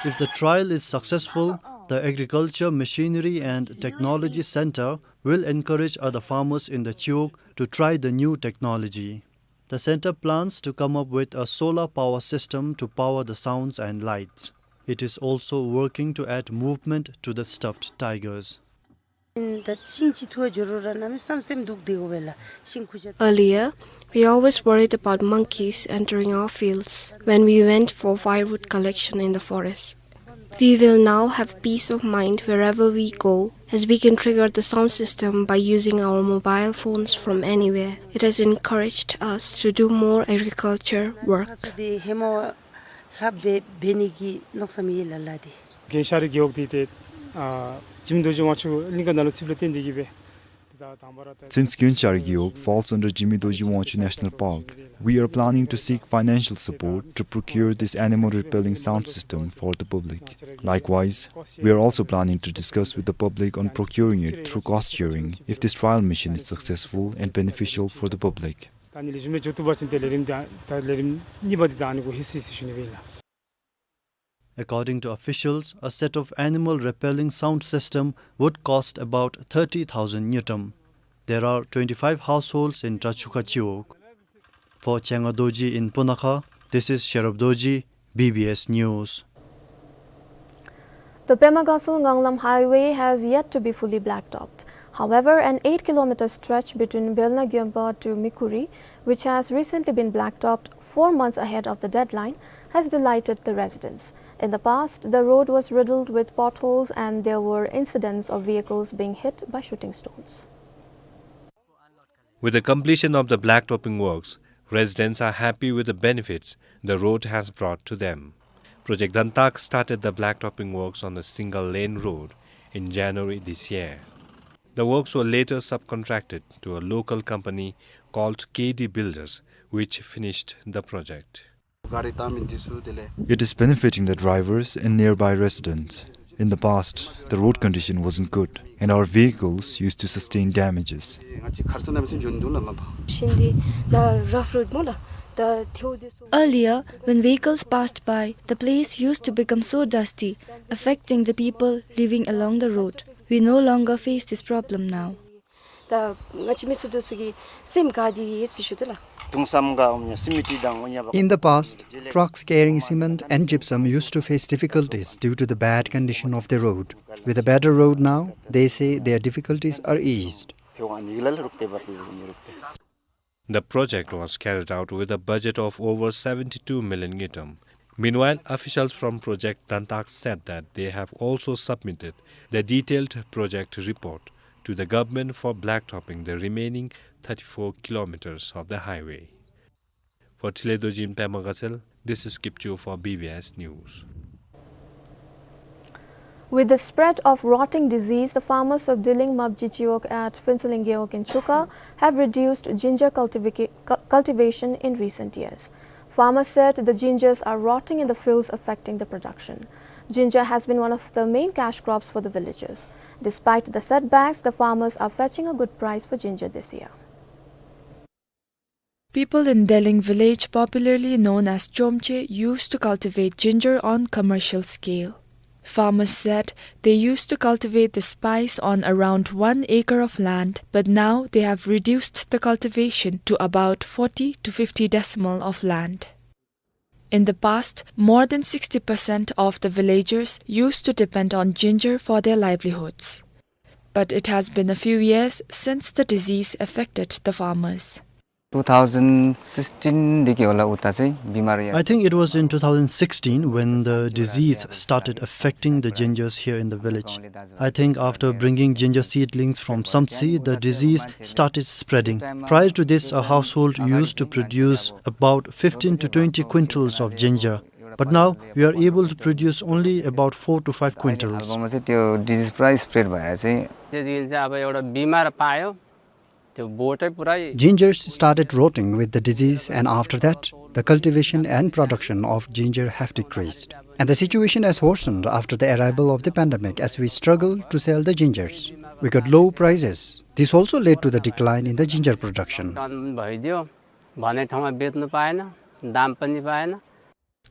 If the trial is successful, the Agriculture Machinery and Technology Center will encourage other farmers in the Chiwog to try the new technology. The center plans to come up with a solar power system to power the sounds and lights. It is also working to add movement to the stuffed tigers. Earlier, we always worried about monkeys entering our fields when we went for firewood collection in the forest. We will now have peace of mind wherever we go, as we can trigger the sound system by using our mobile phones from anywhere. It has encouraged us to do more agriculture work. ལྷག་སྦེ་འབད་ནི་གི་མནོ་བསམ་ཡོད་ལགས་ལགས་ཏེ། རྒན་ཤ་རི་རྒེད་འོག་འདི་ཏེ་ཨ་ཇི་མི་རྡོ་རྗེ་དབང་ཕྱུག་གླིང་ག་ནང་ལུ་ཚུདཔ་ལས་བརྟེན་ཏེ་གིས་སྦེ། Since Gyeonchari Gewog falls under Jigme Dorji Wangchuck National Park, we are planning to seek financial support to procure this animal repelling sound system for the public. Likewise, we are also planning to discuss with the public on procuring it through cost sharing if this trial mission is successful and beneficial for the public. ད་ཨ་ནི་ལེགས་ཤོམ་སྦེ་འགྱོ་བཏུབ་པ་ཅིན་ཏེ་ལས་རིམ་ད་ད་ལས་རིམ་གཉིས་པ་འདི་ད་ཨ་ནི་གུ་ལྷོད་ཅི་ཟེར་ཞུ་ནི་སྦེ་ཨིན་ལགས། According to officials, a set of animal repelling sound system would cost about thirty thousand ngultrum. There are twenty-five households in Drakchuka Chiwog. For Chenga Dorji in Punakha, this is Sherab Dorji, B B S News. The Pema Gatshel Nganglam Highway has yet to be fully blacktopped. However, an eight kilometer stretch between Belna Gyonpa to Mikuri, which has recently been blacktopped four months ahead of the deadline, has delighted the residents. In the past, the road was riddled with potholes and there were incidents of vehicles being hit by shooting stones. With the completion of the blacktopping works, Residents are happy with the benefits the road has brought to them. Project Dantak started the blacktopping works on a single lane road in January this year. The works were later subcontracted to a local company called K D Builders, which finished the project. It is benefiting the drivers and nearby residents. In the past, the road condition wasn't good, and our vehicles used to sustain damages. Earlier, when vehicles passed by, the place used to become so dusty, affecting the people living along the road. We no longer face this problem now. ད་ང་བཅས་མི་སེར་དེ་ཚུ་གི་སེམས་དགའ་སྟེ་ཡོད་ཟེར་ཞུ་དོ་ལགས། In the past, trucks carrying cement and gypsum used to face difficulties due to the bad condition of the road. With a better road now, they say their difficulties are eased. The project was carried out with a budget of over seventy-two million ngultrum. Meanwhile, officials from Project Dantak said that they have also submitted the detailed project report to the government for blacktopping the remaining thirty-four kilometers of the highway. For Thinley Dorji in Pema Gatshel, this is Kipchoo for B B S News. With the spread of rotting disease, the farmers of Deling Mapji Chiwog at Phuentsholing Gewog in Chukha have reduced ginger cultivica-, cu-, cultivation in recent years. Farmers said the gingers are rotting in the fields, affecting the production. Ginger has been one of the main cash crops for the villagers. Despite the setbacks, the farmers are fetching a good price for ginger this year. People in Deling village, popularly known as Chomche, used to cultivate ginger on commercial scale. Farmers said they used to cultivate the spice on around one acre of land, but now they have reduced the cultivation to about forty to fifty decimal of land. In the past, more than sixty percent of the villagers used to depend on ginger for their livelihoods. But it has been a few years since the disease affected the farmers. Two thousand sixteen देखि होला उता चाहिँ बिमारी। I think it was in two thousand sixteen when the disease started affecting the gingers here in the village. I think after bringing ginger seedlings from Samtse, the disease started spreading. Prior to this, a household used to produce about fifteen to twenty quintals of ginger. But now, we are able to produce only about four to five quintals. त्यो disease पुरा spread भएर चाहिँ त्यो दिन चाहिँ अब एउटा बिमार पायो। Gingers started rotting with the disease, and after that, the cultivation and production of ginger have decreased. And the situation has worsened after the arrival of the pandemic as we struggle to sell the gingers. We got low prices. This also led to the decline in the ginger production.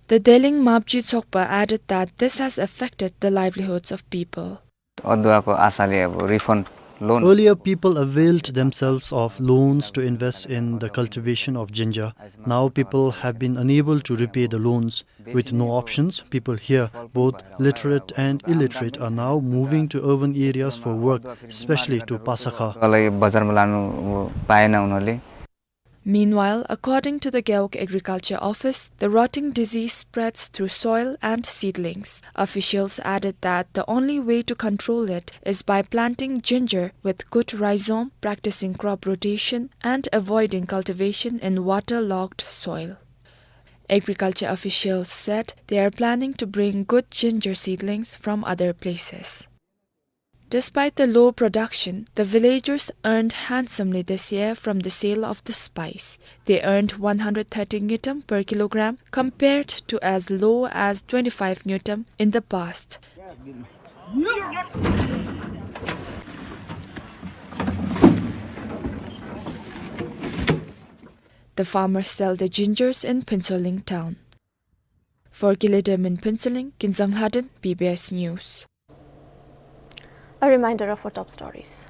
The Deling Mapji Chokpa added that this has affected the livelihoods of people. अदुवाको आशाले अब refund loan। Earlier, people availed themselves of loans to invest in the cultivation of ginger. Now, people have been unable to repay the loans. With no options, people here, both literate and illiterate, are now moving to urban areas for work, especially to Pasakha. उनीहरूलाई बजारमा लानु पाएन उनीहरूले। Meanwhile, according to the Gewog Agriculture Office, the rotting disease spreads through soil and seedlings. Officials added that the only way to control it is by planting ginger with good rhizome, practicing crop rotation, and avoiding cultivation in waterlogged soil. Agriculture officials said they are planning to bring good ginger seedlings from other places. Despite the low production, the villagers earned handsomely this year from the sale of the spice. They earned one hundred thirty ngultrum per kilogram, compared to as low as twenty-five ngultrum in the past. The farmers sell the gingers in Phuentsholing town. For Gilidem in Phuentsholing, Kinzang Lhaden, B B S News. A reminder of our top stories.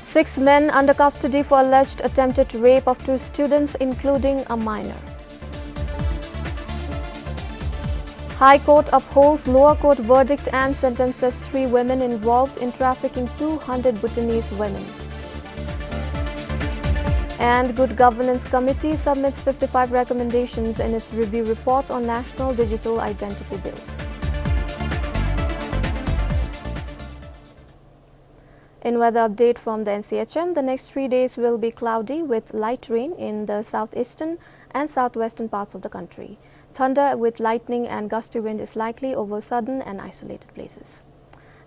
Six men under custody for alleged attempted rape of two students, including a minor. High Court upholds lower court verdict and sentences three women involved in trafficking two hundred Bhutanese women. And Good Governance Committee submits fifty-five recommendations in its review report on National Digital Identity Bill. In weather update from the N C H M, the next three days will be cloudy with light rain in the southeastern and southwestern parts of the country. Thunder with lightning and gusty wind is likely over southern and isolated places.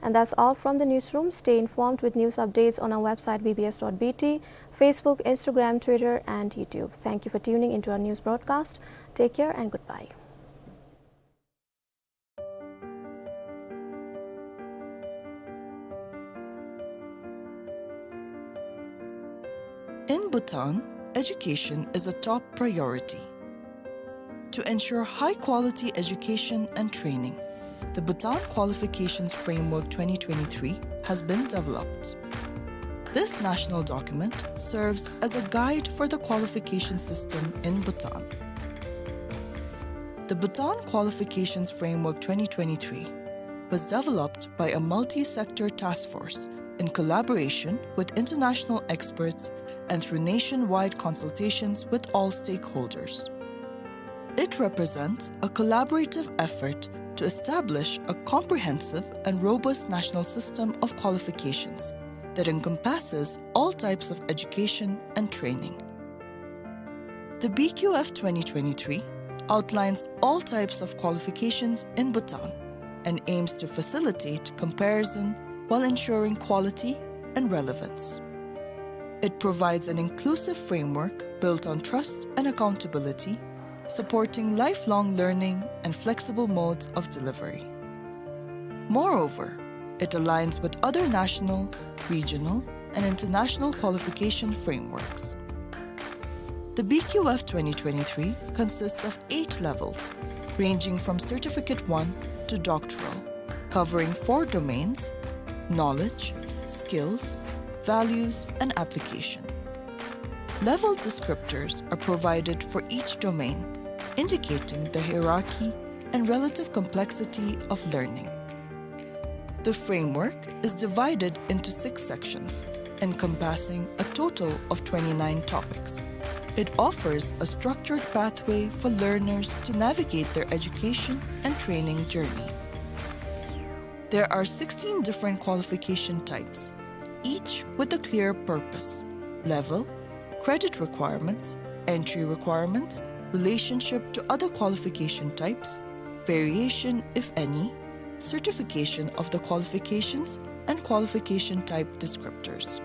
And that's all from the newsroom. Stay informed with news updates on our website B B S dot B T, Facebook, Instagram, Twitter, and YouTube. Thank you for tuning into our news broadcast. Take care and goodbye. In Bhutan, education is a top priority. To ensure high-quality education and training, the Bhutan Qualifications Framework twenty twenty-three has been developed. This national document serves as a guide for the qualification system in Bhutan. The Bhutan Qualifications Framework twenty twenty-three was developed by a multi-sector task force in collaboration with international experts and through nationwide consultations with all stakeholders. It represents a collaborative effort to establish a comprehensive and robust national system of qualifications that encompasses all types of education and training. The B Q F twenty twenty-three outlines all types of qualifications in Bhutan and aims to facilitate comparison while ensuring quality and relevance. It provides an inclusive framework built on trust and accountability, supporting lifelong learning and flexible modes of delivery. Moreover, it aligns with other national, regional, and international qualification frameworks. The B Q F twenty twenty-three consists of eight levels, ranging from Certificate one to Doctoral, covering four domains: knowledge, skills, values, and application. Level descriptors are provided for each domain, indicating the hierarchy and relative complexity of learning. The framework is divided into six sections, encompassing a total of twenty-nine topics. It offers a structured pathway for learners to navigate their education and training journey. There are sixteen different qualification types, each with a clear purpose, level, credit requirements, entry requirements, relationship to other qualification types, variation, if any, certification of the qualifications, and qualification type descriptors.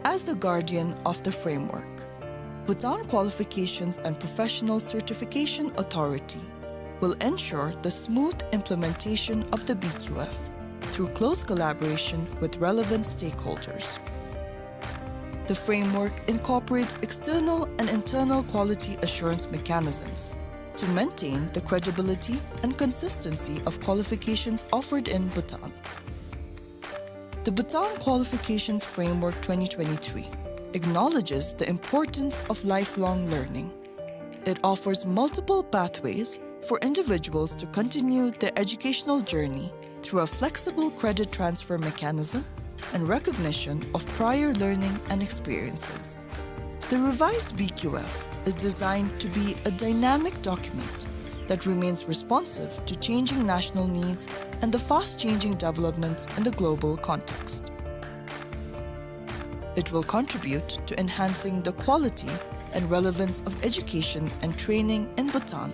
As the guardian of the framework, Bhutan Qualifications and Professional Certification Authority will ensure the smooth implementation of the B Q F through close collaboration with relevant stakeholders. The framework incorporates external and internal quality assurance mechanisms to maintain the credibility and consistency of qualifications offered in Bhutan. The Bhutan Qualifications Framework twenty twenty-three acknowledges the importance of lifelong learning. It offers multiple pathways for individuals to continue their educational journey through a flexible credit transfer mechanism and recognition of prior learning and experiences. The revised B Q F is designed to be a dynamic document that remains responsive to changing national needs and the fast-changing developments in the global context. It will contribute to enhancing the quality and relevance of education and training in Bhutan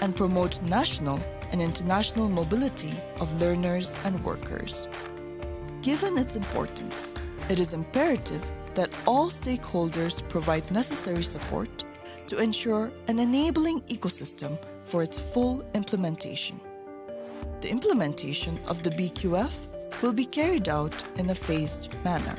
and promote national and international mobility of learners and workers. Given its importance, it is imperative that all stakeholders provide necessary support to ensure an enabling ecosystem for its full implementation. The implementation of the B Q F will be carried out in a phased manner.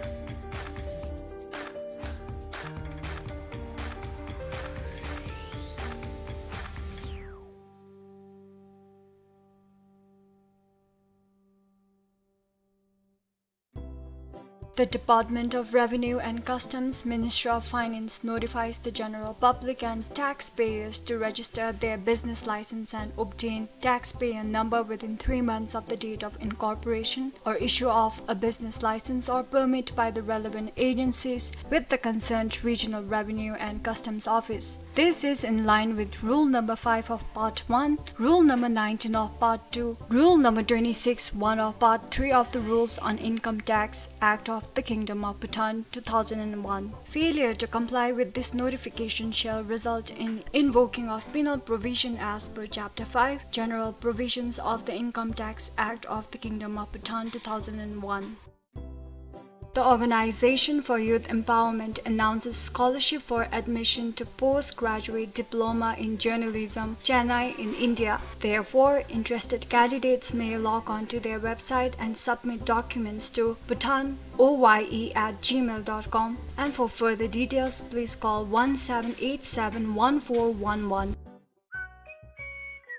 The Department of Revenue and Customs, Ministry of Finance, notifies the general public and taxpayers to register their business license and obtain taxpayer number within three months of the date of incorporation or issue of a business license or permit by the relevant agencies with the concerned Regional Revenue and Customs Office. This is in line with Rule number five of Part one, Rule number nineteen of Part two, Rule number twenty-six one of Part three of the Rules on Income Tax Act of the Kingdom of Bhutan two thousand and one. Failure to comply with this notification shall result in invoking of penal provision as per Chapter five, General Provisions of the Income Tax Act of the Kingdom of Bhutan two thousand and one. The Organization for Youth Empowerment announces scholarship for admission to postgraduate diploma in journalism, Chennai in India. Therefore, interested candidates may log on to their website and submit documents to bhutan O Y E at gmail dot com. And for further details, please call one seven eight seven one four one one.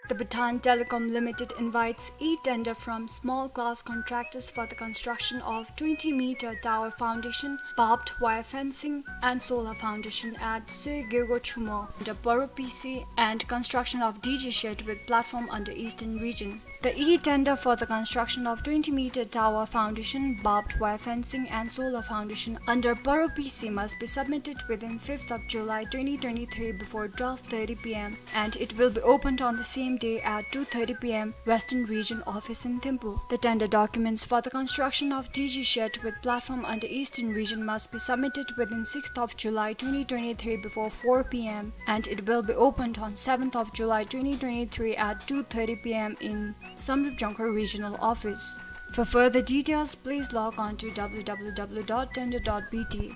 The Bhutan Telecom Limited invites e-tender from small class contractors for the construction of twenty meter tower foundation, barbed wire fencing, and solar foundation at Tshwe Gyalgo Chumo under Paro P C and construction of D G shed with platform under Eastern Region. The e-tender for the construction of twenty meter tower foundation, barbed wire fencing, and solar foundation under Paro P C must be submitted within fifth of July twenty twenty-three before twelve thirty P M, and it will be opened on the same day at two thirty P M, Western Region office in Thimphu. The tender documents for the construction of D G shed with platform under Eastern Region must be submitted within sixth of July twenty twenty-three before four P M, and it will be opened on seventh of July twenty twenty-three at two thirty P M in Samdrup Jongkhar Regional Office. For further details, please log on to W W W dot tender dot B T.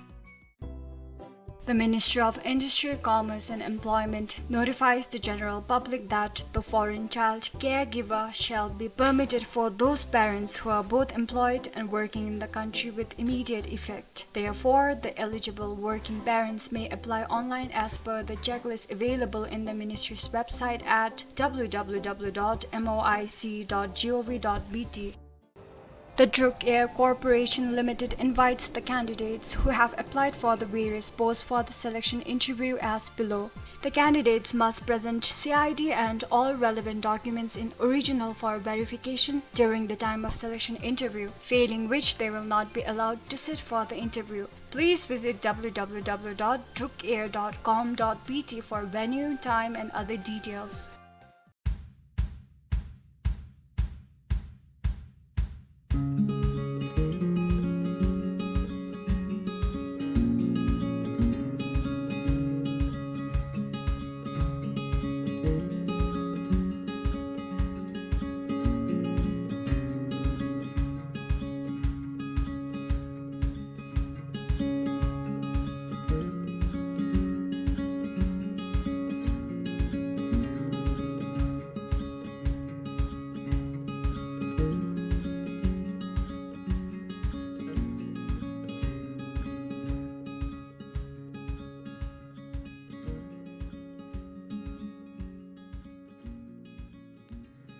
The Ministry of Industry, Commerce and Employment notifies the general public that the foreign child caregiver shall be permitted for those parents who are both employed and working in the country with immediate effect. Therefore, the eligible working parents may apply online as per the checklist available in the ministry's website at W W W dot M O I C dot G O V dot B T. The Druk Air Corporation Limited invites the candidates who have applied for the various posts for the selection interview as below. The candidates must present C I D and all relevant documents in original for verification during the time of selection interview, failing which they will not be allowed to sit for the interview. Please visit W W W dot druk air dot com dot B T for venue, time and other details.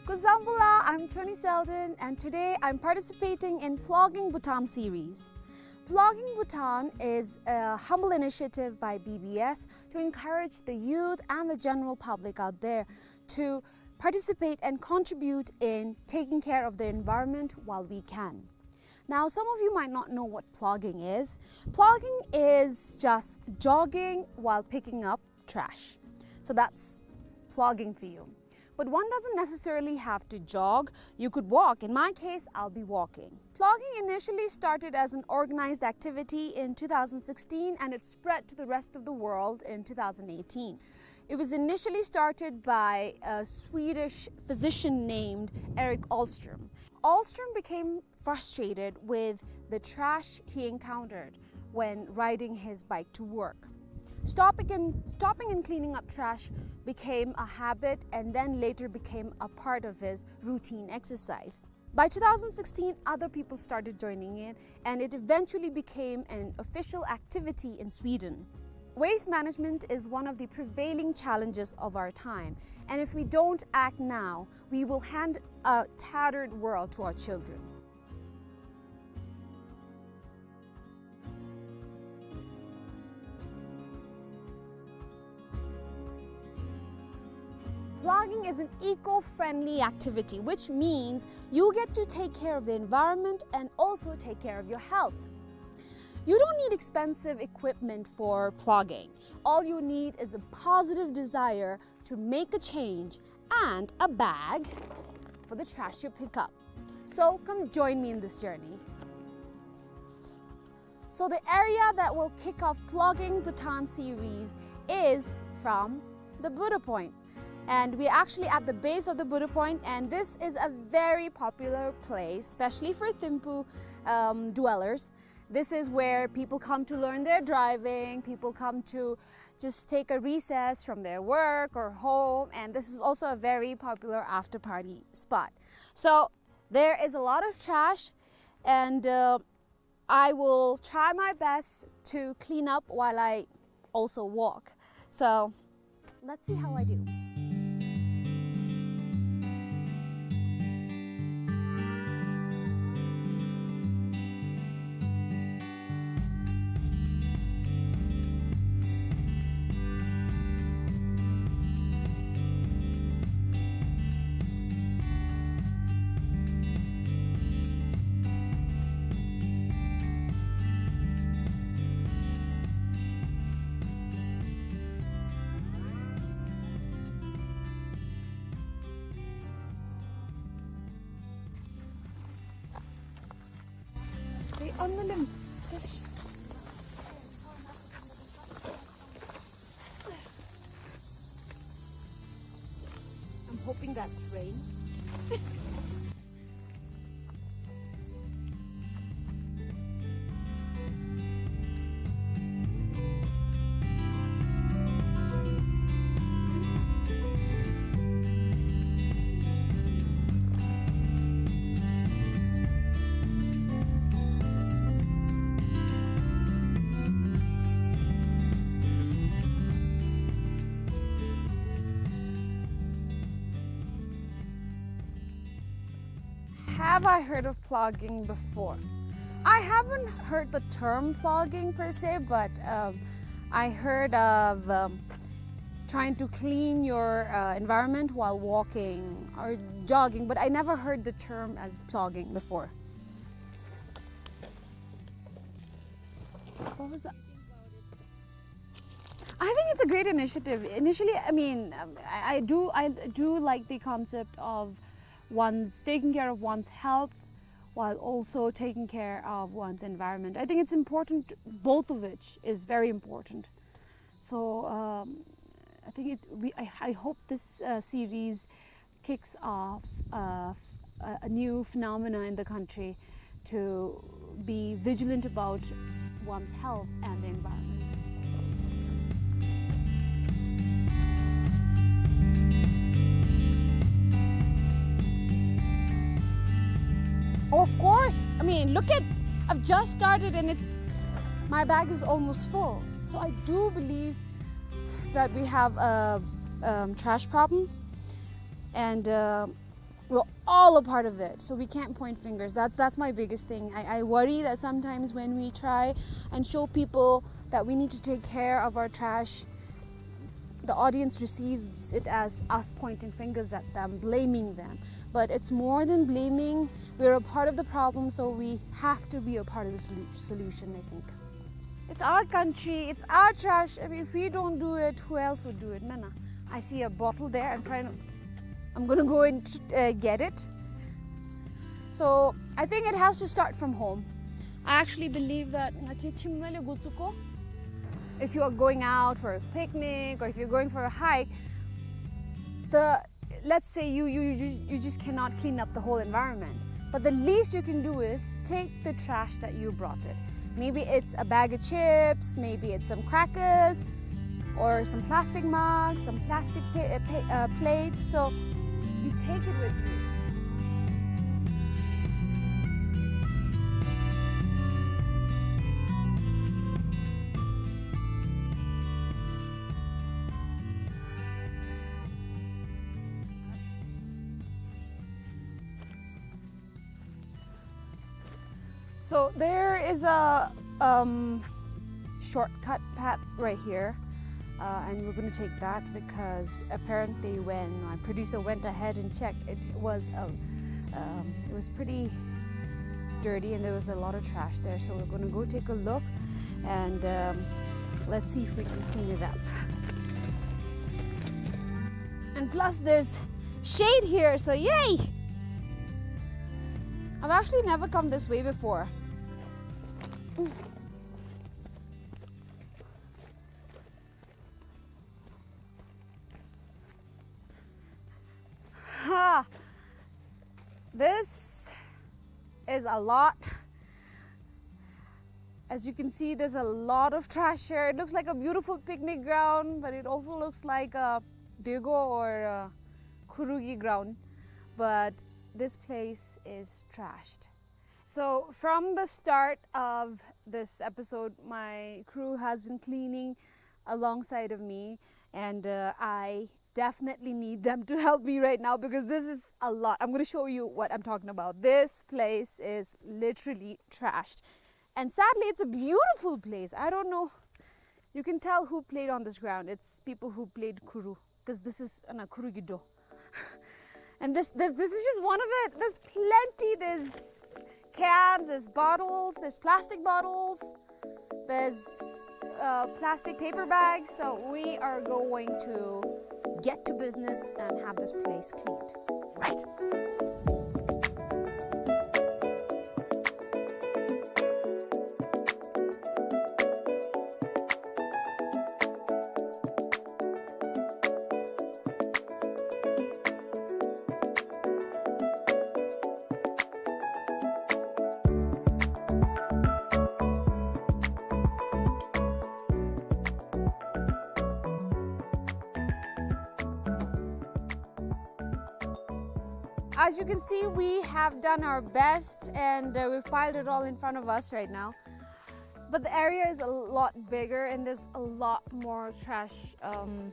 Kuzuzangpo la, I'm Tony Selden, and today I'm participating in Plogging Bhutan series. Plogging Bhutan is a humble initiative by B B S to encourage the youth and the general public out there to participate and contribute in taking care of the environment while we can. Now, some of you might not know what plogging is. Plogging is just jogging while picking up trash. So that's plogging for you. But one doesn't necessarily have to jog. You could walk. In my case, I'll be walking. Plogging initially started as an organized activity in two thousand sixteen, and it spread to the rest of the world in two thousand eighteen. It was initially started by a Swedish physician named Erik Ahlström. Ahlström became frustrated with the trash he encountered when riding his bike to work. Stopping and, stopping and cleaning up trash became a habit and then later became a part of his routine exercise. By two thousand sixteen, other people started joining in, and it eventually became an official activity in Sweden. Waste management is one of the prevailing challenges of our time, and if we don't act now, we will hand a tattered world to our children. Plogging is an eco-friendly activity, which means you get to take care of the environment and also take care of your health. You don't need expensive equipment for plogging. All you need is a positive desire to make a change and a bag for the trash you pick up. So come join me in this journey. So the area that will kick off Plogging Bhutan series is from the Buddha Point. And we're actually at the base of the Buddha Point, and this is a very popular place, especially for Thimphu, um, dwellers. This is where people come to learn their driving, people come to just take a recess from their work or home, and this is also a very popular after party spot. So there is a lot of trash, and, uh, I will try my best to clean up while I also walk. So let's see how I do. They on the limb. Just, I'm hoping that's rain. Have I heard of plogging before? I haven't heard the term plogging per se, but, um, I heard of, um, trying to clean your, uh, environment while walking or jogging, but I never heard the term as plogging before. What was that? I think it's a great initiative. Initially, I mean, um, I, I do, I do like the concept of one's taking care of one's health while also taking care of one's environment. I think it's important, both of which is very important. So, um, I think it, we, I, I hope this, uh, series kicks off, uh, a, a new phenomena in the country to be vigilant about one's health and the environment. Of course. I mean, look at, I've just started and it's, my bag is almost full. So I do believe that we have a, um, trash problem, and, uh, we're all a part of it, so we can't point fingers. That's, that's my biggest thing. I, I worry that sometimes when we try and show people that we need to take care of our trash, the audience receives it as us pointing fingers at them, blaming them. But it's more than blaming. We're a part of the problem, so we have to be a part of the solu-, solution, I think. It's our country, it's our trash. I mean, if we don't do it, who else would do it? Nana, I see a bottle there. I'm trying to, I'm gonna go and, uh, get it. So I think it has to start from home. I actually believe that ngachi chimnale gutuko, if you are going out for a picnic or if you're going for a hike, the, let's say you, you, you, you just cannot clean up the whole environment. But the least you can do is take the trash that you brought it. Maybe it's a bag of chips, maybe it's some crackers, or some plastic mugs, some plastic pa-, uh, pa-, uh, plates. So you take it with you. So there is a, um, shortcut path right here. Uh, and we're gonna take that because apparently when my producer went ahead and checked, it was, um, um, it was pretty dirty and there was a lot of trash there. So we're gonna go take a look and, um, let's see if we can clean it up. And plus there's shade here, so yay! I've actually never come this way before. Ha! This is a lot. As you can see, there's a lot of trash here. It looks like a beautiful picnic ground, but it also looks like a dego or a khurugi ground. But this place is trashed. So from the start of this episode, my crew has been cleaning alongside of me, and, uh, I definitely need them to help me right now because this is a lot. I'm gonna show you what I'm talking about. This place is literally trashed. And sadly, it's a beautiful place. I don't know. You can tell who played on this ground. It's people who played khuru, 'cause this is, uh, no, khurugi do. And this, this, this is just one of it. There's plenty. There's cans, there's bottles, there's plastic bottles, there's, uh, plastic paper bags. So we are going to get to business and have this place cleaned. Right. As you can see, we have done our best and, uh, we've piled it all in front of us right now. But the area is a lot bigger and there's a lot more trash. Um,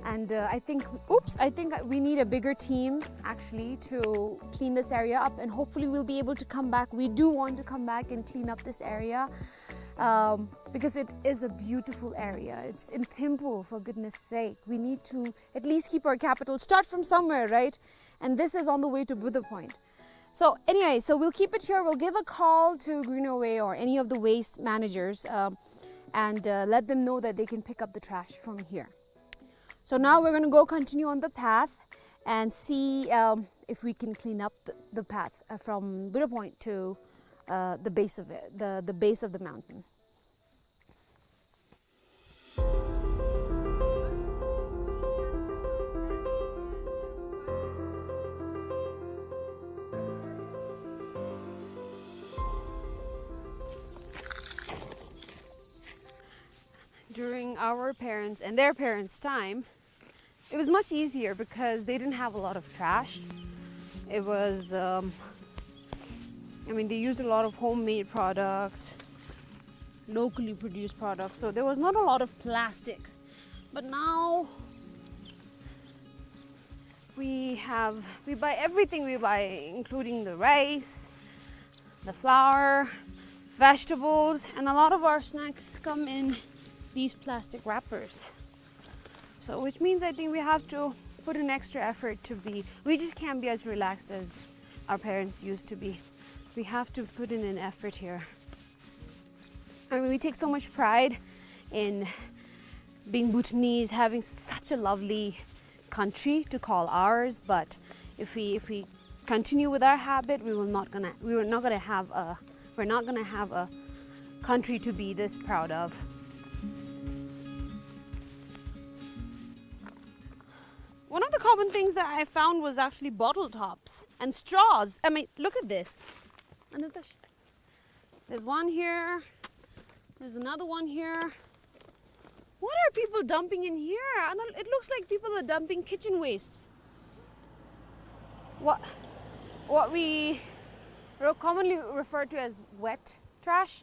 and, uh, I think, oops, I think we need a bigger team actually to clean this area up, and hopefully we'll be able to come back. We do want to come back and clean up this area, um, because it is a beautiful area. It's in Thimphu, for goodness sake. We need to at least keep our capital, start from somewhere, right? And this is on the way to Buddha Point. So anyway, so we'll keep it here. We'll give a call to Greenaway or any of the waste managers, um, and, uh, let them know that they can pick up the trash from here. So now we're gonna go continue on the path and see, um, if we can clean up the, the path, uh, from Buddha Point to, uh, the base of it, the, the base of the mountain. During our parents' and their parents' time, it was much easier because they didn't have a lot of trash. It was, um, I mean, they used a lot of homemade products, locally produced products, so there was not a lot of plastics. But now we have, we buy everything we buy, including the rice, the flour, vegetables, and a lot of our snacks come in these plastic wrappers. So, which means I think we have to put an extra effort to be, we just can't be as relaxed as our parents used to be. We have to put in an effort here. I mean, we take so much pride in being Bhutanese, having such a lovely country to call ours, but if we, if we continue with our habit, we will not gonna, we are not gonna have a, we're not gonna have a country to be this proud of. One of the common things that I found was actually bottle tops and straws. I mean, look at this. Another sh- There's one here. There's another one here. What are people dumping in here? And then it looks like people are dumping kitchen wastes. What, what we re-, commonly refer to as wet trash.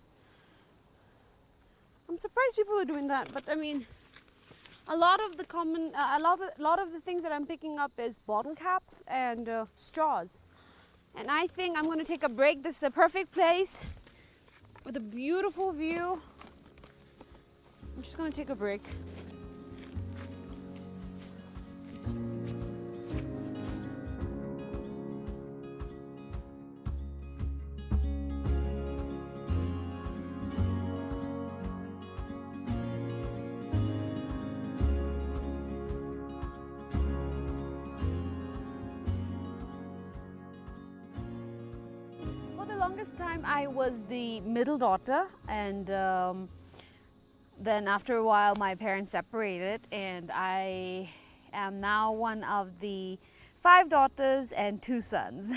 I'm surprised people are doing that, but I mean, a lot of the common, uh, a lot of, a lot of the things that I'm picking up is bottle caps and, uh, straws. And I think I'm gonna take a break. This is the perfect place with a beautiful view. I'm just gonna take a break. The longest time I was the middle daughter, and, um, then after a while my parents separated, and I am now one of the five daughters and two sons.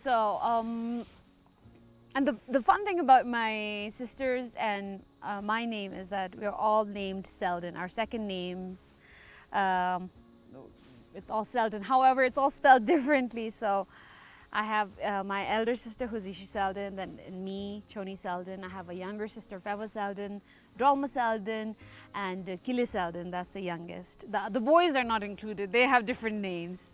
So, um, and the, the fun thing about my sisters and, uh, my name is that we're all named Selden. Our second names, um, it's all Selden. However, it's all spelled differently. So I have, uh, my elder sister, who's Yishi Selden, then me, Choni Selden. I have a younger sister, Pema Selden, Drolma Selden, and, uh, Kili Selden, that's the youngest. The, the boys are not included. They have different names.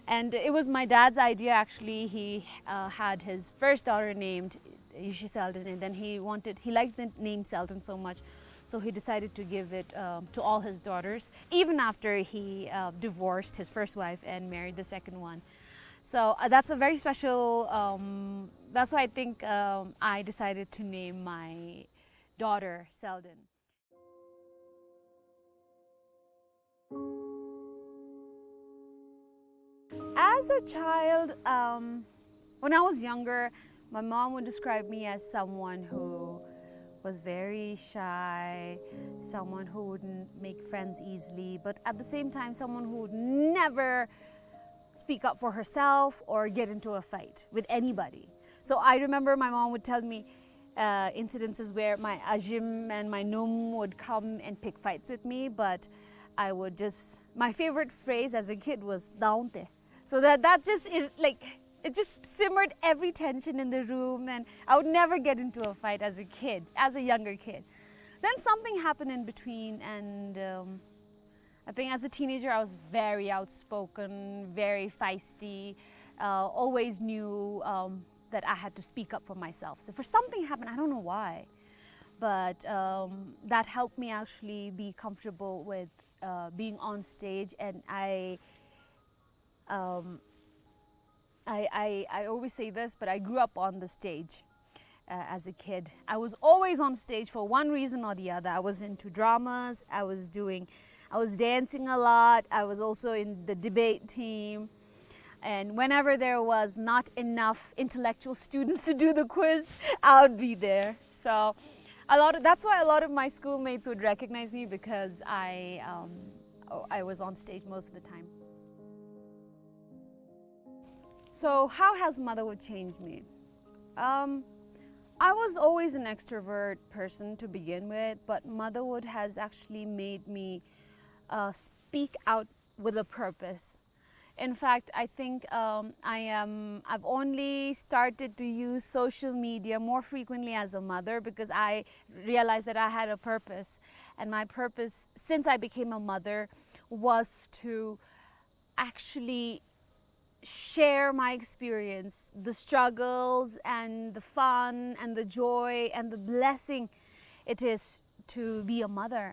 And it was my dad's idea, actually. He, uh, had his first daughter named Yishi Selden, and then he wanted, he liked the name Selden so much, so he decided to give it, um, to all his daughters, even after he, uh, divorced his first wife and married the second one. So, uh, that's a very special, um, that's why I think, um, I decided to name my daughter Selden. As a child, um, when I was younger, my mom would describe me as someone who was very shy, someone who wouldn't make friends easily, but at the same time, someone who would never speak up for herself or get into a fight with anybody. So I remember my mom would tell me, uh, incidences where my ajim and my num would come and pick fights with me, but I would just, my favorite phrase as a kid was "Daunte." So that, that just, it, like, it just simmered every tension in the room, and I would never get into a fight as a kid, as a younger kid. Then something happened in between, and, um, I think as a teenager, I was very outspoken, very feisty, uh, always knew, um, that I had to speak up for myself. So for something happened, I don't know why, but, um, that helped me actually be comfortable with, uh, being on stage, and I, um, I, I, I always say this, but I grew up on the stage, uh, as a kid. I was always on stage for one reason or the other. I was into dramas, I was doing, I was dancing a lot, I was also in the debate team. And whenever there was not enough intellectual students to do the quiz, I would be there. So a lot of, that's why a lot of my schoolmates would recognize me, because I, um, I was on stage most of the time. So how has motherhood changed me? Um, I was always an extrovert person to begin with, but motherhood has actually made me, uh, speak out with a purpose. In fact, I think, um, I am, I've only started to use social media more frequently as a mother because I realized that I had a purpose. And my purpose, since I became a mother, was to actually share my experience, the struggles and the fun and the joy and the blessing it is to be a mother.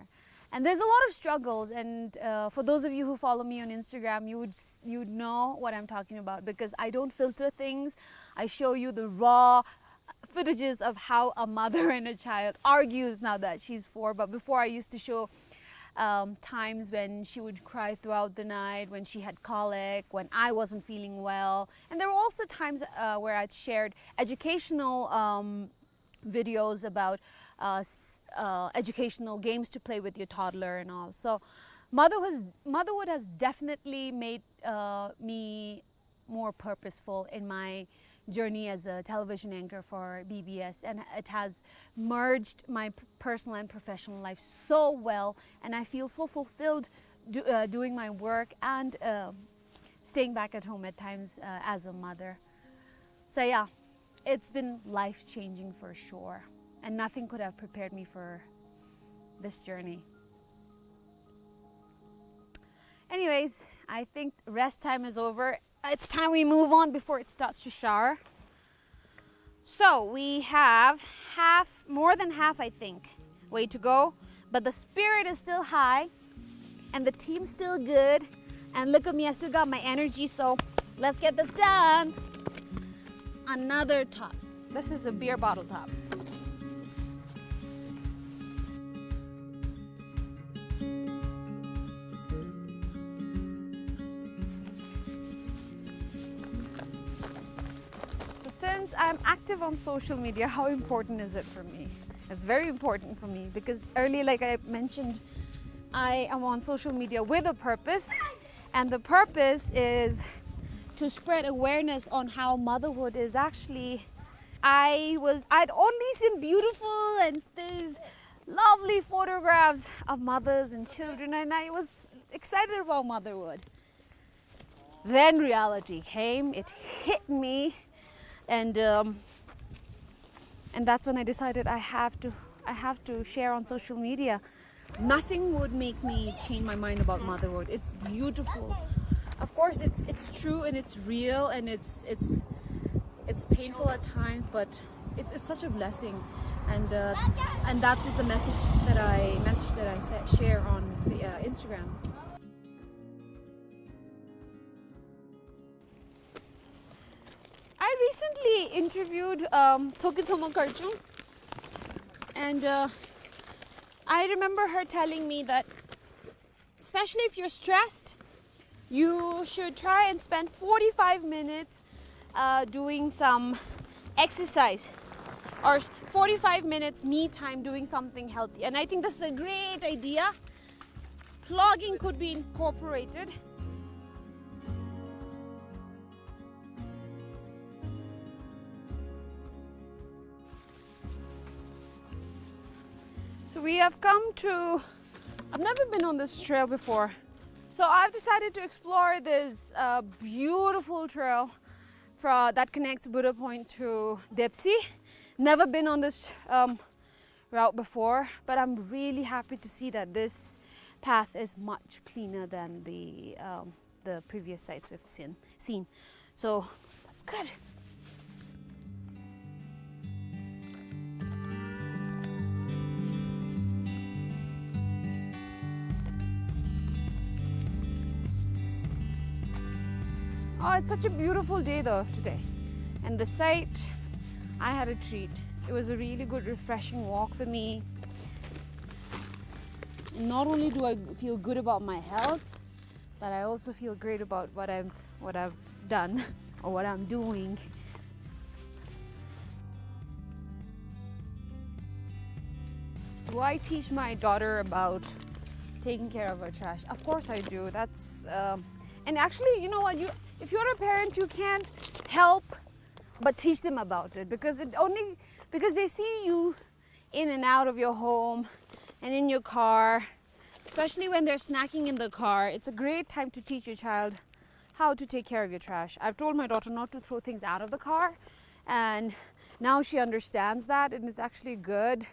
And there's a lot of struggles, and, uh, for those of you who follow me on Instagram, you would s-, you would know what I'm talking about, because I don't filter things. I show you the raw footages of how a mother and a child argues now that she's four. But before, I used to show, um, times when she would cry throughout the night, when she had colic, when I wasn't feeling well. And there were also times, uh, where I'd shared educational, um, videos about, uh, s-, uh, educational games to play with your toddler and all. So motherhood, motherhood has definitely made, uh, me more purposeful in my journey as a television anchor for B B S, and it has merged my p-, personal and professional life so well, and I feel so fulfilled do-, uh, doing my work and, uh, staying back at home at times, uh, as a mother. So yeah, it's been life-changing for sure, and nothing could have prepared me for this journey. Anyways, I think rest time is over. It's time we move on before it starts to shower. So we have half, more than half, I think, way to go. But the spirit is still high, and the team's still good. And look at me, I still got my energy. So let's get this done. Another top. This is a beer bottle top. So since Since I'm active on social media, how important is it for me? It's very important for me because earlier, like I mentioned, I am on social media with a purpose, and the purpose is to spread awareness on how motherhood is actually. I was, I'd only seen beautiful and these lovely photographs of mothers and children, and I was excited about motherhood. Then reality came, it hit me, and, um, and that's when I decided I have to, I have to share on social media. Nothing would make me change my mind about motherhood. It's beautiful. Of course, it's, it's true and it's real and it's, it's, it's painful at times, but it's, it's such a blessing. And, uh, and that is the message that I, message that I sa-, share on the, uh, Instagram. I recently interviewed, um, Tshogkyu Tshomokharjong, and, uh, I remember her telling me that, especially if you're stressed, you should try and spend forty-five minutes, uh, doing some exercise, or forty-five minutes me time doing something healthy. And I think this is a great idea. Plogging could be incorporated. So we have come to, I've never been on this trail before. So I've decided to explore this, uh, beautiful trail fro-, that connects Buddha Point to Depsy. Never been on this, um, route before, but I'm really happy to see that this path is much cleaner than the, um, the previous sites we've seen, seen. So that's good. Oh, it's such a beautiful day though today. And the site, I had a treat. It was a really good, refreshing walk for me. Not only do I feel good about my health, but I also feel great about what I'm, what I've done or what I'm doing. Do I teach my daughter about taking care of her trash? Of course I do. That's, um, and actually, you know what? You, if you're a parent, you can't help but teach them about it, because it only, because they see you in and out of your home and in your car, especially when they're snacking in the car. It's a great time to teach your child how to take care of your trash. I've told my daughter not to throw things out of the car, and now she understands that, and it's actually good,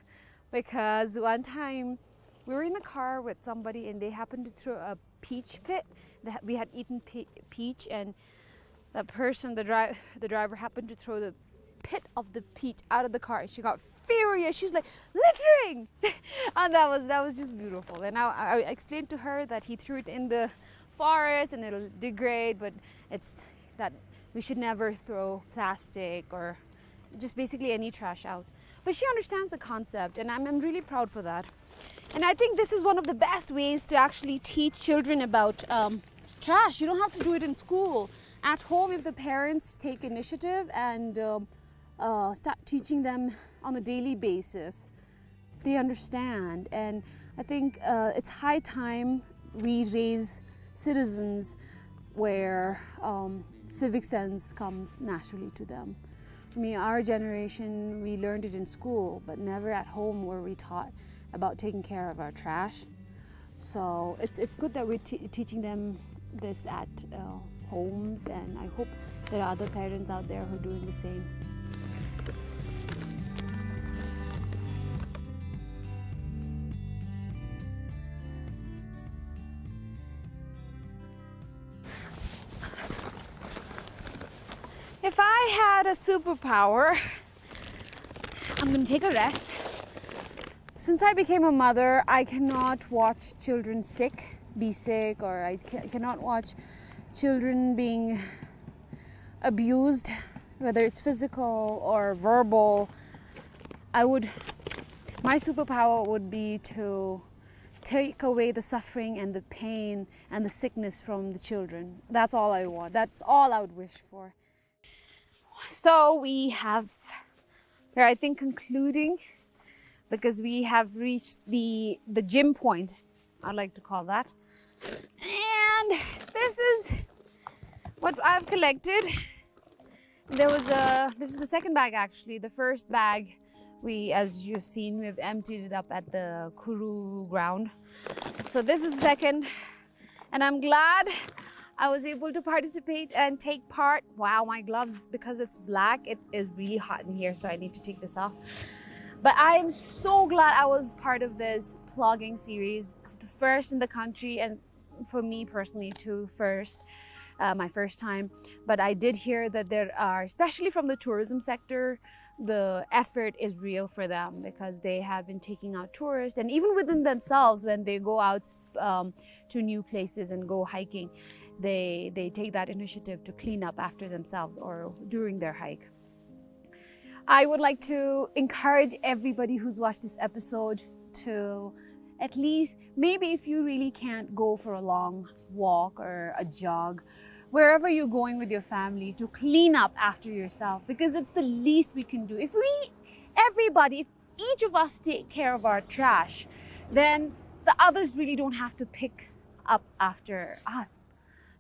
because one time we were in the car with somebody and they happened to throw a peach pit. They ha-, we had eaten pe-, peach, and that person, the dri-, the driver happened to throw the pit of the peach out of the car. She got furious. She's like, "Littering!" And that was, that was just beautiful. And I, I explained to her that he threw it in the forest and it'll degrade, but it's that we should never throw plastic or just basically any trash out. But she understands the concept, and I'm, I'm really proud for that. And I think this is one of the best ways to actually teach children about, um, trash. You don't have to do it in school. At home, if the parents take initiative and, um, uh, start teaching them on a daily basis, they understand. And I think, uh, it's high time we raise citizens where, um, civic sense comes naturally to them. I mean, our generation, we learned it in school, but never at home were we taught about taking care of our trash. So it's, it's good that we're te-, teaching them this at, uh, homes, and I hope there are other parents out there who are doing the same. If I had a superpower, I'm gonna take a rest. Since I became a mother, I cannot watch children sick, be sick, or I ca-, cannot watch children being abused, whether it's physical or verbal. I would, my superpower would be to take away the suffering and the pain and the sickness from the children. That's all I want. That's all I would wish for. One So we have, we're, I think, concluding, because we have reached the, the gym point, I like to call that. And this is what I've collected. There was a, this is the second bag actually. The first bag, we, as you've seen, we've emptied it up at the Kuru ground. So this is the second, and I'm glad I was able to participate and take part. Wow, my gloves, because it's black, it is really hot in here, so I need to take this off. But I am so glad I was part of this plogging series, the first in the country, and for me personally too, first, uh, my first time. But I did hear that there are, especially from the tourism sector, the effort is real for them, because they have been taking out tourists, and even within themselves, when they go out, um, to new places and go hiking, they, they take that initiative to clean up after themselves or during their hike. I would like to encourage everybody who's watched this episode to at least, maybe if you really can't go for a long walk or a jog, wherever you're going with your family, to clean up after yourself, because it's the least we can do. If we, everybody, if each of us take care of our trash, then the others really don't have to pick up after us.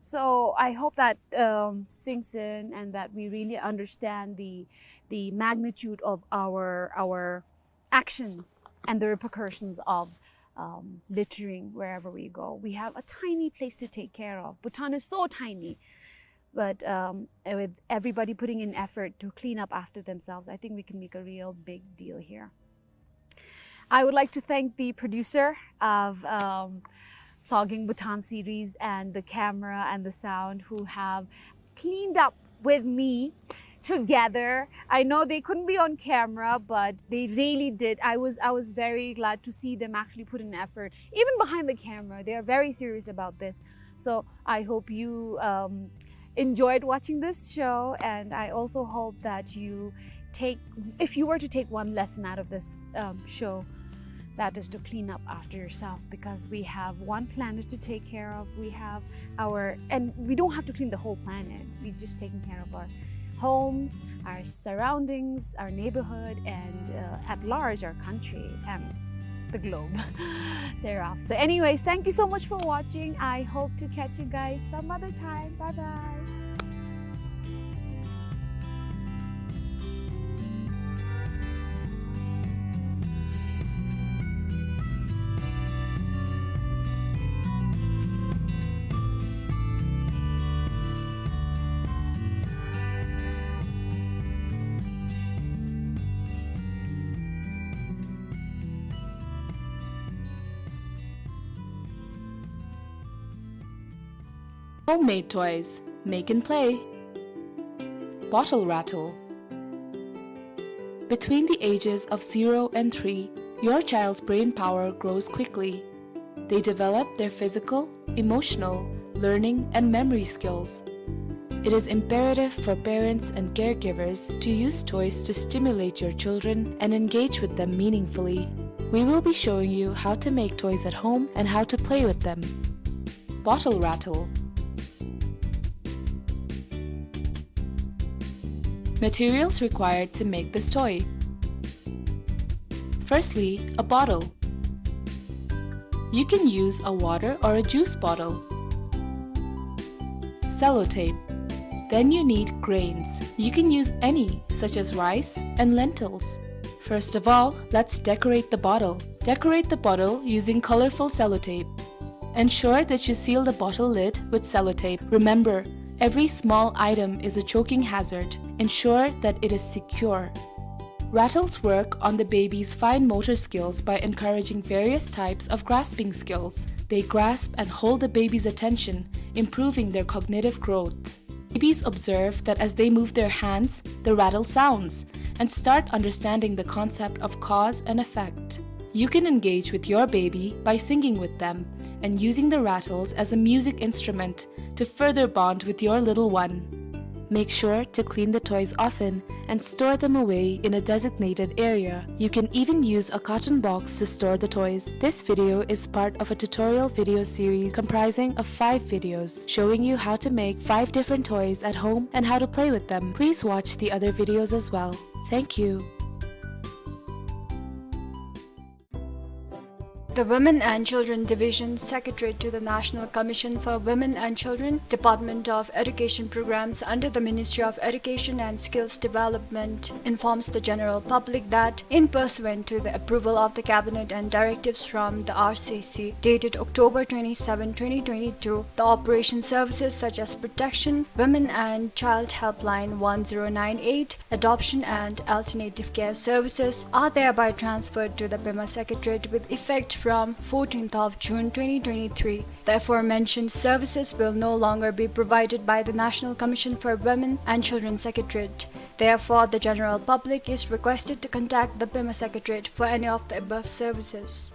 So I hope that, um, sinks in and that we really understand the, the magnitude of our, our actions and the repercussions of, um, littering wherever we go. We have a tiny place to take care of. Bhutan is so tiny. But, um, with everybody putting in effort to clean up after themselves, I think we can make a real big deal here. I would like to thank the producer of, um, Plogging Bhutan series and the camera and the sound, who have cleaned up with me together. I know they couldn't be on camera, but they really did. I was, I was very glad to see them actually put in effort, even behind the camera. They are very serious about this. So I hope you, um, enjoyed watching this show, and I also hope that you take, if you were to take one lesson out of this, um, show, that is to clean up after yourself, because we have one planet to take care of. We have our, and we don't have to clean the whole planet. We're just taking care of our homes, our surroundings, our neighborhood, and, uh, at large, our country and the globe thereof. So anyways, thank you so much for watching. I hope to catch you guys some other time. Bye bye. Homemade toys. Make and play. Bottle rattle. Between the ages of zero and three, your child's brain power grows quickly. They develop their physical, emotional, learning, and memory skills. It is imperative for parents and caregivers to use toys to stimulate your children and engage with them meaningfully. We will be showing you how to make toys at home and how to play with them. Bottle rattle. Materials required to make this toy. Firstly, a bottle. You can use a water or a juice bottle. Sellotape. Then you need grains. You can use any, such as rice and lentils. First of all, let's decorate the bottle. Decorate the bottle using colorful sellotape. Ensure that you seal the bottle lid with sellotape. Remember, every small item is a choking hazard. Ensure that it is secure. Rattles work on the baby's fine motor skills by encouraging various types of grasping skills. They grasp and hold the baby's attention, improving their cognitive growth. Babies observe that as they move their hands, the rattle sounds, and start understanding the concept of cause and effect. You can engage with your baby by singing with them and using the rattles as a music instrument to further bond with your little one. Make sure to clean the toys often and store them away in a designated area. You can even use a carton box to store the toys. This video is part of a tutorial video series comprising of five videos showing you how to make five different toys at home and how to play with them. Please watch the other videos as well. Thank you. The Women and Children Division, Secretariat to the National Commission for Women and Children, Department of Education Programs under the Ministry of Education and Skills Development, informs the general public that, in pursuant to the approval of the Cabinet and directives from the R C C, dated October twenty-seven, twenty twenty-two, the operation services such as protection, women and child helpline one zero nine eight, adoption and alternative care services are thereby transferred to the Pema Secretariat with effect from fourteenth of June twenty twenty-three. The aforementioned services will no longer be provided by the National Commission for Women and Children Secretariat. Therefore, the general public is requested to contact the Pema Secretariat for any of the above services.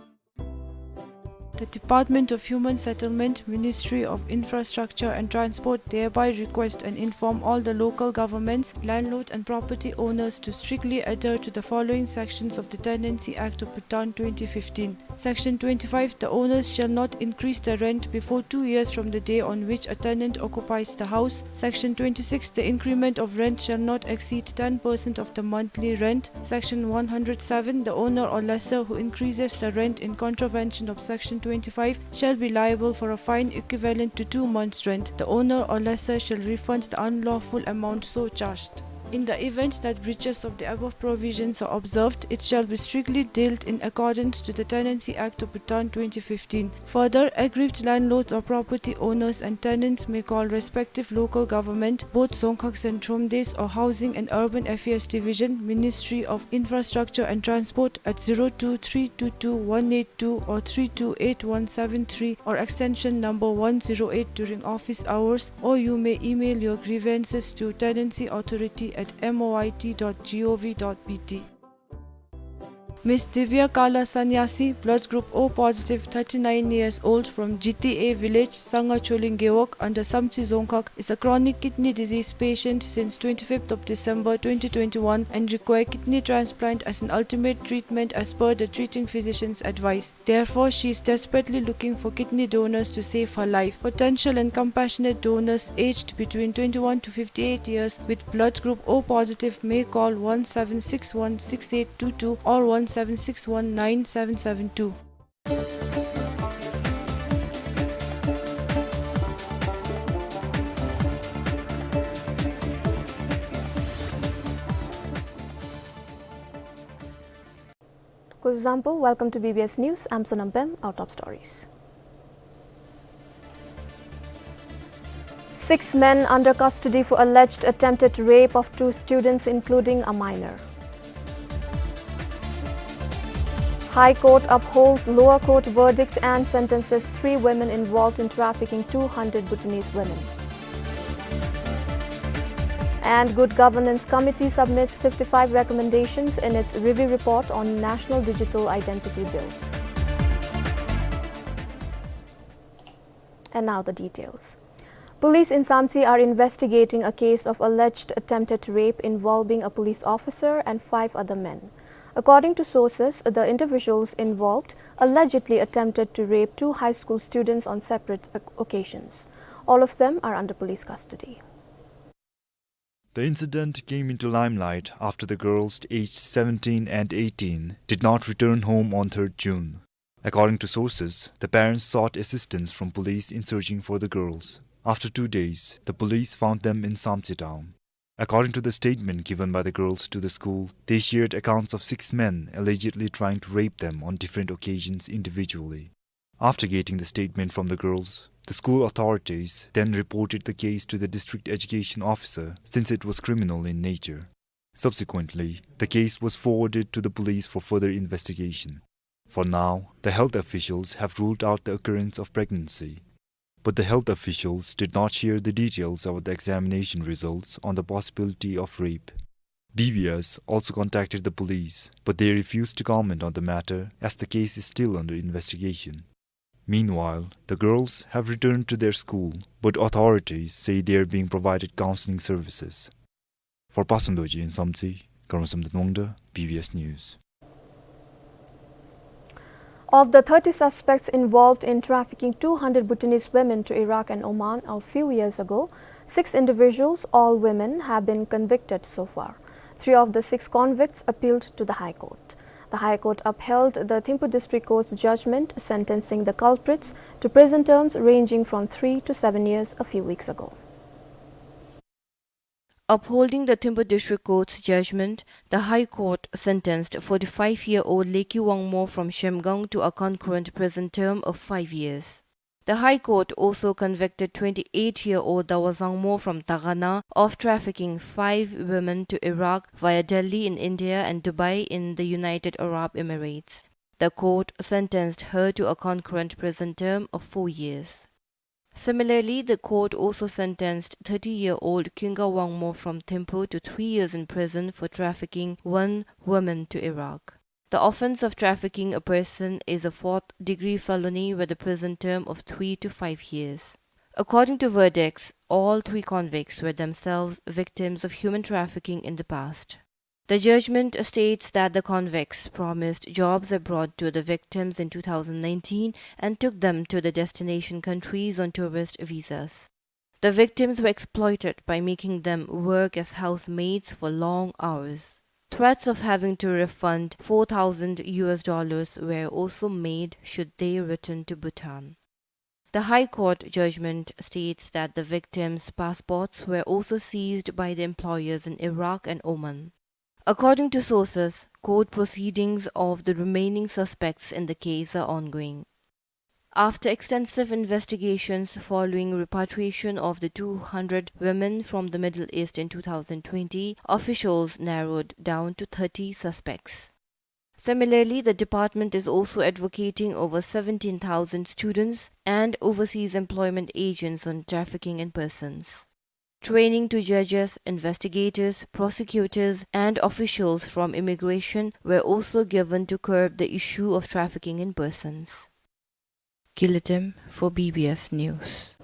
The Department of Human Settlement, Ministry of Infrastructure and Transport thereby request and inform all the local governments, landlords and property owners to strictly adhere to the following sections of the Tenancy Act of Bhutan twenty fifteen. Section twenty-five, the owners shall not increase the rent before two years from the day on which a tenant occupies the house. Section twenty-six, the increment of rent shall not exceed ten percent of the monthly rent. Section one hundred seven, the owner or lessor who increases the rent in contravention of Section twenty-five shall be liable for a fine equivalent to two months' rent. The owner or lessor shall refund the unlawful amount so charged. In the event that breaches of the above provisions are observed, it shall be strictly dealt in accordance to the Tenancy Act of Bhutan twenty fifteen. Further, aggrieved landlords or property owners and tenants may call respective local government, both Dzongkhag and Thromdesh, or Housing and Urban Affairs Division, Ministry of Infrastructure and Transport, at zero two three two two one eight two or three two eight one seven three or extension number one zero eight during office hours, or you may email your grievances to tenancy authority at M O I T dot G O V dot B T. Miss Divya Kala Sanyasi, blood group O positive, thirty-nine years old, from G T A village, Sanga Choling Gewog, under Samtse Dzongkhag, is a chronic kidney disease patient since twenty-fifth of December twenty twenty-one and require kidney transplant as an ultimate treatment as per the treating physician's advice. Therefore, she is desperately looking for kidney donors to save her life. Potential and compassionate donors aged between twenty-one to fifty-eight years with blood group O positive may call one seven six one six eight two two or one seven six one nine seven seven two. Kuzuzangpo, welcome to B B S News. I'm Sonam Pem. Our top stories. Six men under custody for alleged attempted rape of two students, including a minor. High Court upholds lower court verdict and sentences three women involved in trafficking two hundred Bhutanese women. And Good Governance Committee submits fifty-five recommendations in its review report on National Digital Identity Bill. And now the details. Police in Samtse are investigating a case of alleged attempted rape involving a police officer and five other men. According to sources, the individuals involved allegedly attempted to rape two high school students on separate oc-, occasions. All of them are under police custody. The incident came into limelight after the girls aged seventeen and eighteen did not return home on third June. According to sources, the parents sought assistance from police in searching for the girls. After two days, the police found them in Samtse town. According to the statement given by the girls to the school, they shared accounts of six men allegedly trying to rape them on different occasions individually. After getting the statement from the girls, the school authorities then reported the case to the district education officer since it was criminal in nature. Subsequently, the case was forwarded to the police for further investigation. For now, the health officials have ruled out the occurrence of pregnancy. But the health officials did not share the details about the examination results on the possibility of rape. B B S also contacted the police, but they refused to comment on the matter as the case is still under investigation. Meanwhile, the girls have returned to their school, but authorities say they are being provided counseling services. For Pasan Dorji in Samtse, Karma Samden Wangda, B B S News. Of the thirty suspects involved in trafficking two hundred Bhutanese women to Iraq and Oman a few years ago, six individuals, all women, have been convicted so far. Three of the six convicts appealed to the High Court. The High Court upheld the Thimphu District Court's judgment sentencing the culprits to prison terms ranging from three to seven years a few weeks ago. Upholding the Thimphu District Court's judgment, the High Court sentenced forty-five-year-old Leki Wangmo from Shemgang to a concurrent prison term of five years. The High Court also convicted twenty-eight-year-old Dawa Zangmo from Dagana of trafficking five women to Iraq via Delhi in India and Dubai in the United Arab Emirates. The court sentenced her to a concurrent prison term of four years. Similarly, the court also sentenced thirty-year-old Kinga Wangmo from Thimphu to three years in prison for trafficking one woman to Iraq. The offense of trafficking a person is a fourth-degree felony with a prison term of three to five years. According to verdicts, all three convicts were themselves victims of human trafficking in the past. The judgment states that the convicts promised jobs abroad to the victims in two thousand nineteen and took them to the destination countries on tourist visas. The victims were exploited by making them work as housemaids for long hours. Threats of having to refund four thousand U S dollars were also made should they return to Bhutan. The High Court judgment states that the victims' passports were also seized by the employers in Iraq and Oman. According to sources, court proceedings of the remaining suspects in the case are ongoing. After extensive investigations following repatriation of the two hundred women from the Middle East in two thousand twenty, officials narrowed down to thirty suspects. Similarly, the department is also advocating over seventeen thousand students and overseas employment agents on trafficking in persons. Training to judges, investigators, prosecutors, and officials from immigration were also given to curb the issue of trafficking in persons. Kilatem for B B S News.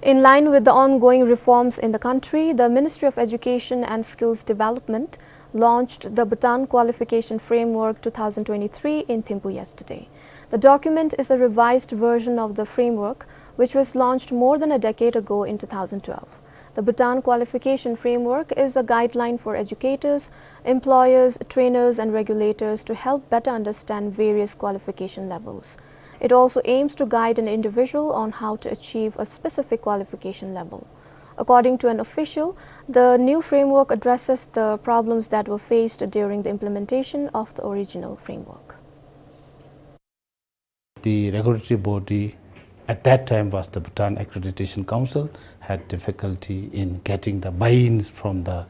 In line with the ongoing reforms in the country, the Ministry of Education and Skills Development launched the Bhutan Qualification Framework two thousand twenty-three in Thimphu yesterday. The document is a revised version of the framework, which was launched more than a decade ago in two thousand twelve. The Bhutan Qualification Framework is a guideline for educators, employers, trainers, and regulators to help better understand various qualification levels. It also aims to guide an individual on how to achieve a specific qualification level. According to an official, the new framework addresses the problems that were faced during the implementation of the original framework. The regulatory body at that time was the Bhutan Accreditation Council, had difficulty in getting the buy-ins from the,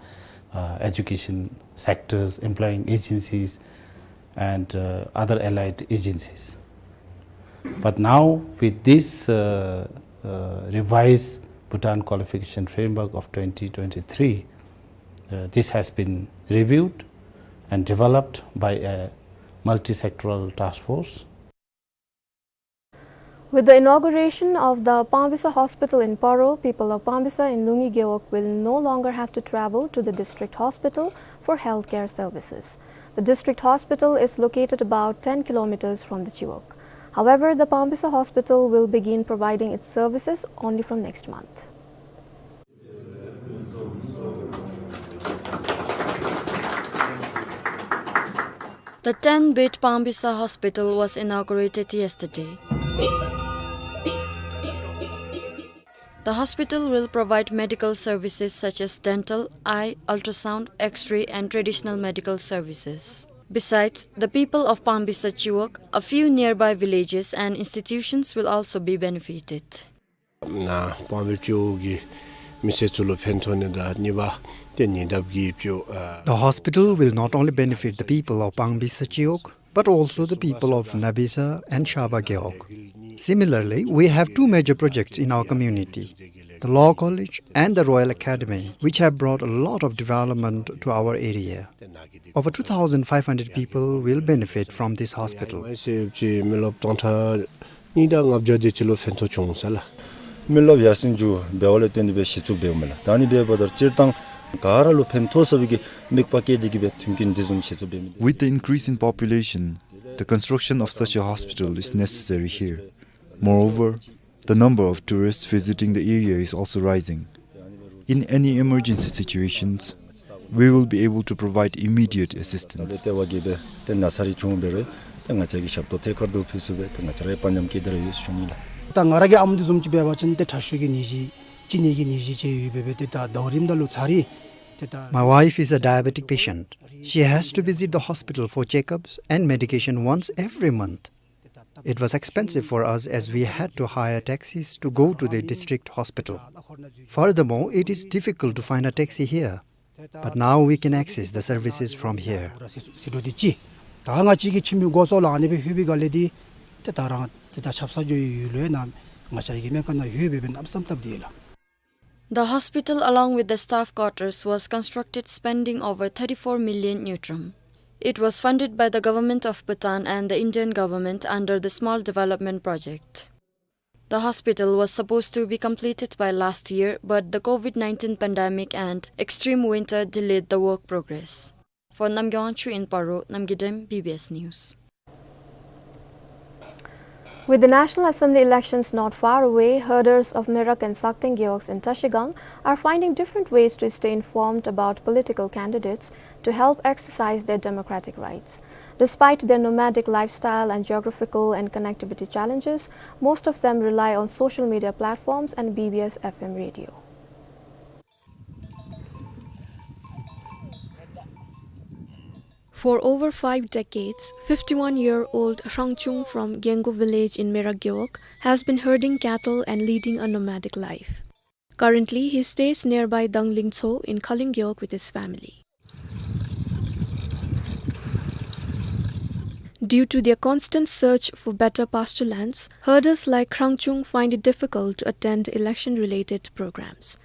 uh, education sectors, employing agencies, and, uh, other allied agencies. But now, with this, uh, uh, revised Bhutan Qualification Framework of twenty twenty-three, uh, this has been reviewed and developed by a multi-sectoral task force. With the inauguration of the Pangbisa Hospital in Paro, people of Pangbisa in Lungi Gewog will no longer have to travel to the district hospital for healthcare services. The district hospital is located about ten kilometers from the Chiwog. However, the Pangbisa Hospital will begin providing its services only from next month. The ten-bed Pangbisa Hospital was inaugurated yesterday. The hospital will provide medical services such as dental, eye, ultrasound, X-ray, and traditional medical services. Besides, the people of Pangbisa Chiwog, a few nearby villages and institutions will also be benefited. ནཱ་པཱང་བི་ཅིའུ་གི་མི་སེར་ཚུ་ལུ་ཕན་ཐོགས་ནི་དང་གཉིས་པ་ཏེ་ཉེ་འདབས་ཀྱི་ཅིའུ་ཨ། The hospital will not only benefit the people of Pangbisa Chiwog, but also the people of Nabisa and Shaba Gewog. Similarly, we have two major projects in our community. the Law College, and the Royal Academy, which have brought a lot of development to our area. Over two thousand five hundred people will benefit from this hospital. མི་རློབས་ཡར་སེང་འགྱོ་འབདཝ་ལས་བརྟེན་ཏེ་སྦེ་གཞི་བཙུགས་འབདཝ་མས་ལགས། ད་ཨ་ནི་འབདཝ་ད་སྤྱིར་བཏང་ག་ར་ལུ་ཕན་ཐོགས་ས་སྦེ་གི་དམིགས་པ་བསྐྱེད་དེ་གི་སྦེ་མཐུན་རྐྱེན་འདི་བཟུམ་གཞི་བཙུགས་འབདཝ་མས། With the increase in population, the construction of such a hospital is necessary here. Moreover, the number of tourists visiting the area is also rising. In any emergency situations, we will be able to provide immediate assistance. ཏེ་ཏེ་བ་གི་སྦེ་ཏེ་ན་ཚ་རེ་བྱུང་འབད་རུང་ཏེ་ང་བཅས་ཀྱི་ཞབས་ཏོག་ཐད་ཀར་དུ་ཕུལ་ཚུགས་པའི་ཏེ་ང་བཅས་ར་དཔའ་ཉམས་བསྐྱེད་དེ་ར་ཡོད་ཟེར་ཞུ་ནི་ལགས། ད་ང་ར་གི་ཨམ་འདི་བཟུམ་ཅིག་འབད་བ་ཅིན་ཏེ་ཁྲག་ཤུགས་ཀྱི་ནད་གཞི་གཅིན་སྙི་གི་ནད་གཞི་ཅིག་ཡོད་འབད་བས། ཏེ་ད་ཟླཝ་རིམ་ད་ལུ་ཚར་རེ་ཏེ་ད My wife is a diabetic patient. She has to visit the hospital for checkups and medication once every month. It was expensive for us as we had to hire taxis to go to the district hospital. Furthermore, it is difficult to find a taxi here, but now we can access the services from here. ཟེར་འགྱོ་དེ་ཅིག་ད་ང་བཅས་ཀྱི་ཁྱིམ་གྱི་སྒོ་ཙོགས་ལས་ཨ་ནི་སྦེ་ལྷོད་པའི་སྒང་ལས་འདི་ཏེ་ད་རང་ཏེ་ད་ཆབ་གསང་འགྱོ་བའི་ཡུལ་ལུ་ཡང་ང་བཅས་ཀྱི་སྨན་ཁང་ནང་ལྷོད་སྦེ་སྦེ་གནམ་མེད་ས་མེད་སྟབས་བདེ་ལགས། The hospital, along with the staff quarters, was constructed spending over thirty-four million ngultrum. It was funded by the government of Bhutan and the Indian government under the Small Development Project. The hospital was supposed to be completed by last year, but the COVID nineteen pandemic and extreme winter delayed the work progress. For Namgay Wangchuk in Paro, Namgay Dem, B B S News. With the National Assembly elections not far away, herders of Merak and Sakteng Gewogs in Trashigang are finding different ways to stay informed about political candidates to help exercise their democratic rights. Despite their nomadic lifestyle and geographical and connectivity challenges, most of them rely on social media platforms and B B S F M radio. For over five decades, fifty-one-year-old Hrang Chung from Gengo village in Merak Gewog has been herding cattle and leading a nomadic life. Currently, he stays nearby Dangling Tso in Khaling Gewog with his family. Due to their constant search for better pasture lands, herders like Hrang Chung find it difficult to attend election-related programs.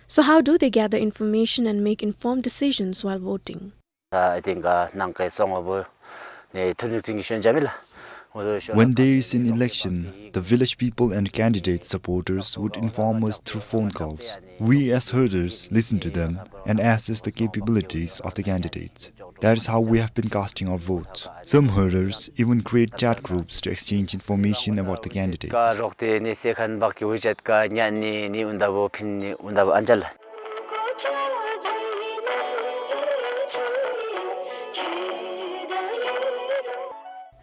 So how do they gather information and make informed decisions while voting? ད་ཨ་ཏེན་ག་ནང་ཀའི་སོང་བ་བུ་ནི་ཐུ་ནུ་ཙིང་གི་ཤོན་ཇ་མི་ལ། When there is an election, the village people and candidate supporters would inform us through phone calls. We as herders listen to them and assess the capabilities of the candidates. That is how we have been casting our votes. Some herders even create chat groups to exchange information about the candidates. ཀ་རོག་ཏེ་ནི་སེ་ཁན་བག་གི་ཝི་ཅེཊ་ཀ་ཉ་ནི་ནི་ཨུན་ད་བོ་ཕིན་ནི་ཨུན་ད་བོ་ཨན་ཅལ།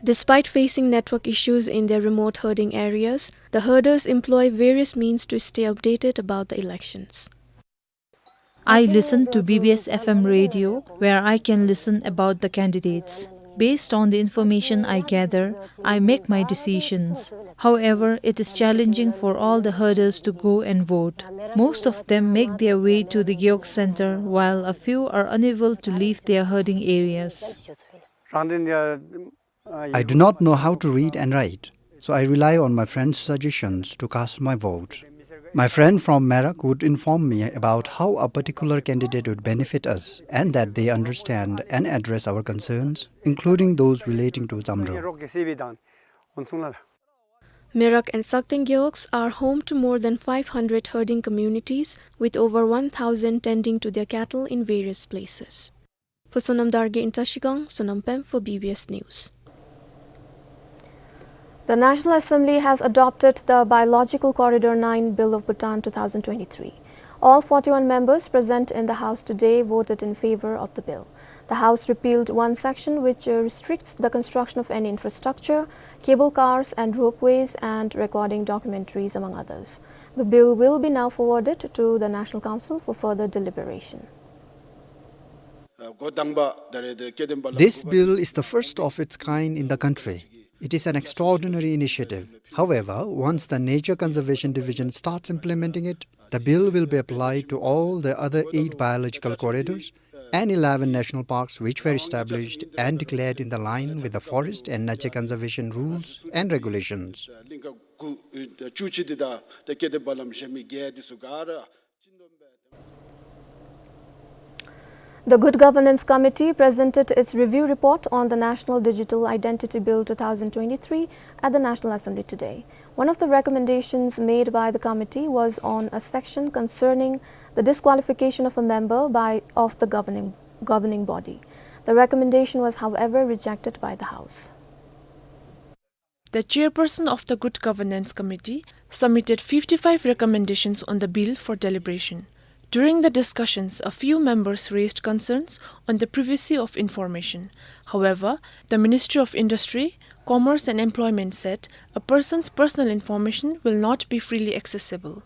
Despite facing network issues in their remote herding areas, the herders employ various means to stay updated about the elections. I listen to B B S F M radio, where I can listen about the candidates. Based on the information I gather, I make my decisions. However, it is challenging for all the herders to go and vote. Most of them make their way to the Gewog center, while a few are unable to leave their herding areas. I do not know how to read and write, so I rely on my friends' suggestions to cast my vote. My friend from Merak would inform me about how a particular candidate would benefit us and that they understand and address our concerns, including those relating to Zamro. Merak and Sakteng Gewogs are home to more than five hundred herding communities, with over one thousand tending to their cattle in various places. For Sonam Dargay in Trashigang, Sonam Pem for B B S News. The National Assembly has adopted the Biological Corridor nine Bill of Bhutan two thousand twenty-three. All forty-one members present in the House today voted in favor of the bill. The House repealed one section which, uh, restricts the construction of any infrastructure, cable cars and ropeways, and recording documentaries, among others. The bill will be now forwarded to the National Council for further deliberation. This bill is the first of its kind in the country. It is an extraordinary initiative. However, once the Nature Conservation Division starts implementing it, the bill will be applied to all the other eight biological corridors, and eleven national parks which were established and declared in the line with the forest and nature conservation rules and regulations. The Good Governance Committee presented its review report on the National Digital Identity Bill two thousand twenty-three at the National Assembly today. One of the recommendations made by the committee was on a section concerning the disqualification of a member by, of the governing, governing body. The recommendation was, however, rejected by the House. The chairperson of the Good Governance Committee submitted fifty-five recommendations on the bill for deliberation. During the discussions, a few members raised concerns on the privacy of information. However, the Ministry of Industry, Commerce and Employment said a person's personal information will not be freely accessible.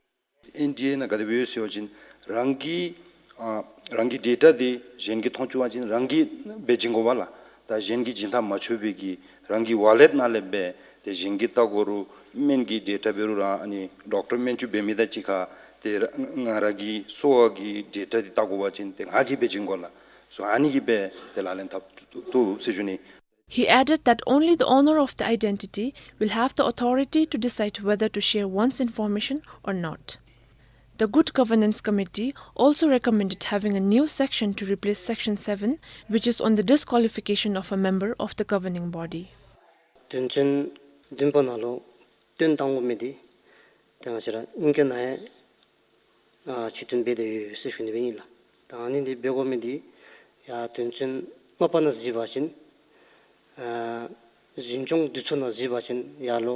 ཨེན་ཌི་ཨེ་ནང་ག་དེ་སྦེ་ཡོད་ཟེར་བ་ཅིན་རང་གི་ཨ་རང་གི་ཌེ་ཊ་འདི་གཞན་གྱིས་མཐོང་བཅུག་པ་ཅིན་རང་གིས་སྦེ་བྱིན་དགོ་པས་ལགས། ད་གཞན་གྱིས་བྱིན་ཐབས་མ་ཆོག་པའི་གི་རང་གི་ཝ་ལེཊ་ནང་ལས་སྦེ་ཏེ་གཞན་གྱིས་བལྟ་དགོ་རུང་སྨན་གྱི་ཌེ་ཊ་འབད་རུང་ར་ཨ་ནི་ཌོག་ཊར་སྨན་བཅོས་འབད་མི་དང་གཅིག་ཁར་ཏེ་ར་ང་རང་གི་གསོ་བ་གི་ཌེ་ཊ་འདི་བལྟ་དགོ་པ་ཅིན་ཏེ་ང་གིས་སྦེ་བྱིན་དགོ་ལགས། སོ་ཨ་ནི་གིས་སྦེ་ཏེ་ལག་ལེན་འཐབ་བཏུབ་ཟེར་ཞུ་ནི། He added that only the owner of the identity will have the authority to decide whether to share one's information or not. The Good Governance Committee also recommended having a new section to replace Section seven, which is on the disqualification of a member of the governing body. དོན་ཚན་བདུན་པ་ནང་ལུ་བཏོན་བཏང་དགོ་མི་འདི་ད་ང་བཅས་ར་ཨིང་སྐད་ནང་ཡང་ཨ་ཕྱིར་བཏོན་འབད་དེ་ཡོད་ཟེར་ཞུ་ནི་སྦེ་ཨིན་ལགས། ད་ཨ་ནི་འདི་འབད་དགོ་མི་འདི་ཡར་དོན་ཚན་ལྔ་པ་ནང་གཟིགས་པ་ཅིན་ཨ་འཛིན་སྐྱོང་འདུ་ཚོགས་ནང་གཟིགས་པ་ཅིན་ཡར་ལུ་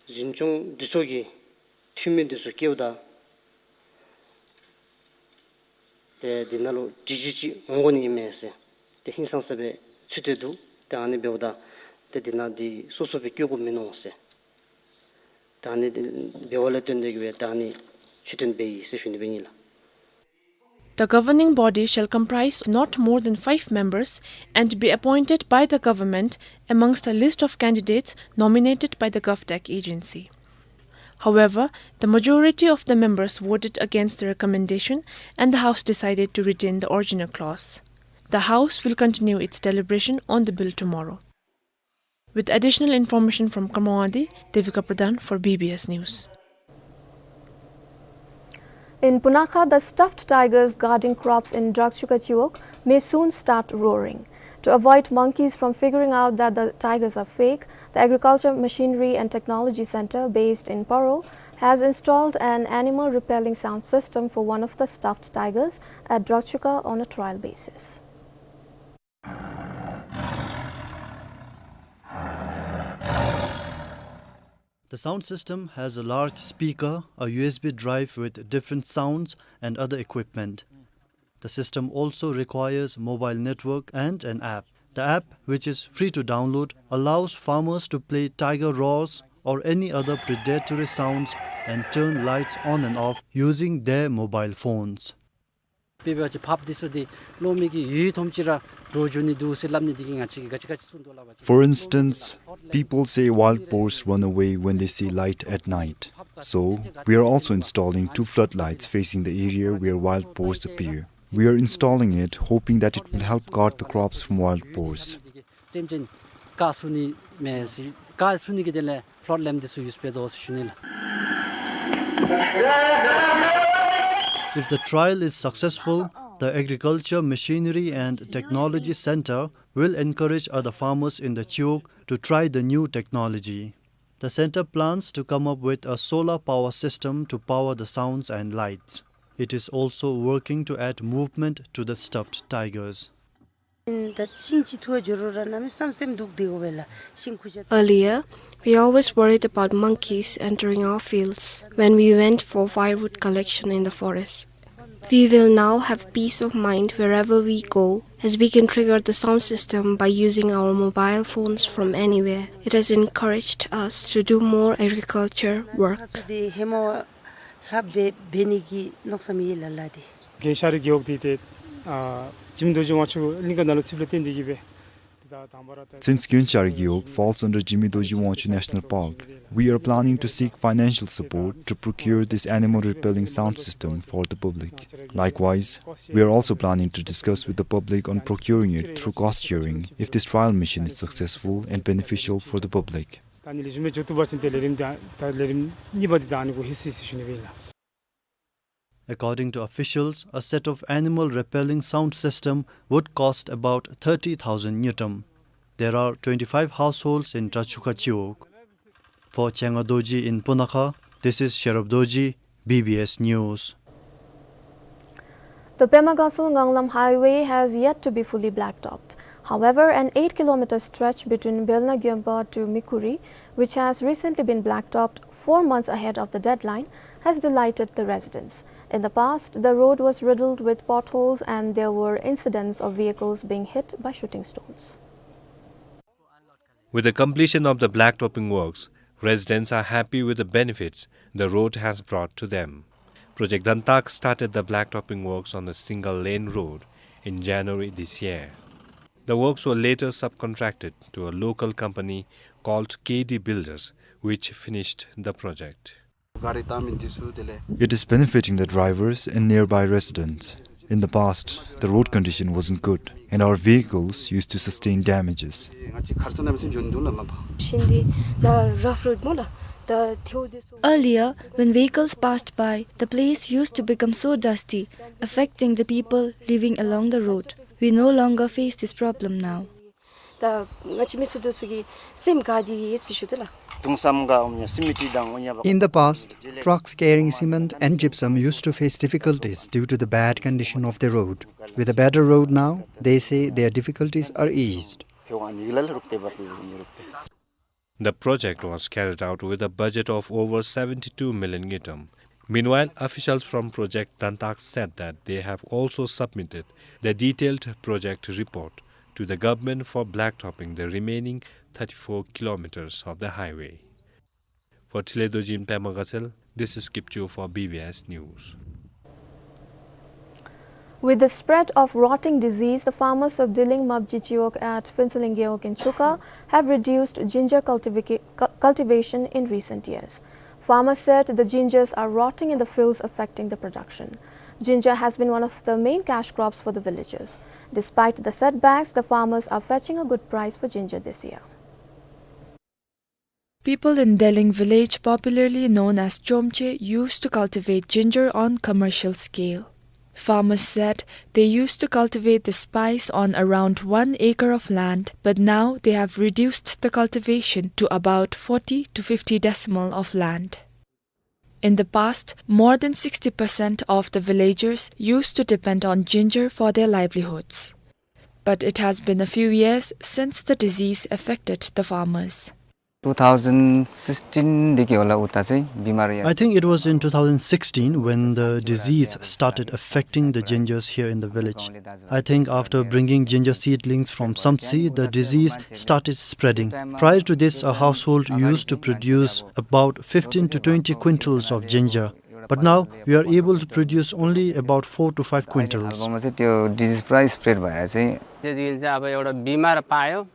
འཛིན་སྐྱོང་འདུ་ཚོགས་ཀྱི་འཐུས་མི་འདི་ཚུ་བཀལཝ་ད་ཏེ་འདི་ནང་ལུ་སྒྲིག་གཞི་ཅིག་འོང་དགོ་ནི་ཨིན་མས་ཟེར་ཏེ་ཧིང་སངས་ས་སྦེ་ཚུད་དེ་འདུག། ཏེ་ཨ་ནི་འབདཝ་ད་ཏེ་འདི་ནང་འདི་སོ་སོ་སྦེ་བཀལ་དགོཔ་མིན་ནུག་ཟེར། ད་ཨ་ནི་འདི་འབདཝ་ལས་བརྟེན་ཏེ་གིས་སྦེ་ད་ཨ་ནི་ཕྱིར་བཏོན་འབད་ཡི་ཟེར་ཞུ་ནི་སྦེ་ཨིན་ལགས། The governing body shall comprise not more than five members and be appointed by the government amongst a list of candidates nominated by the GovTech agency. However, the majority of the members voted against the recommendation and the House decided to retain the original clause. The House will continue its deliberation on the bill tomorrow. With additional information from Karmawadi, Devika Pradhan for B B S News. In Punakha, the stuffed tigers guarding crops in Drakchuka Chiwog may soon start roaring. To avoid monkeys from figuring out that the tigers are fake, the Agriculture Machinery and Technology Center, based in Paro, has installed an animal repelling sound system for one of the stuffed tigers at Drakchuka on a trial basis. The sound system has a large speaker, a U S B drive with different sounds, and other equipment. The system also requires mobile network and an app. The app, which is free to download, allows farmers to play tiger roars or any other predatory sounds and turn lights on and off using their mobile phones. དཔེ་འབད་བ་ཅིན་ཕགཔ་འདི་ཚུ་འདི་ལོག་མི་གིས་ཡུདཔ་ཐོནམ་ཅིག་ར་འདྲོག་འགྱོ་ནི་འདུག་ཟེར་སླབ་ནི་འདི་གིས་ང་བཅས་ཀྱིས་ག་ཅི་ག་ཅི་གསུང་དོ་སླབ་པ་ཅིན། For instance, people say wild boars run away when they see light at night. So, we are also installing two floodlights facing the area where wild boars appear. We are installing it, hoping that it will help guard the crops from wild boars. སེམས་ཅན་ཀ་སུ་ནི་མེད་ཟེར་ཀ་སུ་ནི་གི་དེ་ལས་ཕློཌ་ལེམཔ་འདི་ཚུ་ཡུསི་འབད་དོ་ཟེར་ཞུ་ནི་ལགས། If the trial is successful, the Agriculture Machinery and Technology Center will encourage other farmers in the Chiwog to try the new technology. The center plans to come up with a solar power system to power the sounds and lights. It is also working to add movement to the stuffed tigers. Earlier, we always worried about monkeys entering our fields when we went for firewood collection in the forest. We will now have peace of mind wherever we go, as we can trigger the sound system by using our mobile phones from anywhere. It has encouraged us to do more agriculture work. ལྷབ་སྦེ་འབད་ནི་གི་མནོ་བསམ་ཡོད་ལགས་ལགས་ཏེ། རྒན་ཤ་རི་རྒེད་འོག་འདི་ཏེ་ཨ་འཇིམ་རྡོ་རྗེ་དབང་ཕྱུག་གླིང་ག་ནང་ལུ་རྩིགཔ་ལས་བརྟེན་ཏེ་གིས་སྦེ་ Since Kyonchari Gewog falls under Jigme Dorji Wangchuck National Park, we are planning to seek financial support to procure this animal repelling sound system for the public. Likewise, we are also planning to discuss with the public on procuring it through cost sharing if this trial mission is successful and beneficial for the public. ད་ཨ་ནི་ལེགས་ཤོམ་སྦེ་འགྱོ་བཏུབ་པ་ཅིན་ཏེ་ལས་རིམ་ད་ད་ལས་རིམ་གཉིས་པ་འདི་ད་ཨ་ནི་གུ་ལྷོད་ཅི་ཟེར་ཞུ་ནི་སྦེ་ཨིན་ལགས། According to officials, a set of animal repelling sound system would cost about thirty thousand ngultrum. There are twenty-five households in Drachukha Chiwog. For Changa Dorji in Punakha, this is Sherab Dorji, B B S News. The Pema Gatshel Nganglam highway has yet to be fully blacktopped. However, an eight kilometer stretch between Belna Gyempa to Mikuri, which has recently been blacktopped four months ahead of the deadline, has delighted the residents. In the past, the road was riddled with potholes and there were incidents of vehicles being hit by shooting stones. With the completion of the blacktopping works, residents are happy with the benefits the road has brought to them. Project Dantak started the blacktopping works on a single lane road in January this year. The works were later subcontracted to a local company called K D Builders, which finished the project. It is benefiting the drivers and nearby residents. In the past, the road condition wasn't good, and our vehicles used to sustain damages. Earlier, when vehicles passed by, the place used to become so dusty, affecting the people living along the road. We no longer face this problem now. ད་ང་བཅས་མི་སེར་འདི་ཚུ་གི་སེམས་དགའ་སྟེ་ཡོད་ཟེར་ཞུ་དོ་ལགས། དུང་སམ་ག་ཨོམ་ཉ་སི་མེནཊ་དང་ཨོ་ཉ་བ། In the past, trucks carrying cement and gypsum used to face difficulties due to the bad condition of the road. With a better road now, they say their difficulties are eased. ཕེ་ཝང་ཉིག་ལ་ལ་རུག་ཏེ་བར་དུ་ཉི་རུག་ཏེ། The project was carried out with a budget of over seventy-two million ngultrum. Meanwhile, officials from Project Dantak said that they have also submitted the detailed project report to the government for blacktopping the remaining thirty-four kilometers of the highway. For Thile Dorji in Pema Gatshel, this is Kipchoo for B B S News. With the spread of rotting disease, the farmers of Deling Mapji Chiwog at Phuentsholing Gewog in Chukha have reduced ginger cultivica-, cu-, cultivation in recent years. Farmers said the gingers are rotting in the fields, affecting the production. Ginger has been one of the main cash crops for the villagers. Despite the setbacks, the farmers are fetching a good price for ginger this year. People in Deling village, popularly known as Chomche, used to cultivate ginger on commercial scale. Farmers said they used to cultivate the spice on around one acre of land, but now they have reduced the cultivation to about forty to fifty decimal of land. In the past, more than sixty percent of the villagers used to depend on ginger for their livelihoods. But it has been a few years since the disease affected the farmers. Two thousand sixteen देखि होला उता चाहिँ बिमारी। I think it was in two thousand sixteen when the disease started affecting the gingers here in the village. I think after bringing ginger seedlings from Samtse, the disease started spreading. Prior to this, a household used to produce about fifteen to twenty quintals of ginger. But now, we are able to produce only about four to five quintals. त्यो डिजिज पुरा स्प्रेड भएर चाहिँ। त्यो दिन चाहिँ अब एउटा बिमार पायो।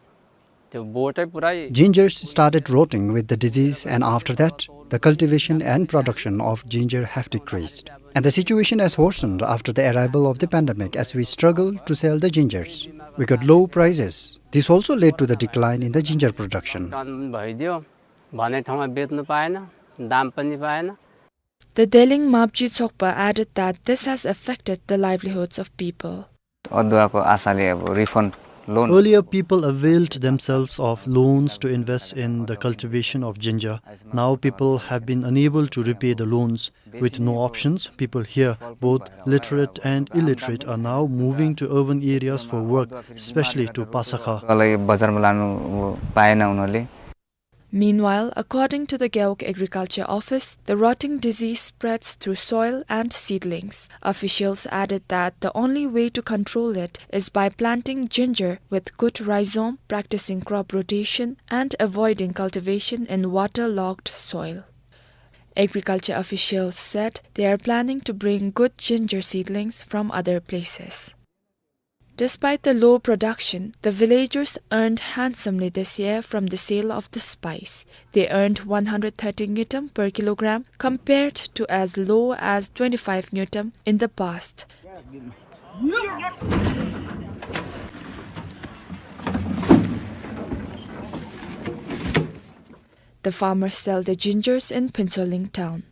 त्यो बोटै पुरै। Gingers started rotting with the disease, and after that, the cultivation and production of ginger have decreased. And the situation has worsened after the arrival of the pandemic as we struggle to sell the gingers. We got low prices. This also led to the decline in the ginger production. कम भइदियो, भन्ने ठाउँमा बेच्नु पाएन, दाम पनि पाएन। The Deling Mapji Chokpa added that this has affected the livelihoods of people. अदुवाको आशाले अब refund loan. Earlier, people availed themselves of loans to invest in the cultivation of ginger. Now, people have been unable to repay the loans. With no options, people here, both literate and illiterate, are now moving to urban areas for work, especially to Pasakha. उनलाई बजारमा लानु पाएन उनीहरूले। Meanwhile, according to the Gewog Agriculture Office, the rotting disease spreads through soil and seedlings. Officials added that the only way to control it is by planting ginger with good rhizome, practicing crop rotation, and avoiding cultivation in waterlogged soil. Agriculture officials said they are planning to bring good ginger seedlings from other places. Despite the low production, the villagers earned handsomely this year from the sale of the spice. They earned one hundred thirty ngultrum per kilogram, compared to as low as twenty-five ngultrum in the past. The farmers sell their gingers in Phuentsholing town.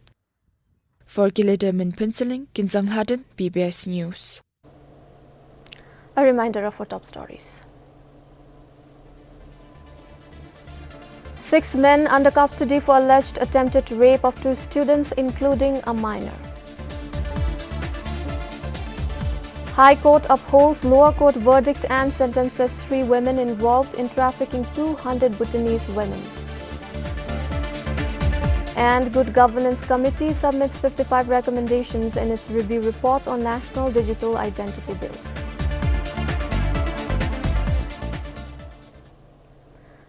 For Gilidem in Phuentsholing, Kinzang Lhaden, B B S News. A reminder of our top stories. Six men under custody for alleged attempted rape of two students, including a minor. High Court upholds lower court verdict and sentences three women involved in trafficking two hundred Bhutanese women. And Good Governance Committee submits fifty-five recommendations in its review report on National Digital Identity Bill.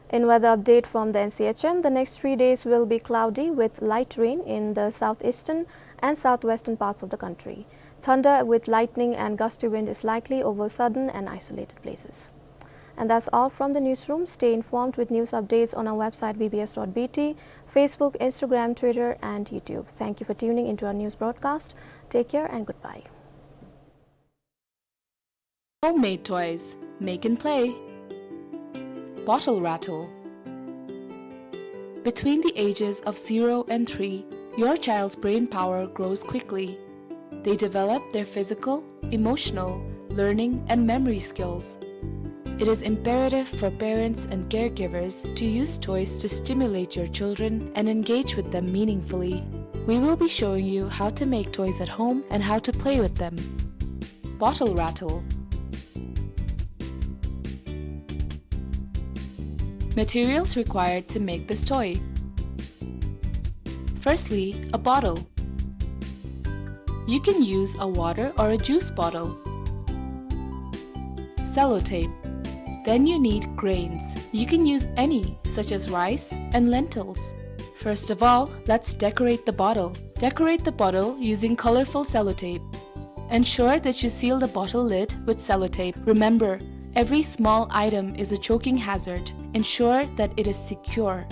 In weather update from the N C H M, the next three days will be cloudy with light rain in the southeastern and southwestern parts of the country. Thunder with lightning and gusty wind is likely over southern and isolated places. And that's all from the newsroom. Stay informed with news updates on our website B B S dot B T, Facebook, Instagram, Twitter, and YouTube. Thank you for tuning into our news broadcast. Take care and goodbye. Homemade toys. Make and play. Bottle rattle. Between the ages of zero and three, your child's brain power grows quickly. They develop their physical, emotional, learning, and memory skills. It is imperative for parents and caregivers to use toys to stimulate your children and engage with them meaningfully. We will be showing you how to make toys at home and how to play with them. Bottle rattle. Materials required to make this toy. Firstly, a bottle. You can use a water or a juice bottle. Sellotape. Then you need grains. You can use any, such as rice and lentils. First of all, let's decorate the bottle. Decorate the bottle using colorful sellotape. Ensure that you seal the bottle lid with sellotape. Remember, every small item is a choking hazard. Ensure that it is secure.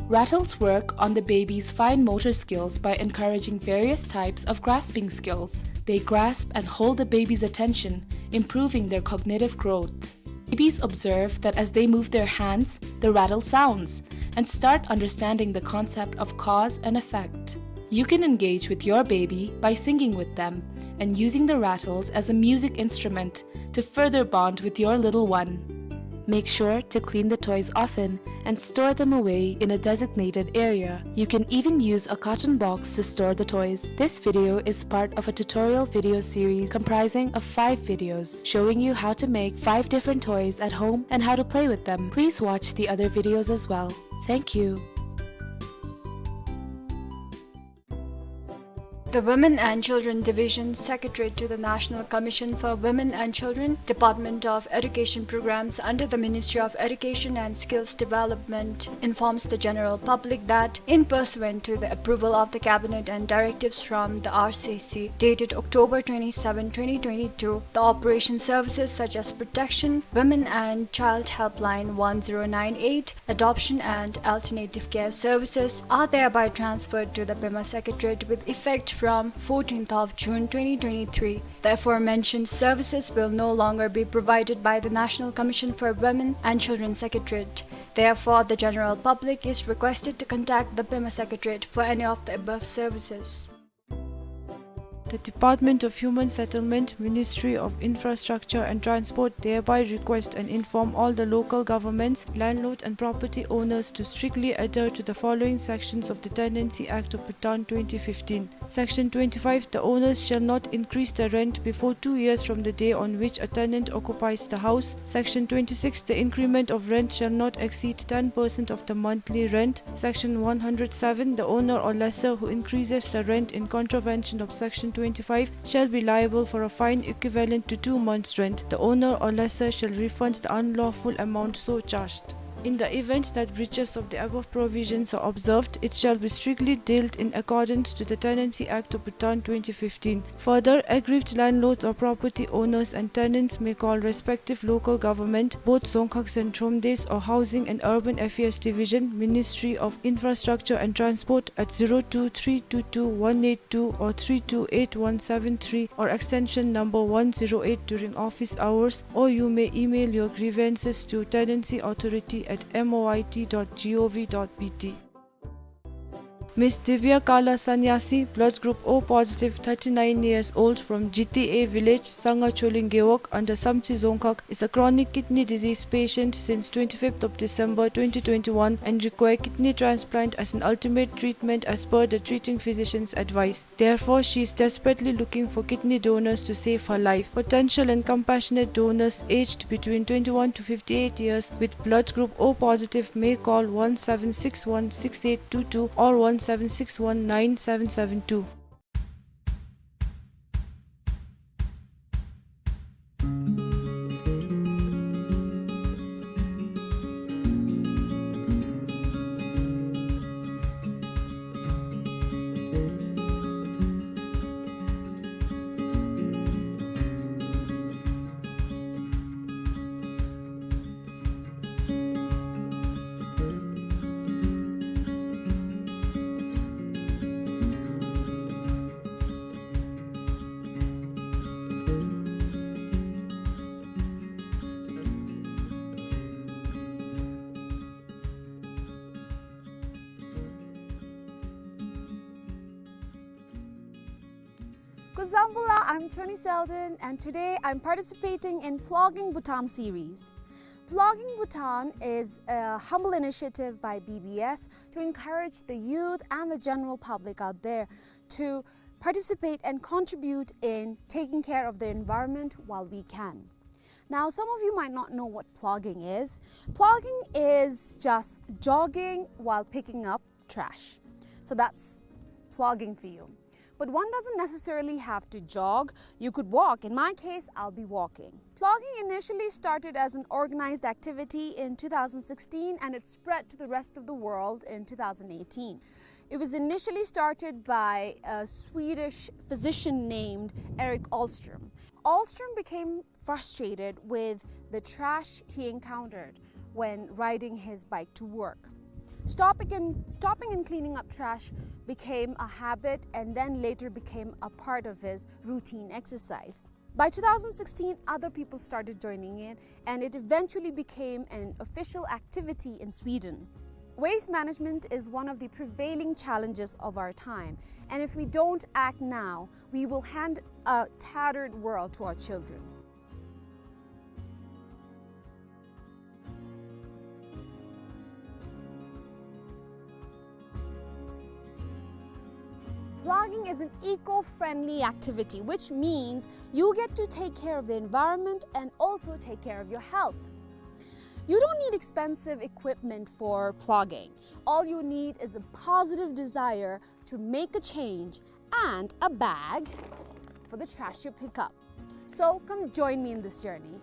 Rattles work on the baby's fine motor skills by encouraging various types of grasping skills. They grasp and hold the baby's attention, improving their cognitive growth. Babies observe that as they move their hands, the rattle sounds, and start understanding the concept of cause and effect. You can engage with your baby by singing with them and using the rattles as a music instrument to further bond with your little one. Make sure to clean the toys often and store them away in a designated area. You can even use a carton box to store the toys. This video is part of a tutorial video series comprising of five videos showing you how to make five different toys at home and how to play with them. Please watch the other videos as well. Thank you. The Women and Children Division, Secretariat to the National Commission for Women and Children, Department of Education Programs under the Ministry of Education and Skills Development, informs the general public that, in pursuant to the approval of the Cabinet and directives from the R C C, dated October twenty-seven, twenty twenty-two, the operation services such as protection, women and child helpline one zero nine eight, adoption and alternative care services are thereby transferred to the Pema Secretariat with effect from fourteenth of June twenty twenty-three. The aforementioned services will no longer be provided by the National Commission for Women and Children Secretariat. Therefore, the general public is requested to contact the Pema Secretariat for any of the above services. The Department of Human Settlement, Ministry of Infrastructure and Transport hereby request and inform all the local governments, landlords and property owners to strictly adhere to the following sections of the Tenancy Act of Bhutan twenty fifteen. Section twenty-five, the owners shall not increase the rent before two years from the day on which a tenant occupies the house. Section twenty-six, the increment of rent shall not exceed ten percent of the monthly rent. Section one hundred seven, the owner or lessor who increases the rent in contravention of Section twenty-five shall be liable for a fine equivalent to two months' rent. The owner or lessor shall refund the unlawful amount so charged. In the event that breaches of the above provisions are observed, it shall be strictly dealt in accordance to the Tenancy Act of Bhutan twenty fifteen. Further, aggrieved landlords or property owners and tenants may call respective local government, both Dzongkhag and Thromdesh, or Housing and Urban Affairs Division, Ministry of Infrastructure and Transport, at zero two three two two one eight two or three two eight one seven three or extension number one zero eight during office hours, or you may email your grievances to tenancy authority at M O I T dot G O V dot B T. Miss Divya Kala Sanyasi, blood group O positive, thirty-nine years old, from Jiti A village, Sanga Choling Gewog, under Samtse Dzongkhag, is a chronic kidney disease patient since twenty-fifth of December twenty twenty-one and require kidney transplant as an ultimate treatment as per the treating physician's advice. Therefore, she is desperately looking for kidney donors to save her life. Potential and compassionate donors aged between twenty-one to fifty-eight years with blood group O positive may call one seven six one six eight two two or one seven six one nine seven seven two. Kuzuzangpo la, I'm Choni Selden, and today I'm participating in Plogging Bhutan series. Plogging Bhutan is a humble initiative by B B S to encourage the youth and the general public out there to participate and contribute in taking care of the environment while we can. Now, some of you might not know what plogging is. Plogging is just jogging while picking up trash. So that's plogging for you. But one doesn't necessarily have to jog. You could walk. In my case, I'll be walking. Plogging initially started as an organized activity in two thousand sixteen, and it spread to the rest of the world in two thousand eighteen. It was initially started by a Swedish physician named Erik Ahlström. Ahlström became frustrated with the trash he encountered when riding his bike to work. Stopping and, stopping and cleaning up trash became a habit and then later became a part of his routine exercise. By two thousand sixteen, other people started joining in, and it eventually became an official activity in Sweden. Waste management is one of the prevailing challenges of our time, and if we don't act now, we will hand a tattered world to our children. Plogging is an eco-friendly activity, which means you get to take care of the environment and also take care of your health. You don't need expensive equipment for plogging. All you need is a positive desire to make a change and a bag for the trash you pick up. So come join me in this journey.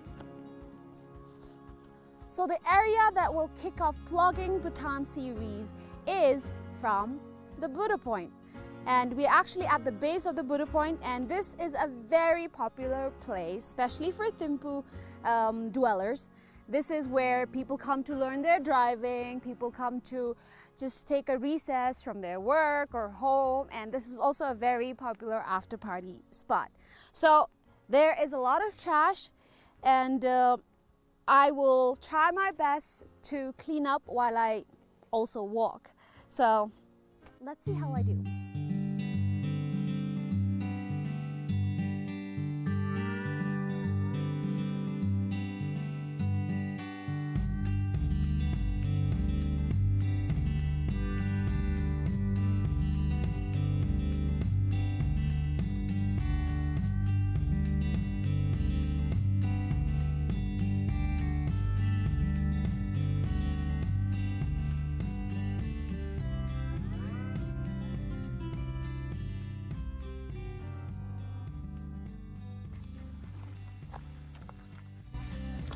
So the area that will kick off Plogging Bhutan series is from the Buddha Point. And we're actually at the base of the Buddha Point, and this is a very popular place, especially for Thimphu, um, dwellers. This is where people come to learn their driving, people come to just take a recess from their work or home, and this is also a very popular after party spot. So there is a lot of trash, and, uh, I will try my best to clean up while I also walk. So let's see how I do.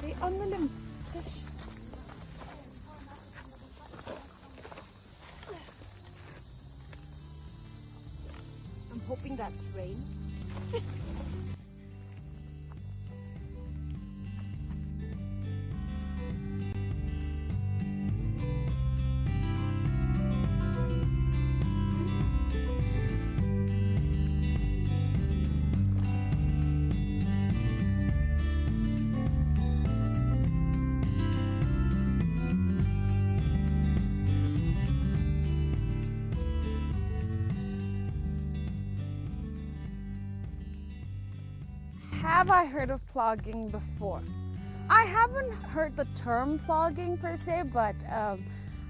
They on the limb. Just Rain. Have I heard of plogging before? I haven't heard the term plogging per se, but, um,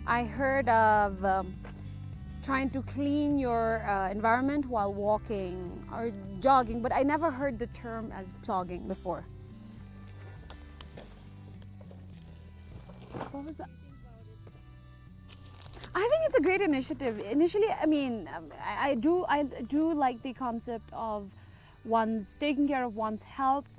I heard of, um, trying to clean your, uh, environment while walking or jogging, but I never heard the term as plogging before. What was that? I think it's a great initiative. Initially, I mean, um, I, I do, I do like the concept of one's taking care of one's health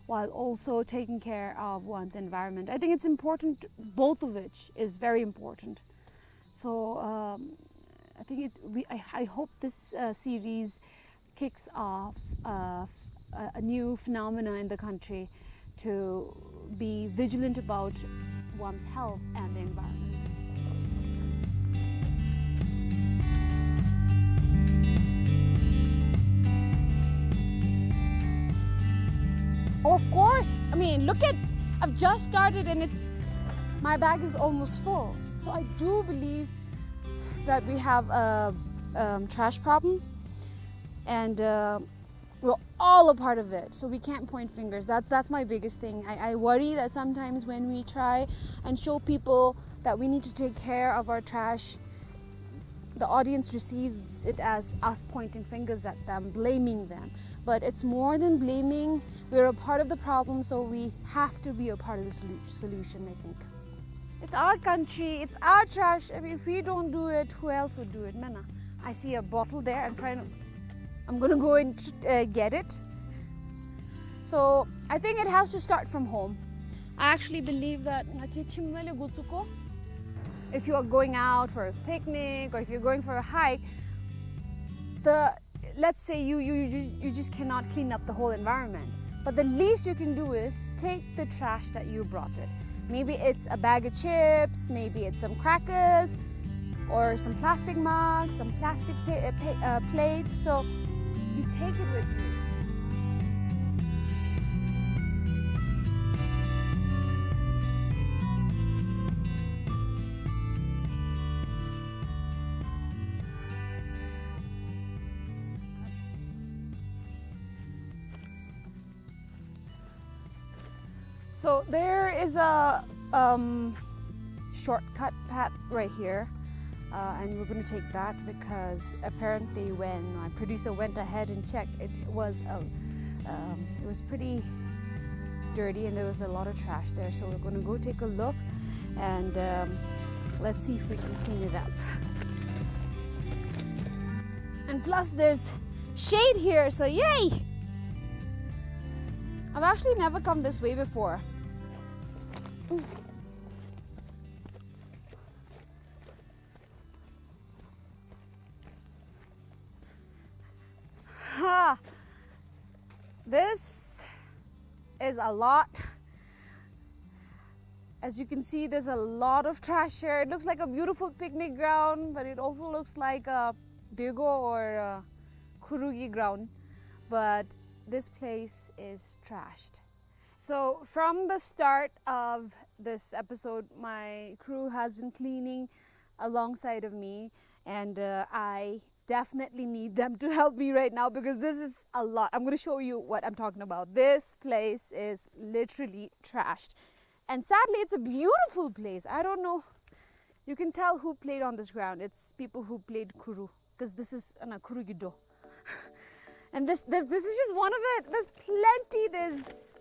while also taking care of one's environment. I think it's important, both of which is very important. So, um, I think it, we, I, I hope this, uh, series kicks off, uh, a, a new phenomena in the country to be vigilant about one's health and the environment. Of course. I mean, look at, I've just started and it's, my bag is almost full. So I do believe that we have a, um, trash problem, and, uh, we're all a part of it. So we can't point fingers. That's, that's my biggest thing. I, I worry that sometimes when we try and show people that we need to take care of our trash, the audience receives it as us pointing fingers at them, blaming them. But it's more than blaming. We're a part of the problem, so we have to be a part of the solu-, solution, I think. It's our country, it's our trash. I mean, if we don't do it, who else would do it? Mena, I see a bottle there. I'm trying to, I'm gonna go and, uh, get it. So I think it has to start from home. I actually believe that ngachi chimnale gutsuko. If you are going out for a picnic or if you're going for a hike, the, let's say you, you, you, you just cannot clean up the whole environment. But the least you can do is take the trash that you brought it. Maybe it's a bag of chips, maybe it's some crackers, or some plastic mugs, some plastic pa-, uh, pa-, uh, plates. So you take it with you. So there is a, um, shortcut path right here, uh, and we're gonna take that because apparently when my producer went ahead and checked, it was a, um, it was pretty dirty and there was a lot of trash there. So we're gonna go take a look and, um, let's see if we can clean it up. And plus, there's shade here, so yay! I've actually never come this way before. Ha! This is a lot. As you can see, there's a lot of trash here. It looks like a beautiful picnic ground, but it also looks like a dego or a khurugi ground. But this place is trashed. So from the start of this episode, my crew has been cleaning alongside of me, and, uh, I definitely need them to help me right now because this is a lot. I'm gonna show you what I'm talking about. This place is literally trashed. And sadly, it's a beautiful place. I don't know. You can tell who played on this ground. It's people who played khuru, 'cause this is, uh, no, khurugi do. And this, this, this is just one of it. There's plenty. There's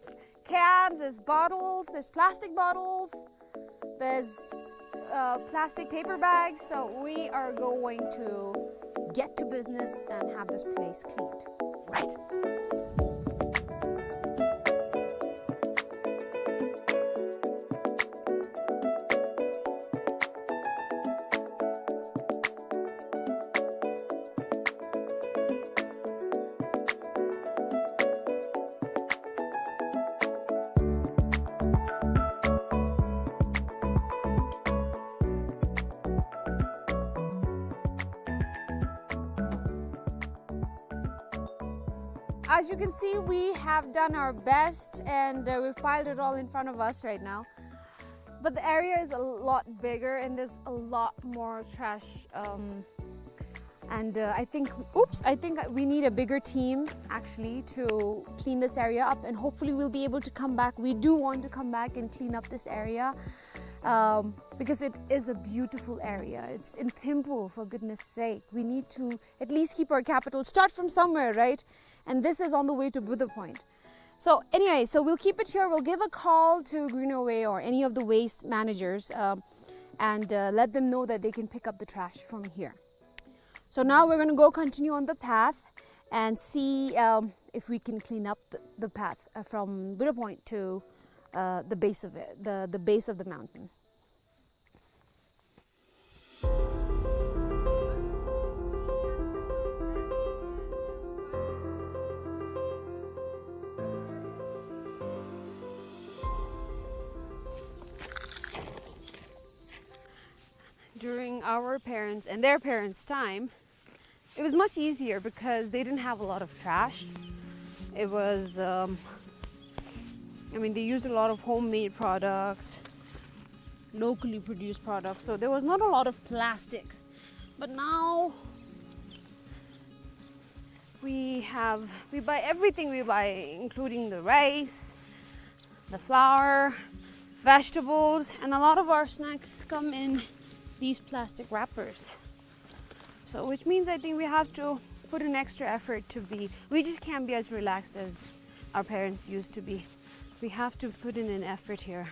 cans, there's bottles, there's plastic bottles, there's, uh, plastic paper bags. So we are going to get to business and have this place cleaned. Right. As you can see, we have done our best and, uh, we've piled it all in front of us right now. But the area is a lot bigger and there's a lot more trash. Um, and, uh, I think, oops, I think we need a bigger team actually to clean this area up, and hopefully we'll be able to come back. We do want to come back and clean up this area, um, because it is a beautiful area. It's in Thimphu, for goodness sake. We need to at least keep our capital, start from somewhere, right? And this is on the way to Buddha Point. So anyway, so we'll keep it here. We'll give a call to Greenaway or any of the waste managers, um, and, uh, let them know that they can pick up the trash from here. So now we're gonna go continue on the path and see, um, if we can clean up the, the path, uh, from Buddha Point to, uh, the base of it, the, the base of the mountain. During our parents' and their parents' time, it was much easier because they didn't have a lot of trash. It was, um, I mean, they used a lot of homemade products, locally produced products, so there was not a lot of plastics. But now we have, we buy everything we buy, including the rice, the flour, vegetables, and a lot of our snacks come in these plastic wrappers. So, which means I think we have to put an extra effort to be, we just can't be as relaxed as our parents used to be. We have to put in an effort here.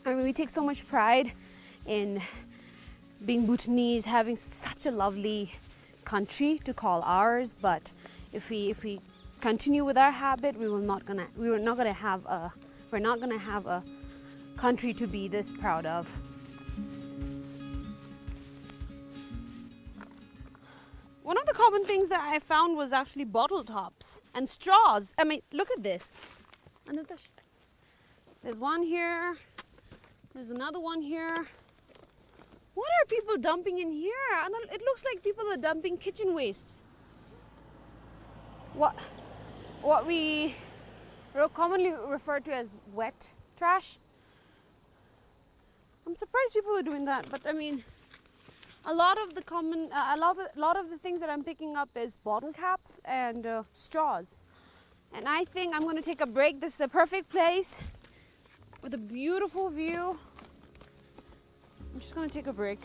I mean, we take so much pride in being Bhutanese, having such a lovely country to call ours, but if we, if we continue with our habit, we will not gonna, we are not gonna have a, we're not gonna have a country to be this proud of. One of the common things that I found was actually bottle tops and straws. I mean, look at this. Another sh- There's one here. There's another one here. What are people dumping in here? And it looks like people are dumping kitchen wastes. What, what we re-, commonly refer to as wet trash. I'm surprised people are doing that, but I mean, a lot of the common, uh, a lot of, a lot of the things that I'm picking up is bottle caps and, uh, straws. And I think I'm gonna take a break. This is the perfect place with a beautiful view. I'm just gonna take a break.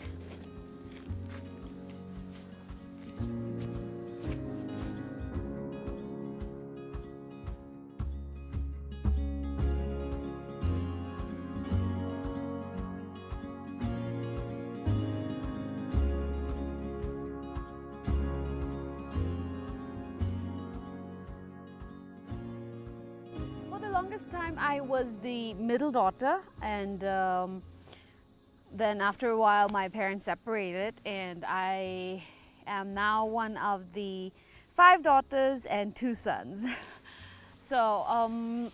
For the longest time, I was the middle daughter, and, um, then after a while, my parents separated, and I am now one of the five daughters and two sons. So, um,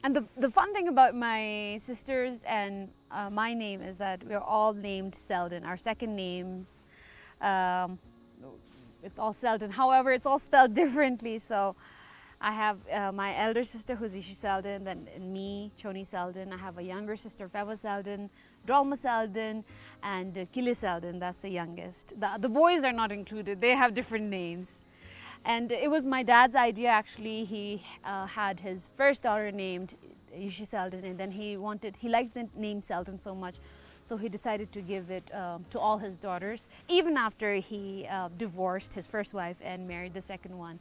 and the, the fun thing about my sisters and, uh, my name is that we're all named Selden. Our second names, um, it's all Selden. However, it's all spelled differently. So I have, uh, my elder sister, who's Yishi Selden, then me, Choni Selden. I have a younger sister, Pema Selden, Drolma Selden, and, uh, Kili Selden, that's the youngest. The, the boys are not included, they have different names. And it was my dad's idea, actually. He, uh, had his first daughter named Yishi Selden, and then he wanted, he liked the name Selden so much, so he decided to give it, um, to all his daughters, even after he, uh, divorced his first wife and married the second one.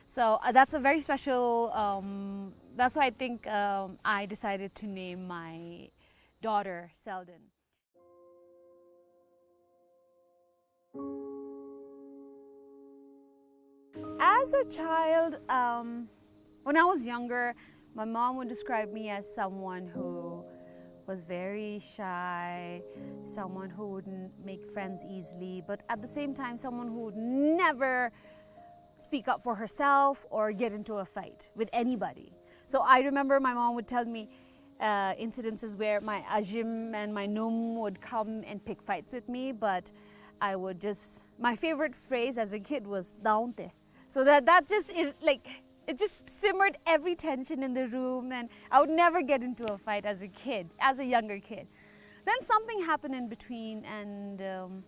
So, uh, that's a very special, um, that's why I think, um, I decided to name my daughter Selden. As a child, um, when I was younger, my mom would describe me as someone who was very shy, someone who wouldn't make friends easily, but at the same time, someone who would never speak up for herself or get into a fight with anybody. So I remember my mom would tell me, uh, incidences where my ajim and my num would come and pick fights with me, but I would just, my favorite phrase as a kid was "Daunte." So that, that just, it, like, it just simmered every tension in the room, and I would never get into a fight as a kid, as a younger kid. Then something happened in between, and, um,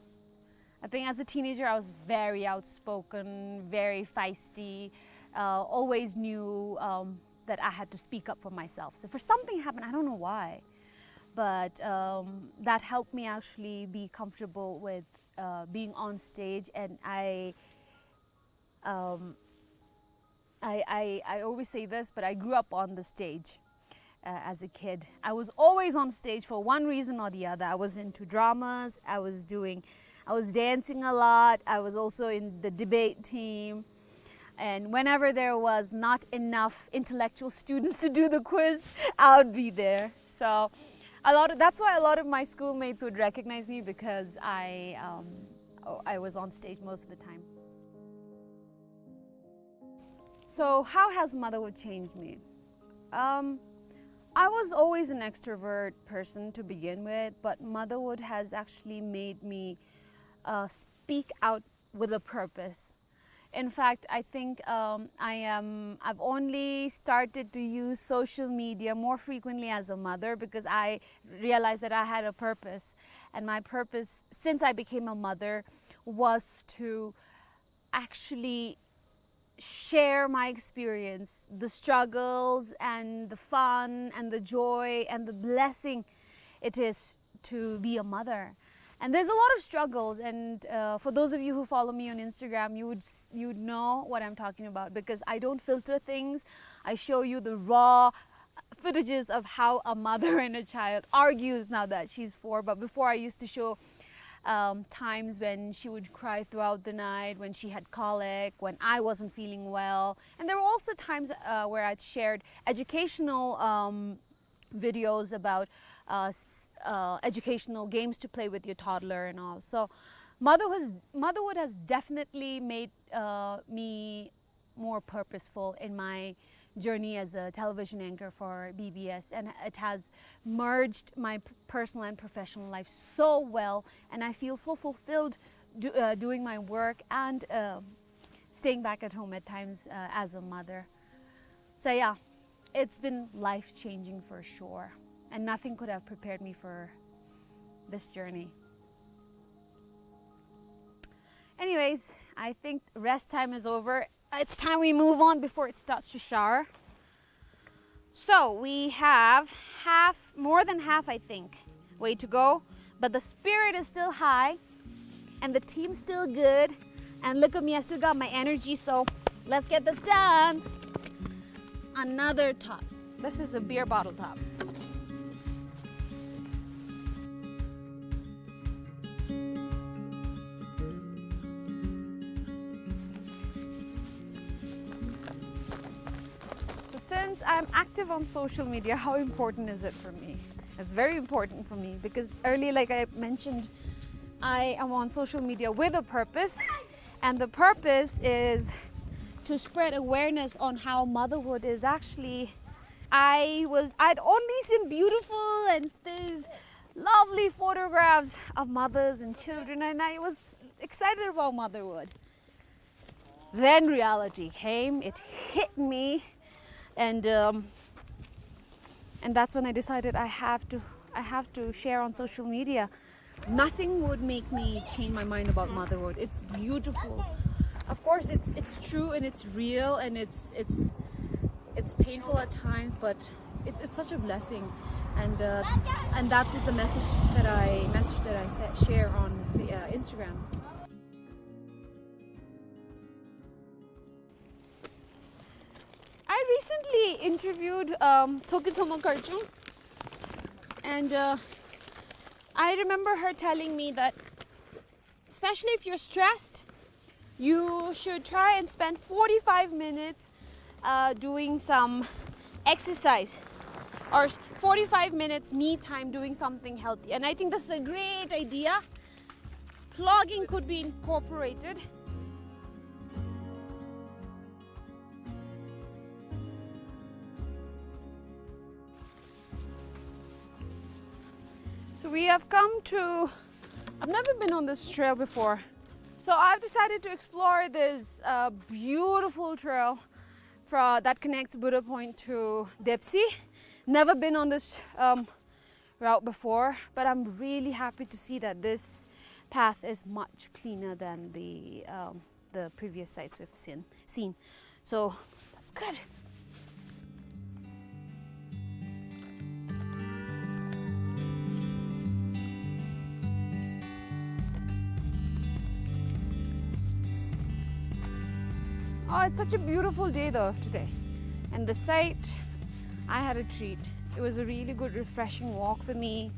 I think as a teenager, I was very outspoken, very feisty, uh, always knew, um, that I had to speak up for myself. So for something happened, I don't know why, but, um, that helped me actually be comfortable with, uh, being on stage, and I, um, I, I, I always say this, but I grew up on the stage, uh, as a kid. I was always on stage for one reason or the other. I was into dramas, I was doing, I was dancing a lot, I was also in the debate team. And whenever there was not enough intellectual students to do the quiz, I would be there. So a lot of, that's why a lot of my schoolmates would recognize me, because I, um, I was on stage most of the time. So how has motherhood changed me? Um, I was always an extrovert person to begin with, but motherhood has actually made me, uh, speak out with a purpose. In fact, I think, um, I am, I've only started to use social media more frequently as a mother, because I realized that I had a purpose. And my purpose, since I became a mother, was to actually share my experience, the struggles and the fun and the joy and the blessing it is to be a mother. And there's a lot of struggles, and, uh, for those of you who follow me on Instagram, you would s-, you would know what I'm talking about, because I don't filter things. I show you the raw footages of how a mother and a child argues now that she's four. But before, I used to show, um, times when she would cry throughout the night, when she had colic, when I wasn't feeling well. And there were also times, uh, where I'd shared educational, um, videos about, uh, s-, uh, educational games to play with your toddler and all. So motherhood has, motherhood has definitely made, uh, me more purposeful in my journey as a television anchor for B B S, and it has merged my p-, personal and professional life so well, and I feel so fulfilled do-, uh, doing my work and, uh, staying back at home at times, uh, as a mother. So yeah, it's been life-changing for sure, and nothing could have prepared me for this journey. Anyways, I think rest time is over. It's time we move on before it starts to shower. So we have half, more than half, I think, way to go. But the spirit is still high, and the team's still good. And look at me, I still got my energy, so let's get this done. Another top. This is a beer bottle top. So since I'm active on social media, how important is it for me? It's very important for me because early, like I mentioned, I am on social media with a purpose, and the purpose is to spread awareness on how motherhood is actually. I was, I'd only seen beautiful and these lovely photographs of mothers and children, and I was excited about motherhood. Then reality came, it hit me, and, um, and that's when I decided I have to, I have to share on social media. Nothing would make me change my mind about motherhood. It's beautiful. Of course, it's, it's true and it's real and it's, it's, it's painful at times, but it's, it's such a blessing. And, uh, and that is the message that I, message that I sa-, share on, uh, Instagram. I recently interviewed, um, Tshogkyu Tshommo Karchung, and, uh, I remember her telling me that, especially if you're stressed, you should try and spend forty-five minutes, uh, doing some exercise, or forty-five minutes me time doing something healthy. And I think this is a great idea. Plogging could be incorporated. So we have come to, I've never been on this trail before. It's So I've decided to explore this uh, beautiful trail fro- that connects Buddha Point to Depsy. Never been on this um, route before, but I'm really happy to see that this path is much cleaner than the um, the previous sites we've seen. seen. So that's good. Oh, it's such a beautiful day though today. And the site, I had a treat. It was a really good, refreshing walk for me.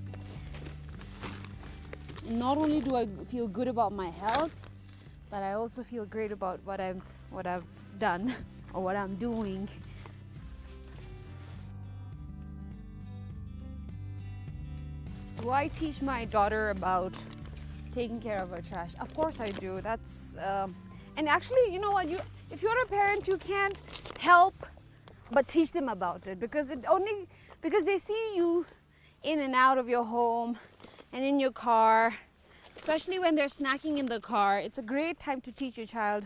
Not only do I feel good about my health, but I also feel great about what I'm what I've done or what I'm doing. Do I teach my daughter about taking care of her trash? Of course I do. That's um, and actually, you know what? You if you're a parent, you can't help but teach them about it because it only because they see you in and out of your home and in your car, especially when they're snacking in the car. It's a great time to teach your child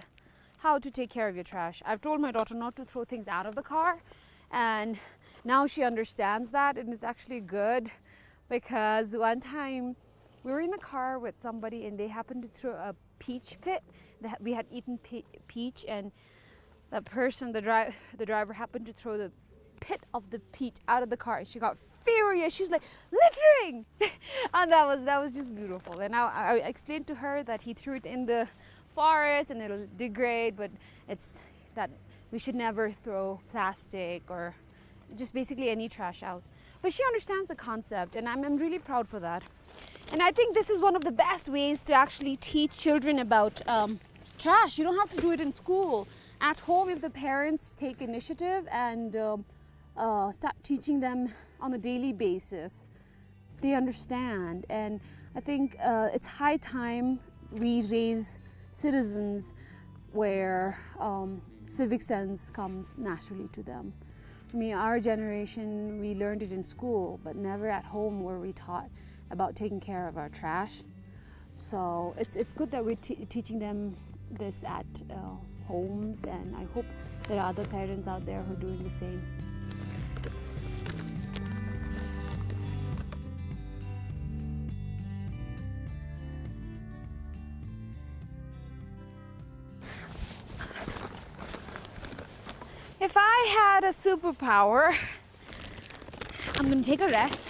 how to take care of your trash. I've told my daughter not to throw things out of the car, and now she understands that, and it's actually good because one time we were in the car with somebody and they happened to throw a peach pit. They ha- We had eaten pe- peach, and that person, the, dri- the driver, happened to throw the pit of the peach out of the car. She got furious. She's like, "Littering!" And that was that was just beautiful. And I, I explained to her that he threw it in the forest and it'll degrade, but it's that we should never throw plastic or just basically any trash out. But she understands the concept, and I'm, I'm really proud for that. And I think this is one of the best ways to actually teach children about um, trash. You don't have to do it in school. At home, if the parents take initiative and um, uh, start teaching them on a daily basis, they understand. And I think uh, it's high time we raise citizens where um, civic sense comes naturally to them. I mean, our generation, we learned it in school, but never at home were we taught about taking care of our trash. So it's, it's good that we're t- teaching them this at uh, homes, and I hope there are other parents out there who are doing the same. If I had a superpower, I'm gonna take a rest.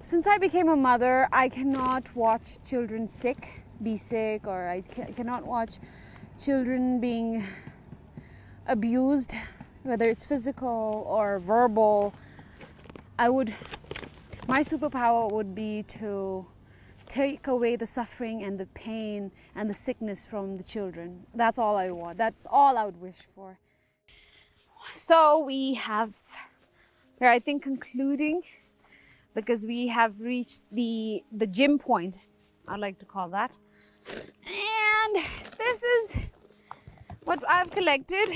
Since I became a mother, I cannot watch children sick, be sick, or I ca- cannot watch children being abused, whether it's physical or verbal. I would, my superpower would be to take away the suffering and the pain and the sickness from the children. That's all I want. That's all I would wish for. So we have, we're, I think, concluding because we have reached the the gym point, I like to call that. And this is what I've collected.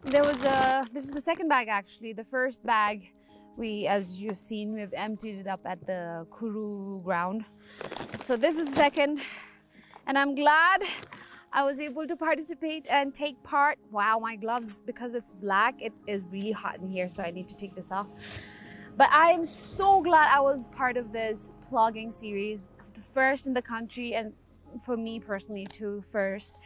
There was a, this is the second bag actually. The first bag, we, as you've seen, we've emptied it up at the Kuru ground. So this is the second, and I'm glad I was able to participate and take part. Wow, my gloves, because it's black, it is really hot in here, so I need to take this off. But I am so glad I was part of this plogging series, the first in the country, and for me personally too, first,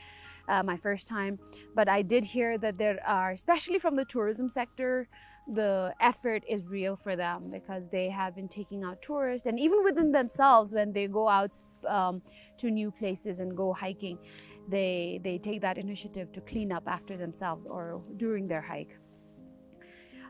uh, my first time. But I did hear that there are, especially from the tourism sector, the effort is real for them because they have been taking out tourists, and even within themselves, when they go out um, to new places and go hiking, they they take that initiative to clean up after themselves or during their hike.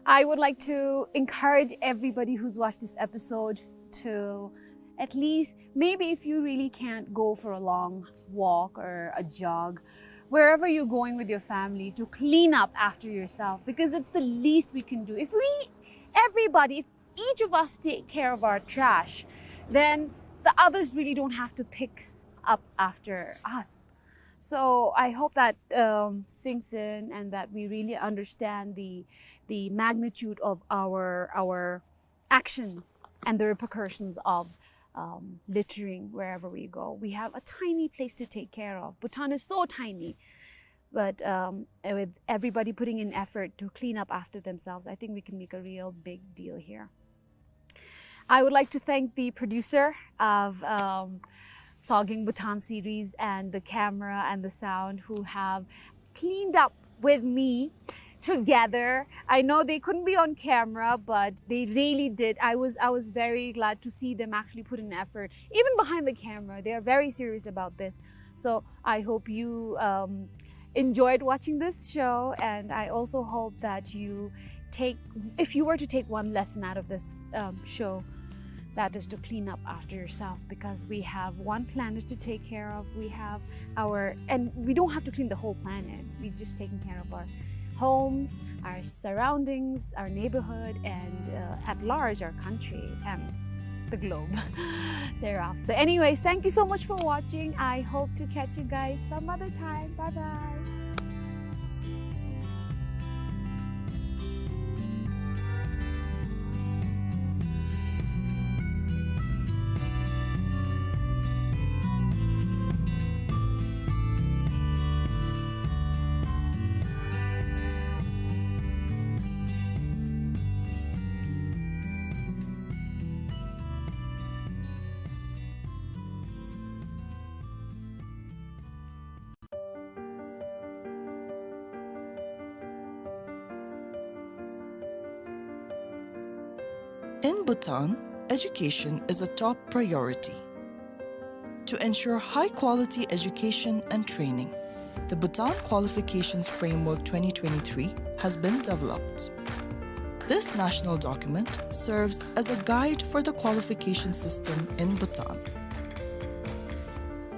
I would like to encourage everybody who's watched this episode to at least, maybe if you really can't go for a long walk or a jog, wherever you're going with your family, to clean up after yourself, because it's the least we can do. If we, everybody, if each of us take care of our trash, then the others really don't have to pick up after us. So I hope that um, sinks in and that we really understand the the magnitude of our our actions and the repercussions of um, littering wherever we go. We have a tiny place to take care of. Bhutan is so tiny. But, um, with everybody putting in effort to clean up after themselves, I think we can make a real big deal here. I would like to thank the producer of, um, Plogging Bhutan series and the camera and the sound who have cleaned up with me together. I know they couldn't be on camera, but they really did. I was, I was very glad to see them actually put in effort, even behind the camera. They are very serious about this. So I hope you, um, enjoyed watching this show, and I also hope that you take, if you were to take one lesson out of this, um, show, that is to clean up after yourself, because we have one planet to take care of. We have our, and we don't have to clean the whole planet. We're just taking care of our homes, our surroundings, our neighborhood, and, uh, at large, our country and the globe thereof. So anyways, thank you so much for watching. I hope to catch you guys some other time. Bye bye. In Bhutan, education is a top priority. To ensure high-quality education and training, the Bhutan Qualifications Framework twenty twenty-three has been developed. This national document serves as a guide for the qualification system in Bhutan.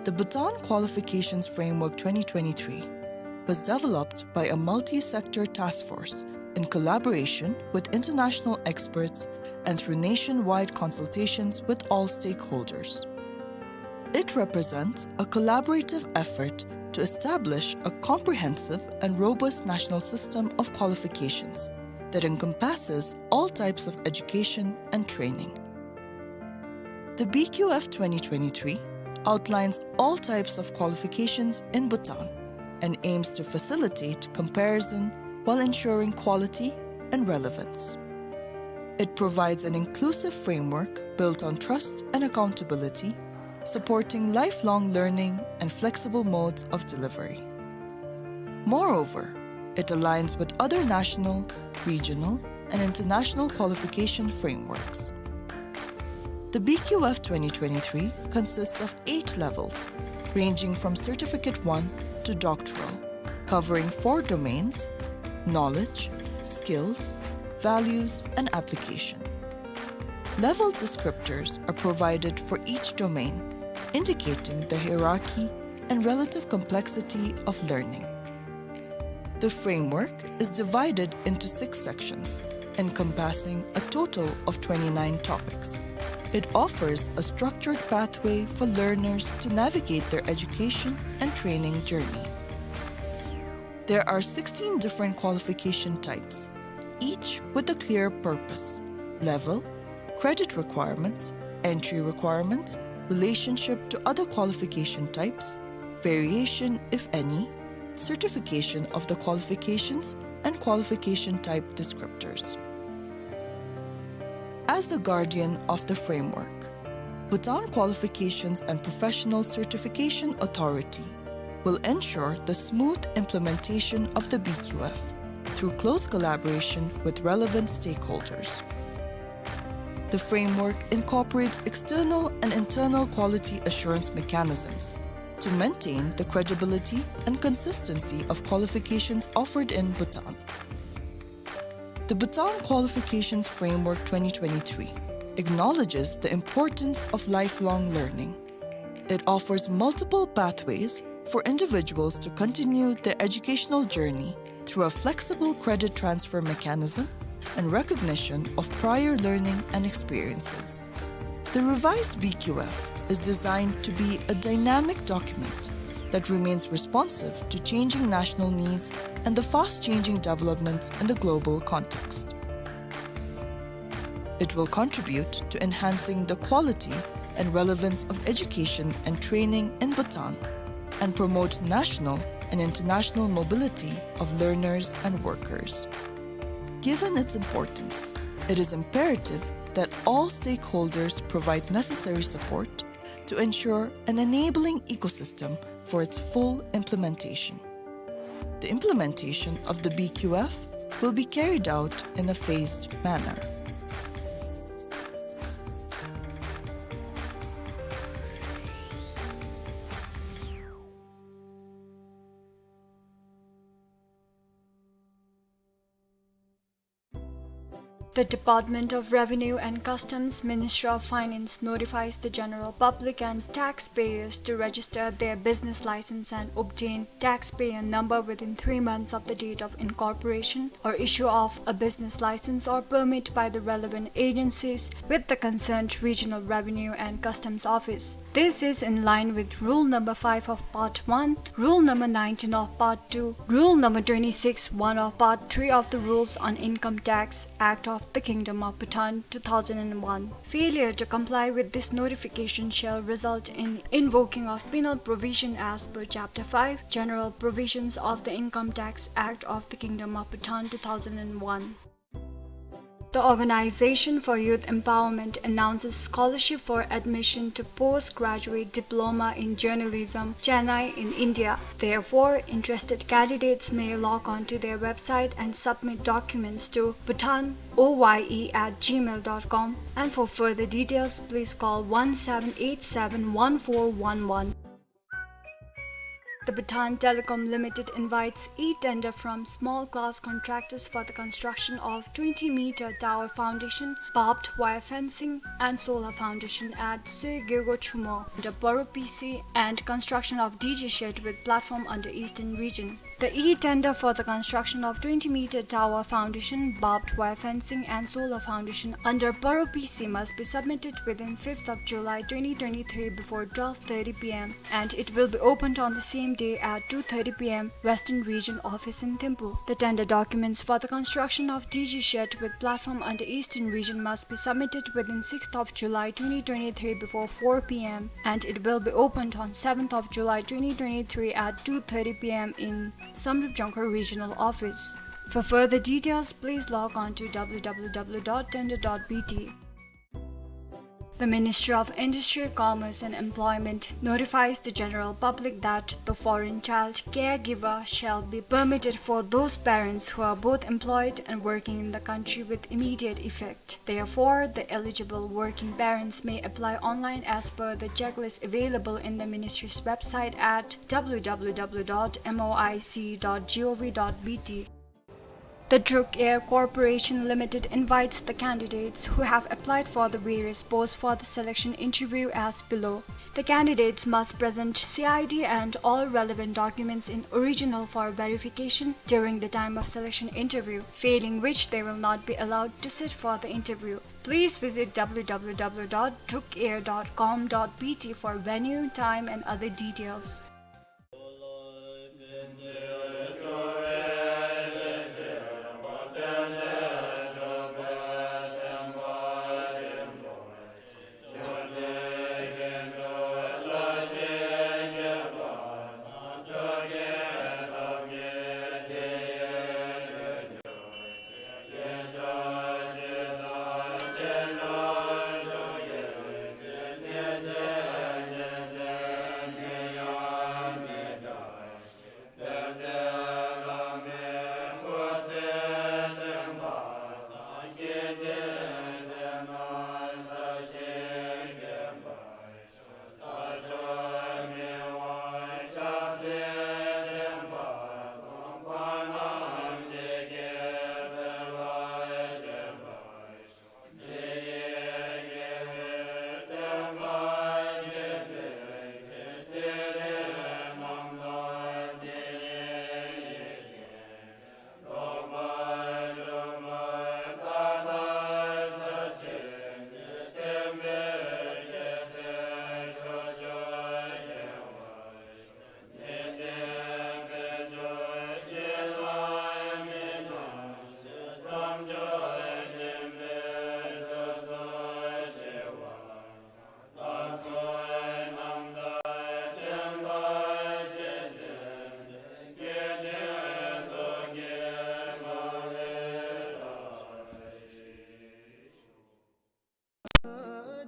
The Bhutan Qualifications Framework twenty twenty-three was developed by a multi-sector task force in collaboration with international experts and through nationwide consultations with all stakeholders. It represents a collaborative effort to establish a comprehensive and robust national system of qualifications that encompasses all types of education and training. The B Q F twenty twenty-three outlines all types of qualifications in Bhutan and aims to facilitate comparison while ensuring quality and relevance. It provides an inclusive framework built on trust and accountability, supporting lifelong learning and flexible modes of delivery. Moreover, it aligns with other national, regional, and international qualification frameworks. The B Q F twenty twenty-three consists of eight levels, ranging from Certificate one to Doctoral, covering four domains: knowledge, skills, values, and application. Level descriptors are provided for each domain, indicating the hierarchy and relative complexity of learning. The framework is divided into six sections, encompassing a total of twenty-nine topics. It offers a structured pathway for learners to navigate their education and training journey. There are sixteen different qualification types, each with a clear purpose: level, credit requirements, entry requirements, relationship to other qualification types, variation, if any, certification of the qualifications, and qualification type descriptors. As the guardian of the framework, Bhutan Qualifications and Professional Certification Authority will ensure the smooth implementation of the B Q F through close collaboration with relevant stakeholders. The framework incorporates external and internal quality assurance mechanisms to maintain the credibility and consistency of qualifications offered in Bhutan. The Bhutan Qualifications Framework twenty twenty-three acknowledges the importance of lifelong learning. It offers multiple pathways for individuals to continue their educational journey through a flexible credit transfer mechanism and recognition of prior learning and experiences. The revised B Q F is designed to be a dynamic document that remains responsive to changing national needs and the fast-changing developments in the global context. It will contribute to enhancing the quality and relevance of education and training in Bhutan and promote national and international mobility of learners and workers. Given its importance, it is imperative that all stakeholders provide necessary support to ensure an enabling ecosystem for its full implementation. The implementation of the B Q F will be carried out in a phased manner. The Department of Revenue and Customs, Ministry of Finance, notifies the general public and taxpayers to register their business license and obtain taxpayer number within three months of the date of incorporation or issue of a business license or permit by the relevant agencies with the concerned regional revenue and customs office. This is in line with rule number five of part one, rule number nineteen of part two, rule number twenty-six one of part three of the Rules on Income Tax Act of the Kingdom of Bhutan two thousand and one. Failure to comply with this notification shall result in invoking of penal provision as per Chapter five, General Provisions of the Income Tax Act of the Kingdom of Bhutan two thousand and one. The Organization for Youth Empowerment announces scholarship for admission to postgraduate diploma in journalism, Chennai in India. Therefore, interested candidates may log on to their website and submit documents to bhutan O Y E at gmail dot com. And for further details, please call one seven eight seven one four one one. The Bhutan Telecom Limited invites e-tender from small class contractors for the construction of twenty meter tower foundation, barbed wire fencing, and solar foundation at Soe Gyalgo Chumo under Paro P C and construction of D J shed with platform under Eastern Region. The e-tender for the construction of twenty meter tower foundation, barbed wire fencing, and solar foundation under Paro P C must be submitted within fifth of July twenty twenty-three before twelve thirty P M, and it will be opened on the same day at two thirty P M, Western Region office in Thimphu. The tender documents for the construction of D G shed with platform under Eastern Region must be submitted within sixth of July twenty twenty-three before four P M, and it will be opened on seventh of July twenty twenty-three at two thirty P M in Samdrup Jongkhar Regional Office. For further details, please log on to W W W dot tender dot B T. The Ministry of Industry, Commerce and Employment notifies the general public that the foreign child caregiver shall be permitted for those parents who are both employed and working in the country with immediate effect. Therefore, the eligible working parents may apply online as per the checklist available in the ministry's website at W W W dot M O I C dot G O V dot B T. The Druk Air Corporation Limited invites the candidates who have applied for the various posts for the selection interview as below. The candidates must present C I D and all relevant documents in original for verification during the time of selection interview, failing which they will not be allowed to sit for the interview. Please visit W W W dot druk air dot com dot B T for venue, time and other details.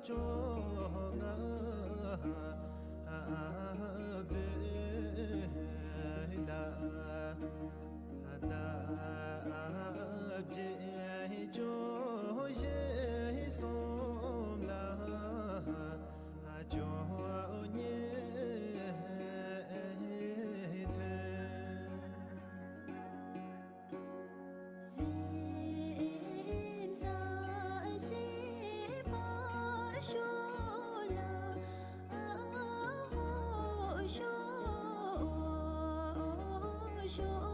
བཅོ་ལྔ་བོད་ལ་དག་བྱེད་ཅོག་ཞེ་གསུམ་ལ་བཅོ་ལྔ་ཐོན།